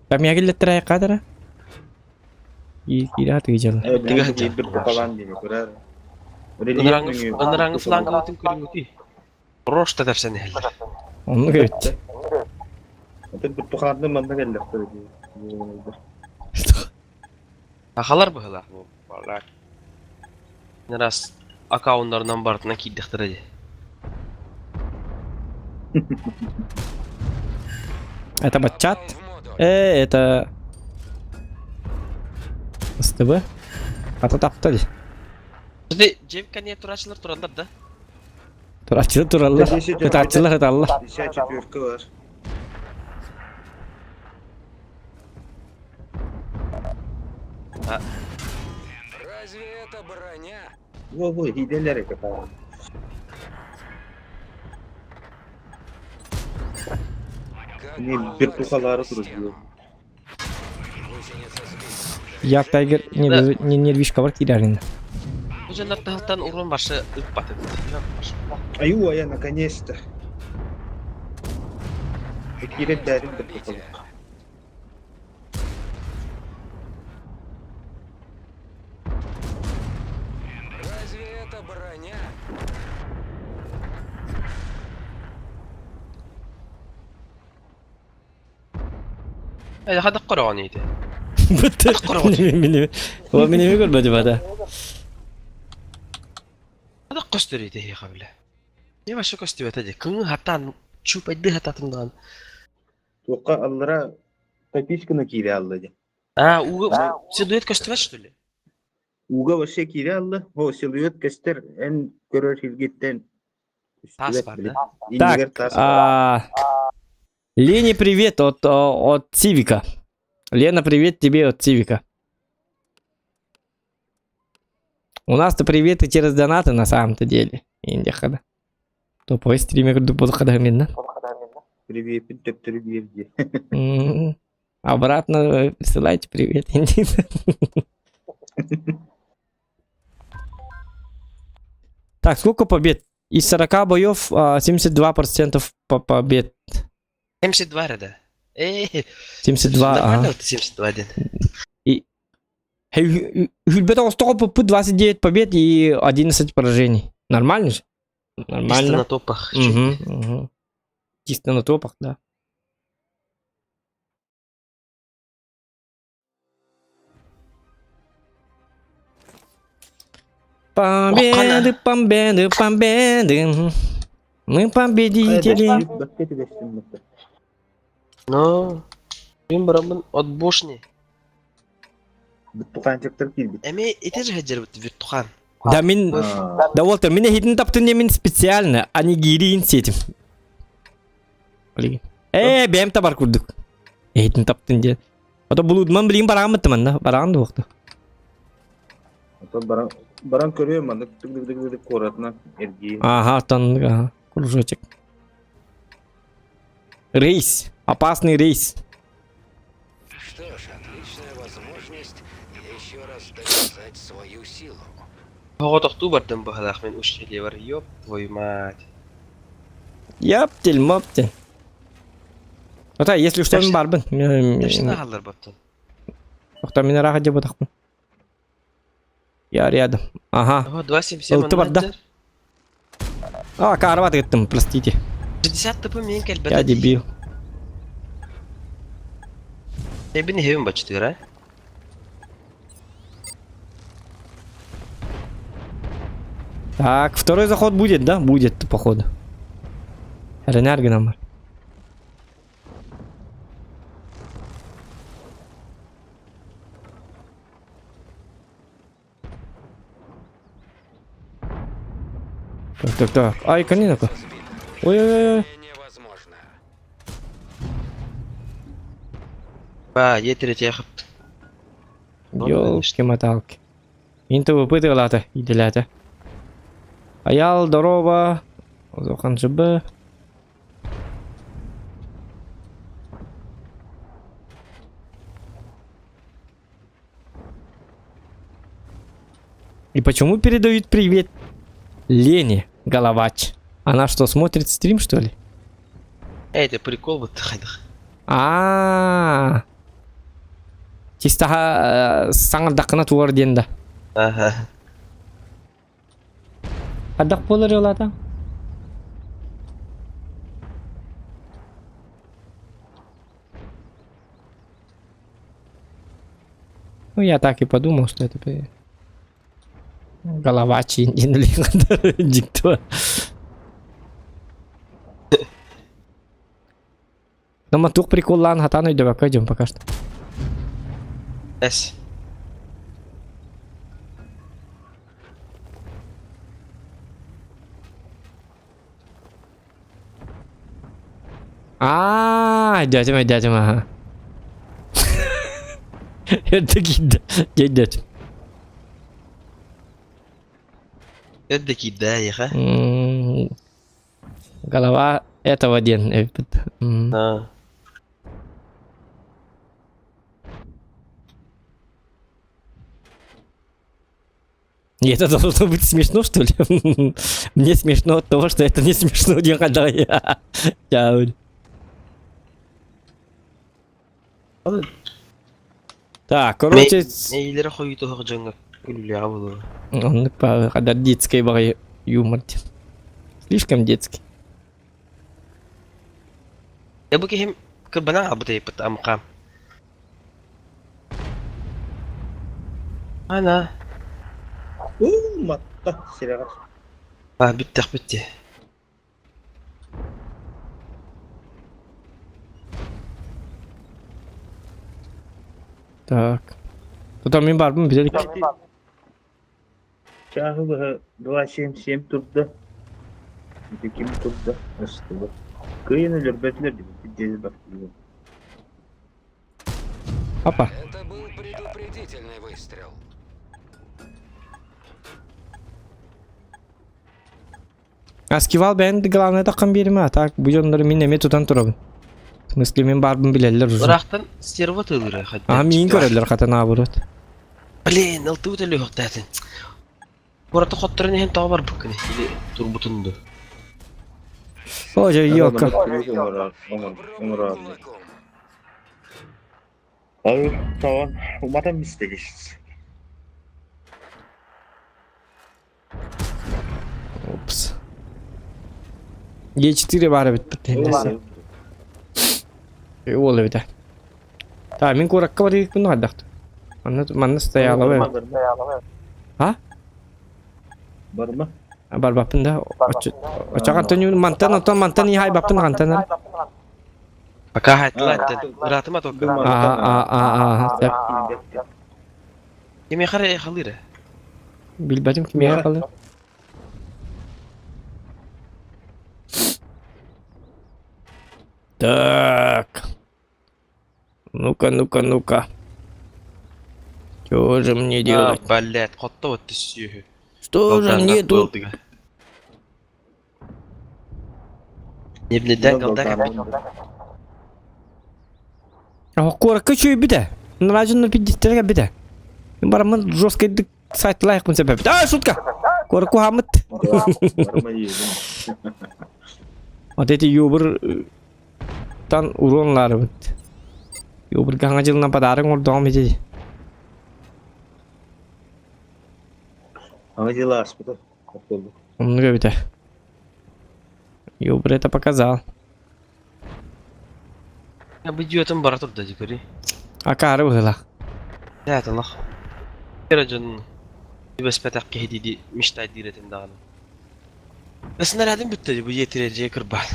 Там я келлеттер айкадара. И кира тыгыжал. Тыга биртукалаан диэни көрөр. Ыныраңы фланга өтүн көрүҥүтүй. Рошта тапсан иһэллэр. Онну көбүт. Атын бутухаардын манна кэллэхтэрэ дии. Сахалар быһылаах бу балар. Не раз аккауннарынан барытынан киирдэхтэрэ дии. Это батчат? Э, это... СТБ? Ата тапта дии. Şimdi Cem Kaniye турачылар тураллар да. Тураччылар тураллар. Ытааччылар ыталлар. Десять четверка бар. Разве это броня? Во-во, иделер это. Как Не, булат вертухалары в стену. турар. Гусеница сбита. Як Тайгер не не нервишка бар киирэрин. Бу дьоннор таһыттан урун башы ыппат эбит. Аю, я наконец-то. Киирэн дээрин да Разве это броня? Хадах короҕон ити. Мин мин көрбөтүм бата. Хадах көстөр ити эһиэхэ бile. Не вообще көстүбэтэ дии. Кыҥы хатаан чуупайды хатаатын даҕаны. Туохха аллара прописканы киирэ алла дии. А, ууга силуэт көстүбэт что ли? Ууга вообще киирэ алла. О, силуэт көстөр эн көрөр сиргиттэн Таас бар да? Иннигэр Так, таас а, Лене привет от, от Цивика. Лена, привет тебе от Цивика. У нас-то приветы через донаты на самом-то деле. Индиахада. Топовый стример буду видно. Привет, төптөрү биир дии. М, Обратно присылайте привет. Так, сколько побед? Из 40 боев 72% побед. 72 эрэ да. Ээ, 72, нормально ага. вот 72 диэн. Хүлбет оҕостоҕо пуппут 29 побед и 11 поражений. Нормально же? Чисто Нормально. на топах. Мгм, мгм. Чисто на топах, да. Победы, победы, победы. Мы победители. Но, мин бараммын от бошни. Бутуханчыктар киирбит. Эми ити же хеджербит виртухан. Да мин, да вот, мин хитин таптын мин специально, а не гирин сетим. Э, бэм табар курдук. Хитин таптын де. Ото булудман билин бараамыттыман да, бараан дуохту. Ото баран баран көрүөм маннык тык-тык-тык куоратынан эргийин. Ага, тон, ага, кружочек. Рейс. Опасный рейс. Что ж, отличная возможность еще раз доказать свою силу. Оҕотохтуу бардым быһалаах мин ущелье бар. Ёб твою мать. Яптель, моптель. Ота, если что, мин барбын. Точно хааллар баттын. Охта мин араха деп отақпын. Я рядом. Ага. Ого, 2.77 Ылты бар да. А, карват еттім, простите. 60 тп мен кэлбэт. Я дебил. Эбин хебин бачтыгар, а? Так, второй заход будет, да? Будет, походу. Ренергенамар. Так, так, так. Ай, конина-ка. Ой-ой-ой. Невозможно. Ба, етер ехапт. Ёлки-моталки. Инта выпытывала-то, иделята. Аял, здорово. Зохан ЖБ. И почему передают привет Лене Головач? Она что, смотрит стрим, что ли? Эй, это прикол вот хайдах. А. Чисто саңырдақына туар диэн да. Ага. Хадақ болар олата. Ну, я так и подумал, что это голова чин Никто. Но матух приколлаан хатаан өйдөбөккө дьон пока что. Эс. Аа, дядя дядя ага. Это киирдэ. Дядя. Эрдэ киирдэ эйиэхэ. Голова этого диэн эбиппит. Аа. И это должно быть смешно, что ли? Мне смешно от того, что это не смешно, диэн хайдаҕый. Чаун. Так, короче... Эйилэрэ хойутуһах дьоҥҥо күлүүлээҕэ буолуо. Оннук хадар детский баҕайы юмор диэн. Слишком детский. Э бу киһим кырбанан хаалбыт эйиппит амхаам. Ана. Уу, матта сирэҕэр. А бүттэхпит дии. Так. Тото мин барбын билер Чааһы быһа 2.77 турда. Ити ким турда? Ыстыбыт. Кыайан өлөрбөтүлэр диэбиппит диэри бардылар. Опа. Это был предупредительный выстрел. Аскивал бэйэн главное таххан биэримэ, а так бу дьоннору мин эмиэ тутан турабын. В смысле мин баарбын билэллэр уже. Ыраахтан стерва тыылыра хадда. Аха миин көрөллөр хата наоборот. Блин, алтыбыт өлүөхтээтин. Кураты хотторон иһин тоҕо барбыккын или турбутун ду? О, дьэ, ёлка. Ол тоҕон уматан истэгис. Упс. Е4 баар эбит бит. Уол эбитэ. Та мин куоракка барыыкпын хайдахты. Манна манна стояла эбит. А? Барма. Барбаппын да. Очоҕо Антонио мантан онтон мантан и хайбаппын хантан. Пока хайттылар ыраатыма только. А а а а. Кимиэхэ эрэ халыыр Билбэтим кимиэхэ халыыр. Так. Ну-ка, ну-ка, ну-ка. Что же мне делать? А, блядь, хотто вот түсүһү. Что же мне тут? Небнеден калда Куоракка үчүгэй Наражын пиддиттэрэ кэлбитэ. Бараммын жесткайдык сайтлайықпын сэпэпит. А, шутка! Куоракку хааммыт. Вот эти юбыр тан урон ларыбыт. Юбыр хаҥа дьылынан подарок оҥордоҕум ити. Аны дьыл ааспыта. Оннук эбитэ. Юбыр это показал. Бу дьиэтин бара турда дии көрүй. Акаары быһыылаах. Дээ талах. Кэрэ дьон түбэспэтэх киһи дии мечтайдыыр этим даҕаны. Снарядым бүттэ дии бу дьиэтигэр дьиэ кырбаан.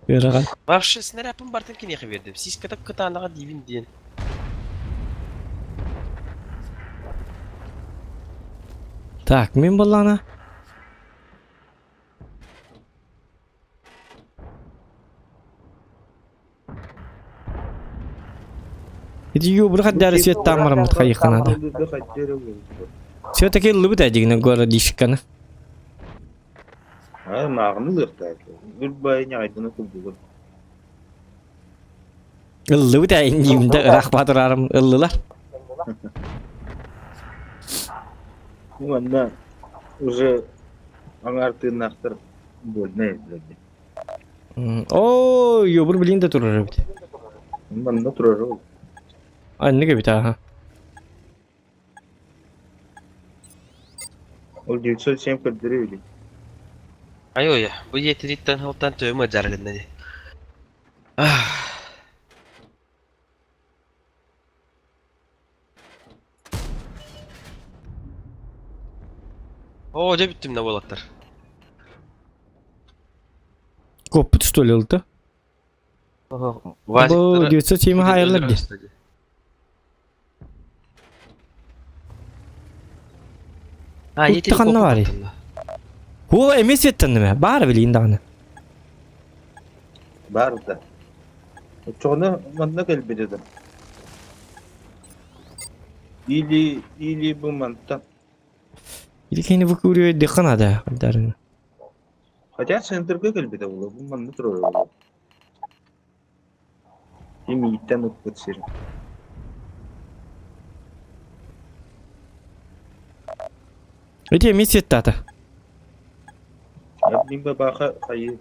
Ыарахан. Вообще снарядпын бартын киниэхэ биэрдим. Сиськата кытаанаҕа диибин диэн. Так, мин буоллаҕына Ити юбры хаддары светтаан бараммыт хайыхханаада. Все-таки ыллыбыт ээ дигинэ городишканы. Аа, мааҕыны ылыахтаах. Үрбай ньаҕайдана курдугун. Ыллыбыт ээ инниимдэ ыраах баатыраарым ыллылар. Манна уже аҥаар тыыннаахтар больно блядь. Оо, ёбур билин да турар эбит. Манна турар ол. Аннык эбит аха. Ол 907 көрдөрүү или. Айой, бу етириттен хылтан төмө жаргынна ди. Оо, дьэ бүттүм да уолаттар. Коппут что ли ылта? Бу 907 хайалар ди. Кутта ханна барый? Хула эмиэ светтанныма? Баар билигин даҕаны. Баар да. Оччоҕуна манна кэлбит этим. Или, или бу мантан. Или кини выкуривает надо, дарына. Хотя центрга кэлбитэ буолуо, бу манна турар буолуо. Тимииттэн ыппыт сирим. Ити эмиэ светтаата. Эбнин бабаха хайыы.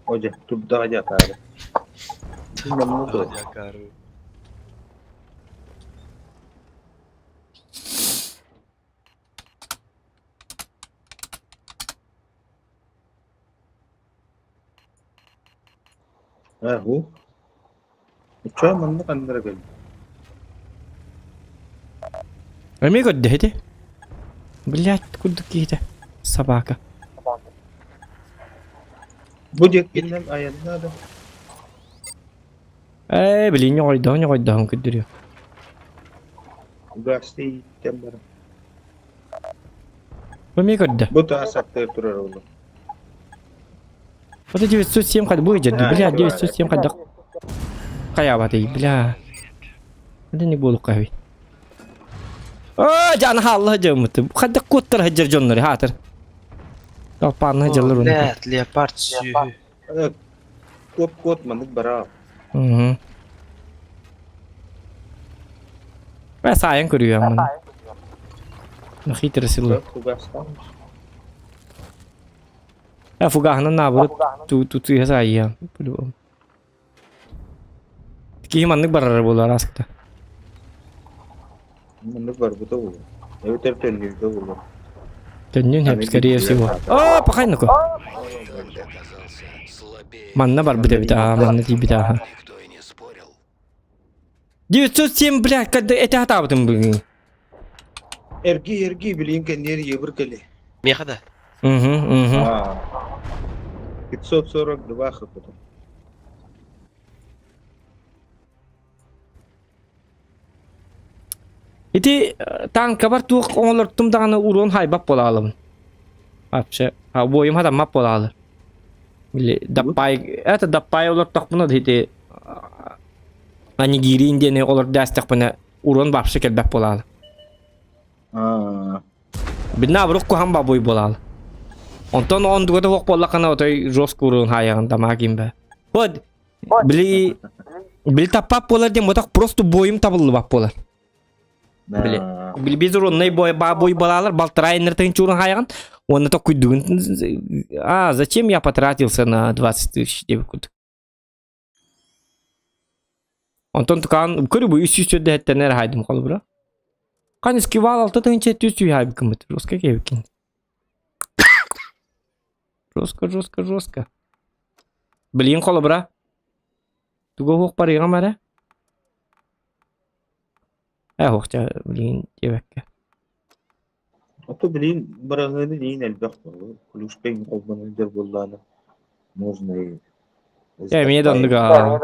Одьа, турдаҕа дьэ акаары. Манна тур. Ээ, һуу. Оччоҕо манна ханна эрэ кэллим. Эмиэ көрдө ити. Блядь, курдук киһитэ. Собака. Бу диэкинэн айаннаа да. Ээ, билин ньоҕойдоһон ньоҕойдоһон көрдөрүө. Гасты ииттэн баран. Бу эмиэ көрдө. Бу таас аттыгар турар олох. Вот 907 хайда бу дьэ, бля, 907 хайда хайаабатый, бля. Это не буолук хаби. Аа, жаны хаалла дьоммут. Хайда куоттар хаджар дьоннор хаатыр. Талпаанна хаджаллар уну. Блядь, леопард сүөһү. Куоп-куоп маннык бараа. Угу. Бә сайын көрүөм маны. Ну хитрый силы. Э фугаһынан наоборот тутуйа саайыа по-любому. Киһи маннык барара буолар аскыта. Маннык барбыта буолуо. Эбэтэр төннүүргэ буолуо. Төннүн хэп, скорее всего. О, пахай-ну-ка. Манна барбыт эбит, аа, манна тиийбит ааха. 907, бля, когда это хатаабытым бүгүн. Эргий, эргий, билигин кэнниэр ебыр кэлэ. Миэхэ да. Угу, угу. 542 хп. Ити танкабар туох оҥолортум даҕаны уруон хайбап буолаалыбын. Вообще, буойум хатаммат буолаалы. Били даппай, это даппай олортохпуна ити анигирин диэни олордоостохпуна уруон вообще кэлбэт буолаалы. Бинна абырых куһан бабуй буолаалы. Онтон ондугата суох буоллаххына отой жестко уруон хаайаҕын дамаа ким бэ. Вот Били били таппат буолар диэн ботах просто бойум табыллыбат буолар. Били били безурунный бой ба бой балалар балтарай энертен чурун хайаган уонна токуйдугун а зачем я потратился на 20 тысяч деп кут. Онтон тукаан көрү бу үс жүз дэһэттэнэр хайдым холобура. Кан скивал алта тыһынча түс сүй хайбыкымыт. Жестко кебикин. Жестко, жестко, жестко. Билигин холобура. Тугу уһуох барыаҕым эрэ? Э уһуохча билигин диэбэккэ. Ото билигин быраҕыыны диин элбэх буолуо. Ключка холбонон дьэр буоллаҕына можно и Эмиэ да оннук аа.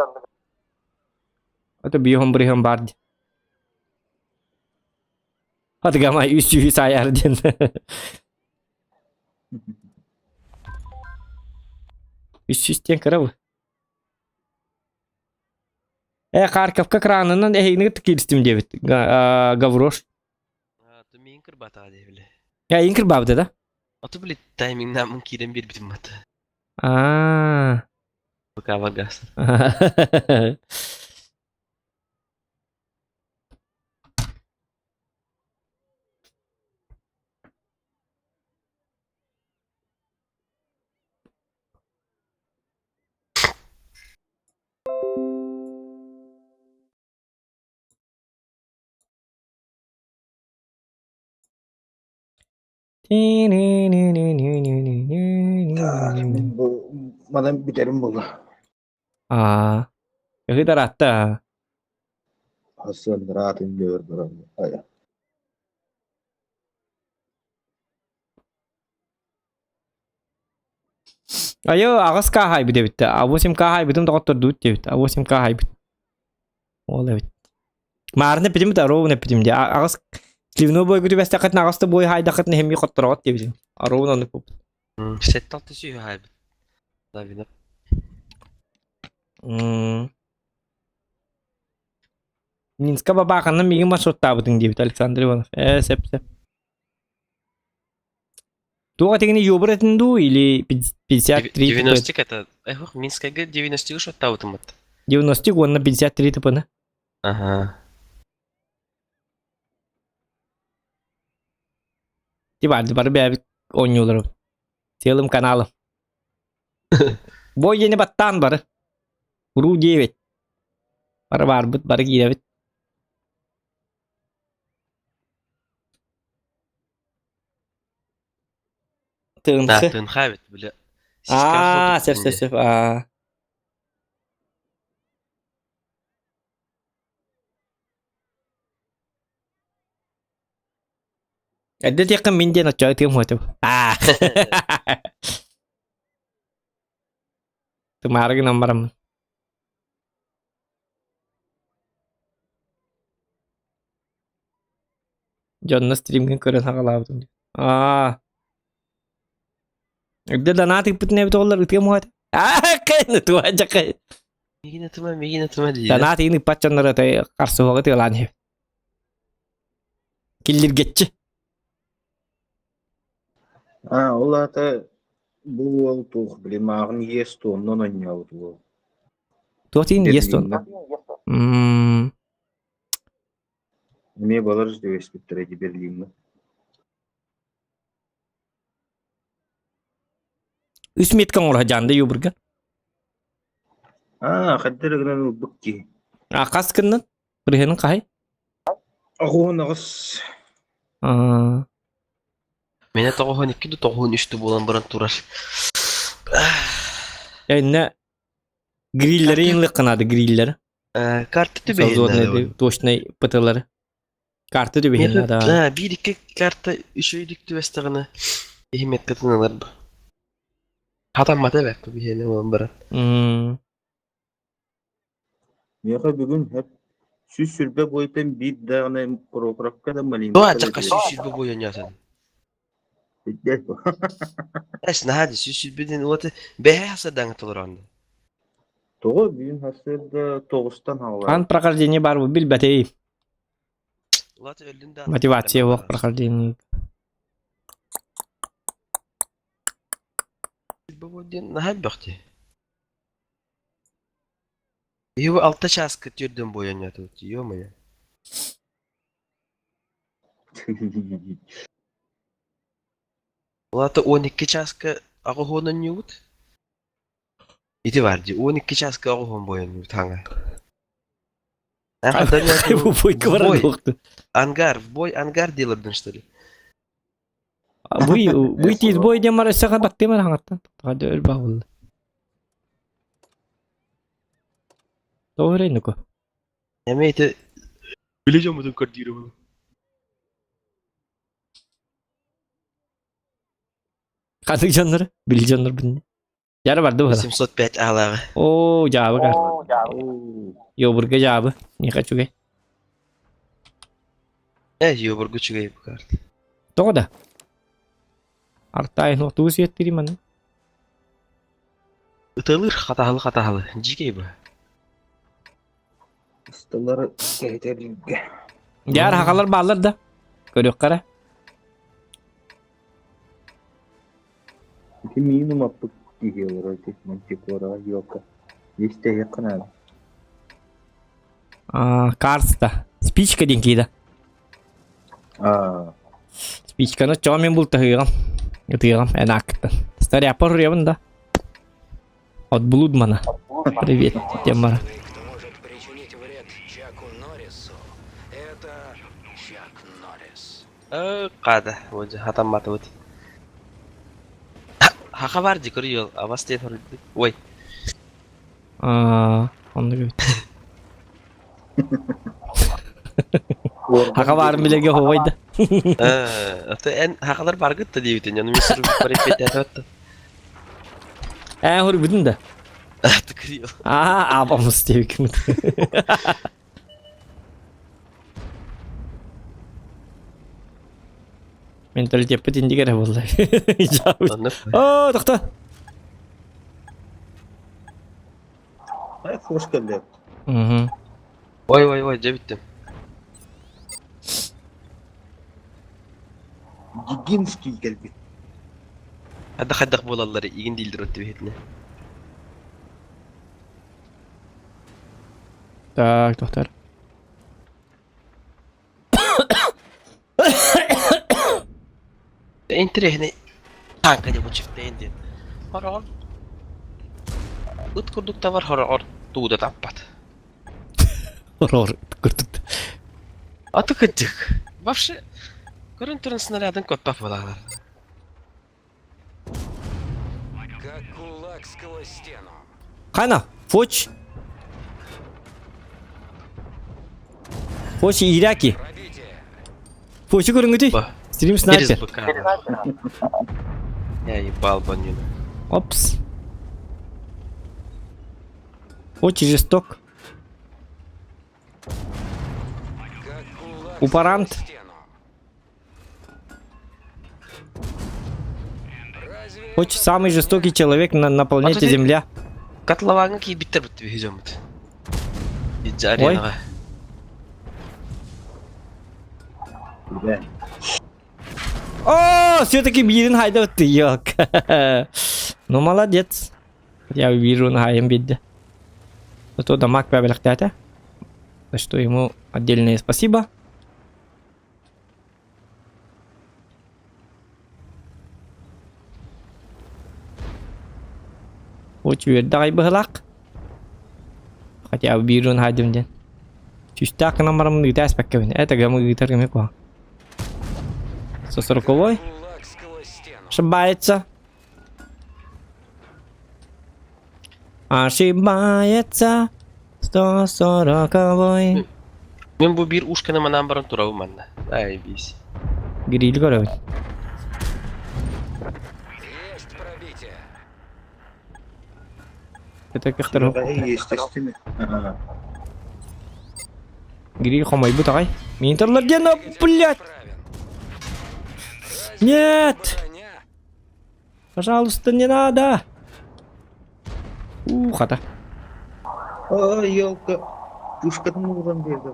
Ото биоһон бырыһан баар дии. Атыгамай үс сүүһү саайар диэн. Үс сүүс диэн кыра бу. Э, Харьковка кранынан эһигини кииристим диэбит. Гаврош. Миин кырбатаҕа диэбиле. Я иин кырбаабыта да? Ото били таймингнааммын киирэн биэрбитим мата. Аа. Пока вагас. Мин бу манан бүтэрим буолла. Аа. Ыһыт аратта. Хасыан ыраатын дьөөр баран. Айа. Айо, аҕыс кааһайбыт эбит. А 8 кааһайбытым доҕоттордуут диэбит. А 8 кааһайбыт. Ол эбит. Маарына эппитим да, ровно эппитим дии. Аҕыс сливной бойгу түбэстэххитин аҕыс да бой хаайдаххытын иһин мии хоттороҕот диэбитим. Ровно оннук буолбут. 76 сүүһү хаайбыт. Лавина. Минска бабааханна миигин маршруттаабытыҥ диэбит Александр Иванов. Ээ, сөп, сөп. Туох этигини юбр этин дуу или 53 90 это эх Минскайга 90 шоттаабытым бат. 90 уонна 53 тыпыны. Ага. Ти барды бары бэбит оонньууларым. Целым каналым. Бой диэни баттаан бары. Уруу диэбит. Бары баарбыт, бары киирэбит. Тыынхы. Тыынха эбит, бile. Аа, сөп сөп сөп. Аа. Эрдэ диэххин мин диэн оччоҕо тыам хуотум. Аа. Тымаары гынан бараммын. Дьонно стримҥин көрөн саҕалаабытым дии. Аа. Эрдэ донат ыыппытын эбит оҕолор ытыам уһаата. Аа, кыйны туа дьакай. Миигин ытыма, миигин ытыма диир. Донат ыйын ыппат дьоннор ата харсыһуоҕа тыалаан иһэбит. Киллиргэччи. Аа, ол аата бу уол туох били мааҕын иэс туоннан оонньообут уол. Туох диин иэс туон? Мм. Эмиэ балар түбэспиттэрэ дии Берлиҥҥэ. Үс метка оҥоро дьаанда юбурга. Аа, хайдах эрэ гынан ылбыт киһи. А хас гыннын? Бырыһыанын хаһай? 98. Аа. Мене 92 ду 93 ду буолан баран турар. Инне гриллери инлык гынады гриллер. Карта түбэһин Точный ПТлары. Карта түбэһин да. Да, биир икки карта үчүгүйдүк түбэстэҕинэ иһимэткатын ылар бу. Хатаммата эбэт бу биһиэнэ буолан баран. Миэхэ бүгүн эп 120 буойтан биир даҕаны прокурорка да Дуо малинка да аччакка 120 буой оонньоотун. Бүттэ. Эс наһаа дии 120 диэн уоты бэһэ хасардаҥа толороон. Тоҕо бүгүн сарсыарда тоҕустан хаалар. Ан прохождение бар бу билбэтей. Улааты өллүн да Мотивация суох прохождение. Бу диэн наһаа элбэх дии. Его алта чааска түөрдөн буой оонньоотубут ё-моё. Ол аата 12 чааска аҕыс уон оонньуубут. Ити баар дии, 12 чааска 80 буой оонньуубут хаҥа. Бу бойка баран Бой. туохту. Ангар, в бой ангар делардын что ли? Буй буй тиз бой диэн бар өссө баттыам эрэ хаҥаттан. Тоҕо өл баҕылла. Тоҕо эрэ нуку. Эмиэ ити били дьоммутун көрдүүрү буолуо. Ханнык дьоннор? Били дьоннор бин. Яра барды быһа. 705 аалааҕы. Оо, дьаабы кар. Йобурга дьаабы. Не хочу гэй. Э, йобурга үчүгэй бу карта. Тоҕо да? Артайын тугу сиэттири манна? Ыталыр хатаһылы хатаһылы. Дьикэй бу. Ысталары кэһэтэргэ. Дьаар хахалар бааллар да. Көрүөххэ эрэ. Ити миин умаппыт киһи олорор ити мантикора елка. Истэһиэххэ наада. А, Карста. Спичка диэн киирэ. Аа, Спичканы чоо мин бултаһыаҕым. Ытыаҕым эн ааккыттан. Старяпа руйабын да. От Блудмана. Привет, Темара. Кто может причинить вред Чаку Норрису, это Чак Норрис. Када, вот хатамматыбыт. Хаха бар дии көрү абас диэн хоруйдут. Ой. Аа, оннук эбит. Хаха баарын билэргэ оһуобай да. Ото эн хахалар баргыт да диэбитин, ону мин суруйбуппар эппиэттээтэ. Ээ, хоруйбутун да. Тыкырил. Аа, абамыс диэбиккин. Менталитеппит инди эрэ буолла. Оо, тохто. Ай, хош кэллэ. Угу. Ой, ой, ой, дьэ бүттүм. Гигинский кэлбит. Хайдах-хайдах буолаллар игин дииллэр от түбэһитинэ. Так, тохтор. Интэриэһинэй тааҥка диэн чифтэйин диэн. Хороҕор ыт курдук да бар, хороҕор тугу да таппат. Хороҕор ыт курдук да. Аты кырдьык. Вообще, көрөн туран снарядын көппөх буолалар. Как кулак сквозь стену. Хана, фоч. Фоч Ираки. Фочу көрүҥүтүй? Стрим снайпер. Я ебал банюна. Опс. Очень жесток. Упарант. Хоть самый жестокий человек на, на планете Земля. Котлованга киирбиттэр бит биһи Ой. О, все-таки биирин хайда ты, Ну, молодец. Я вижу, на бедде. Зато дамаг пәбіліқтәті. За что ему отдельное спасибо. Үөрдэҕэй быһылаах. Хотя бы биир уон хаайдым диэн. Сүүстээх гынан бараммын ыыта эспэккэбин. Это гамы ыытар гэмэ куһаҕан. Сосороковой. Ошибается. Ошибается. 140-й. Мин бу биир ушканы манаан баран турабын манна. Ай, бись. Гриль көрөбүн. Есть пробитие. Это кыхтар. Естественно. Гриль хомойбут аҕай. Минтерлер диэн, блядь! Нет! Пожалуйста, не надо! У, хата. Ой, елка. Пушкатын ууран биэрдэ.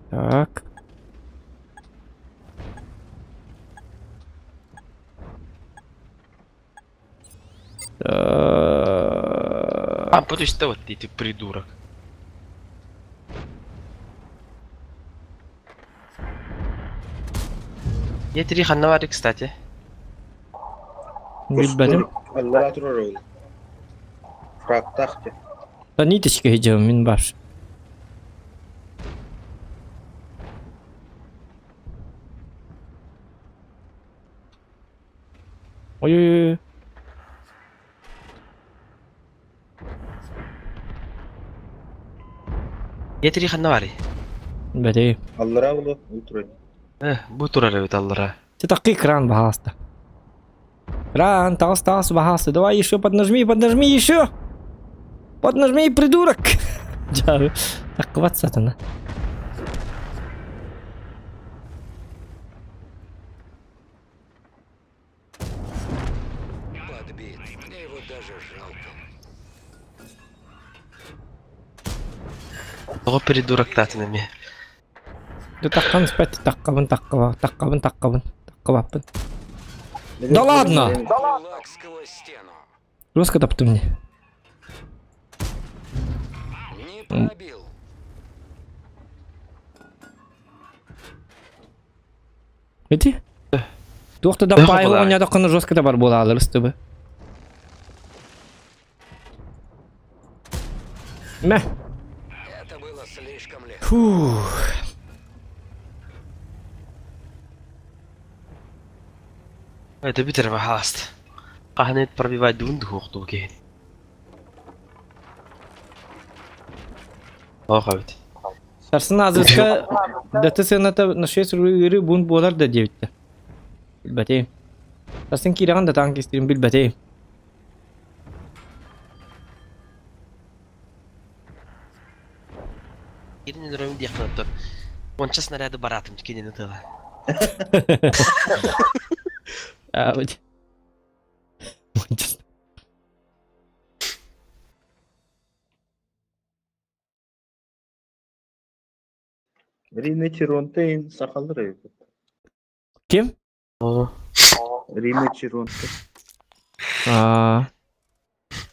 Так. А, подожди, вот ты, ты придурок. Я три ханнавари, кстати. Билбэтим. Аллара турар ол. Фрактах те. Да ниточка идем, мин баш. Ой-ой-ой. Етри ханна барый? Бэтей. Аллара була, бу турар. Э, бу турар эбит аллара. Ты такой кран баһаста. Кран, тас, тас, баһаста. Давай еще поднажми, поднажми еще. Поднажми, придурок. Так, хватит, Подбит. Мне его даже жалко. Тоҕо придурактаатын эмиэ? Дьэ таххан испэт, таххабын, таххаба, таххабын, таххабын, таххабаппын. Да ладно! Кулак сквозь стену. Жестко таптым мне. Не пробил. Эти? Туох да пай оонньоотоххуна жестко да бар буолаалар ыстыбы. Мэ. Это было слишком легко. Фух. Это бүтэр баһааст. Хаһан пробивать дуун дуһуохтуу киһи. Ох эбит. Сарсын Азыска даты сыаната на 6 ыыры бун буолар да диэбиттэр. Билбэтим. Сарсын киирэҕин да таҥ кистирин билбэтим. Кирин өлөрөмүн диэххин оттон. Уонча снаряды бараатым кинини тыла. Аабыт. Уонча. Рина Чиронтейн сахалар эбит. Ким? Рина Чиронте. Аа.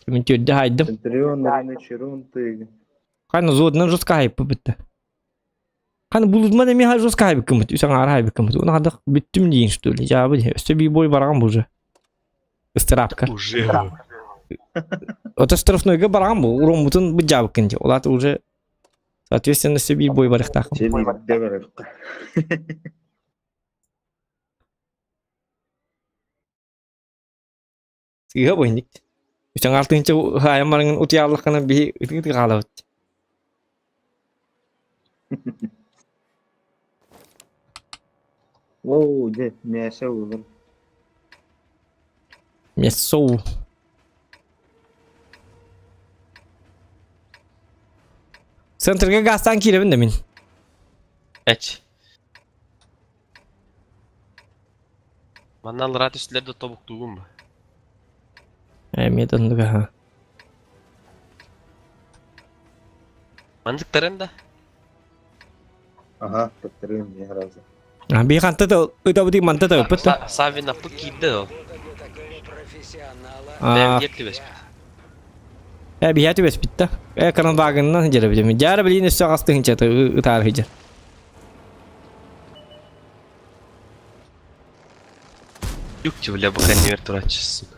Мин түрдэ хайдым. Центурион Рина Чиронте. Ханы зодынан жестко хайпы бітті. Ханы булудман эми жестко хайбыккымыт, үс аңары хайбыккымыт. Оны хадық бүттүм дейін что ли. Жабы өстө би бой барған бұл же. Ыстырапка. Уже. Ото штрафнойга барған бұл, уроммутун бу жабыккын де. Олар уже соответственно өстө би бой барықтақым. Сен ирде барыққа. Сыга бойник. Үс аңартынча хайам барыңын утуяллыққана би ытыгы қалабыт. Оу, де, мясо olur. Мясо. Центрге газтан киребин да мин. Эч. Манна аллара түстүлэр да тобуктуугун ба? Эмиэ оннуга ха. Мандыктарын да. Ага, повторим мне раза. А би ханта да ытабыты манта да ыппыт да. Савина пы киирдэ ол. А, Бэйэм түбэспит. э биһэ түбэспит да. Э карандагыннан дьэрэ билем. Дьара билин өссө астыһынча ытаар хыдьар. Юкти, бля, буханевер турачы, сука.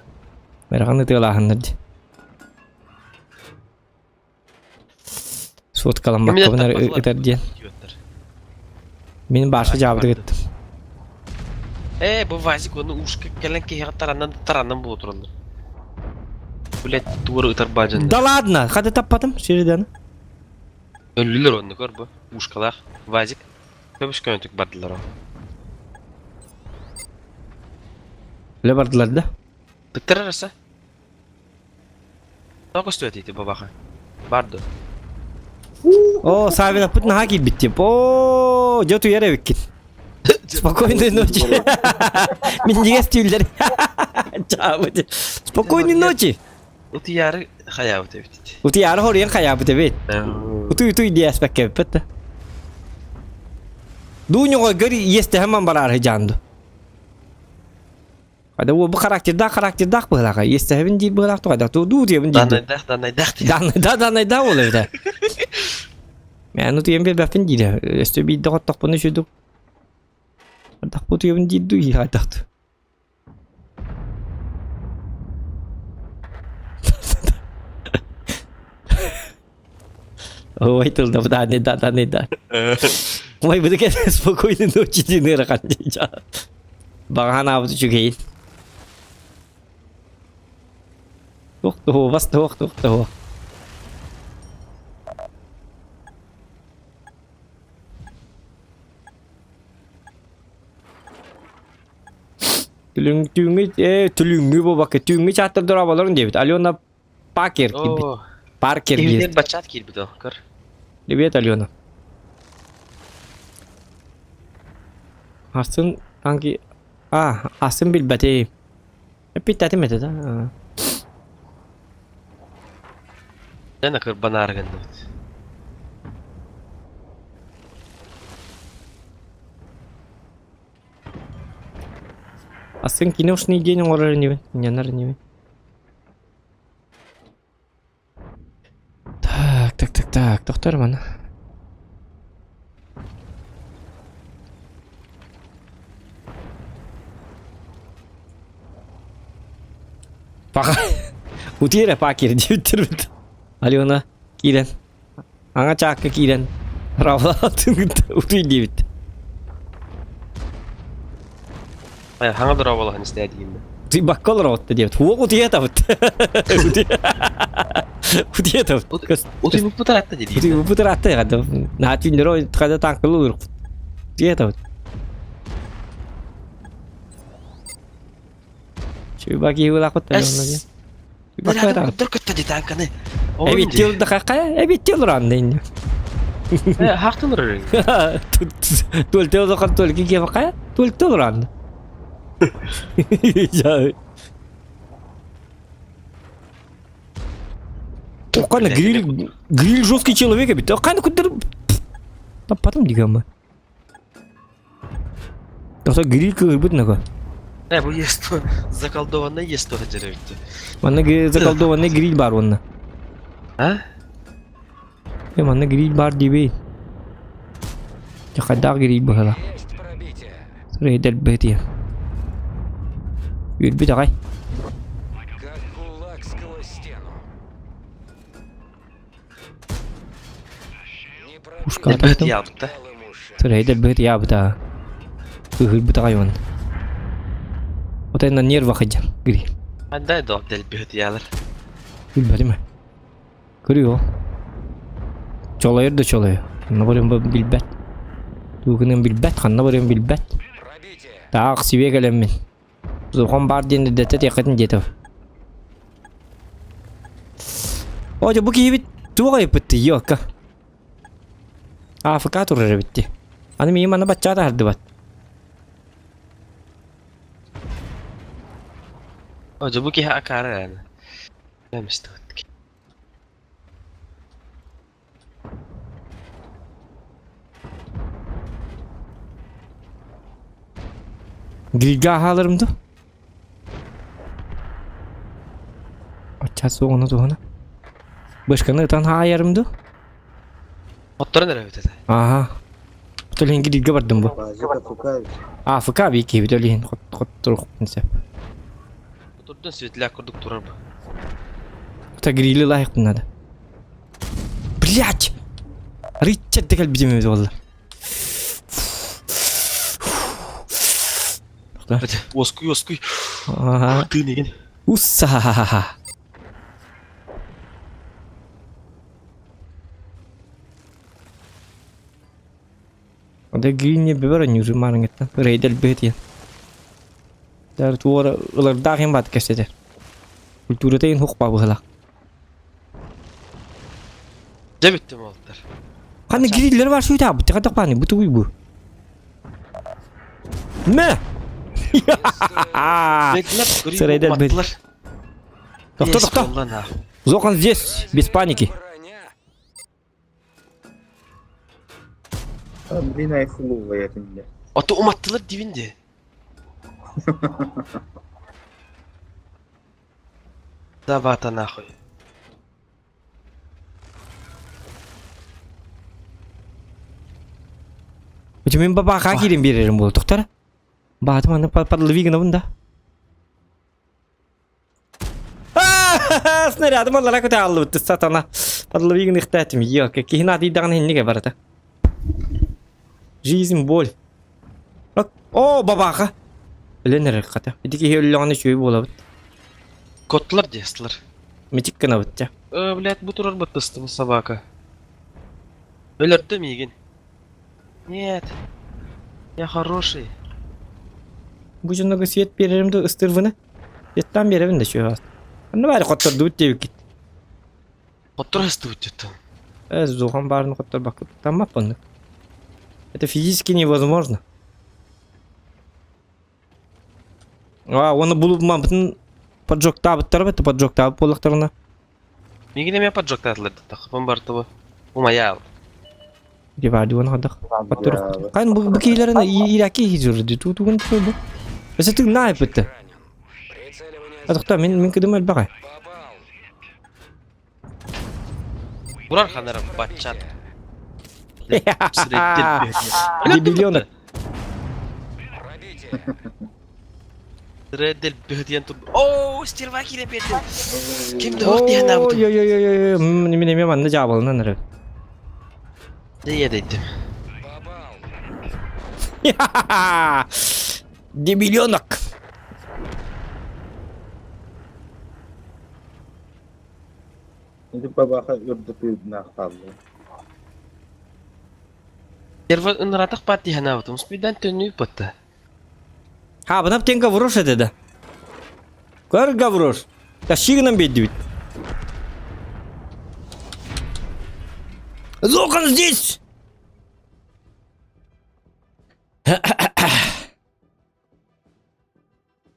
Мерахан ытыалааһыннар ди. Суоткаламмаккабын ытар диэн. Мин баша жаабыты кыттым. Э, бу Вазик оны ушка кэлэн киһиэхэ таранан таранан буола тураллар. Блять, туора ытар баадьаннар. Да ладно, хата таппатым сириден. Өллүлэр онно көр бу. Ушкалаах. Вазик. Көмүс көнөтүк бардылар ол. Үлэ бардылар да. Тыктар араса. Тоҕо көстүбэт ити бабаха? Бар дуо? О, Савина пут наһаа киирбит тип. О, дьэ утуйар эбиккин. Спокойной ночи. Минньигэс түүллэр. Чаабыт. Спокойной ночи. Утуйаары хайаабыт эбит. Утуйаары хоруйан хайаабыт эбит. Утуй-утуй диэспэккэ эбиппит да. Дууньоҕо гөр иэстэһэмэн бараар жаанду. Хада бу характердаах характердаах быһылааха. Иэстэһэбин диир быһылаах тугайдах дуу дуу диэбин диир. Данайдаах данайдаах диир. Данайда данайда ол эбитэ. Мен утуйан биэрбэппин диирэ. Өстө биирдэ хоттохпуна үчүдүк. Ардах утуйабын диир дуу иһайдахту. Ой, тылда данайда данайда. Ой, буду спокойной ночи динер хандича. Баҕаһан аабыт үчүгэйин. Туох туһуобас туох туох туһуо. Түлүҥ түүҥҥү э түлүҥҥү буолбакка түүҥҥү чааттар дорооболорун диэбит. Алена Пакер киирбит. Оо, Паркер киһитин диэбит. баччаат киирбит ол, көр. Привет, Алена. Астын танки А, астын билбэтим. Эппиттэтим этэ да. Лена кырбанаары гынныбыт. Астын киношный день оҥорор инибин, инньэнэр инибин. Так, так, так, так, тохтор маны. Паха. Утиэрэ пакер диэбиттэр Алена киирэн. Аҥа чаакка киирэн. Равлаатын утуй диэбит. Хаҥа дорооболоһон истээ диигин Ты бакка олороҕут диэбит. Уох утуйа табыт. Утуйа Утуйбуппут ыраатта дии. Утуйбуппут ыраатта хада. Наһаа түүннэри хада танкылы олоруппут. Утуйа Чуба киһи булаахпыт Куттар көттө ди танканы. Эбиттил да какая? Эбиттил ранды инде. Хактылар. Тултел да кан тулки ке какая? Тултел ранды. Кана гриль, гриль жесткий человек бит. Кана кудыр. Потом дигәм. Тоқта гриль кыырбыт наго. Э, бу есть заколдованный есть тоже деревья. Манна заколдованный гриль бар онна. А? Э, манна гриль бар дибей. Хайдаах гриль быһала. Рейдер бытия. Үрбүт аҕай. Как кулак сквозь стену. Пушка ататтым. Рейдер быт ябыта. Ыһырбыт аҕай он. Вот на нервах идем. Гри. Андай да дэлбэт ялар. Билбэтим. Көрүө. Чолойор да чолойор. Ханна барыан билбэт. Тугунан билбэт, ханна барыан билбэт. Таах сибиэ кэлэммин. Зухон баар диэн эрдэтэ тиэххитин диэтэ. О, дьэ бу киһибит туох айыппытты, ёка. АФК турар эбитти. Аны миигин манна баччаа таһардыбат. О, дьэ бу киһи акаары аны. Эмистибит. Грильга аһааларым ду? Очча суоҕуна туһуна. Бышканы ытан хаайарым ду? Отторон эрэ эбит этэ. Аха. Төлөһүн грильга бардым бу. АФК бии киһи төлөһүн хотторуохпун сөп. Турдун светляк курдук турар бу. Это грили лайыктын надо. Блять! Ричард декел битим эбит буолла. Оскуй, оскуй. Ага. Тыын игин. Усса. Ода гринне бебер нюры марыңыттан. Рейдел бетиен. Дар туора ылардаах им бат кэсетер. Культурата ин хук бабыла. Дьэ бүттүм уолаттар. Ханна гриллер бар шуйта бу тыга тапаны бу тугуй бу. Мэ! Сырайдал бит. Тохто, тохто. Зохан здесь, без паники. Блин, айфлува я тенде. А то уматтылар дибинде. Да вата нахуй. Мин бабаха киирэн биэрэрим буолла тохтор. Баатым аны подлови гынабын да. Снарядым аллара көтө аллыбыт сатана. Подлови гыныхтаатым. Йо, киһин атыйдаҕын иннигэ барата. Жизнь боль. О, бабаха. Өлөн эрэр хата. Ити киһи өллөҕүнэ үчүгэй буолабыт. Котлар диэстилэр. Мичик гынабыт дьэ. Э, блядь, бу турар баттыстыбын собака. Өлөрдө миигин. Нет. Я хороший. Бу дьоннорго свет биэрэрим да ыстырбыны. Светтан биэрэбин да чугас. Онно баары хоттордубут диэбиккит. Хоттор ыстыбыт дьиттэн. Э, зухан баарын хотторбаккыт. Таммап оннук. Это физически невозможно. А, оны булуммабытын поджогтаабыттар бит, поджогтаабыт буоллахтарына. Миигин эмиэ поджогтаатылар тахпын бартыбы. Умайаал. Дивади оны хадах. Кайн бу кийлерин ираки хижурду. Тутугун бу. Өсө тыгна айпытты. Атыкта мен мен кыдым элбагай. Бурар ханара батчат. Дебилёнок. Реддел бөһдиэн тур. Оо, стерва кире бердим. Ким да ох диэн абытым. Ой ой ой ой, мен эме манна жабылынан эрэ. Дие дейдим. Дебилёнок. Ити бабаха үрдэ тыыннаах хаалла. Первый ынратах партия ханаабытым, успейдан төннүү батта. Ха, бына птен гаврош это да. Көр гаврош. Тащигынан беддибит. Зохан здесь!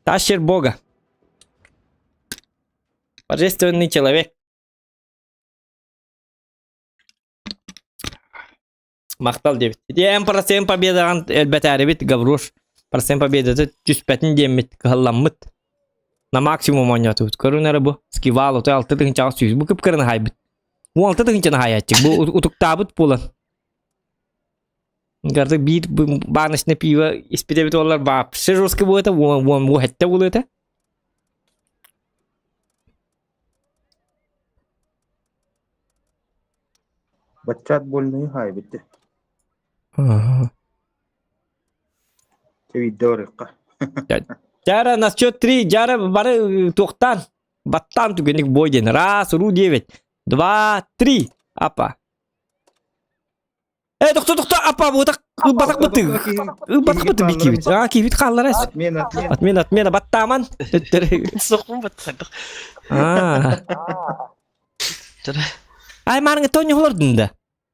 Тащер бога. Божественный человек. Махтал диэбит. Ити процент победаҕын элбэтээрибит Гаврош. Процент победата түспэтин диэммит кыһалламмыт. На максимум оонньоотубут. Көрүн эрэ бу. Скивал отой алта тыһыынчаҕа сүүс. Бу кып-кыраны хаайбыт. Бу алта тыһыынчаны хаайааччык. Бу утуктаабыт буолан. Гарды биир баночное пиво испитебит буоллар вообще жестко буолуо этэ, уон уон буолуо этэ. Баччаат больнайы хаайбыт дии. Чэ биирдэ барыахха. Дьара на счет три, дьара бары туохтаан, баттаан түгэнник бой диэн. Раз, ру девять, два, три. Апа. Э, тохто, тохто, апа, бутак, ылбатах быты. Ылбатах быты бикибит. А, кибит хааллар эс. Отмена, отмена. Отмена, отмена, баттааман. Сохпун баттардык. А. Ай, марыңа тоня олордун да.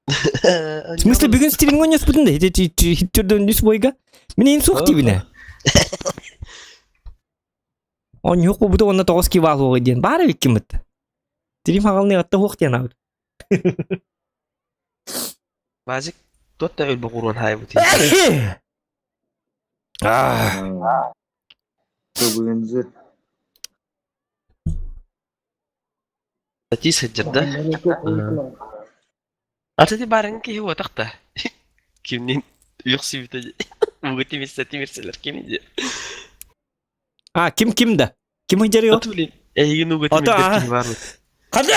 В смысле, бүгүн стримҥ онньоспутун да? Хиттөрдөн үс бойга. Мин ин суох дибине. Онньук бу онна тоҕус кивал хуоҕа диэн. Баар эбиккин бытта. Стрим хаҕалны атта хуох диэн аабыт. Базик тот да өлбө куруон хаайбыт. Аа. Тыбыынзы. Тии сылдьар да. Аты барың киһи уотах да. Кимнин үөхсүбүтэ бугу тимирсэ тимирсэлэр ким иди. А, ким ким да? Ким ыдьарыо? Аты блин, эйигин уга Ото, тимирдер аа. киһи бар бут. Ханна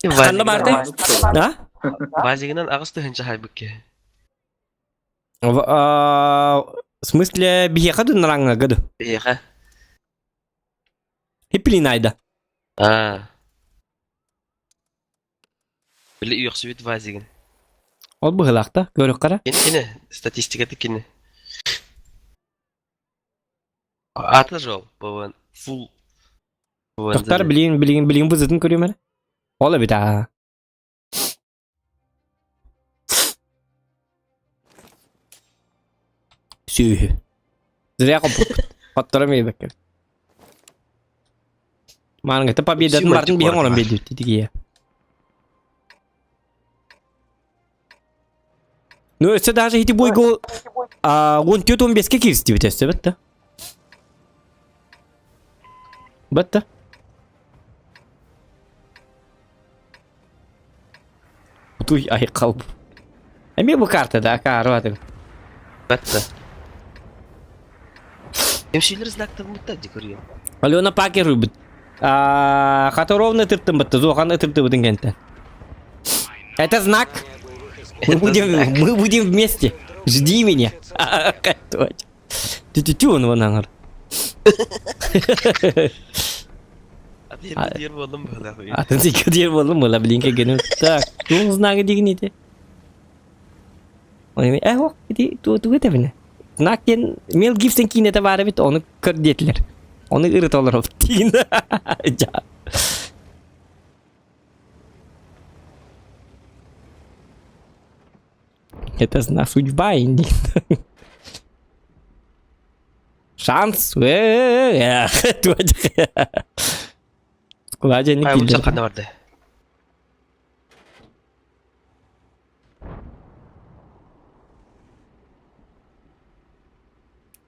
Ханна баартай? А? Вазигынан аҕыс тыһыынча хайбыт киһи. В смысле, биһиэхэ дуннараҥҥа гыды? Биһиэхэ. Хиплин айда. Аа. Били үөхсүбүт Вазигын. Ол быһылаахта, көрүк Кини кини, статистиката кини. Аты жол, бывын, фул. Тохтар билигин билигин билигин бызытын көрүөм эрэ. Ол эбит аа. Сүөһү. Зря хоппуппут. Хотторо миэбэккэ. Маанҥыта победатын бартын биһиэн оҥорон биэрдибит тигийэ. Ну, өссө даже ити бойго 14-15-ке киирстибит өссө бэтта. Бэтта. Туй ай қалып. Эми бу карта да каару атым. Бэтта. Эмшилер знактаммыттар ди көрүөн. Алена Пакер рубит. Хаторовны тыртымбытты, Зохан ытыртыбытын кентен. Это знак. Мы будем, мы будем вместе. Жди меня. Тю-тю-тю, он вон аңар. Атын болдум была. Атын сикер болдум была, блин, кегеним. Так, туң знагы деген ите. Ой, ох, ити ту ту этебине. Знак диэн Мел Гибсон киинэтэ баар эбит, ону көр диэтилэр. Ону ырыталар тиин. Это знак судьба, инди. Шанс. Складе Ай, улса ханна барды.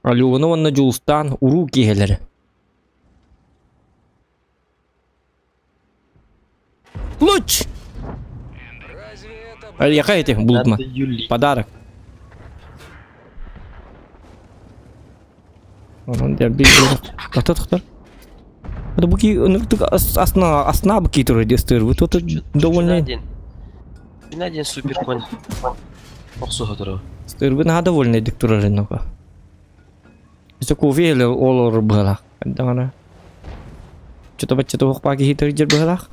Алена уонна Дьулустаан уруу киэһэлэрэ. Луч! Альяха эти бултма. Подарок. Онон дерби Тохтор тохтор. Это буки, ну асна асна буки турар дестер. Вот это довольно. Один супер конь. Охсуха турар. Стырбы наһаа довольный турар иннока. Өссө кофе эле олорор быһалаах. Даҕана. Чото баччата уохпаа киһи төрдьөр быһалаах.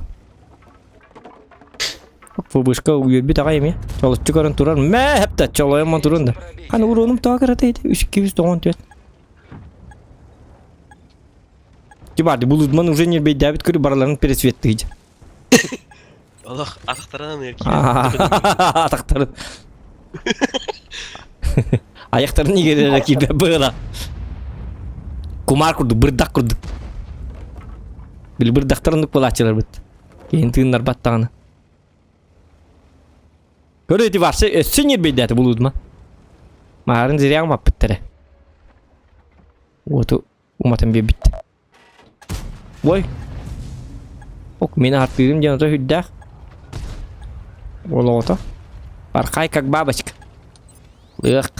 Выбышка үөрбүт аҕай эмиэ. Чолоччу көрөн турар. Мэ хэптэ чолойон турун да. Ханы уруонум тоҕо кырата ити? 3 294. Тибарды булудман уже нербейдәбит көрү бараларын пересветтыйды. Олох атахтарынан ыр Атахтарын. Аяқтарын игерere киирбэ быыла. Кумар курдук, бырдах курдук. Били бырдахтарын буолааччылар быт. Киһин тыыннар баттаҕына. Көрө ити барса өссө ньирбэйдээтэ булуудма. Маарын зря умаппыттара. Уоту уматан биэрбит. Ой. Ок, мин артыырым диэн ото үрдээх. Олоҕото. Бархай как бабочка. Лыах.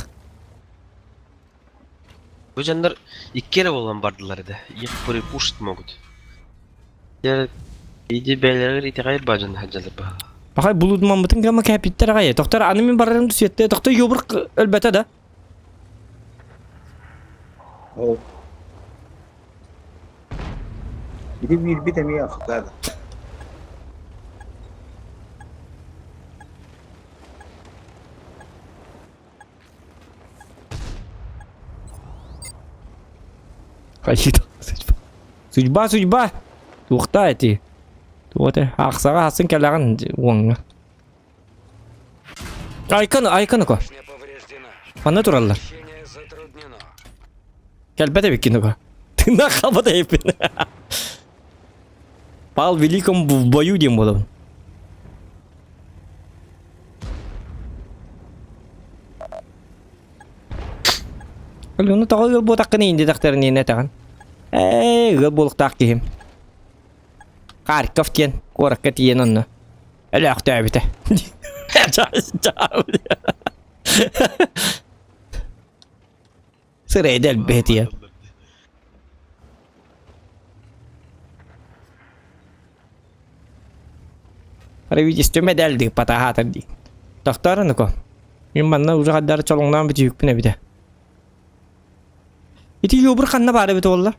Бу дьоннор икки эрэ буолан бардылар да. Их припушить могут. Дьэ, иди бэйэлэригэр итэҕэйэр баа дьон сылдьаллар баһа. Пахай булудмаммытын гама кэпиттэр аҕай. Тохтор аны мин барарым сүөттэ. Тохтор юбыр өлбөтө да. Ол. Ити биирбит эмиэ ахтар. Хайыта. Судьба, судьба. Туохта эти. Туоте. Ахсаға хасын кэлэҕин уоҥҥа. Айкан, айкан око. Манна тураллар. Кэлбэт эбиккин око. Тына хабат эппин. Пал великом в бою диэн буолабын. Өлүөнү тоҕо ыал буотаххын иин диэтэхтэрин иин этэҕин. Ээ, ыал буолуохтаах киһим. Харьков диэн куоракка тиийэн онно өлөөхтөөбүтэ. Сырайда элбэтиэ. Правительство медаль патаһаатар дии. Тохтоор нуко. Мин манна уже хаддар чолоҥноон бүтүһүкпүн эбитэ. Ити юбур ханна баар эбит буолла?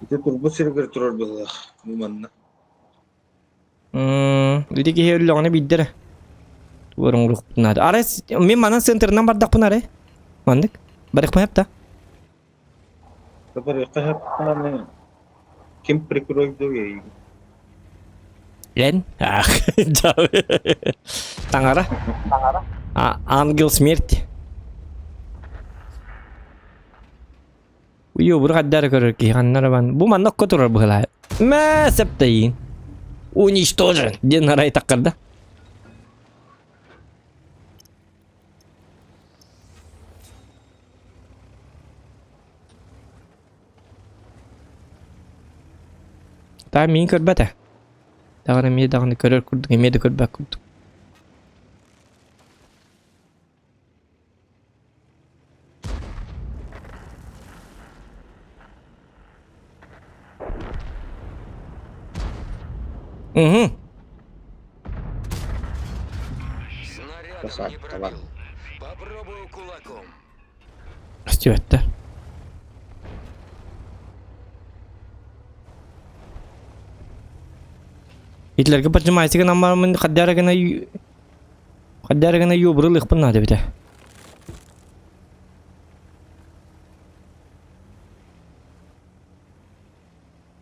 Ити турбут сиригэр турар быһыылаах бу манна. Ити киһи өллөҕүнэ биирдэ эрэ тугар оҥоруохпутун наада. Арай мин манан центрынан бардахпын арай. Маннык. Барыахпын сөп да? Барыахха сөп даҕаны ким прикрой дуо Эн? Ах, Таҥара. А, ангел смерти. Уйу, бу хаддары көрөр киһи ханнара бан. Бу манна окко турар быһылаа. Мэ, септейин. Уничтожен. Диэн арай таккарда. Таа миин көрбөтө. Даҕаны эмиэ даҕаны көрөр курдук, эмиэ да көрбөт курдук. Угу. Снарядом не пробил. Попробую кулаком. Көстүбэттэр. Итилэргэ поджимайся гынан бараммын хаддара гына хаддара гына юбрылыхпын наада эбитэ.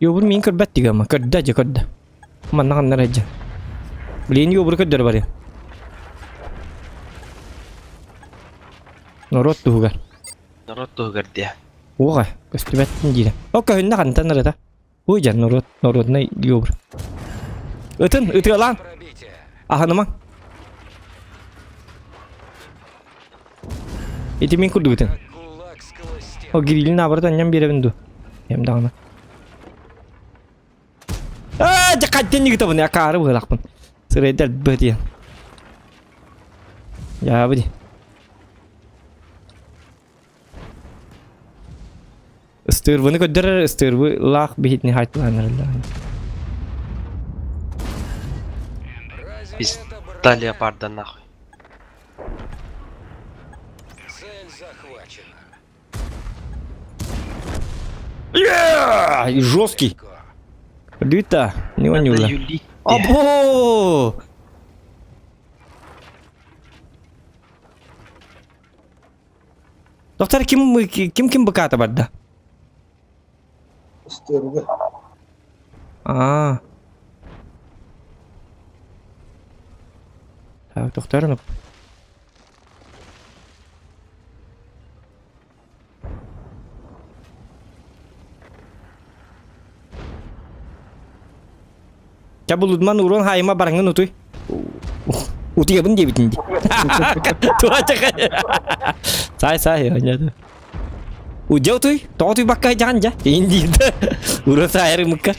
Юбур мин көрбөт дигама. Көрдө дьэ көрдө. Манна ханнар дьэ. Блин юбур көрдөр барыа. Норуот туһугар. Норуот туһугар диэ. Уоҕа көстүбэттин диирэ. О көһүннэ хантан ырыта. Ой дьэ норуот народный юбур. Ытын ытыалаан. Аһыныма. Ити мин курдук ытын. О грилин наоборот анньан биэрэбин дуу. Эм даҕаны. Аа, дьэ хантан нигитабын акаары быһылахпын. Сырайдар бытыйан. Яабы ди. Ыстыырбыны көрдөрөр, ыстыырбы лаах биһитини хайтылааннарыллар. Пизда леопарда нахуй. Цель захвачена. И жесткий. Люта, не он не Надо юлить. Або! Доктор ким ким ким быкаата барда? Стерга. Аа. Так, доктор, Ча булудман урон хайма бараңын утуй. Утуйабын диэбитин ди. Сай сай оñады. Удя утуй, тоҕо утуйбакка дьаҕан дьа. Индиирдэ. Урон сайары мыкка.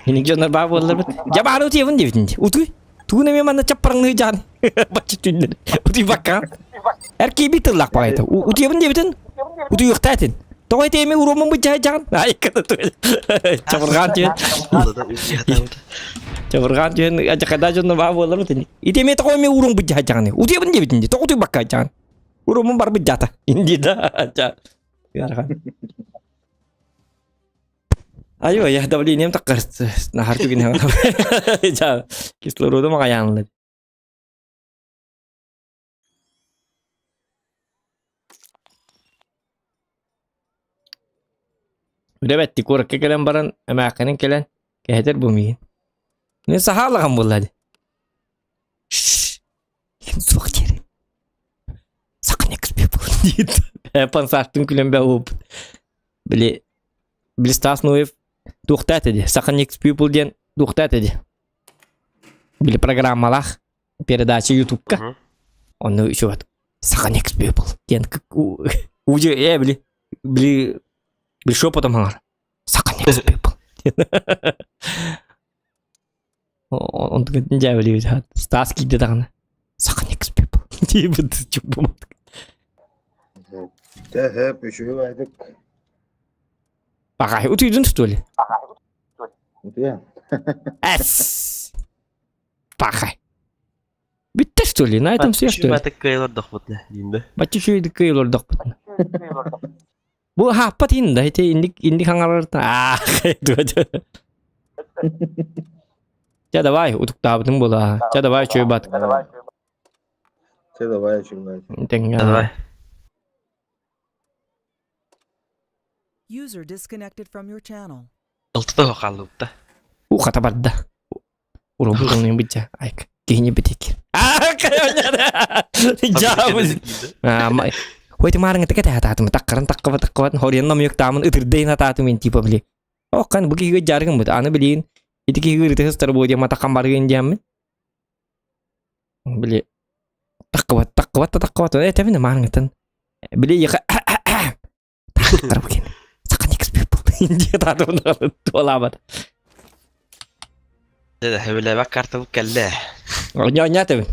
Иник дьоннор баа буолларбыт. Дьа баары утуйабын диэбитин ди. Утуй. Тугун эмиэ манна чаппараңныы дьаҕан. Баччы түннэр. Утуйбакка. Эр кииби тыллаах баҕайыта. Утуйабын диэбитин. Утуйуохтаа этин. Тоҕо ити эми уруомун быдьаһа дьаҕан. Айката Чабырҕаан түһэн. Чабырҕаан түһэн адьакада дьонно баа буоллар итини. Ити эми тоҕо эми уруом быдьаһа дьаҕаны. Утуйабын диэбитин ди. Тоҕо утуйбакка дьаҕан. Уруомун барбыт дьаата. Инди да. Ыарахан. Айо, я давлением так кажется. Нахар түгін. Кислородом ағаянлы. Үлэбэтти куоракка кэлэн баран эмээххинин кэлэн кэһэтэр бу миигин. Мин сахаалаҕам буолла дии. Ким суох диэри. Саха эксперт диит. Пансааттын күлэн бэ уопут. Били били Стас Ноев туохтаа этэ дии. Саха Next People диэн туохтаа этэ дии. Били программалаах передача Ютубка. Онно еще Саха Next People диэн уже э били били били шепотом хаҥар. Саха Next People. Онтугун дьээбэлиибит Стас киирдэ даҕаны Саха Next People диэбит чуппумат. Тэһэ үчүгэй байдык. Пахай утуйдун что ли? Утуйан. Эс. Пахай. Бүттэ что ли? На этом все что ли? Баччы кыайылар диин да. Баччы үчүгэй кыайылар дохпутна. Бу хааппат иин да ити инник инник хаҥарарта аа Чэ давай утуктаабытым буолаа. Чэ давай үчүгэй бат. Чэ давай үчүгэй. Тэҥҥэ. Давай. User disconnected from your channel. Алтыта хааллыбыта. У хата барда. Уробутун битя. Айк. Киһини битик. Хойты маарыңа тека таатым таккаран таккаба таккабат хориан намык таамын ытырдейн атаатым мен типа били. Оккан бу киһигэ жаргын бут аны билин ити киһигэ ырытыһыстар бу диэн матаккан баргын диэммин. Били таккабат таккабат таккабат этэбин маарыңытын. Били яха Тахтар бу кини. Сахан эксперт был. Индия таатым туолаабат. Хэбилэбэк картабыт кэллэ. Оня тебин.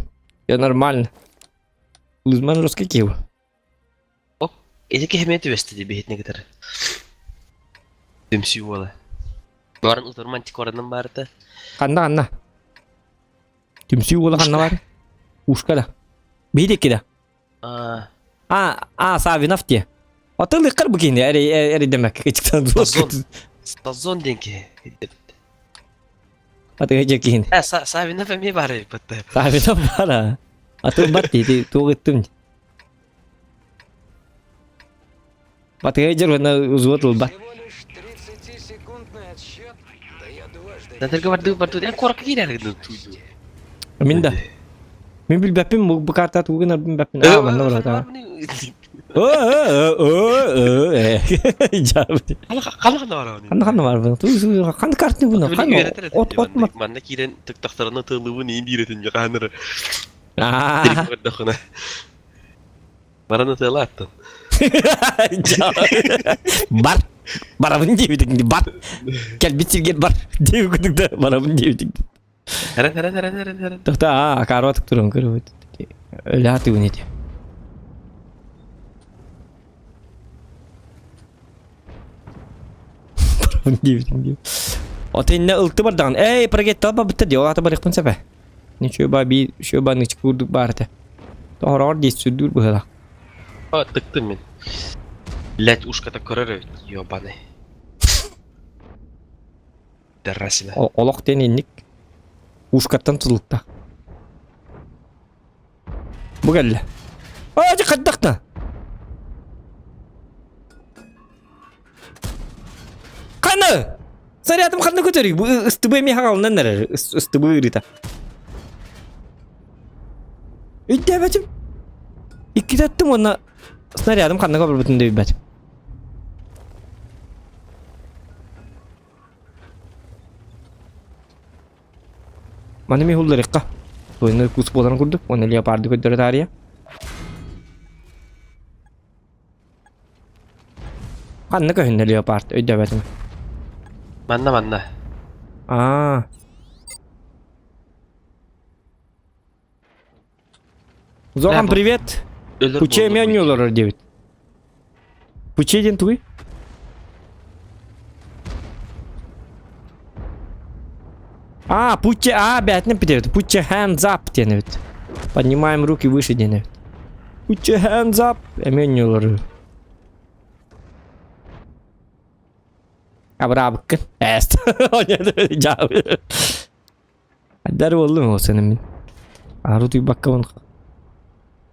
Я нормально. Лузман русский киев. Оп, ити киһи түбэстэ ди биһитне кытары. Түмсүү буола. Баран утарман тикоранан барыта. Ханна ханна. Түмсүү буола ханна бар? Ушка да. Биһидекки да. А, А, а, Савинов те. Атылыккар бу кини эри эри демек. Кычыктан Стазон. Стазон диэн киһи. Атыга же кини. Э, Савинов эмиэ бар эбит. Савинов бар а. Атын бар ти туох ыттым. Батыга жер уонна узвот ылбат. Всего лишь 30-секундный отсчет, да я дважды Натальга барды барды. Эн куоракка киирэр гына тууйду. Мин да. Мин билбэппин бу карта тугун билбэппин. Аа манна барата. Ханна ханна бар бу. Ханна картны буну. Ханна от от ма. Манна киирэн тыктахтарына тылыбын иин биирэтин жакааныры. Аа. Бараны тыла аттын. Бар. Барабын диэбитиҥ бар. Кэлбит сиргэр бар. Диэбит да барабын диэбитиҥ. Хэрэн хэрэн хэрэн хэрэн хэрэн. Тохта аа карватык туран көрөбүт. Өлө тыгын ити. Барабын диэбитиҥ диэбит. Ото инне ылты бардаҕын. Эй, прогет талба бытта диэ. Ол ата барыахпын сөп ээ. Ничего ба би шо ба нычык курдук баар этэ. Тоһороҕор диэс сүрдүүр быһыылаах. А, тыктым мин. Блять, ушката көрөр эбит, ёбаный. Террасина. Олох диэн инник. Ушкаттан тутулукта. Бу кэллэ. Аа, дьэ хайдах да? Ханы! Зарядым ханна көтөрүй? Бу ыстыбы эмиэ хагалынан эрэр. Ыстыбы ырыта. Өйдөөбөтүм. Иккитэ аттым уонна снарядым ханна көбүрбүтүн да билбэтим. Маны ми хулларыкка. Туойна кус буоларын курдук, уонна леопарды көрдөрө таарыйа. Ханна көһүннэ леопард өйдөөбөтүм. Манна манна. Аа. Зохан, привет. Пуче эмиэ онньуулар диэбит. Пуче диэн тугуй? А, пуче, а, бээтинэн бүтэбит. Пуче hands up диэн эбит. Поднимаем руки выше диэн эбит. Пуче hands up. Эмиэ онньуулар. Абыраабыккын. Эст. Айдар буоллум ол сенин мин. Ары утуйбаккабын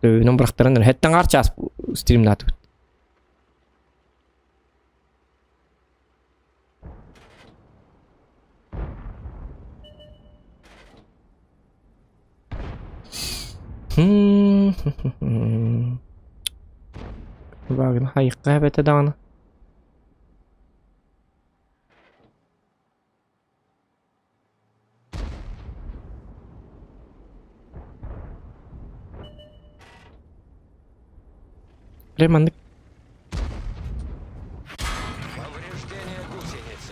төбүнэн бырахтаран эрэ. Хэттэн аар чаас стримнаатыбыт. Багын хайыкка эбэтэ даҕаны. Эрэ маннык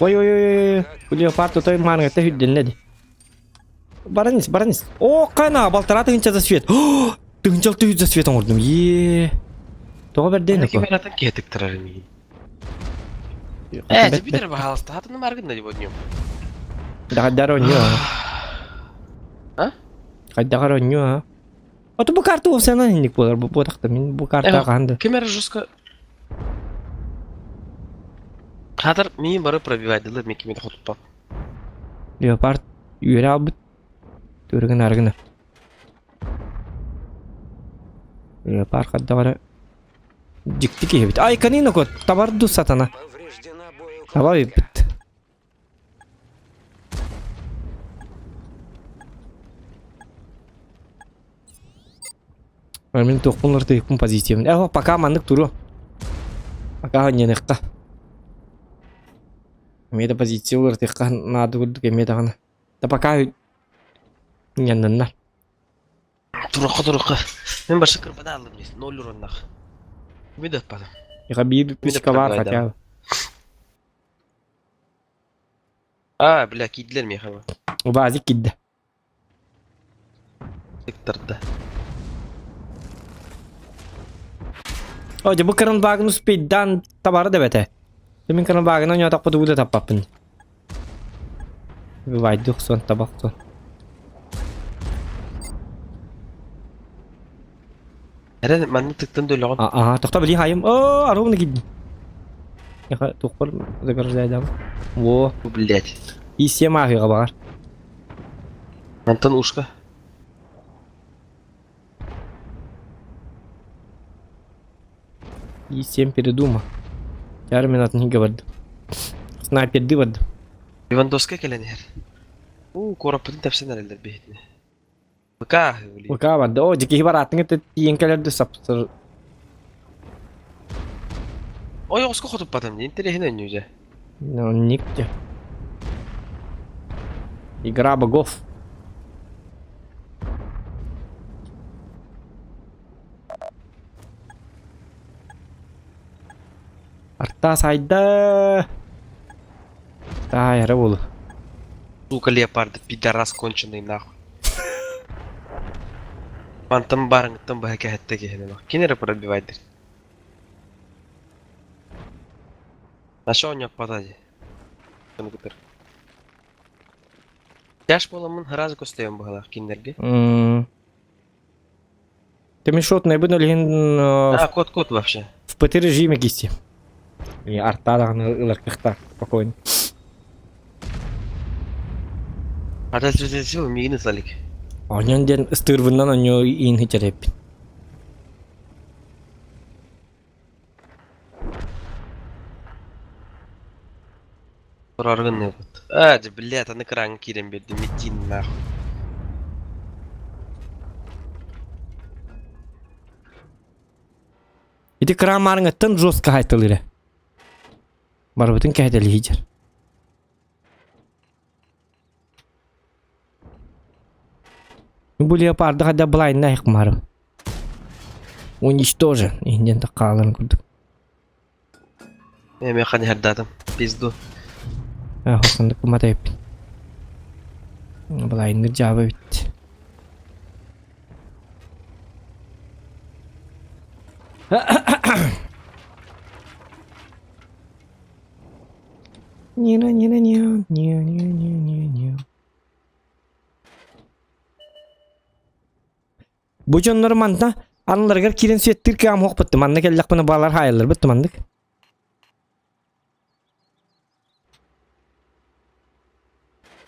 Ой ой ой ой Леопард той мааныгата үрдэннэ ди. Баран ис, баран ис. О, кана, балтараа тыһыынча за свет. Тыһыынча тыһыынча за свет оҥордум. Е. Тоҕо бэрдэн Ким эрэ киһи тыктарар миигин. Э, Питер, пожалуйста, хатыны маргын да днем. Хайдар онньу А? Хайдар онньу а? А то бу карта уопсайынан инник буолар бу буотахта мин бу карта хаһан да. Ким эрэ жестко Хатар миин бары пробивайдылар мен кимede хотуппат. Леопард үөрэ албыт. Төрүгүн арыгына. Леопард хаддагара Дьикти киһи эбит. Ай, канина кот, табарду сатана. Таба биппит. Мин туохпун ыртыйыкпын позициябын. Э, пока маннык туруо. Пока ханньаныхха. Эмиэ да позиция ыртыйыкка наада курдук эмиэ даҕаны. Да пока ньаннаннар. Турукка турукка. Мен башы кырбада алдым здесь. Ноль уроннах. Видят потом. Я биир пичка бар хотя бы. А, бля, кийдилер миэхэ. Убазик кийдэ. Тыктарда. О, дьэ бу кырын успейдан табары да бэтэ. Мин кырын багын ойнотохпут угу да таппаппын. Вайдух сон табах сон. Эрэ манна тыктан дөлөҕүн. Аа, тохто били хайым. Оо, аругна кидин. Яха тухпар заграждайдам. Во. Блять. И сема ахыга багар. Мантан ушка. И всем передума. Ярмин от них говорит. Снайпер дывод. Левандовская кэлэн иһэр. Уу, куораппытын тэпсэн эрэллэр биһитини. БК БК барда. О, дикиһи барааттыҥ это тиийэн кэлэр да сапсыр. Ой, оҕуску хотуппатым дии, интэриэһинэй өнньүүдэ. Ну, никте. Игра богов. Арта сайда. Таайара буолу. Сука, леопард, пидорас конченый нахуй. Мантан барыҥыттан быһа кэһэттэ киһини нах. Кини эрэ пробивайдыр. Наша оонньоппото дии. Кытыр. Тяж буоламмын сразу көстөйөн быһалаах кинилэргэ. Ты мешот найбын олиһин А, кот кот вообще. в ПТ режиме кисти. И арта даҕаны ылар кыахтаах спокойно. Хата сил миигин ыталик. Оньон диэн ыстыырбыннан онньуу иин хичэрэппин. Тураргын ныбыт. А, дьэ, блядь, аны кыраҥҥа киирэн биэрдим, иттиин нахуй. Ити кыраан маарыҥыттан жестко хайтылыыра. Барыбытын кэһэтэлиһиидьэр. Бу леопарды хайда былайна айыкмарым. Уничтожен. Иһинен да хааларын курдук. Эми ханьһардаатым. Пизду. А, хосандык кумата эппин. Былайныр жаба бит. Не-не-не-не-не-не-не-не-не. Бу дьоннор манна анларыгар киирэн сүөттүүр кыам хуохпут манна кэллэхпинэ баалар хаайылларбыт маннык.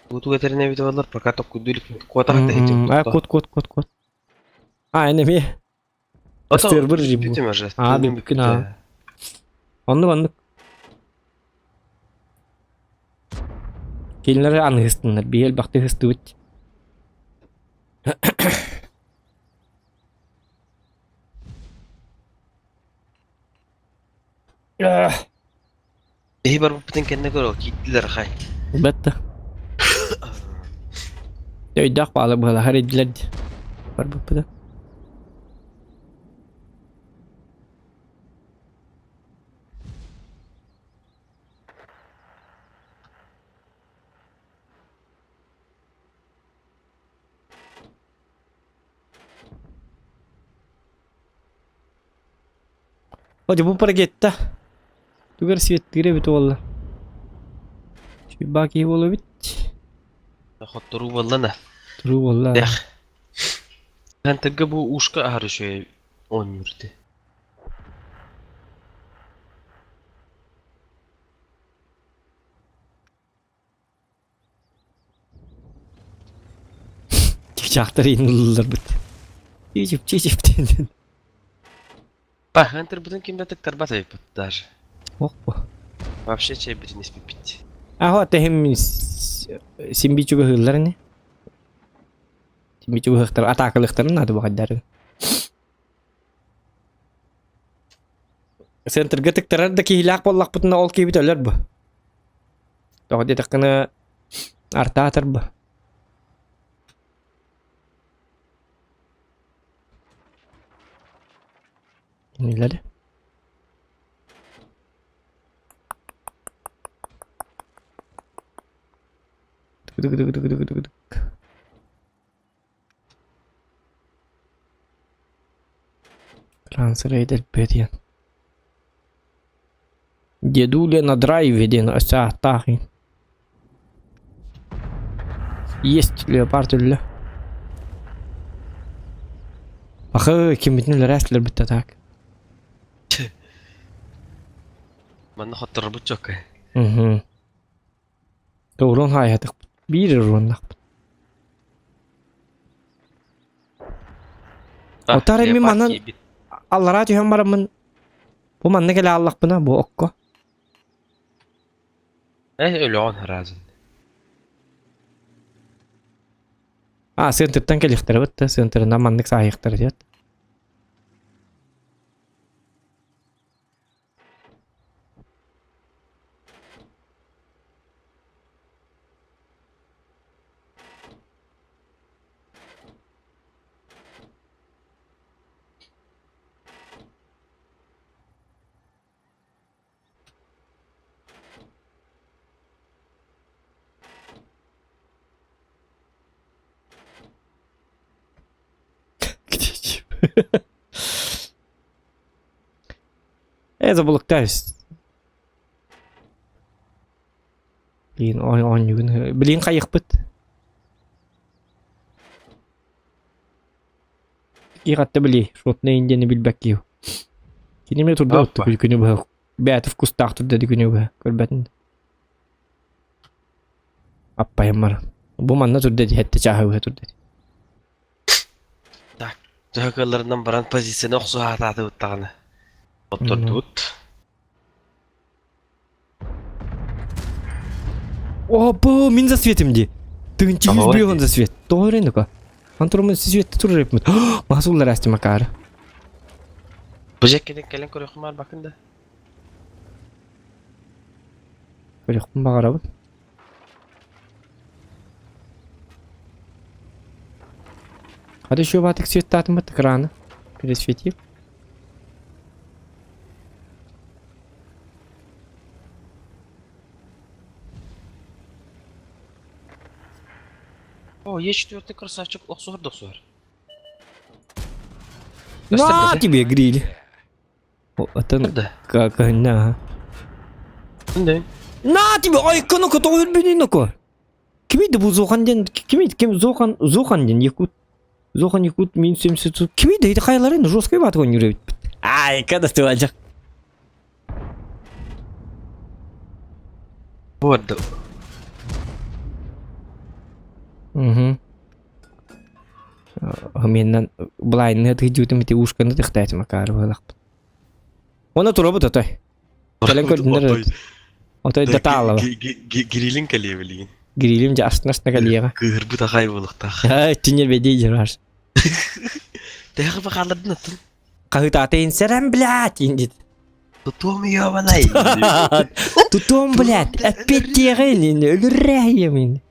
Бу этэрин эбитэ буоллар, пока токкуйдуу илик куотах да иһитим. А, кот, кот, кот, кот. А, эми Ыстыырбыр жибу. Бүтүм уже. Аа, бүппүн аа. Оннук оннук. Кинилэр аныгыстыннар, биһи элбэхтик ыстыбыт. Биһи барбыппытын кэннэ көрө киирдилэр хай. Бэтте. Өйдөөх баалы быһалаһар идилэр дии. Барбыппыта. О, бу паргетта. Тугар светтыыр эбит уолла. Чуйбаа киһи буола эбит. Хотторуу буолла на. Туруу буолла. Эх. Хантырга бу ушка аһар үчүгэй оонньуур ити. Чыычаахтар иинылларбыт. Чиичип чиичип диэн. Па, хантырбытын ким да тыктарбат эбиппит даже. Ох бу. Вообще чэйбитин испиппит. Аһо тэһим симби чугаһыыллар ини. Симби чугаһыахтар атаакалыахтарын наада баҕайдары. Центрга тыктарар да киһилээх буоллахпытына ол киһибит өлөр бу. Тоҕо диэтэххинэ артаатар бу. Кинилэр Тык-тык-тык-тык-тык-тык. Трансрейд элбэтиэн. Дедуля на драйве диэн өссө ааттаах Есть леопард үллэ. Ахы киммитин үлэрээстилэр бүтте так. Манна хотторбут чокка. Угу. Урон хаайатыкпыт. Биир уроннахпыт. Отар эми манан аллараа түһэн бараммын бу манна кэлэ аллахпына бу окко. Э өлөҕөн хараазын. А сыантыртан кэлиэхтэрэ бытта сыантырынан маннык саайыахтара диэт. Э, забулуктаюсь. Блин, оонньугун. Блин, хайыхпыт. Иҕатта били, шотный индияны билбэккиу. Кини эмиэ турда Оппа. күнү быһа. Бэйэтэ вкустаах турда күнү быһа. Көрбөтүн. Аппайым баран. Бу манна турда дии, хэтте чааһы быһа турда дии. Так, төһө кыалларынан баран позицияны охсуһаатаатыбыт даҕаны. Оттордубут. Опа, мин засветим дии. Тыгынчы Ага, 105 засвет. Тоҕо эрэ нука. Антурмун сисветте турар эппит. Масуллар асти макары. Бу жеккеден кэлэн көрүөххүн баар бакын да. Көрүөхпүн баҕарабын. Хата еще батык светтаатым бат экраны. Пересветил. О, Е4 красавчик охсуһар да охсуһар. На тебе гриль. Атын кыһынна. На тебе ой кыны кото өлбүнүн око. Кими да бу Зохан ден кими ким Зохан Зохан ден якут Зохан якут мин 70 кими да хайларын жесткий бат ойнур Ай, когда ты ваджак. Вот. Угу. Менен былайны тыгдьыбытым ити ушканы тыхтаатым акаары быһалахпыт. Уонна турабыт отой. Кэлэн көрдүннэр отой да таалаба. Гирилин кэлиэ билигин. Гирилим дьэ астына-астына кэлиэҕэ. Кыыһырбыт ахай буолуохтаах. Түннэр бэдии дьараш. Тэһэ бахалардын аттын. Хаһытаатын сэрэн блядь индит. Тутуом ёбанай. Тутуом блядь, эппиэттиэҕин өлүрээйэмин.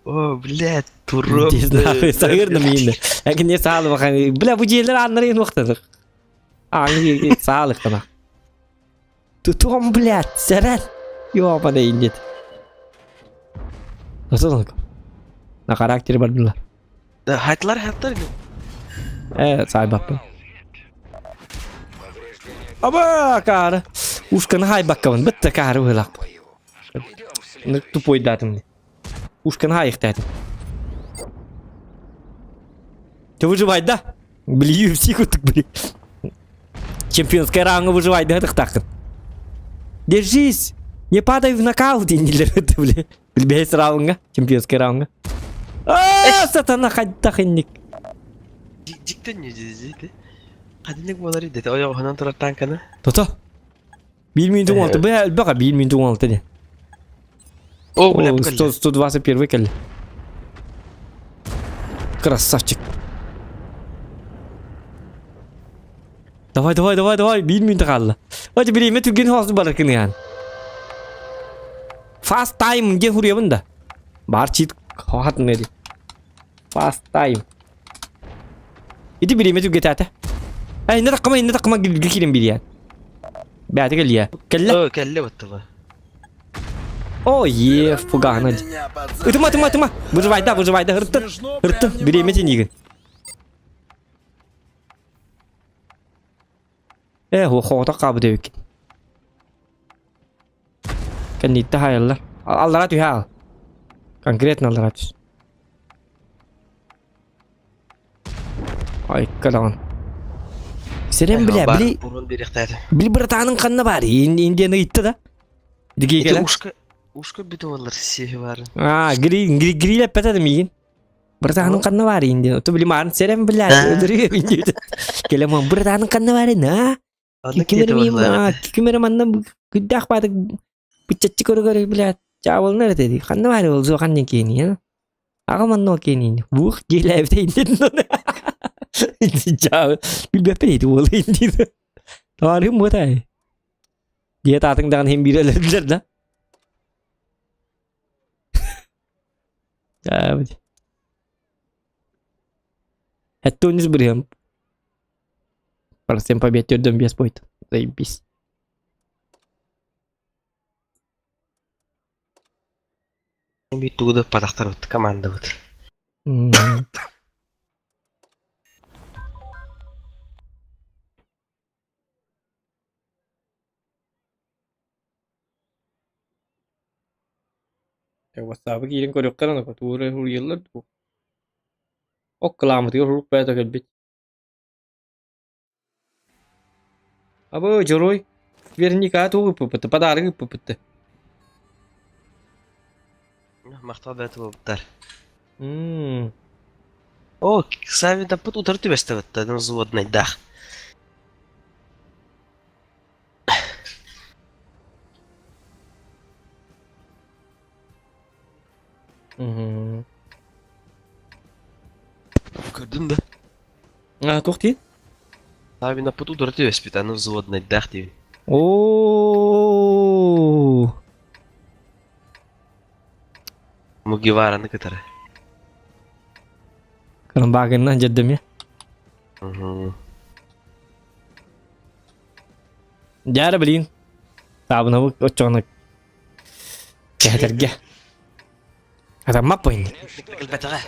О, блядь, туром. Не знаю, сагырна миин. Әкине саалы бахан. Бля, бу жерлер аннары уақтадық. Аңы саалықтана. Тутуом, блядь, сэрэн. Ёбаный индит. Nasıl На характер бардылар. Да, хайтылар хаттар. Э, сайбаппын. Аба, каары. Ушканы хайбаккабын. Бітті каары быһылаах. Тупойдаатым. Ушканы хайыктаатым. Ты выживай, да? Били UFC курдук, били. Чемпионская ранга выживай, да, тахтахын. Держись! Не падай в нокаут, дииллэр это, били. Билбэс раунга, чемпионская раунга. А, сатана хаддахинник. Дьиктен не дии Хадинник буолар идете ойоҕоһунан турар танканы. Тото. 1 минут 16. Бля, баqa 1 минут 16 диэн. О, бля, О, 121 кэллэ. Красавчик. Давай, давай, давай, давай, 1 минут хаалла. Ой, бириэмэ түргэн хоосу барар кыныгаан. Fast time диэн хуруйабын да. Бар чит хатын ди. Fast time. Ити бириэмэ түргэтаата. Эй, инне таққыма, инне таққыма киирэн бириэн. Бэйэтэ кэллиэ. Кэллэ. О, кэллэ баттыла. О, е, фугана. Ытыма, ытыма, ытыма. Выживай, да, выживай, да, ыртын. Ыртын, бириэмэ тенигин. Э, хоҕото хаабыт эбиккин. Кэнниттэ хаайаллар. Аллара түһэ аал. Конкретно аллара түс. Айка даҕаны. Сирэн бля, били били братаның ханна бар? Индияны ыйтты да. Дигей кэлэн. Ушка ушка бүтүп олар сиһи барын. А, гри гри грилеп бетеді миигин. Братаның ханна бар Индияны. Оту били марын сирэн бля, өлөрүө индияны. Келемон братаның ханна бар а? Ким эрэ манна күддээх баатык быччаччы көрө-көрө блядь чаабылынар этэ дии. Ханна баар ол зуохан диэн киэний Аҕам манна ол киэниин бух дьиэлээбитэ иннин Чаабы билбэппин ити уол индин. Таарыым буотай. Дьиэ таатыҥ даҕаны иһин биир өлөрдүлэр да. Чаабы. Хэттуунус бырыһым. Процент побед төрдөн биэс бойт. Заебись. Биир тугу да ыппатахтарбыт командабыт. WhatsApp-ы киирэн көрүөххэ эрэ тугу эрэ суруйаллар дуу. Ок кылааммытыгар сурук бэйэтэ кэлбит. Абы, дьоруой, Вероника тугу ыппыппыт, подарок ыппыппыт. Махтал бэт буолбуттар. О, Савидаппыт утары түбэстэбит взводнайдаах. Көрдүн да? А, туох дии? Савинаппыт утары түбэспит, аны взводнайдаах диибин. Оо. Мугивараны кытары. Багыннан дьэрдэми. Дьара блин. Таабынабы оччоҕуна кэһэтэргэ. Атаммап бойын. Кэлбэтэҕэ.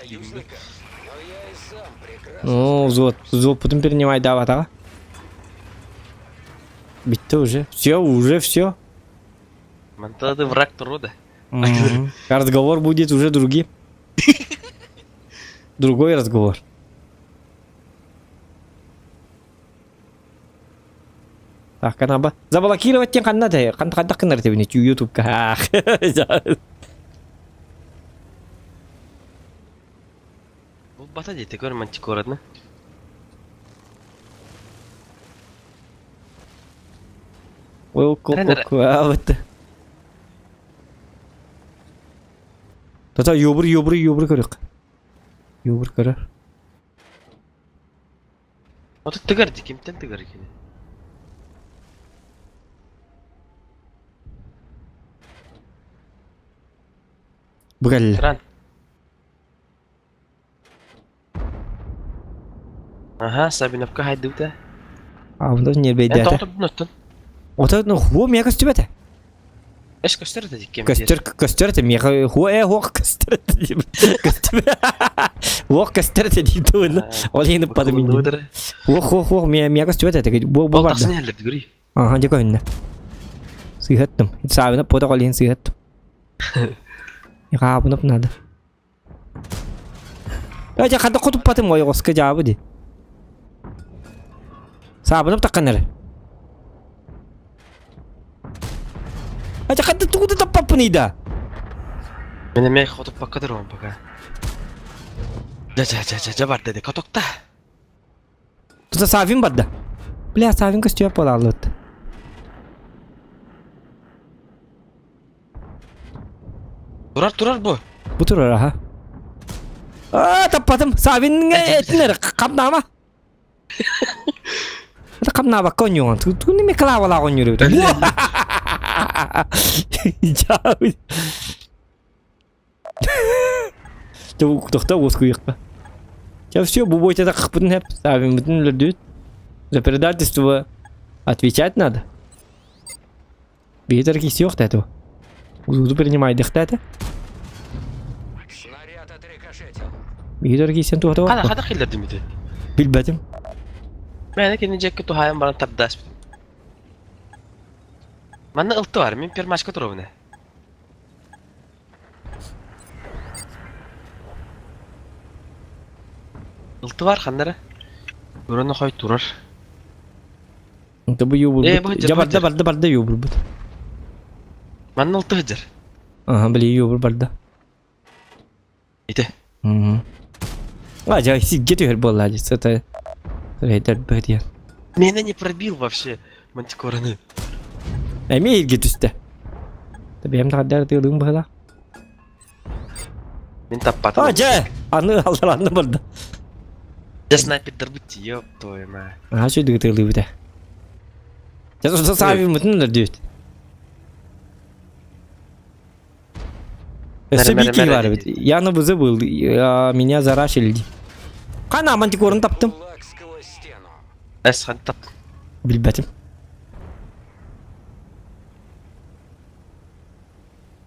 Ну, взвод, взводпутун принимайдаабатаҕа. Битте уже. Все, уже все. Мантан ты враг рода. Разговор будет уже другим. Другой разговор. Так, канаба. Заблокировать тем ханна да, хан хандак кынар тебини ютубка. Бу бата дете көр мантикорадны. Ой, ко Тата юбур юбур юбур көрүк. Юбур көрөр. Ото тыгар ди кимтен тыгар кини? Бу кэллэ. Ран. Аха, Сабиновка хайдыбыта. Аабында Эн ньиэрбэйдээтэ. тоҕотобун оттон. Ото ну хуо миэхэ көстүбэтэ. Эс көстөр этэ диккем. Көстөр көстөр этэ миэхэ хуо э хуо көстөр этэ диим. Көстүбэ. Хуо көстөр этэ диим тугунна. Ол иһин ыппатым иннин. Хуо хуо хуо миэ миэхэ көстүбэт этэ. Бу бу Ол барда. тахсан иһэллэр дигүрүй. Аха дьэ көһүннэ. Сыыһаттым. Саабына пота ол иһин сыыһаттым. Хаабынап надо. Э, хата хотуппатым ойоҕоско дьаабы ди. Саабынап таххан эрэ. Э, хата тугу да таппаппыный да. Мен эмиэ хотуппакка турабын пока. Дьэ дьэ дьэ дьэ дьэ барда ди котокта. Тута Савин барда. Бля, Савин көстүөп буолааллыбыт. Турар турар бу. Бу турар аха. Аа, таппатым. Савин этинер камнаама. Это камнаабакка онньуган. Ту неме клавалаах онньур эбит. Тохто уоскуйахха. Сейчас все, бу бойта тахпытын хеп, савиммытын өлөрдүбүт. За предательство отвечать надо. Биитер кисиох этого. Узуду принимайдыхта это. Снаряд отрикошетил. Биитер кисен туһата Хада хада хиллердим ити. Билбэтим. Мен кини жекке тухайын баран тардас. Манна ылты бар, мен пермашка туругуна. Ылты бар ханнара. Өрөні хой турар. Бу юбурбут. Жа барда барда барда юбурбут. Манна ылты хыджар. Ага, били юбур барда. Ите. А, жа сигге түһэр буолла это рейдер бөдиэн. Меня не пробил вообще мантикораны. Эми илге түстэ. Бэйэм тахардар тыылыым быһыла. Мин таппатым. А, дьэ! Аны алдар анны барда. Дьэ снайпердарбыт ёп твою мать. Аа, шүйдүгү тыылыыбыта. Дьэ, саабиммытын өлөрдүбүт. Өссө биир киһи баар эбит. Я на ВЗ был, меня зарашили. Хана мантикорын таптым. Эс хан таптым. Билбэтим.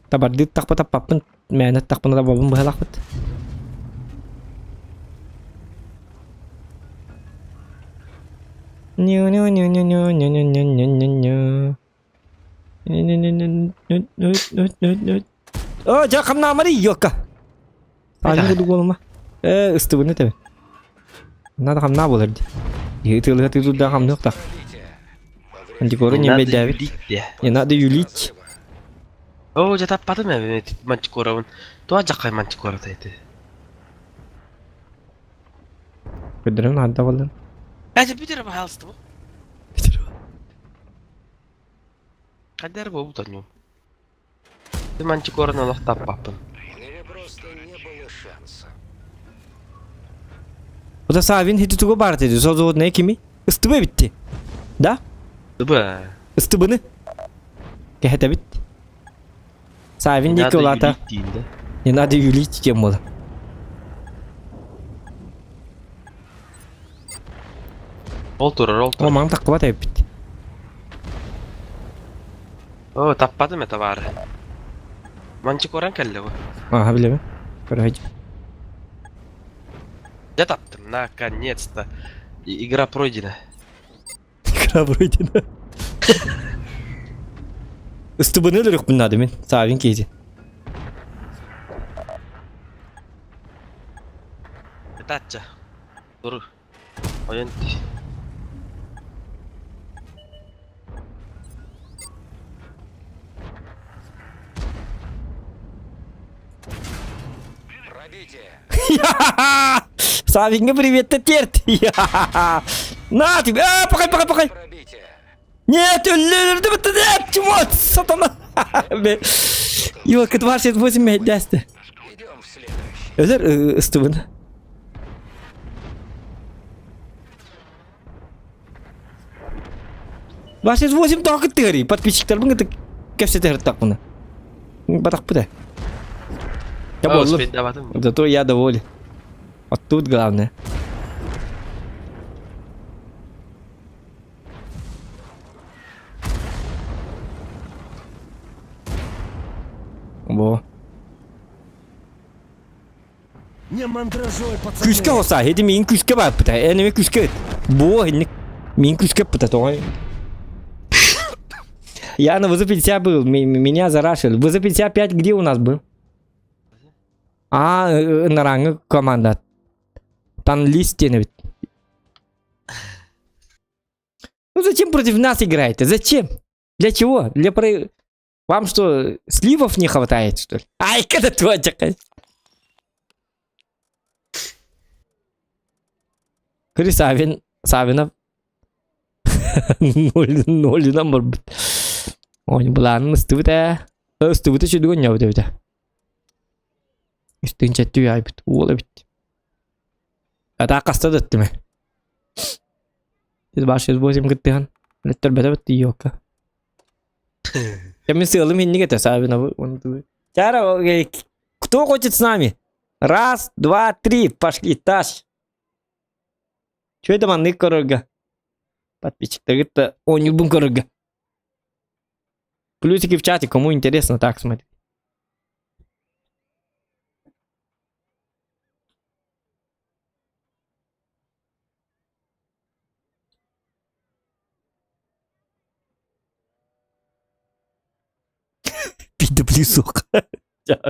Табардыт тахпа таппаппын, мээнэ тахпына табабын быһалаахпыт. Ню-ню-ню-ню-ню-ню-ню-ню-ню-ню. О, дьэ хамнаамары ёка. Аһын курдук буолума. Э, ыстыбыны тэбэ. Надо хамнаа буолар дии. Ытыалыһа тыытырдаах хамныахтаах. Антикору не бэйдээбит. Не надо юлить. Оо, дьэ таппатым эбит мантикоровын. Туох дьаххай мантикората ити? Көрдөрөн наада буоллун. Эти бүтэр пожалуйста. Хайдар буолбут онньум. Ты мантикорын олох таппаппын. У него просто не было шанса. Ота Савин хити туга бар dedi. Созуоднай кими? Ыстыбы битти. Да? Ыстыбы. Ыстыбыны. Кэһэтэбит. Савин диэки улаата. Не надо юлить диэн буола. Ол турар, ол турар. О, маҥ таххыбат эбиппит. О, таппатым это баары. Манчикоран кэллэ бу. Ага, билэбин. Көрөһөй. Дьэ таптым, наконец-то. Игра пройдена. Игра пройдена. Ыстыбыны өлөрүөхпүн наада мин. Саабин киһити. Ытаачча. Туру. Ойон Савинга привет терт. На тебе. А, пахай, пахай, пахай. Нет, нет, чего, сатана. Йо, 268 мэйдэсте. Өлөр ыстыбын. 28 тоҕо кыттыһарый? Подписчиктарбын кытта кэпсэтэ сырыттахпына. Батахпыт ээ. Я боллум. Зато я доволен. Вот тут главное. Во. Не мандражой, пацаны. Күүскэ оса, эти миин күүскэ бааппыта. Энеми күүскэ. Бо, инник миин күүскэ пыта тоҕой. Я на ВЗ-50 был, меня зарашили. ВЗ-55 где у нас был? А, нараҥы команда. Там лист ведь. Ну зачем против нас играете? Зачем? Для чего? Для про... Вам что, сливов не хватает, что ли? Ай, когда твой Кри Савин, Савинов. Ноль, ноль нам Ой, былаанын ыстыбыт ээ. Ыстыбыты сүдүгүн ньабыт эбитэ. Үстүн чэттүү айбыт, уол эбит. Ата хаста да ыттым 268 кыттыһан. Өлөттөрбөтө бит ёлка. Я мен сыалым инник этэ Савиновы. Чара, кто хочет с нами? Раз, два, три, пошли, таш. Чё это маннык көрөргө? Подписчиктаргыт оонньуурбун көрөргө. Плюсики в чате, кому интересно, так смотри. Пиздоплюсок. Я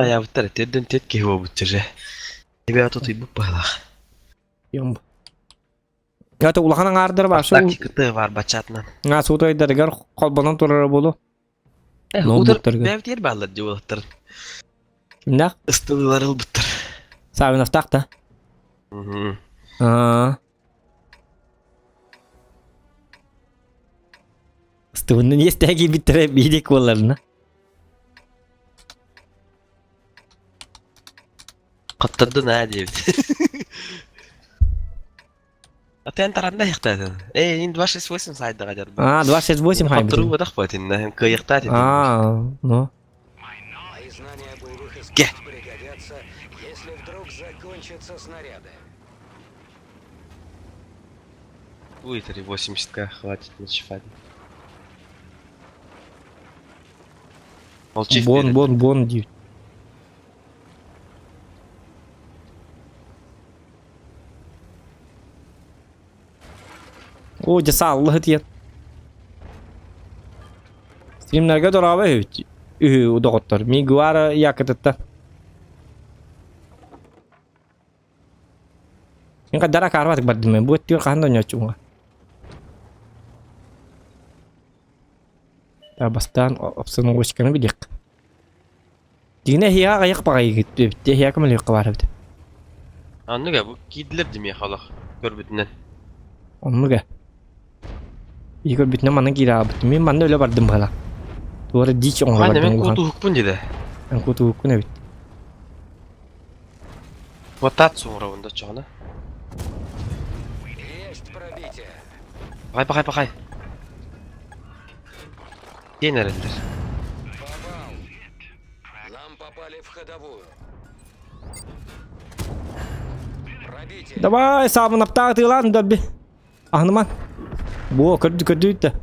я бутар терден тет киһи буолбут же. Тебя тут и буппалах. Юм. Это улахан аҥаардар бар. Тактикаты бар бачатынан. А суутайдарыгар холбонон турара буолу. Ноутбуктарга. Бэбитер бааллар дьуолаттар. Кимнээх? Ыстылыылар ылбыттар. Савиновтаах да? Аа. Ыстыбыннын иэстэһэ киирбиттэрэ биирдик буолларына. Хаттардын аа диэбит. А ты антаранна яхтаатын. Эй, ин 268 сайдага дьарбы. А, 268 хайбыт. Хаттыруу бадах баатинна, кыайыктаат этин. А, ну. Мои знания о боевых Ге. искусствах пригодятся, если вдруг закончатся снаряды. Ой, 380 хватит ночевать. Молчи Бон, вперед. бон, бон диир. Оо, дьэ сааллаһы тиийэн. Стримнарга дорообо үһү үһү доҕоттор. Мигуара Якотыттан. Мин хайдара акаарбатык бардым мен. Бу өттүгэр хаһан да оонньооччубун. Бастаан обстановочканы билиэх. Дьиҥинэ эһиэхэ аҕыйах баҕайыгыт эбит эһиэхэ көмөлөһүөххэ баар эбит. Оннук ээ, бу киирдилэр дии миэхэ олох көрбүтүнэн. Оннук ээ. Ии көрбүтүнэн манна киирэ хаалбыт. Мин манна үлэ бардым быһалаах. Туора дичь оҥоро Ханна бардым мен улахан. куутуһукпун диде. Эн куутуһуккун эбит. Вот суҥуробун да оччоҕуна. Есть пробитие. Пахай, пахай, пахай. Диэн эрэллэр. Попал. Нам попали в ходовую. Пробитие. Давай, саабынаптаах тыылаан дөрби. Аһыныман. Буо, көрдү көрдү да.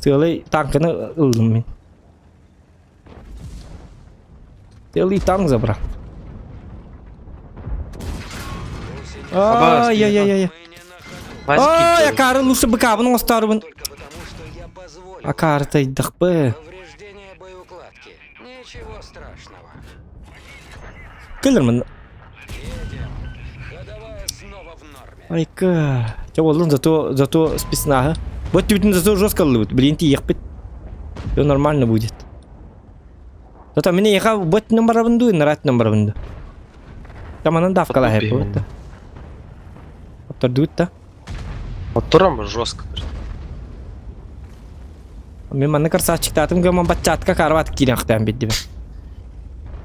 Сыалай танканы ыллым мин. Целый танк забрал. Ай-яй-яй-яй. Ай, акары лучше быкабын оҥостарбын. Акары тайдахпы. Повреждение боеукладки. Ничего страшного. Кэлэрмин. Едем. Ходовая снова в норме. Айка. Чэ буоллун зато зато спецназа. Вот түбүтүн зато жестко ыллыбыт. Блин тиийэхпит. Все нормально будет. Зато мин эйиэхэ бу өттүнэн барабын дуу, ынараа өттүнэн барабын дуу? Таманан давкалаһар буолбут да. Оттордубут да. Оттором жестко. Мин манна красавчиктаатым гыман баччаатка карват киирэн ахтаан биддибин.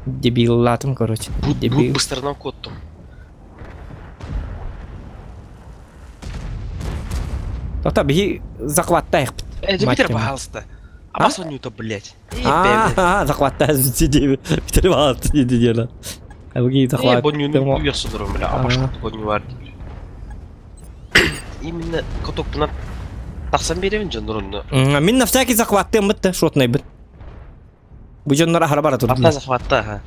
Дебиллаатым короче. Дебил. Быстарынан куоттум. Тота биһи захваттаахпыт. Э, Дмитрий, пожалуйста. А Соню-то, блядь. А, захваттаа сидеби. Битер баалты диди дело. Абыги захват. Боннюну уясыдырым, бля, а башка бонню бар дип. Именно катоктунан тахсан беребин дьоннорунну. Мин на всякий захваттыам бытта, шотнайбын. Бу дьоннор аһара бара турдулар. Ата захватта, ха.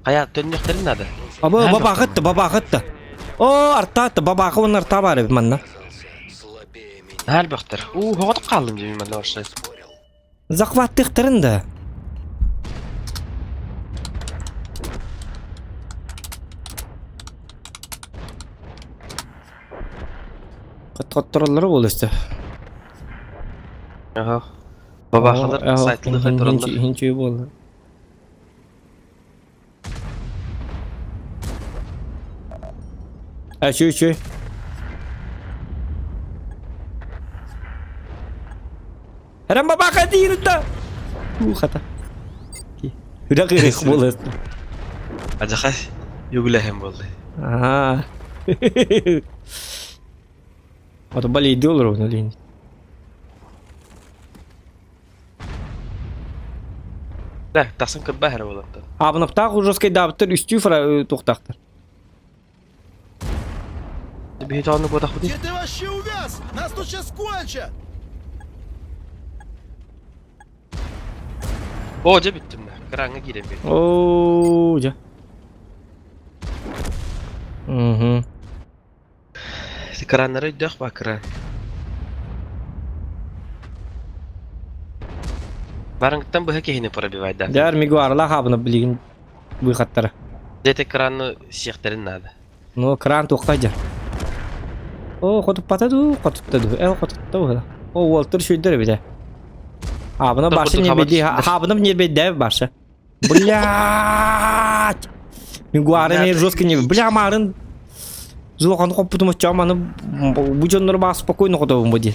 Хайа, төннүөхтэрин надо. Абы бабаахытта, бабаахытта. О, артаатта, бабаахы уонна арта баар эбит манна. Наһаа элбэхтэр. Уу, хоҕотук хааллым дии манна вообще. Захваттыахтарын да. Хоттороллоро буолуо өссө. Аха. Бабахалар сайтылы хайтораллар. Хинчүй буолла. А, чүй, чүй. Эрэн бабаха диирта. Уу хата. Үрэх үрэх буолар. Ажахай югулэһэн буолла. Аа. Ото балейди олоробун олейин. Да, тахсан кырбаа эрэ буолан. Аабынаптаах ужаскайдаабыттар үстүү фра туохтаахтар. Биһи тоҕону буотахпытый? Где ты вообще увяз? Нас тут сейчас кончат! О, дьэ бүттүм да. Кыраҥҥа киирэн биэрдим. Оо, дьэ. Угу. Краннары өйдөөх ба кран. Барыҥыттан быһа киһини пробивай да. Дьэр мигуарлаах аабына билигин быыхаттара. Дьэ краны сиэхтэрин наада. Ну, кран туохха дьэр. О, хотуппата дуу, хотутта дуу. Эл хотутта быһыла. О, уолтар шүйдер эбит ээ. Аабына башы нербейди, хаабына нербейдээбит башы. Блядь! Мигуары мен жестко не... Бля, марын... Зулахан хоппутум оччоҕо маны бу дьоннору баа спокойно хотобун бу дии.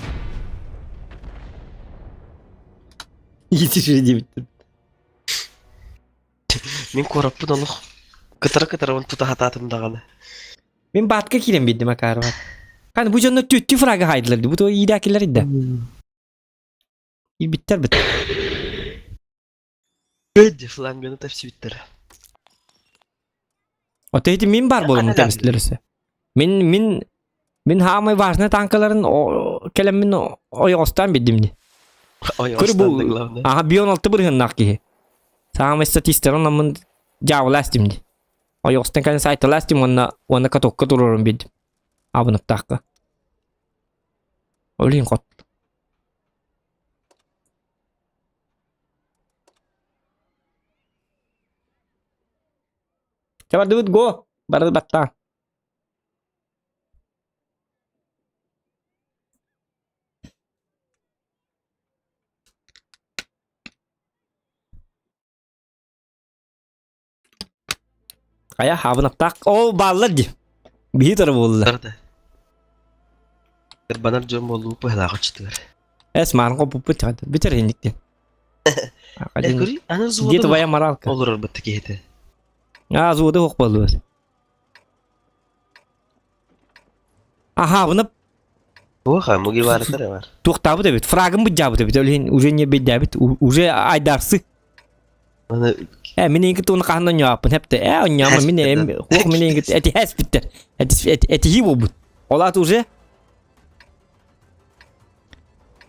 Иитиши диэбиттэр. Мин куораппын олох кытара-кытарабын тута сатаатым даҕаны. Мин баатка киирэн биэрдим акаарыбар. Ханы бу дьоннор түөттүү фрага хаайдылар дии. Бу туо иирээкилэр идэ. Иирбиттэр бит. Бэдди фланганы тэпсибиттэрэ. Ото ити мин бар буоламмын тэбистилэр өссө. Мин мин мин хаамай важный танкаларын кэлэммин ойоҕостоон биддим дии. Көр бу аха бион алты бырыһыннаах киһи. Саамай статистарын наммын дьаабылаас дим дии. Ойоҕостон кэлэн сайталаас дим уонна уонна катокка туруорун биддим. Абыныктаахка. Ол иһин хот. Чэ бардыбыт го! Бары баттаа. Хайа хаабынаптаах. Оо бааллар дии. Биһи тара буоллар. Кырбанар дьон буолуу пыһалаах оччотугар. Эс маан хоппуппут чаҕыт. Бүтэр инниктен. Э, аны Где твоя моралка? Олорор бытты киһите. А, зуоды хох болур. Аха, бұны Оха, мугиварытары бар. Туохтаабыт эбит, фрагын быдьаабыт эбит, ол иһин уже не бэйдээбит, уже айдарсы. Э, мин инки туун хаһан онньоаппын хэпте. Э, онньоама мин эм хуох мин инки эти хэспиттер. Эти эти буолбут. Ол аат уже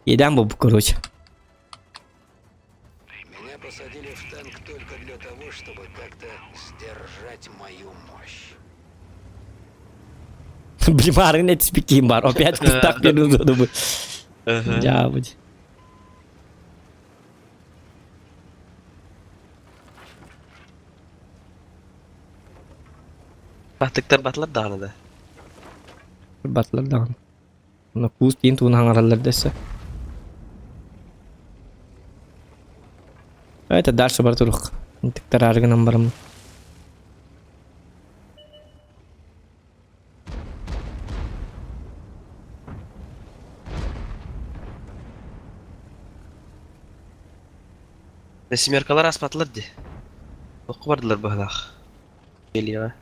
Едан буолбут, короче. Меня посадили в танк только для того, чтобы как-то сдержать мою мощь. Блин, этиспиккин бар. Опять кустак беру Дьаабыт. Баттыктар батылар даҕаны да. Батылар даҕаны. Онно куус диэн тугун хаҥараллар дэссе. Это дальше бар турук. Интиктар арыгынан барамын. Семеркалар аспатылар ди. Оқы бардылар быһылаах. Келиэҕэ.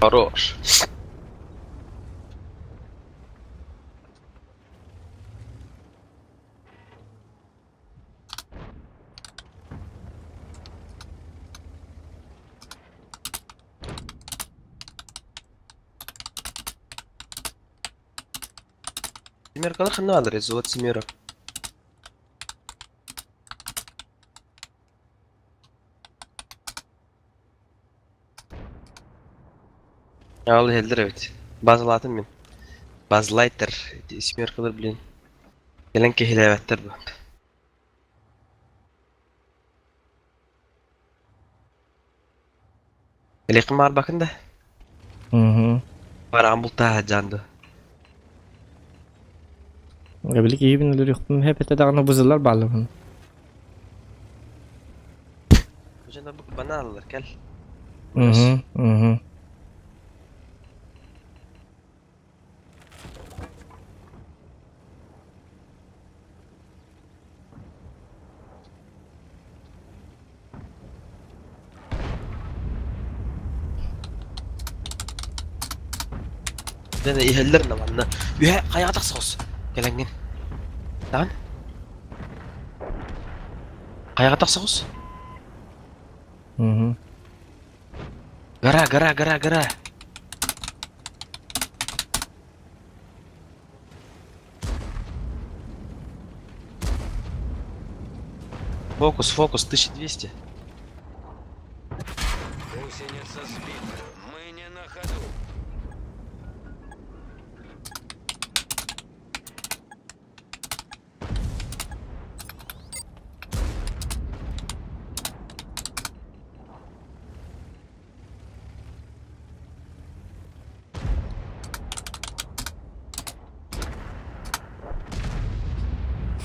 Хорош. Семеркалар ханна бааллар золот семерок. Ал иһэллэр эбит. Базалаатым мин. Базлайтер семеркалар блин. Кэлэн киһилээбэттэр бу. Элиэххин баҕарбаккын да? Мгм. Бараан бултааһа дьаан дуо? Эбили киһибин өлөрүөхпүн хэпэтэ даҕаны бузылар бааллар. Дьоно бу банааллар кэл. Мгм, мгм. Дьэ иһэллэр на манна. Үһэ хайаҕа тахсаҕыс. Кэлэҥҥин. Таҕын. Хайаҕа тахсаҕыс. Мгм. Гора, гора, гора, гора. Фокус, фокус, 1200. Гусеница сбита. Мы не на ходу.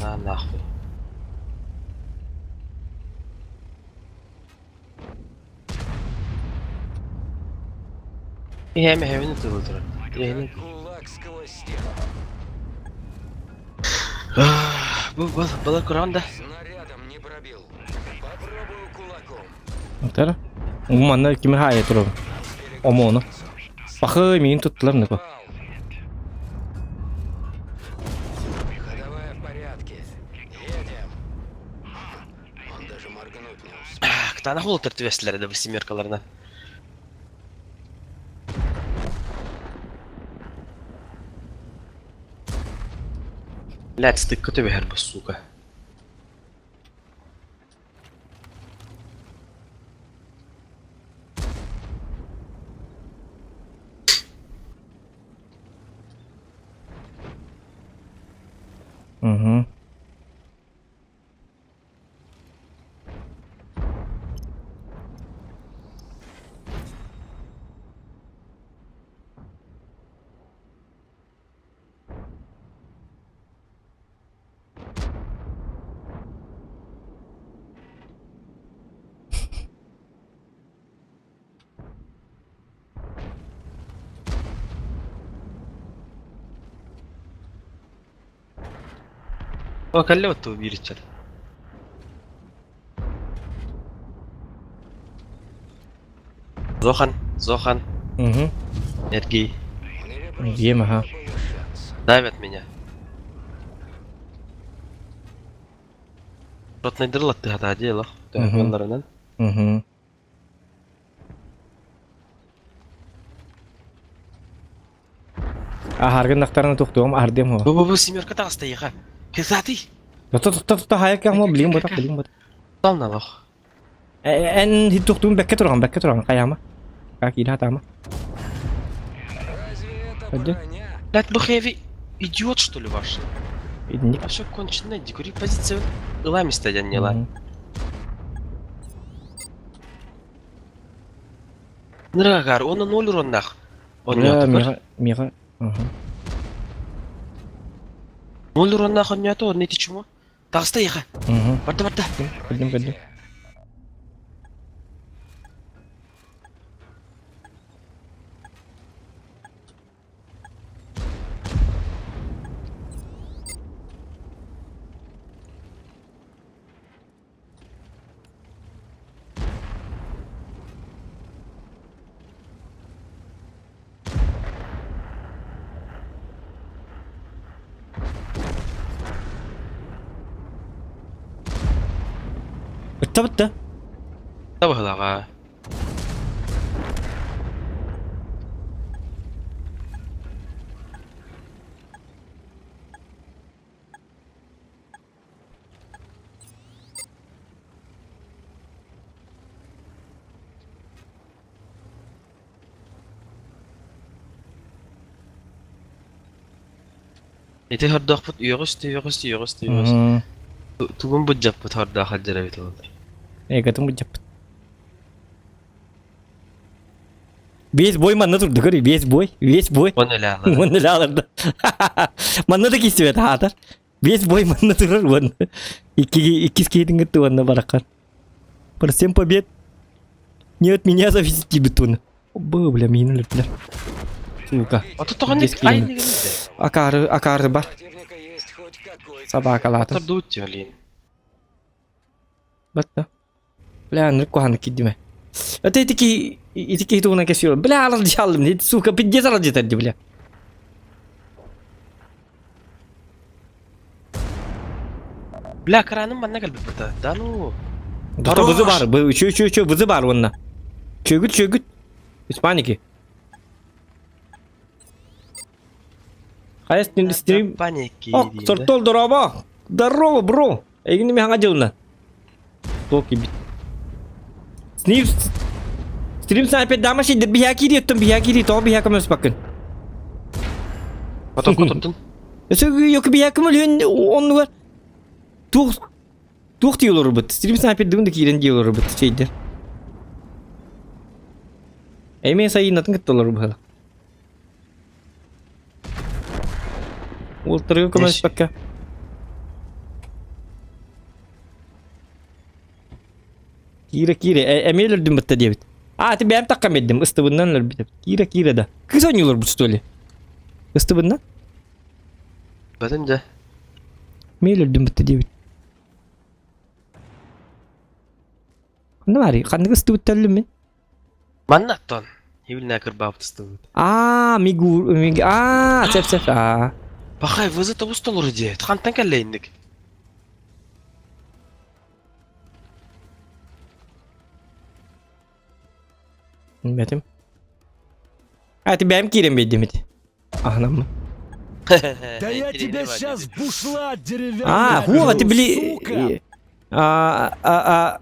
На нахуй. Иһэм эһэбин ытылы турар. Иһини. Кулак сквозь стену. Бу был была куран да. Снарядом не пробил. Попробую кулаком. Тара. Манна кими хаайа турар. Омону. Пахы миин туттулар ныкы. Ходовая в порядке. Едем. Он даже моргнуть не успел. Кытаанах уолаттар түбэстилэр да семеркаларынан. Блядь, стыкка түбэһэр бу сука. Угу. О, кэллэ оттуу биир иччат. Зохан, Зохан. Угу. Эргий. Эргием, ага. Давят меня. Ротнайдыр латтыхата дело. Төһөллөрүнэн. Угу. Аһаргын нахтарына тухтуом аһардыам хо. Бу бу бу семерка таҕыста еха. Кызатый. Тохто тохто тохто хайа кэм блин ботах блин ботах. Талналох. Эн тухтуун бэккэ туран бэккэ туран хайаама. Как ида таама. Блядь, бу хэви идиот что ли ваш? Идник. А все конченый, декори позиция. Ыла место дяннела. Нырагар, он ноль уроннах. Он Миха, Миха. Ноль уроннах он не то, он не чему? Таҕыста эйиэхэ. Барда барда. Көрдүм көрдүм. Ытта бытта. Табыһылаҕа. Ити хордоохпут үөҕүс үөҕүс үөҕүс үөҕүс. Тугун буддьаппыт хордоох сылдьар эбит олор. Эгэтин буддьаппыт. Весь бой манна турду көрүй, весь бой, весь бой. Он эле алар. Манна эле аларды. Манна да кистибет хаатар. Весь бой манна турар уонна. Икки иккис киһитин кытта уонна бараккан. Про семь побед. Не от меня зависит дебит уонна. Б, бля, миин өлөрдүлэр. Сука. Ото тоҕо Киһини. Акаары, акаары бар. Собакалаатым. Тордуут блин. Батта. Бля, нырк куһаны киддиме. Это ити ити киһи туһунан кэсиyor. Бля, алар сука, пиздец алар бля. Бля, краным манна кэлбит быта. Да ну. Дота вызы бар, чө чө чө вызы бар онна. Чөгүт чөгүт. Без паники. Хайа стрим стрим. Паники. Ок, сортол здорово. Здорово, бро. Эйгини ми хаңа жылна. Токи бит. Стрим стрим снайпер дама ши биһа кири оттон биһа кири то биһа көмөс бакын. Потом котурдун. Өсө yok биһа көмөлүн оннугар туох туох диyor бут. Стрим снайпер дыгын да киирен диyor бут şeyдер. Эми сайынатын кытталар бу. Ултыргы көмөс бакка. Киирэ киирэ эмиэ өлөрдүм бытта диэбит. А, ты бэйэм такка меддим, ыстыбыннан өлөрбүтүм. Киирэ киирэ да. Кыс оонньуулар бу что ли? Ыстыбыннан? Бэтим дьэ. Эмиэ өлөрдүм бытта диэбит. Ханна баарый? Ханнык ыстыбыт өллүм мин? Манна оттон. Хибилнэ кырбаабыт ыстыбыт. Аа, мигу, миг, аа, сеп сеп, аа. Пахай, вызы тобус толору диэт. Хантан кэллэйинник. Билбэтим. А, ты бэйэм киирэн биэрдим ити. Аһынаммын. Да я тебя сейчас бушлат деревянный А, хуа, ты одену, били... сука! А, а, а,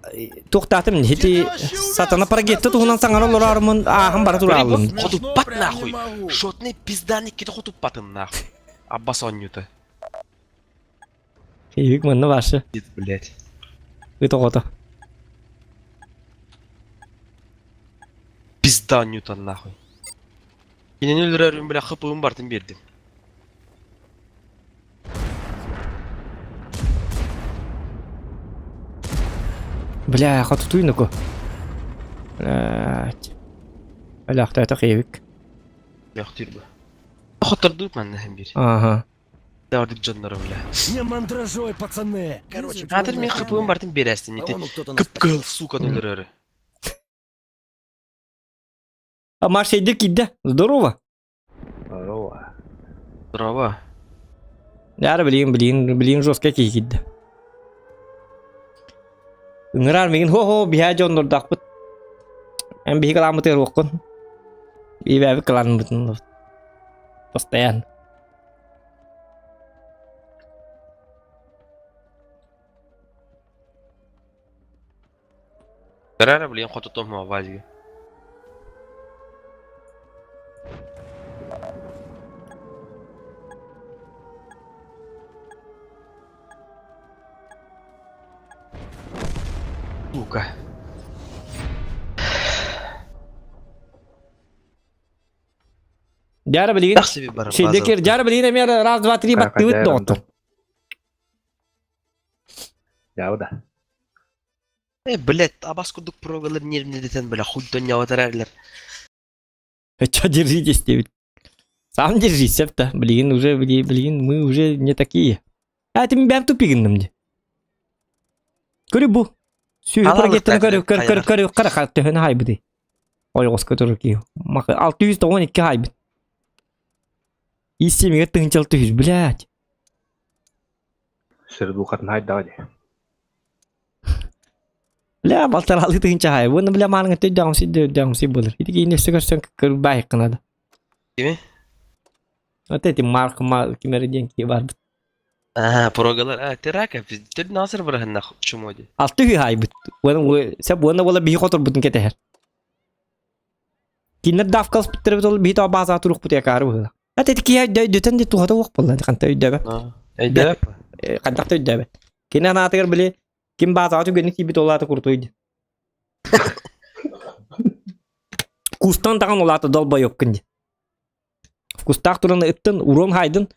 туохтаатым ити сатана парагетта туһунан саҥара олорормун ааһан бара турааллым. Хотуппат нахуй. Шотный пизданы кити хотуппатын нахуй. Аббас онньута. Ийик манна башы. Блять. Ыт оҕото. Пизда Ньютон нахуй. Кинини өлөрөрүн бля хпым бартын биэрдим. Бля, хотутуйнуку. Блять. Өлөөхтөөтөх ийэбик. Өлөөхтүүр бу. Хоттордууп манна һэн биир. Ага. Ордук дьонноро бля. Не мандражой, пацаны! Короче, Аатыр мин хапыым бартын биэрээстин ити По-моему, кто-то нас кып-кыһыл сука өлөрөрү. А Маша, иди кида. Здорово. Здорово. Здорово. Яра, блин, блин, блин, жестко киһи Ыҥырар мигин хо-хо биһээ дьоннордоохпут. Эн биһи кылааммытыгар уоххун. Биибээбит кылаанмытын постоянно. Көрөөрө блин хотутум Вадига. Сука. Дьара билигин Тахсыби барар Сидекер дьара билигин эмиэ раз, два, три баттыбыт доҕоттор. Дьаабыда. Э, блядь, абас курдук прогалар нервнедетен, бля, хуй донняватар эрлер. Чё держитесь диэбит. Сам держись, септа. Блин, уже, блин, блин, мы уже не такие. А ты бэм тупигинным ди. Көрү бу. Сүүһү прогеттен көрү көр көр көр көр көр төһөнү хайбыты. Ойоҕоско турар киһи. 692 хайбыт. Истемигер тыһынчал түһүс, блядь. Сырдуухатын хайдаҕа дии. Бля, балтаралыы тыһынча хай. Уонна бля мааныҥа төйдөҕүмсүй дөйдөҕүмсүй буолар. Ити киһини өссө көрсөн кырбаайыккына да. Кими? Вот эти Марк ма ким эрэ диэн киһи барбыт. Аа, прогалар, а, тирака, тэр насыр бырахыннах чумо ди. Алты үһү хаайбыт. Уонна сеп уонна буола биһи хоторбутун кэтэһэр. Кинилэр давкалспыттара ол биһи тоҕо баазаҕа туруохпут акаары быһыылаах. Ат ити киһи өйдөтөн де туһата уох буолла ханта өйдөбөт. Өйдөбөт. Хантах да өйдөбөт. Кини анаатыгар били ким баазаҕа түгэнник тиийбит ол аата крутой ди. Кустан даҕан ол аата долбоёпкун ди. Кустаах туран ыттын урон хайдын.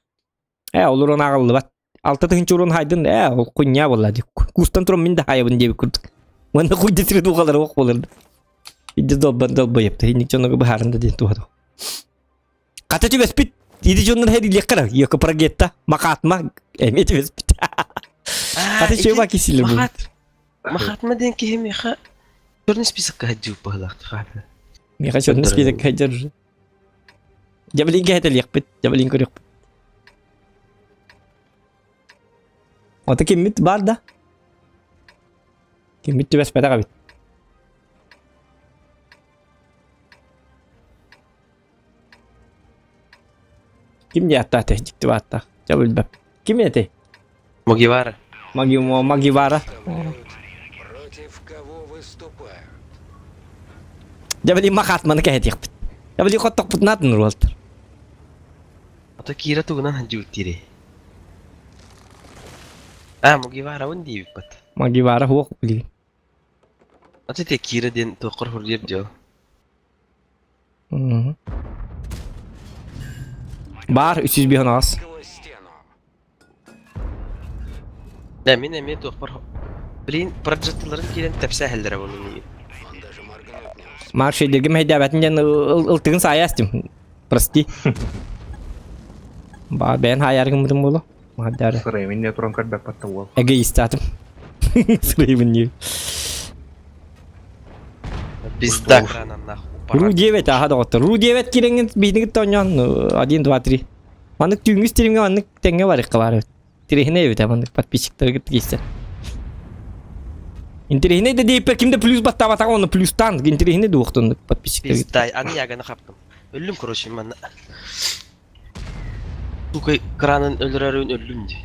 Ээ ол урон ааҕыллыбат. Алта тыһыынча урон хайдын ээ ол кунньаа буолла ди. Кустан туран мин да хайабын диэбит курдук. Уонна куйда сири духалары ох буолар. Идди долбан долбойопта. Инник дьоннорго быһаарында диэн туһата. Хата түбэспит. Иди дьоннор хэрилиэххэ Йоко прогетта Махатма эмиэ түбэспит. Хата чөба кисилер бу. Махатма диэн киһи миэхэ черный списокка сылдьыбыт быһыылаах хаата. Миэхэ черный списокка сылдьар уже. Дьабылин кэһэтэлиэхпит, дьабылин көрүөхпүт. Ото киммит бар да? Киммит түбэспэтэх эбит. Ким диэхтаатый дьикти бааттаах. Дьэ билбэп. Ким этэй? Магивара. Маги Магивара. Против кого выступают? Дьэ били Махатманы кэһэтиэхпит. Дьэ били хоттохпутунаатын уруолтар. Ото Кира тугунан сылдьыбыт диирий? А, Мугиварабын диэбиппит. Магивара хуох билигин. Ото те Кира диэн туоххар хуруйар дьол. Баар 305 аас. Да, мин эмиэ туохпар Блин, проджетталарын киирэн тэпсээһэллэрэ буолун миигин. Марш эдиргим мэйдээбэтин диэн ылтыгын саайа астым. Прости. Ба бэйэн хаайаргыммытым буолуо. Маһардаары. Сырайымын не туран көрбөппөт уол. Эгоистаатым. Сырайымын не. Пизда кранан нахуй. Ру 9 аха доҕоттор. Ру 9 кирэҥҥин биһиги тоонньоон 1 2 3. Маннык түүҥҥү стримҥэ маннык тэҥҥэ барыахха баар эбит. Интэриэһинэй эбит маннык подписчиктары кытта киирсэн. Интэриэһинэй да диэппэр ким да плюс баттаабатаҕа онно плюстаан интэриэһинэй дуохтун подписчиктары. Пизда, аны яганы хаптым. Өллүм короче манна. Сука кранын өлөрөрүн өллүм дии.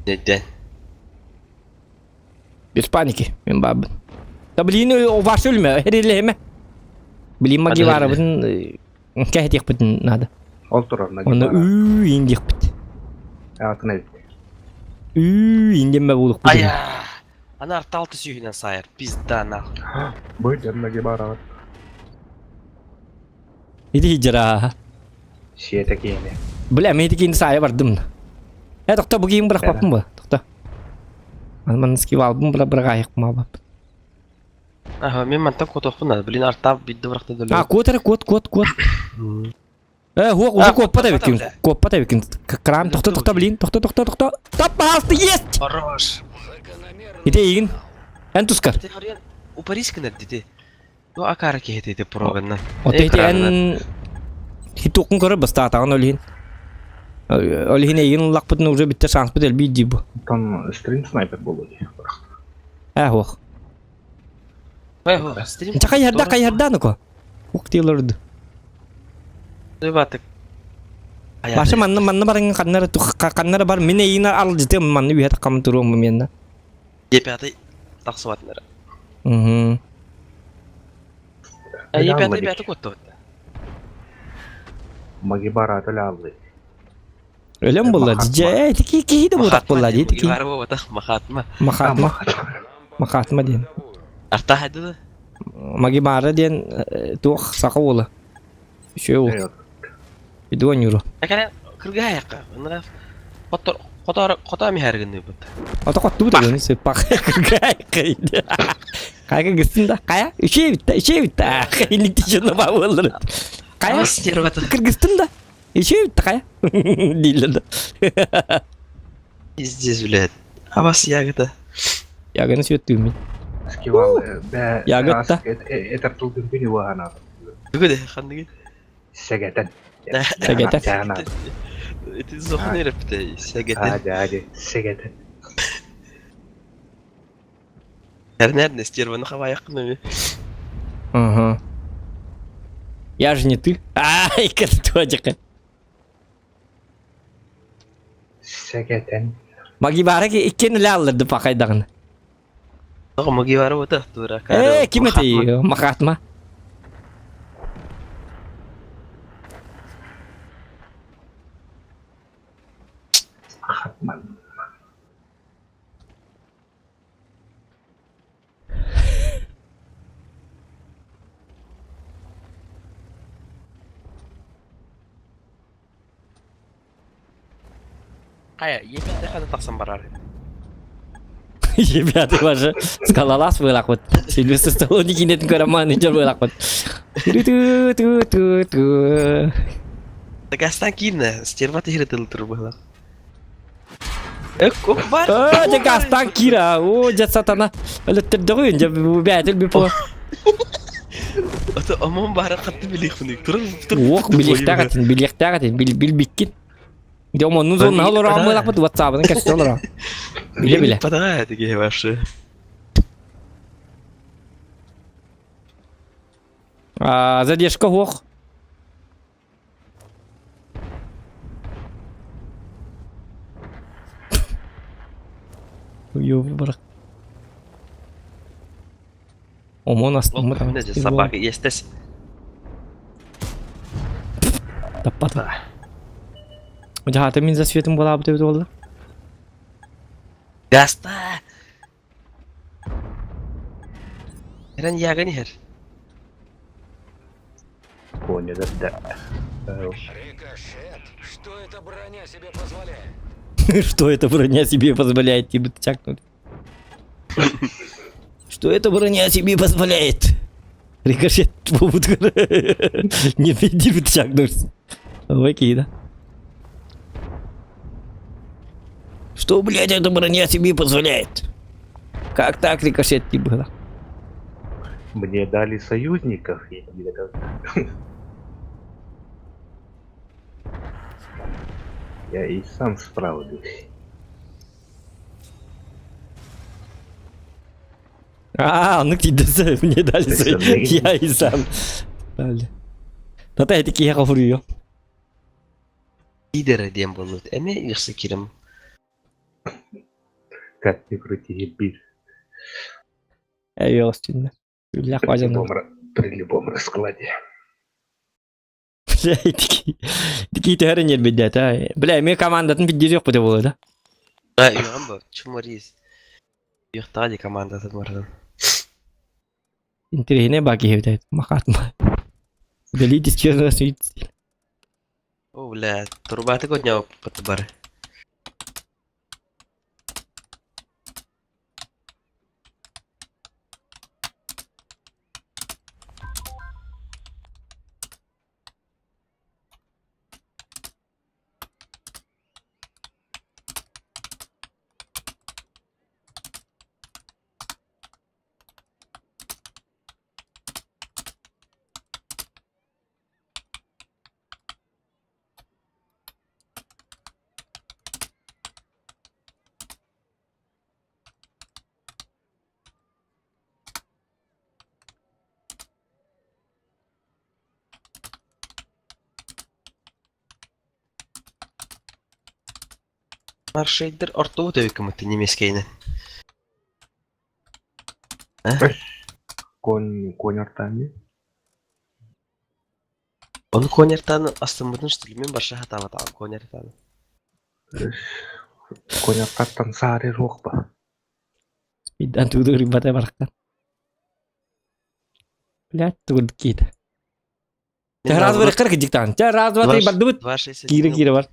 Нейден. Без паники, мен баабын. Да блин, ваш өлмө, эрилеме. Блин, Магиварабытын кэһэтиэхпитин надо. Ол турар Оны үү индиэхпит. Атын эбит. Үү индемме булукпут. Ая! Ана арталты сүүһүнэн саайар. Пизда нахуй. Бу Магиварабыт. Ити хиджара. Сиэтэ киини. Бля, мен ити киини саайа бардым. Э, тохто, бу киин бырахпаппын бу. Тохто. Ман скивалбын быра бырагаайыкпын албап. Аха, мен мантан куотуохпун надо. Блин, артап бидде бырахта А, куот эрэ, куот, куот, куот. Э, хуох, уже куоппат эбиккин, куоппат эбиккин. Крам, тохто, тохто, блин, тохто, тохто, тохто. Топ, пожалуйста, есть! Хорош. Ити эйигин. Эн тускар. Упарис гынар дити. Ну акара киһи ити проганна. Ото ити эн хитуккун көрөр бастаатаҕын ол иһин. Ол иһин эйигин ыллахпытына уже бүттэ шанспыт элбиир дии бу. Там стрим снайпер буолуо дии. Ээ хуох. Ча хайыһарда хайыһарда нуко. Ук диэлэрд. Батык. Баша манна манна баран ханнара ханнара бар мин эйигин алжытым манна үһэ таккам туруом менна. Е5 тахсыбатынара. Угу. Е5 5 котту. Магибара аллы. Өлөн булла. Дьэ, ити киһи да буолтах буолла дии. Ити Махатма. Махатма. Махатма диэн. Артаһайды да? Магибара диэн туох саха уола. Үчүгэй уол. Идуон юру. Акара кыргыһайакка. Ынырaf хотор хотор хотоо миһэргиннибит. Ото хоттубут өгөн сыппах кыргыһайакка. Хайга гыстын да кая үчүгэй битта үчүгэй битта. Инник тишин ба буоллар. Кая кыргыстын да Еще такая. Дииллэр да. Пиздец, блядь. Абас ягода. Ягоны сүөттүүммүн. Скивал, бә Ягодта. Этер тылгын күнү уаһана. Бүгү ханныгы? Сэгэтен. Сэгэтен. Ити зохун эрепте, сэгэтен. Ади, ади, сэгэтен. Эрнер стерваны хаваяқын Ага. Я же не ты. Ай, карточка. Сэгэтен. Магибара иккен эле алларды пакайдагын. Магибара вот тура. Э, ким это? Махатма. Махатма. Хайа, епятый хада тахсан барар. Епятый башы скалалас буолахпыт. Сильвестр Сталлоне киинэтин көрө менеджер буолахпыт. Ту ту ту ту. Дагастан киирнэ, стерва тиһире тыл турбула. Бар. О, Дагастан кира. О, дьэ сатана. Өлөттөрдөҕүн, дьэ бээтил би по. Ото омон баара хатты билиэхпин. Турар Уох, билиэхтээх этин, билиэхтээх этин, бил билбиккин. Дьэ омоннун зонна олорон буолахпыт, WhatsApp-ынан кэпсэтэ олорон. Биле биле. Падаа тиги вообще. А, задержка хуох. Ёб барах. Омон астыммыт. Собака естес. Таппата. Жаата мин за светом буолаабыт эбит буолла. Гаста! Эрен ягын иһэр. Понял, да. Рикошет? Что эта броня себе позволяет? Что эта броня себе позволяет, тебе чакнуть? Что эта броня себе позволяет? Рикошет буолбут Не иди чакнуть. Окей, да. Что, блядь, эта броня себе позволяет? Как так рикошет не было? Мне дали союзников, я тебе Я и сам справлюсь. А, ну ты мне дали я и сам. Тата эти киһи хофуруйо. Лидера диэн буолбут. Эмиэ үөхсэ кирим. Как ни крути, бир. Эй, остинна. Үллэх бажан. При любом раскладе. Бля, тики. Тики төһөрөн ербидде Бля, мен командатын биддер yok bu да. А, үөҕэн бу. Чумарис. Үөхтаҕа ди командатын бардан. Интересне баки хебит. Махатма. Удалить из черного света. О, бля, турбаты кодняу бар. Маршейдер ортоу төйкөмөттө немецкейнен. Конь, конь артами. Onu конертаны астыммытын что ли мен барша хатаабатаҕым конертаны. Конертаттан саары руох ба. Спиддан тууду рибата барахтан. Блядь, тугун киит. Те раз два кырк диктант. Те раз два три бардыбыт. Кире кире бар.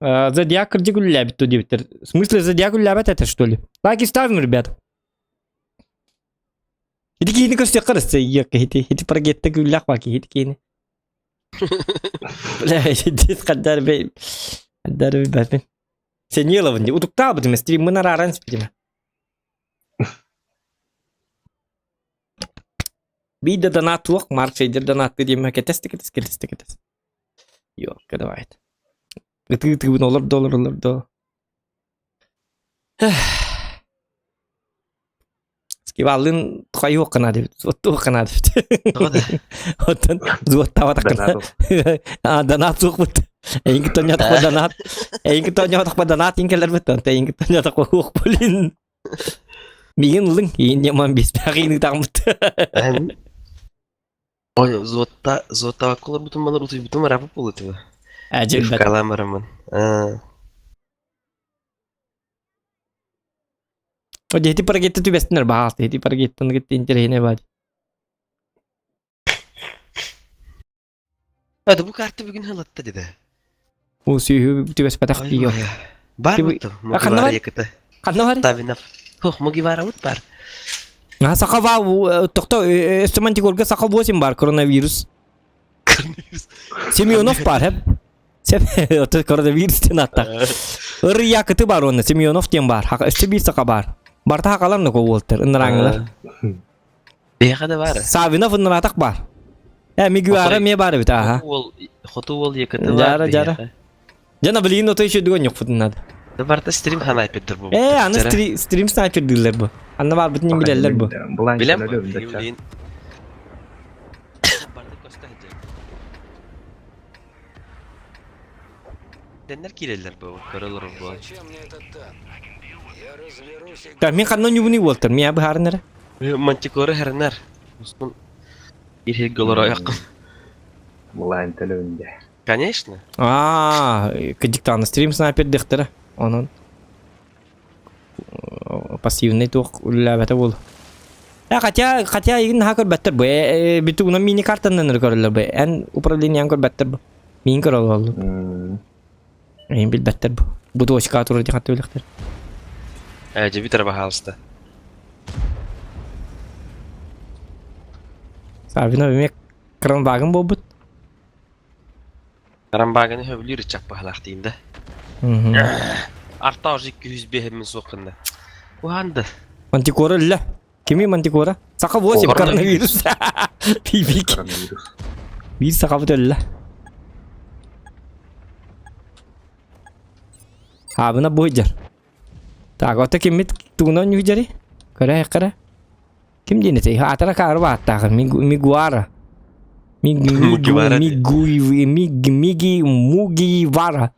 Зодиак кырдьык үллээбит то диэбиттэр. В смысле зодиак үллээбэт это что ли? Лайки ставим, ребят. Ити киһини көрсүөххэ өссө иэккэ ити ити парагетта күллэх баа киһи ити киһини. Бля, ити хаддар бей хаддар билбэппин. Сениловын ди утуктаабытым стриммын арааран испитим. Биир да донат туох Марк Шейдер донатты диэмэ кэтэс да кэтэс кэтэс да кэтэс. Ёлка давай. Ытыы-ытыыбын олордо олор олордо. Скиваллын хайуох гына диэбит, оттуох гына диэбит. Тоҕо да? Оттон взводтаабатаххына а донат суохпут. Эйиҥ тонньотохпо донат. Эйиҥ тонньотохпо донат иҥ кэлэрбит, онто эйиҥ тонньотохпо уох блин. Миигин ылыҥ, иин ньаман биэспээх иин ытааммыт. Ой, зуотта, зуоттаабакка олорбутум балар утуйбутум ырааппыт буолуо Дьэлбэт. Ифкалаан бараммын. Ити парагетта түбэстинэр баҕаалта, ити парагеттан кытта интэриэһинэй баар. Это бу карта бүгүн халатта деді. Уу сүүһү түбэспэтэх тиийио. Бар буту. Ханна бар? Ханна бар? Тавинов. Хох, Мугивара бар. А саха тохто өстө мантикорга саха 8 бар коронавирус. Семенов бар хеп. Сеп ото коронавирус тен атта. Ыр якыты бар онна Семенов тен бар. Өстө бир саха бар. Барта хакалар но болтер ыныраңылар. Бэйэхэ да баар. Савинов ыннаратах бар. Э, Мигуара ме бар эбит, аха. Хоту уол екати бар. Жара, жара. Жана билигин ото еще дүгөн йокпутун надо. Да барта стрим ханайпеттер бу. Э, аны стрим, стрим снайпер диллер бу. Анна бар бутун билеллер бу. Билем бу. Билем. Барта коста хеджер. Деннер киреллер бу, көрөлөр бу. Зачем мне этот танк? Я разберусь и... Так, мен ханна нюбуни болтар, мен быһаарынара. Мантикоры хернер. Устун Ирхек голор аяққын. Булайн төлөбүндэ. Конечно. Аа, кыдьыктааны стрим снайпер дехтера. Онон пассивный туох үллээбэтэ буол. Э, хотя, хотя игин наһаа көрбөттөр бу. Э, бүтү уна мини картанан көрөллөр бу. Эн управлениең көрбөттөр бу. Мин көрөллөр. Эйин билбэттэр бу. Бу точка турар диэн хатты билэхтэр. Э, дьэ бүтэр баһаалыста. Савина эмиэ кранбагын буолбут. Кранбаганы сөбүлүүр ыччак баһалаах дейм да. Арта уже 205 мин суох гынна. Уһанды. Мантикора өллө. Кими Мантикора? Саха 8 коронавирус. Пибик. Коронавирус. Биир сахабыт өллө. Аабына бу сылдьар. Так, ото киммит тугунан ньүдьэри? Көрө көрө. Ким диэн этэй? Аатара каары бааттааҕы. Мигуара. Мугивара диэн. Мигуи Миг Миги Мугивара.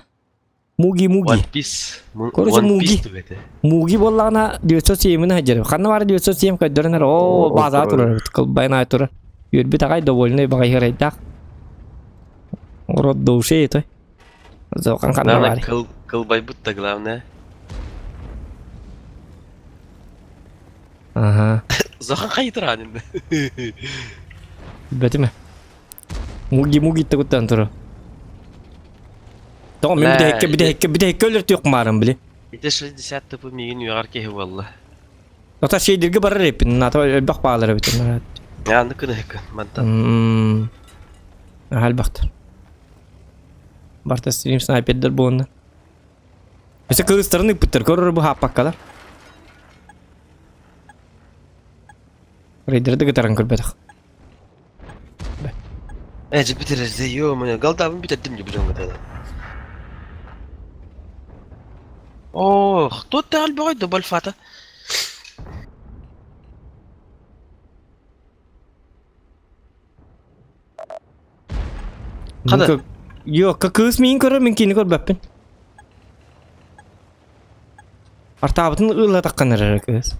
Муги Муги. One Piece. Короче, One Муги. Piece түбэтэ. Муги буоллаҕына 907 сылдьар. Ханна баар 907 көрдөрөн эрэ. Оо, баазаҕа турар. Кылбайын аайы турар. Үөрбүт аҕай довольный баҕайы ырайдаах. Рот до ушей той. Зохан ханна Главное, баар. кыл, кылбайбыт да главное. Ага. Зохан хайытыраан инде. Билбэтим. Муги муги тугуттан турар. Тоҕо мин Бля, бүтэһиккэ бүтэһиккэ бүтэһиккэ өлөртүөх маарым били. Ити 60 тыпы миигин үөҕэр киһи буолла. Ота шейдерге барар эппин, ната элбэх баалар эбит. Аны кыныһыкын мантан. Элбэхтэр. Барта стрим снайпердер буолунна. Өссө кыргызтарын ыппыттар, көрөр бу хааппаккалар. Рейдерді кытаран көрбөтөх. Э, же бүтэрэрде, ё-моё, галдабын бүтэрдим же бүтэн гытада. Ох, тот таал бөҕөй добал фата. Хана. Йокка кыыс миин көрөр, мин кини көрбөппүн. Артаабытын ыыллатаххын эрэр кыыс.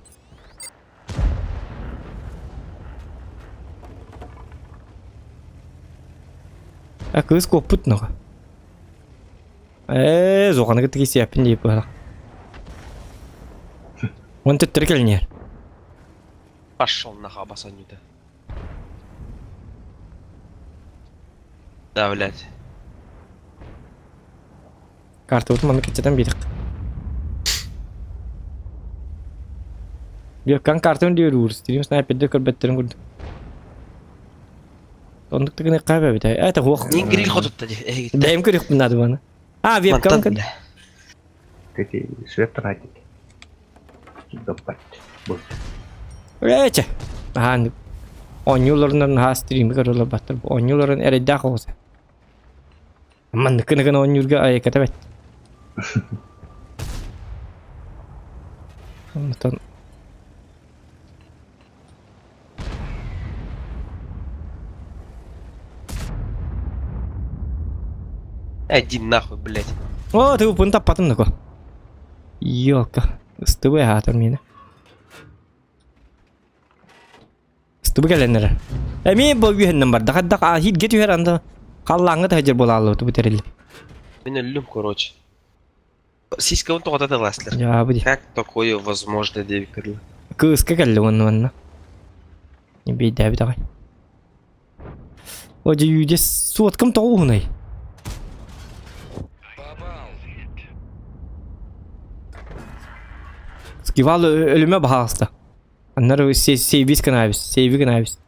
А кыыс куоппут нога. Ээ, зоҕаны кытта кисиэппин диэп быһалах. Уон төттөрү кэлиниэр. Пошел нахуй, обосонюта. Да, блядь. Картабытын манна кэччэтэн биэрэх. Биоккан картабын диир уур, стрим снайпердер көрбөттөрүн курдук. Оннук да гыныахха эбэбит. Это хуох. Мин гриль хотутта ди. Эһигиттэн. Бэйэм көрүөхпүн наада баны. А, вебкам Мантан көр. Эти свет тратить. Доппат. Бу. Эче. Ахан. Оонньууларынан наһаа стримы көрөлөр баттар. Оонньууларын эрэйдээх оҕуса. Маннык гына оонньуурга айыката бэт. Онтон Иди нахуй, блядь. О, ты упун таппатын нако. Ёлка. Ыстыбы аатар мені. Ыстыбы кэлэннэр. Эмиэ бу үһэннэн барда. Хаддах ахидге түһэр анда халлааҥҥа таһдьар буолааллыбыт бу тэрил. Мин өллүм, короче. Сиська тоҕото тыласлар. Дьаабы дии. Как такое возможно диэбиккэ Кыыска кэллэ уонна манна. Биэйдээбит аҕай. О, дьэ суоткам тоҕо уһунай? Скивал өлүмэ баһаалыста. Аннары сейвис гынабис, сейви гынабис.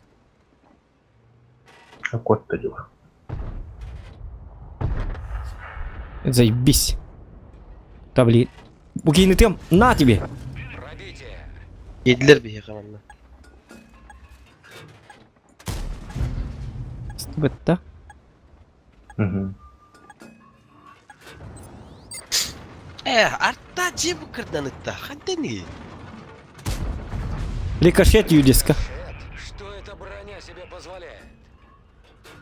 Кот дела. Заебись. Да блин. Букины тем, на тебе. Yediler биһиэхэ манна. Бытта. Угу. Э, арта дьиэ бу кырданытта. Хантан Рикошет юдиска. Что эта броня себе позволяет?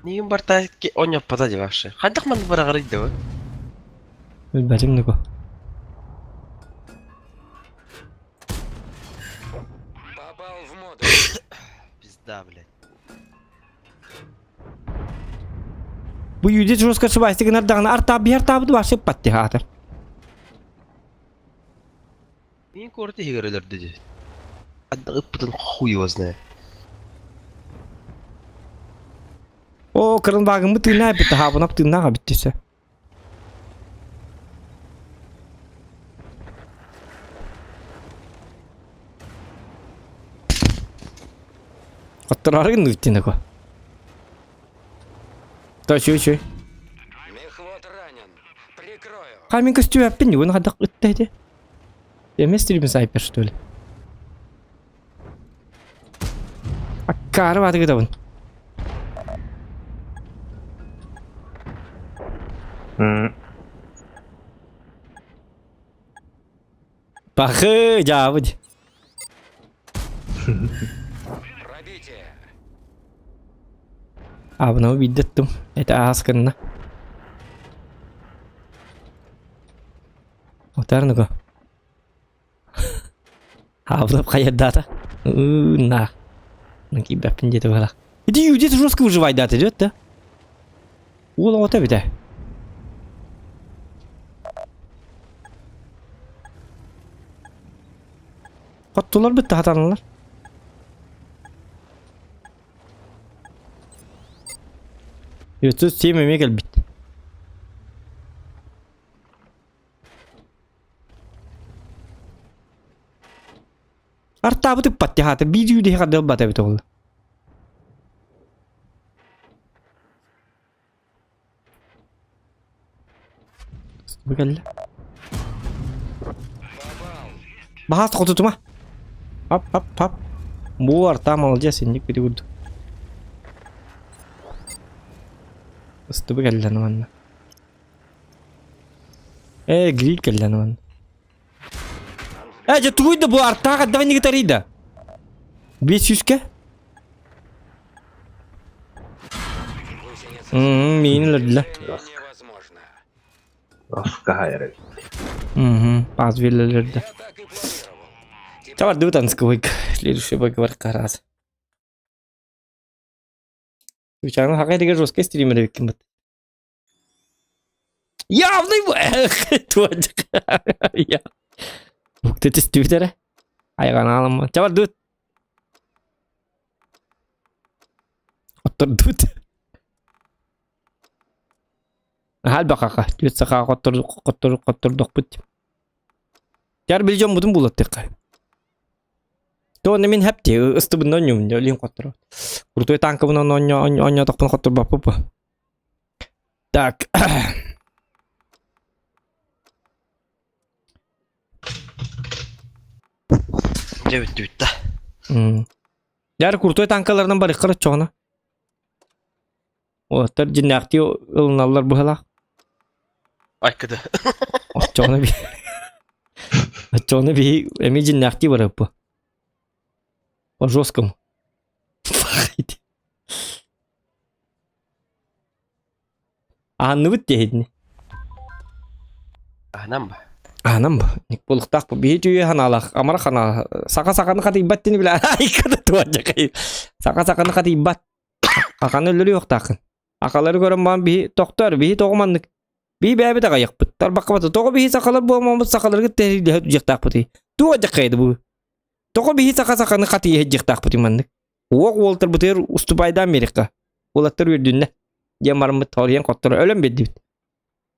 Нигин барта онньоппото дии вообще. Хайдах манна быраҕарый да Билбэтим нуку. Попал в моду. Пизда, блядь. Бу юдис жестко сыбаасты гынардаҕына артаабы артаабыт вообще патти хаатар. Мин куорат иһигэр өлөрдө дии. Хайдах ыппытын хуй его знает. Оо, кырын багыммыт тыынаа эбит, хаабынап тыыннаах эбит десе. Оттораары гынныбыт диэн эко. То үчүгэй үчүгэй. Мехвод ранен. Прикрою. Ха мин көстүбэппин уон хайдах ытта ити. Эмес стрим снайпер что ли? Аккаары бааты гытабын. Бахы, дьаабыт. Пробитие. Абынау биирдэттим. Это аас гынна. Отарныго. Абынап хайырдаата. На. Киирбэппин диэтэ быһалаах. Ити юдит жестко выживайдаата идет да? Уол оҕото эбитэ. Хоттулар бытта хатанылар. Өтө сем эмиэ кэлбит. Артаабыт ыппат хаата биир үүдэһи хардылбат эбит ол. Бу кэллэ. Баһаас хотутума. Ап ап ап. Бу арта молодец инник бити курдук. Ыстыбы кэллэ манна. Э, гриль кэллэ манна. Э, дьэ тугуй да бу артаах давай не гитарида. Бес сүүскэ? Миин өлөрдүлэр. Невозможно. Оскаһайар эбит. Угу, паз биллэлэрдэ. Чабардыбыт анскыбык. Следующий выговор раз. Учаны хакай деген жесткий стример эбиккин бит. Явный туодик. Я. Укты түстүбүтэрэ. Айган аламма. Чабардыбыт. Оттордубут. Наһаа элбэх аха. Түөт сахаа хоттор хоттор хоттордохпут. Тяр били дьоммутун булаттыхха. То мин хэпти ыстыбын онньум өлүн хотторо. Крутой танкабын онньо онньотохпун хотторбаппыппа. Так. Дьэ бүттүбүт да. Дьар крутой танкаларынан барыххар оччоҕуна. Уолаттар дьиннээхтии ылыналлар быһалаах. Айкыды. Оччоҕуна би Оччоҕуна биһи эмиэ дьиннээхтии барыаппы. По жесткому. Аһанныбыт диэһитини. Аһанан ба. Аһанан ба. Ник буолуохтаах бу. Биһи түйэ ханаалаах, амара ханаалаах. Саха саханы хатыйбат дини билэ. Айкада туадьакай. Саха саханы хатыйбат. Аканы өлөрүөхтааххын. Акалары көрөн баран биһи тохтоор, биһи тоҕо маннык биһи бэйэбит аҕайахпыт. Тарбахха тоҕо биһи сахалар буолмаммыт сахаларга тэһиилэһэ түһүөхтаахпытый? Туох дьаххайда бу? Тоҕо биһи саха саханы хатыйа сылдьыахтаахпытый маннык? Уох уолтарбытыгар уступайдаан биэриэххэ. Уолаттар үөрдүннэ. Диэн бараммыт холуйан хотторо өлөн биэрдибит.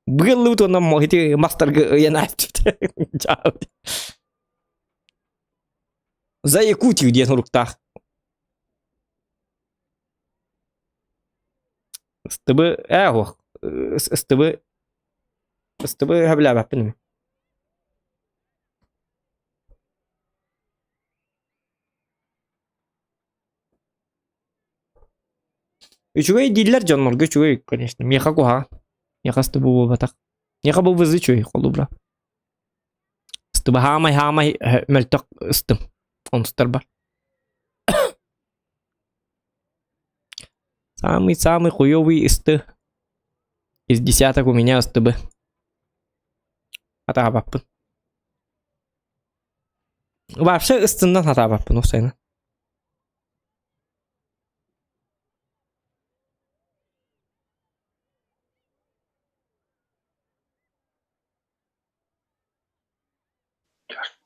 Быыллыбыт уонна ити мастарга ыйан ааспыт. За Якутию диэн суруктаах. Ыстыбы ээ суох ыстыбы ыстыбы сөбүлээбэппин эмиэ. Үчүгэй дииллэр дьоннорго үчүгэй, конечно. Миэхэ куһаҕан. Миэхэ ыстыбы буолбатах. Миэхэ бу вызы үчүгэй холобура. Ыстыба хаамай-хаамай мөлтөх ыстым. Онустар бар. Самый-самый хуёвый ысты из десяток у меня ыстыбы. Атаабаппын. Вообще ыстыннан атаабаппын осайна.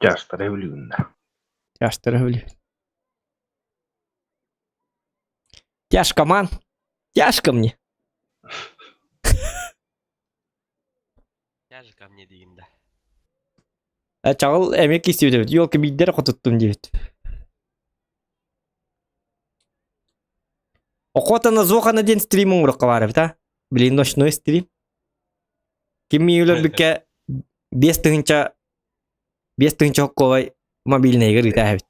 Тяжтара өлүүннэ. Тяжтара өлүү. Тяжко, ман. Тяжко мне. Тяжко мне диигин да. Чаҕыл эмиэ кистибит эбит. Ёлка биирдэ эрэ хотуттум диэбит. Охота на Зохана диэн стрим оҥоруохха баар эбит а? Блин, ночной стрим. Ким миигин 5000 5000 хокковай мобильныйгар ыытаа эбит.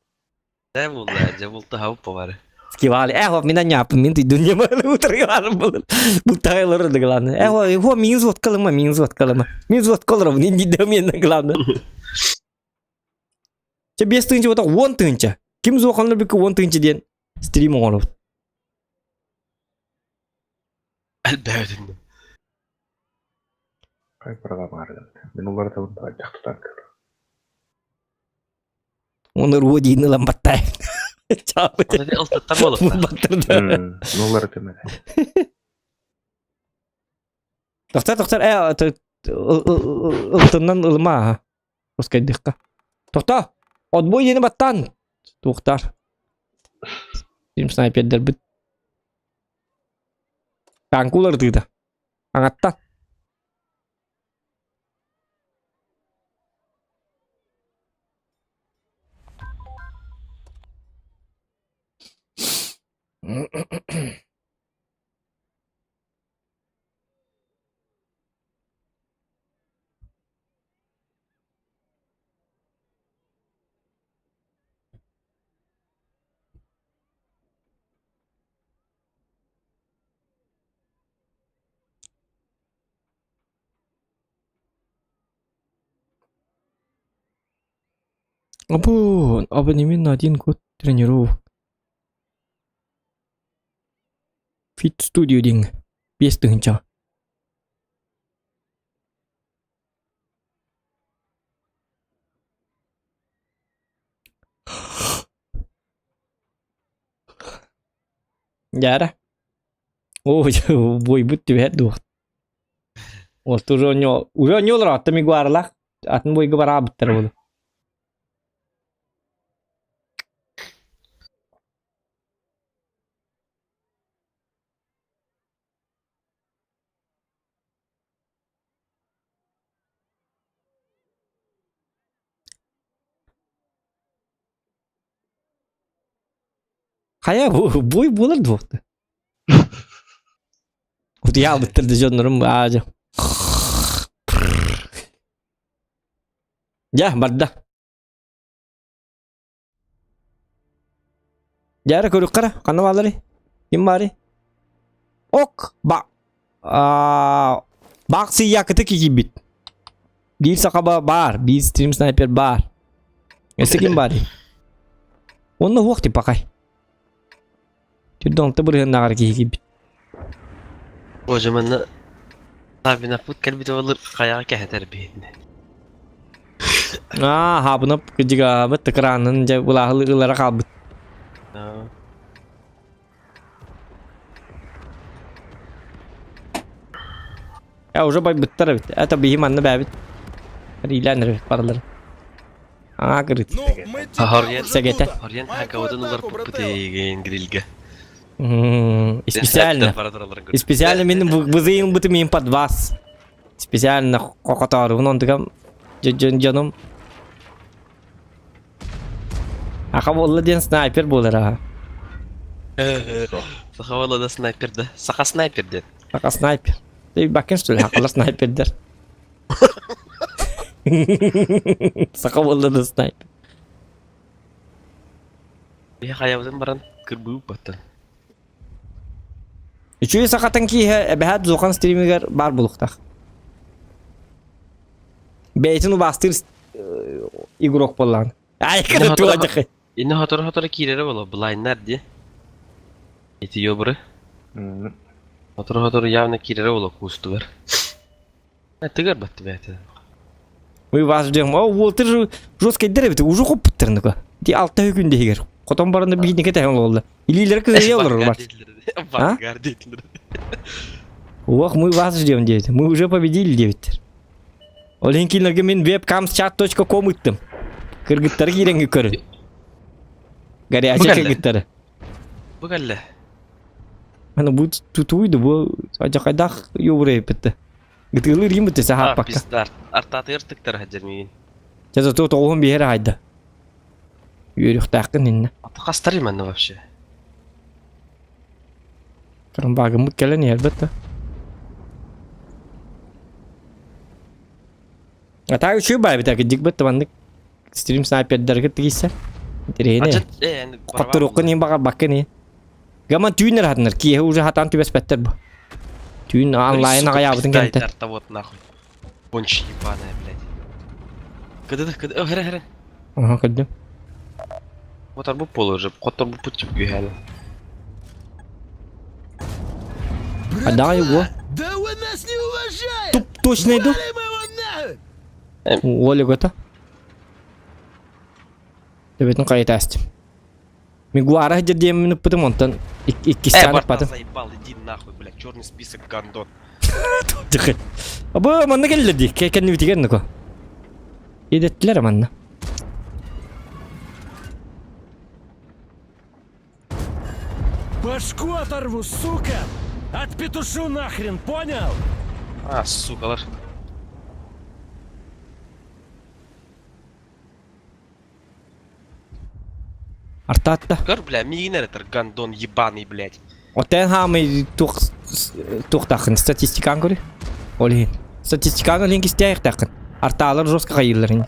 Дэ булла, дьэ бултаһабыт бары. Скивали. Э, мин аняпын, мин түйдүн утыргаларым булыр. Бултагайлар да главное. Э, хо, мин звоткалыма, мин звоткалыма. Мин звоткаларым, не не мен главное. Чэ 5000 болта 10 тыһынча. Ким зуоханлар бүккө 10 тыһынча диэн стрим оҥоробут. Элбээбитин. Хай программаарыгын. Мин уларытабын да хайдах тутан көр. Оны руо диин ылан баттаай. Чаабыт. Оны ылтыттан буолуохтаах. Баттырда. Уларытым этэ. Тохтор, тохтор, э, ылтыннан ылыма. Рускайдыхха. Тохто! Отбой диэни баттаан. Туохтар. Тим снайпердербит. Танк уларытыыта. Аҥаттан. Або, абонемент на один год тренировок. Fit Studio диэн 5000. Дьара. Оо, буойбут түбэһэр дуо? Вот уже у него, уже у него ратта мигуарлах, атын бойга бараабыттар буолу. Хайа бу буй буолар дуохта. Утуйаабыттар да дьоннорум аадьа. Дьэ, барда. Дьэ, эрэ көрүөххэ эрэ, ханна баалларый? Ким баарый? Ок, ба баах сыйаакыты киирбит. Биир саха баар, биир стрим снайпер баар. Өссө ким баарый? Онно уох типа хай. Түрдоҥто бырыһыннаҕар киһи киирбит. Боже, манна Сабинаппыт кэлбитэ буоллар хайаҕа кэһэтэр биһиннэ. Аа, хаабынап кыдьыгаабыт экраанын дьэ былааһылы ылара хаалбыт. Я уже байбыттар эбит. Это биһи манна бээбит. Риилээн эрэ барылар. Аа кырыт. Ну, мы типа Хорьен уже Сэгэтэ. тут. Хорьен Майку хакабытын атаку, ылар брателло. пуппутейген грильга. Специально. Специально мин бызыйын быты мин под вас. Специально кокоторубун онтугам дьонум Аха буолла диэн снайпер буолар аха. Саха буолла да снайпер да. Саха снайпер диэн. Саха снайпер. Ты бакын что ли? Хакалар снайпердер. Саха буолла да снайпер. Биһи хайабытын баран кырбыы баттан. Үчүгэй сахатын кииһэ эбэһээт Зохан стримигэр баар булуктах. Бэйэтин убаастыыр игрок буоллаҕын. Ай, кыры Инне хотору-хотору киирэрэ буолуо, былайнар дии. Ити ёбры. Хотору-хотору явно киирэрэ буолуо куустугар. Тыгар батты бэйэтэ. Мы вас ждем. О, вот ты же жесткий деревья, уже хоппуттар ну-ка. Ди алта күн дегер. Хотон баранда биһиники тэһэн ололла. Илиилер кыһыйа олорор бар. Вангард дейтилер. Ох, мы вас ждем, дети. Мы уже победили, девиттер. Ол иһин кинилэргэ мин webcamschat.com ыттым. Кыргыттары киирэн көрүн. Горячий кыргыттары. Бу кэллэ. Аны бу тутуйду бу ажакайдах юбурайыппытты. Гытыылыр им бытты сахаппакка. Пиздар. Артаатыгар тыктар хаджар миин. Чэ зато тоҕуһун биһэр хайда. Үөрүхтээххин иннэ. Хастар манна вообще. Трамбагыммыт кэлэн иһэрбэт да. А так үчүгэй баайбыт киддик быт маннык стрим снайпердарга тигиссэр. Интэриэһинэй. Хотторуоххун иһин баҕарбаккын иһин. Гаман түүн эрэ хатынар, киэһэ уже хатаан түбэспэттэр бу. Түүн онлайн аҕайаабытын кэнтэн. Вот нахуй. Конч ебаная, блядь. Кыды кыды, о, хэрэ хэрэ. Ага, көрдүм. Хотор бу уже, хотор бу путчук үһәне. А да, его. Да вы нас не уважает! Туп точно иду. Оля это. Төбөтүн хайытаастым. Мигуара дьэрдиэммин ыппытым онтон иккистээн ыппатым. заебал, иди нахуй, блядь, черный список гандон. Бу манна кэллэр дии, кэннибитигэр нуку. Идэттилэр манна. Башку оторву, сука! Отпетушу нахрен, понял? А, сукалар. Артаатта. Көр, бля, миигин эрэ гандон ебаный, блядь. Оттен хаамый туох туохтааххын статистикаан көрү. Ол иһин. Статистикаан ол иһин кистээйэхтээххин. Артаалар жестко хайыыллар ини.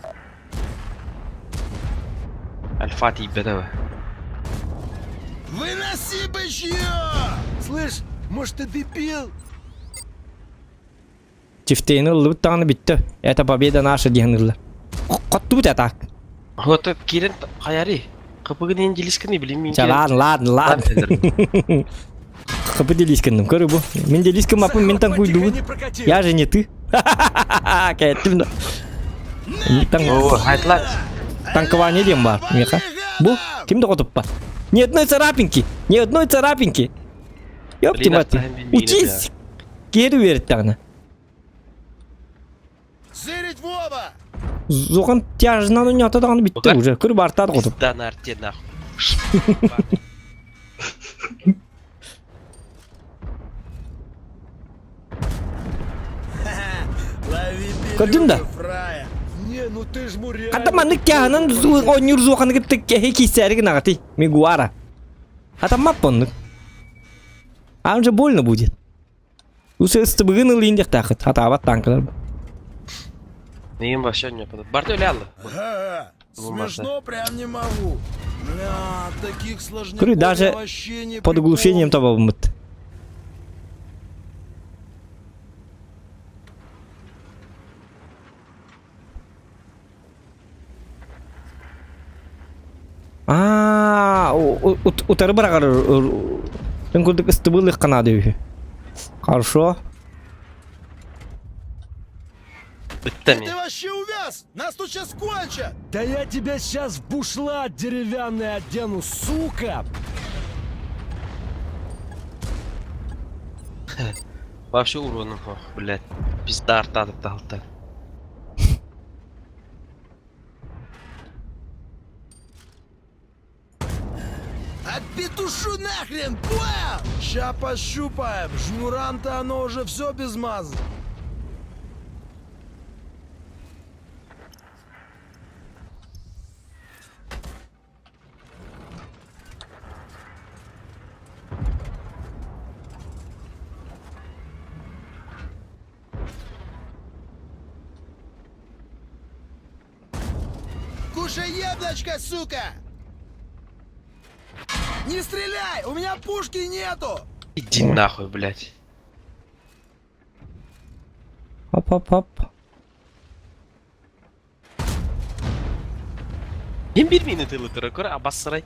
Альфа тиийбэтэ ба. Выноси бычье! Слышь, может ты дебил? Чифтейни ыллыбыт даҕаны бүттэ. Это победа наша диэн ылла. Хоттубут атак. Вот киирэн хайари. Кыпыгын иһин делискини билим мин. Ча ладно, ладно, ладно. Хапы делискинным, көрү бу. Мин делискин мапын мин танкуйдубун. Я же не ты. Кэттим да. Танкование диэн бар, меха. Бу ким да хотуппат. Ни одной царапинки, ни одной царапинки. Ёпти мать. Учись! Киэр үөрэттэҕинэ. Зырить в оба! Зохан тяжынан ойната даҕаны бүттэ уже. Көр бартаат хотуп. Пизда на арте нахуй. Лови Көрдүн да? пилюлю, фраер! Не, ну ты ж муря. Хата маннык тяһынан оонньуур зуоханы кытта кэһи киисээри гынаҕытый. Мигуара. Хатаммап оннук. А он же больно будет. Усе ыстыбыгын ылыйын диэхтаахыт. Хатаабат танкалар. Миигин вообще не подо. Барты өле алла. Ага, смешно прям не могу. Бля, таких сложняков Көрү даже я вообще не под оглушением припомню. табабыммыт. Аа, утары быраҕар Эн курдук ыстыбылыахха наада үһү. Хорошо. Бүттэ Ты вообще увяз! Нас тут сейчас кончат! Да я тебя сейчас в бушлат деревянный одену, сука! Вообще уроном, ох, блядь. Пизда артадып талта. Отпетушу нахрен, понял? Ща пощупаем. Жмурам-то оно уже все без маза. Кушай яблочко, сука! Не стреляй! У меня пушки нету! Иди нахуй, блядь. Хоп-хоп-хоп. Ким бир мини тылы турар, көр абассырай.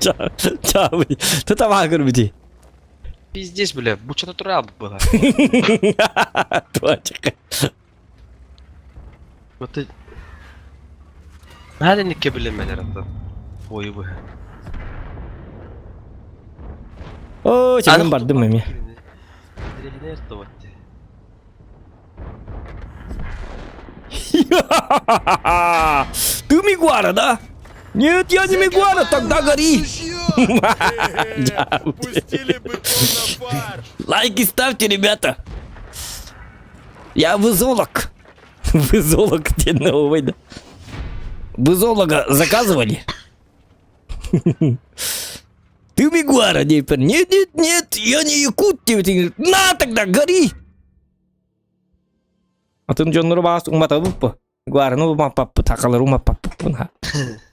Чаабый. Тута көрбүтүй. Пиздец, бля, буча турал была. Туачык. Вот ты... Надо нике билемелер аттан. Ой, бы. О, чемин бардым эми. Ты Мигуара, да? Нет, я не Мигуара, тогда гори! Пустили быков на фарш! Лайки ставьте, ребята! Я вызолог. Вызолог новый, да. Вызолога заказывали? Ты Мигуара, теперь. Нет, нет, нет, я не якут. Тебе На тогда, гори! Атын дьоннору баас уматабыппы. Гуараны умаппаппыт, хакалары умаппаппыппын ха.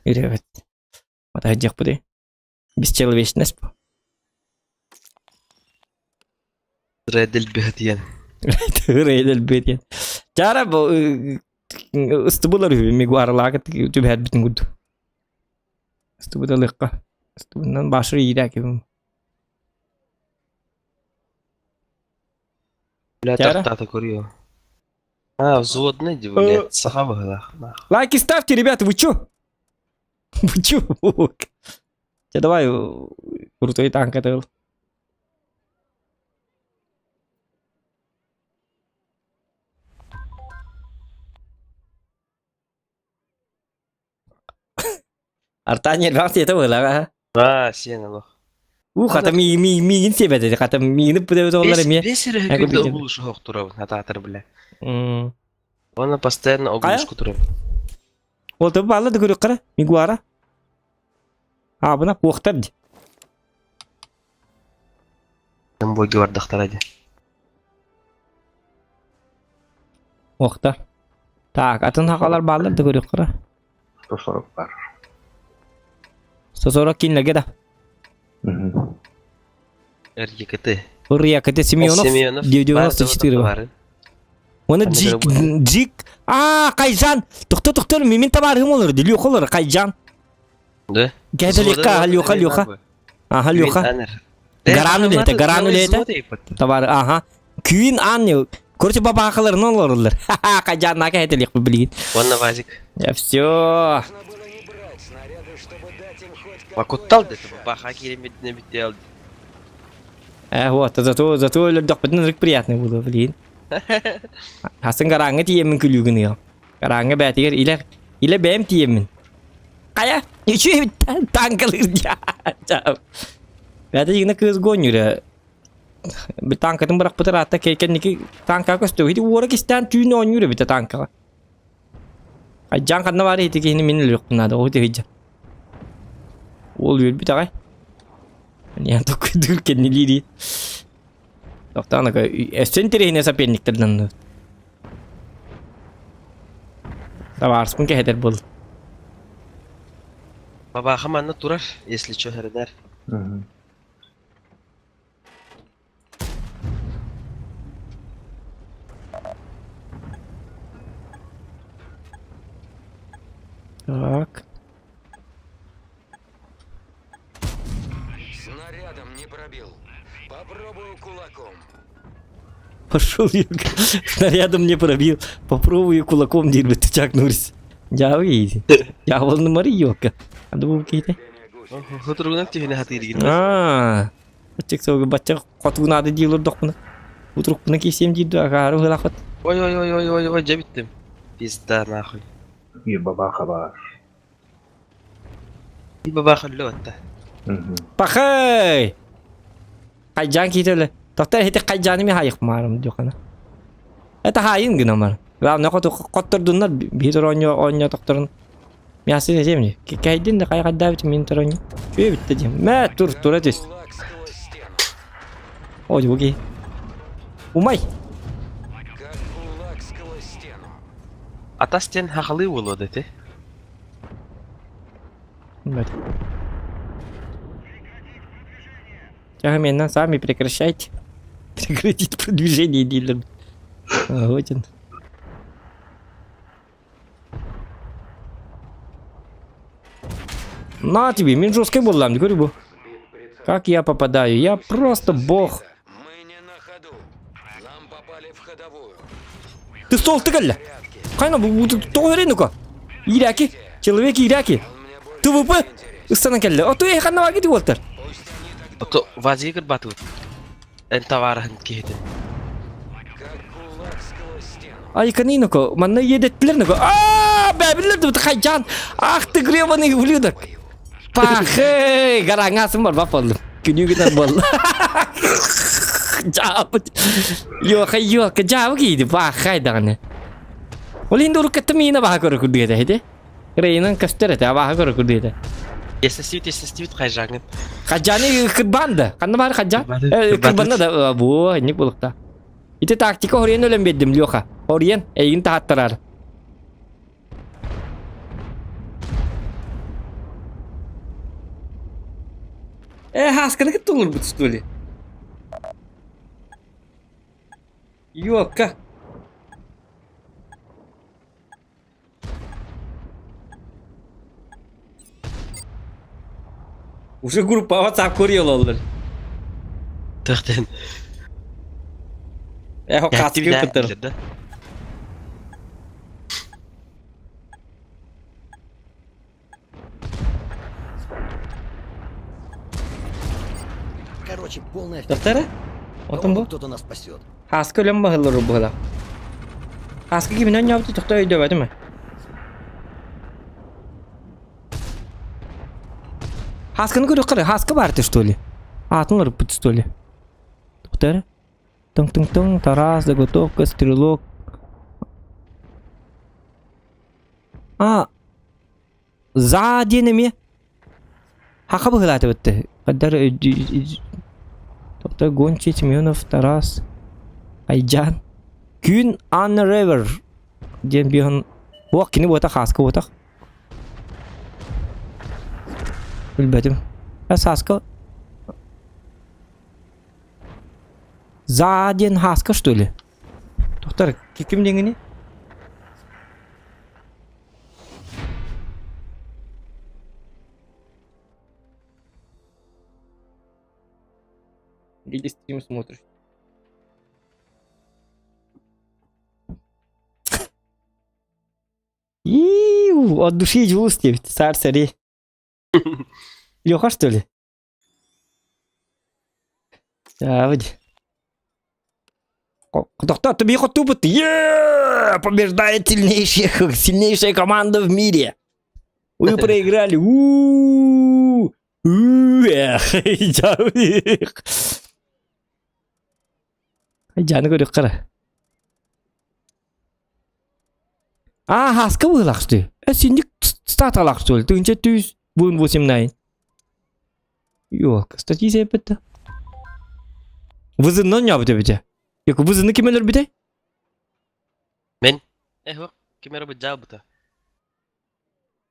Иребет. Матаһыдьахпыт Бесчеловечность. Рэдел бэһэтиэн. Рэдел бэһэтиэн. Чара бу ыстыбылар үһү мигуаралаага түбэһэр битин курдук. Ыстыбыдалыахха. Ыстыбынан башыр иирээкибин. Бля, Чара? тартата көрүө. А, взводный, блядь, саха быһылаах. Лайки ставьте, ребята, вы чё? Вы чё? Чэ, давай, крутой танк это. Артан элбэх сиэтэ быһыылаах А, сиэн олох. У хата ми ми миигин сиэбэт хата миигин пыдабыт оллар эмиэ. Бес эрэ күндэ обулушу хоқтурабын, хатаатар бля. Она постоянно обулушку турабын. Ол тобу баалла да көрүк Мигуара. А, буна куохтар ди. Там бойга бардахтара ди. Уохтар. Так, атын хакалар бааллар да көрүк кара. 140 бар. 140 кинилерге да. РЕКТ. РЕКТ Семенов. Семенов. 94. Оны Джик, Джик. А, Кайжан. Тохто, тохто, мин табарым олор, Леха олор, Кайжан. Да? Кәтеликка, Леха, Леха. Ага, Леха. Гаран үлете, гаран үлете. Табар, ага. Күйін ан, короче, бабахаларын олорлар. Ха-ха, Кайжан нака хәтелик билигин. Вон вазик. Я все. Макуттал деді, баха кереметіне бітті алды. Э, вот, зато, зато өлөрдөхпүтүн ырык приятный буолуо, блин. Хасын гарааҥҥа тиийэммин күлүүгүн ыам. Гарааҥҥа бээтигэр илэ, илэ бэйэм тиийэммин. Хайа, үчүгэй танкалыыр дии. Бээтэ дьигинэ кыыс гонньура. Танкатын бырахпытар аатта кэнники танкаҕа көстө. Ити уора кистээн түүн оонньуур эбитэ танкаҕа. Айдьаан ханна баар ити киһини мин өлүөхпүн наада, ол тиһийдьэ. Уол үөрбүт аҕай. Ниан токуйдуур кэннилиирии. Тохтоон ака өссө интэриэһинэй соперниктардан Табаарыспын кэһэтэр буол. Бабаха манна турар, если чё, эрэнэр. Так. Снарядом не пробил. Попробую кулаком. Пошел я. Снарядом не пробил. Попробую кулаком диир Чак Норрис. Дьаабы Дьаабылны Марийока. Ады кейте. Хотуругунан түһүнэ хатыыргин. Аа. Баччык сылгы бачча хотугунаады дии олордохпуна. Утурукпуна киирсиэм диир дуо акаары ыһылахпыт. Ой ой ой ой ой ой дьэ бүттүм. Пизда нахуй. Биир бабаха баар. Биир бабаха өллө батта. Пахай! Хайдьаан киитэлэ. Тоқтар ити хайдьааны ми хайых маарым диохана. Это хайын гынамар. Главное хоту хоттордуннар биир оонньоо оонньоо тохторун. Мясы не земли. Кэйдин да кай кайдаабыт мин торонньо. Үө бүтте дим. Мэ тур тура түс. Ой, буги. Умай. Атас диэн хахалыы буолуо да ити. Бэт. Тягаменно сами прекращайте. Прекратить продвижение дилер. Вот он. На тебе, мин жесткий буоллам, говорю бу. Как я попадаю? Я просто бог. Ты стол тыгалля. Хайна бу тоҕо эрэ ну-ка. Ираки, человек Ираки. ТВП ыстанан кэллэ. Ото э ханна баар уолтар. Ото вазига кырбатыбыт. Эн товарыһын киһитин. Ай каниноко, манна иэдэттилэр ноко. Аа, бэбиллэр дыбыт хайдьаан. Ах ты гребаный ублюдок. Пахы, гараңасын бар бап болдум. Күнү гынар болду. Жаапыт. Йоха йока жаабы кийди баахай даҕаны. Ол иһин уруккатта миина баха көрө курдук этэ ити. Рейнан көстөр этэ абааһы көрө курдук этэ. Естествит, естествит хайжаҥын. Хаджаны кырбан да. Ханна баар хаджан? Кырбанна да бу инник булукта. Ити тактика хориен өлөн бердим Леха. Хориен эйигин таһаттарар. Э, хасканы кытта олорбут что ли? Ёка. Уже группа WhatsApp көрüyor олар. Тахтен. Э, хаскы кыттар. Короче, полная Доктора? Отон бу? Кто-то нас спасет. Хаска өлөн баһыллар быһыла. Хаска киминэн ньообуту тохто өйдөбөтүм. Хасканы көрүөххэ Хаска баар что ли? Аатын ырыппыт что ли? Доктор? Тың-тың-тың, Тарас, заготовка, стрелок. А, За диэн эмиэ Хаха быһыылаатыбыт Хаддар Тоқта Гончий Семенов Тарас Айдьаан Күн Анна Ревер диэн биһон Уох кини буотах Ааска буотах Билбэтим Сааска За диэн Хааска что ли? Тоқтар ким диэҥини? Или стрим смотришь? Иу, от души дьулус диэбит, саар сэрии. Леха, что ли? Давид. Тохто, ты бихо тупот. Е! Побеждает сильнейшая, сильнейшая команда в мире. Вы проиграли. У-у-у! Эх, Жаны көрүк қара. А, хаска быһылахсты. Э, синник статалахсты. Тыынча түс, буын 8 Yok, статьи эппетте. Вызыннан нябыт эбите. Yok, вызыны ким өлөрбүтэй? Мен. Эхо, ким эрэ быдьаабыта.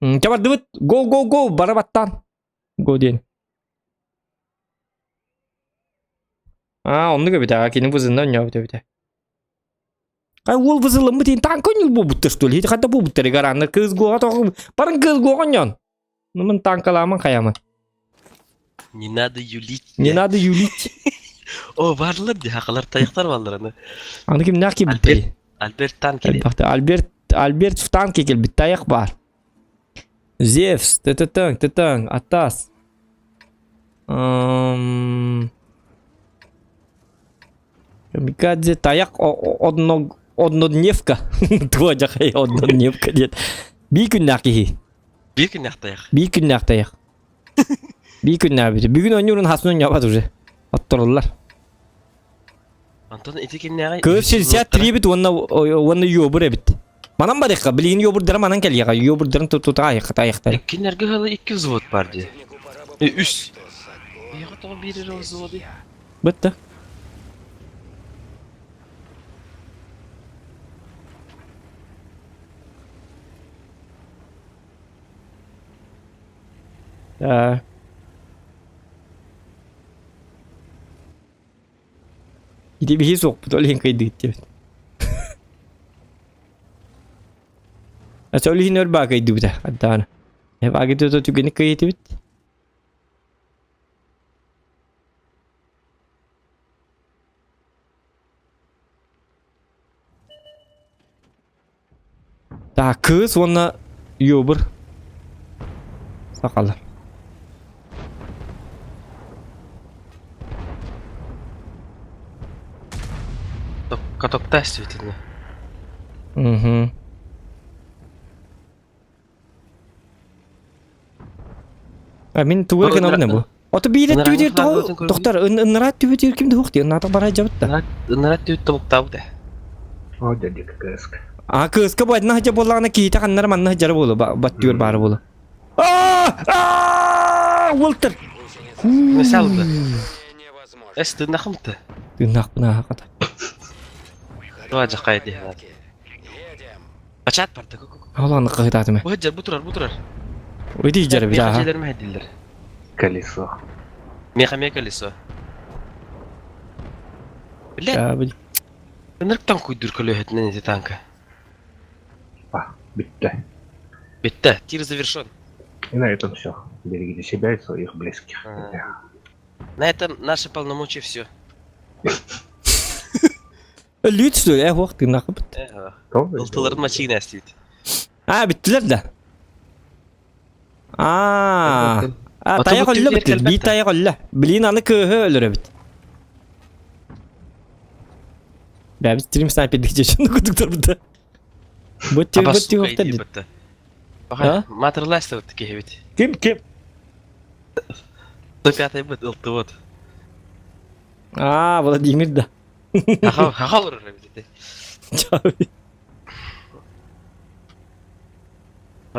Чабардыбыт. Го, го, го, бара баттан. Го диэн. А, оннук эбит, а кини вызыннан нябыт эбите. Ай, уол вызыламмыт иин танка ньул буолбуттар что ли? Хата буолбуттар гаранна кыз гуоҕа тоҕу барын кыз гуоҕа ньон. Ну мин танкаламан хаямын. Не надо юлить. Не надо юлить. О, барлар ди, хакалар таяктар баллар аны. Аны кимнээх киирбиттэрий? Альберт танк или. Альберт Альберт в танке кэлбит тайах бар. Зевс, тытытың, тытың, атас. Камикадзе таяк одно однодневка. Туа жахай однодневка диэт. Бии күннээх киһи. Биир күннээх тайах. Биир күннээх тайах. Биир күннээх бит. Бүгүн оонньуурун хасын оонньообот уже. Отторуллар. Антон ити кимнээҕий? Кыыс 63 эбит уонна уонна юобур эбит. Манан барыахха, билигин юобурдара манан кэлиэҕэ. Юобурдарын тута айахха тайахтар. Кинилэргэ ыалы икки взвод бар дии. Үс. Биһиэхэ тоҕо биир эрэ взводы? Бытта. Да. Ити биһи суохпут ол иһин кыйдыгыт диэбит. Ол иһин өр баа кыйдыбыта хаддаана. Баагы түгэни кыйытыбыт. Так, кыыс уонна юбыр сахалар. Катокта действительно. Угу. А мин тугу гынабын бу? Ото биир түбүтүр тоҕо доктор ыннара түбүтүр ким да хух ынната бара жабытта. Ыннара түбүт тобуктаабыт. О, дядя кыска. А кыска бу одна хача буоллаҕына киһитэ ханнара манна хачара буолу баттүөр баара буолу. Аа! Уолтер. Месалды. Эс тыыннахымты. Тыыннахпына хата. Туа жакай дии. Бачаат барда. Аланы кыһытаатым. Бу жар бу турар, бу турар. Өйдүй жар бит аха. Меха дилер. Колесо. Меха ме колесо. Бля. Ынырык танк куйдур көлөһөтүнэн ити танка. А, битте. Битте, тир завершен. И на этом все. Берегите себя и своих близких. На этом наши полномочия все. Лүт что ли? Эх, тыыннахпыт. Ылтыларын мачигин эстибит. А, бүттүлэр да. Аа. А, тайах өллө бүттү. Би тайах өллө. Блин, аны кыыһы өлөрөбүт. Бә, биз стрим снайпердик жешін кутуктар бутта. Бутти, бутти хоптар Баха, матырластыр киһибит. Ким, ким? 105 быт ылты вот. А, Владимир да. Хаха, хаха олорор эбит.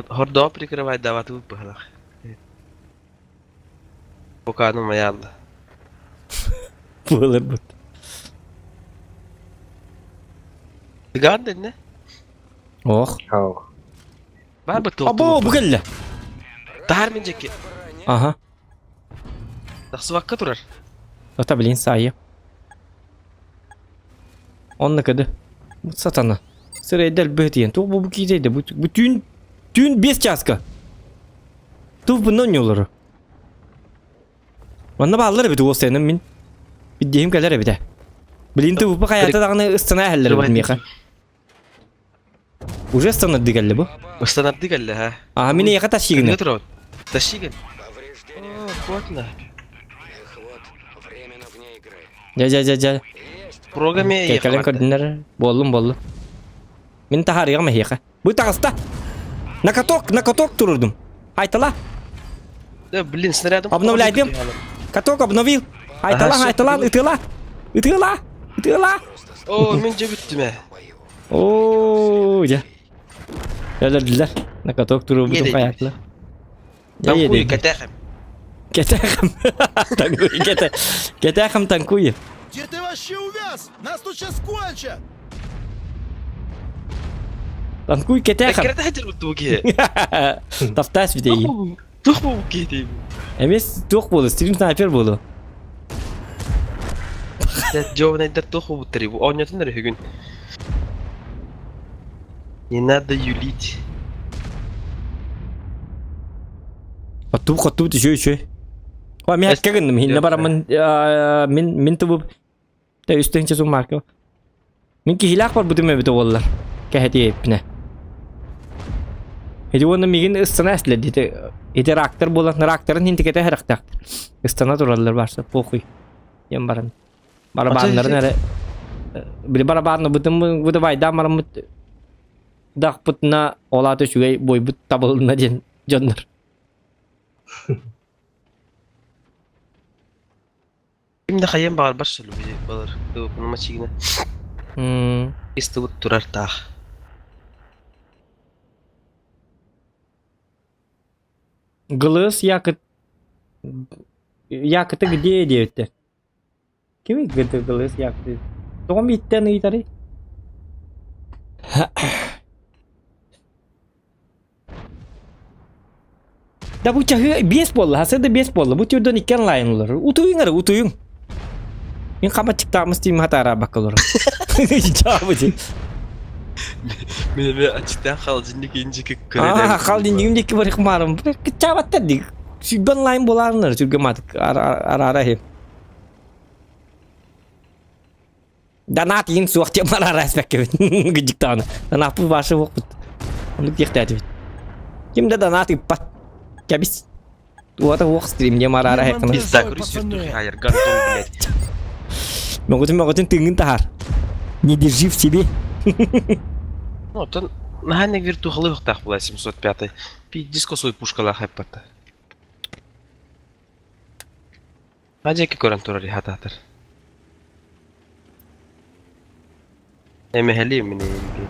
Хордоо прикрывать даваты быһалах. Букану маялла. Буолар бут. Тыгаан дэннэ? Ох. Ох. Бар бу Або, бу кэллэ. Таар мин дьэки. Ага. Тахсыбакка турар. Ата блин саайы. Онно кыды. Сатана. Сырайдал быһытыйан. Туох бу бу киитэйдэ? Бу бу түүн түүн 5 чааска. Туох бу нонньолору. Манна бааллар эбит уолсайынан мин. Биддиһим кэлэр эбитэ. Блин ты бу хайата даҕаны ыстана эһэллэр эбит миэхэ. Уже станарды кэллэ бу. Станарды кэллэ ха. Аа мин эйиэхэ тащигын. Тащигын. О, вот на. Их вот временно вне игры. Дьэ дьэ дьэ дьэ. Прога ме Кэлэн көрдүннэр. Буоллум буоллум. Мин таһаарыаҕым эһиэхэ. Бу таҕыста. На каток, на каток турурдум. Айтала. Да, блин, снарядом. Обновляйдым. Каток обновил. Айтала, айтала, ытыла. Ытыла. Ытыла. О, мен же бүттүм э. О, дьэ. Өлөрдүлэр. На каток турурбутум хайаатылар. Танкуй кэтэхем. Кэтэхем. Танкуй кэтэ. Кэтэхем танкуй. Где ты вообще увяз? Нас тут сейчас кончат! Танкуй кэтэхем. Кэрэтэ хатыр туги. Таптаас бүтейи. Тух бу киһи. Эмес туох буолу, стрим снайпер буолу. Жовнайдар туох буолбуттар бу оонньотун эрэ бүгүн. Не надо юлить. Оттубу хоттубут үчү үчү. О, мен хакка гынным, хинне бараммын мин мин тубу Тэ үстүнче сум марка. Мин киһилээх барбытым эбитэ буоллар. Кэһэтиэ эппинэ. Ити уонна мигин ыстана эслэр дите. Ити рактор буолан ракторын хинтикете хэрэхтэхтэр. Ыстана тураллар барса похуй. Диэн баран. Барабаннарын эрэ били барабанны бытым быты байдаан бараммыт дахпытына ол аата үчүгэй буойбут табылынна диэн дьоннор. Ким да хайыан баҕарбат сөлүбү балар тылыпын мачигина. Истыбыт турар таах. Глыс якыт якыты где диэбиттэр. Кими глыс якыты? Тоҕо мииттэн ыйытарый? Да бу чаһы биэс буолла, хасы да биэс буолла. Бу түрдөн икки онлайн олор. Утуйуҥ эрэ, утуйуҥ. Мин хамаччыктаамыс тиим хатаараабакка олорор. Чаабы Мен эме ачыктаан халдьинник инжики Аа, халдьиннигим диэки барых маарым. Кыччаабаттар дии. Сүрбэ онлайн буолаарынар, сүргэ маатык араара иһим. Донат иин суох диэн бараара эспэккэбит. Гыдьыктааны. Донаппыт башы буолбут. Оннук диэхтээтибит. Ким да донат ыппат. Кэбис. Уота уох стрим диэн бараара хэккана. Пизда, крысюртух хайыр, гандон, блядь. Мөҕүтүн мөҕүтүн тыыҥҥын таһаар. Не держи в себе. Ну, оттон наһаа виртухалы ыһыктаах була 705 Пиздец косой пушкалаах хайппатта. Хадьаки көрөн турар хатаатар. Эмэһэлиим мин эйигин.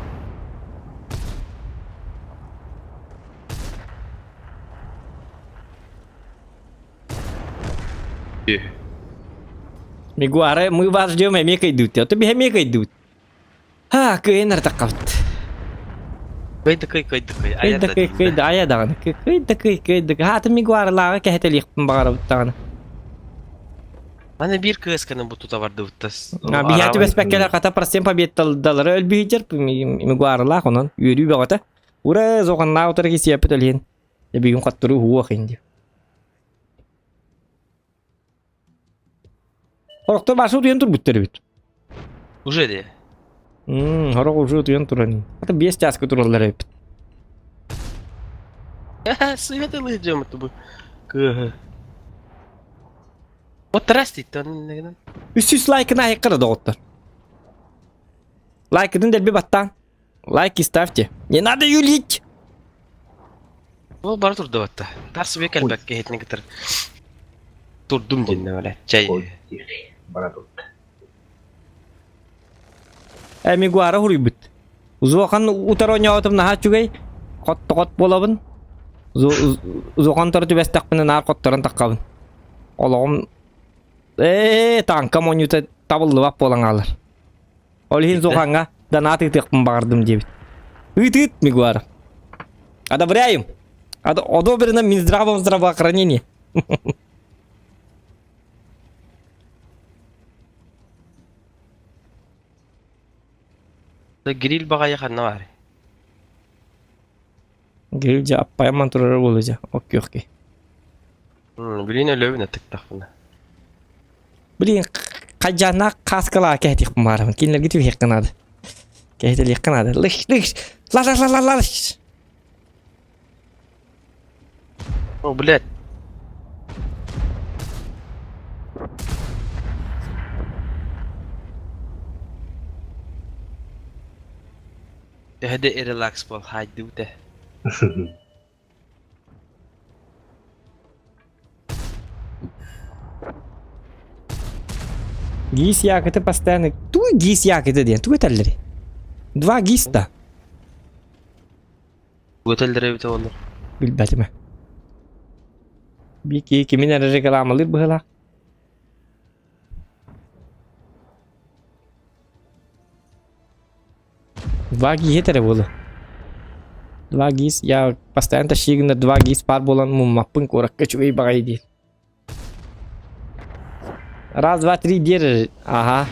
Мигуары мы вас ждем эмиэ кыйдыбыт. Ото биһи эмиэ кыйдыбыт. Ха, кыайан артаккабыт. Кый да кый, кый да кый, Кый айа да да кый, кый дииллэр. да айа даҕаны. Кый кый да кый, кый да кый. Хаатын мигуарылааҕы кэһэтэлиэхпин баҕарабыт даҕаны. Аны биир кыасканы бу тута бардыбыттас. А, биһиэхэ түбэспэккэлэр хата процент победалары өлбүһүдэр мигуарылаах онон үөрүү бөҕөтө. Ура, зоҕаннаа утары кисиэппит өлүһүн. Бүгүн хоттуруу хуох инди. Хорохтор башы утуйан турбуттар эбит. Уже де. Мм, хорох уже утуйан туран. Ата 5 часка тураллар эбит. Сыһа тылы идем это Кыһы. Вот растит он. Үс лайкын айыккара доҕоттор. Лайкытын дэлби баттаан. Лайки ставьте. Не надо юлить! Ол бара турда батта. Тарсы бек элбэккэ иһитин кытар. Турдум диэннэ бала. Чай. Бара турда. Эмигуара хуруйбут. Узуохан утар оонньоотум наһаа үчүгэй. Хот-тохот буолабын. Узуохан тор түбэстэхпинэ наар хотторон таххабын. Олоҕум ээ тааҥка монньута табыллыбат буолан хаалар. Ол иһин Зухаҥҥа донат ыытыахпын баҕардым диэбит. Ыыт-ыыт, Мигуар. Одобряем. Одобрено Минздравом здравоохранения. Гриль баҕайы ханна баар? Гриль дьэ аппайаман турара буолуо дьэ, оккүөхки. Билин өлөбүн аттыктахпына. Блин, хайдьааннаах кааскалаа кэһэтиэхпин баарабын. Кинилэргэ түһүөххэ наада. Кэһэтэлиэххэ наада. Лыш, лыш, ла ла ла ла ла лыш. О, блядь. Төһө да релакс буол хаайдыбыт ээ. Гис якоты постоянно... Туй гис якоты диэн, тугу этэллэрий? Два гиста. Тугу этэллэрэ эбитэ буоллар? Билбэтим ээ. Бики кимин эрэ рекламалыыр быһыылаах. Два гиһи эрэ буолуо. Два гиз, я постоянно тащи гына два гиз паар буолан муммаппын куоракка үчүгэй баҕайы диир. Раз, два, три диэр ага.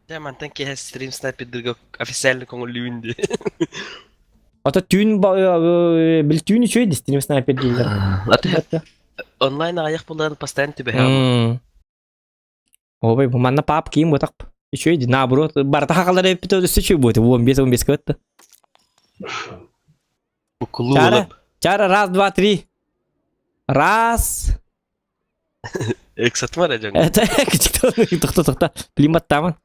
Дьэ мантан киэһэ стрим снайпердырга официально көҥүллүүбүн дии. Ото түүн бил түүн үчүгэй ди стрим снайпер дииллэр. Аты онлайн аҕыйах буолан постоянно түбэһэҕин. Обай, бу манна пап киин буотах. Үчүгэй ди, наоборот, барыта хахалар эппит өссө үчүгэй буота. 15-15 кытта. Буккулуу Чара, буолап. чара, раз, два, три. Раз. Ыксатма эрэ дьоҥҥо. Это тохто тохто. Климаттааман.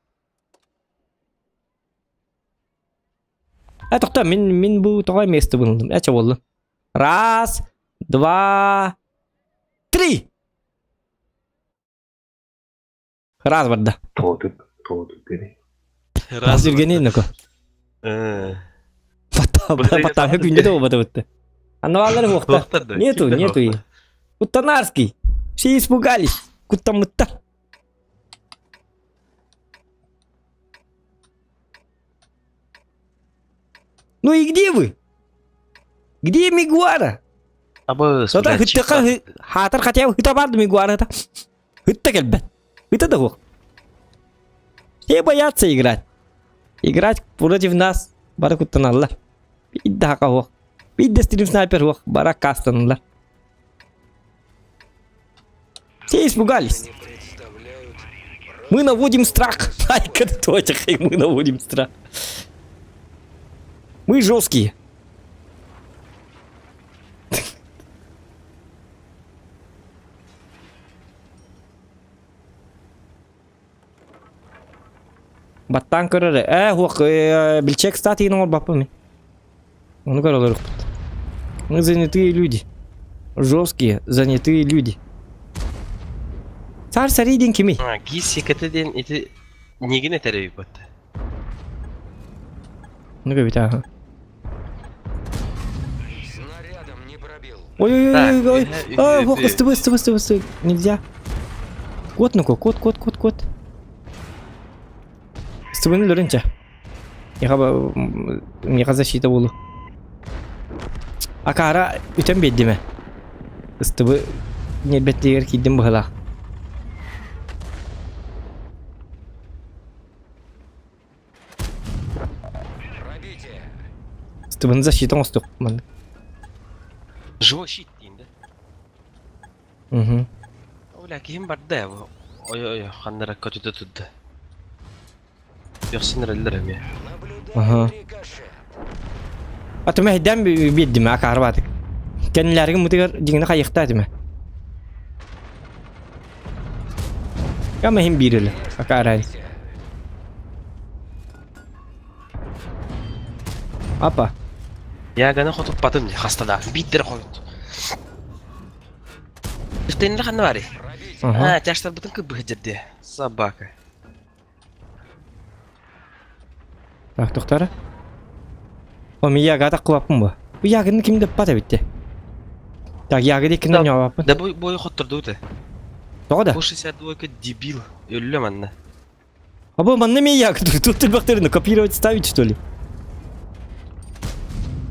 Э, тохто, мин мин бу тоҕо место булдум. Э, чоболлун. Раз, два, три. Раз барда. Тоотук, тоотук гини. Раз Евгений нако. Потап күнде де обата бытты. Анналар хуохта. Нету, нету и. Куттанарский. Все испугались. Куттаммытта. Ну и где вы? Где Мигуара? Абы, Сота хыттака хатар хотя бы хыта барды Мигуара та. Хытта кэлбэт. Хыта да хуох. Все боятся играть. Играть против нас бары куттаналлар. Бидде хака хуох. Бидде стрим снайпер хуох. Бара кастанылар. Все испугались. Мы наводим страх. Айка и мы наводим страх. Мы жесткие. Баттаан көрөр ээ хуох билчек статиин оҥорбаппын мин. Ону көрө олоруохпут. Мы занятые люди. Жесткие, занятые люди. Царь сарий диэн кимий? Гис екете диэн ити нигин этэр эбит Ну эбит ааха. Снарядом не пробил. Ой-ой-ой, ой, ой, быстро, быстро, быстро, быстро, нельзя. Кот, ну-ка, кот, кот, кот, кот. Стыбын өлөрүнчэ. Миэхэ защита буолу. Акаара үтэн биэрдимэ. Ыстыбы ньиэрбэттигэр киирдим быһылаах. Ыстыбын защита оҥостук маннык. Живой щит диин да? Угу. Оля киһим барда бу. Ой-ой, ханнара көтүтэ турда. Йохсун эрэллэр эмиэ. Ага. А түмэ хэйдээн биэрдим акаарбаатык. Кэннилэригин мутыгар дьиҥинэ хайыахтаа этимэ. Кама иһин биир өлө акаарай. Апа. Яганы хотуппатым дии хаста да. Биирдэр хойут. Ифтеннер ханна барый? Ага. А, тяжтарбытын кыбыһы дии. Собака. Так, тохтара. О, мен ягата кылаппын бу. Бу ягыны ким деп бат эбитте. Так, ягы диккин ойнообаппын. Да бу бою хоттордубут. Тоҕо да? Бу 62 дебил. Өллө манна. А бу манна мен ягы тут тылбахтарыны копировать ставить что ли?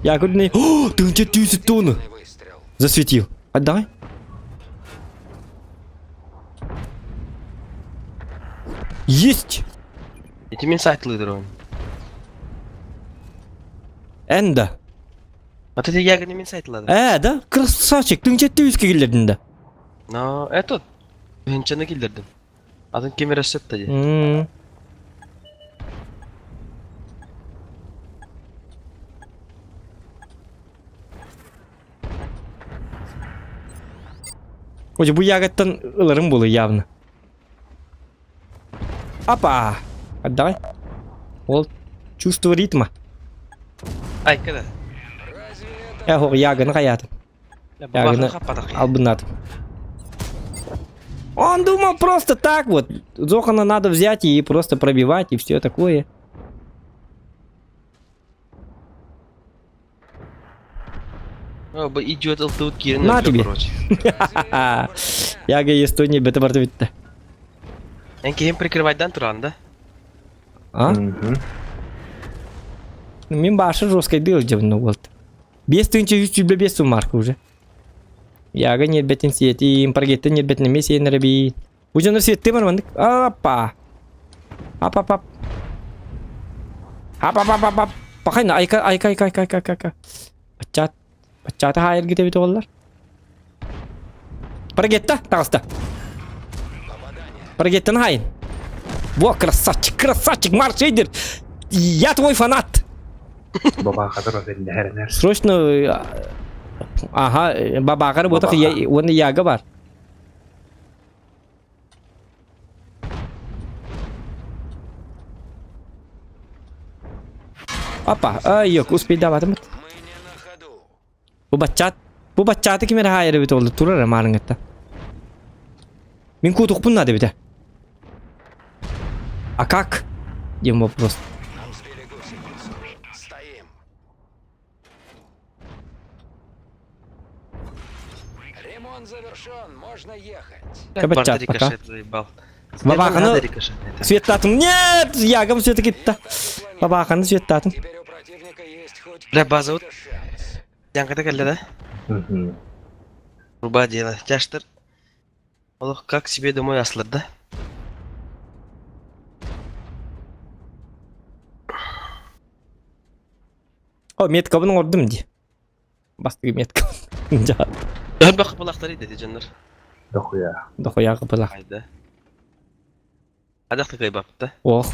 Ягодный... О, ты тысячу тонну засветил. Отдай. Есть! Ити мин сайтылыдыр Энда. Вот это ягоды мин сайтылады. Э, да? Красавчик, ты где ты киллердин да? Но этот Хинчаны киллердим. Атын кем эрэ сөп да дии. Ой, бу ягодтан ыларым буолуо явно. Апа! Отдавай. Ол чувство ритма. Айка да. Э, хоқ ягыны хаятым. Ягыны албыннатым. Он думал просто так вот. Зохана надо взять и просто пробивать и все такое. О, бу идиот ылтыбыт киирэн На өлдө, тебе. короче. Яга Эстония бете барда битте. Эн киһим прикрывайдан туран да? А? Мин башы жесткой дыл дебин болду. 5325 суммарка уже. Яга нербетин сиэтим, паргеттен нербетин эмес сиэнэрэби. Уже светтем бар мандык. Апа. Ап ап ап. Ап ап ап ап ап. Пахайна айка айка айка айка айка айка. Баччат. Баччата хайыр гитебит оҕоллар. Паргетта таҕыста. Паргеттан хайын. Во, красавчик, красавчик, маршейдер. Я твой фанат. Срочно Ага, бабаҕар буотах уонна яга бар. Опа, ай, успейдаватым. Бу баччат, бу баччаты ким эрэ хаайар эбит ол турар маарыҥҥытта. Мин куутукпун наада эбитэ. А как? Диэн вопрос. Ремонт завершен, можно ехать. Кабачат пока. Бабаханы светтатым. Нет, ягом все-таки Бабаханы светтатым. Бля, база вот. Янката кэллэ да? Руба дело. Тяштыр. Олох как себе домой аслар да? О, меткабын оҥордум дии. Бастыгы метка. Өр бакы деди дьоннор. Дохуя. Дохуя кыпылах. Айда. Адах кайбапта. Ох.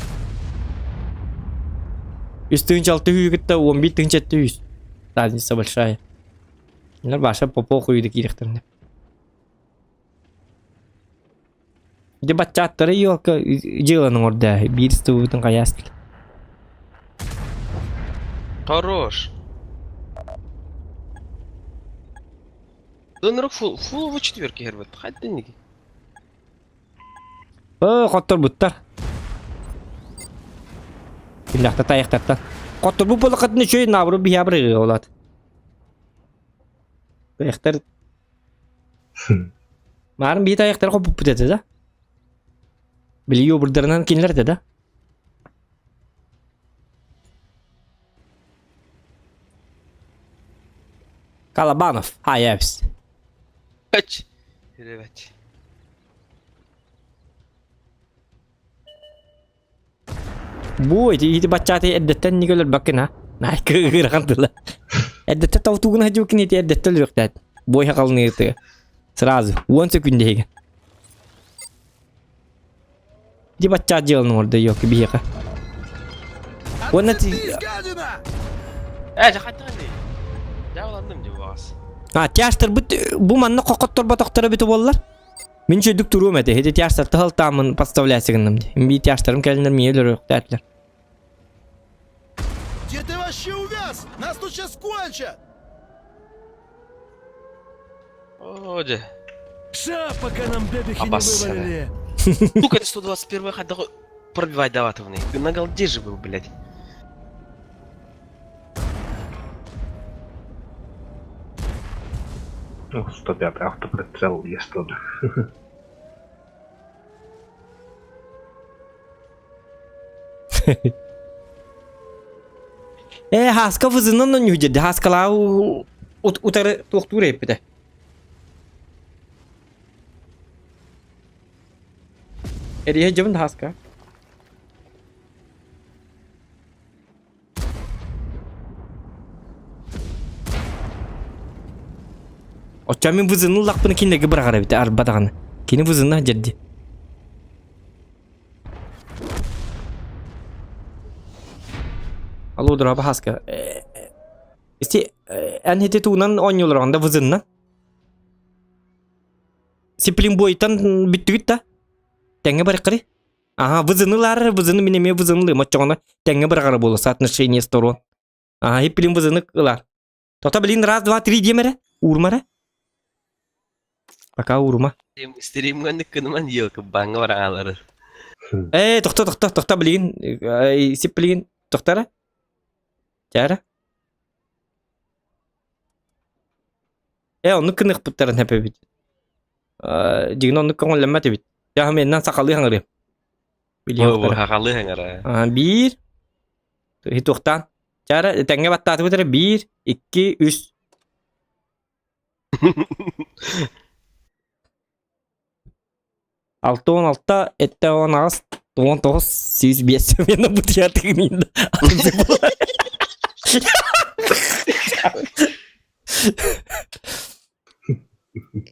Үс тыһыынча алты сүүһү кытта уон биир тыһыынча сэттэ сүүс. Разница большая. Кинилэр баша попо хуйда киириэхтэринэ. Дьэ баччааттары елка дьыаланы оҥордо биир ыстыбыбытын хайаас Хорош. Донорок фул фул в четверке хербет. Хайден Өө, хотторбуттар. Кимнээхтэ тайахтартан. Хотторбут буоллаххытына үчүгэй наоборот биһиэхэ барыга олаат. Тайахтар Маарын биһи тайахтары хоппуппут этэ да? Били обурдарынан кинилэр этэ да? Колобанов, хайабс. Ач. Ребят. Бу ити ити баччааты эрдэттэн ник өлөрбөккүн ha? Наай кыырхан тыла. Эрдэттэн тавтуугун хадьууккун ити эрдэттэн өлүөхтээт. Бой хакалныыты. Сразу. Уон секунда Ди баччаат дьыаланы оҥордо ёки биһиэхэ. Уонна Э, жахаттан Дьааланным дии баҕас. А, тяжтарбыт бу манна хохотторботохторо эбитэ буоллар. Мин үчүгдүк туруом этэ. Ити тяжтар тыһалтааммын подставляйся гынным дии. Мин биир тяжтарым кэлиннэр миэ өлөрүөхтээтилэр. Где ты вообще увяз? Нас тут сейчас кончат! О, дьэ. Ша, пока нам бебехи не Обоссанная. вывалили. Сука, это 121 ходок пробивай даватовный. Ты на голде же был, блядь. Ну, 105 автоприцел есть тут. Э, Хаска вызынан ньүдьэрдэ. Хаскалаа утары туохтуур эппитэ. Эрийэ дьыбын Хаска. Оччо мин вызыны ыллахпына кинилэргэ быраҕар эбит арба даҕаны. Кини вызына дьэрди. Алло, дороба Хаска. Исти, эн хити туунан оонньуулар да вызынна. Сиплимбойтан бүттүгүт да? Тэҥҥэ барыккары? Ага, вызыны лар, вызыны мин эмиэ вызынылыым. Оччоҕуна тэҥҥэ быраҕара буолуо соотношение сторон. Ага, хиппилин вызыны ылар. Тота блин раз, два, три диэм эрэ. Уурма эрэ. Пока уурума. Стримҥа кыныман елка баҥҥа бараалары. Э, тохто, тохто, тохто, блин. Сип, блин. Тохто эрэ. Чэ эрэ. Э, оннук гыныахпыттарын сөп эбит. Дьиҥин оннук көҥүллэммэт эбит. Дьэ, меннан сахалыы хаҥырыам. Билиэхтэрэ. Сахалыы хаҥыра. Биир. Туохтаан. Чэ эрэ, тэҥҥэ баттаатыбыт эрэ. Биир, икки, үс. 66, 78, 19, 105. Мен бутуятыгын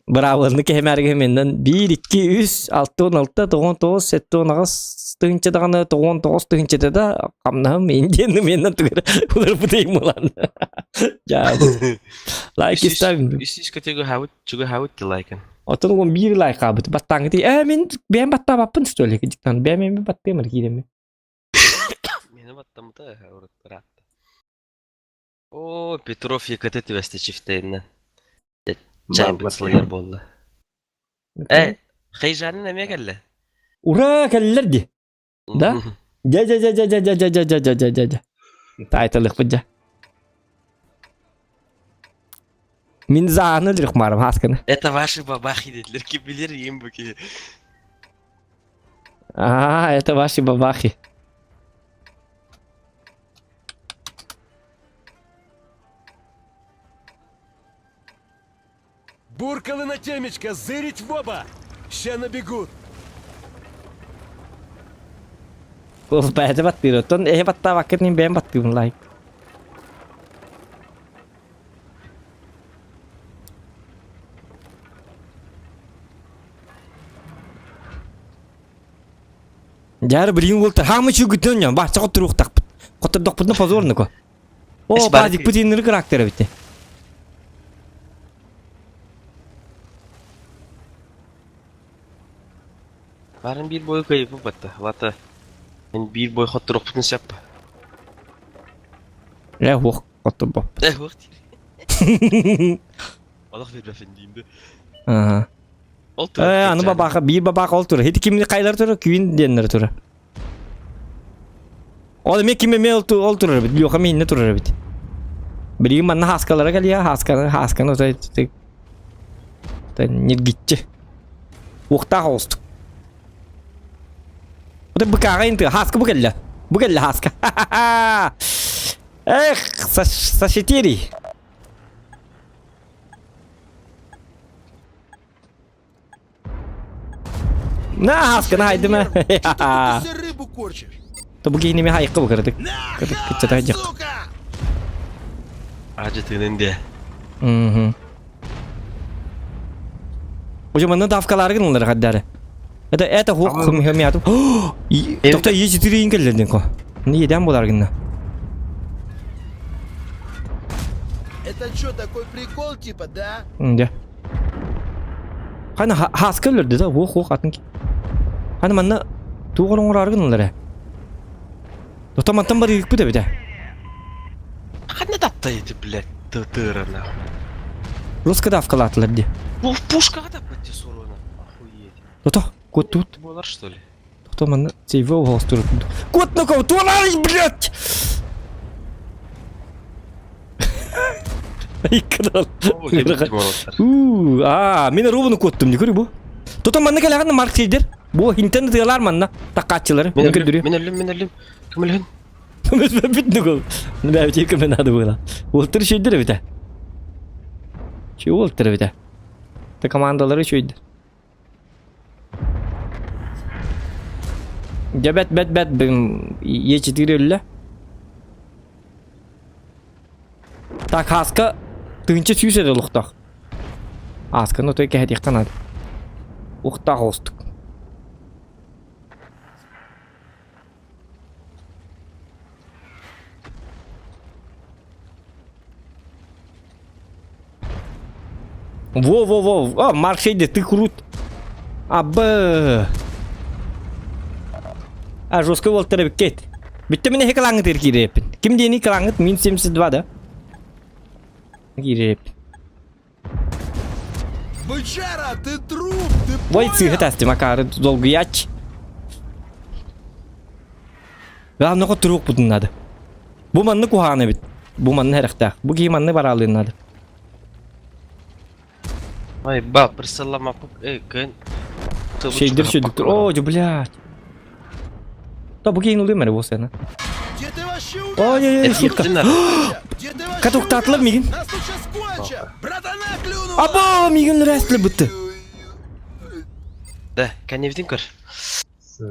Браво, кэһэмээргэ меннен 1, 2, 3, 6, 16, 99, 78 тыһынча даҕаны 99 тыһынчата да хамнаһым индианы меннен тугар уларбытыйым улан. Лайк ставим. Үс көтөгө хабыт, чуга хабыт лайкын. Оттон уон биир лайк хаабыт. Баттааҥҥыты ээ мин бэйэм баттаабаппын что ли? Диктан бэйэм эми баттыам эрэ киирэммин. Мени баттамыта ыраатта. О, Петров ЕКТ түбэстэ чифтейиннен. Чайбыт сылыйар буолла. Э, Хейжанин эмиэ кэллэ. Ура, кэллэр ди. Да? Дьэ дьэ дьэ дьэ дьэ дьэ дьэ дьэ дьэ дьэ дьэ дьэ. Таайталыхпыт дьэ. Мин зааны өлүрүк маарым хаасканы. Это ваши бабахи dediler ki bilir yiyim bu ki. А, это ваши бабахи. Буркалы на темечко, зырить в оба! Ща набегут! Ол бэйэтэ баттыыр. Оттон эһи баттаабаккыт мин бэйэм баттыыбын лайк. Дьары билигин уолтар хаамы чүгүтүн ньон бачча хотуруохтахпыт. Хоттордохпутуна позорно ко. О, пазик путинныры характер эбит. Барын биир бой кыайыппыт батта. Вата. Мен биир бой хотторохпутун сөп. Э, уох, хотторбо. Э, уох диир. Олох биэрбэпин диим да. Ага. Ол тур. Э, аны бабаха, биир бабаха ол тур. Хити кимни кайлар тур, күйін диэннер тур. Ол эмиэ ким эмиэ ол турар эбит, Леха мииннэ турар эбит. Билигин манна хааскалара кэлиэ, хаасканы, хаасканы ньиргиччи. Уохтаах оҕустук. Вот быкааҕа инты, хааска бу кэллэ. Бу кэллэ хааска. Эх, сашетери. На, хаскана хайдыма. Ты рыбу корчишь. То бу киһини хайыкка бу кырдык. Кырдык кытчата дьах. Ажы тыынын де. Мгм. Уже манна давкалары гыналар хаддары. Это это хук хым хым ятып. Токта Е4 ингеллерден ко. Не еден болар гынна. Это что, такой прикол типа, да? Да. Хана хааска өлөрдө да, уох уох атын Хана манна туох оҥороору гыналлар ээ. Тото мантан барыыкпыт эбит ээ. Ханна таптайыты, блядь, тытырана. Русска давкалаатылар дии. Бу пушкаҕа таппыт дии суруна. Охуеть. Тото, куоттубут. Буолар что ли? Тото манна сейве оһоостур. Куотнаков, туолай, блядь! Уу, аа, мин ровно куоттум, не көрү бу. Тото манна кэлэҕин Марк Сейдер. Бу хинтен тыалар манна таккааччылары. Мен өллүм, мен өллүм, мен өллүм. Көмөлөһүн. Бүт нүгül. Бәбите көмө надо было. Уолтар шөйдер эбите. Чү уолтар эбите. Та командалары шөйдер. Дьэ бэт бэт бэт Е4 өллө. Так Ааска 1100 эрэ олохтоох. Аасканы отой кэһэтиэххэ наада. Ухтаах оҕустук. Во-во-во, а, Марсейде, ты крут. А, Б. А, жесткий уолтар эбиккет. Бүттэ мин эһи кылааңҥытыгар киириэппин. Ким диэний кылааҥҥыт мин 72 да? Киириэппин. Бычара, ты труп, ты Ой, сыыһа таастым акаары долгуйач. Главное, хотурук бутун надо. Бу манны куһаҕан эбит. Бу манны эрэхтээх. Бу киһи манны бараалыын надо. Ай, ба, присыллама, эй, кын. Шейдер шөйдүктөр. О, дьэ, блядь. То бу киһини улуйм эрэ буолсана. Где ты вообще Ой, ой, ой, шутка. Где ты вообще Катуктаатылар мигин. Нас тут сейчас кончат! Братана клюнула! Аба, мигин рәстлі бітті. Да, кәнебитин көр.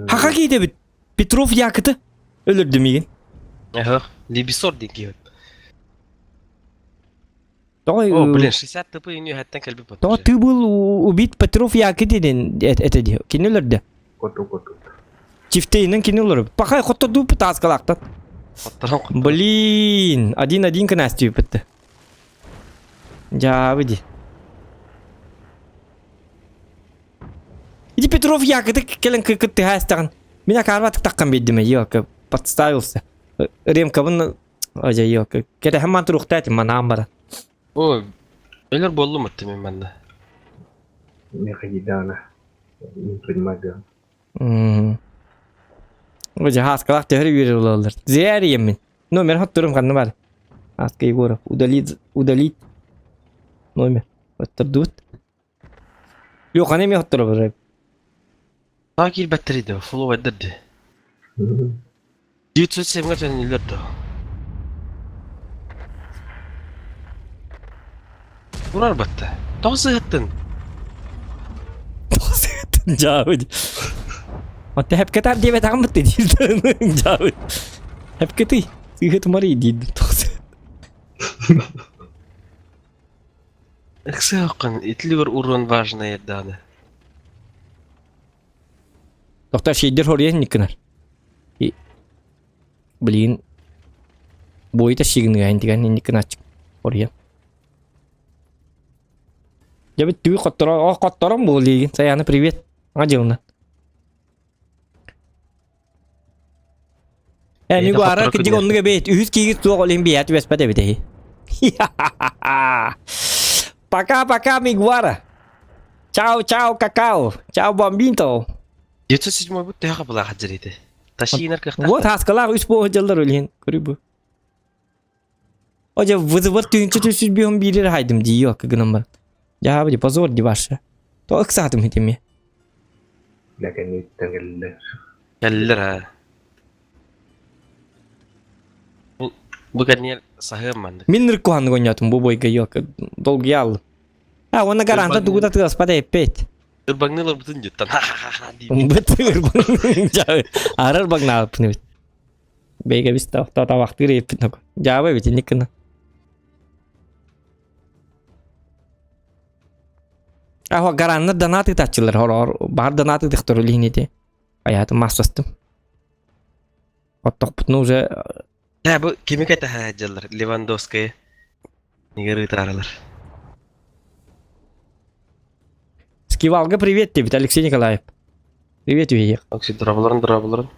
Хака киите бит. Петров якыты. Өлөрдү мигин. Ага, Либисор диэн киһи. Тоҕо О, блин, 60 тп үнү хэттэн кэлбит бот. Тоҕо ты был убит Петров Якы диэн это ди. Кини өлөрдө. Коту коту. Чифтейнен кини өлөрүп. Пахай хотторду пытааскалаахтан. Хотторон Блин, один-один кынастыы бітті. Дьаабы ди. Иди Петров Якыты кэлэн кыттыһаастаҕын. Мин акаарбатык таххан биэрдим ёлка подставился. Ремкабын Ожа ёлка. Кэтэһэн ман туруохтаа этим манаан баран. Ой, өлөр буоллум атты мен манна. Меха недавно не принимать. Ожа хааскалаах төһөр үөрэр буолаллар. Зря мин. Номер хотторум ханна бар. Аска Егоров. Удалить, удалить номер. Оттурдубут. Yok эми хотторобор. Таа киирбэттэр иди, фулу ди. 907 төнүллэр да. Урар батта. Тоҕо сыһыттын? Тоҕо сыһыттын дьаабы. Отте хепкетар диэбэтэҕим бытты диир дьаабы. Хепкеты сыһытымары диир тоҕо сыһыттын. Ыксыаххын, итилигэр урон важный дааны. Доктор шейдер хоруйан никкынар. Блин. Бойта шигыныгайын деген инниккыначык хоруйан. Я бит түү хотторо, о хоттором бу лигин. Саяна привет. Аңа дьылына. Э, ми гуара кидик оннуга бейт. Үһүс киигит суох олин бият веспет эбит Пока-пока, Мигуара. Чао, чао, какао. Чао, бомбинто. 907 бут төһө кабылаах дьэрити. Ташиинар кыахтаах. Вот хаскалаах үс буо дьаллар үлин. Көрү бу. Оже вызывар тыынча түсүс биһон биирер хайдым дии ёк гынан бар. Жаабы ди позор ди ваша. То ыксаатым хитими. Ләкәнниттен кэллилэр. Кэллилэр аа. Бу кэнниэр саһыам маннык. Мин ныркуһаннык ойнотум бу бойга ёк долгуйаал. А, уонна гаранта тугута тыаспат эппет. Ырбаҥнылар бутун дьыттан ха-ха-ха дии. Быт Арар багнаалпын эбит. Бэйгэ бис табахтыыр эппит ноко. Жаба эбит инник гына. Ахо гараннар донат ытаччылар хороор баар донат ытыхтар үлиһинити. Айаатым массастым. Оттохпутуна уже Даа бу кими кэтэһэ дьаллар Левандовская нигер ыытааралар. Скивалга привет тебе, Алексей Николаев. Привет, Виех. Окси дорабаларын дорабаларын.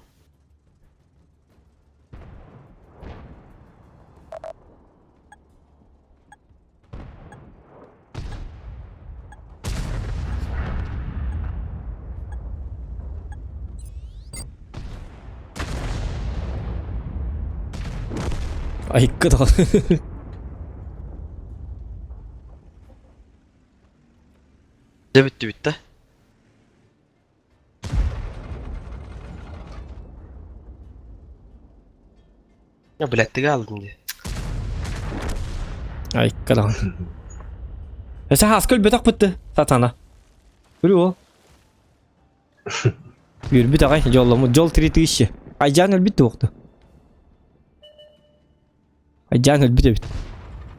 Айыкка даҕаны. Дьэ бүттүбүт да. Я, блядь, тыга алдым дии. Айыкка даҕаны. Өсө хааска өлбөтөх бытты, сатана. Көрүү ол. Үөрбүт аҕай, дьолломмут. Дьол 3000. Айдьаан өлбүт туохту. Айдьаан өлбүт эбит.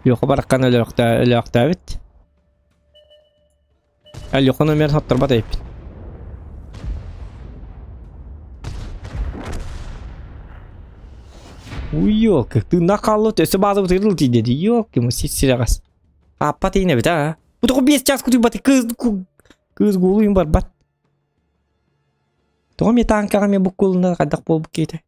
Леха бараххан өлөөхтөөбүт. Леха номер саттарбат эбиппит. Уйок, тыыннаах хааллыбыт, өссө баазабыт ырыл тиийдэ дии. Ёлки, сирэҕэс. Ааппат иин эбит аа. Бу тоҕо биэс чаас кутуйбат кыыс кыыс гуулуйун барбат. Тоҕо эмиэ таанкаҕа эмиэ буккулунна хайдах буолбут киһитэ?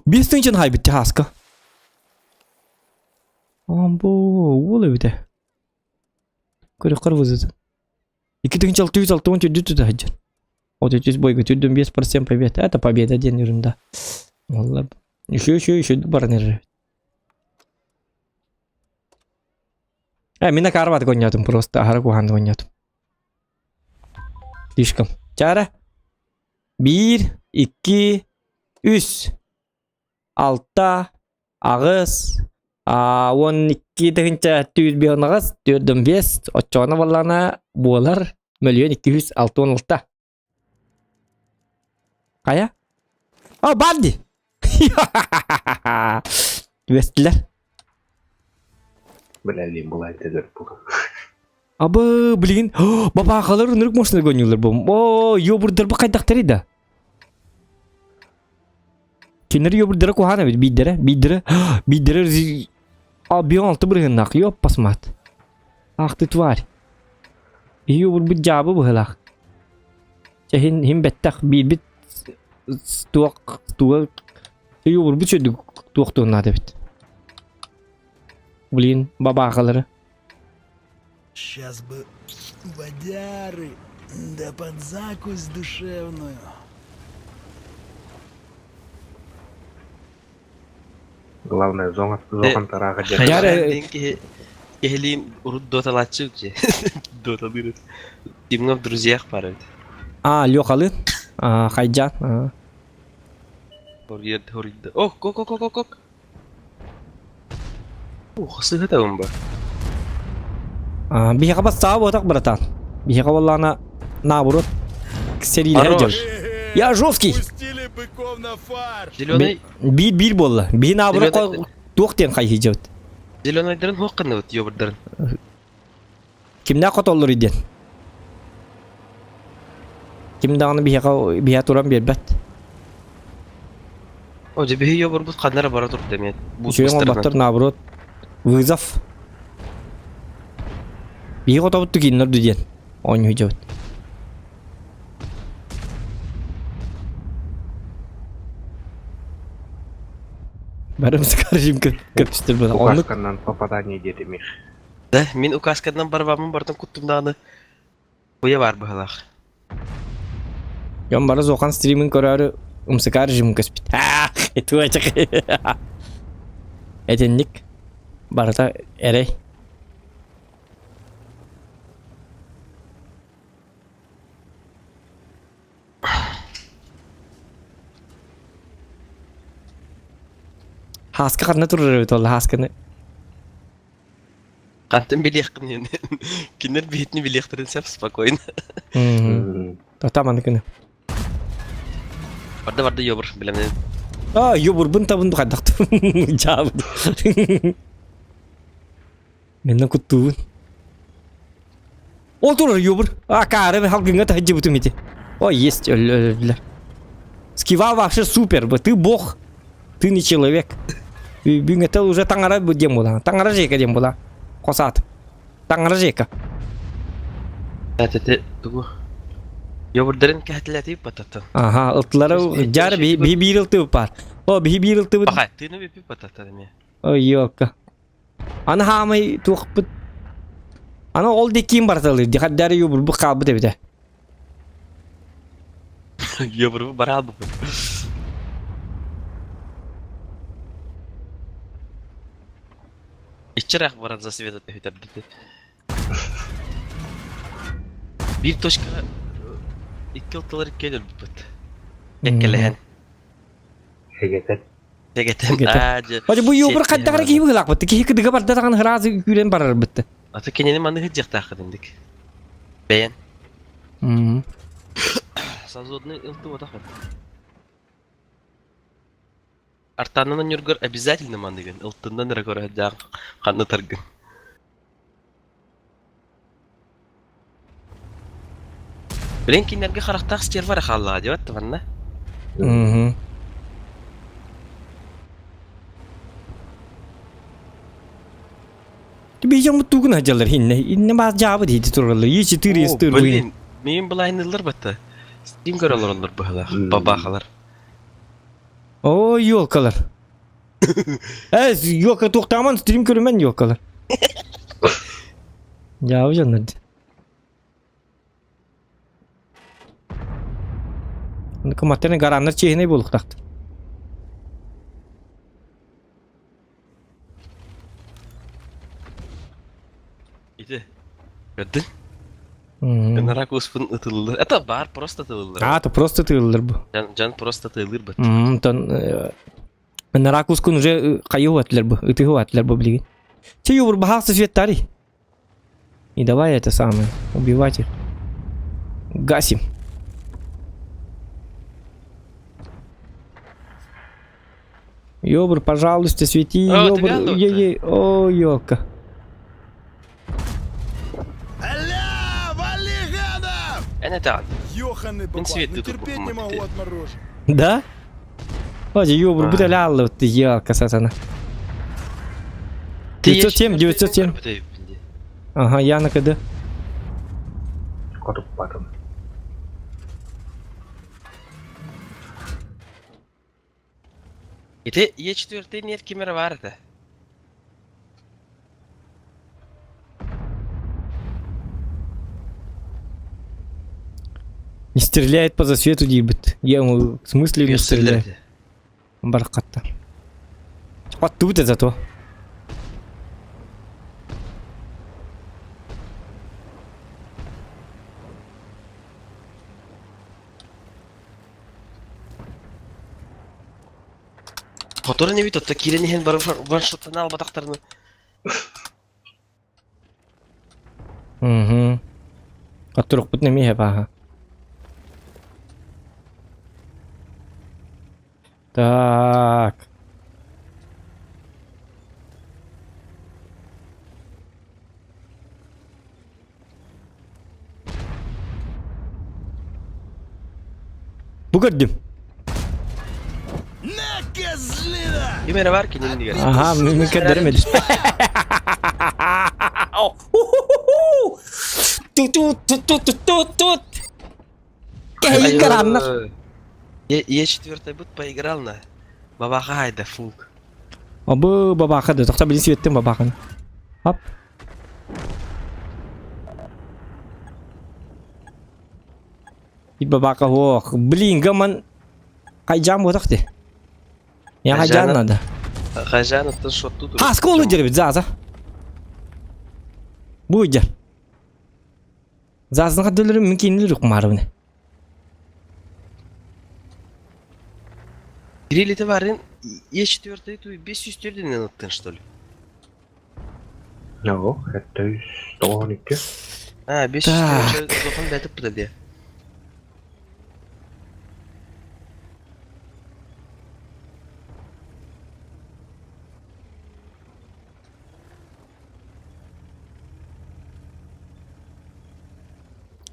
Биэс тыһыынчаны хаайбыт чааска. Амбо, уол эбитэ. Көрөххөр вызыт. 2660 түрдү тута сылдьар. 33 бойга түрдүн 5% победа. Это победа диэн ерунда. Олла. Еще, еще, еще баран эрэр. Э, мин акаарбат гоннятым просто аһара куһаан гоннятым. Слишком. Чара. Биир, икки, үс, алта, аҕыс, 12 тыһыынча 408, 45, оччоҕуна буоллаҕына буолар мөлүйүөн 266. Хайа? О, баар дии! Түбэстилэр. Блин, была это дырку. Абы, билигин бабаахалар ынырык мощный гонюлар бу. О, йобурдар бу хайдахтарый да? Кинилэр йобурдара куһаан эбит биирдэрэ, биирдэрэ, биирдэрэ а бион алты бырыһыннаах, ёппас мат. Ах ты тварь. Йобурбут дьаабы быһылаах. Чэ, хин бэттэх биирбит туох туга йобурбут сөдүк туох туоннаат эбит. Блин, бабаахалары. Сейчас бы водяры, да под закусь душевную. Главное, зоҥ тарааҕа Хайа киһи киһилиин урут доталааччы же. Доталыыр. Тимҥа в друзьях бар эбит. А, Лехалыын. А, Хайдьаан. А. Хоруйда, хоруйда. Ок, ок, ок, ок, ок. Ух, сыһытабын ба. Биһиэхэ бастаҕа буотах, братан. Биһиэхэ буоллаҕына наоборот сэриилэһэр дьон. Я жесткий. Зеленый. Биир биир буолла. Биһи наоборот туох диэн хайыһыйдьабыт. Зеленайдарын хуох гынныбыт ёбурдарын. Кимнээх хотоллоруй диэн. Ким даҕаны биһиэхэ биһиэхэ туран биэрбэт. О, дьэ биһи ёбурбут ханна эрэ бара турда эмиэ. Үчүгэй оҥорботтор наоборот вызов. Биһи хотобут түгиннэр диэн оонньуу дьабыт. Барым скажем көпүстөр була. Оннук Указканан попадание диэтимих. Да, мин указканан барбаммын бартан куттум даҕаны уйа баар быһалаах. Дьон бары Зохан стримин көрөөрү умсыкаар режим көспүт. Туочак. Этинник барыта эрэй. Хааска ханна турар эбит ол хаасканы Хантан билиэххин кинилэр биһитини билиэхтэрин сөп спокойно. Тота маны күнү. Барда барда ёбур билэмнэн. А, ёбурбун табын хайдахтым. Жаабыт. Менен куттуубун. Ол турар ёбур. А, каары халгынга таһыдьыбытым ити. О, есть, өллөр. Скивал вообще супер, ты бог. Ты не человек. Бүгүн уже таҥара диэн була. Таҥара жека диэн була. Хосаат. Таҥара жека. Этете тугу? Ёбурдарын кэһэтилэтип бататтан. Аха, ылтылары жар би би биир ылтыбыт бар. О, би биир ылтыбыт. Баха, тыны би бататтан эме. Ой, ёлка. Аны хаамай туохпут. Аны ол диккиин бараталыр. Дихаддары ёбурбу хаалбыт эбитэ. Ёбурбу бараал бу. Иччерэх баран за света түһүтэрбит. Биир точкаҕа икки ылтылар иккиэн өлбүппүт. Кэккэлэһэн. Эгэтэн. Эгэтэн. Аа, дьэ. Ожо бу юбур хайдах эрэ киһи быһыылаахпыт. Киһи кыдыга барда даҕаны ыраас күүрэн барарбыт. Аты кинини маннык сылдьыахтааххыт инник. Бэйэн. Сазодный ылтыбатах Артанынан ньургар обязательно маныгын, ылтыннан эрэ көрө ханна таргын. Билин кинилэргэ харахтаах стерва эрэ хааллаҕа диэбэт да манна. Бейжан тугун хадьалар хинне. Инне баас жаабы дейdi туралар. Е4, Е4. Блин, мин былайнылар батта. Стим көрөлөр олар быһылах, бабахалар. О, ёлкалар. Э, ёлка туохтааман стрим көрүмэн ёлкалар. Жаабы жаннар. Кыматтарын гараннар чехиней болуктакты. Ити. Көрдүн? Ынара куспун ытылылар. Это бар просто ытылылар. А, то просто тыыллар бу. Жан, жан просто тыылыр бат. Тон ынара кускун уже кайы атлар бу, ытыгы атлар бу билигин. Че юбур бахасы светтари. И давай это самое, убивать их. Гасим. Ёбр, пожалуйста, свети, О, ёбр, ты е-е, о, ёлка. Аля, вали гадов! Эн это Ёханый Мин бабай, свет ну тут терпеть не могу отморожен. Да? Ози, ёбр, бу лялы, ты ёлка, сатана. 907, 907. Ага, я на КД. Хотуппатым. Ити Е4 нет кемера бар это. Не стреляет по засвету дейбит. Я ему в смысле не стреляет. Баркатта. Оттуда зато. Который не видит, то кирен бар ваншоттан албатактарны. Угу. Оттурук неме баха. Так. Бу көрдүм. На, козлина! Кемера бар кинин деген. Ага, мен көрдөрүм эди. Ту-ту-ту-ту-ту-ту. Кей караннар. Е4 бут поиграл на. Бабаха хайда фулк. Абы бабаха да, тохта билин светтен бабаханы. Хоп. И бабаха ох, блин, гаман кайжан ботакты. Я хайжан надо. Хайжан это шот тут. А, сколу дербит, заза. Буйдер. Зазын кадөлөрүм мүмкүн жок марыбны. Кирилл барын Е4 ту 504 аттын что ли? No, это 112. А, 504 зохан бәтіп бұда де.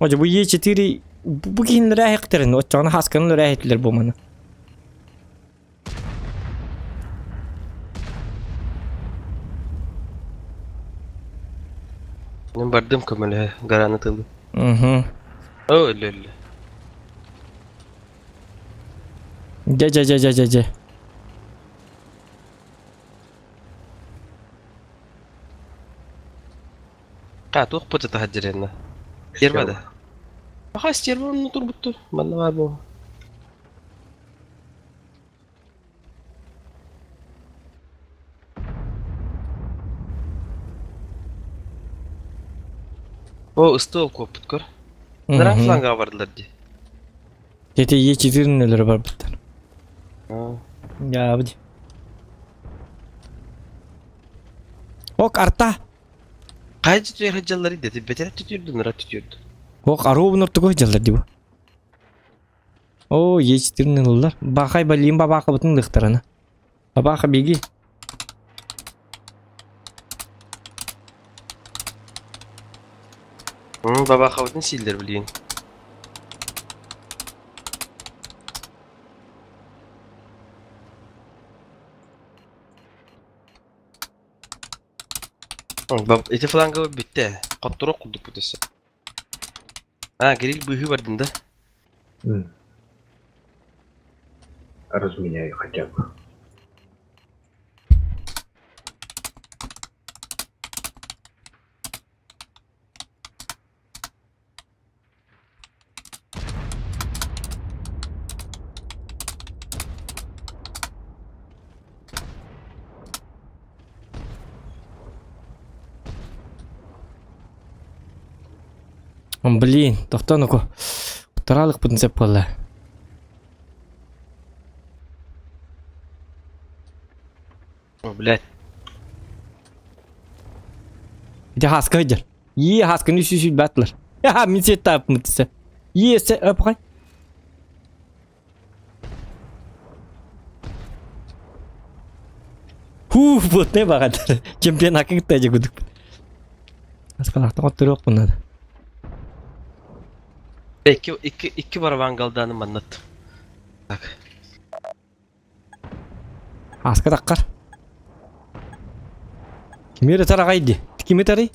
Оже бу Е4 бу кийинлер ахиктерин, отчоны хасканлар ахитлер бу маны. Мен бардым көмөлө гараны тылды. Угу. О, өлө өлө. Жа жа жа жа жа жа. Ка туох пыты тахаджеренна. Стерва да. Аха стерва ну турбутту. Манна бар бу. О, ыстыл копут көр. Нара фланга бардылар ди. Жете Е4 нелер бар биттер. Я бди. Ок арта. Кайсы түер хаджаллары дети бетер түтүрдү, нара түтүрдү. Ок аробун ортого жаллар ди бу. О, Е4 нелер. Бахай балим бабаха бутун лыхтарана. Бабаха беги. Баба хабытын силдер билейин. Ити фланга бүттэ. Хотторуох курдук өссө. А, гриль быыһыы бардын да? Разменяю хотя бы. Блин, тохтоо нуку. Куттараалыкпытын сөп буолла. О, блядь. Ити хааска сылдьар. Ии, хаасканы үсү бааттылар. Ха, мин сиэттааппын тисе. Ии, өссө апхай. Хух, вот не багатыр. Чемпионакка кытта же кудук. Аскалахтан отторуох надо. Икки, икки, икки барабан галдааны маннат. Так. Ааска таххар. Кими эрэ тараҕай дии. Кими тарый?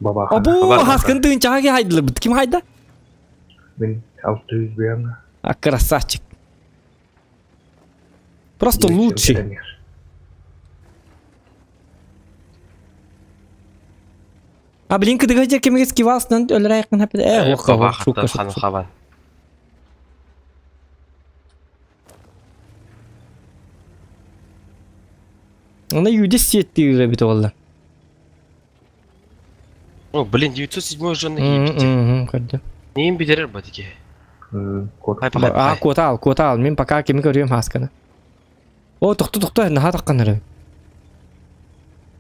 Бабаха. Абуу, хаскын тыынчаҕа ки хайдыларбыт. Ким хайда? Мин 600 быаҥа. А красавчик. Просто лучший. А блин, кыдыга дьэ кимигэ скивалсынан өлөр айыккын хаппыт. Э, ох, шука, шука. Она юдис сиэттиир эбит уолла. О, блин, 907 уже на кииппит. Көрдүм. Неин бүтэрэр батики. А, куотаал, куотаал. Мин пока кими көрүөм хаасканы. О, тохто, тохто, наһаа тахханнарым.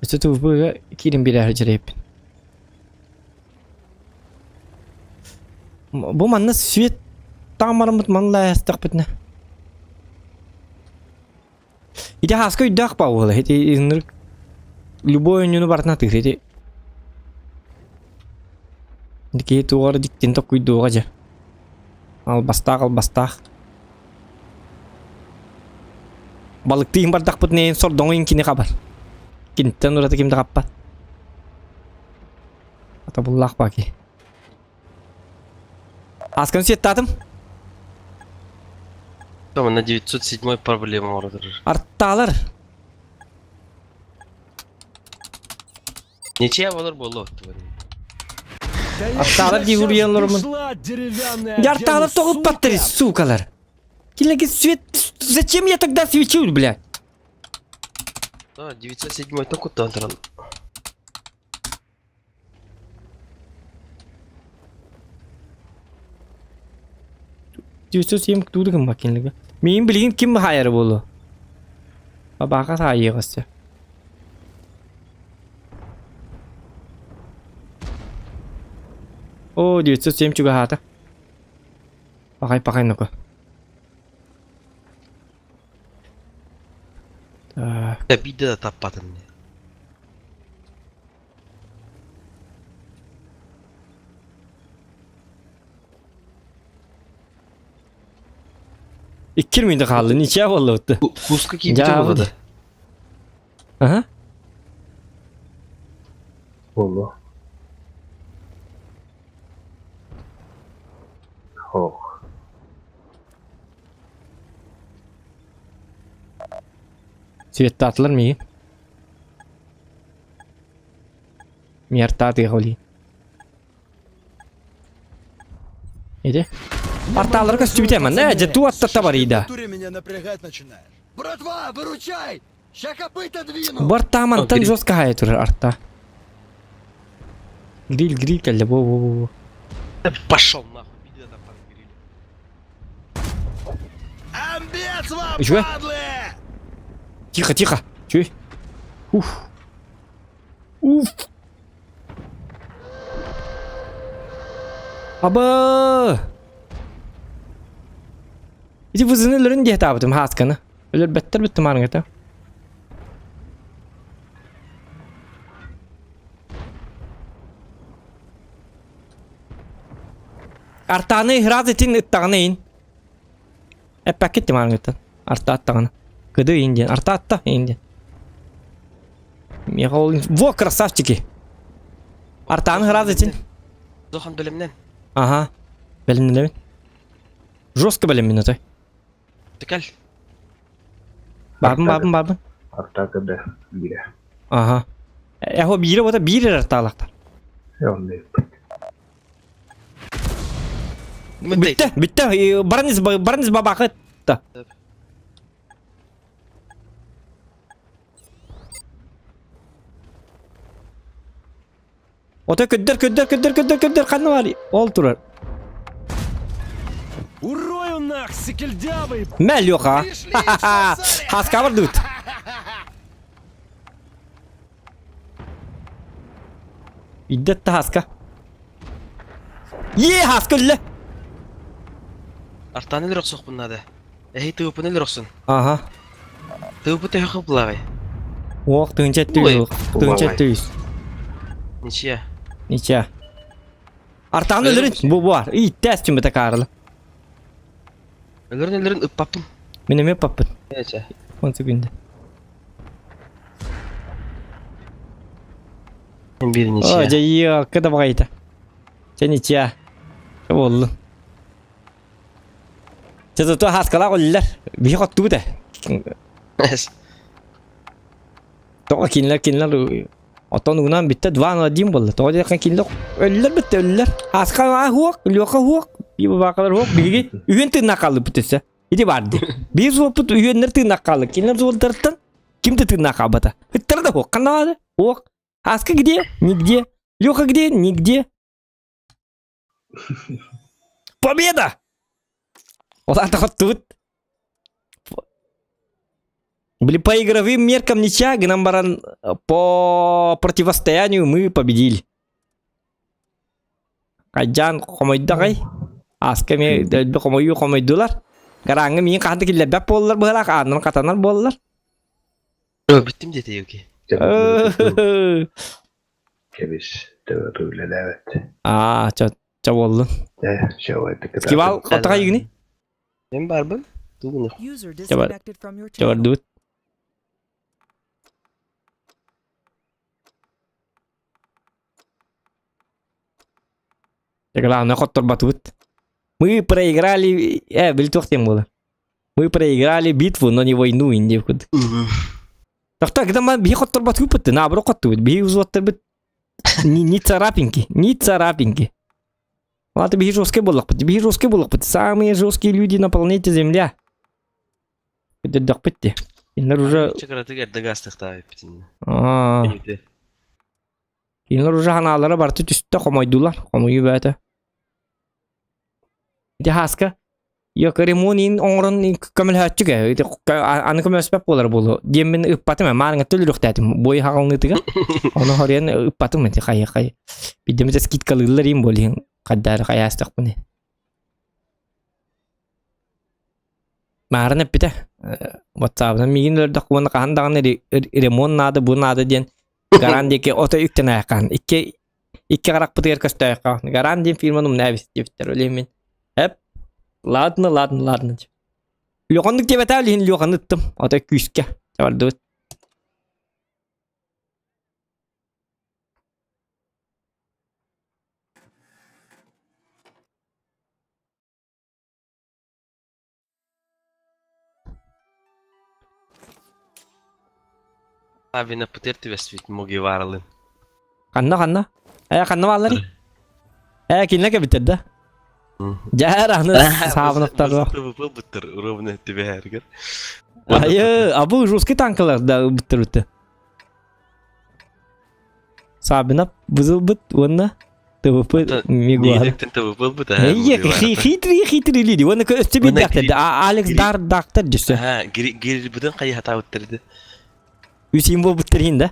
Өссө тубуга киирин биэрээри дьэрэйиппин. Бу манна свет таамараммыт манна ээстэхпитинэ. Ити хааска өйдөөх баа буола. Ити ынырык любой өнньүнү барытын атыыр. Ити киһи туоҕар дьиктини токкуйдуоҕа дьэ. Албастаах албастаах. Балыктыын бардахпытына эн сордоҥу кини хабар. Киниттэн ураты ким да хаппат. Атабыллаах баки. Аскын сеттатым. Там на 907 проблема оҥорор. Артаалар. Ничья болар буолла Артаалар дии уруйан олоромун. Артаалар тоҕуппаттар сукалар. Килеги свет... Зачем я тогда свечу, блядь? Да, 907 только туран. 907 туу гыммаккинлига. Миин билигин ким хаайара буолуо? Бабааха хаайыах өссө. О, 907 чугаһаата. Пахай пахай ну-ка. Так. Да биирдэ да таппатым. Икки мүнүүтэ хаалла, ничья буоллубут. Куска киирбитэ буолла да? Аха. Буолуо. Ох. Цветтаатылар миигин. Миартаатыга олии. Иди. Артаалары көстүбүтэ манна, дьэ туу аттата барыйда. меня напрягать начинаешь. Братва, выручай! Ща копыта двину! Бу артаа мантан жестко хаайа турар арта. Гриль, гриль кэллэ, бу бу бу. Пошел нахуй, иди там гриль. Амбец вам, Үчүгэй. падлы! Тихо, тихо. Чүй. Уф. Уф. Аба! Ити вызыны өлөрүн диэ таабытым хаасканы. Өлөрбөттөр бүттүм арыҥыта. Артааны ыраас итин ыттаҕына иин. Эппэккит тимаарыҥыттан. Арта аттаҕына. Кыды иин диэн. Арта атта иин диэн. Миэхэ ол... Во, красавчики! Артааны сразу этин. Зохан бэлэмнэн. Ага. Бэлэмнэнэбин. Жестко бэлэммин отой. Текал. Бабын, бабын, бабын. Артака да биирэ. Ага. Эхо биирэ бота биир эрэ артаалахтар. Бүттэ, бүттэ. Баранис, баранис бабахыт. Ото көддөр, көддөр, көддөр, көддөр, көддөр, ханна бар? Ол турар. Урою нах, сикельдявый! Мә, Леха. Хаска бардыбыт. Иддет хаска. Е, хаска өллө. Артаны өлөр надо. Эһи тыыпын өлөрөхсүн. Аха. Тыыпы төһө хыплагай? Уох тыынча түйүс. Тыынча түйүс. Ничья. Ничья. Артаан өлөрүн бу бар. Иттәс түмбete карылы. Өлөрүн өлөрүн ыппаппын. Мен эме ыппаппын. Эче. 10 секунда. Бир ничья. О, жайы, када багайта. Чэ ничья. Чэ боллун. Чэ зато хаскалаах үллэр. Биһи хоттубут ээ. Тоҕо кинилэр кинилэр оттон уунан бүттэ 2-0 буолла. Тоҕо диэххэ кинилэр өллөр бүттэ өллөр. Хаска хуох, Леха хуох, бибабакалар хуох биһиги үһүн тыыннаах хааллыбыт өссө. Ити бар дии. Биир суоппут үһүөннэр тыыннаах хаалла. Кинилэр суолтарыттан ким да тыыннаах хаалбата. Ыттара да хуох. Ханна Хуох. Хаска где? Нигде. Леха где? Нигде. Победа! Вот это вот тут. Были по игровым меркам ничья, гынан баран по противостоянию мы победили. Кайдьаан хомойдоҕой? Ааска эмиэ дойду хомойуу хомойдулар. Гарааҥҥа миин хаһан да киллэрбэт буоллар быһалаах, ааннарын хатанар буоллар. Бүттүм диэтэ Юки. Кэбис, төбөтө үлэлээбэт. Аа, чэ, чэ буоллун. Э, чэ, Скибал хотоҕо игини? Мен барбын. Тугуну. User disconnected from your Чэ channel. бардыбыт. Главное, хотторбатыбыт. Мы проиграли... Э, били туох диэн буолар. Мы проиграли битву, но не войну, инди куд. Тохто, когда мы биһи хотторбатыбыт, наоборот хоттубут. Биһи взводтарбыт ни, ни царапинки, ни царапинки. Ладно, биһи жесткий буоллахпыт, биһи жесткий буоллахпыт. Самые жесткие люди на планете Земля. Көтөрдөхпүт дии. Кинилэр уже... Чакыратык эрдэ гаастыхтаабыппытын. Аа. Кинилэр уже ханаалара барыта түстэ хомойдулар. Хомуйуу бөөтө. Ити хааска Йокаримон оҥорон көмөлөһөөччү ити аны көмөлөспөт буолар буолуо диэммин ыппатым ээ маарыҥҥа өлүрүөхтээтим буой хаҕылныытыгар ону хоруйан ыппатым ити хайа хайа биддэмитэ скидкалыыллар иим буолиһин хайдаары хайаастахпыный Маарын эппитэ ватсабынан миигин өлөрдөх уонна хаһан даҕаны ремонт наада бу наада диэн гаран диэки ото үктэнээххаан икки икки харахпытыгар көстөөххө гаран диэн фирманы умна эбит диэбиттэр ол иһин мин эп ладно ладно ладно Лёханнык диэбэтээ ол иһин Лёханы ыттым ото күүскэ бардыбыт Авина пытыр түбэспит Мугиваралын. Ханна ханна? Э ханна бааллар? Э кинилэр кэбиттэр да? Дьээр аны саабынаптар Буттар ровно түбэһэргэр. Айы, абы жесткий танкалар да буттар бутты. Сабинап бузылбыт уонна ТВП Мигуар. Мигиттен ТВП ылбыт Хитрый хитрый люди. Уонна өстө биирдээхтэр. Алекс Дар Дактар дьүсө. Гирбытын хайыхатаабыттар Үс имбо буттарин да?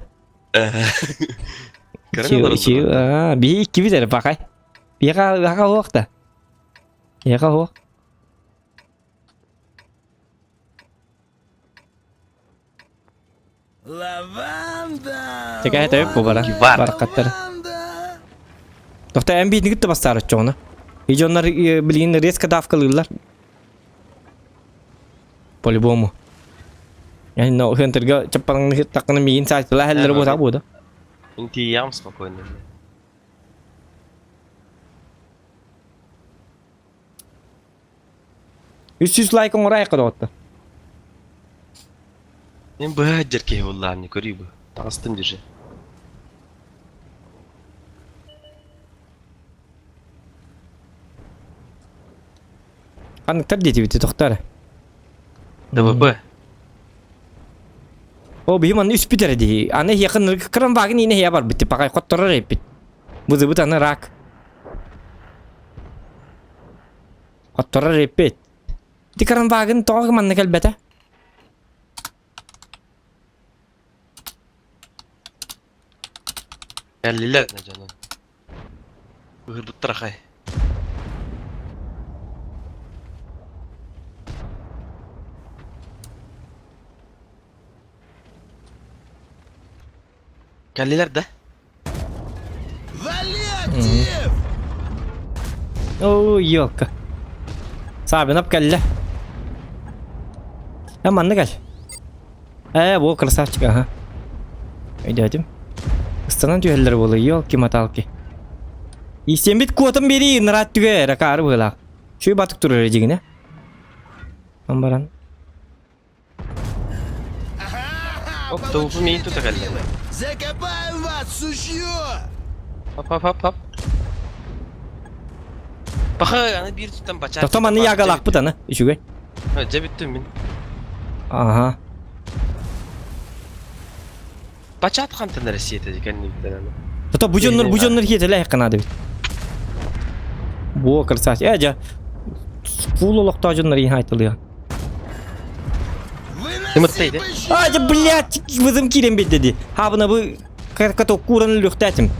Биһи иккибит эрэ пакай. Биһиэхэ хаха суох да. Биһиэхэ суох. Лаванда! Чекай төп бу бара. Баракаттар. Тохта эн биитин кытта бастаар оччоҕуна. И дьоннор билигин резко давкалыыллар. По-любому. Но хентерга чаппаҥны таққына миин саайтыла хеллер буота буода. Интиям спокойно. 300 лайк оҥорайыққа доҕотто. Мен быһа дьэр киһи буллаам не көрүү бу. Таҕыстым дьиже. Ханныктар диэтибит тохтор. ДВП. О, биһи манна үспүт эрэ дии. Аны эһиэхэ кран вагын иинэ эһиэ барбыт пакай хотторор эппит. Бузыбыт аны рак. Хотторор эппит. Ти кран вагын тоҕо манна кэлбэтэ? Кэллилэр дьоно. Ыһырбыттар ахай. Кэллилэр да? Вали актив! Оо, елка. Сабинап кэллэ. Э, манна кэл. Э, бу красавчик, ага. Өйдөөтүм. Ыстанан түһэллэр буолуо, елки-маталки. Истэммит куотан биэрии нараат түгэ эрэ каары быһыылаах. Чүй батык турар дьигинэ. Он баран. Оп, тоҕусун миин тута кэллэ. Закопаем вас, сучье! Хоп, хоп, хоп, хоп. Паха, аны биир туттан бачаат. Тохто манны ягалаахпыт аны, үчүгэй. Дьэ бүттүм мин. Ага. Бачаат хантан Россията кэнниттэн аны. Тото бу дьоннор бу дьоннор хиэтэлэ канады бит. Бу красавчик. Э, дьэ. Фул олохтоох дьоннор иһин айтылыа. А, дьэ, блядь, вызым киирэн биэрдэ дии. Хаабына бу катоккууран өлүөхтээтим.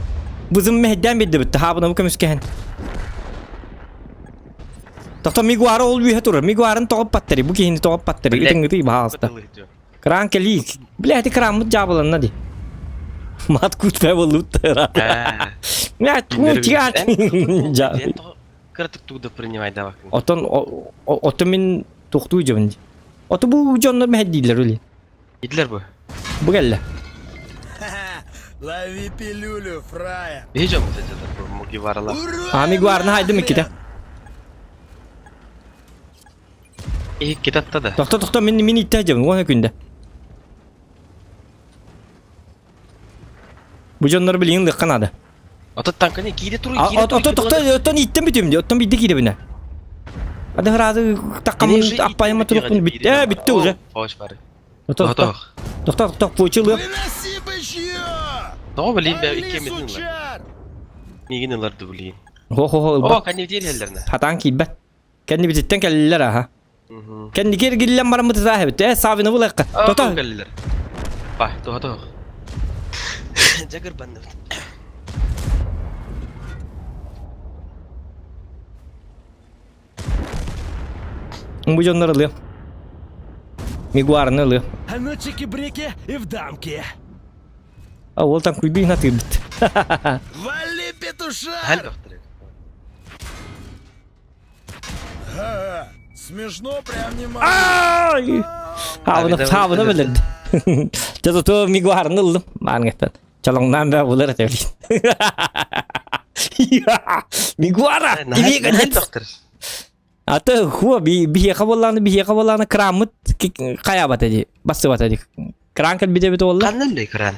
Вызым мэһэйдээн биэрдэ бүтте. Хаабына бу көмүскэһэн. Тохто Мигуара ол үөһэ турар. Мигуарын тоҕо паттары, бу киһини тоҕо паттары. Ытыҥ ытый баһаалыста. Кран кэлии. Бля, ити краммыт дьаабыланна ди. Мат кутпэ болуттара. Мя, тиат. Кыратык тугу да принимай давакын. Отон ото мин тохтуу дьабын ди. Ото бу дьоннор мэһэдииллэр үли. Идлер бу. Бу кэллэ. Лови пилюлю, фрая. Биһи дьон бу Мугиваралар. А Мигуарны хайдым иккитэ. Икки татта да. Тохто тохто мин мин иттэ дьабын уон күндэ. Бу дьоннор билигин лыкка наада. Ото танканы киирэ туруй киирэ туруй. Ото тохто оттон иттен бүтүм ди оттон бидде киирэбинэ. Ады хразы таккамын аппайыма турукпун бүтте бүтте уже. Хош бары. Тохто тохто тохто пучылы. Выноси бычье! Тоҕо билин бэ икки ылар. Мигин ыларды билин. Хо хо хо. О, кэннибитин Хатаан киирбэт. Кэннибититтэн кэллилэр аха. Кэнники эргиллэн бараммыт ытаа эбит. Э, Савина булайка. Тото. Кэллилэр. Ба, тоҕо тоҕо. Жагыр банныбыт. Бу дьоннор ылыам. Мигуарны ылыам. А ну чики-брики и в дамки. А ол там куйбин атыырбыт. Вали петуша! Смешно прям не могу. Ай! Хабына хабына билер. Дьэ зато мигуарны ыллым. Маангаттан. Чалоҥнаан бää булар этэ билин. Мигуара! Тебе конец! Аты хуа биһиэхэ буоллаҕына биһиэхэ буоллаҕына краммыт хайаабата дии бассыбата дии. Кран кэлбитэ эбит буолла. Ханна өллөй кран?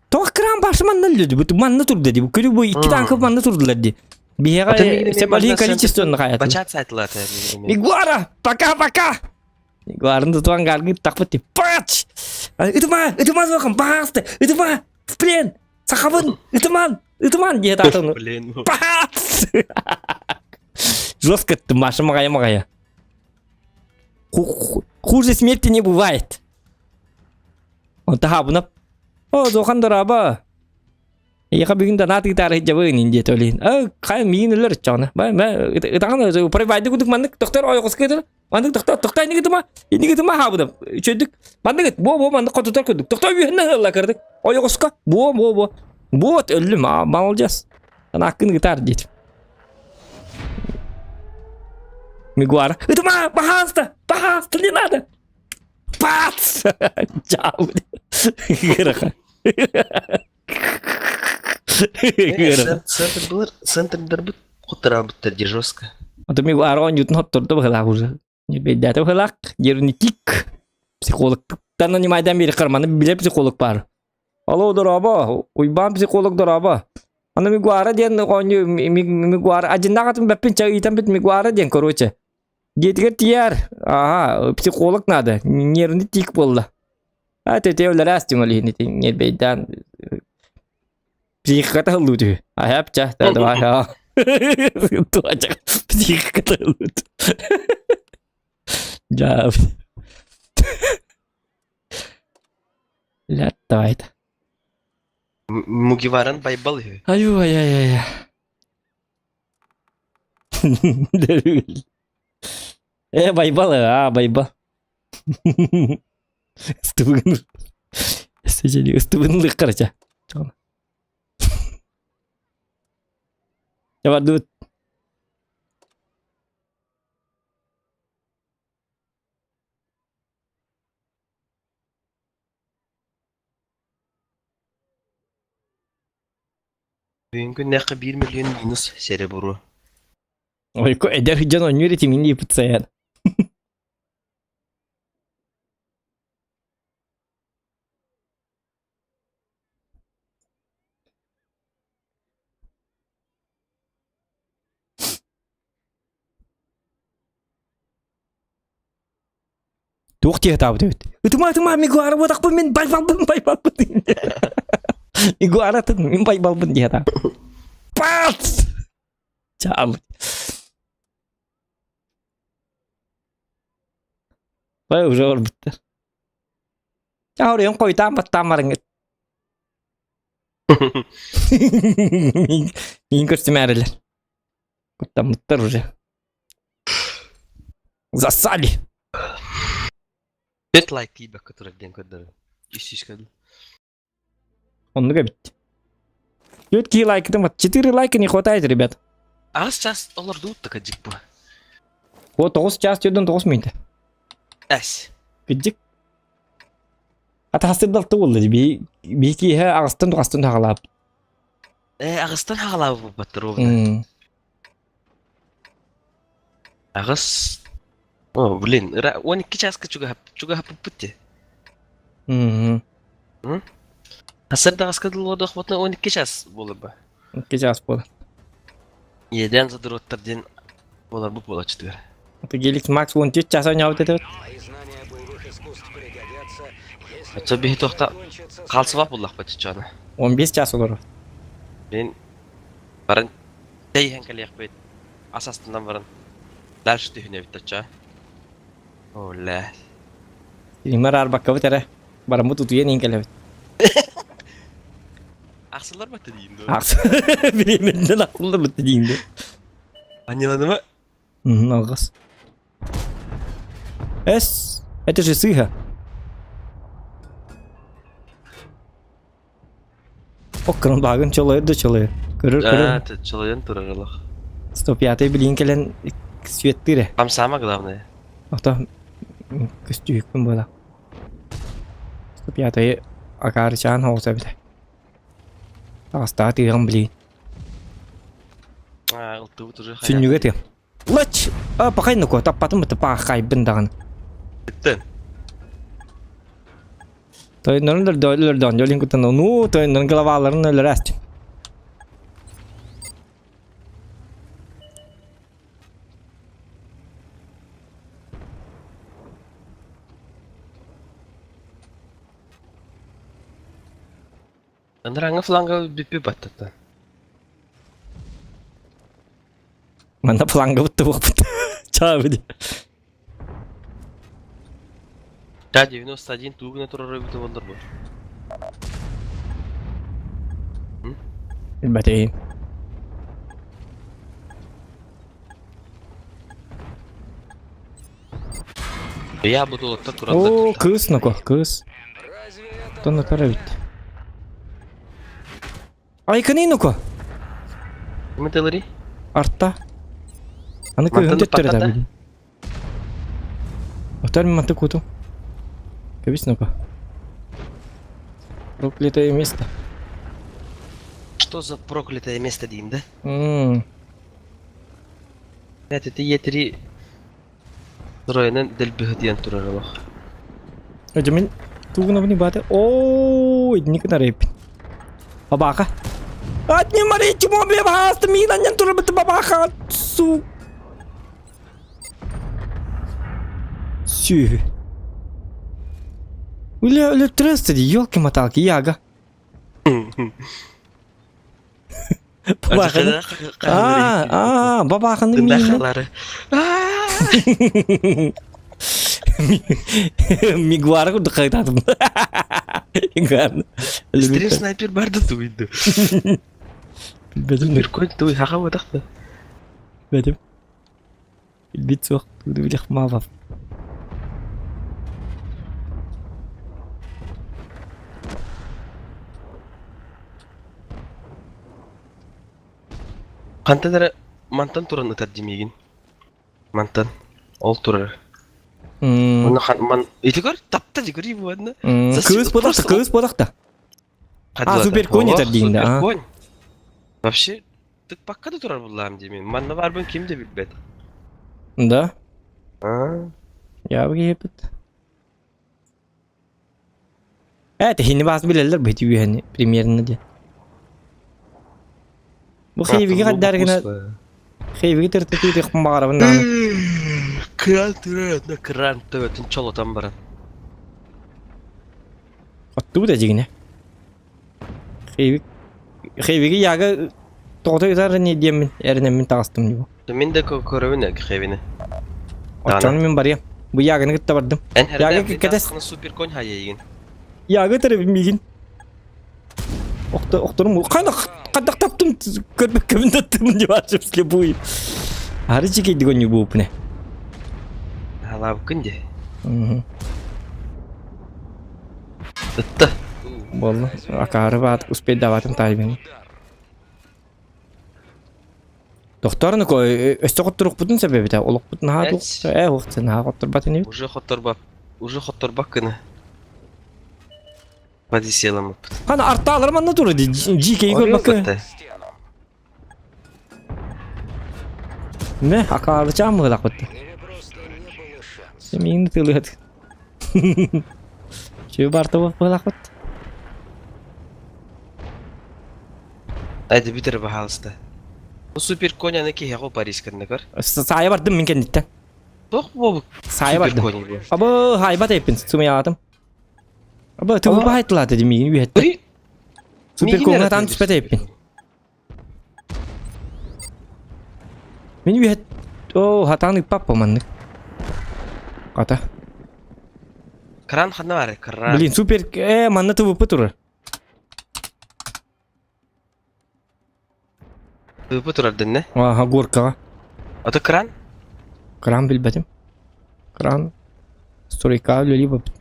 Тоҕо кран башы манна өллө дии. Манна турда дии. Көрү бу икки танка манна турдулар дии. Биһиэхэ себалин количествоны хайатын. Бачат сайтылата. Мигуара! Пока-пока! Мигуарын тутуан гаргы тахпыт дии. Пач! Ытыма! Ытыма суохам! Пожалуйста! Ытыма! В плен! Сахабын! Ытыман! Ытыман! диye таатын. Блин. Пац! Жестко ты, Маша, магая, магая. Хуже смерти не бывает. Он тахабына. О, зохан дораба. Яха бүгүн да наат гитара жабын инде төлин. А, кай миин өлөр чана. Ба, ба, ытаган провайды кудук маннык доктор ойгос кетер. Маннык доктор, тохтой инниги тыма, инниги тыма хаабыдам. Үчөйдүк. Маннык бо бо маннык хотутар көрдүк. Тохтой үһүннэ ылла кырдык. Ойоҕоско бо бо бо. Вот өллүм, а молодец. Анаккын гитар дейт. Мигуар. Ытыма, пожалуйста, пожалуйста, не надо. Пац! Чао. Ыарахан. Ыарахан. Центр булар, центрдарбыт куттараабыттар дии жестко. Ото ми арон ютун хотторду быһылаах уже. Бэйдээтэ быһылаах, нервнитик. Психологтан анимайдан бери карманы билер психолог бар. Алло, дорообо, Уйбаан психолог дорообо. Аны Мигуара диэн оонньуу Мигуара адьыннаах атын бэппин ча ыйтан бит Мигуара диэн короче. Дьиэтигэр тиийэр. Аха, психолог надо. Нервный тик буолла. А тете өлөрөөс түҥ ол иһин ити нервейдаан психиката ыллыы түһү. Аһап ча, давай. Туача психиката ыллыы. Дьаа. Лят давай. Мугиваран Байбал үһү. Аю ай ай ай. Э, Байбал, а, Байбал. Ыстыбыгын. Сечени ыстыбын лыккарача. Жабардыбыт. Бүгүн күннээххэ биир миллион минус серебро. Ойко эдэр дьон оонньуур этимин диэбит сайан. Туох дии сатаабыт эбит? Ытыма ытыма мигуара буотахпын мин байбалбын байбалбын Мигуаратын мин байбалбын дии сатаабыт. Пац! Чаалый. Бай уже олбуттар. Чаурыйын койутаан баттаан барыҥыт. Миин көрсүмээрилэр. Куттаммыттар уже. Засали! Бет лайк тиийбэккэ турар диэн көрдөрөр. Ис көрдүм. Оннук эбит. Түөрт киһи лайкытын вот 4 лайка не хватает, ребят. Аҕыс час олордубут да кырдьык бу. О, 9 час 49 мүнүүтэ. Эс. Кырдьык. Атаһастыр далты буолла би би киһи аҕыстан туҕастан хаҕалаап. Э, аҕыстан хаҕалаабыт ровно. Аҕыс О, блин, ыра 12 чааска чугаһап чугаһаппыппыт дии. Мм. Сарсыарда аҕыска дылы олордохпутуна 12 час буолар ба. 2 час буолар. Иэдээн задуруоттар диэн буоларбыт буолаччытыгар. Это Геликс Макс 14 час оонньообут этибит. Мои знания боевых искусств пригодятся, если Оччо биһи туохта закончится хаалсыбат буоллахпыт чочоона. 15 час олорор. Мин баран чэй иһэн кэлиэхпит. Ас астынан баран дальше түһүнэбит оччо. Олэ. Имар арбаккабыт эрэ. Бараммыт утуйан иин кэлэбит. Ахсыллар батты диин дуо? Ахс. Бириэмэннэн ахсыллар батты диин дуо? Анньыланыма? Алгас. Эс, это же сыга. Оккырын багын чолойор да чолойор. Көрөр көрөр. А, чолойон турар олох. 105 билин кэлэн светтыре. Там самое главное. Ото көстүүкпүн буола. 105 акаарычаан хоҕус эбитэ. Таҕыстаҕа тыаҕым билигин. А, ылтыбыт уже хайа. Сүнньүгэ тыам. Лач! А, пахай нуко, таппатым быты паахайбын даҕаны. Ыттын. Тойоннорун өлөрдөөн, дьолин кутан, ну, тойоннорун главаларын өлөрөөстүм. Ындыраңы фланга бүппү баттата. Манна фланга бутты буолбут. Чаабы Та 91 тугуна турар эбитэ буоллар бу. Билбэтим. Я буду олоттор тураллар. Оо, кыыс ноко, кыыс. Тонна тара эбит. Айканы ноко. Кими тылыри? Арта. Аны кыыһын Мантан төттөрө паттата? да билин. Отар манты куту. Кэбис ну-ка. Проклятое место. Что за проклятое место дейм да? М. Это ты Е3 Стройынан дэлбиһытыйан турар олох. Дьэ мин тугунабын бааты. Оо, итини кытарыйыппын. Бабаха. Отни мари чмо бе баасты миинаннан турабыт бабаха. Су. Сүү. Үлэ үлэ тресті ди, елки-моталки, яга. Бабаханы. Аа, аа, бабаханы миинэ. Мигуара курдук хайытаатым. Стрим снайпер бар да туйду. Билбэтим. Биркон туй хаха бодах да. Билбэтим. Билбит суох тууду билэх маалав. Хантан эрэ мантан туран ытар димигин. Мантан. Ол турар. Уонна хан ман ити көр тапта ди көрүй буонна. Кыыс бодахта, кыыс бодахта. А, суперконь ытар диин да. Суперконь. Вообще тыкпакка да турар буллаам дии мин. Манна баарбын ким да билбэт. Да? А? Я киһипит. Э, тэһини баас билэллэр бу ити үөһэни примерно диэн. Бу хейвиги хаддар гына хейвиги тыртытыы тыхпын баҕарабын даҕаны. Кран турар, одна кран төбөтүн чолотон баран. Оттубут эдьигинэ. Хейвик Хейвиги яга тоҕото ытар не диэммин эрэнэммин таҕыстым дии. Мин да көрөбүн Хейвини. Оччону мин барыам. Бу яганы кытта бардым. Эн Яга кэтэс. Суперконь хайайгын. Яга төрөбүн миигин. Охто охторум хана хадах таптым көрбөккөбүн таттым деп ачып слепую. Ары чикейди гоню буупне. Халабыкын де. Ытта. Болла. Акаары баат успейдаватын тайбин. Доктор ну өстө хотторукпутун себебите олохпут наһаа туох э уохта наһаа хотторбат инибит. Уже хотторбап. Уже хотторбак гына. Подиселамыппыт. Хана артаалар манна тура ди жикей көрбөккө. Мэ акаарычаан мыылахпыт. Миин тылыат. Чү барта быылахпыт. Айда бүтэр баһаалыста. Бу супер коняны киһиэхэ Париж кэннэ көр. Саайа бардым мин кэнниттэн. Туох буолбут? Саайа бардым. Абы хайбат эппин сумыйаатым. Абы тыбы баһайтылаата димигин үһэтте. Супер коня таан түспэт эппин. Мин үһэт Оо, хатаан ыппаппа маннык. Ата. Кран ханна бар, кран. Блин, супер, э, манна ТВП турар. ТВП турар дэннэ? Ага, горкаҕа. Ото кран? Кран билбэтим. Кран. Стройка үлэлии баппыт.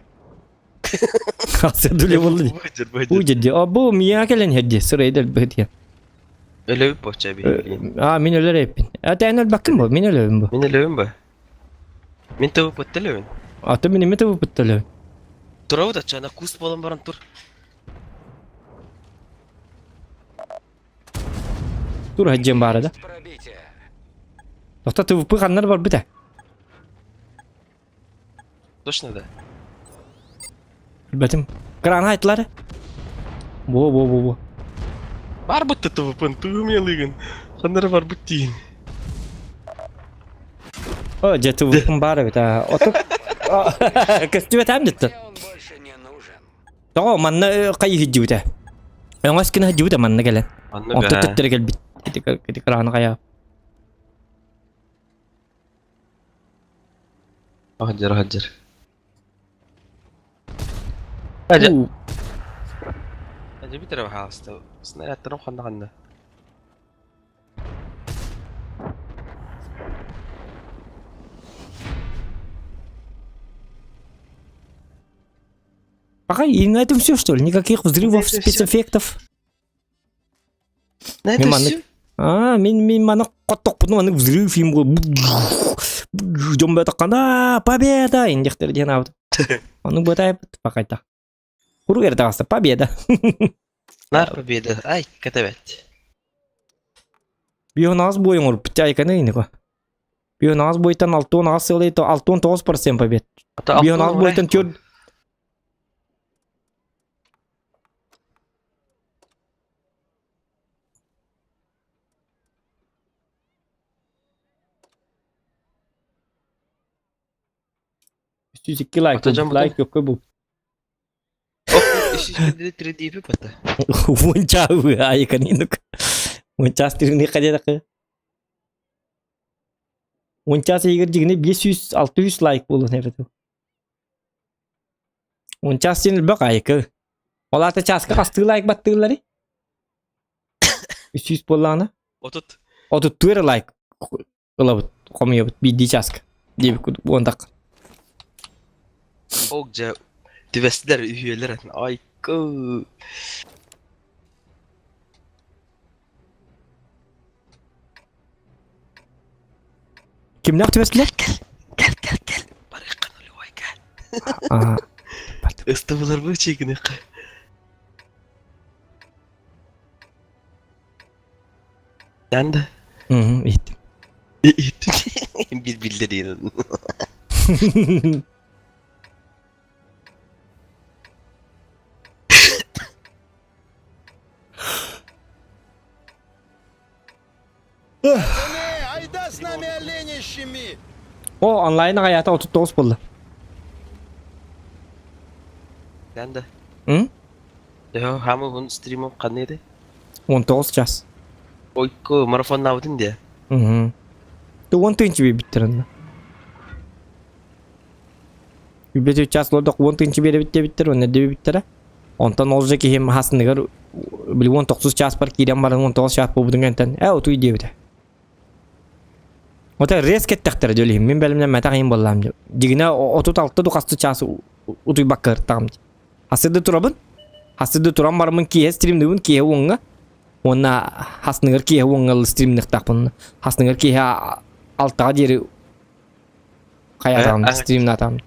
Хасыр буолла дии. Уу дии. Бу миэхэ кэлэн иһэр дии. Сырайда өлбөт диэн. Өлөбүт бочча биһиги. Аа, мин өлөр эппин. Этээн өлбөккүн бу, мин өлөбүн бу. Мин өлөбүн бу. Мин тыбыппытта өлөбүн. Аты мин эми тыбыппытта өлөбүн. Турабыт аччана кус буолан баран тур. Тур хадьен баара да. Тохто ТВП ханнар барбыта. Точно да? Билбэтим. Крана айтылар. Бо бо бо бо. Бар бытты ТВП-н, тыгым Ханнары бар быт дейін. О, дьэ ТВП-н баар эбит. Оту көстүбэт дитти. Тоҕо манна хайы сылдьыбыта? Өҥөс гына сылдьыбыта манна кэлэн. Онто төттөрү кэлбит. Ити краны хайа. Хаджар, хаджар. Ажа. Ажа битер баһаалыста. Снарядтарым ханна ханна. Пока и на этом все, что ли? Никаких взрывов, спецэффектов. На этом все? А, мин мин маны қоттоқпын маны взрыв им дьон бөтөккана победа индехтер диэн аабыт. Ону бытайбыт пакайта. Курук эрэ таҕыста победа. Нар победа. Ай, кэтэбэт. Бионаҕас буойун оҥорбут айканы инико. Бионаҕас буойтан 68 сылы 69% побед. Бионаҕас буойтан 4 302 лайк, лайк yok bu. Уонча айыканинук. Уонча стырыны қадедақы. Уонча егер дегені 500-600 лайк болу небет. Уонча сен бақ айыкы. Олата часка қасты лайк баттылары. 300 боллағына. Отут. Отут туэр лайк ылабыт, хомуйабыт биирдии чааска диэбит уонтах. Ок дьэ, түбэстилэр үһүөлэр айкы. Кимнээх түбэстилэр? Кэл, кэл, кэл, кэл. Барыахха нулевой кэл. Аа. Ыстыбыларбы чигиниэххэ. Янда. Мм, иһиттим. Иһиттим. Бил биллэриин. Пацаны, айда с нами оленищами! О, онлайн аҕайаата 39 буолла. Янда. М? Төһө хаамы уһун стримом ханна edi? 19 час. Ойко марафоннаабытын диye. Мгм. Ты 10 тысяч биэбиттэр онно. Үбэти час лордох 10 тысяч биэрэбит диэбиттэр, онно диэбиттэрэ. Онтон ол же киһим хасыныгар били 19 час бар киирэн баран 19 час буолбутун кэнтэн ээ утуй диэбитэ. Ота резко эттэхтэрэ дьэ мин бэлэмнэммэтэх иһин буоллаам дьэ. Дьигинэ 36 духасты час утуйбакка ыртаҕым дии. Хасыды турабын. Хасыды туран бараммын киэһэ стримныбын киэһэ уоҥҥа. Уонна хасныгар киэһэ уоҥҥа стримныхтаахпын. Хасныгар киэһэ алтаҕа диэри хайатаҕым стримнатаҕым.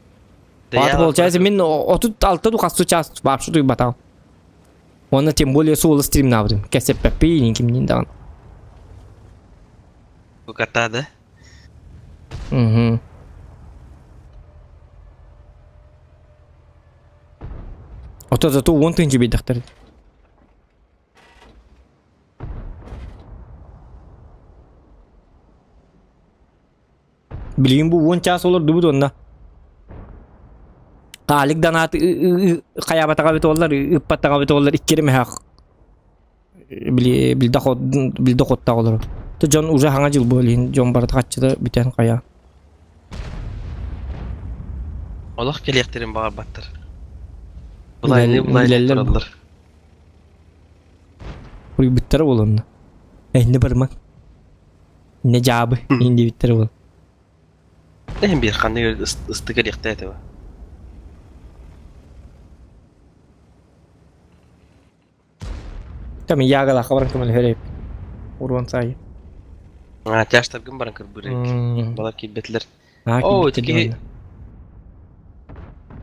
Баата получается мин 36 духасты час вообще туйбатаҕым. Уонна тем более суолу стримнаабытым. Кэсэппэппин кимнин даҕаны. Буката да? Угу. Ото зато уон тыынчы биэрдэхтэр. Билигин бу уон чаас олордубут уонна Таалик донаат хайаабатаҕа эбит уоллар, ыыппаттаҕа эбит уоллар иккири мөһөөх били билдэ хоттаах олорор. То дьон уже хаҥа дьыл буолин дьон барыта хаччыта бүтэн хайа. Олох кэлиэхтэрин баҕарбаттар. Былайны былайны тураллар. Уйбуттара буолунна. Эйне барма. Не жаабы индибиттер бол. Эһин биир ханнык ыстык кэлиэхтээ этэ. Там ягалаха баран көмөлөһөр Уруон саайы. А, тяжтаргын баран кырбырык. Балар киирбэтилэр. Аа, Оо, киирбиттэр киһи дьонно.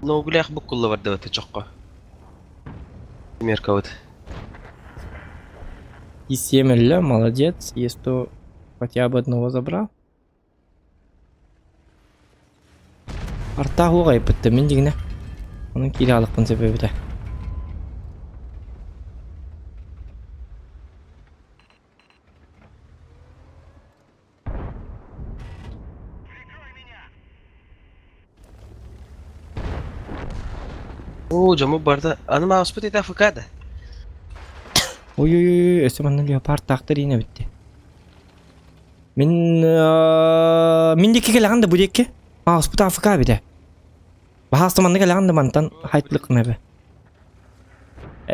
Ноугулях буккулла бардыбыт чоххо. Меркабыт. И 7 ля, молодец, если хотя бы одного забрал. Арта хугайпытты мин дигинэ. Онон киирэ алыкпын сөбөбүтэ. Оо, дьоммут барда. Аны мауспут ити АФК да. Ой-ой-ой, өссө манна леопард таахтар иинэ эбитти. Мин мин диэки кэлэҕин да бу диэки. Мауспут АФК эбитэ. Баһаалыста манна кэлэҕин да мантан хайтлыккын эбэ.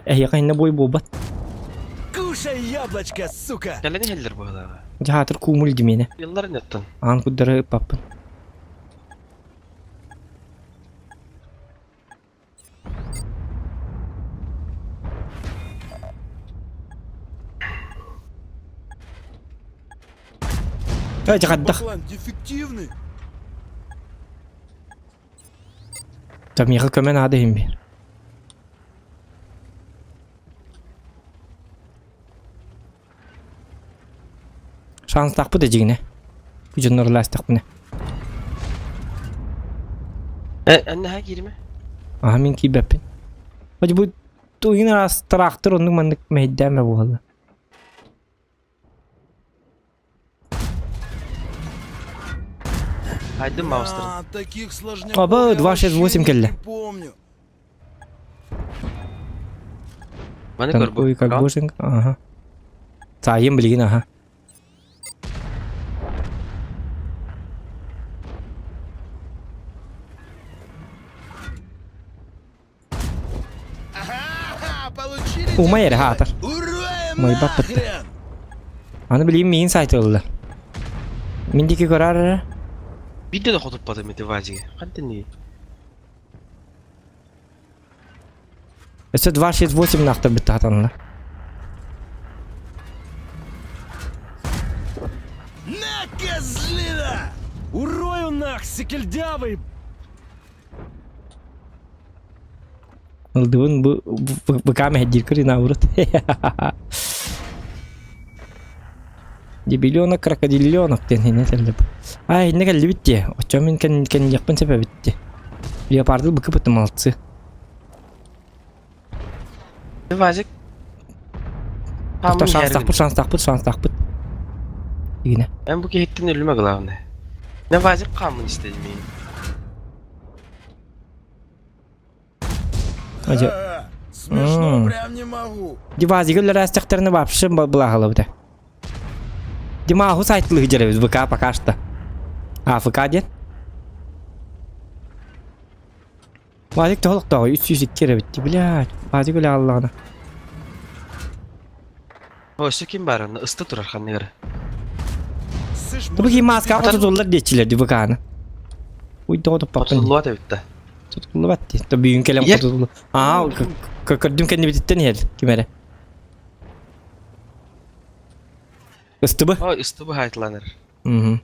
Эһиэхэ иннэ буой буолбат. Кушай яблочко, сука! Кэлэн иһэллэр быһалааҕа. Дьаһаатыр куумул димиэнэ. Йыллар иннеттан. Аан куддары ыппаппын. Эй, дьахаддах. Баклан дефективный. Та миэхэ көмө наада иһин биир. Шанстаахпыт эдьигинэ. Бу дьоннор ылаастахпына. Э, аннаһа кииримэ. Аха мин киирбэппин. Хоть бу тугин араас трактор оннук маннык мэһэйдээмэ буолла. Хайдым маустарын. А, таких сложняков Аба, я 2, вообще 6, 8 не кэллэ. припомню. Маны көр бу. Танкуй как боженька. Ага. Таайым билигин аха. Ага, получили Умай эрэ дебилы? хаатар. Ура им Умайбаппыт. нахрен! Аны билигин миигин сайтылла. Мин диэки көрөр эрэ. Биирдэ да хотуппатым ити Вазига. Хантан дии? Өссө 2, 6, 8 наахтар бүтті хатанна. На, козлина! Урою нах, секельдявый! Ылдыбын бу ВК мэһэддиир көрүн аурут. Дебиленок, крокодиленок диэн хинэ кэллип. Ай, инне кэллибит дии. Оччо мин кэн кэнниэхпин сөп эбит дии. Леопарды быкы молодцы. Вазик. Тоқта шанстахпыт, шанстахпыт, шанстахпыт. Игине. Эн бу киһиттэн өлүмэ главное. Не Вазик хаамын истедим мин. Ажа. Э, Смешно прям не могу. Дивазига өлөрөөстөхтөрүнэ вообще былаһалабыта. Димаху сайтлыгы дьэрэбит ВК пока что. АФК диэн. Вазик тоһолохтооҕу 302 эрэбит. Блядь, Вазик үлэ аллаҕына. Өссө ким бар онно ыста турар ханныгар. Слышь, Бу ким маска отутуллар диэччилэр ди ВК-ны. Уй тоҕо туппаппын. Отуллуот эбит да. Тутуллубат дии. То бүгүн кэлэн хотутуллу. Аа, көрдүм кэннибититтэн иһэр ким эрэ. Ыстыбы? Ой, ыстыбы хайтыланар. Мгм.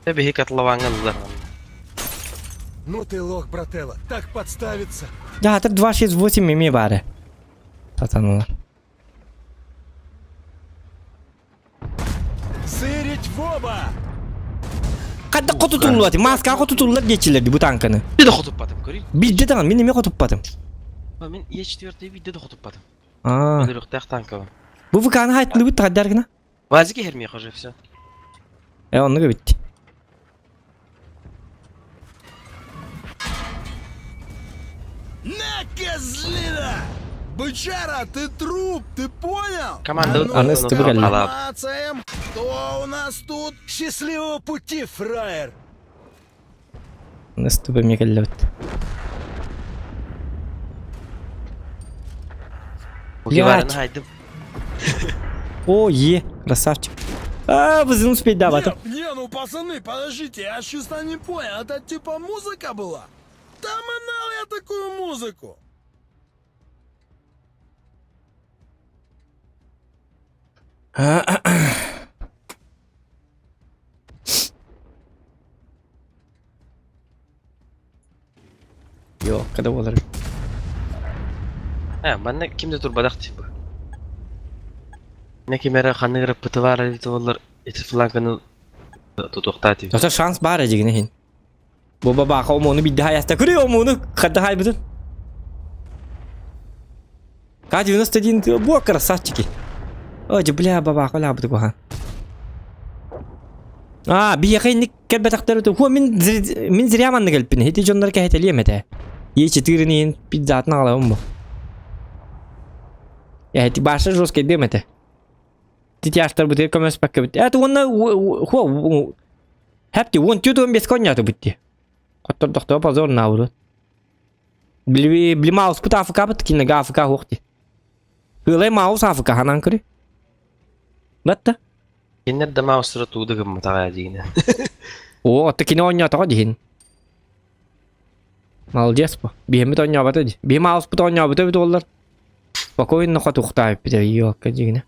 Биһи котлованга ыллар. Ну ты лох, брателло, так подставиться. Дьаатыр 268 эмиэ баары. Сатаналар. Сырить в оба! Хадда хотутуллуат, маска хотутуллар диэччилэр бу танканы. Биирдэ да хотуппатым, көрүй. Биирдэ даҕаны мин эмиэ хотуппатым. Мин Е4 биирдэ да хотуппатым. Аа. Өлөрүөхтээх танкабын. Бу ВК-ны хайтылыбыт тахаддар гына. Вазик иһэр уже все. Э, оннук эбит. На, козлина! Бычара, ты труп, ты понял? Команда ну, Аны ыстыбы кэллэ. Мацаем, кто у нас тут? Счастливого пути, фраер! Аны ыстыбы эмиэ кэллэбит. Блять. хайдым. О, е, красавчик. А, бызын успеть давать. Не, ну пацаны, подождите, я честно не понял, это типа музыка была? Там анал я такую музыку. Yok, kada болар. Э, манна ким да турбадах типа. Не кимere ханныгыр пытылар эбит олар ити фланканы тутуохтаа тиби. Дота шанс бар эдигине хин. Бу баба омону бидде хаяста көрү омону хадда хайбытын. К-91 бу красавчики. Ой, бля, баба кола бу куха. А, биэхэ инник кэлбэтэхтэр ху мин мин зря манна кэлпин. Хити дьоннор кэһэтэлиэм этэ. Е4-ин пиззатын аҕалабын бу. Эти баша жесткий дэм этэ. Титяштар бутыр көмөспөккө бит. Это уонна ху Хәпти 14-15 конняту битти. Хоттордохто позор науру. Били били маус пут АФК бит кинега АФК хуохти. Кылай маус АФК ханан көрү. Батта. Киннер да маустара тууды гымматаҕа диинэ. О, отто кине оонньоотоҕо диһин. Молодец бу. Биһиммит оонньообото ди. Биһи мауспут оонньообута эбит уоллар. Спокойно хотухтаабыт ёкка дигинэ.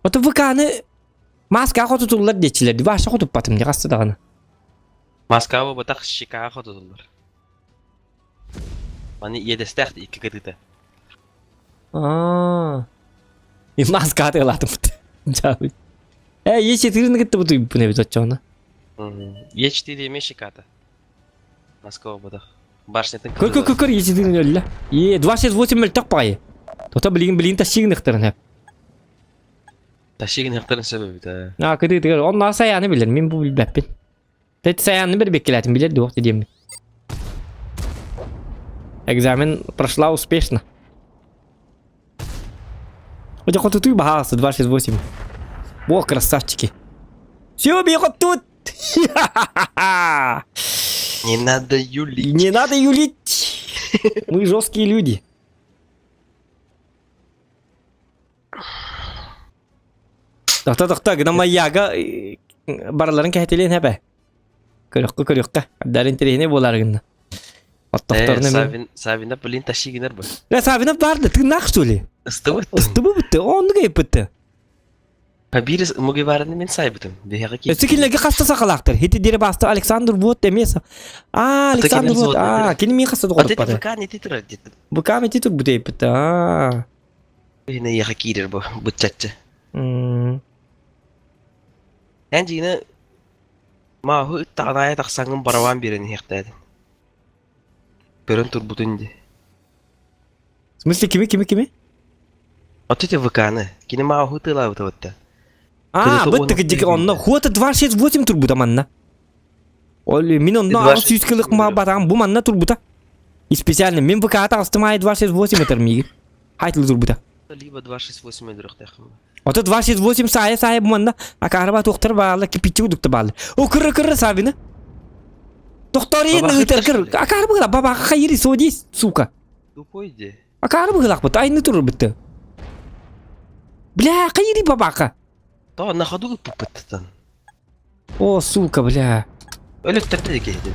Ото ВК-ны маска хотутуллар диэччилэр ди. Баша хотуппатым ди хаста даҕаны. Москва батах Чикаго хотутуллар. Маны иэдэстээх икки кытыыта. Аа. И маска атыылаатым. Дьаабый. Э, Е4-ны кытта бутуйбун эбит оччоҕуна. Е4 эмиэ Чиката. Москва батах. Башнятын Көр көр көр көр Е4 өллө. Е 268 мөлтөх баҕайы. Тота билигин билигин тащигыныхтарын хэп. Тащигыныхтарын сөп эбит ээ. Аа, кытыытыгар онно сайааны билэр, мин бу билбэппин. Тэт сайааны бэрбеккелээтим билэр дуох диэммин. Экзамен прошла успешно. Хотя хотутуй баһаасы 268. Во, красавчики. Все, бегот тут! Не надо юлить. Не надо юлить. Мы жесткие люди. Тохто тохто гына майяга бараларын кэһэтилиэн хэпэ. Көрөхкө көрүөххэ. Абдар интэриэһинэй буолар гынна. Оттохторуна мен. Савин, Савина, блин, тащи гынар бу. Э, Савина барды, тыыннаах что ли? Ыстыбыт. Ыстыбы бутты, оннук эйпытты. Бирис мугиварны мен сайбытым. Биһиэхэ киирбит. Өссө кинилэргэ хаста сахалаахтар. Хити диэри басты Александр Вот эмиэ А, Александр Вот. А, кини мин хаста доҕоруппаты. ВК не титр дит. ВК не титр бутейпыт. А. Ина яха киирэр бу бутчаччы. Эн дьиҥэ мааһы ыттаҕын аайы тахсаҥҥын барабан биэрэн иһиэхтээдин. Көрөн турбутун дии. В смысле кими кими кими? От эти ВК-ны. Кини мааһы тыылаабыта бытта. А, бытты кыдьык онно хуота 268 турбута манна. Ол мин онно 800 кылык ма батаҕым бу манна турбута. И специально мин ВК таҕыстым аайы 268 этэр миигин. Хайтылы турбута. Либо 268 өлөрөхтөөххүн. Ото 268 саайа саайа бу манна акаарба туохтар баалла кипиччи кудукта баалла. О кыры кыры сабины. Тохторин ыытар кыр. Акаар быгыла бабаха хайыри содис, сука. Тупой де. Акаар быгылахпыт айны турur битти. Бля, хайыри бабаха. То на ходу ыппыттан. О, сука, бля. Өлөттөрдө де киһитин.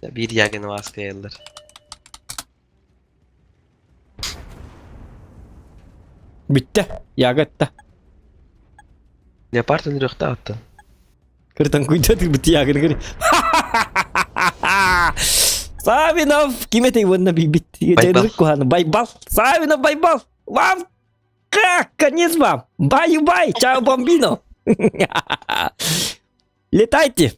Биир ягын васкайыллар. Бүттэ. Яга этте. Леопард өлөрүөхтэ аттан. Кыртан куйда тырбыт ягын кыр. Савинов ким этэй уонна билбит. Байбал. Куханы Байбал. Савинов Байбал. Вам как? Конец вам. Баю-бай. Чао, бомбино. Летайте.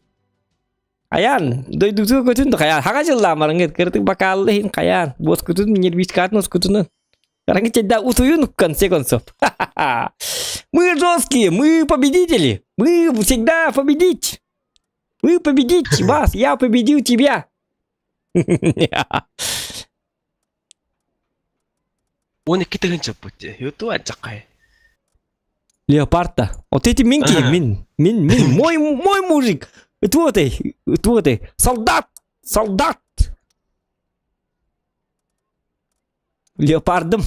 Айаан, дойдутуга көтүн да хайаан, хаҥа дьыллаамарыҥҥыт, кырытык бакаалла иһин хайаан, буоскутун нервичкатын ускутунун. Караңы чайда утуйун в конце концов. Мы жесткие, мы победители, мы всегда победить. Мы победить вас, я победил тебя. 12 тыһыынча пути. Юту аччакай. Леопард-то. Вот эти минки, мин, мин, мин, мой, мой мужик. Вот ты, вот ты, солдат, солдат. Леопардом.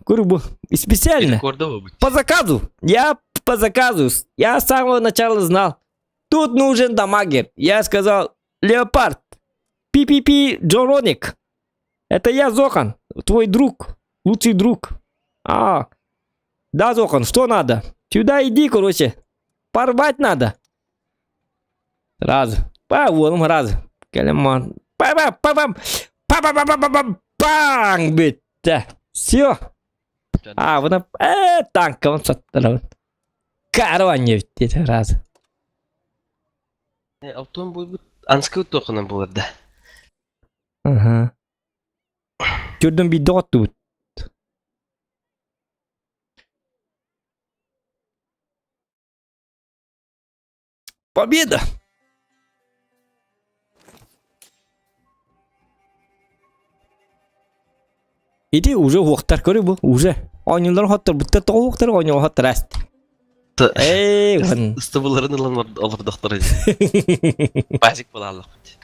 Курбу. И специально. По заказу. Я по заказу. Я с самого начала знал. Тут нужен дамагер. Я сказал, Леопард, пи-пи-пи, Джороник. Это я, Зохан, твой друг, лучший друг. А, да, Зохан, что надо? Сюда иди, короче. Порвать надо. Сразу. Па, вон, раз. Калеман. па па па пам па па па па па панг бүттэ. Все. А, вона э танка он саттарабын. Карван диэтэ раз. Алтон буйбут анскы туохунан буолар да. Аха. Түрдөн биирдэ оттубут. Победа! Ити уже уохтар көрү бу, уже. Оонньуулар хоттор, буттар тоҕо уохтар оонньуу хоттор аст. Эй, вон. Ыстыбыларын ылан олордохтор. Пасик буолааллахпыт.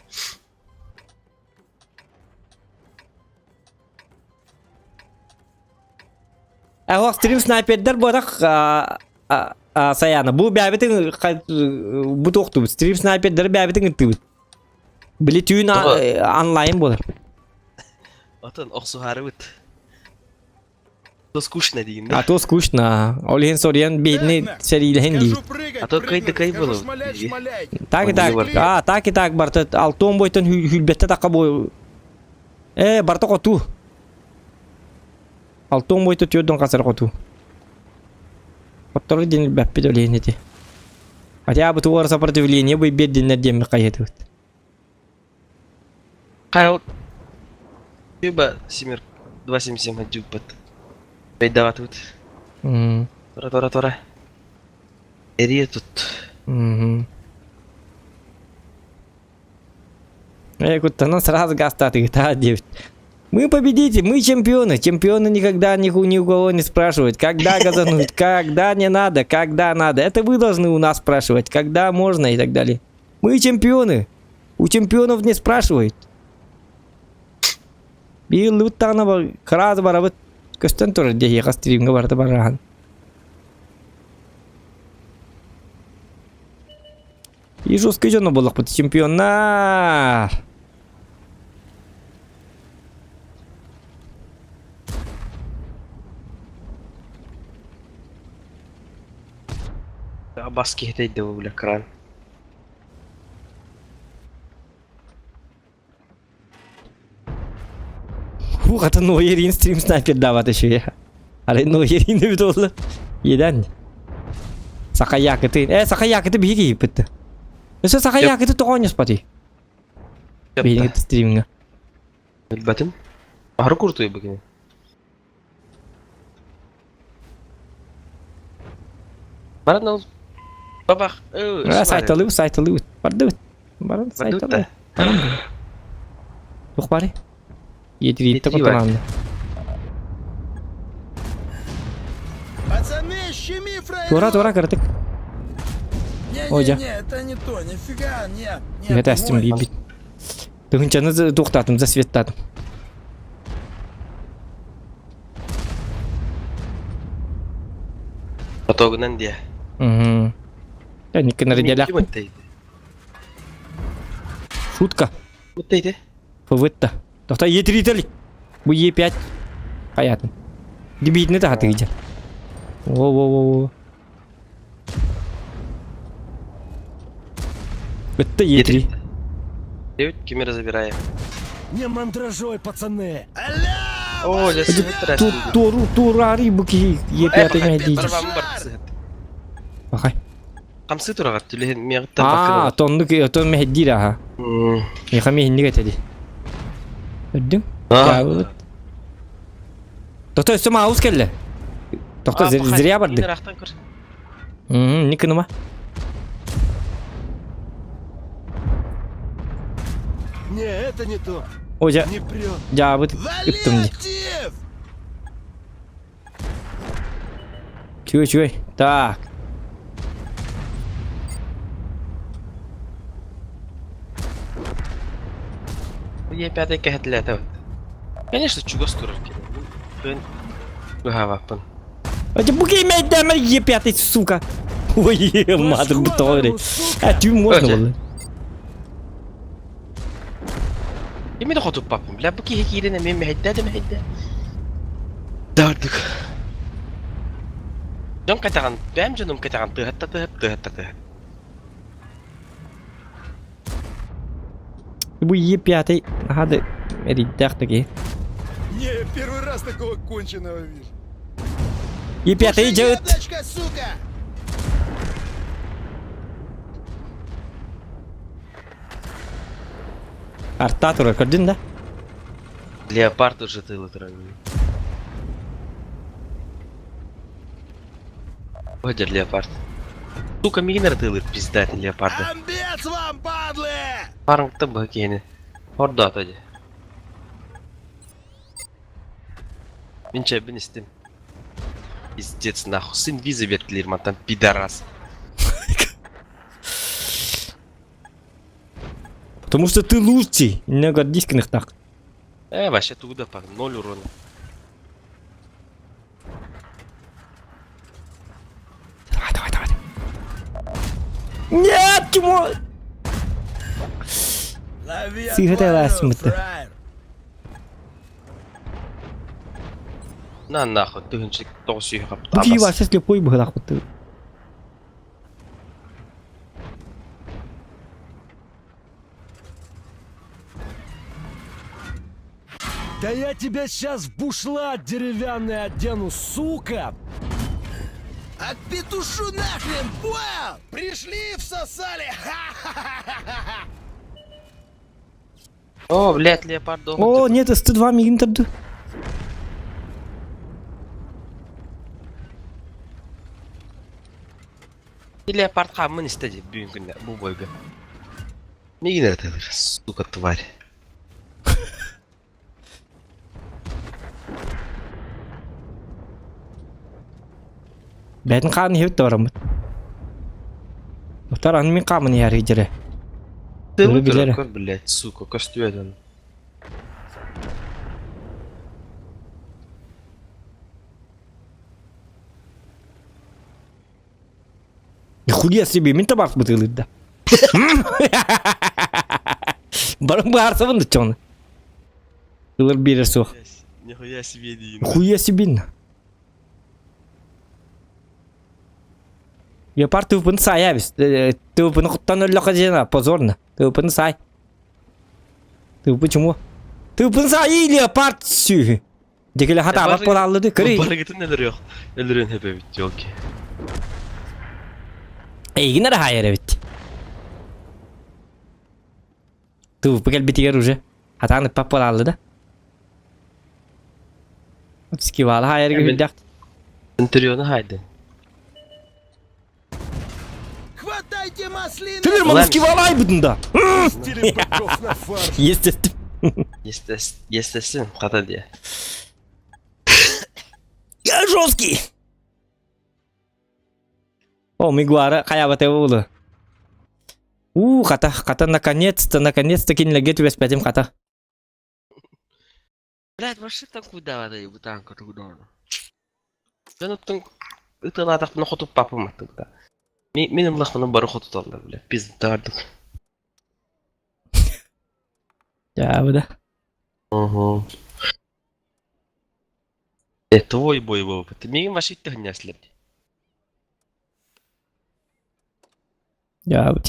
Ах, стрим снайпердер буотах Саяна, бу бэбитин бу туохтубут. Стрим снайпердер бэбитин ыттыбыт. Били түүн онлайн буолар. Отон охсуһаарыбыт. То скучно диин А то скучно. Ол иһин соруйан биһини сэриилэһин диир. А то кый да кый было. Так и так. А, так и так барта алтон бойтон хүлбетте такка бой. Э, барта хоту. Алтон бойто түөрдөн хасар хоту. Хоттору диэн бэппит ол иһин ити. Хотя бы туора сопротивление бый бердиннер диэн хайытыбыт. Хайл Юба Симир 277 дьуппат. Бэйдаватыбыт. Тора тора тора. Эрие тут. Э, куттанан сразу гастатыгыта диэбит. Мы победите, мы чемпионы. Чемпионы никогда ни у ни у кого не спрашивают, когда газануть, когда не надо, когда надо. Это вы должны у нас спрашивать, когда можно и так далее. Мы чемпионы. У чемпионов не спрашивают. Биир ыллыбыт сразу барабыт көстөн турар диэхиэхэ стримҥа барыта барахан. И жесткий дьоно буоллахпыт чемпионнар. Бас киһи бу бля кран. Ух, это Ноерин стрим снайпер дават еще я. Ары Ноерин бит олла. Едан. Сахаякыты. Э, сахаякыты биһиги битти. Өсө сахаякыты тоҕонньус пати. Биһиги стримҥа. Билбэтим. Аһары куртуй бу кини. Баран ол бабах. Э, сайталыбыт, сайталыбыт. Бардыбыт. Баран сайталыбыт. Туох бары? Етириитте кутталаанна. Пацаны, щеми фраеров! Туора, туора, кыратык. Ожа. Не-не-не, это не то, нифига, нет, нет. Это астым бибит. Тыһынчаны туохтаатым, засветтаатым. Потогунан диэ. Угу. Я никогда не Шутка. Мыттайды. ФВ-та. Тохта Е3 Бу Е5. Хаятын. Дебитini таһатыгыдьа. Во-во-во-во. Это Е3. Девять кемера забираем. Не мандражой, пацаны! О, Тут туру турари буки Е5 не дии. Бахай. Хамсы турагат түлehen миғытта Аа, тоннук тон меһдир аха. Миха миһинник этеди. Өддүң? Жабыт. Тохто өссө маус келле. Тохто зря барды. Никыныма. Не, это не то. О, жа. Не прет. Жабыт ыттым ди. Чуй, чуй. Так. Е5 кэһэтилээтэ. Конечно, чугас турар кини. Быһаабаппын. А буки имеет Е5, сука. Ой, мадр бутори. А ты можно было. Кими да хотуппаппын. Бля, бу киһи киирэн эмиэ мэһэйдээ да мэһэйдээ. Дардык. Дьон кэтэҕин, бэйэм дьонум кэтэҕин тыаһатта тыаһат, тыаһатта тыаһат. Бу Е5 хады эрийдээх таки. Не, первый раз такого конченого вижу. Е5 дьэт. Яблочко, сука! Арта турар көрдүн да? Леопард уже тылы турар. Ой, леопард. Сука, мигинер тылы пиздать леопарда. Амбец вам, падлы! Парыңты бакени. Орда атады. Мен чайбын истим. Пиздец нахуй. Сын виза бердилер мантан пидорас. Потому что ты лучший. Не гордись так. Э, вообще туда пак, ноль урона. Давай, давай, давай. Нет, Тимур! Лови Сыграй отвалю, ласмыты. фраер! На нахуй, 1900 хапта. Бу киһи вообще слепой быһылаахпыт. Да я тебя сейчас в бушлат деревянный одену, сука! Отпетушу нахрен, понял? Пришли, всосали! Ха-ха-ха-ха-ха! О, блядь, леопард дома. О, нет, 102 мигин тарду. Леопард хаммын истеди бүгін күнде бұл бойга. Мигин это, сука, тварь. Бәтин хаан иһэбит да бараммыт. Утар аны мин хаамын иһэр дьэрэ. Ты Өлө билэрэ. блядь, сука, көстүөдөн. Нихуя себе, мин табах бытылыйда. Барым баарсабын да чоны. Ылыр биэрэр суох. Нихуя себе дейін. Хуя себе. Леопард тыыппын саайа эбис. Тыыппыны куттан өллөххө диэн позорно. Тыыппыны саай. Тыыппы чуму. Тыыппын саайыы леопард сүүһү. Декеле хатаабат буолааллыды. Көрүй. Барыгытын өлөрүөх. Өлөрүөн хөпөбүт, ёлки. Эйигин эрэ хаайар эбит. Тыыппы кэлбитигэр уже хатаан ыппат буолааллы да. Скивалы хаайарга үрдэх. Центурионы хайды. Хватайте маслины! Түлер маны скивалы айбытын да. Пустили быков на фарш. Естественно. Естественно, хата дия. Я жесткий. О, Мигуара хайабата буолу. У, хата, хата, наконец-то, наконец-то кинилэргэ түбэспэтим хата. Блядь, вообще там куда надо, бу танка куда. Мен оттон ытылаатахпына хотуп папам аттыгда. Мен ыллахпына бары хотуталлар, бля. Пиздардык. Дьаабы да. Угу. Э, твой бой был. Ты мигин вообще тыгняслер. Дьаабы.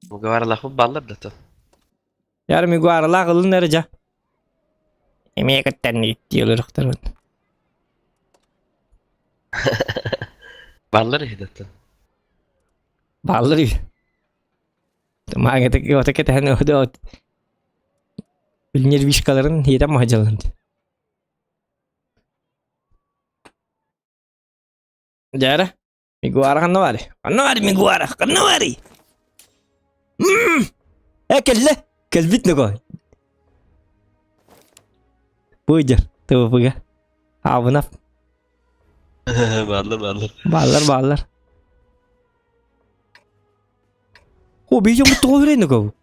Мугаварлахпы баллар да то. Яр Мигуаралаах ылын эрэ дьэ. Эмиэ кыттан диэлэрөхтөрүн. Баллар иһидаттан. Бааллар үһү. Мааҥытык ото кэтэһэн от нервишкаларын иэтэн маһдьаллан. Дьэ Мигуара ханна баарый? Ханна баарый Мигуара? Ханна баарый? Э кэллэ! Кэлбит нөкө. Бу дьэр ТВП-га. Аабынап. Бааллар, бааллар. Бааллар, бааллар. О, биһи дьоммут тоҕо үрэй нөкө бу?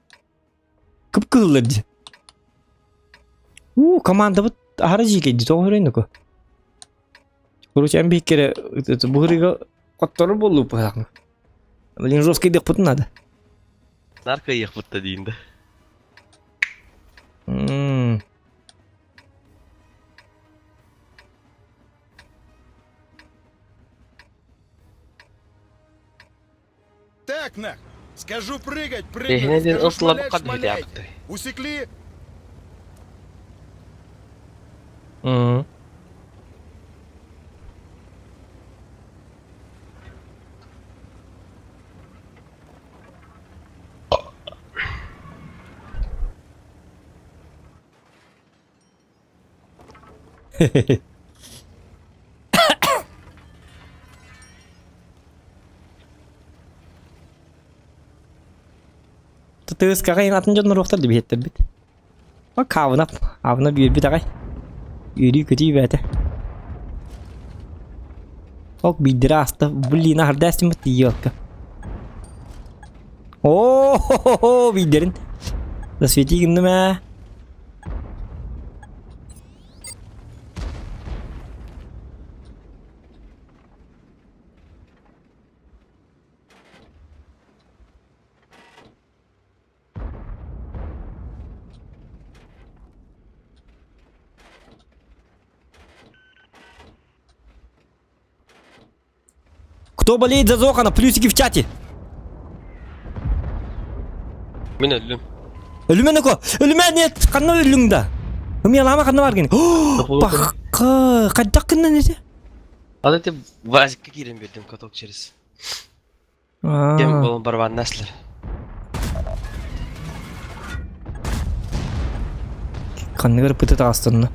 Кып-кыһыллар дии. Уу, командабыт аһара дьиикэйди тоҕо үрэй нөкө? Короче, эн биһиккэрэ бу хоттору буоллу быһаҕын. Блин, жесткий дыхпытын надо. Нарко ехпытта дейін да. Так, нах! Скажу прыгать, прыгать! Эһинеден Скажу ылсылап шмалять, қад шмаляйте! бите Усекли? Тыскаҕа атын дьон норуохтар дибиһиэттэрбит. Хабынап, хабына биэрбит аҕай. Үөрүү-көтүү бээтэ. Ол биирдэрэ ааста, блин, аһардаастыммыт тиийиэккэ. О, биирдэрин. Засвети гынным ээ. Кто болеет за Зохана, плюсики в чате. Мин өллүм. Өлүмэн око! Өлүмэн нет! Ханна өллүҥ да? Ымыялаама ханна баргын? Бахха! Хайдах гыннан ити? Ал эти вазикка киирэн биэрдим каток через. Кем болон барбаннаслар. Ханныгар пыты таҕыстынна.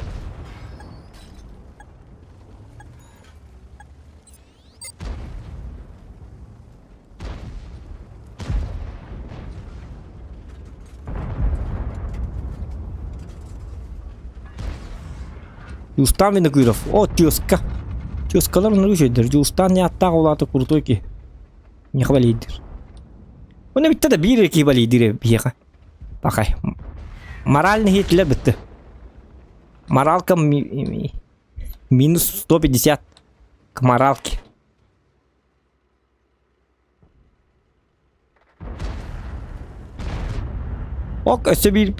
Дьуустаан Винокуров. О, тезка. Тезкалар оннук үчүгэйдэр. Дьуустаан не аттаах улаата крутой киһи. Миэхэ балейдир. Оны бүтте да биир киһи балейдир биһиэхэ. Пахай. Моральный хитлер бүтті. Моралка минус 150 к моралке. Ок, өссө биир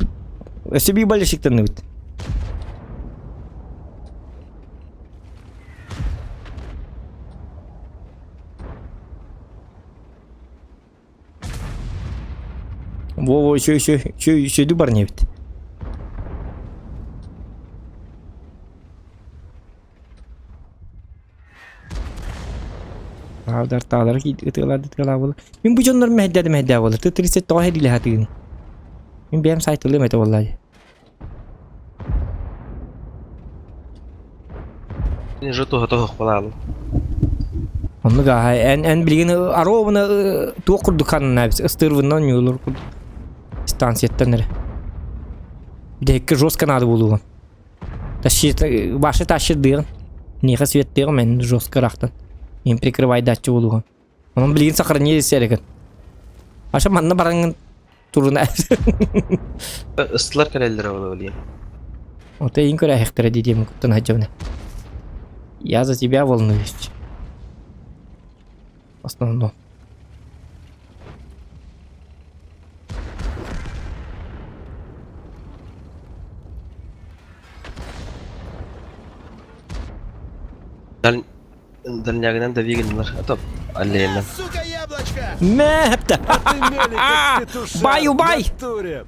өссө биир болельщиктанныбыт. Во-во, еще, еще, еще, еще иду барни эбит. Аавдар таалара ытыалаады ытыалаа буолар. Мин бу дьоннор мэһэйдээдэ мэһэйдээ буолар. Ты 39 хэдиилэ хатыгын. Мин бэйэм сайтылыым этэ буоллаа. Уже туһа туһах балаалым. Оннук ааһай эн эн билигин арообуна туох курдук ханна ыстыырбыннан ньуулур курдук станцияттан эрэ. Дэкки жестко надо булугун. Тащи башы тащырдыгын. Ниха светтыгын мен жестко рахтан. Мен прикрывайдаччы булугун. Онон билигин сохранение сереген. Аша манна бараңын туруна. Ыстылар кэлэллэр ол билигин. Ото иин көрәһихтэрэ дии куттан хадьабына. Я за тебя волнуюсь. В основном. Дальнягынан да вигинлар. А то аллеянан. Сука, яблочко! Мэпте! А ты мели, как петушар, Бай, в убай! натуре.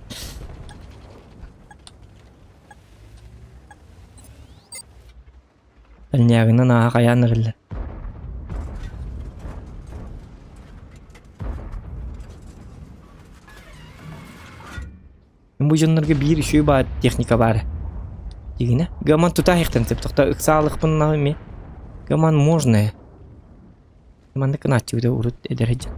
Дальнягынан ааха хайаан эрэллэр. Бу дьоннорго биир үчүгэй баар техника баара. Дигинэ. Гаман тута иһиктэн сөп. Тохто ыксаалыкпын ми. Гаман можно. Маннык гынааччыбыт урут эдэр сылдьан.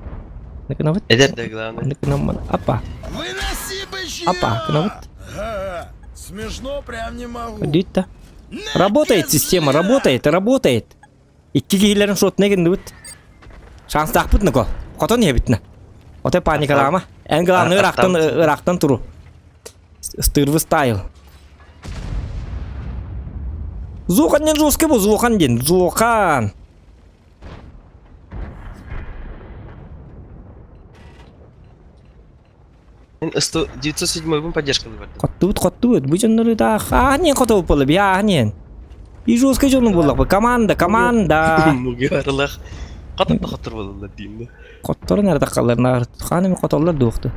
Маннык гынабыт. Эдэр да главное. Маннык гынан апа. Выноси бычье! Апа, гынабыт. Ага, Смешно прям не могу. Көрдүүт да. На, Работает система, козлина! работает, работает. Икки киһилэрин шотuna гынныбыт. Шанстаахпыт нако. Хотон иһэбитнэ. Отой паникалаама. Эн главный ыраахтан ыраахтан туру. Стырвы стайл. Зухан диэн жесткий бу, Зухан диэн. Зухан. Мин 907 поддержка бардым. Хоттубут, хоттубут. Бу дьоннору да аанен хотубут буолла, би аанен. Би жесткий дьону буоллах Команда, команда. Муги арылах. Хатыр да хатыр болалар дейм да. Хотторун эрэ таххаллар, хаан эми хотоллор дуохту.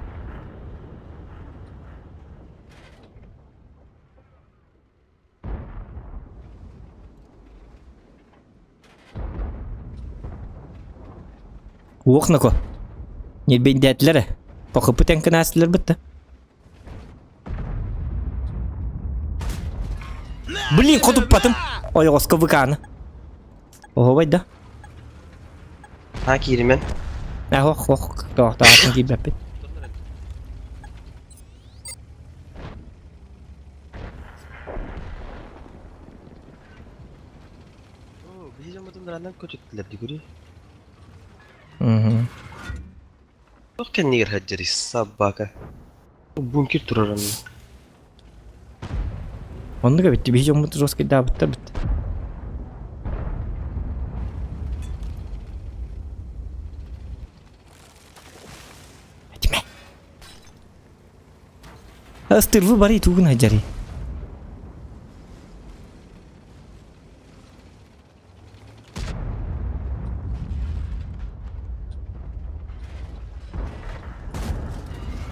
Уох нако. Ньирбэйдээтилэр ээ. Похуппут эҥкин бытта. Блин, хотуппатым. Ойоҕоско выкааны. Оһобай да. Ha кииримен. Э, ох, ох, тоохтоохтон киирбэппит. Биһи дьоммутун ыраанан көтүттүлэр дигүри. Мгм. Туох кэннигэр сылдьарый собака. Бункер турар онно. Оннук эбит, биһи дьоммут жесткайдаабыттар бит. Этимэ. Астырвы барый тугун сылдьарый.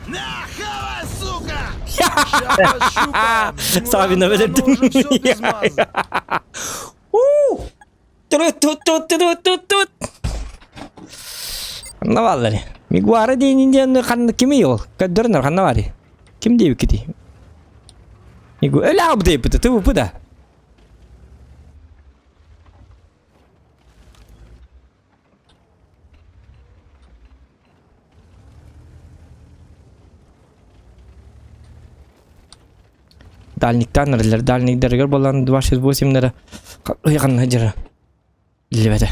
На, хавай, сука! Ща пощупаем! Савина Ладно, уже все ты смазал. Тут-тут-тут-тут-тут-тут. Ханна бааллар. Мигуара диэн диэн ханна кими ол? Көрдөрөнөр ханна баар? Ким диэбиккитий? Мигу өлө абы диэбит ты бу да. Дальниктан эрэллэр, дальникдарыгар буолан 268-лэрэ ыйҕанна дьара биллибэтэ.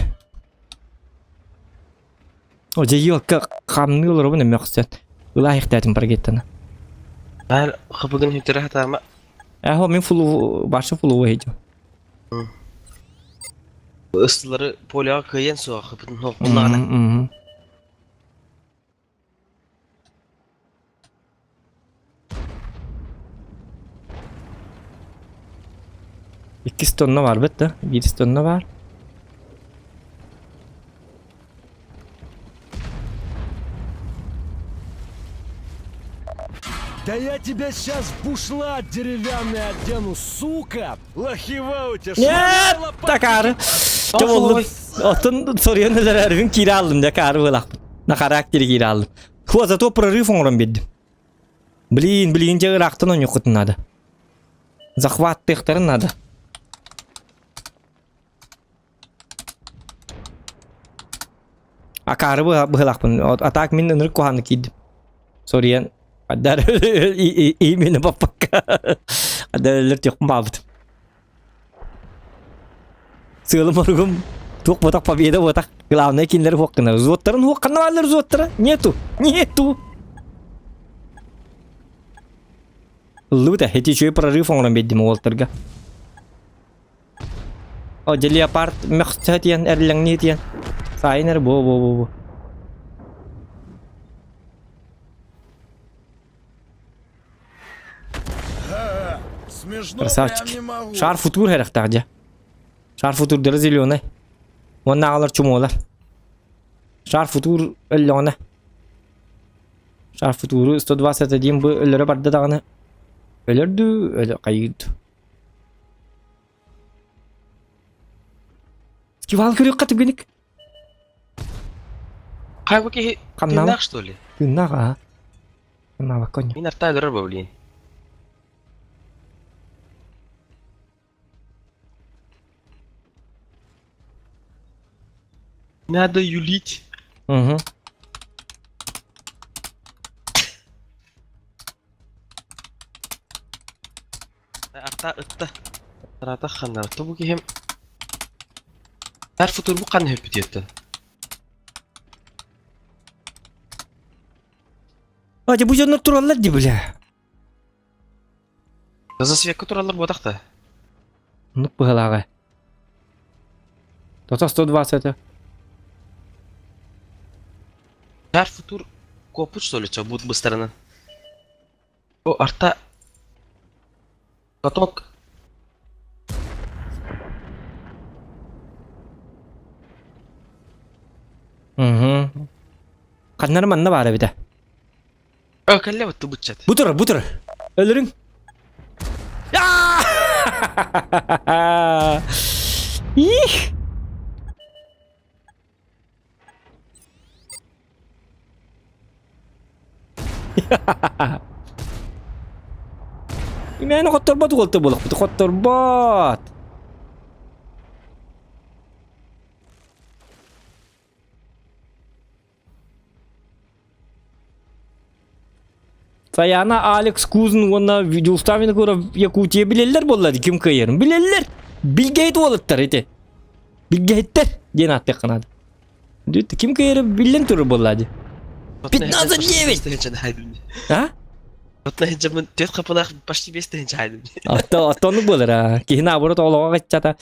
О, дьэ елка хамныы олоробун эммэхсэн. Ылаахтаатым паргеттана. Баар хапыгын хүтэрэ хатаама. Эхо, мин фулу, башы фулу хейдим. Ыстылары поляға кыйан суға хапытын хоқпылағана. Иккис тонна бар бит да? Биир тонна бар. Да я тебя сейчас бушлат деревянный одену, сука! Лохева у тебя, Нет! Такары. Чэ боллум. Оттон соруйан өлөрөрбүн киирэ аллым дьэ каары быылаахпын. На характер киирэ аллым. Хуа зато прорыв оҥорон биэрдим. Блин, блин, дьэ ыраахтан оонньуоххутун наада. Захваттыахтарын наада. Акаары быһылаахпын. А так мин ынырык куһааны киирдим. Соруйан Адар именно баппакка. Адар төхпүн баабытым. Сыалым оругум туох ботах победа ботах. Главное кинилэр хуох гына. Взводтарын хуох ханна бааллар взводтара? Нету. Нету. Ыллыбыта, эти үчүгэй прорыв оҥорон биэрдим уолтарга. О, дьэ леопард мөхсө диэн, эрлэҥнии диэн. Сайын эрэ бу бу бу бу. Смешно Красавчик. прям не могу. Шар футур хэрэхтээх дьэ. Шар футурдара зеленый. Уонна аҕалар чумуолар. Шар футур өллөҕүнэ. Шар футуру 121 бу өлөрө барда даҕаны. Өлөрдүү, өлө хайыырды. Скивал көрүөххэ түгүнүк. Хайа бу киһи Хамнаабат. тыыннаах что ли? Тыыннаах аа. Хамнаабакка онньо. Мин арта өлөрөр бу блин. Надо юлить. Угу. Арта ытта. Арата ханнар. Тобу киһим Эр футур бу ханна хөппүтүөттэн. А, бу дьоннор тураллар дии бля. Засвекка тураллар буотах да. Ну быһылааҕа. Тото 120 это. Эр футур куоппут что ли, бут быстарынан. О, арта каток. Угу. Ханнары манна баар эбитэ. О, кэллэ бутты бутчат. Бу турар, бу турар. Өлөрүҥ. Их! Имэни хотторбот уолта буолахпыт, хотторбот. Саяна Алекс Кузин уонна Дьулустаан Винокуров Якутия билэллэр буолла ким кыайарын билэллэр. Билгэйт уолаттар ити. Билгэһиттэр диэн ааттыахха наада. Ким кыайары биллэн турар буолла дии. 15-9! А? Түөрт хапылаах почти 5 тыһыынча хайдым. Оттону буолар а. Киһи наоборот олоҕо кыччата.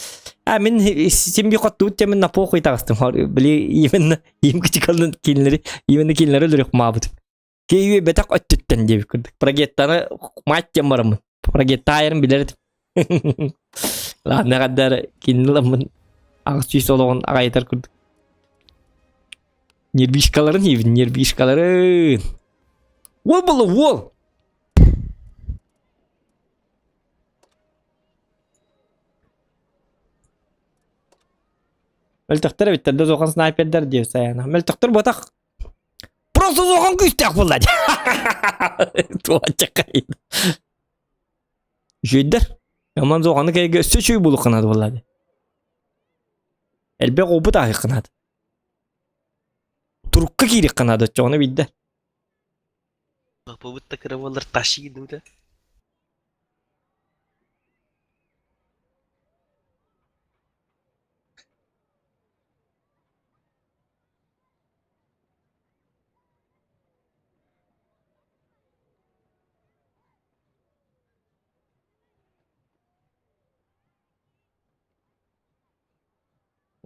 А мин симби хоттубут темин на похуй таҕыстым. Били именно им кычыкалын кинилери именно кинилери өлөрүк маабыт. Киһи бэтэх өттүттэн диэбит курдук. Прогеттаны мать тем бараммын. Прогетта айырын билэр этим. Ладно, каддар киниламмын 800 олоҕун аҕайытар курдук. Нервишкаларын иибин, нервишкаларын. Уол буолла уол! Мөлтөхтөр эбиттэр да зохан снайпердар диир сайана. Мөлтөхтөр ботах просто зохан күүстээх буолла. Туоччакай. Үчүгэйдэр. Яман зоҕаны кэйгэ өссө үчүгэй буолуохханаат буолла дии. Элбэх опыт ааһыахханаат. Турукка киириэхханаат оччоҕуна биирдэ. Бабыт да кыра буоллар тащи гынныбыта.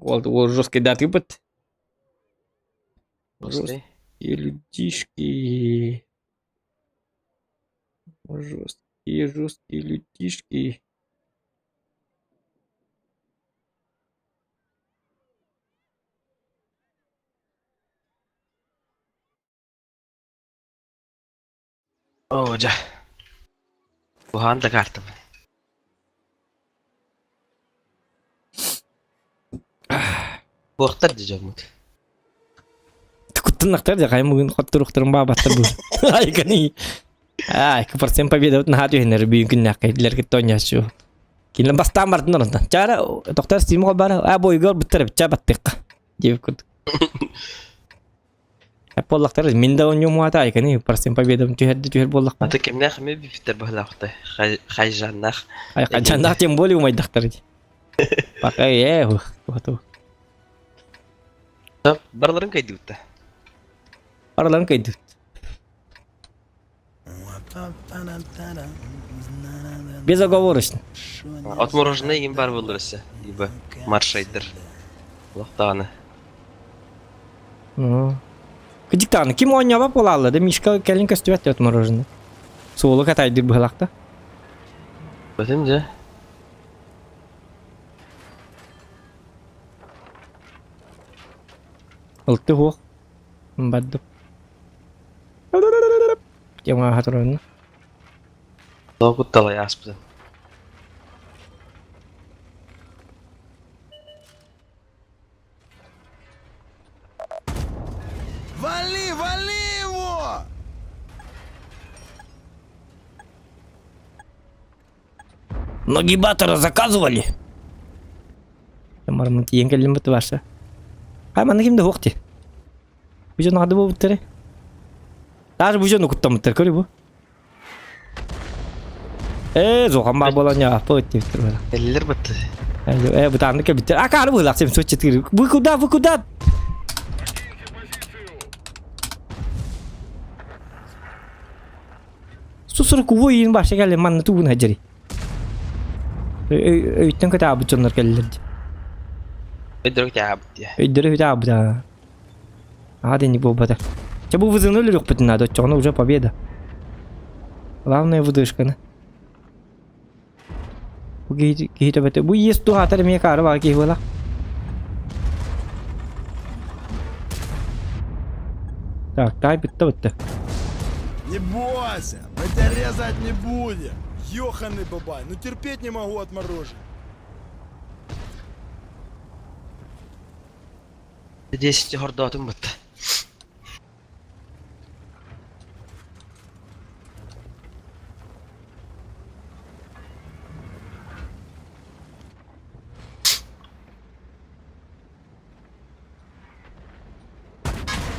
Уол уол жесткий датыпыт. Жесткие людишки. Жесткие, жесткие людишки. Оо дьэ. Уһаан да картам. Буохтар дии дьоммут. Куттаннахтар дьэ хайа мугун хотторуохтарын баабаттар бу. Айканы. Ай, процент победа наһаа түһэнэр бүгүн күннээххэ илэр кытта оонньооччу. Кинилэр бастаан бардынар онтон. Чаара тохтор стимул бар. А бойгор буттар ча баттыхха. Диэбит курдук. Буоллахтар мин да оонньуом уата айканы процент победам түһэрди түһэр буоллахпа. Аты кимнээх эмиэ бүпүттэр быһылаахтай. Хайжаннаах. Ай хайжаннаах тем более умайдахтар ди. Пока э вот. Барыларын кайдыбытта. Барыларын кайдыбыт. Безоговорочно. Отмороженный им бар боллар өссө. Либо маршайдыр. Лохтааны. Ну. Кыдьыктааны ким оонньообот буолаалла да Мишка кэлин көстүбэт диэт мороженое. Суолу катайдыр быһылахта. Бэтим дьэ. Ылты хуох. Бардым. Тема хатырын. Тоҕо кутталай ааспытын. Вали, вали его! Нагибатора заказывали? Мармын тиийэн кэллим бут барса. Хай манна ким да суох дии. Бу дьон хады буолбуттары. Даже бу дьону куттаммыттар көрү бу. Ээ, зохан баар буолан ньааппыт диэбиттэр бара. Эллер бытты. Э, бытааннык кэлбиттэр. Акаары быһыылаах 704. Вы куда, вы куда? Сусур кубу иин баша кэлли манна тугун хадьари. Өйттөн көтаабыт дьоннор кэллилэр дии. Өйдөрө көтаабыт дии. Өйдөрө көтаабыт аа. Аха дэнник буолбата. Чэ бу вызывны өлөрүөхпүтүн наада, оччоҕуна уже победа. Главное выдышканы. Бу киһи киһи төбөтө. Бу иэс туһаатар эмиэ каары баар киһи буолар. Так, тай бүтте бүтте. Не бойся, мы тебя резать не будем. Ёханый бабай, ну терпеть не могу отмороженных. Десять хордоотум бытта.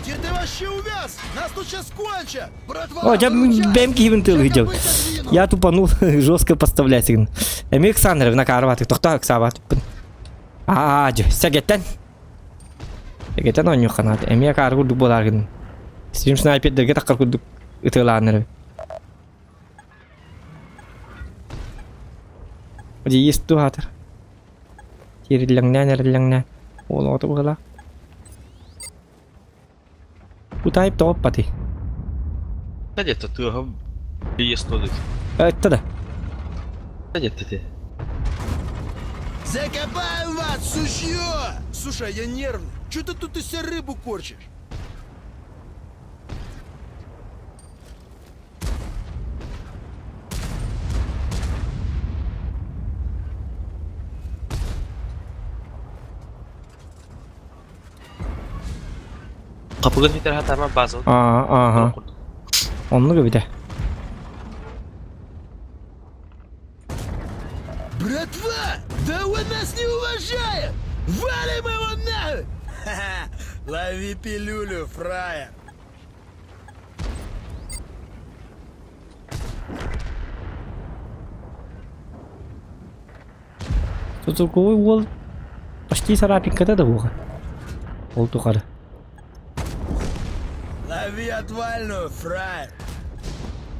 Где ты вообще увяз? Нас тут сейчас кончат! Братва, О, дьэ выручай! бэм киһибин тыл Жека, ыдьыл. быстро двинул! Я тупанул жестко поставлять. Эми Александровна карваты, тохто Оксабатыппын. Аа, дьэ, сэгэтэн. Сэгэтэн оонньуохха наада. Эмиэ акаары курдук буолааргын. Стрим снайпердэргэ таххар курдук ытыалааннар. Дьиис туһаатар. Тиэриллэҥнээн эриллэҥнээн. Уол оҕото быһыылаах. Утаайып тоҕоппатый? Где-то тыаһым приезд Этте да. Где-то ты. Закопаю вас, сучье! Слушай, я нервный. Чё ты тут из себя рыбу корчишь? Бүгүн бүтэр хатама база. Аа, ааха. Оннук эбитэ. Братва, да он нас не уважает! Валим его нахуй! Ха-ха, лови пилюлю, фраер! Сотурковой уол почти царапинката да буоха. Ол тухары. Лови отвальную, фраер!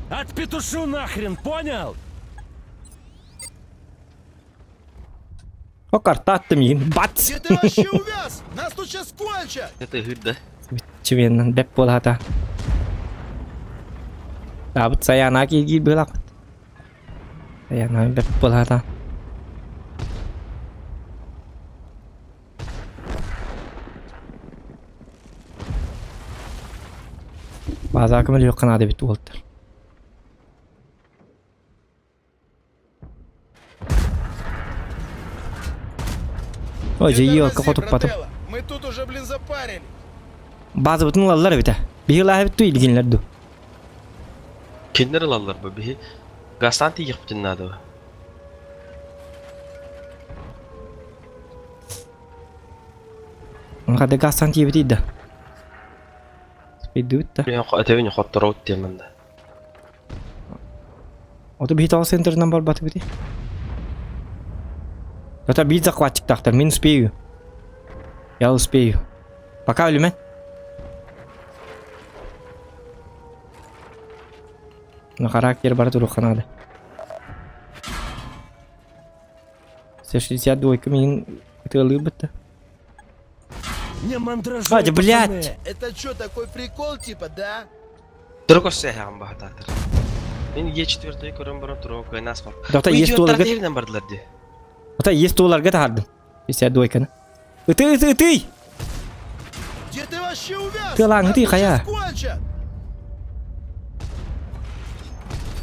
Отпетушу нахрен, понял? О, карта аттым иин. Бац! Где ты вообще увяз? Нас тут сейчас кончат! Это hırda. Чүменнэн бэп буолаата. Таабыт сайаанаа кииргиир быһылаахпыт. Сайаанаа бэп буолаата. Баазаа көмөлүөх ханаада эбит уолтар. Ой, Не дьэ, тормози, хотуппатым. брателло! Мы тут уже, блин, запарили! Базабытын ылаллар эбитэ. Биһи ылааһыбыт илгинлэр ду. Кинилэр ылаллар бу биһи. Гастан тиийиэхпитин наада. Хады гастан тиийбит да. Спиддүбүт да. Этэбин хоттороут диэмэн да. Ото биһи тоҕо центрынан барбатыбыт. Это биир захватчиктаахтар, мин успею. Я успею. Пока өлүмэн. На характер бара туруохха наада. 62 мин ытыалыырбыт да. Не мандражуй, Хватит, блядь! пацаны. Это что, такой прикол, типа, да? Турук өссө баһатаатар. Мин Е4 көрөн баран турук кыйнас бар. Дота есть туоларга. Теринен бардылар ди. Ота есть туоларга таһардым. 52-каны. Ытый, ытый, ытый! Где ты вообще увяз? Ты лаң, Нас ты тут хая. сейчас кончат!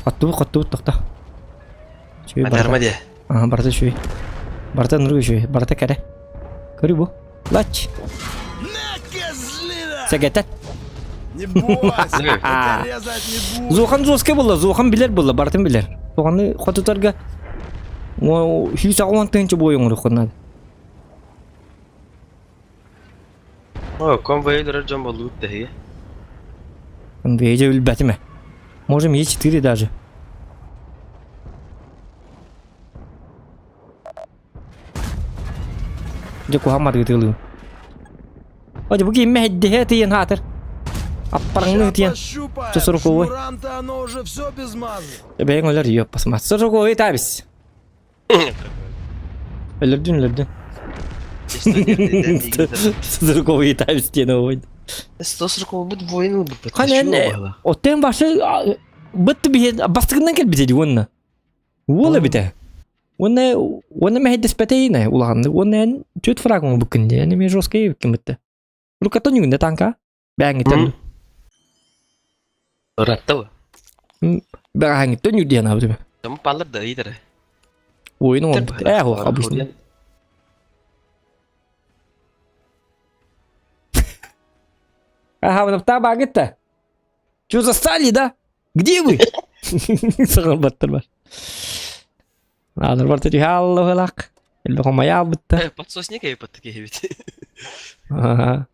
Хоттубут, хоттубут, тохто. Чүй, Адарма ди. Ага, барда чүй. Барда нұры чүй, барда кәрі. Көрі бу. Лач. На, козлина! Сәгәтәт. Не бойся, это резать не буду. Зохан жесткий буолла, Зохан билэр буолла, барытын билэр. Зоханы хотутарга 160 тыһыынча буойуҥ уруккунан. О, конвой өлөрөр дьон болуут дэһигэ. Конвейде билбэтим ээ. Можем Е4 даже. Дьэ куһаҕан ытыалыым. О, дьэ бу киһи мэһэйдэһэ тиийэн хаатыр. Аппараңны Ща тиийэн. пощупаем. 140-й. Шмурам-то оно уже все без мазы. Бэйэҥ өлөр йоп басма. 140-й табис. Өлөрдүн өлөрдүн. 140-й табис диэн ой. 140 бут воин бут. Ханан оттен башы бытты биһи бастыгынан кэлбитэ дии уонна. Уол эбитэ. Уонна уонна мэһэйдэспэтэйинэ улаханнык. Уонна эн түөрт фрагмы буккун дии. Эн эмиэ жесткай эбиккин бытта. Рукаттан үгүндэ танка. Бээҥҥиттэн. Ыратта Бэҕэһээҥҥиттэн үрдиэн аабытым. Тому паллар да ыйдара. Ойун оҥорбут. Ээ, обычно. Ага, вы там багет-то. Чё застали, да? Где вы? Саҕарбаттар бар. Аадыр барта түһэ Элбэх омайаабытта. Подсосник эй паттыки бит. Ага.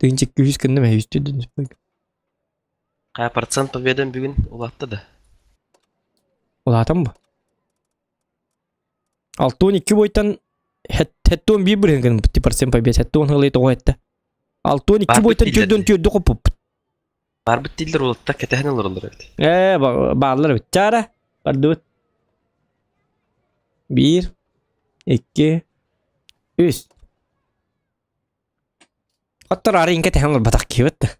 Тыынча күүс кынным үстүдүн. Кая процент победан бүгүн улатты да. Улаатан бу. 6-12 бойтан хеттон бир бир гын процент побед. Хеттон хылый тоҕо этте. 6-12 бойтан түрдөн түрдү копуп. Барбыт дилер улатта кетехин олоролор эбит. Ээ, баалар эбит. Чара, бардыбыт. Бир, икки, үс. Оттор ары инке тэхэн батак кибет.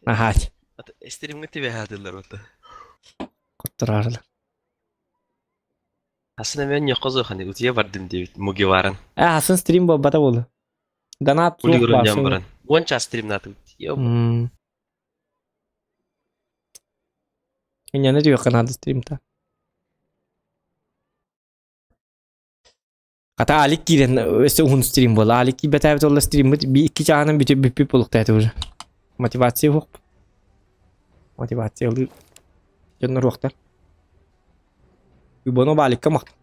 Аха. Стримге тебе хадылар ота. Оттор арылар. Асын мен йокозо хани утия бардым дейбит мугиваран. Э, асын стрим бата болду. Донат Ули суох көрөн басын. баран. Он час стрим наты. Иньяны түйөк канады стримта. Хата Алик киирэн өссө уһун стрим буолла. Алик киирбэтээбит олла стриммит 2 чааһынан бүтүп бүппүт буолуктаата уже. Мотивация суох. Мотивация ылыы дьоннор уохтар. Уйбоно Баликка махтал.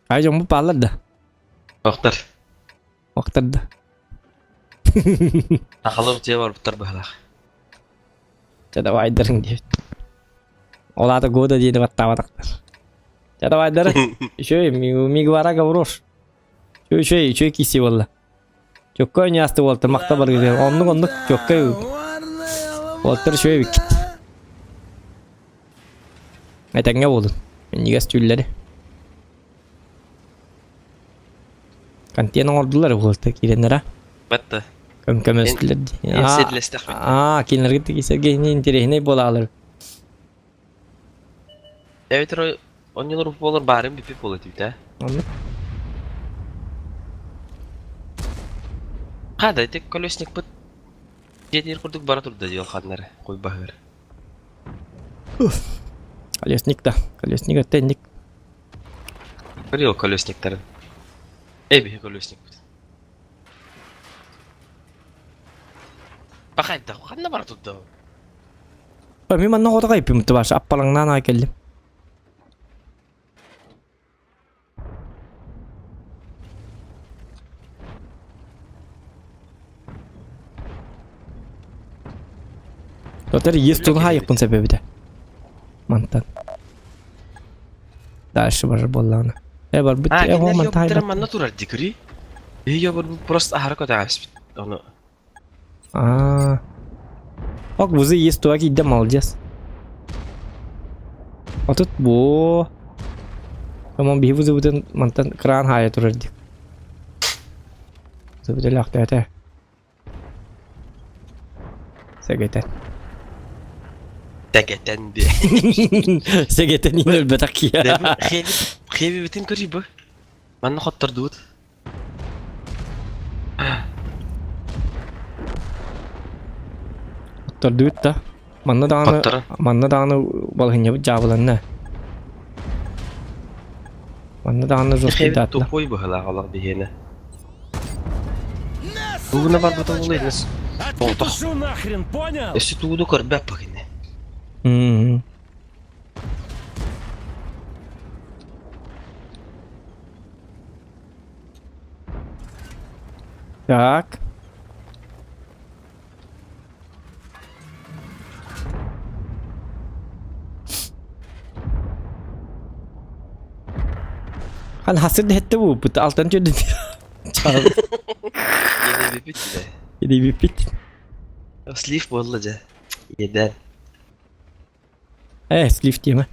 Ай дьоммут бааллар да? Охтар. Охтар да. Ахалар дьиэ барбыттар быһалаах. Чэ давайдарыҥ диэбит. Ол аата года диэни баттаабатахтар. Чэ давайдары. Үчүгэй, мигвара гаврош. Үчүгэй, үчүгэй киси буолла. Чөккөй ньаасты буолта махта баргы. Оннук оннук чөккөй. Уолтар үчүгэй биккит. Этэҥҥэ буолун. Минньигэс түүллэри. Контент оҥордулар уолта киирэннэрэ. Батта. Көм көмөстүлэр дии. Аа, кинилэргэ тиги Сергей интэриэһинэй буолаалар. Эбэтэр онньолор буолар баарын бүппүт буола түбүтэ. Оннук. Хада ити колесникпыт дьиэтигэр курдук бара турда дии ол ханнары куйбаһыгар. Колесник да. Колесник өттө инник. Көрүө колесниктарын. Эй биһи колесникпыт. Пахайда ханна бара турда ол? Мин манна оҕото кайппым тубаш аппалаҥнаан аай кэллим. Дотер есть тугу хайыкпын себебите. Мантан. Дальше бар буоллаҕына. Э барбыт А, э кинилэр мантан ёбуттара хайбат. манна турар дикри. Ее просто аһара көтөҕөспүт. Ону Аа. Ок вузы есть туга киирдэ молодец. Отут бу. Комон биһи вузыбытын мантан кран хаайа турар дик. Вузыбыт Сэгэтэн. Тэгэтэн диэ. Сэгэтэн иин өлбөтөх киһи. Хебибитин көрүй бу. Манна хоттордубут. Хоттордубут да. Манна даҕаны манна даҕаны балаһынньабыт дьаабыланна. Манна даҕаны жесткий даатла. Тупой быһылаах олох биһиэнэ. Тугуна барбыта буолуо иннес. Болтох. Өссө тууду көрбөт бакинне. Так. Хан хасыр дэһэтте бууппут алтан чөдүн. Едебипит да. Едебипит. Слив буолла дьэ. Еден. Э, слив тема.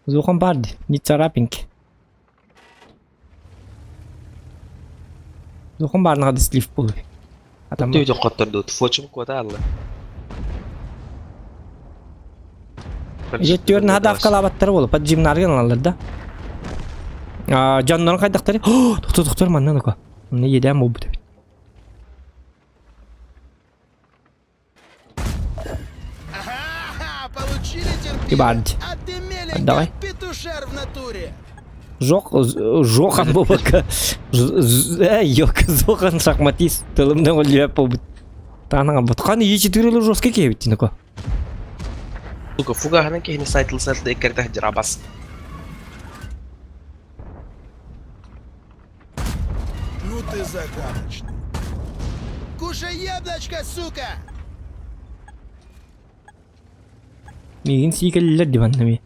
Зухан барды, не царапинки. Зухан баарнаҕа да слив буолуй. Атам. Түйдүн хоттордут. Фочум куота алла. Жеттүөр наһадаавкалаабаттара буолу поджимнарга ылаллар да. А, дьоннорун хайдахтары? Доктор, доктор, манна нука. Манна иэдээн буолбут эбит. Ибард. Давай. Жок, жохан буолбакка. Йок, зохан шахматист. Тылымдан оллеп буолбут. Таанан бут. Ханы ечи түрелі жестко кебит тинако. Сука, фугаһынан киһини сайтыл сайтыл эккердэх дьарабас. Ну ты загадочный. Кушай яблочко, сука! Миигин сиикэллэр диваннами.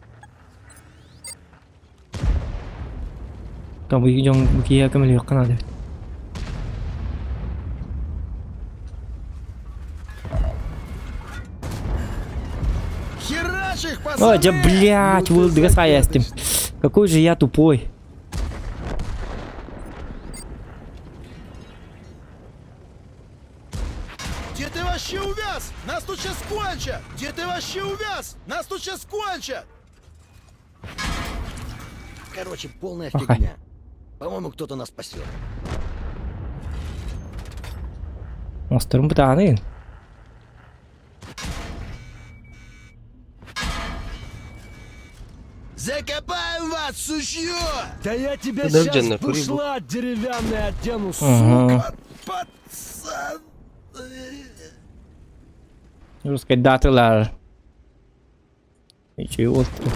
Табы дьон киһи көмөлүөххэ наада эбит. Херачь их, Ой, да пацаны! блядь, Ну ты вылдыга саястым. загадочный. Какой же я тупой. Где ты вообще увяз? Нас тут сейчас кончат! Где ты вообще увяз? Нас тут сейчас кончат! Короче, полная Ага. фигня. По-моему, кто-то нас спасет. Оҥосторум бытааныйын. Закопаем вас, сучье! Да я тебя Ну, сейчас Дженна, кури бу. бушлат деревянный одену, сука! Пацан! Русскайдаатылар. Үчүгэй уолту.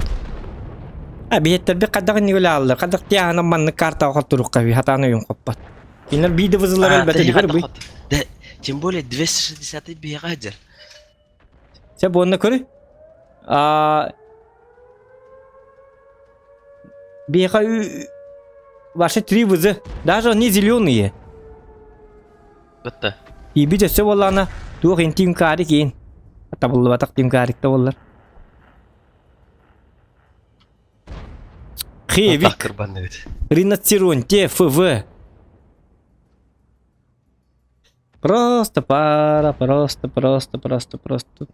А биһиэттэрбит хайдах инник үлэ хайдах тиаһынан маннык картаҕа хотторукка би хатаан өйүн хоппот. Кинилэр биир да вызылар А, өлбөтө да, дигэр бый. Да, тем более 260 биһиэхэ сылдьар. Сэ буонна көрү. А биһиэхэ ваши три вызы. Даже они зеленые. Бытта. Иибит өссө буоллаҕына туох интим карик иин. Табыллыбатах тим карик да буоллар. Хевик. Кырбанныгыт. Риноцеронте ФВ. Просто пара, просто, просто, просто, просто.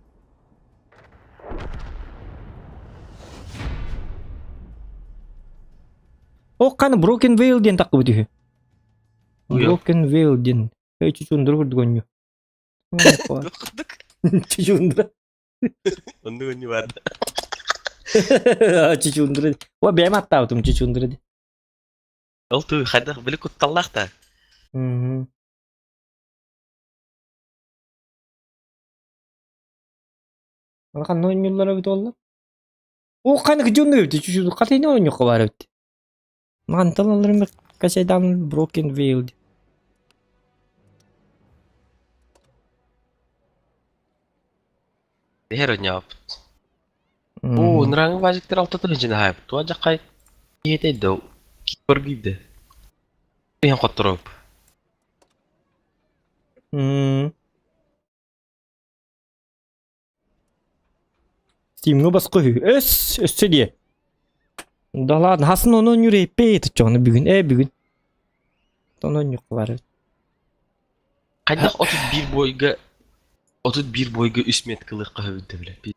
О, қаны Broken Veil диэн таққыбыт үһү. Broken Veil диэн. Эй, чучундур курдук онньу. Чучундура. Оннук онньу бар. Чучундура. О, бэйэм аттаабытым чучундура ди. Ол туу хайдах били кутталлаах та. Ханна оонньууллар эбит буолла? О, ханнык дьонну эбит, чучундур хатыйны оонньуохха баар эбит. Мантан аларым качайдан Broken Veil. Биһэр онньооппут. Оо, нырааҥы баажыктар алта тыһыынчаны хаайбыт. Туа дьаххай киһиэтэй да киборгийды. Иһэн хоттороп. Стимҥа босхо үһү. Өс, өссө диэ. Да ладно, хасын ону нүрэйпэй туччоҕуна бүгүн, ээ бүгүн. Ону ньуккулар. Хайдах 31 бойга 31 бойга үс меткалыахха сөбүн билэ.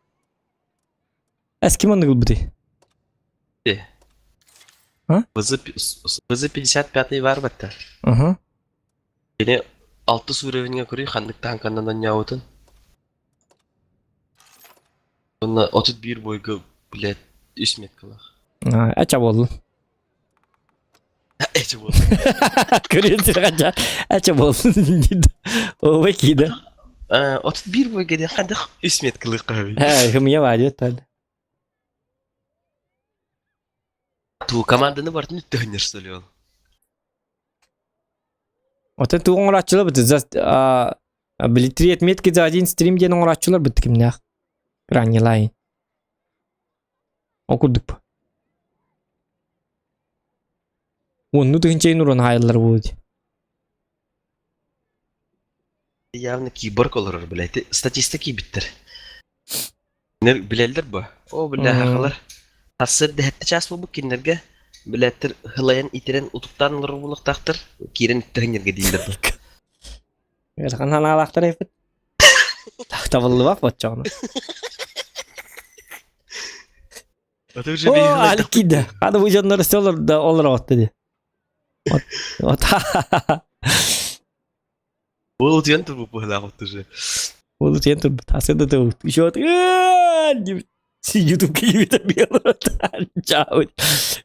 Эс ким оннук ылбытый? А? ВЗ 55 бар батта. Аха. Кини алтыс уровеньга көрүй ханнык таанканнан анньаабытын. Уонна 31 бойга, блядь, үс меткалаах. Ача буоллун. Эчи буоллун. Көрүөн сирҕача ача буоллун диид. Ой киида. 31 бойга диэн хайдах үс меткалыахха сөбүй? Ээ, хымыйа баа диэт таад. Туу команданы бартын үттөһүннэр что ли ол? Оттон тугу оҥорооччулар быт за били три отметки за один стрим диэн оҥорооччулар быт кимнээх Ранний лайн. Ол курдук. Уонну тыһынчайын уран хаайыллар буолуо Явно киборг олорор, блядь. Статистика киирбиттэр. Билэллэр бу. О, бля, хахалар. Сарсыарда дэһэтте чаас буолбут кинилэргэ билээттэр хылайан итирэн утуктаан олорор буолуохтаахтар. Киирэн үттэһиннэргэ дииллэр бу. Ыарахан санаалаахтар эппит. Табыллыбат боччоҕуна. О, Алик киирдэ. Ханы бу дьоннор өссө олордо олороҕотто дии. Вот. Ол утуйан турбут быһылаах вот уже. Ол утуйан турбут. Асы да тыл. Еще Ютуб киирбитэ белый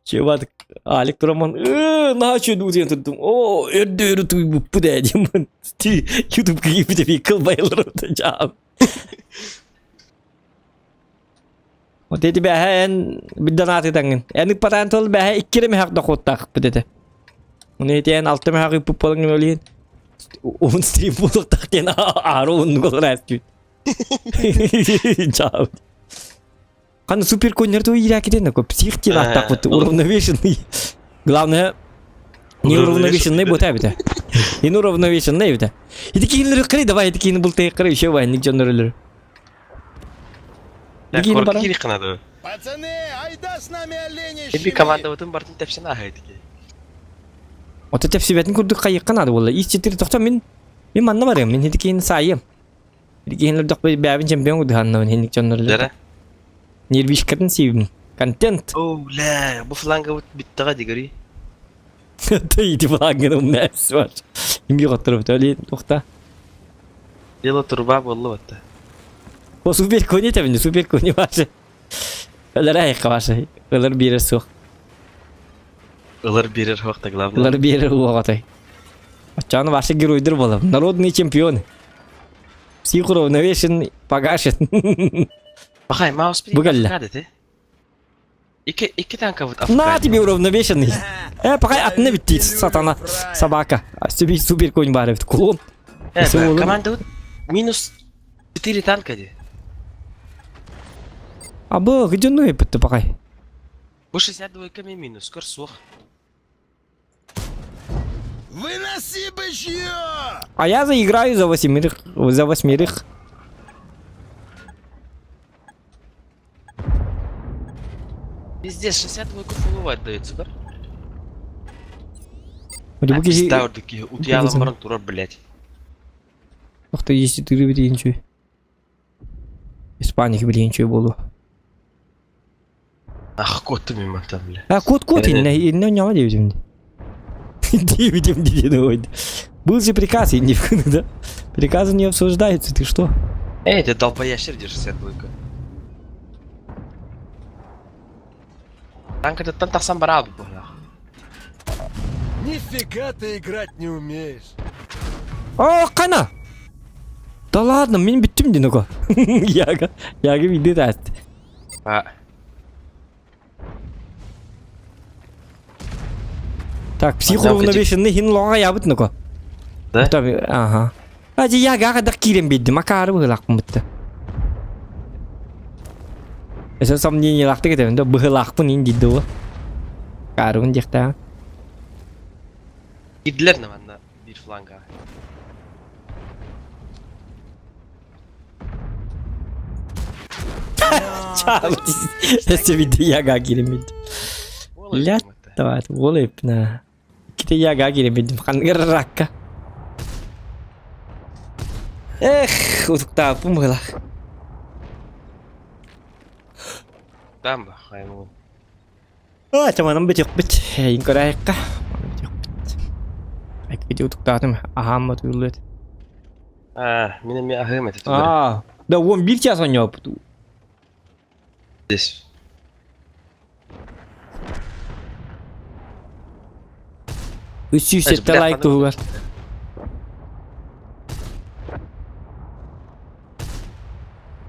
Чебат Алик тураман наһаа үчүгэй утуйан турдум. О, өрдө өрө туйбуппут ээ диэммин. Ютуб киирбитэ би кылбайылар чаап. Вот эти бэһэ эн бидданааты таҥын. Эн ыппатаан тыл бэһэ иккире мехак дохуоттаахпыт этэ. Оны эти эн алта мехак ыппыт буолан олиин уһун стрим буолуохтаах диэн аары уһуннук олорон ааспыт. Чао. Ханна супер коннер то иирээкитен такой псих диэн ааттаахпыт уравновешенный. Главное не уравновешенный бута эбитэ. Не уравновешенный эбитэ. Ити киинлери кырый давай ити киини бултайы кырый еще вайник дьоннор өлөр. Ити бара. Пацаны, айда с нами оленей Эби командабытын бартын тэпсэн ааһа итики. Ото тэпсибэтин курдук хайыкка наада буолла. Ис четыре тохто мин мин манна барыам мин ити киини саайым. Ити киини бэбин чемпион кудуһаннабын хинник дьоннор өлөр. Нервишкатын сиибин. Контент. О, бля, бу фланга бүттэҕэ дигори. Ты ити флангын умнээс бар. Имги хоттуруп төли тухта. Дело труба боллу батта. О, супер кони табин, супер кони бар. Ылар айыққа башы. Ылар биэрэр суох. Ылар биэрэр суох да главное. Ылар биэрэр уоҕатай. Оччоҕуна ваши геройдар буолам. Народный чемпион. Всех уравновешен, погашен. Бахай, маус Бу кэллэ. Бу Икки, икки танкабыт На тебе уравновешенный. Э, пока атына битти, сатана, собака. Супер, супер конь бар эбит, клон. Э, команда минус 4 танка ди. А бу, где ну эпитти пакай? Бу 62 ми минус, көр суох. Выноси бычье! А я заиграю за восьмерых, за восьмерых. Пиздец, 62 фуловать дается, да? Бу киһи... Пизда үрдүк утуйалан баран турар, блядь. Ох ты, если ты билин чуй. Испания билин чуй болу. Ах, кот ты мимо там, бля. А, кот, кот, инне, инне няма диэбитим. Диэбитим диэн ой. Был же приказ, инне, да? Приказы не обсуждаются, ты что? Эй, ты долбоящер держи 62 Танкаттан тахсан бараабыт быһыылаах. Нифига ты играть не умеешь. О, қана! Да ладно, мен бүттім ден око. Яга, яга види таст. А. Так, психоуравновешенный хин лоға ябыт нуко. Да? Ага. Ажи яга қадақ кирен бидді, макары быһылаақпын бітті. Эсэ сомнениялаахтык этэбин да быһылаахпын ин диидэ уо. Каарыбын диэхтээх. Киирдилэр на манна биир фланга. Чаалыт эсэ бидде яга киирэммит. Лят давай, уол эпна. Иккитэ яга киирэммит ханныгар ракка. Эх, утуктааппын быһылаах. Там ба, хаймуун. А, чаманам бүтүөхпүт. Эйин көрөөйүккэ. Бүтүөхпүт. Айкыти утуктаатым. Аһааммат уйуллует. А, мин эмиэ аһыым этэ Аа, да 11 час оонньооппут. Здесь. 307 лайк туһугар.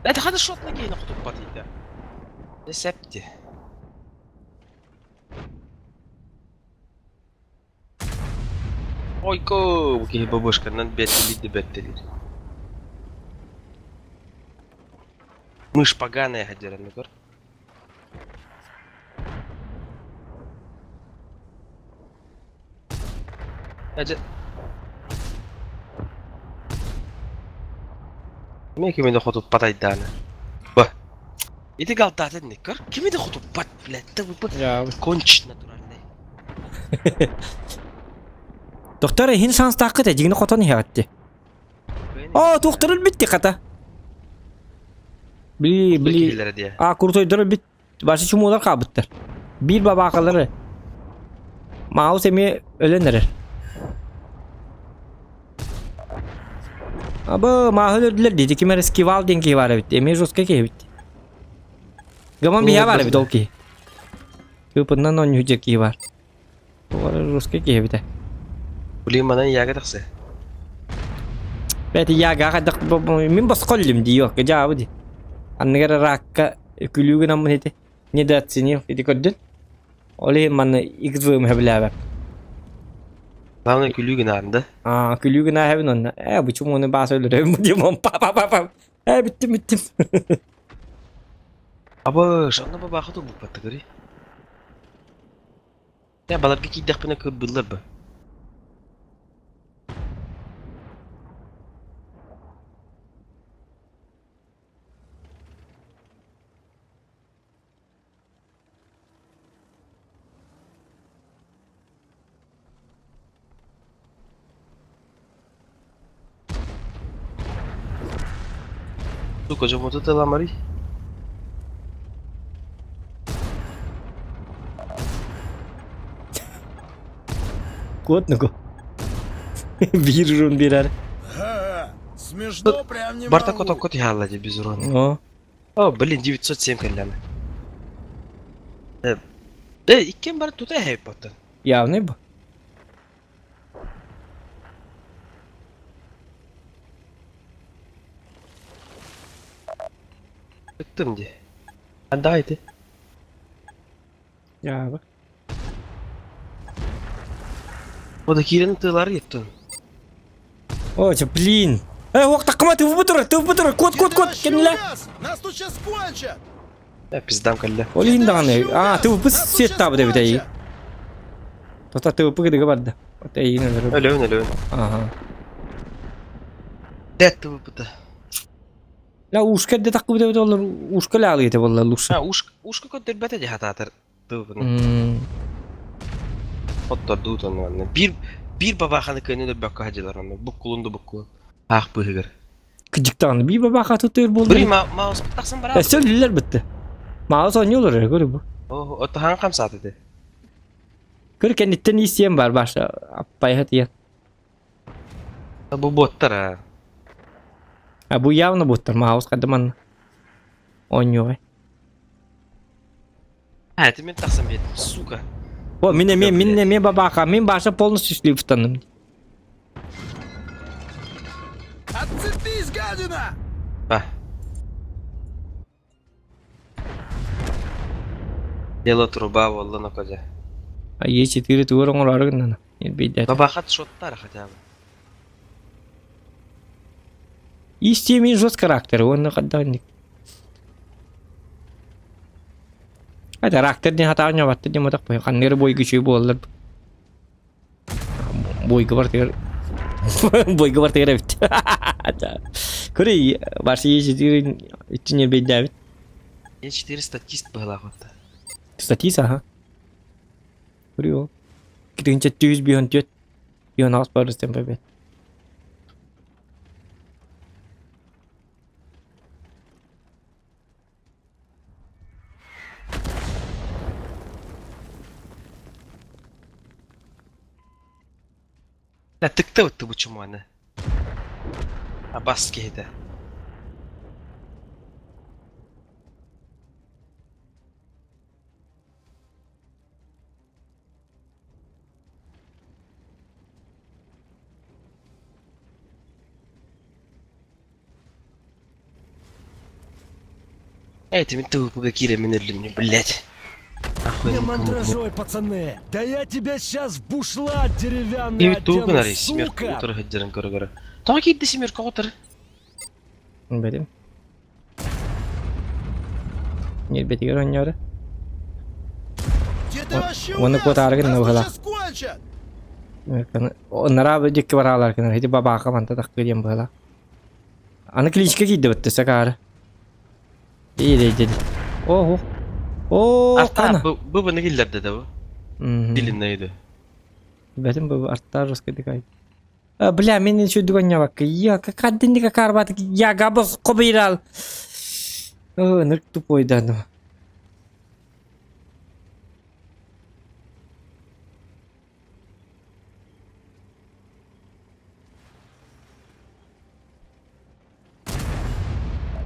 Это хада шот на гейна хотуппат ийтэ. Рецепти. Ойко, бу киһи бабушканан бэттилиир да бэттилиир. Мышь поганая хадьаран көр. Эдьэ Эмиэ кими да хотуппат айдаана. Ба. Ити галтаатын ини көр. Кими да хотуппат, блядь, конч натуральный. Доктор иһин шанстааххыт эдьигини хотон иһэҕитти. Оо, туохтар өлбүт хата. Били, били. А, куртойдор өлбүт. Башы чумуулар хаалбыттар. Биир бабаакалары. Маус эмиэ өлөн эрэр. Абы мааһы өлөрдүлэр диэти ким эрэ Скивал диэн киһи баар эбит. Эмиэ жесткай киһи эбит. Гаман биһэ баар эбит ол киһи. Тыыпыннан оонньуу киһи баар. Русский киһи эбитэ. Блин, манан яга тахса. Бэти яга хайдах мин босхо өллүм дии окка дьаабы ди. Анныгар ракка күлүү гынаммын ити недооценил ити көрдүн. Ол иһин манна XVM хэбилээбэп. Главное күлүү гынаан да. Аа, күлүү гынаа хэбин онна. Э, почему оны баас өлөрөм димон па па па па. Э, бүттүм бүттүм. Абыш, онно бабаха туллуппаттыгыри. Дьэ, баларга киирдэхпинэ кырбыыллар ба? Сука, дьоммуту тыламарый. Куотнуку. Биир урун биэрэр. Смешно прям не Барта могу. котокко тиһаалла дии без урона. О. О, блин, 907 кэллэм. Э, иккиэн бары тута эһэйбаттан. Явный бу. Ыттым дии. Анда ити. Яабы. О да киирэн тыалары еттин. О, чё, блин. Э, ох, такма, ты выбытыр, ты выбытыр, кот, кот, кот, кенле. Нас тут сейчас кончат! Э, пиздам кэллэ. Ол иһин даҕаны, а, ты выпыс свет табы дебит эйи. Тота ты выпы гыдыга барда. Вот эйин өлөрү. Өлөөн, өлөөн. Ага. Дэт ты выпыта. La ушка де таккы бит олар ушка ла ете болла лучше. А, ушка, ушка көтөрбөтө дии хатаатар. Тыбыны. Оттор дуутан манна. Бир бир бабаханы көнү өлбөккө хадьылар онно. Буккулун да буккулун. Аах быһыгар. Кыдьыктаҕына бии бабаха тутур буолла. Бри маус тахсан бараа. Өссө үллэр бытты. Маус оонньуулар эрэ көрү бу. Оо, отахан хамсаат этэ. Көр кэнниттэн иистиэн бар баша аппайха тиен. Бу боттар а. А бу явно боттар маус кадыман оонньуоҕай. А, это мен тахсан биэрдим, сука. О, мин эмиэ, мин эмиэ бабаха, мин баша полностью шлифтанным. Отцепись, гадина! А. Дело труба буолла нокодя. А Е4 тугар оҥороору гыннана. Ирбейдээт. Бабахат шоттар хотя бы. Истиэмин жест характер, уонна хаддаанник. Это характер диэн хатаан ньобатта диэн матах бой ханныгар бойга үчүгэй буоллар. Бойга бартыгар бойга бартыгар эбит. Көрүй, барсы Е4 иччи ньэрбэйдээбит. Е4 статист быһылаах отта. Статист, аха. Көрүй ол. Китинче 154 116 барыстан побед. Да тыкта бытты бу чуманы. Абас киһитэ. Эй, ты мен ТВП киирэммин өллүм, блядь. Не мандражой, пацаны! Да я тебя сейчас в бушлат деревянный Киви тугу одену, гынарый, семерка сука! утары сылдьарын көрө-көрө. Тоҕо киирдэ семерка утары? Бэтим. Ньирбэтигэр оонньоору. Где ты вообще Уонна увяз? куотаары гынна Нас тут быһалаах. сейчас кончат! Ынараа дьикки бараалар гынар. Ити бабааха манта таххыы диэн быһалаах. Аны кличка киирдэ бытты сакаары. Иирэй Оо. Оо, Арта кана. бу бу быны киллэрдэ да бу. Длинная иду. Бэтим бу артар русский Бля, мин еще дуганнявакка. Я как один карбат я габос кобирал. О, нырк тупой да ну.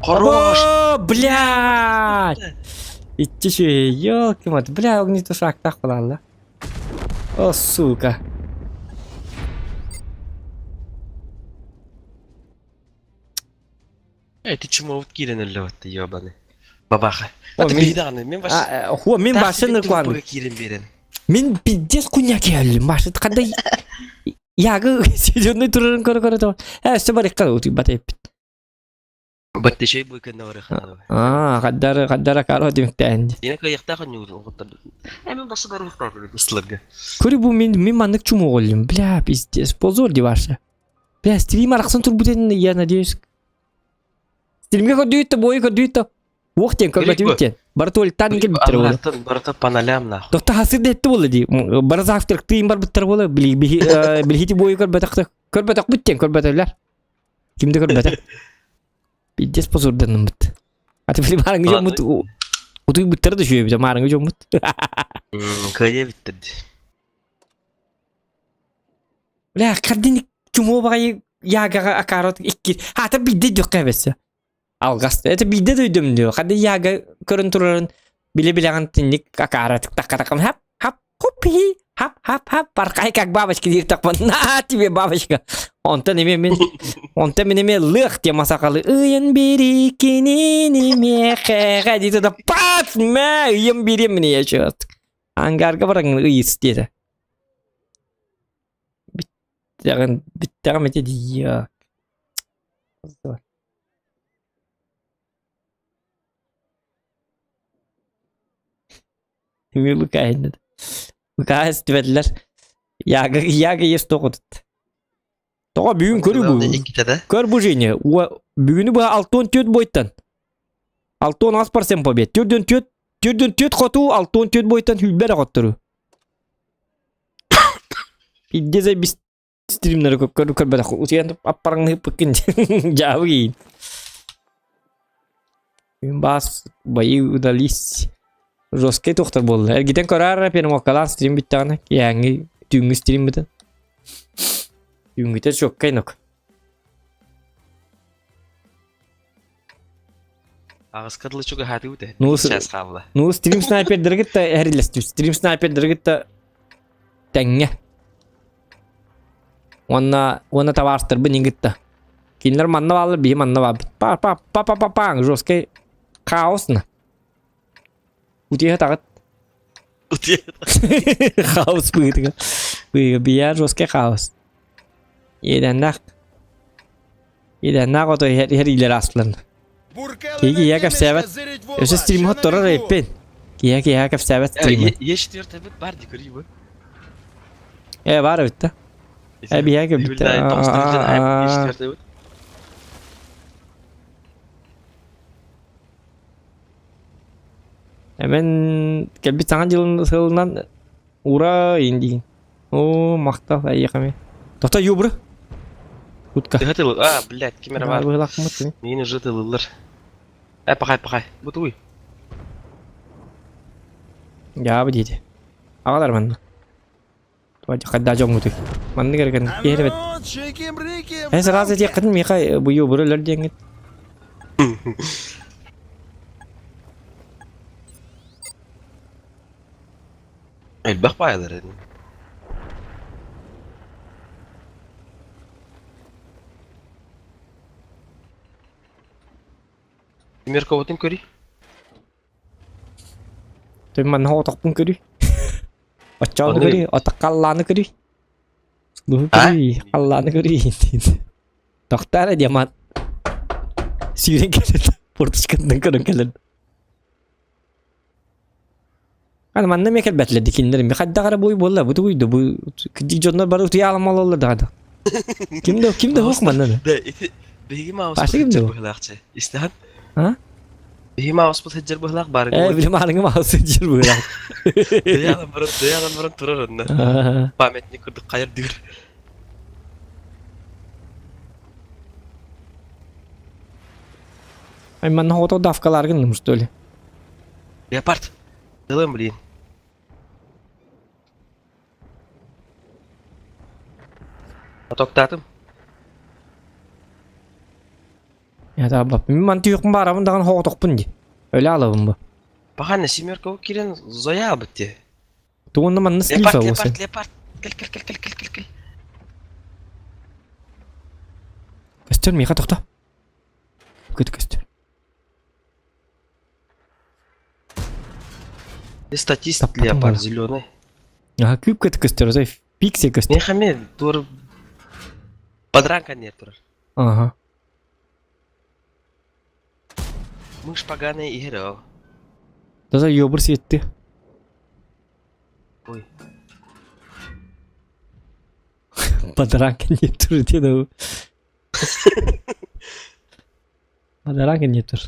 Хорош! О, блядь! Иччи шүй, ёлки мат, бля, огнетушактах буолалла. О, сука. Эй, ты чему вот киирэн өллөбөттө, ёбаный. Бабаха. О, Это мин- биһиги мин баш... А, Хуа, мин башын ыркуан. киирэн биэрэн. Мин пиздец куня келлим. Башы қандай Ягы серьезный турарын көрө көрө то. Э, өссө барыкка утуй бат эппит. Баттешей бу кэннэ барыхана. Аа, хаддара хаддара каро демектэн. Дина кыйыктаах ньуурун оҕоттор. Э, мин башы барыхтаах быстыларга. Көрү бу мин мин маннык чуму оллум. Бля, пиздец, позор ди ваша. Бля, стрим арахсан турбутен, я надеюсь. Стримге көрдүйүттө, бойу көрдүйүттө. Уох диэн көрбөтүбүт Бары туалеттан кэлбиттэр буолла. Барыта барыта паналям нахуй. Доктор хасыр дэтти буолла дии. Бары завтрак тыын барбыттар буолла. Билихити бойу көрбөтөх көрбөтөх бүттен көрбөтөлөр. Ким да көрбөтөх. Пиздец позорданыммыт. Аты били маарыҥы дьоммут утуйбуттара да үчүгэй маарыҥы дьоммут. Кыайа биттэрди. Бля, кардин чумуо баҕайы ягаҕа акаарот икки. Хаата биирдэ өйдүөххэ эбэссе. Алҕас. Это биирдэ да өйдөм дио. Хады яга көрөн турарын. Биле-билэҕин тинник акаара тыктаккатакым хап хап хупи хап хап хап паркай как бабочка диир тахпын на тебе бабочка. Онтон эме мин онтон мин эме лых тема сакалы ыйын бири кинини мехеге дейді да пац мә ыйын бири міне я Ангарга бараҥ ыйыс диэтэ. Бүттэҕин бүттэҕим ити дии. Лукаһын Лукаһ истибэтилэр. Яга Яга ес тоҕо тут. Тоҕо бүгүн көрү бу. Көр бу Женя. Бүгүнү быһа 64 бойтан. 68% побед. 44 44 хоту 64 бойтан хүлбэр оҕоттору. Пиздец бис стримнары көрөр көрбөтөх утуйан аппараңныһыппыккын дьаабы киин. Бас бои удались. Жесткий тухтар буолла. Эргитэн көрөөр перемоккалаан стрим бүттэҕинэ киэһээҥҥи түүҥҥү стрим бүтэн. Түүҥҥүтэ чоккай нок. Аҕыска дылы чугаһаатыбыт ээ. Ну, Сейчас хаалла. Ну, стрим снайпердэргит эрилэстибит. Стрим снайпердэргит тэҥҥэ. Уонна уонна табаарыстарбын иҥгитта. Кинилэр манна бааллар, биһи манна баалбыт. Па па па па па паң жесткий хаос на. Утуйа таҕыт. Утуйа Хаос быһыытыгар. Быйа жесткий хаос. Иэдэннээх. Иэдэннээх ото иһэр иһэр иилэр ааспыларна. Киһи киһиэхэ кэпсээбэт. Өссө стримҥа торор эппин. Киһи киһиэхэ кэпсээбэт стримы. Е четвертый бит бар ди көрүү бу. Э бар эбит да. Э биһиэхэ кэлбит. Эмен кэлбит саҥа дьылын сылынан ура индиин. Оо, махтал эйиэхэ Тота юбры. Утка. Төһө тыл? А, блядь, ким эрэ бар. Быһылаахмыт. Миин уже тылыллар. Э, пахай, пахай. Бу тугуй? Дьаабы диэти. Аҕалар манна. Хайда дьоҥҥутуй. Маннык эрэ киһи эбит. Э, сразу диэххитин миэхэ бу юбры өлөр диэҥҥит. Элбэх баайалар этин. Мерковатын көрүй. Той манна отохпун көрүй. Оччоону көрүй, отаккаллааны көрүй. Луһу көрүй, халлааны көрүй. Тохтаа эрэ диамант. Сүүрэн кэлэн, форточкаттан көрөн кэлэн. Аны манна эмиэ кэлбэтилэр дии кинилэр эмиэ хайдах эрэ буй буолла бу тугуй да бу дьоннор бары утуйа аламалаллар даҕаны. Ким да ким да суох манна да. Да ити биһиги маауспут Паша ким сылдьар да бу? быһыылаахчы. Истэҕин? А? Биһиги маауспут сылдьар быһыылаах баар Э, били маарыҥы маус сылдьар быһыылаах. Дөйө баран дөйө баран турар онно. Памятник курдук хайар дыр. Ай манна хото давкаларгын что ли? Леопард. Делаем, блин. Атоктаатым. Я таабаппын. Мин мантыы юқпун баарабын даҕаны хоҕотохпун дии. Өлө алабын бу. Пахана семерка кирен Зоя албыт дии. Тугунна манна Леопард, слив леопард, леопард. Кел, кел, кел, кел, кел, кел, кел. Көстөр миэхэ тохто. Көт көстөр. Статист Таппатым леопард бала. зеленый. Аха күүп көт көстөр, озой пиксель көстөр. Миэхэ эмиэ туор Подранка нет турар. Ага. Мышь поганая иһэр ол. Таза ёбур сиэтти. Ой. Подранка не тур диэн Подранка не тур.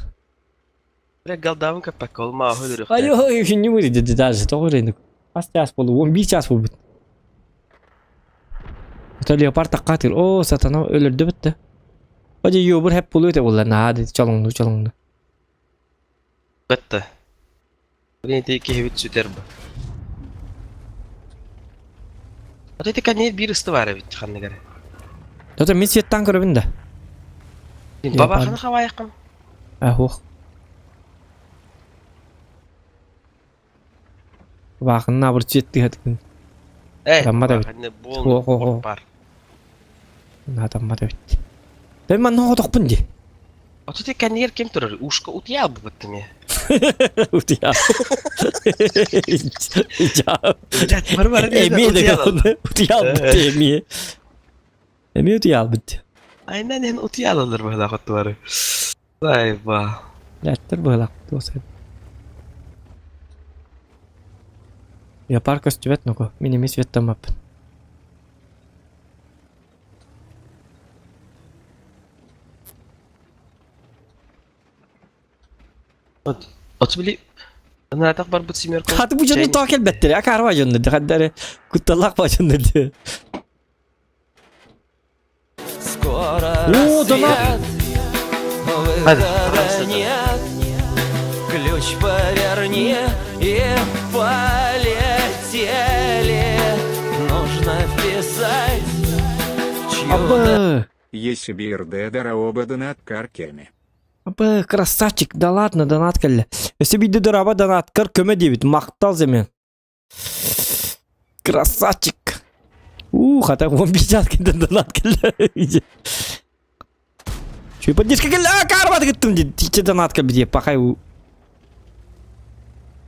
Бля, голдавын каппакка ол мааһы өлөрүөхтэ. Ай, ой, не будет даже, тоҕо рынок. Хас час болу, 11 час буолбут. Это леопард таккаатыр. О, сатана өлөрдө бітті. Оде юбур хеп булу өте болла. Наа, деди чолоңну, чолоңну. Бітті. Блин, ити киһибит сүтэр бу. Вот ити кэнниит биир ысты баар эбит ханныгар. Тото мин светтан көрөбүн да. Бабаханы хавайыққын. Ахух. Баахынна абырчы тыһатыгын. Э, Таммат эбит. баахынна буол О-о-о. бар. Наатаммат эбит. Мен манна отохпун ди. Оту те кэннигэр ким турар? Ушка утуйа албыбыт ми. Утуйа. Блядь, бар бар Эмиэ да утуйа албыт эмиэ. Эмиэ утуйа албыт. Айнан эн утуйа алалар быһалаах оттулары. Айба. Ләттер быһалаах туоса. Леопард көстүбэт нуку. Мин эмиэ светтаммаппын. От, от били Ынаатах барбыт семерка. Хаты бу дьону тоо кэлбэттэр, акаарба дьоннор, хаддары кутталлаах ба дьоннор дии. Скоро О, донат! Выхода нет. Ключ поверни и полетели. Нужно вписать Абы! Есибирде дораоба донат каркеме. Абы, красавчик, да ладно, донат кэллэ. Өссө биирдэ дораба донаткар көмө диэбит, махтал земен. Красавчик! У, хата 15 кентен донат кэллэ. Чүй поддержка кэллэ, а, карбаты кыттым дии, тиче донат кэлбит дии, пахай у.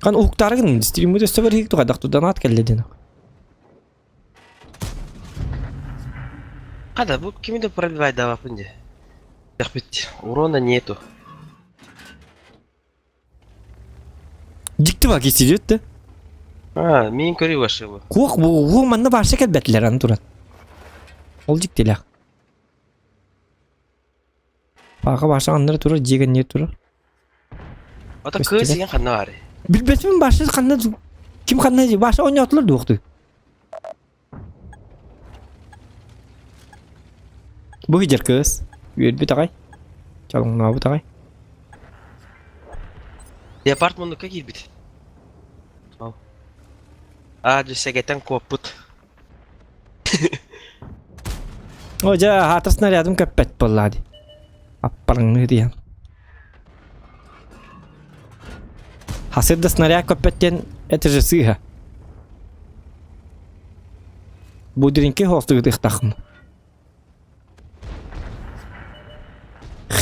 Хан уһуктаарыгын, стриммут өссө бар тухадах донат кэллэ диэн. Хада бу кими да пробивай давапын дии. Бит урона нету. Дьикти бак истидиэт да. А, мин көрүү башыбы. Куох бу уу манна барса кэлбэтилэр аны туран. Ол дьиктилээх. Паха барса аннары турар, дьиэ кэннигэр турар. Ата кыыс сиген ханна бары? Билбэтим барса ханна ким ханна барса ойноотулар дуохту. Бу сидэр кыыс үөрбүт аҕай, чалыҥнаабыт аҕай. Леопард муннукка киирбит. Ол. Аа, дьэ сэгэтэн куоппут. О, дьэ, аһаатар снарядым көппөт буоллаа дии. Аппарыҥныы диэн. Хасыр да снаряд көппөт диэн это же сыыһа. Будринки хоостугутыхтахм.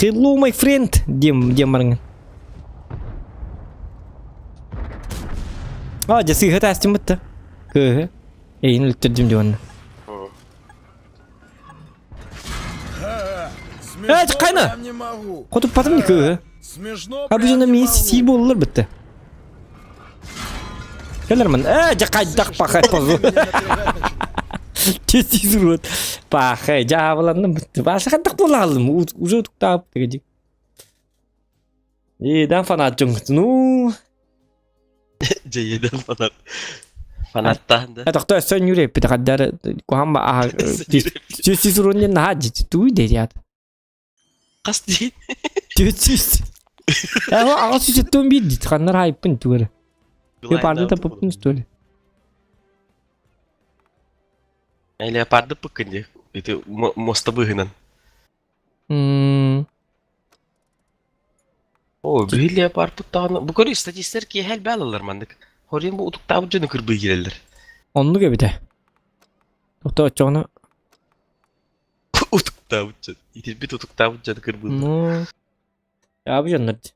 Hello, my friend, диэм диэм барыҥын. А, дьэ сыыһа таастыммыт да. Кыыһы. Эйин өлтөрдүм диэн. Смешно Хайна! прям не могу. Хотуппатым не кыыһы. Смешно А прям бу не мин могу. сии буоллар бытты. Кэлэрмин. Э, дьэ хайдах пахай позу. Честись рот. Пахай, дьаабыланным бытты. Баша хайдах буолаалым. Уже утуктаап дегеди. Идан фанат дьоҥ. Ну, Дьэйеден фанат. Фанаттаан да. Тохто өссө нүреппит хаддар куһам ба честись рот не наһаа туй дерят. Хас дии? Честись. Э, аҕа сүсеттен биир дит. Ханнар хайппын тугары. Леопарды тапыппын что ли? Леопарды пыккын дии. Ити моста быһынан. О, биһи леопард туттаҕына бу көрү статистер киэһэ элбэ алаллар маннык. Хорин бу утуктаабыт дьону кырбыы киирэллэр. Оннук эбитэ. Тохто оччоҕуна Утуктаабыт дьон. Итирбит утуктаабыт дьону кырбыыллар. Ну, ябы дьоннор дии.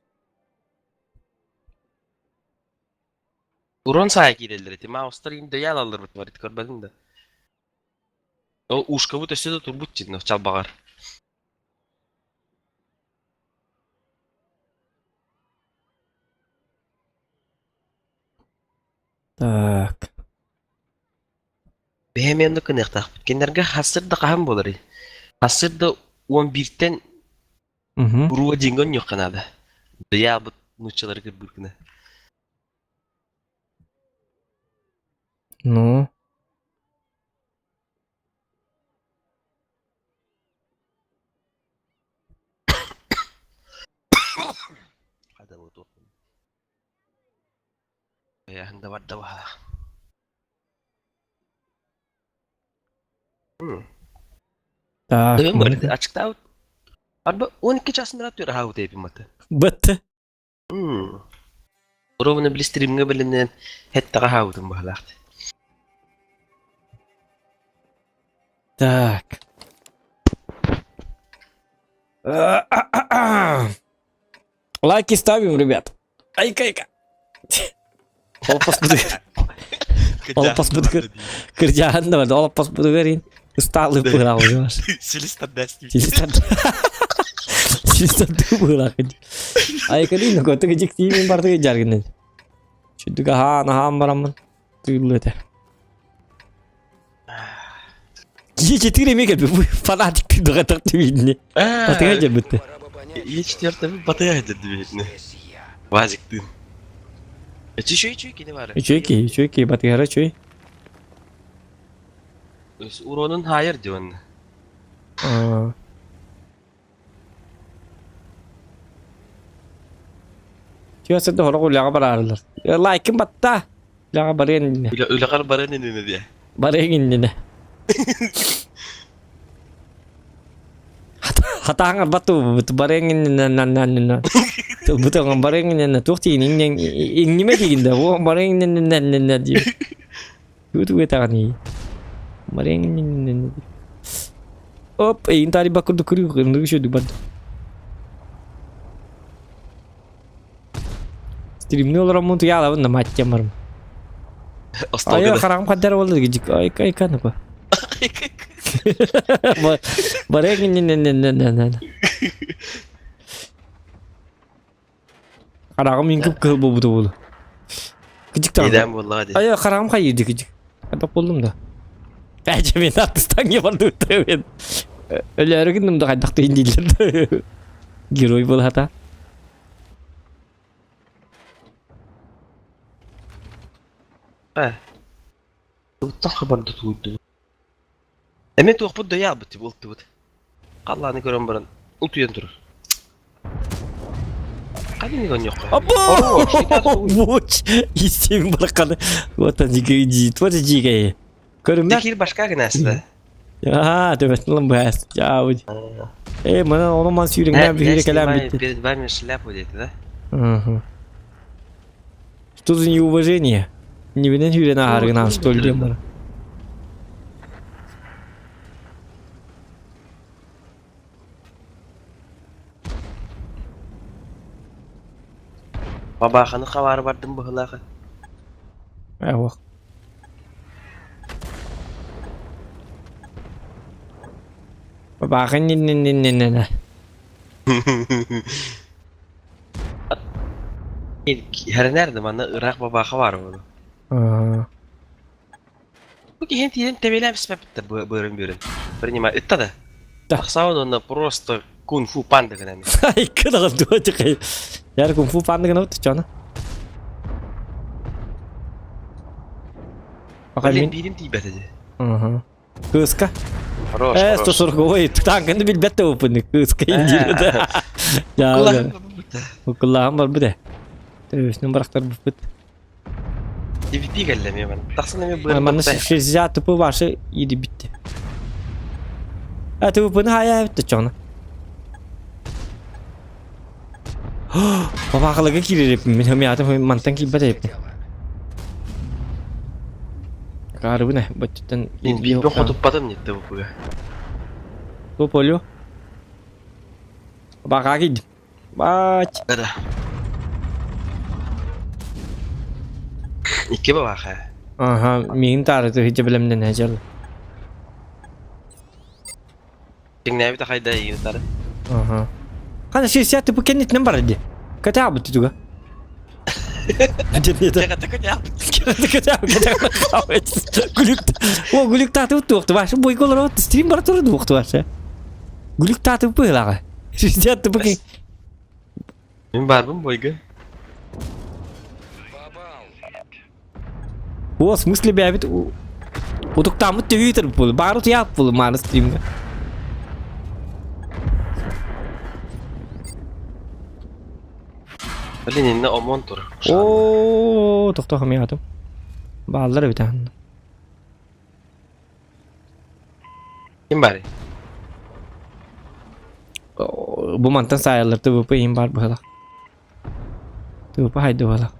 Урон саайа киирэллэр ити. Маустар иин дөйө алаллар бит бар ити көрбөтүм да. Ол ушкабыт өссө да турбут дьин чалбаҕар. Так. Бэйэм оннук гыныахтаахпыт. Кинилэргэ хассыр да хаһан буоларый? Хассыр да 11-тэн уруо диэҥҥэ онньуохха наада. Дыйаабыт нууччалары кырбыыр гына. Ну. Хайаһын да барда баһаах. Так. Дыгын бары ачыктаабыт. Арба 12 часында түр аһаабыт эбим аты. Бытты. Ровно били стримҥэ бэлэмнэнэн хэттэҕэ аһаабытым быһалаах. Так. Лайки ставим, ребят. Айка-айка. Олоппоспутугар. Олоппоспутугар. Кырдьаан да бар, олоппоспутугар ин. Ыстаалыы быһыраабы. Силис тардас. Силис тардас. Силис тардыы быһыраахын. Айка дии, көтүг дьиктиимин бардыгы жаргынын. Чүдүк аһаан аһаан бараммын. Тыыллы этэ. Е4 эмиэ кэлбит. Бу фанатик бөҕөтөх түбүннэ. Батыга дьэрбитте. Е4 батыга дьэрбитне. Вазиктыын. Үчүй үчүй кини бары. Үчүй ки, үчүй ки, батыгара үчүй. Уронун хайыр дион. Чүөсэ да хорох үлэҕэ бараарылар. Лайкын батта. Үлэҕэ барыан иннинэ. Үлэҕэр барыан иннинэ диэ. Барыан иннинэ. Хатааҥ арбат туубут барыан иннинэ наннаннана. Тылбыт барыан иннинэ туох тиин иҥниме диигин да барыан иннинэ наннана диир. Тугу этэҕиний? Барыан иннинэ Оп, эйин тари курдук кырыы ынырык үчүгэй барда. Стримни олороммун туйаалабын да маттям барым. Айа хараҕым хаддар буолла дик ай кай канапа. Барык иннинниннинниннин. Хараҕым иҥкип кыһыл буолбута буолу. Кыдьык таҕа. Идэм буоллаҕа дии. Айа хараҕым хайыыр дии кыдьык. Хата буоллум да. Бәжэ мен аттыстан барды мен. Өлөөрү гынным да хайдах тыын дииллэр да. Герой буолата. Э. Туттан хабарды тууйдум. Эмиэ туохпут да ыйаабыт ылтыбыт. Халлааны көрөн баран утуйан турар. Ханнык онньоххо? Буч! Истим бараканы. Вот он дикий, вот дикий. Көрүмэ. Дикир башка гынасты. Аа, төбөтүн баас. Жаабыт. Э, мана ону ман сүүрүҥнээн биһири кэлэн битти. Перед вами шляпу дети, да? Угу. Что за неуважение? Не билэн сүүрэн ааһаргын что ли диэн бар. Бабаханы хабаары бардым быһылааха. Эуох. Бабахан нин-нин-нин-нин-нин. Хэрэнээр да манна ыраах бабаха баар буолу. Бу киһин тиийэн тэбиэлээн испэппиттэр быарын бүрүн. Принимай. Ытта да. Тахсаабын уонна просто кунг-фу панда гынан. Икки даҕан дуо тикэй. Яр кунг-фу панда гынан чана. Блин, биирим тиийбэтэ дии. Ага. Кыыска. Хорош, Э, хорош. 140 танканы билбэт да опыны кыыска индиир да. Кулаһым Кулаһым барбыт э. Төбөсүнэн барахтарбыппыт. DVP кэллэ эмиэ маны. Тахсан эмиэ быар Манна 60 тупу ваши иди битти. А тупуны хая битти чоңна. Бабахалыга киирер эппин. Мен атым мантан киирбэт эппин. Карыбына баччыттан Мин биирбин хотуппатым нетте бу. Бу полю. Баха киирдим. Бач. Да. Икки бабаха. Ага, миин таары тыһыйдьа билэмнэн эжэл. Тиҥнээбит ахайда иин тары. Ага. Хана 60 тупу кэннитинэн барар дии. Кэтээбит туга. Күлүк. О, күлүк таатыбыт туохту. Башы бойголор от стрим бара турду туохту башы. Күлүк таатыбыт быһылаҕа. 60 тупу Мин баарбын бойга. О, в смысле бэбит утуктааммыт төбүтэр буолу. Баары утуйаат буолу мааны стримҥа. Блин, инне ОМОН тур. Оо, тохтоо хамыйаатым. Бааллар эбит аһынна. Ким баарый? Бу мантан саайаллар ТВП иһин баар быһалах. ТВП хайда быһалах.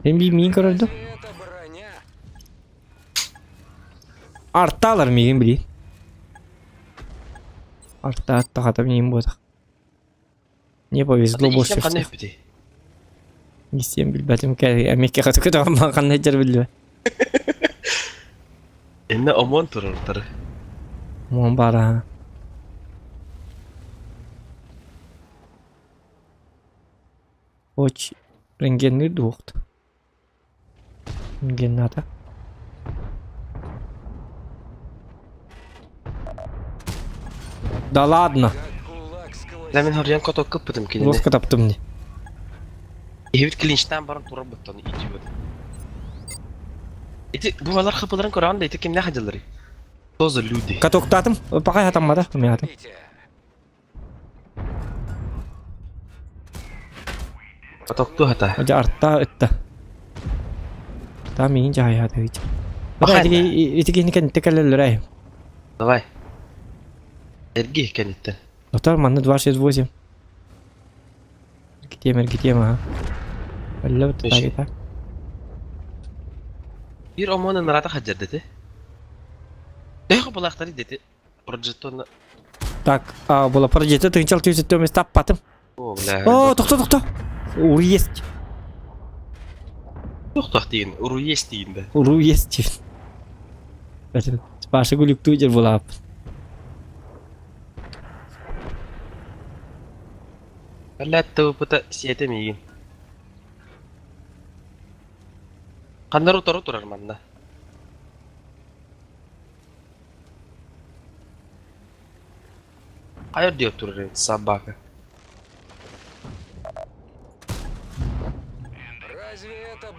Мен би миин көрөрдүм. Арталар миигин били. Арта арта хата миин буотах. Не повезло больше всех. Истиэн билбэтим кэ эмиэ хата көтөҕөн ханна дьэр биллибэт. Инне ОМОН турар ОМОН баара. Оч рентгенныыр дуохт. Рентгенната. Да ладно. Да мин хорьян коток кыппытым кинини. Лоска таптым не. Иһибит клинчтан баран турар буттан идиот. Ити бу балар хапыларын көрөҕүн да ити кимнээх дьылларый? Что за люди? Катоктаатым. Пока хатаммата. Миатым. Катоктуу хата. Дьэ артаа ытта. Таа миигин дьаһайаата ити. Ити киһини кэнниттэн кэлэллэр эй. Давай. Эрги кэнниттэн. Отар манна 268. Эргитиэм, эргитиэм аха. Өллө бытта Биир омуон ынырата хаджар дети. Төһө булаахтары дети. Проджеттон Так, а, была проджетта тыынчал түйсөттөмөс таппатым. О, бля. О, тохто, тохто. Уру есть. Тохтох дейін, уру есть дейін да. Уру есть дейін. Башы гүлүктүү жер булаап. Блядь, ТВП-та сиэтэ миигин. Ханнар утары турар манна. Хайыр диэп турар эбит собака.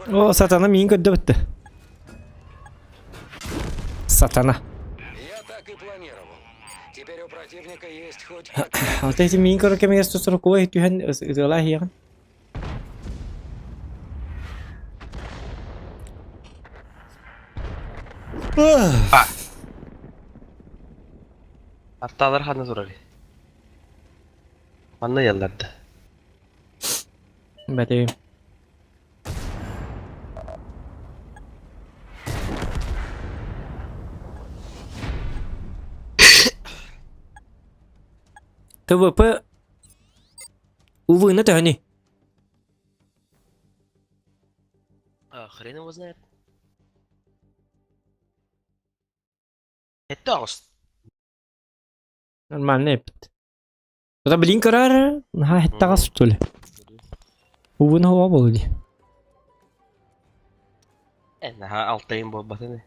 О, сатана миин көрдө бітті. Сатана. Я так и планировал. Теперь у противника есть хоть Вот эти миин көрөр кэмигэр 140 түһэн ытыалаа иһиэҕин. Арталар ханна турар. Манна ялларда. Бэтим. ТВП Увы, төһөнүй? А, хрен его знает. Это ост. Нормально эпит. Это блин көрөр, наһаа хеттаҕас что ли? Увы, наһаа буолу дии. Наһаа алтайын буолбатын.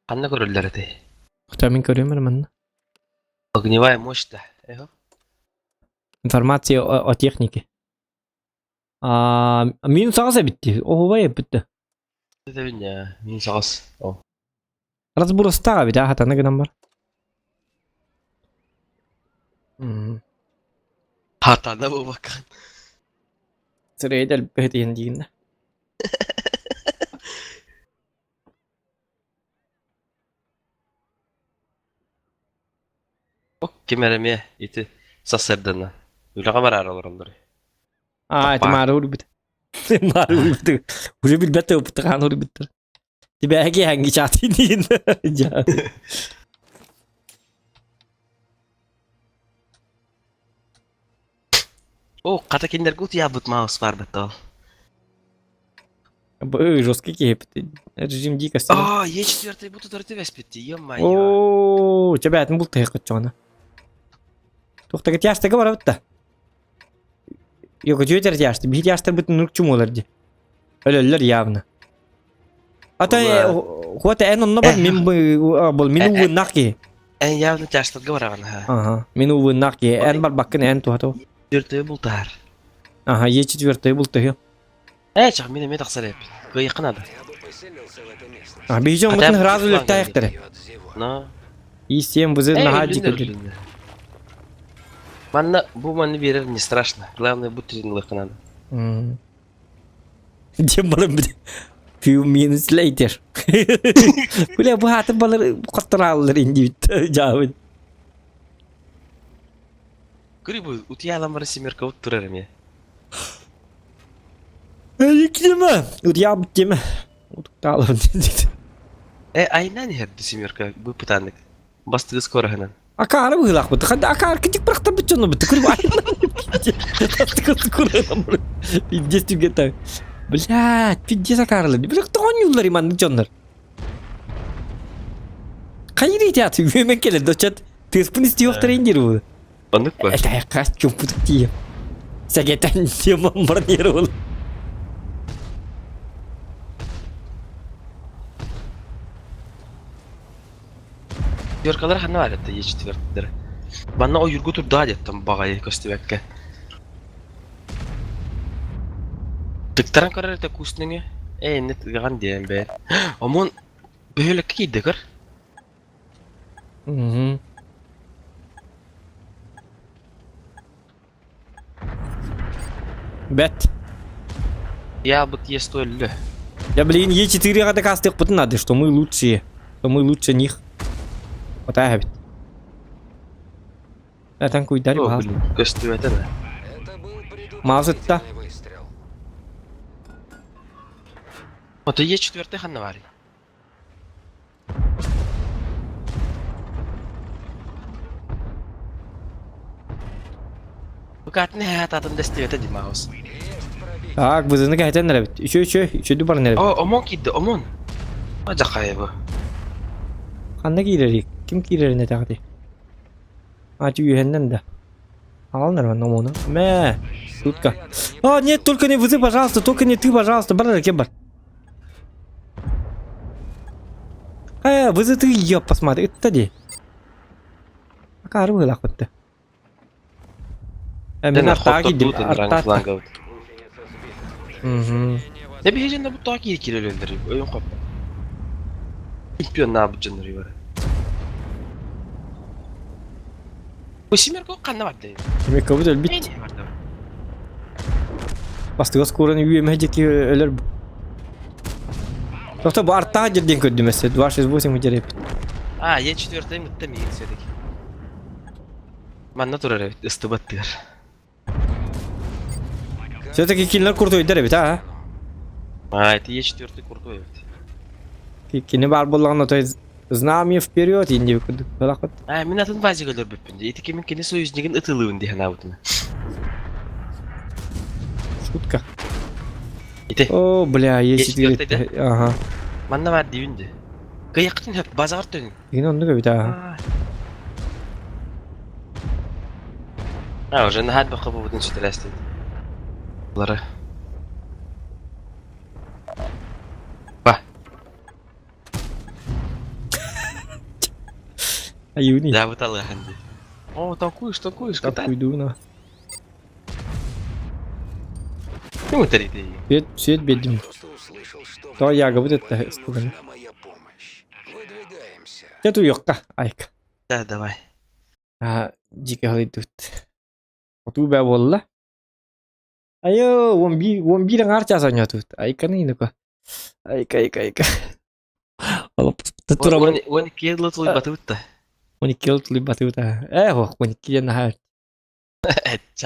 Ханна көрөллөр этэй? Хотя мин көрүөм эрэ манна. Огневая мощь да. Эхо. Информация о, о технике. А, минус аҕыс эбит Оһубай эппит Этэбин я, минус аҕыс. О. Разбурастаах эбит, а хатана гынан бар. М. Хатана буолбаккан. Сирэйдэ элбэх диэн диигин да. Ок, ким эрэ эмиэ ити сарсыардана үлэҕэ бараары олороллор. Аа, ити маары урбут. Маары урбут. Уже билбэт опыт хаан урбуттар. Тибээги ханги чаатын диин. Жа. О, хата кинилэргэ утуйаабыт маус баарбыт ол. Ой, жесткий киһи Режим дикости. А, Е4 бу тутары түбэспит, ё-моё. Оо, чэбээтин бултаһы кыччоҕуна. Туохтага тяжтага барабыт да. Йокотүөтэр тяжты, биһи тяжтарбыт нук чумулар ди. Өлөллөр явно. Ата хуата эн онно бар мин бол мин угуннах киһи. Эн явно тяжтарга бараҕын ха. Ага, мин угуннах киһи. Эн барбаккын эн туһато. Четвертый бултаар. Ага, е четвертый бултаһы. Ээ, чах, мин эмиэ тахсар эппин. Кыайыахха наада. А биһи дьоммутун сразу өлөртээхтэрэ. Но. И7 вызы наһаа дьиккүлүн. Манна бу манны биэрэр не страшно. Главное бу тренировка надо. Диэн баран били few minutes later. Бля, бу хаатын балар хотторааллар индибит жаабын. Көрүй утуйаалан бара семеркабыт турар эмиэ. Эй, Утуйаабыт диэмэ. Утуктаалым диэн. Э, айынан иһэрди семерка бу пытаннык. Бастыгы скороһынан. Акаары быһыылаахпыт. Ханна акаар китик бырахтарбыт дьоннорбут. Күрү Пиздец түгэтэ. Блядь, пиздец акаарылар. Бирок тоҕонньууллар маннык дьоннор. Хайыр театр үөмэн кэлэр дочат. Тыаспын истиэхтэрин диир бу. Оннук ба? Это хас чумпутук тиийэ. Сэгэтэн тиэмэн баран иһэр ол. Четверкалар ханна бар это е четверттер. Манна ойургу турдаа деттем баҕайы көстүбэккэ. Тыктаран көрөр этэ куснеңе. Э, инне тыган диэн бэр. Омон бөһүөлэккэ киирдэ көр. Угу. Бэт. Я бут есть өллө. Я, блин, Е4-ға доказывать надо, что мы лучшие. Что мы лучше них. Вот так ведь. Это куйдар О, баар. блин, көстүбэтэ да. Маусытта. Ото Е4 ханна барый? Букатын атын дэстибэтэ ди Маус. Так, бызыны кәһәтен эрэбит. Үчө үчө, үчөдү баран эрэбит. О, ОМОН киирдэ, ОМОН. Ажакайы бу. Ханна киирэрий? Ким киирэрин этэҕитий? А, түйүһэннэн да. Ал нормально, ОМОНу. Мэ, шутка. А, нет, только не вызы, пожалуйста, только не ты, пожалуйста. Бар, кем бар? Э, вызы ты, ёп, посмотри, это ди. Акары быһыылаах бытты. Э, мин артаа киирдим, артаа. флангабыт. Мгм. Не биһиги бу тоҕо киир киирэлэллэр өйүн хоп. Чемпионнаабыт дьоннор бар. Бу Семерко ханна барды? Семеркобут өлбүт. Бастыгас кууран үөмэ дьэки өлөр. Тоқта бу артаа жерден көрдүм эссе 268 жереп. А, я четвертый мытта миин все-таки. Манна турар эбит, ыстыбаттыгар. Все-таки кинилэр куртуйдар эбит, а? А, это Е четвертый крутой эбит. Кини баар буоллаҕына то знамя вперед инди курдук балахпыт. А, мин атын базик өлөрбүппүн. Ити кимин кини союзнигин ытылыыбын диэн аабытына. Шутка. Ити. О, бля, Е Е четвертый, четвертый. Ага. Манна бар диибин ди. Кыйаккытын хөп, базаҕар төнүн. Кини оннук эбит, ага. А, уже наһаат бакка буобутун сүтэлээстин. Лары. Ба. Аюни. Да, буталыхан ди. О, танкуешь, танкуешь, катай. Танкуйдуна. Ким өтәрейді? Свет, свет бедим. То я говорю, это испуганно. Я ту йокка, айка. Да, давай. А, дикий тут. Оту бә буолла. Айо, 11 аҥаар чаас оонньоотубут. Айканы инука. Айка, айка, айка. Турабын. 12 жыл тулуйбатыбыт да. 12 жыл тулуйбатыбыт. Э, ох, 12 диэн наһаа.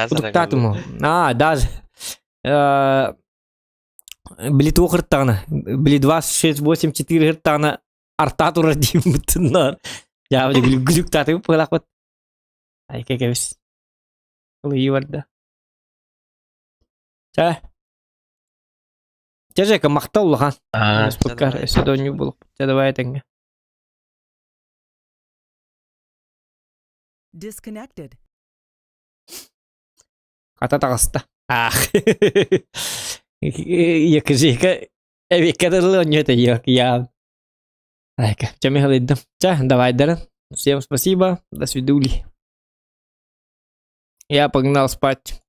Утуктаатым. А, даже. Били туох ыртаҕына, били 2, 6, 8, 4 ыртаҕына артаа турар диибитиннар. Я глюктаатыбыт быһалаахпыт. Айка кэбис. Ылыйыы барда. Чэ. Чэ, Жека, махтал улахан. Спуккар, өссө да оонньуу буолуохпут. Чэ, давай этэҥҥэ. Disconnected. Хата таҕыста. Аах. Якжика эбиккэ дылы оонньуу я. Айка, чэ, михалыйдым. Чэ, давайдарын. Всем спасибо. До свидули. Я погнал спать.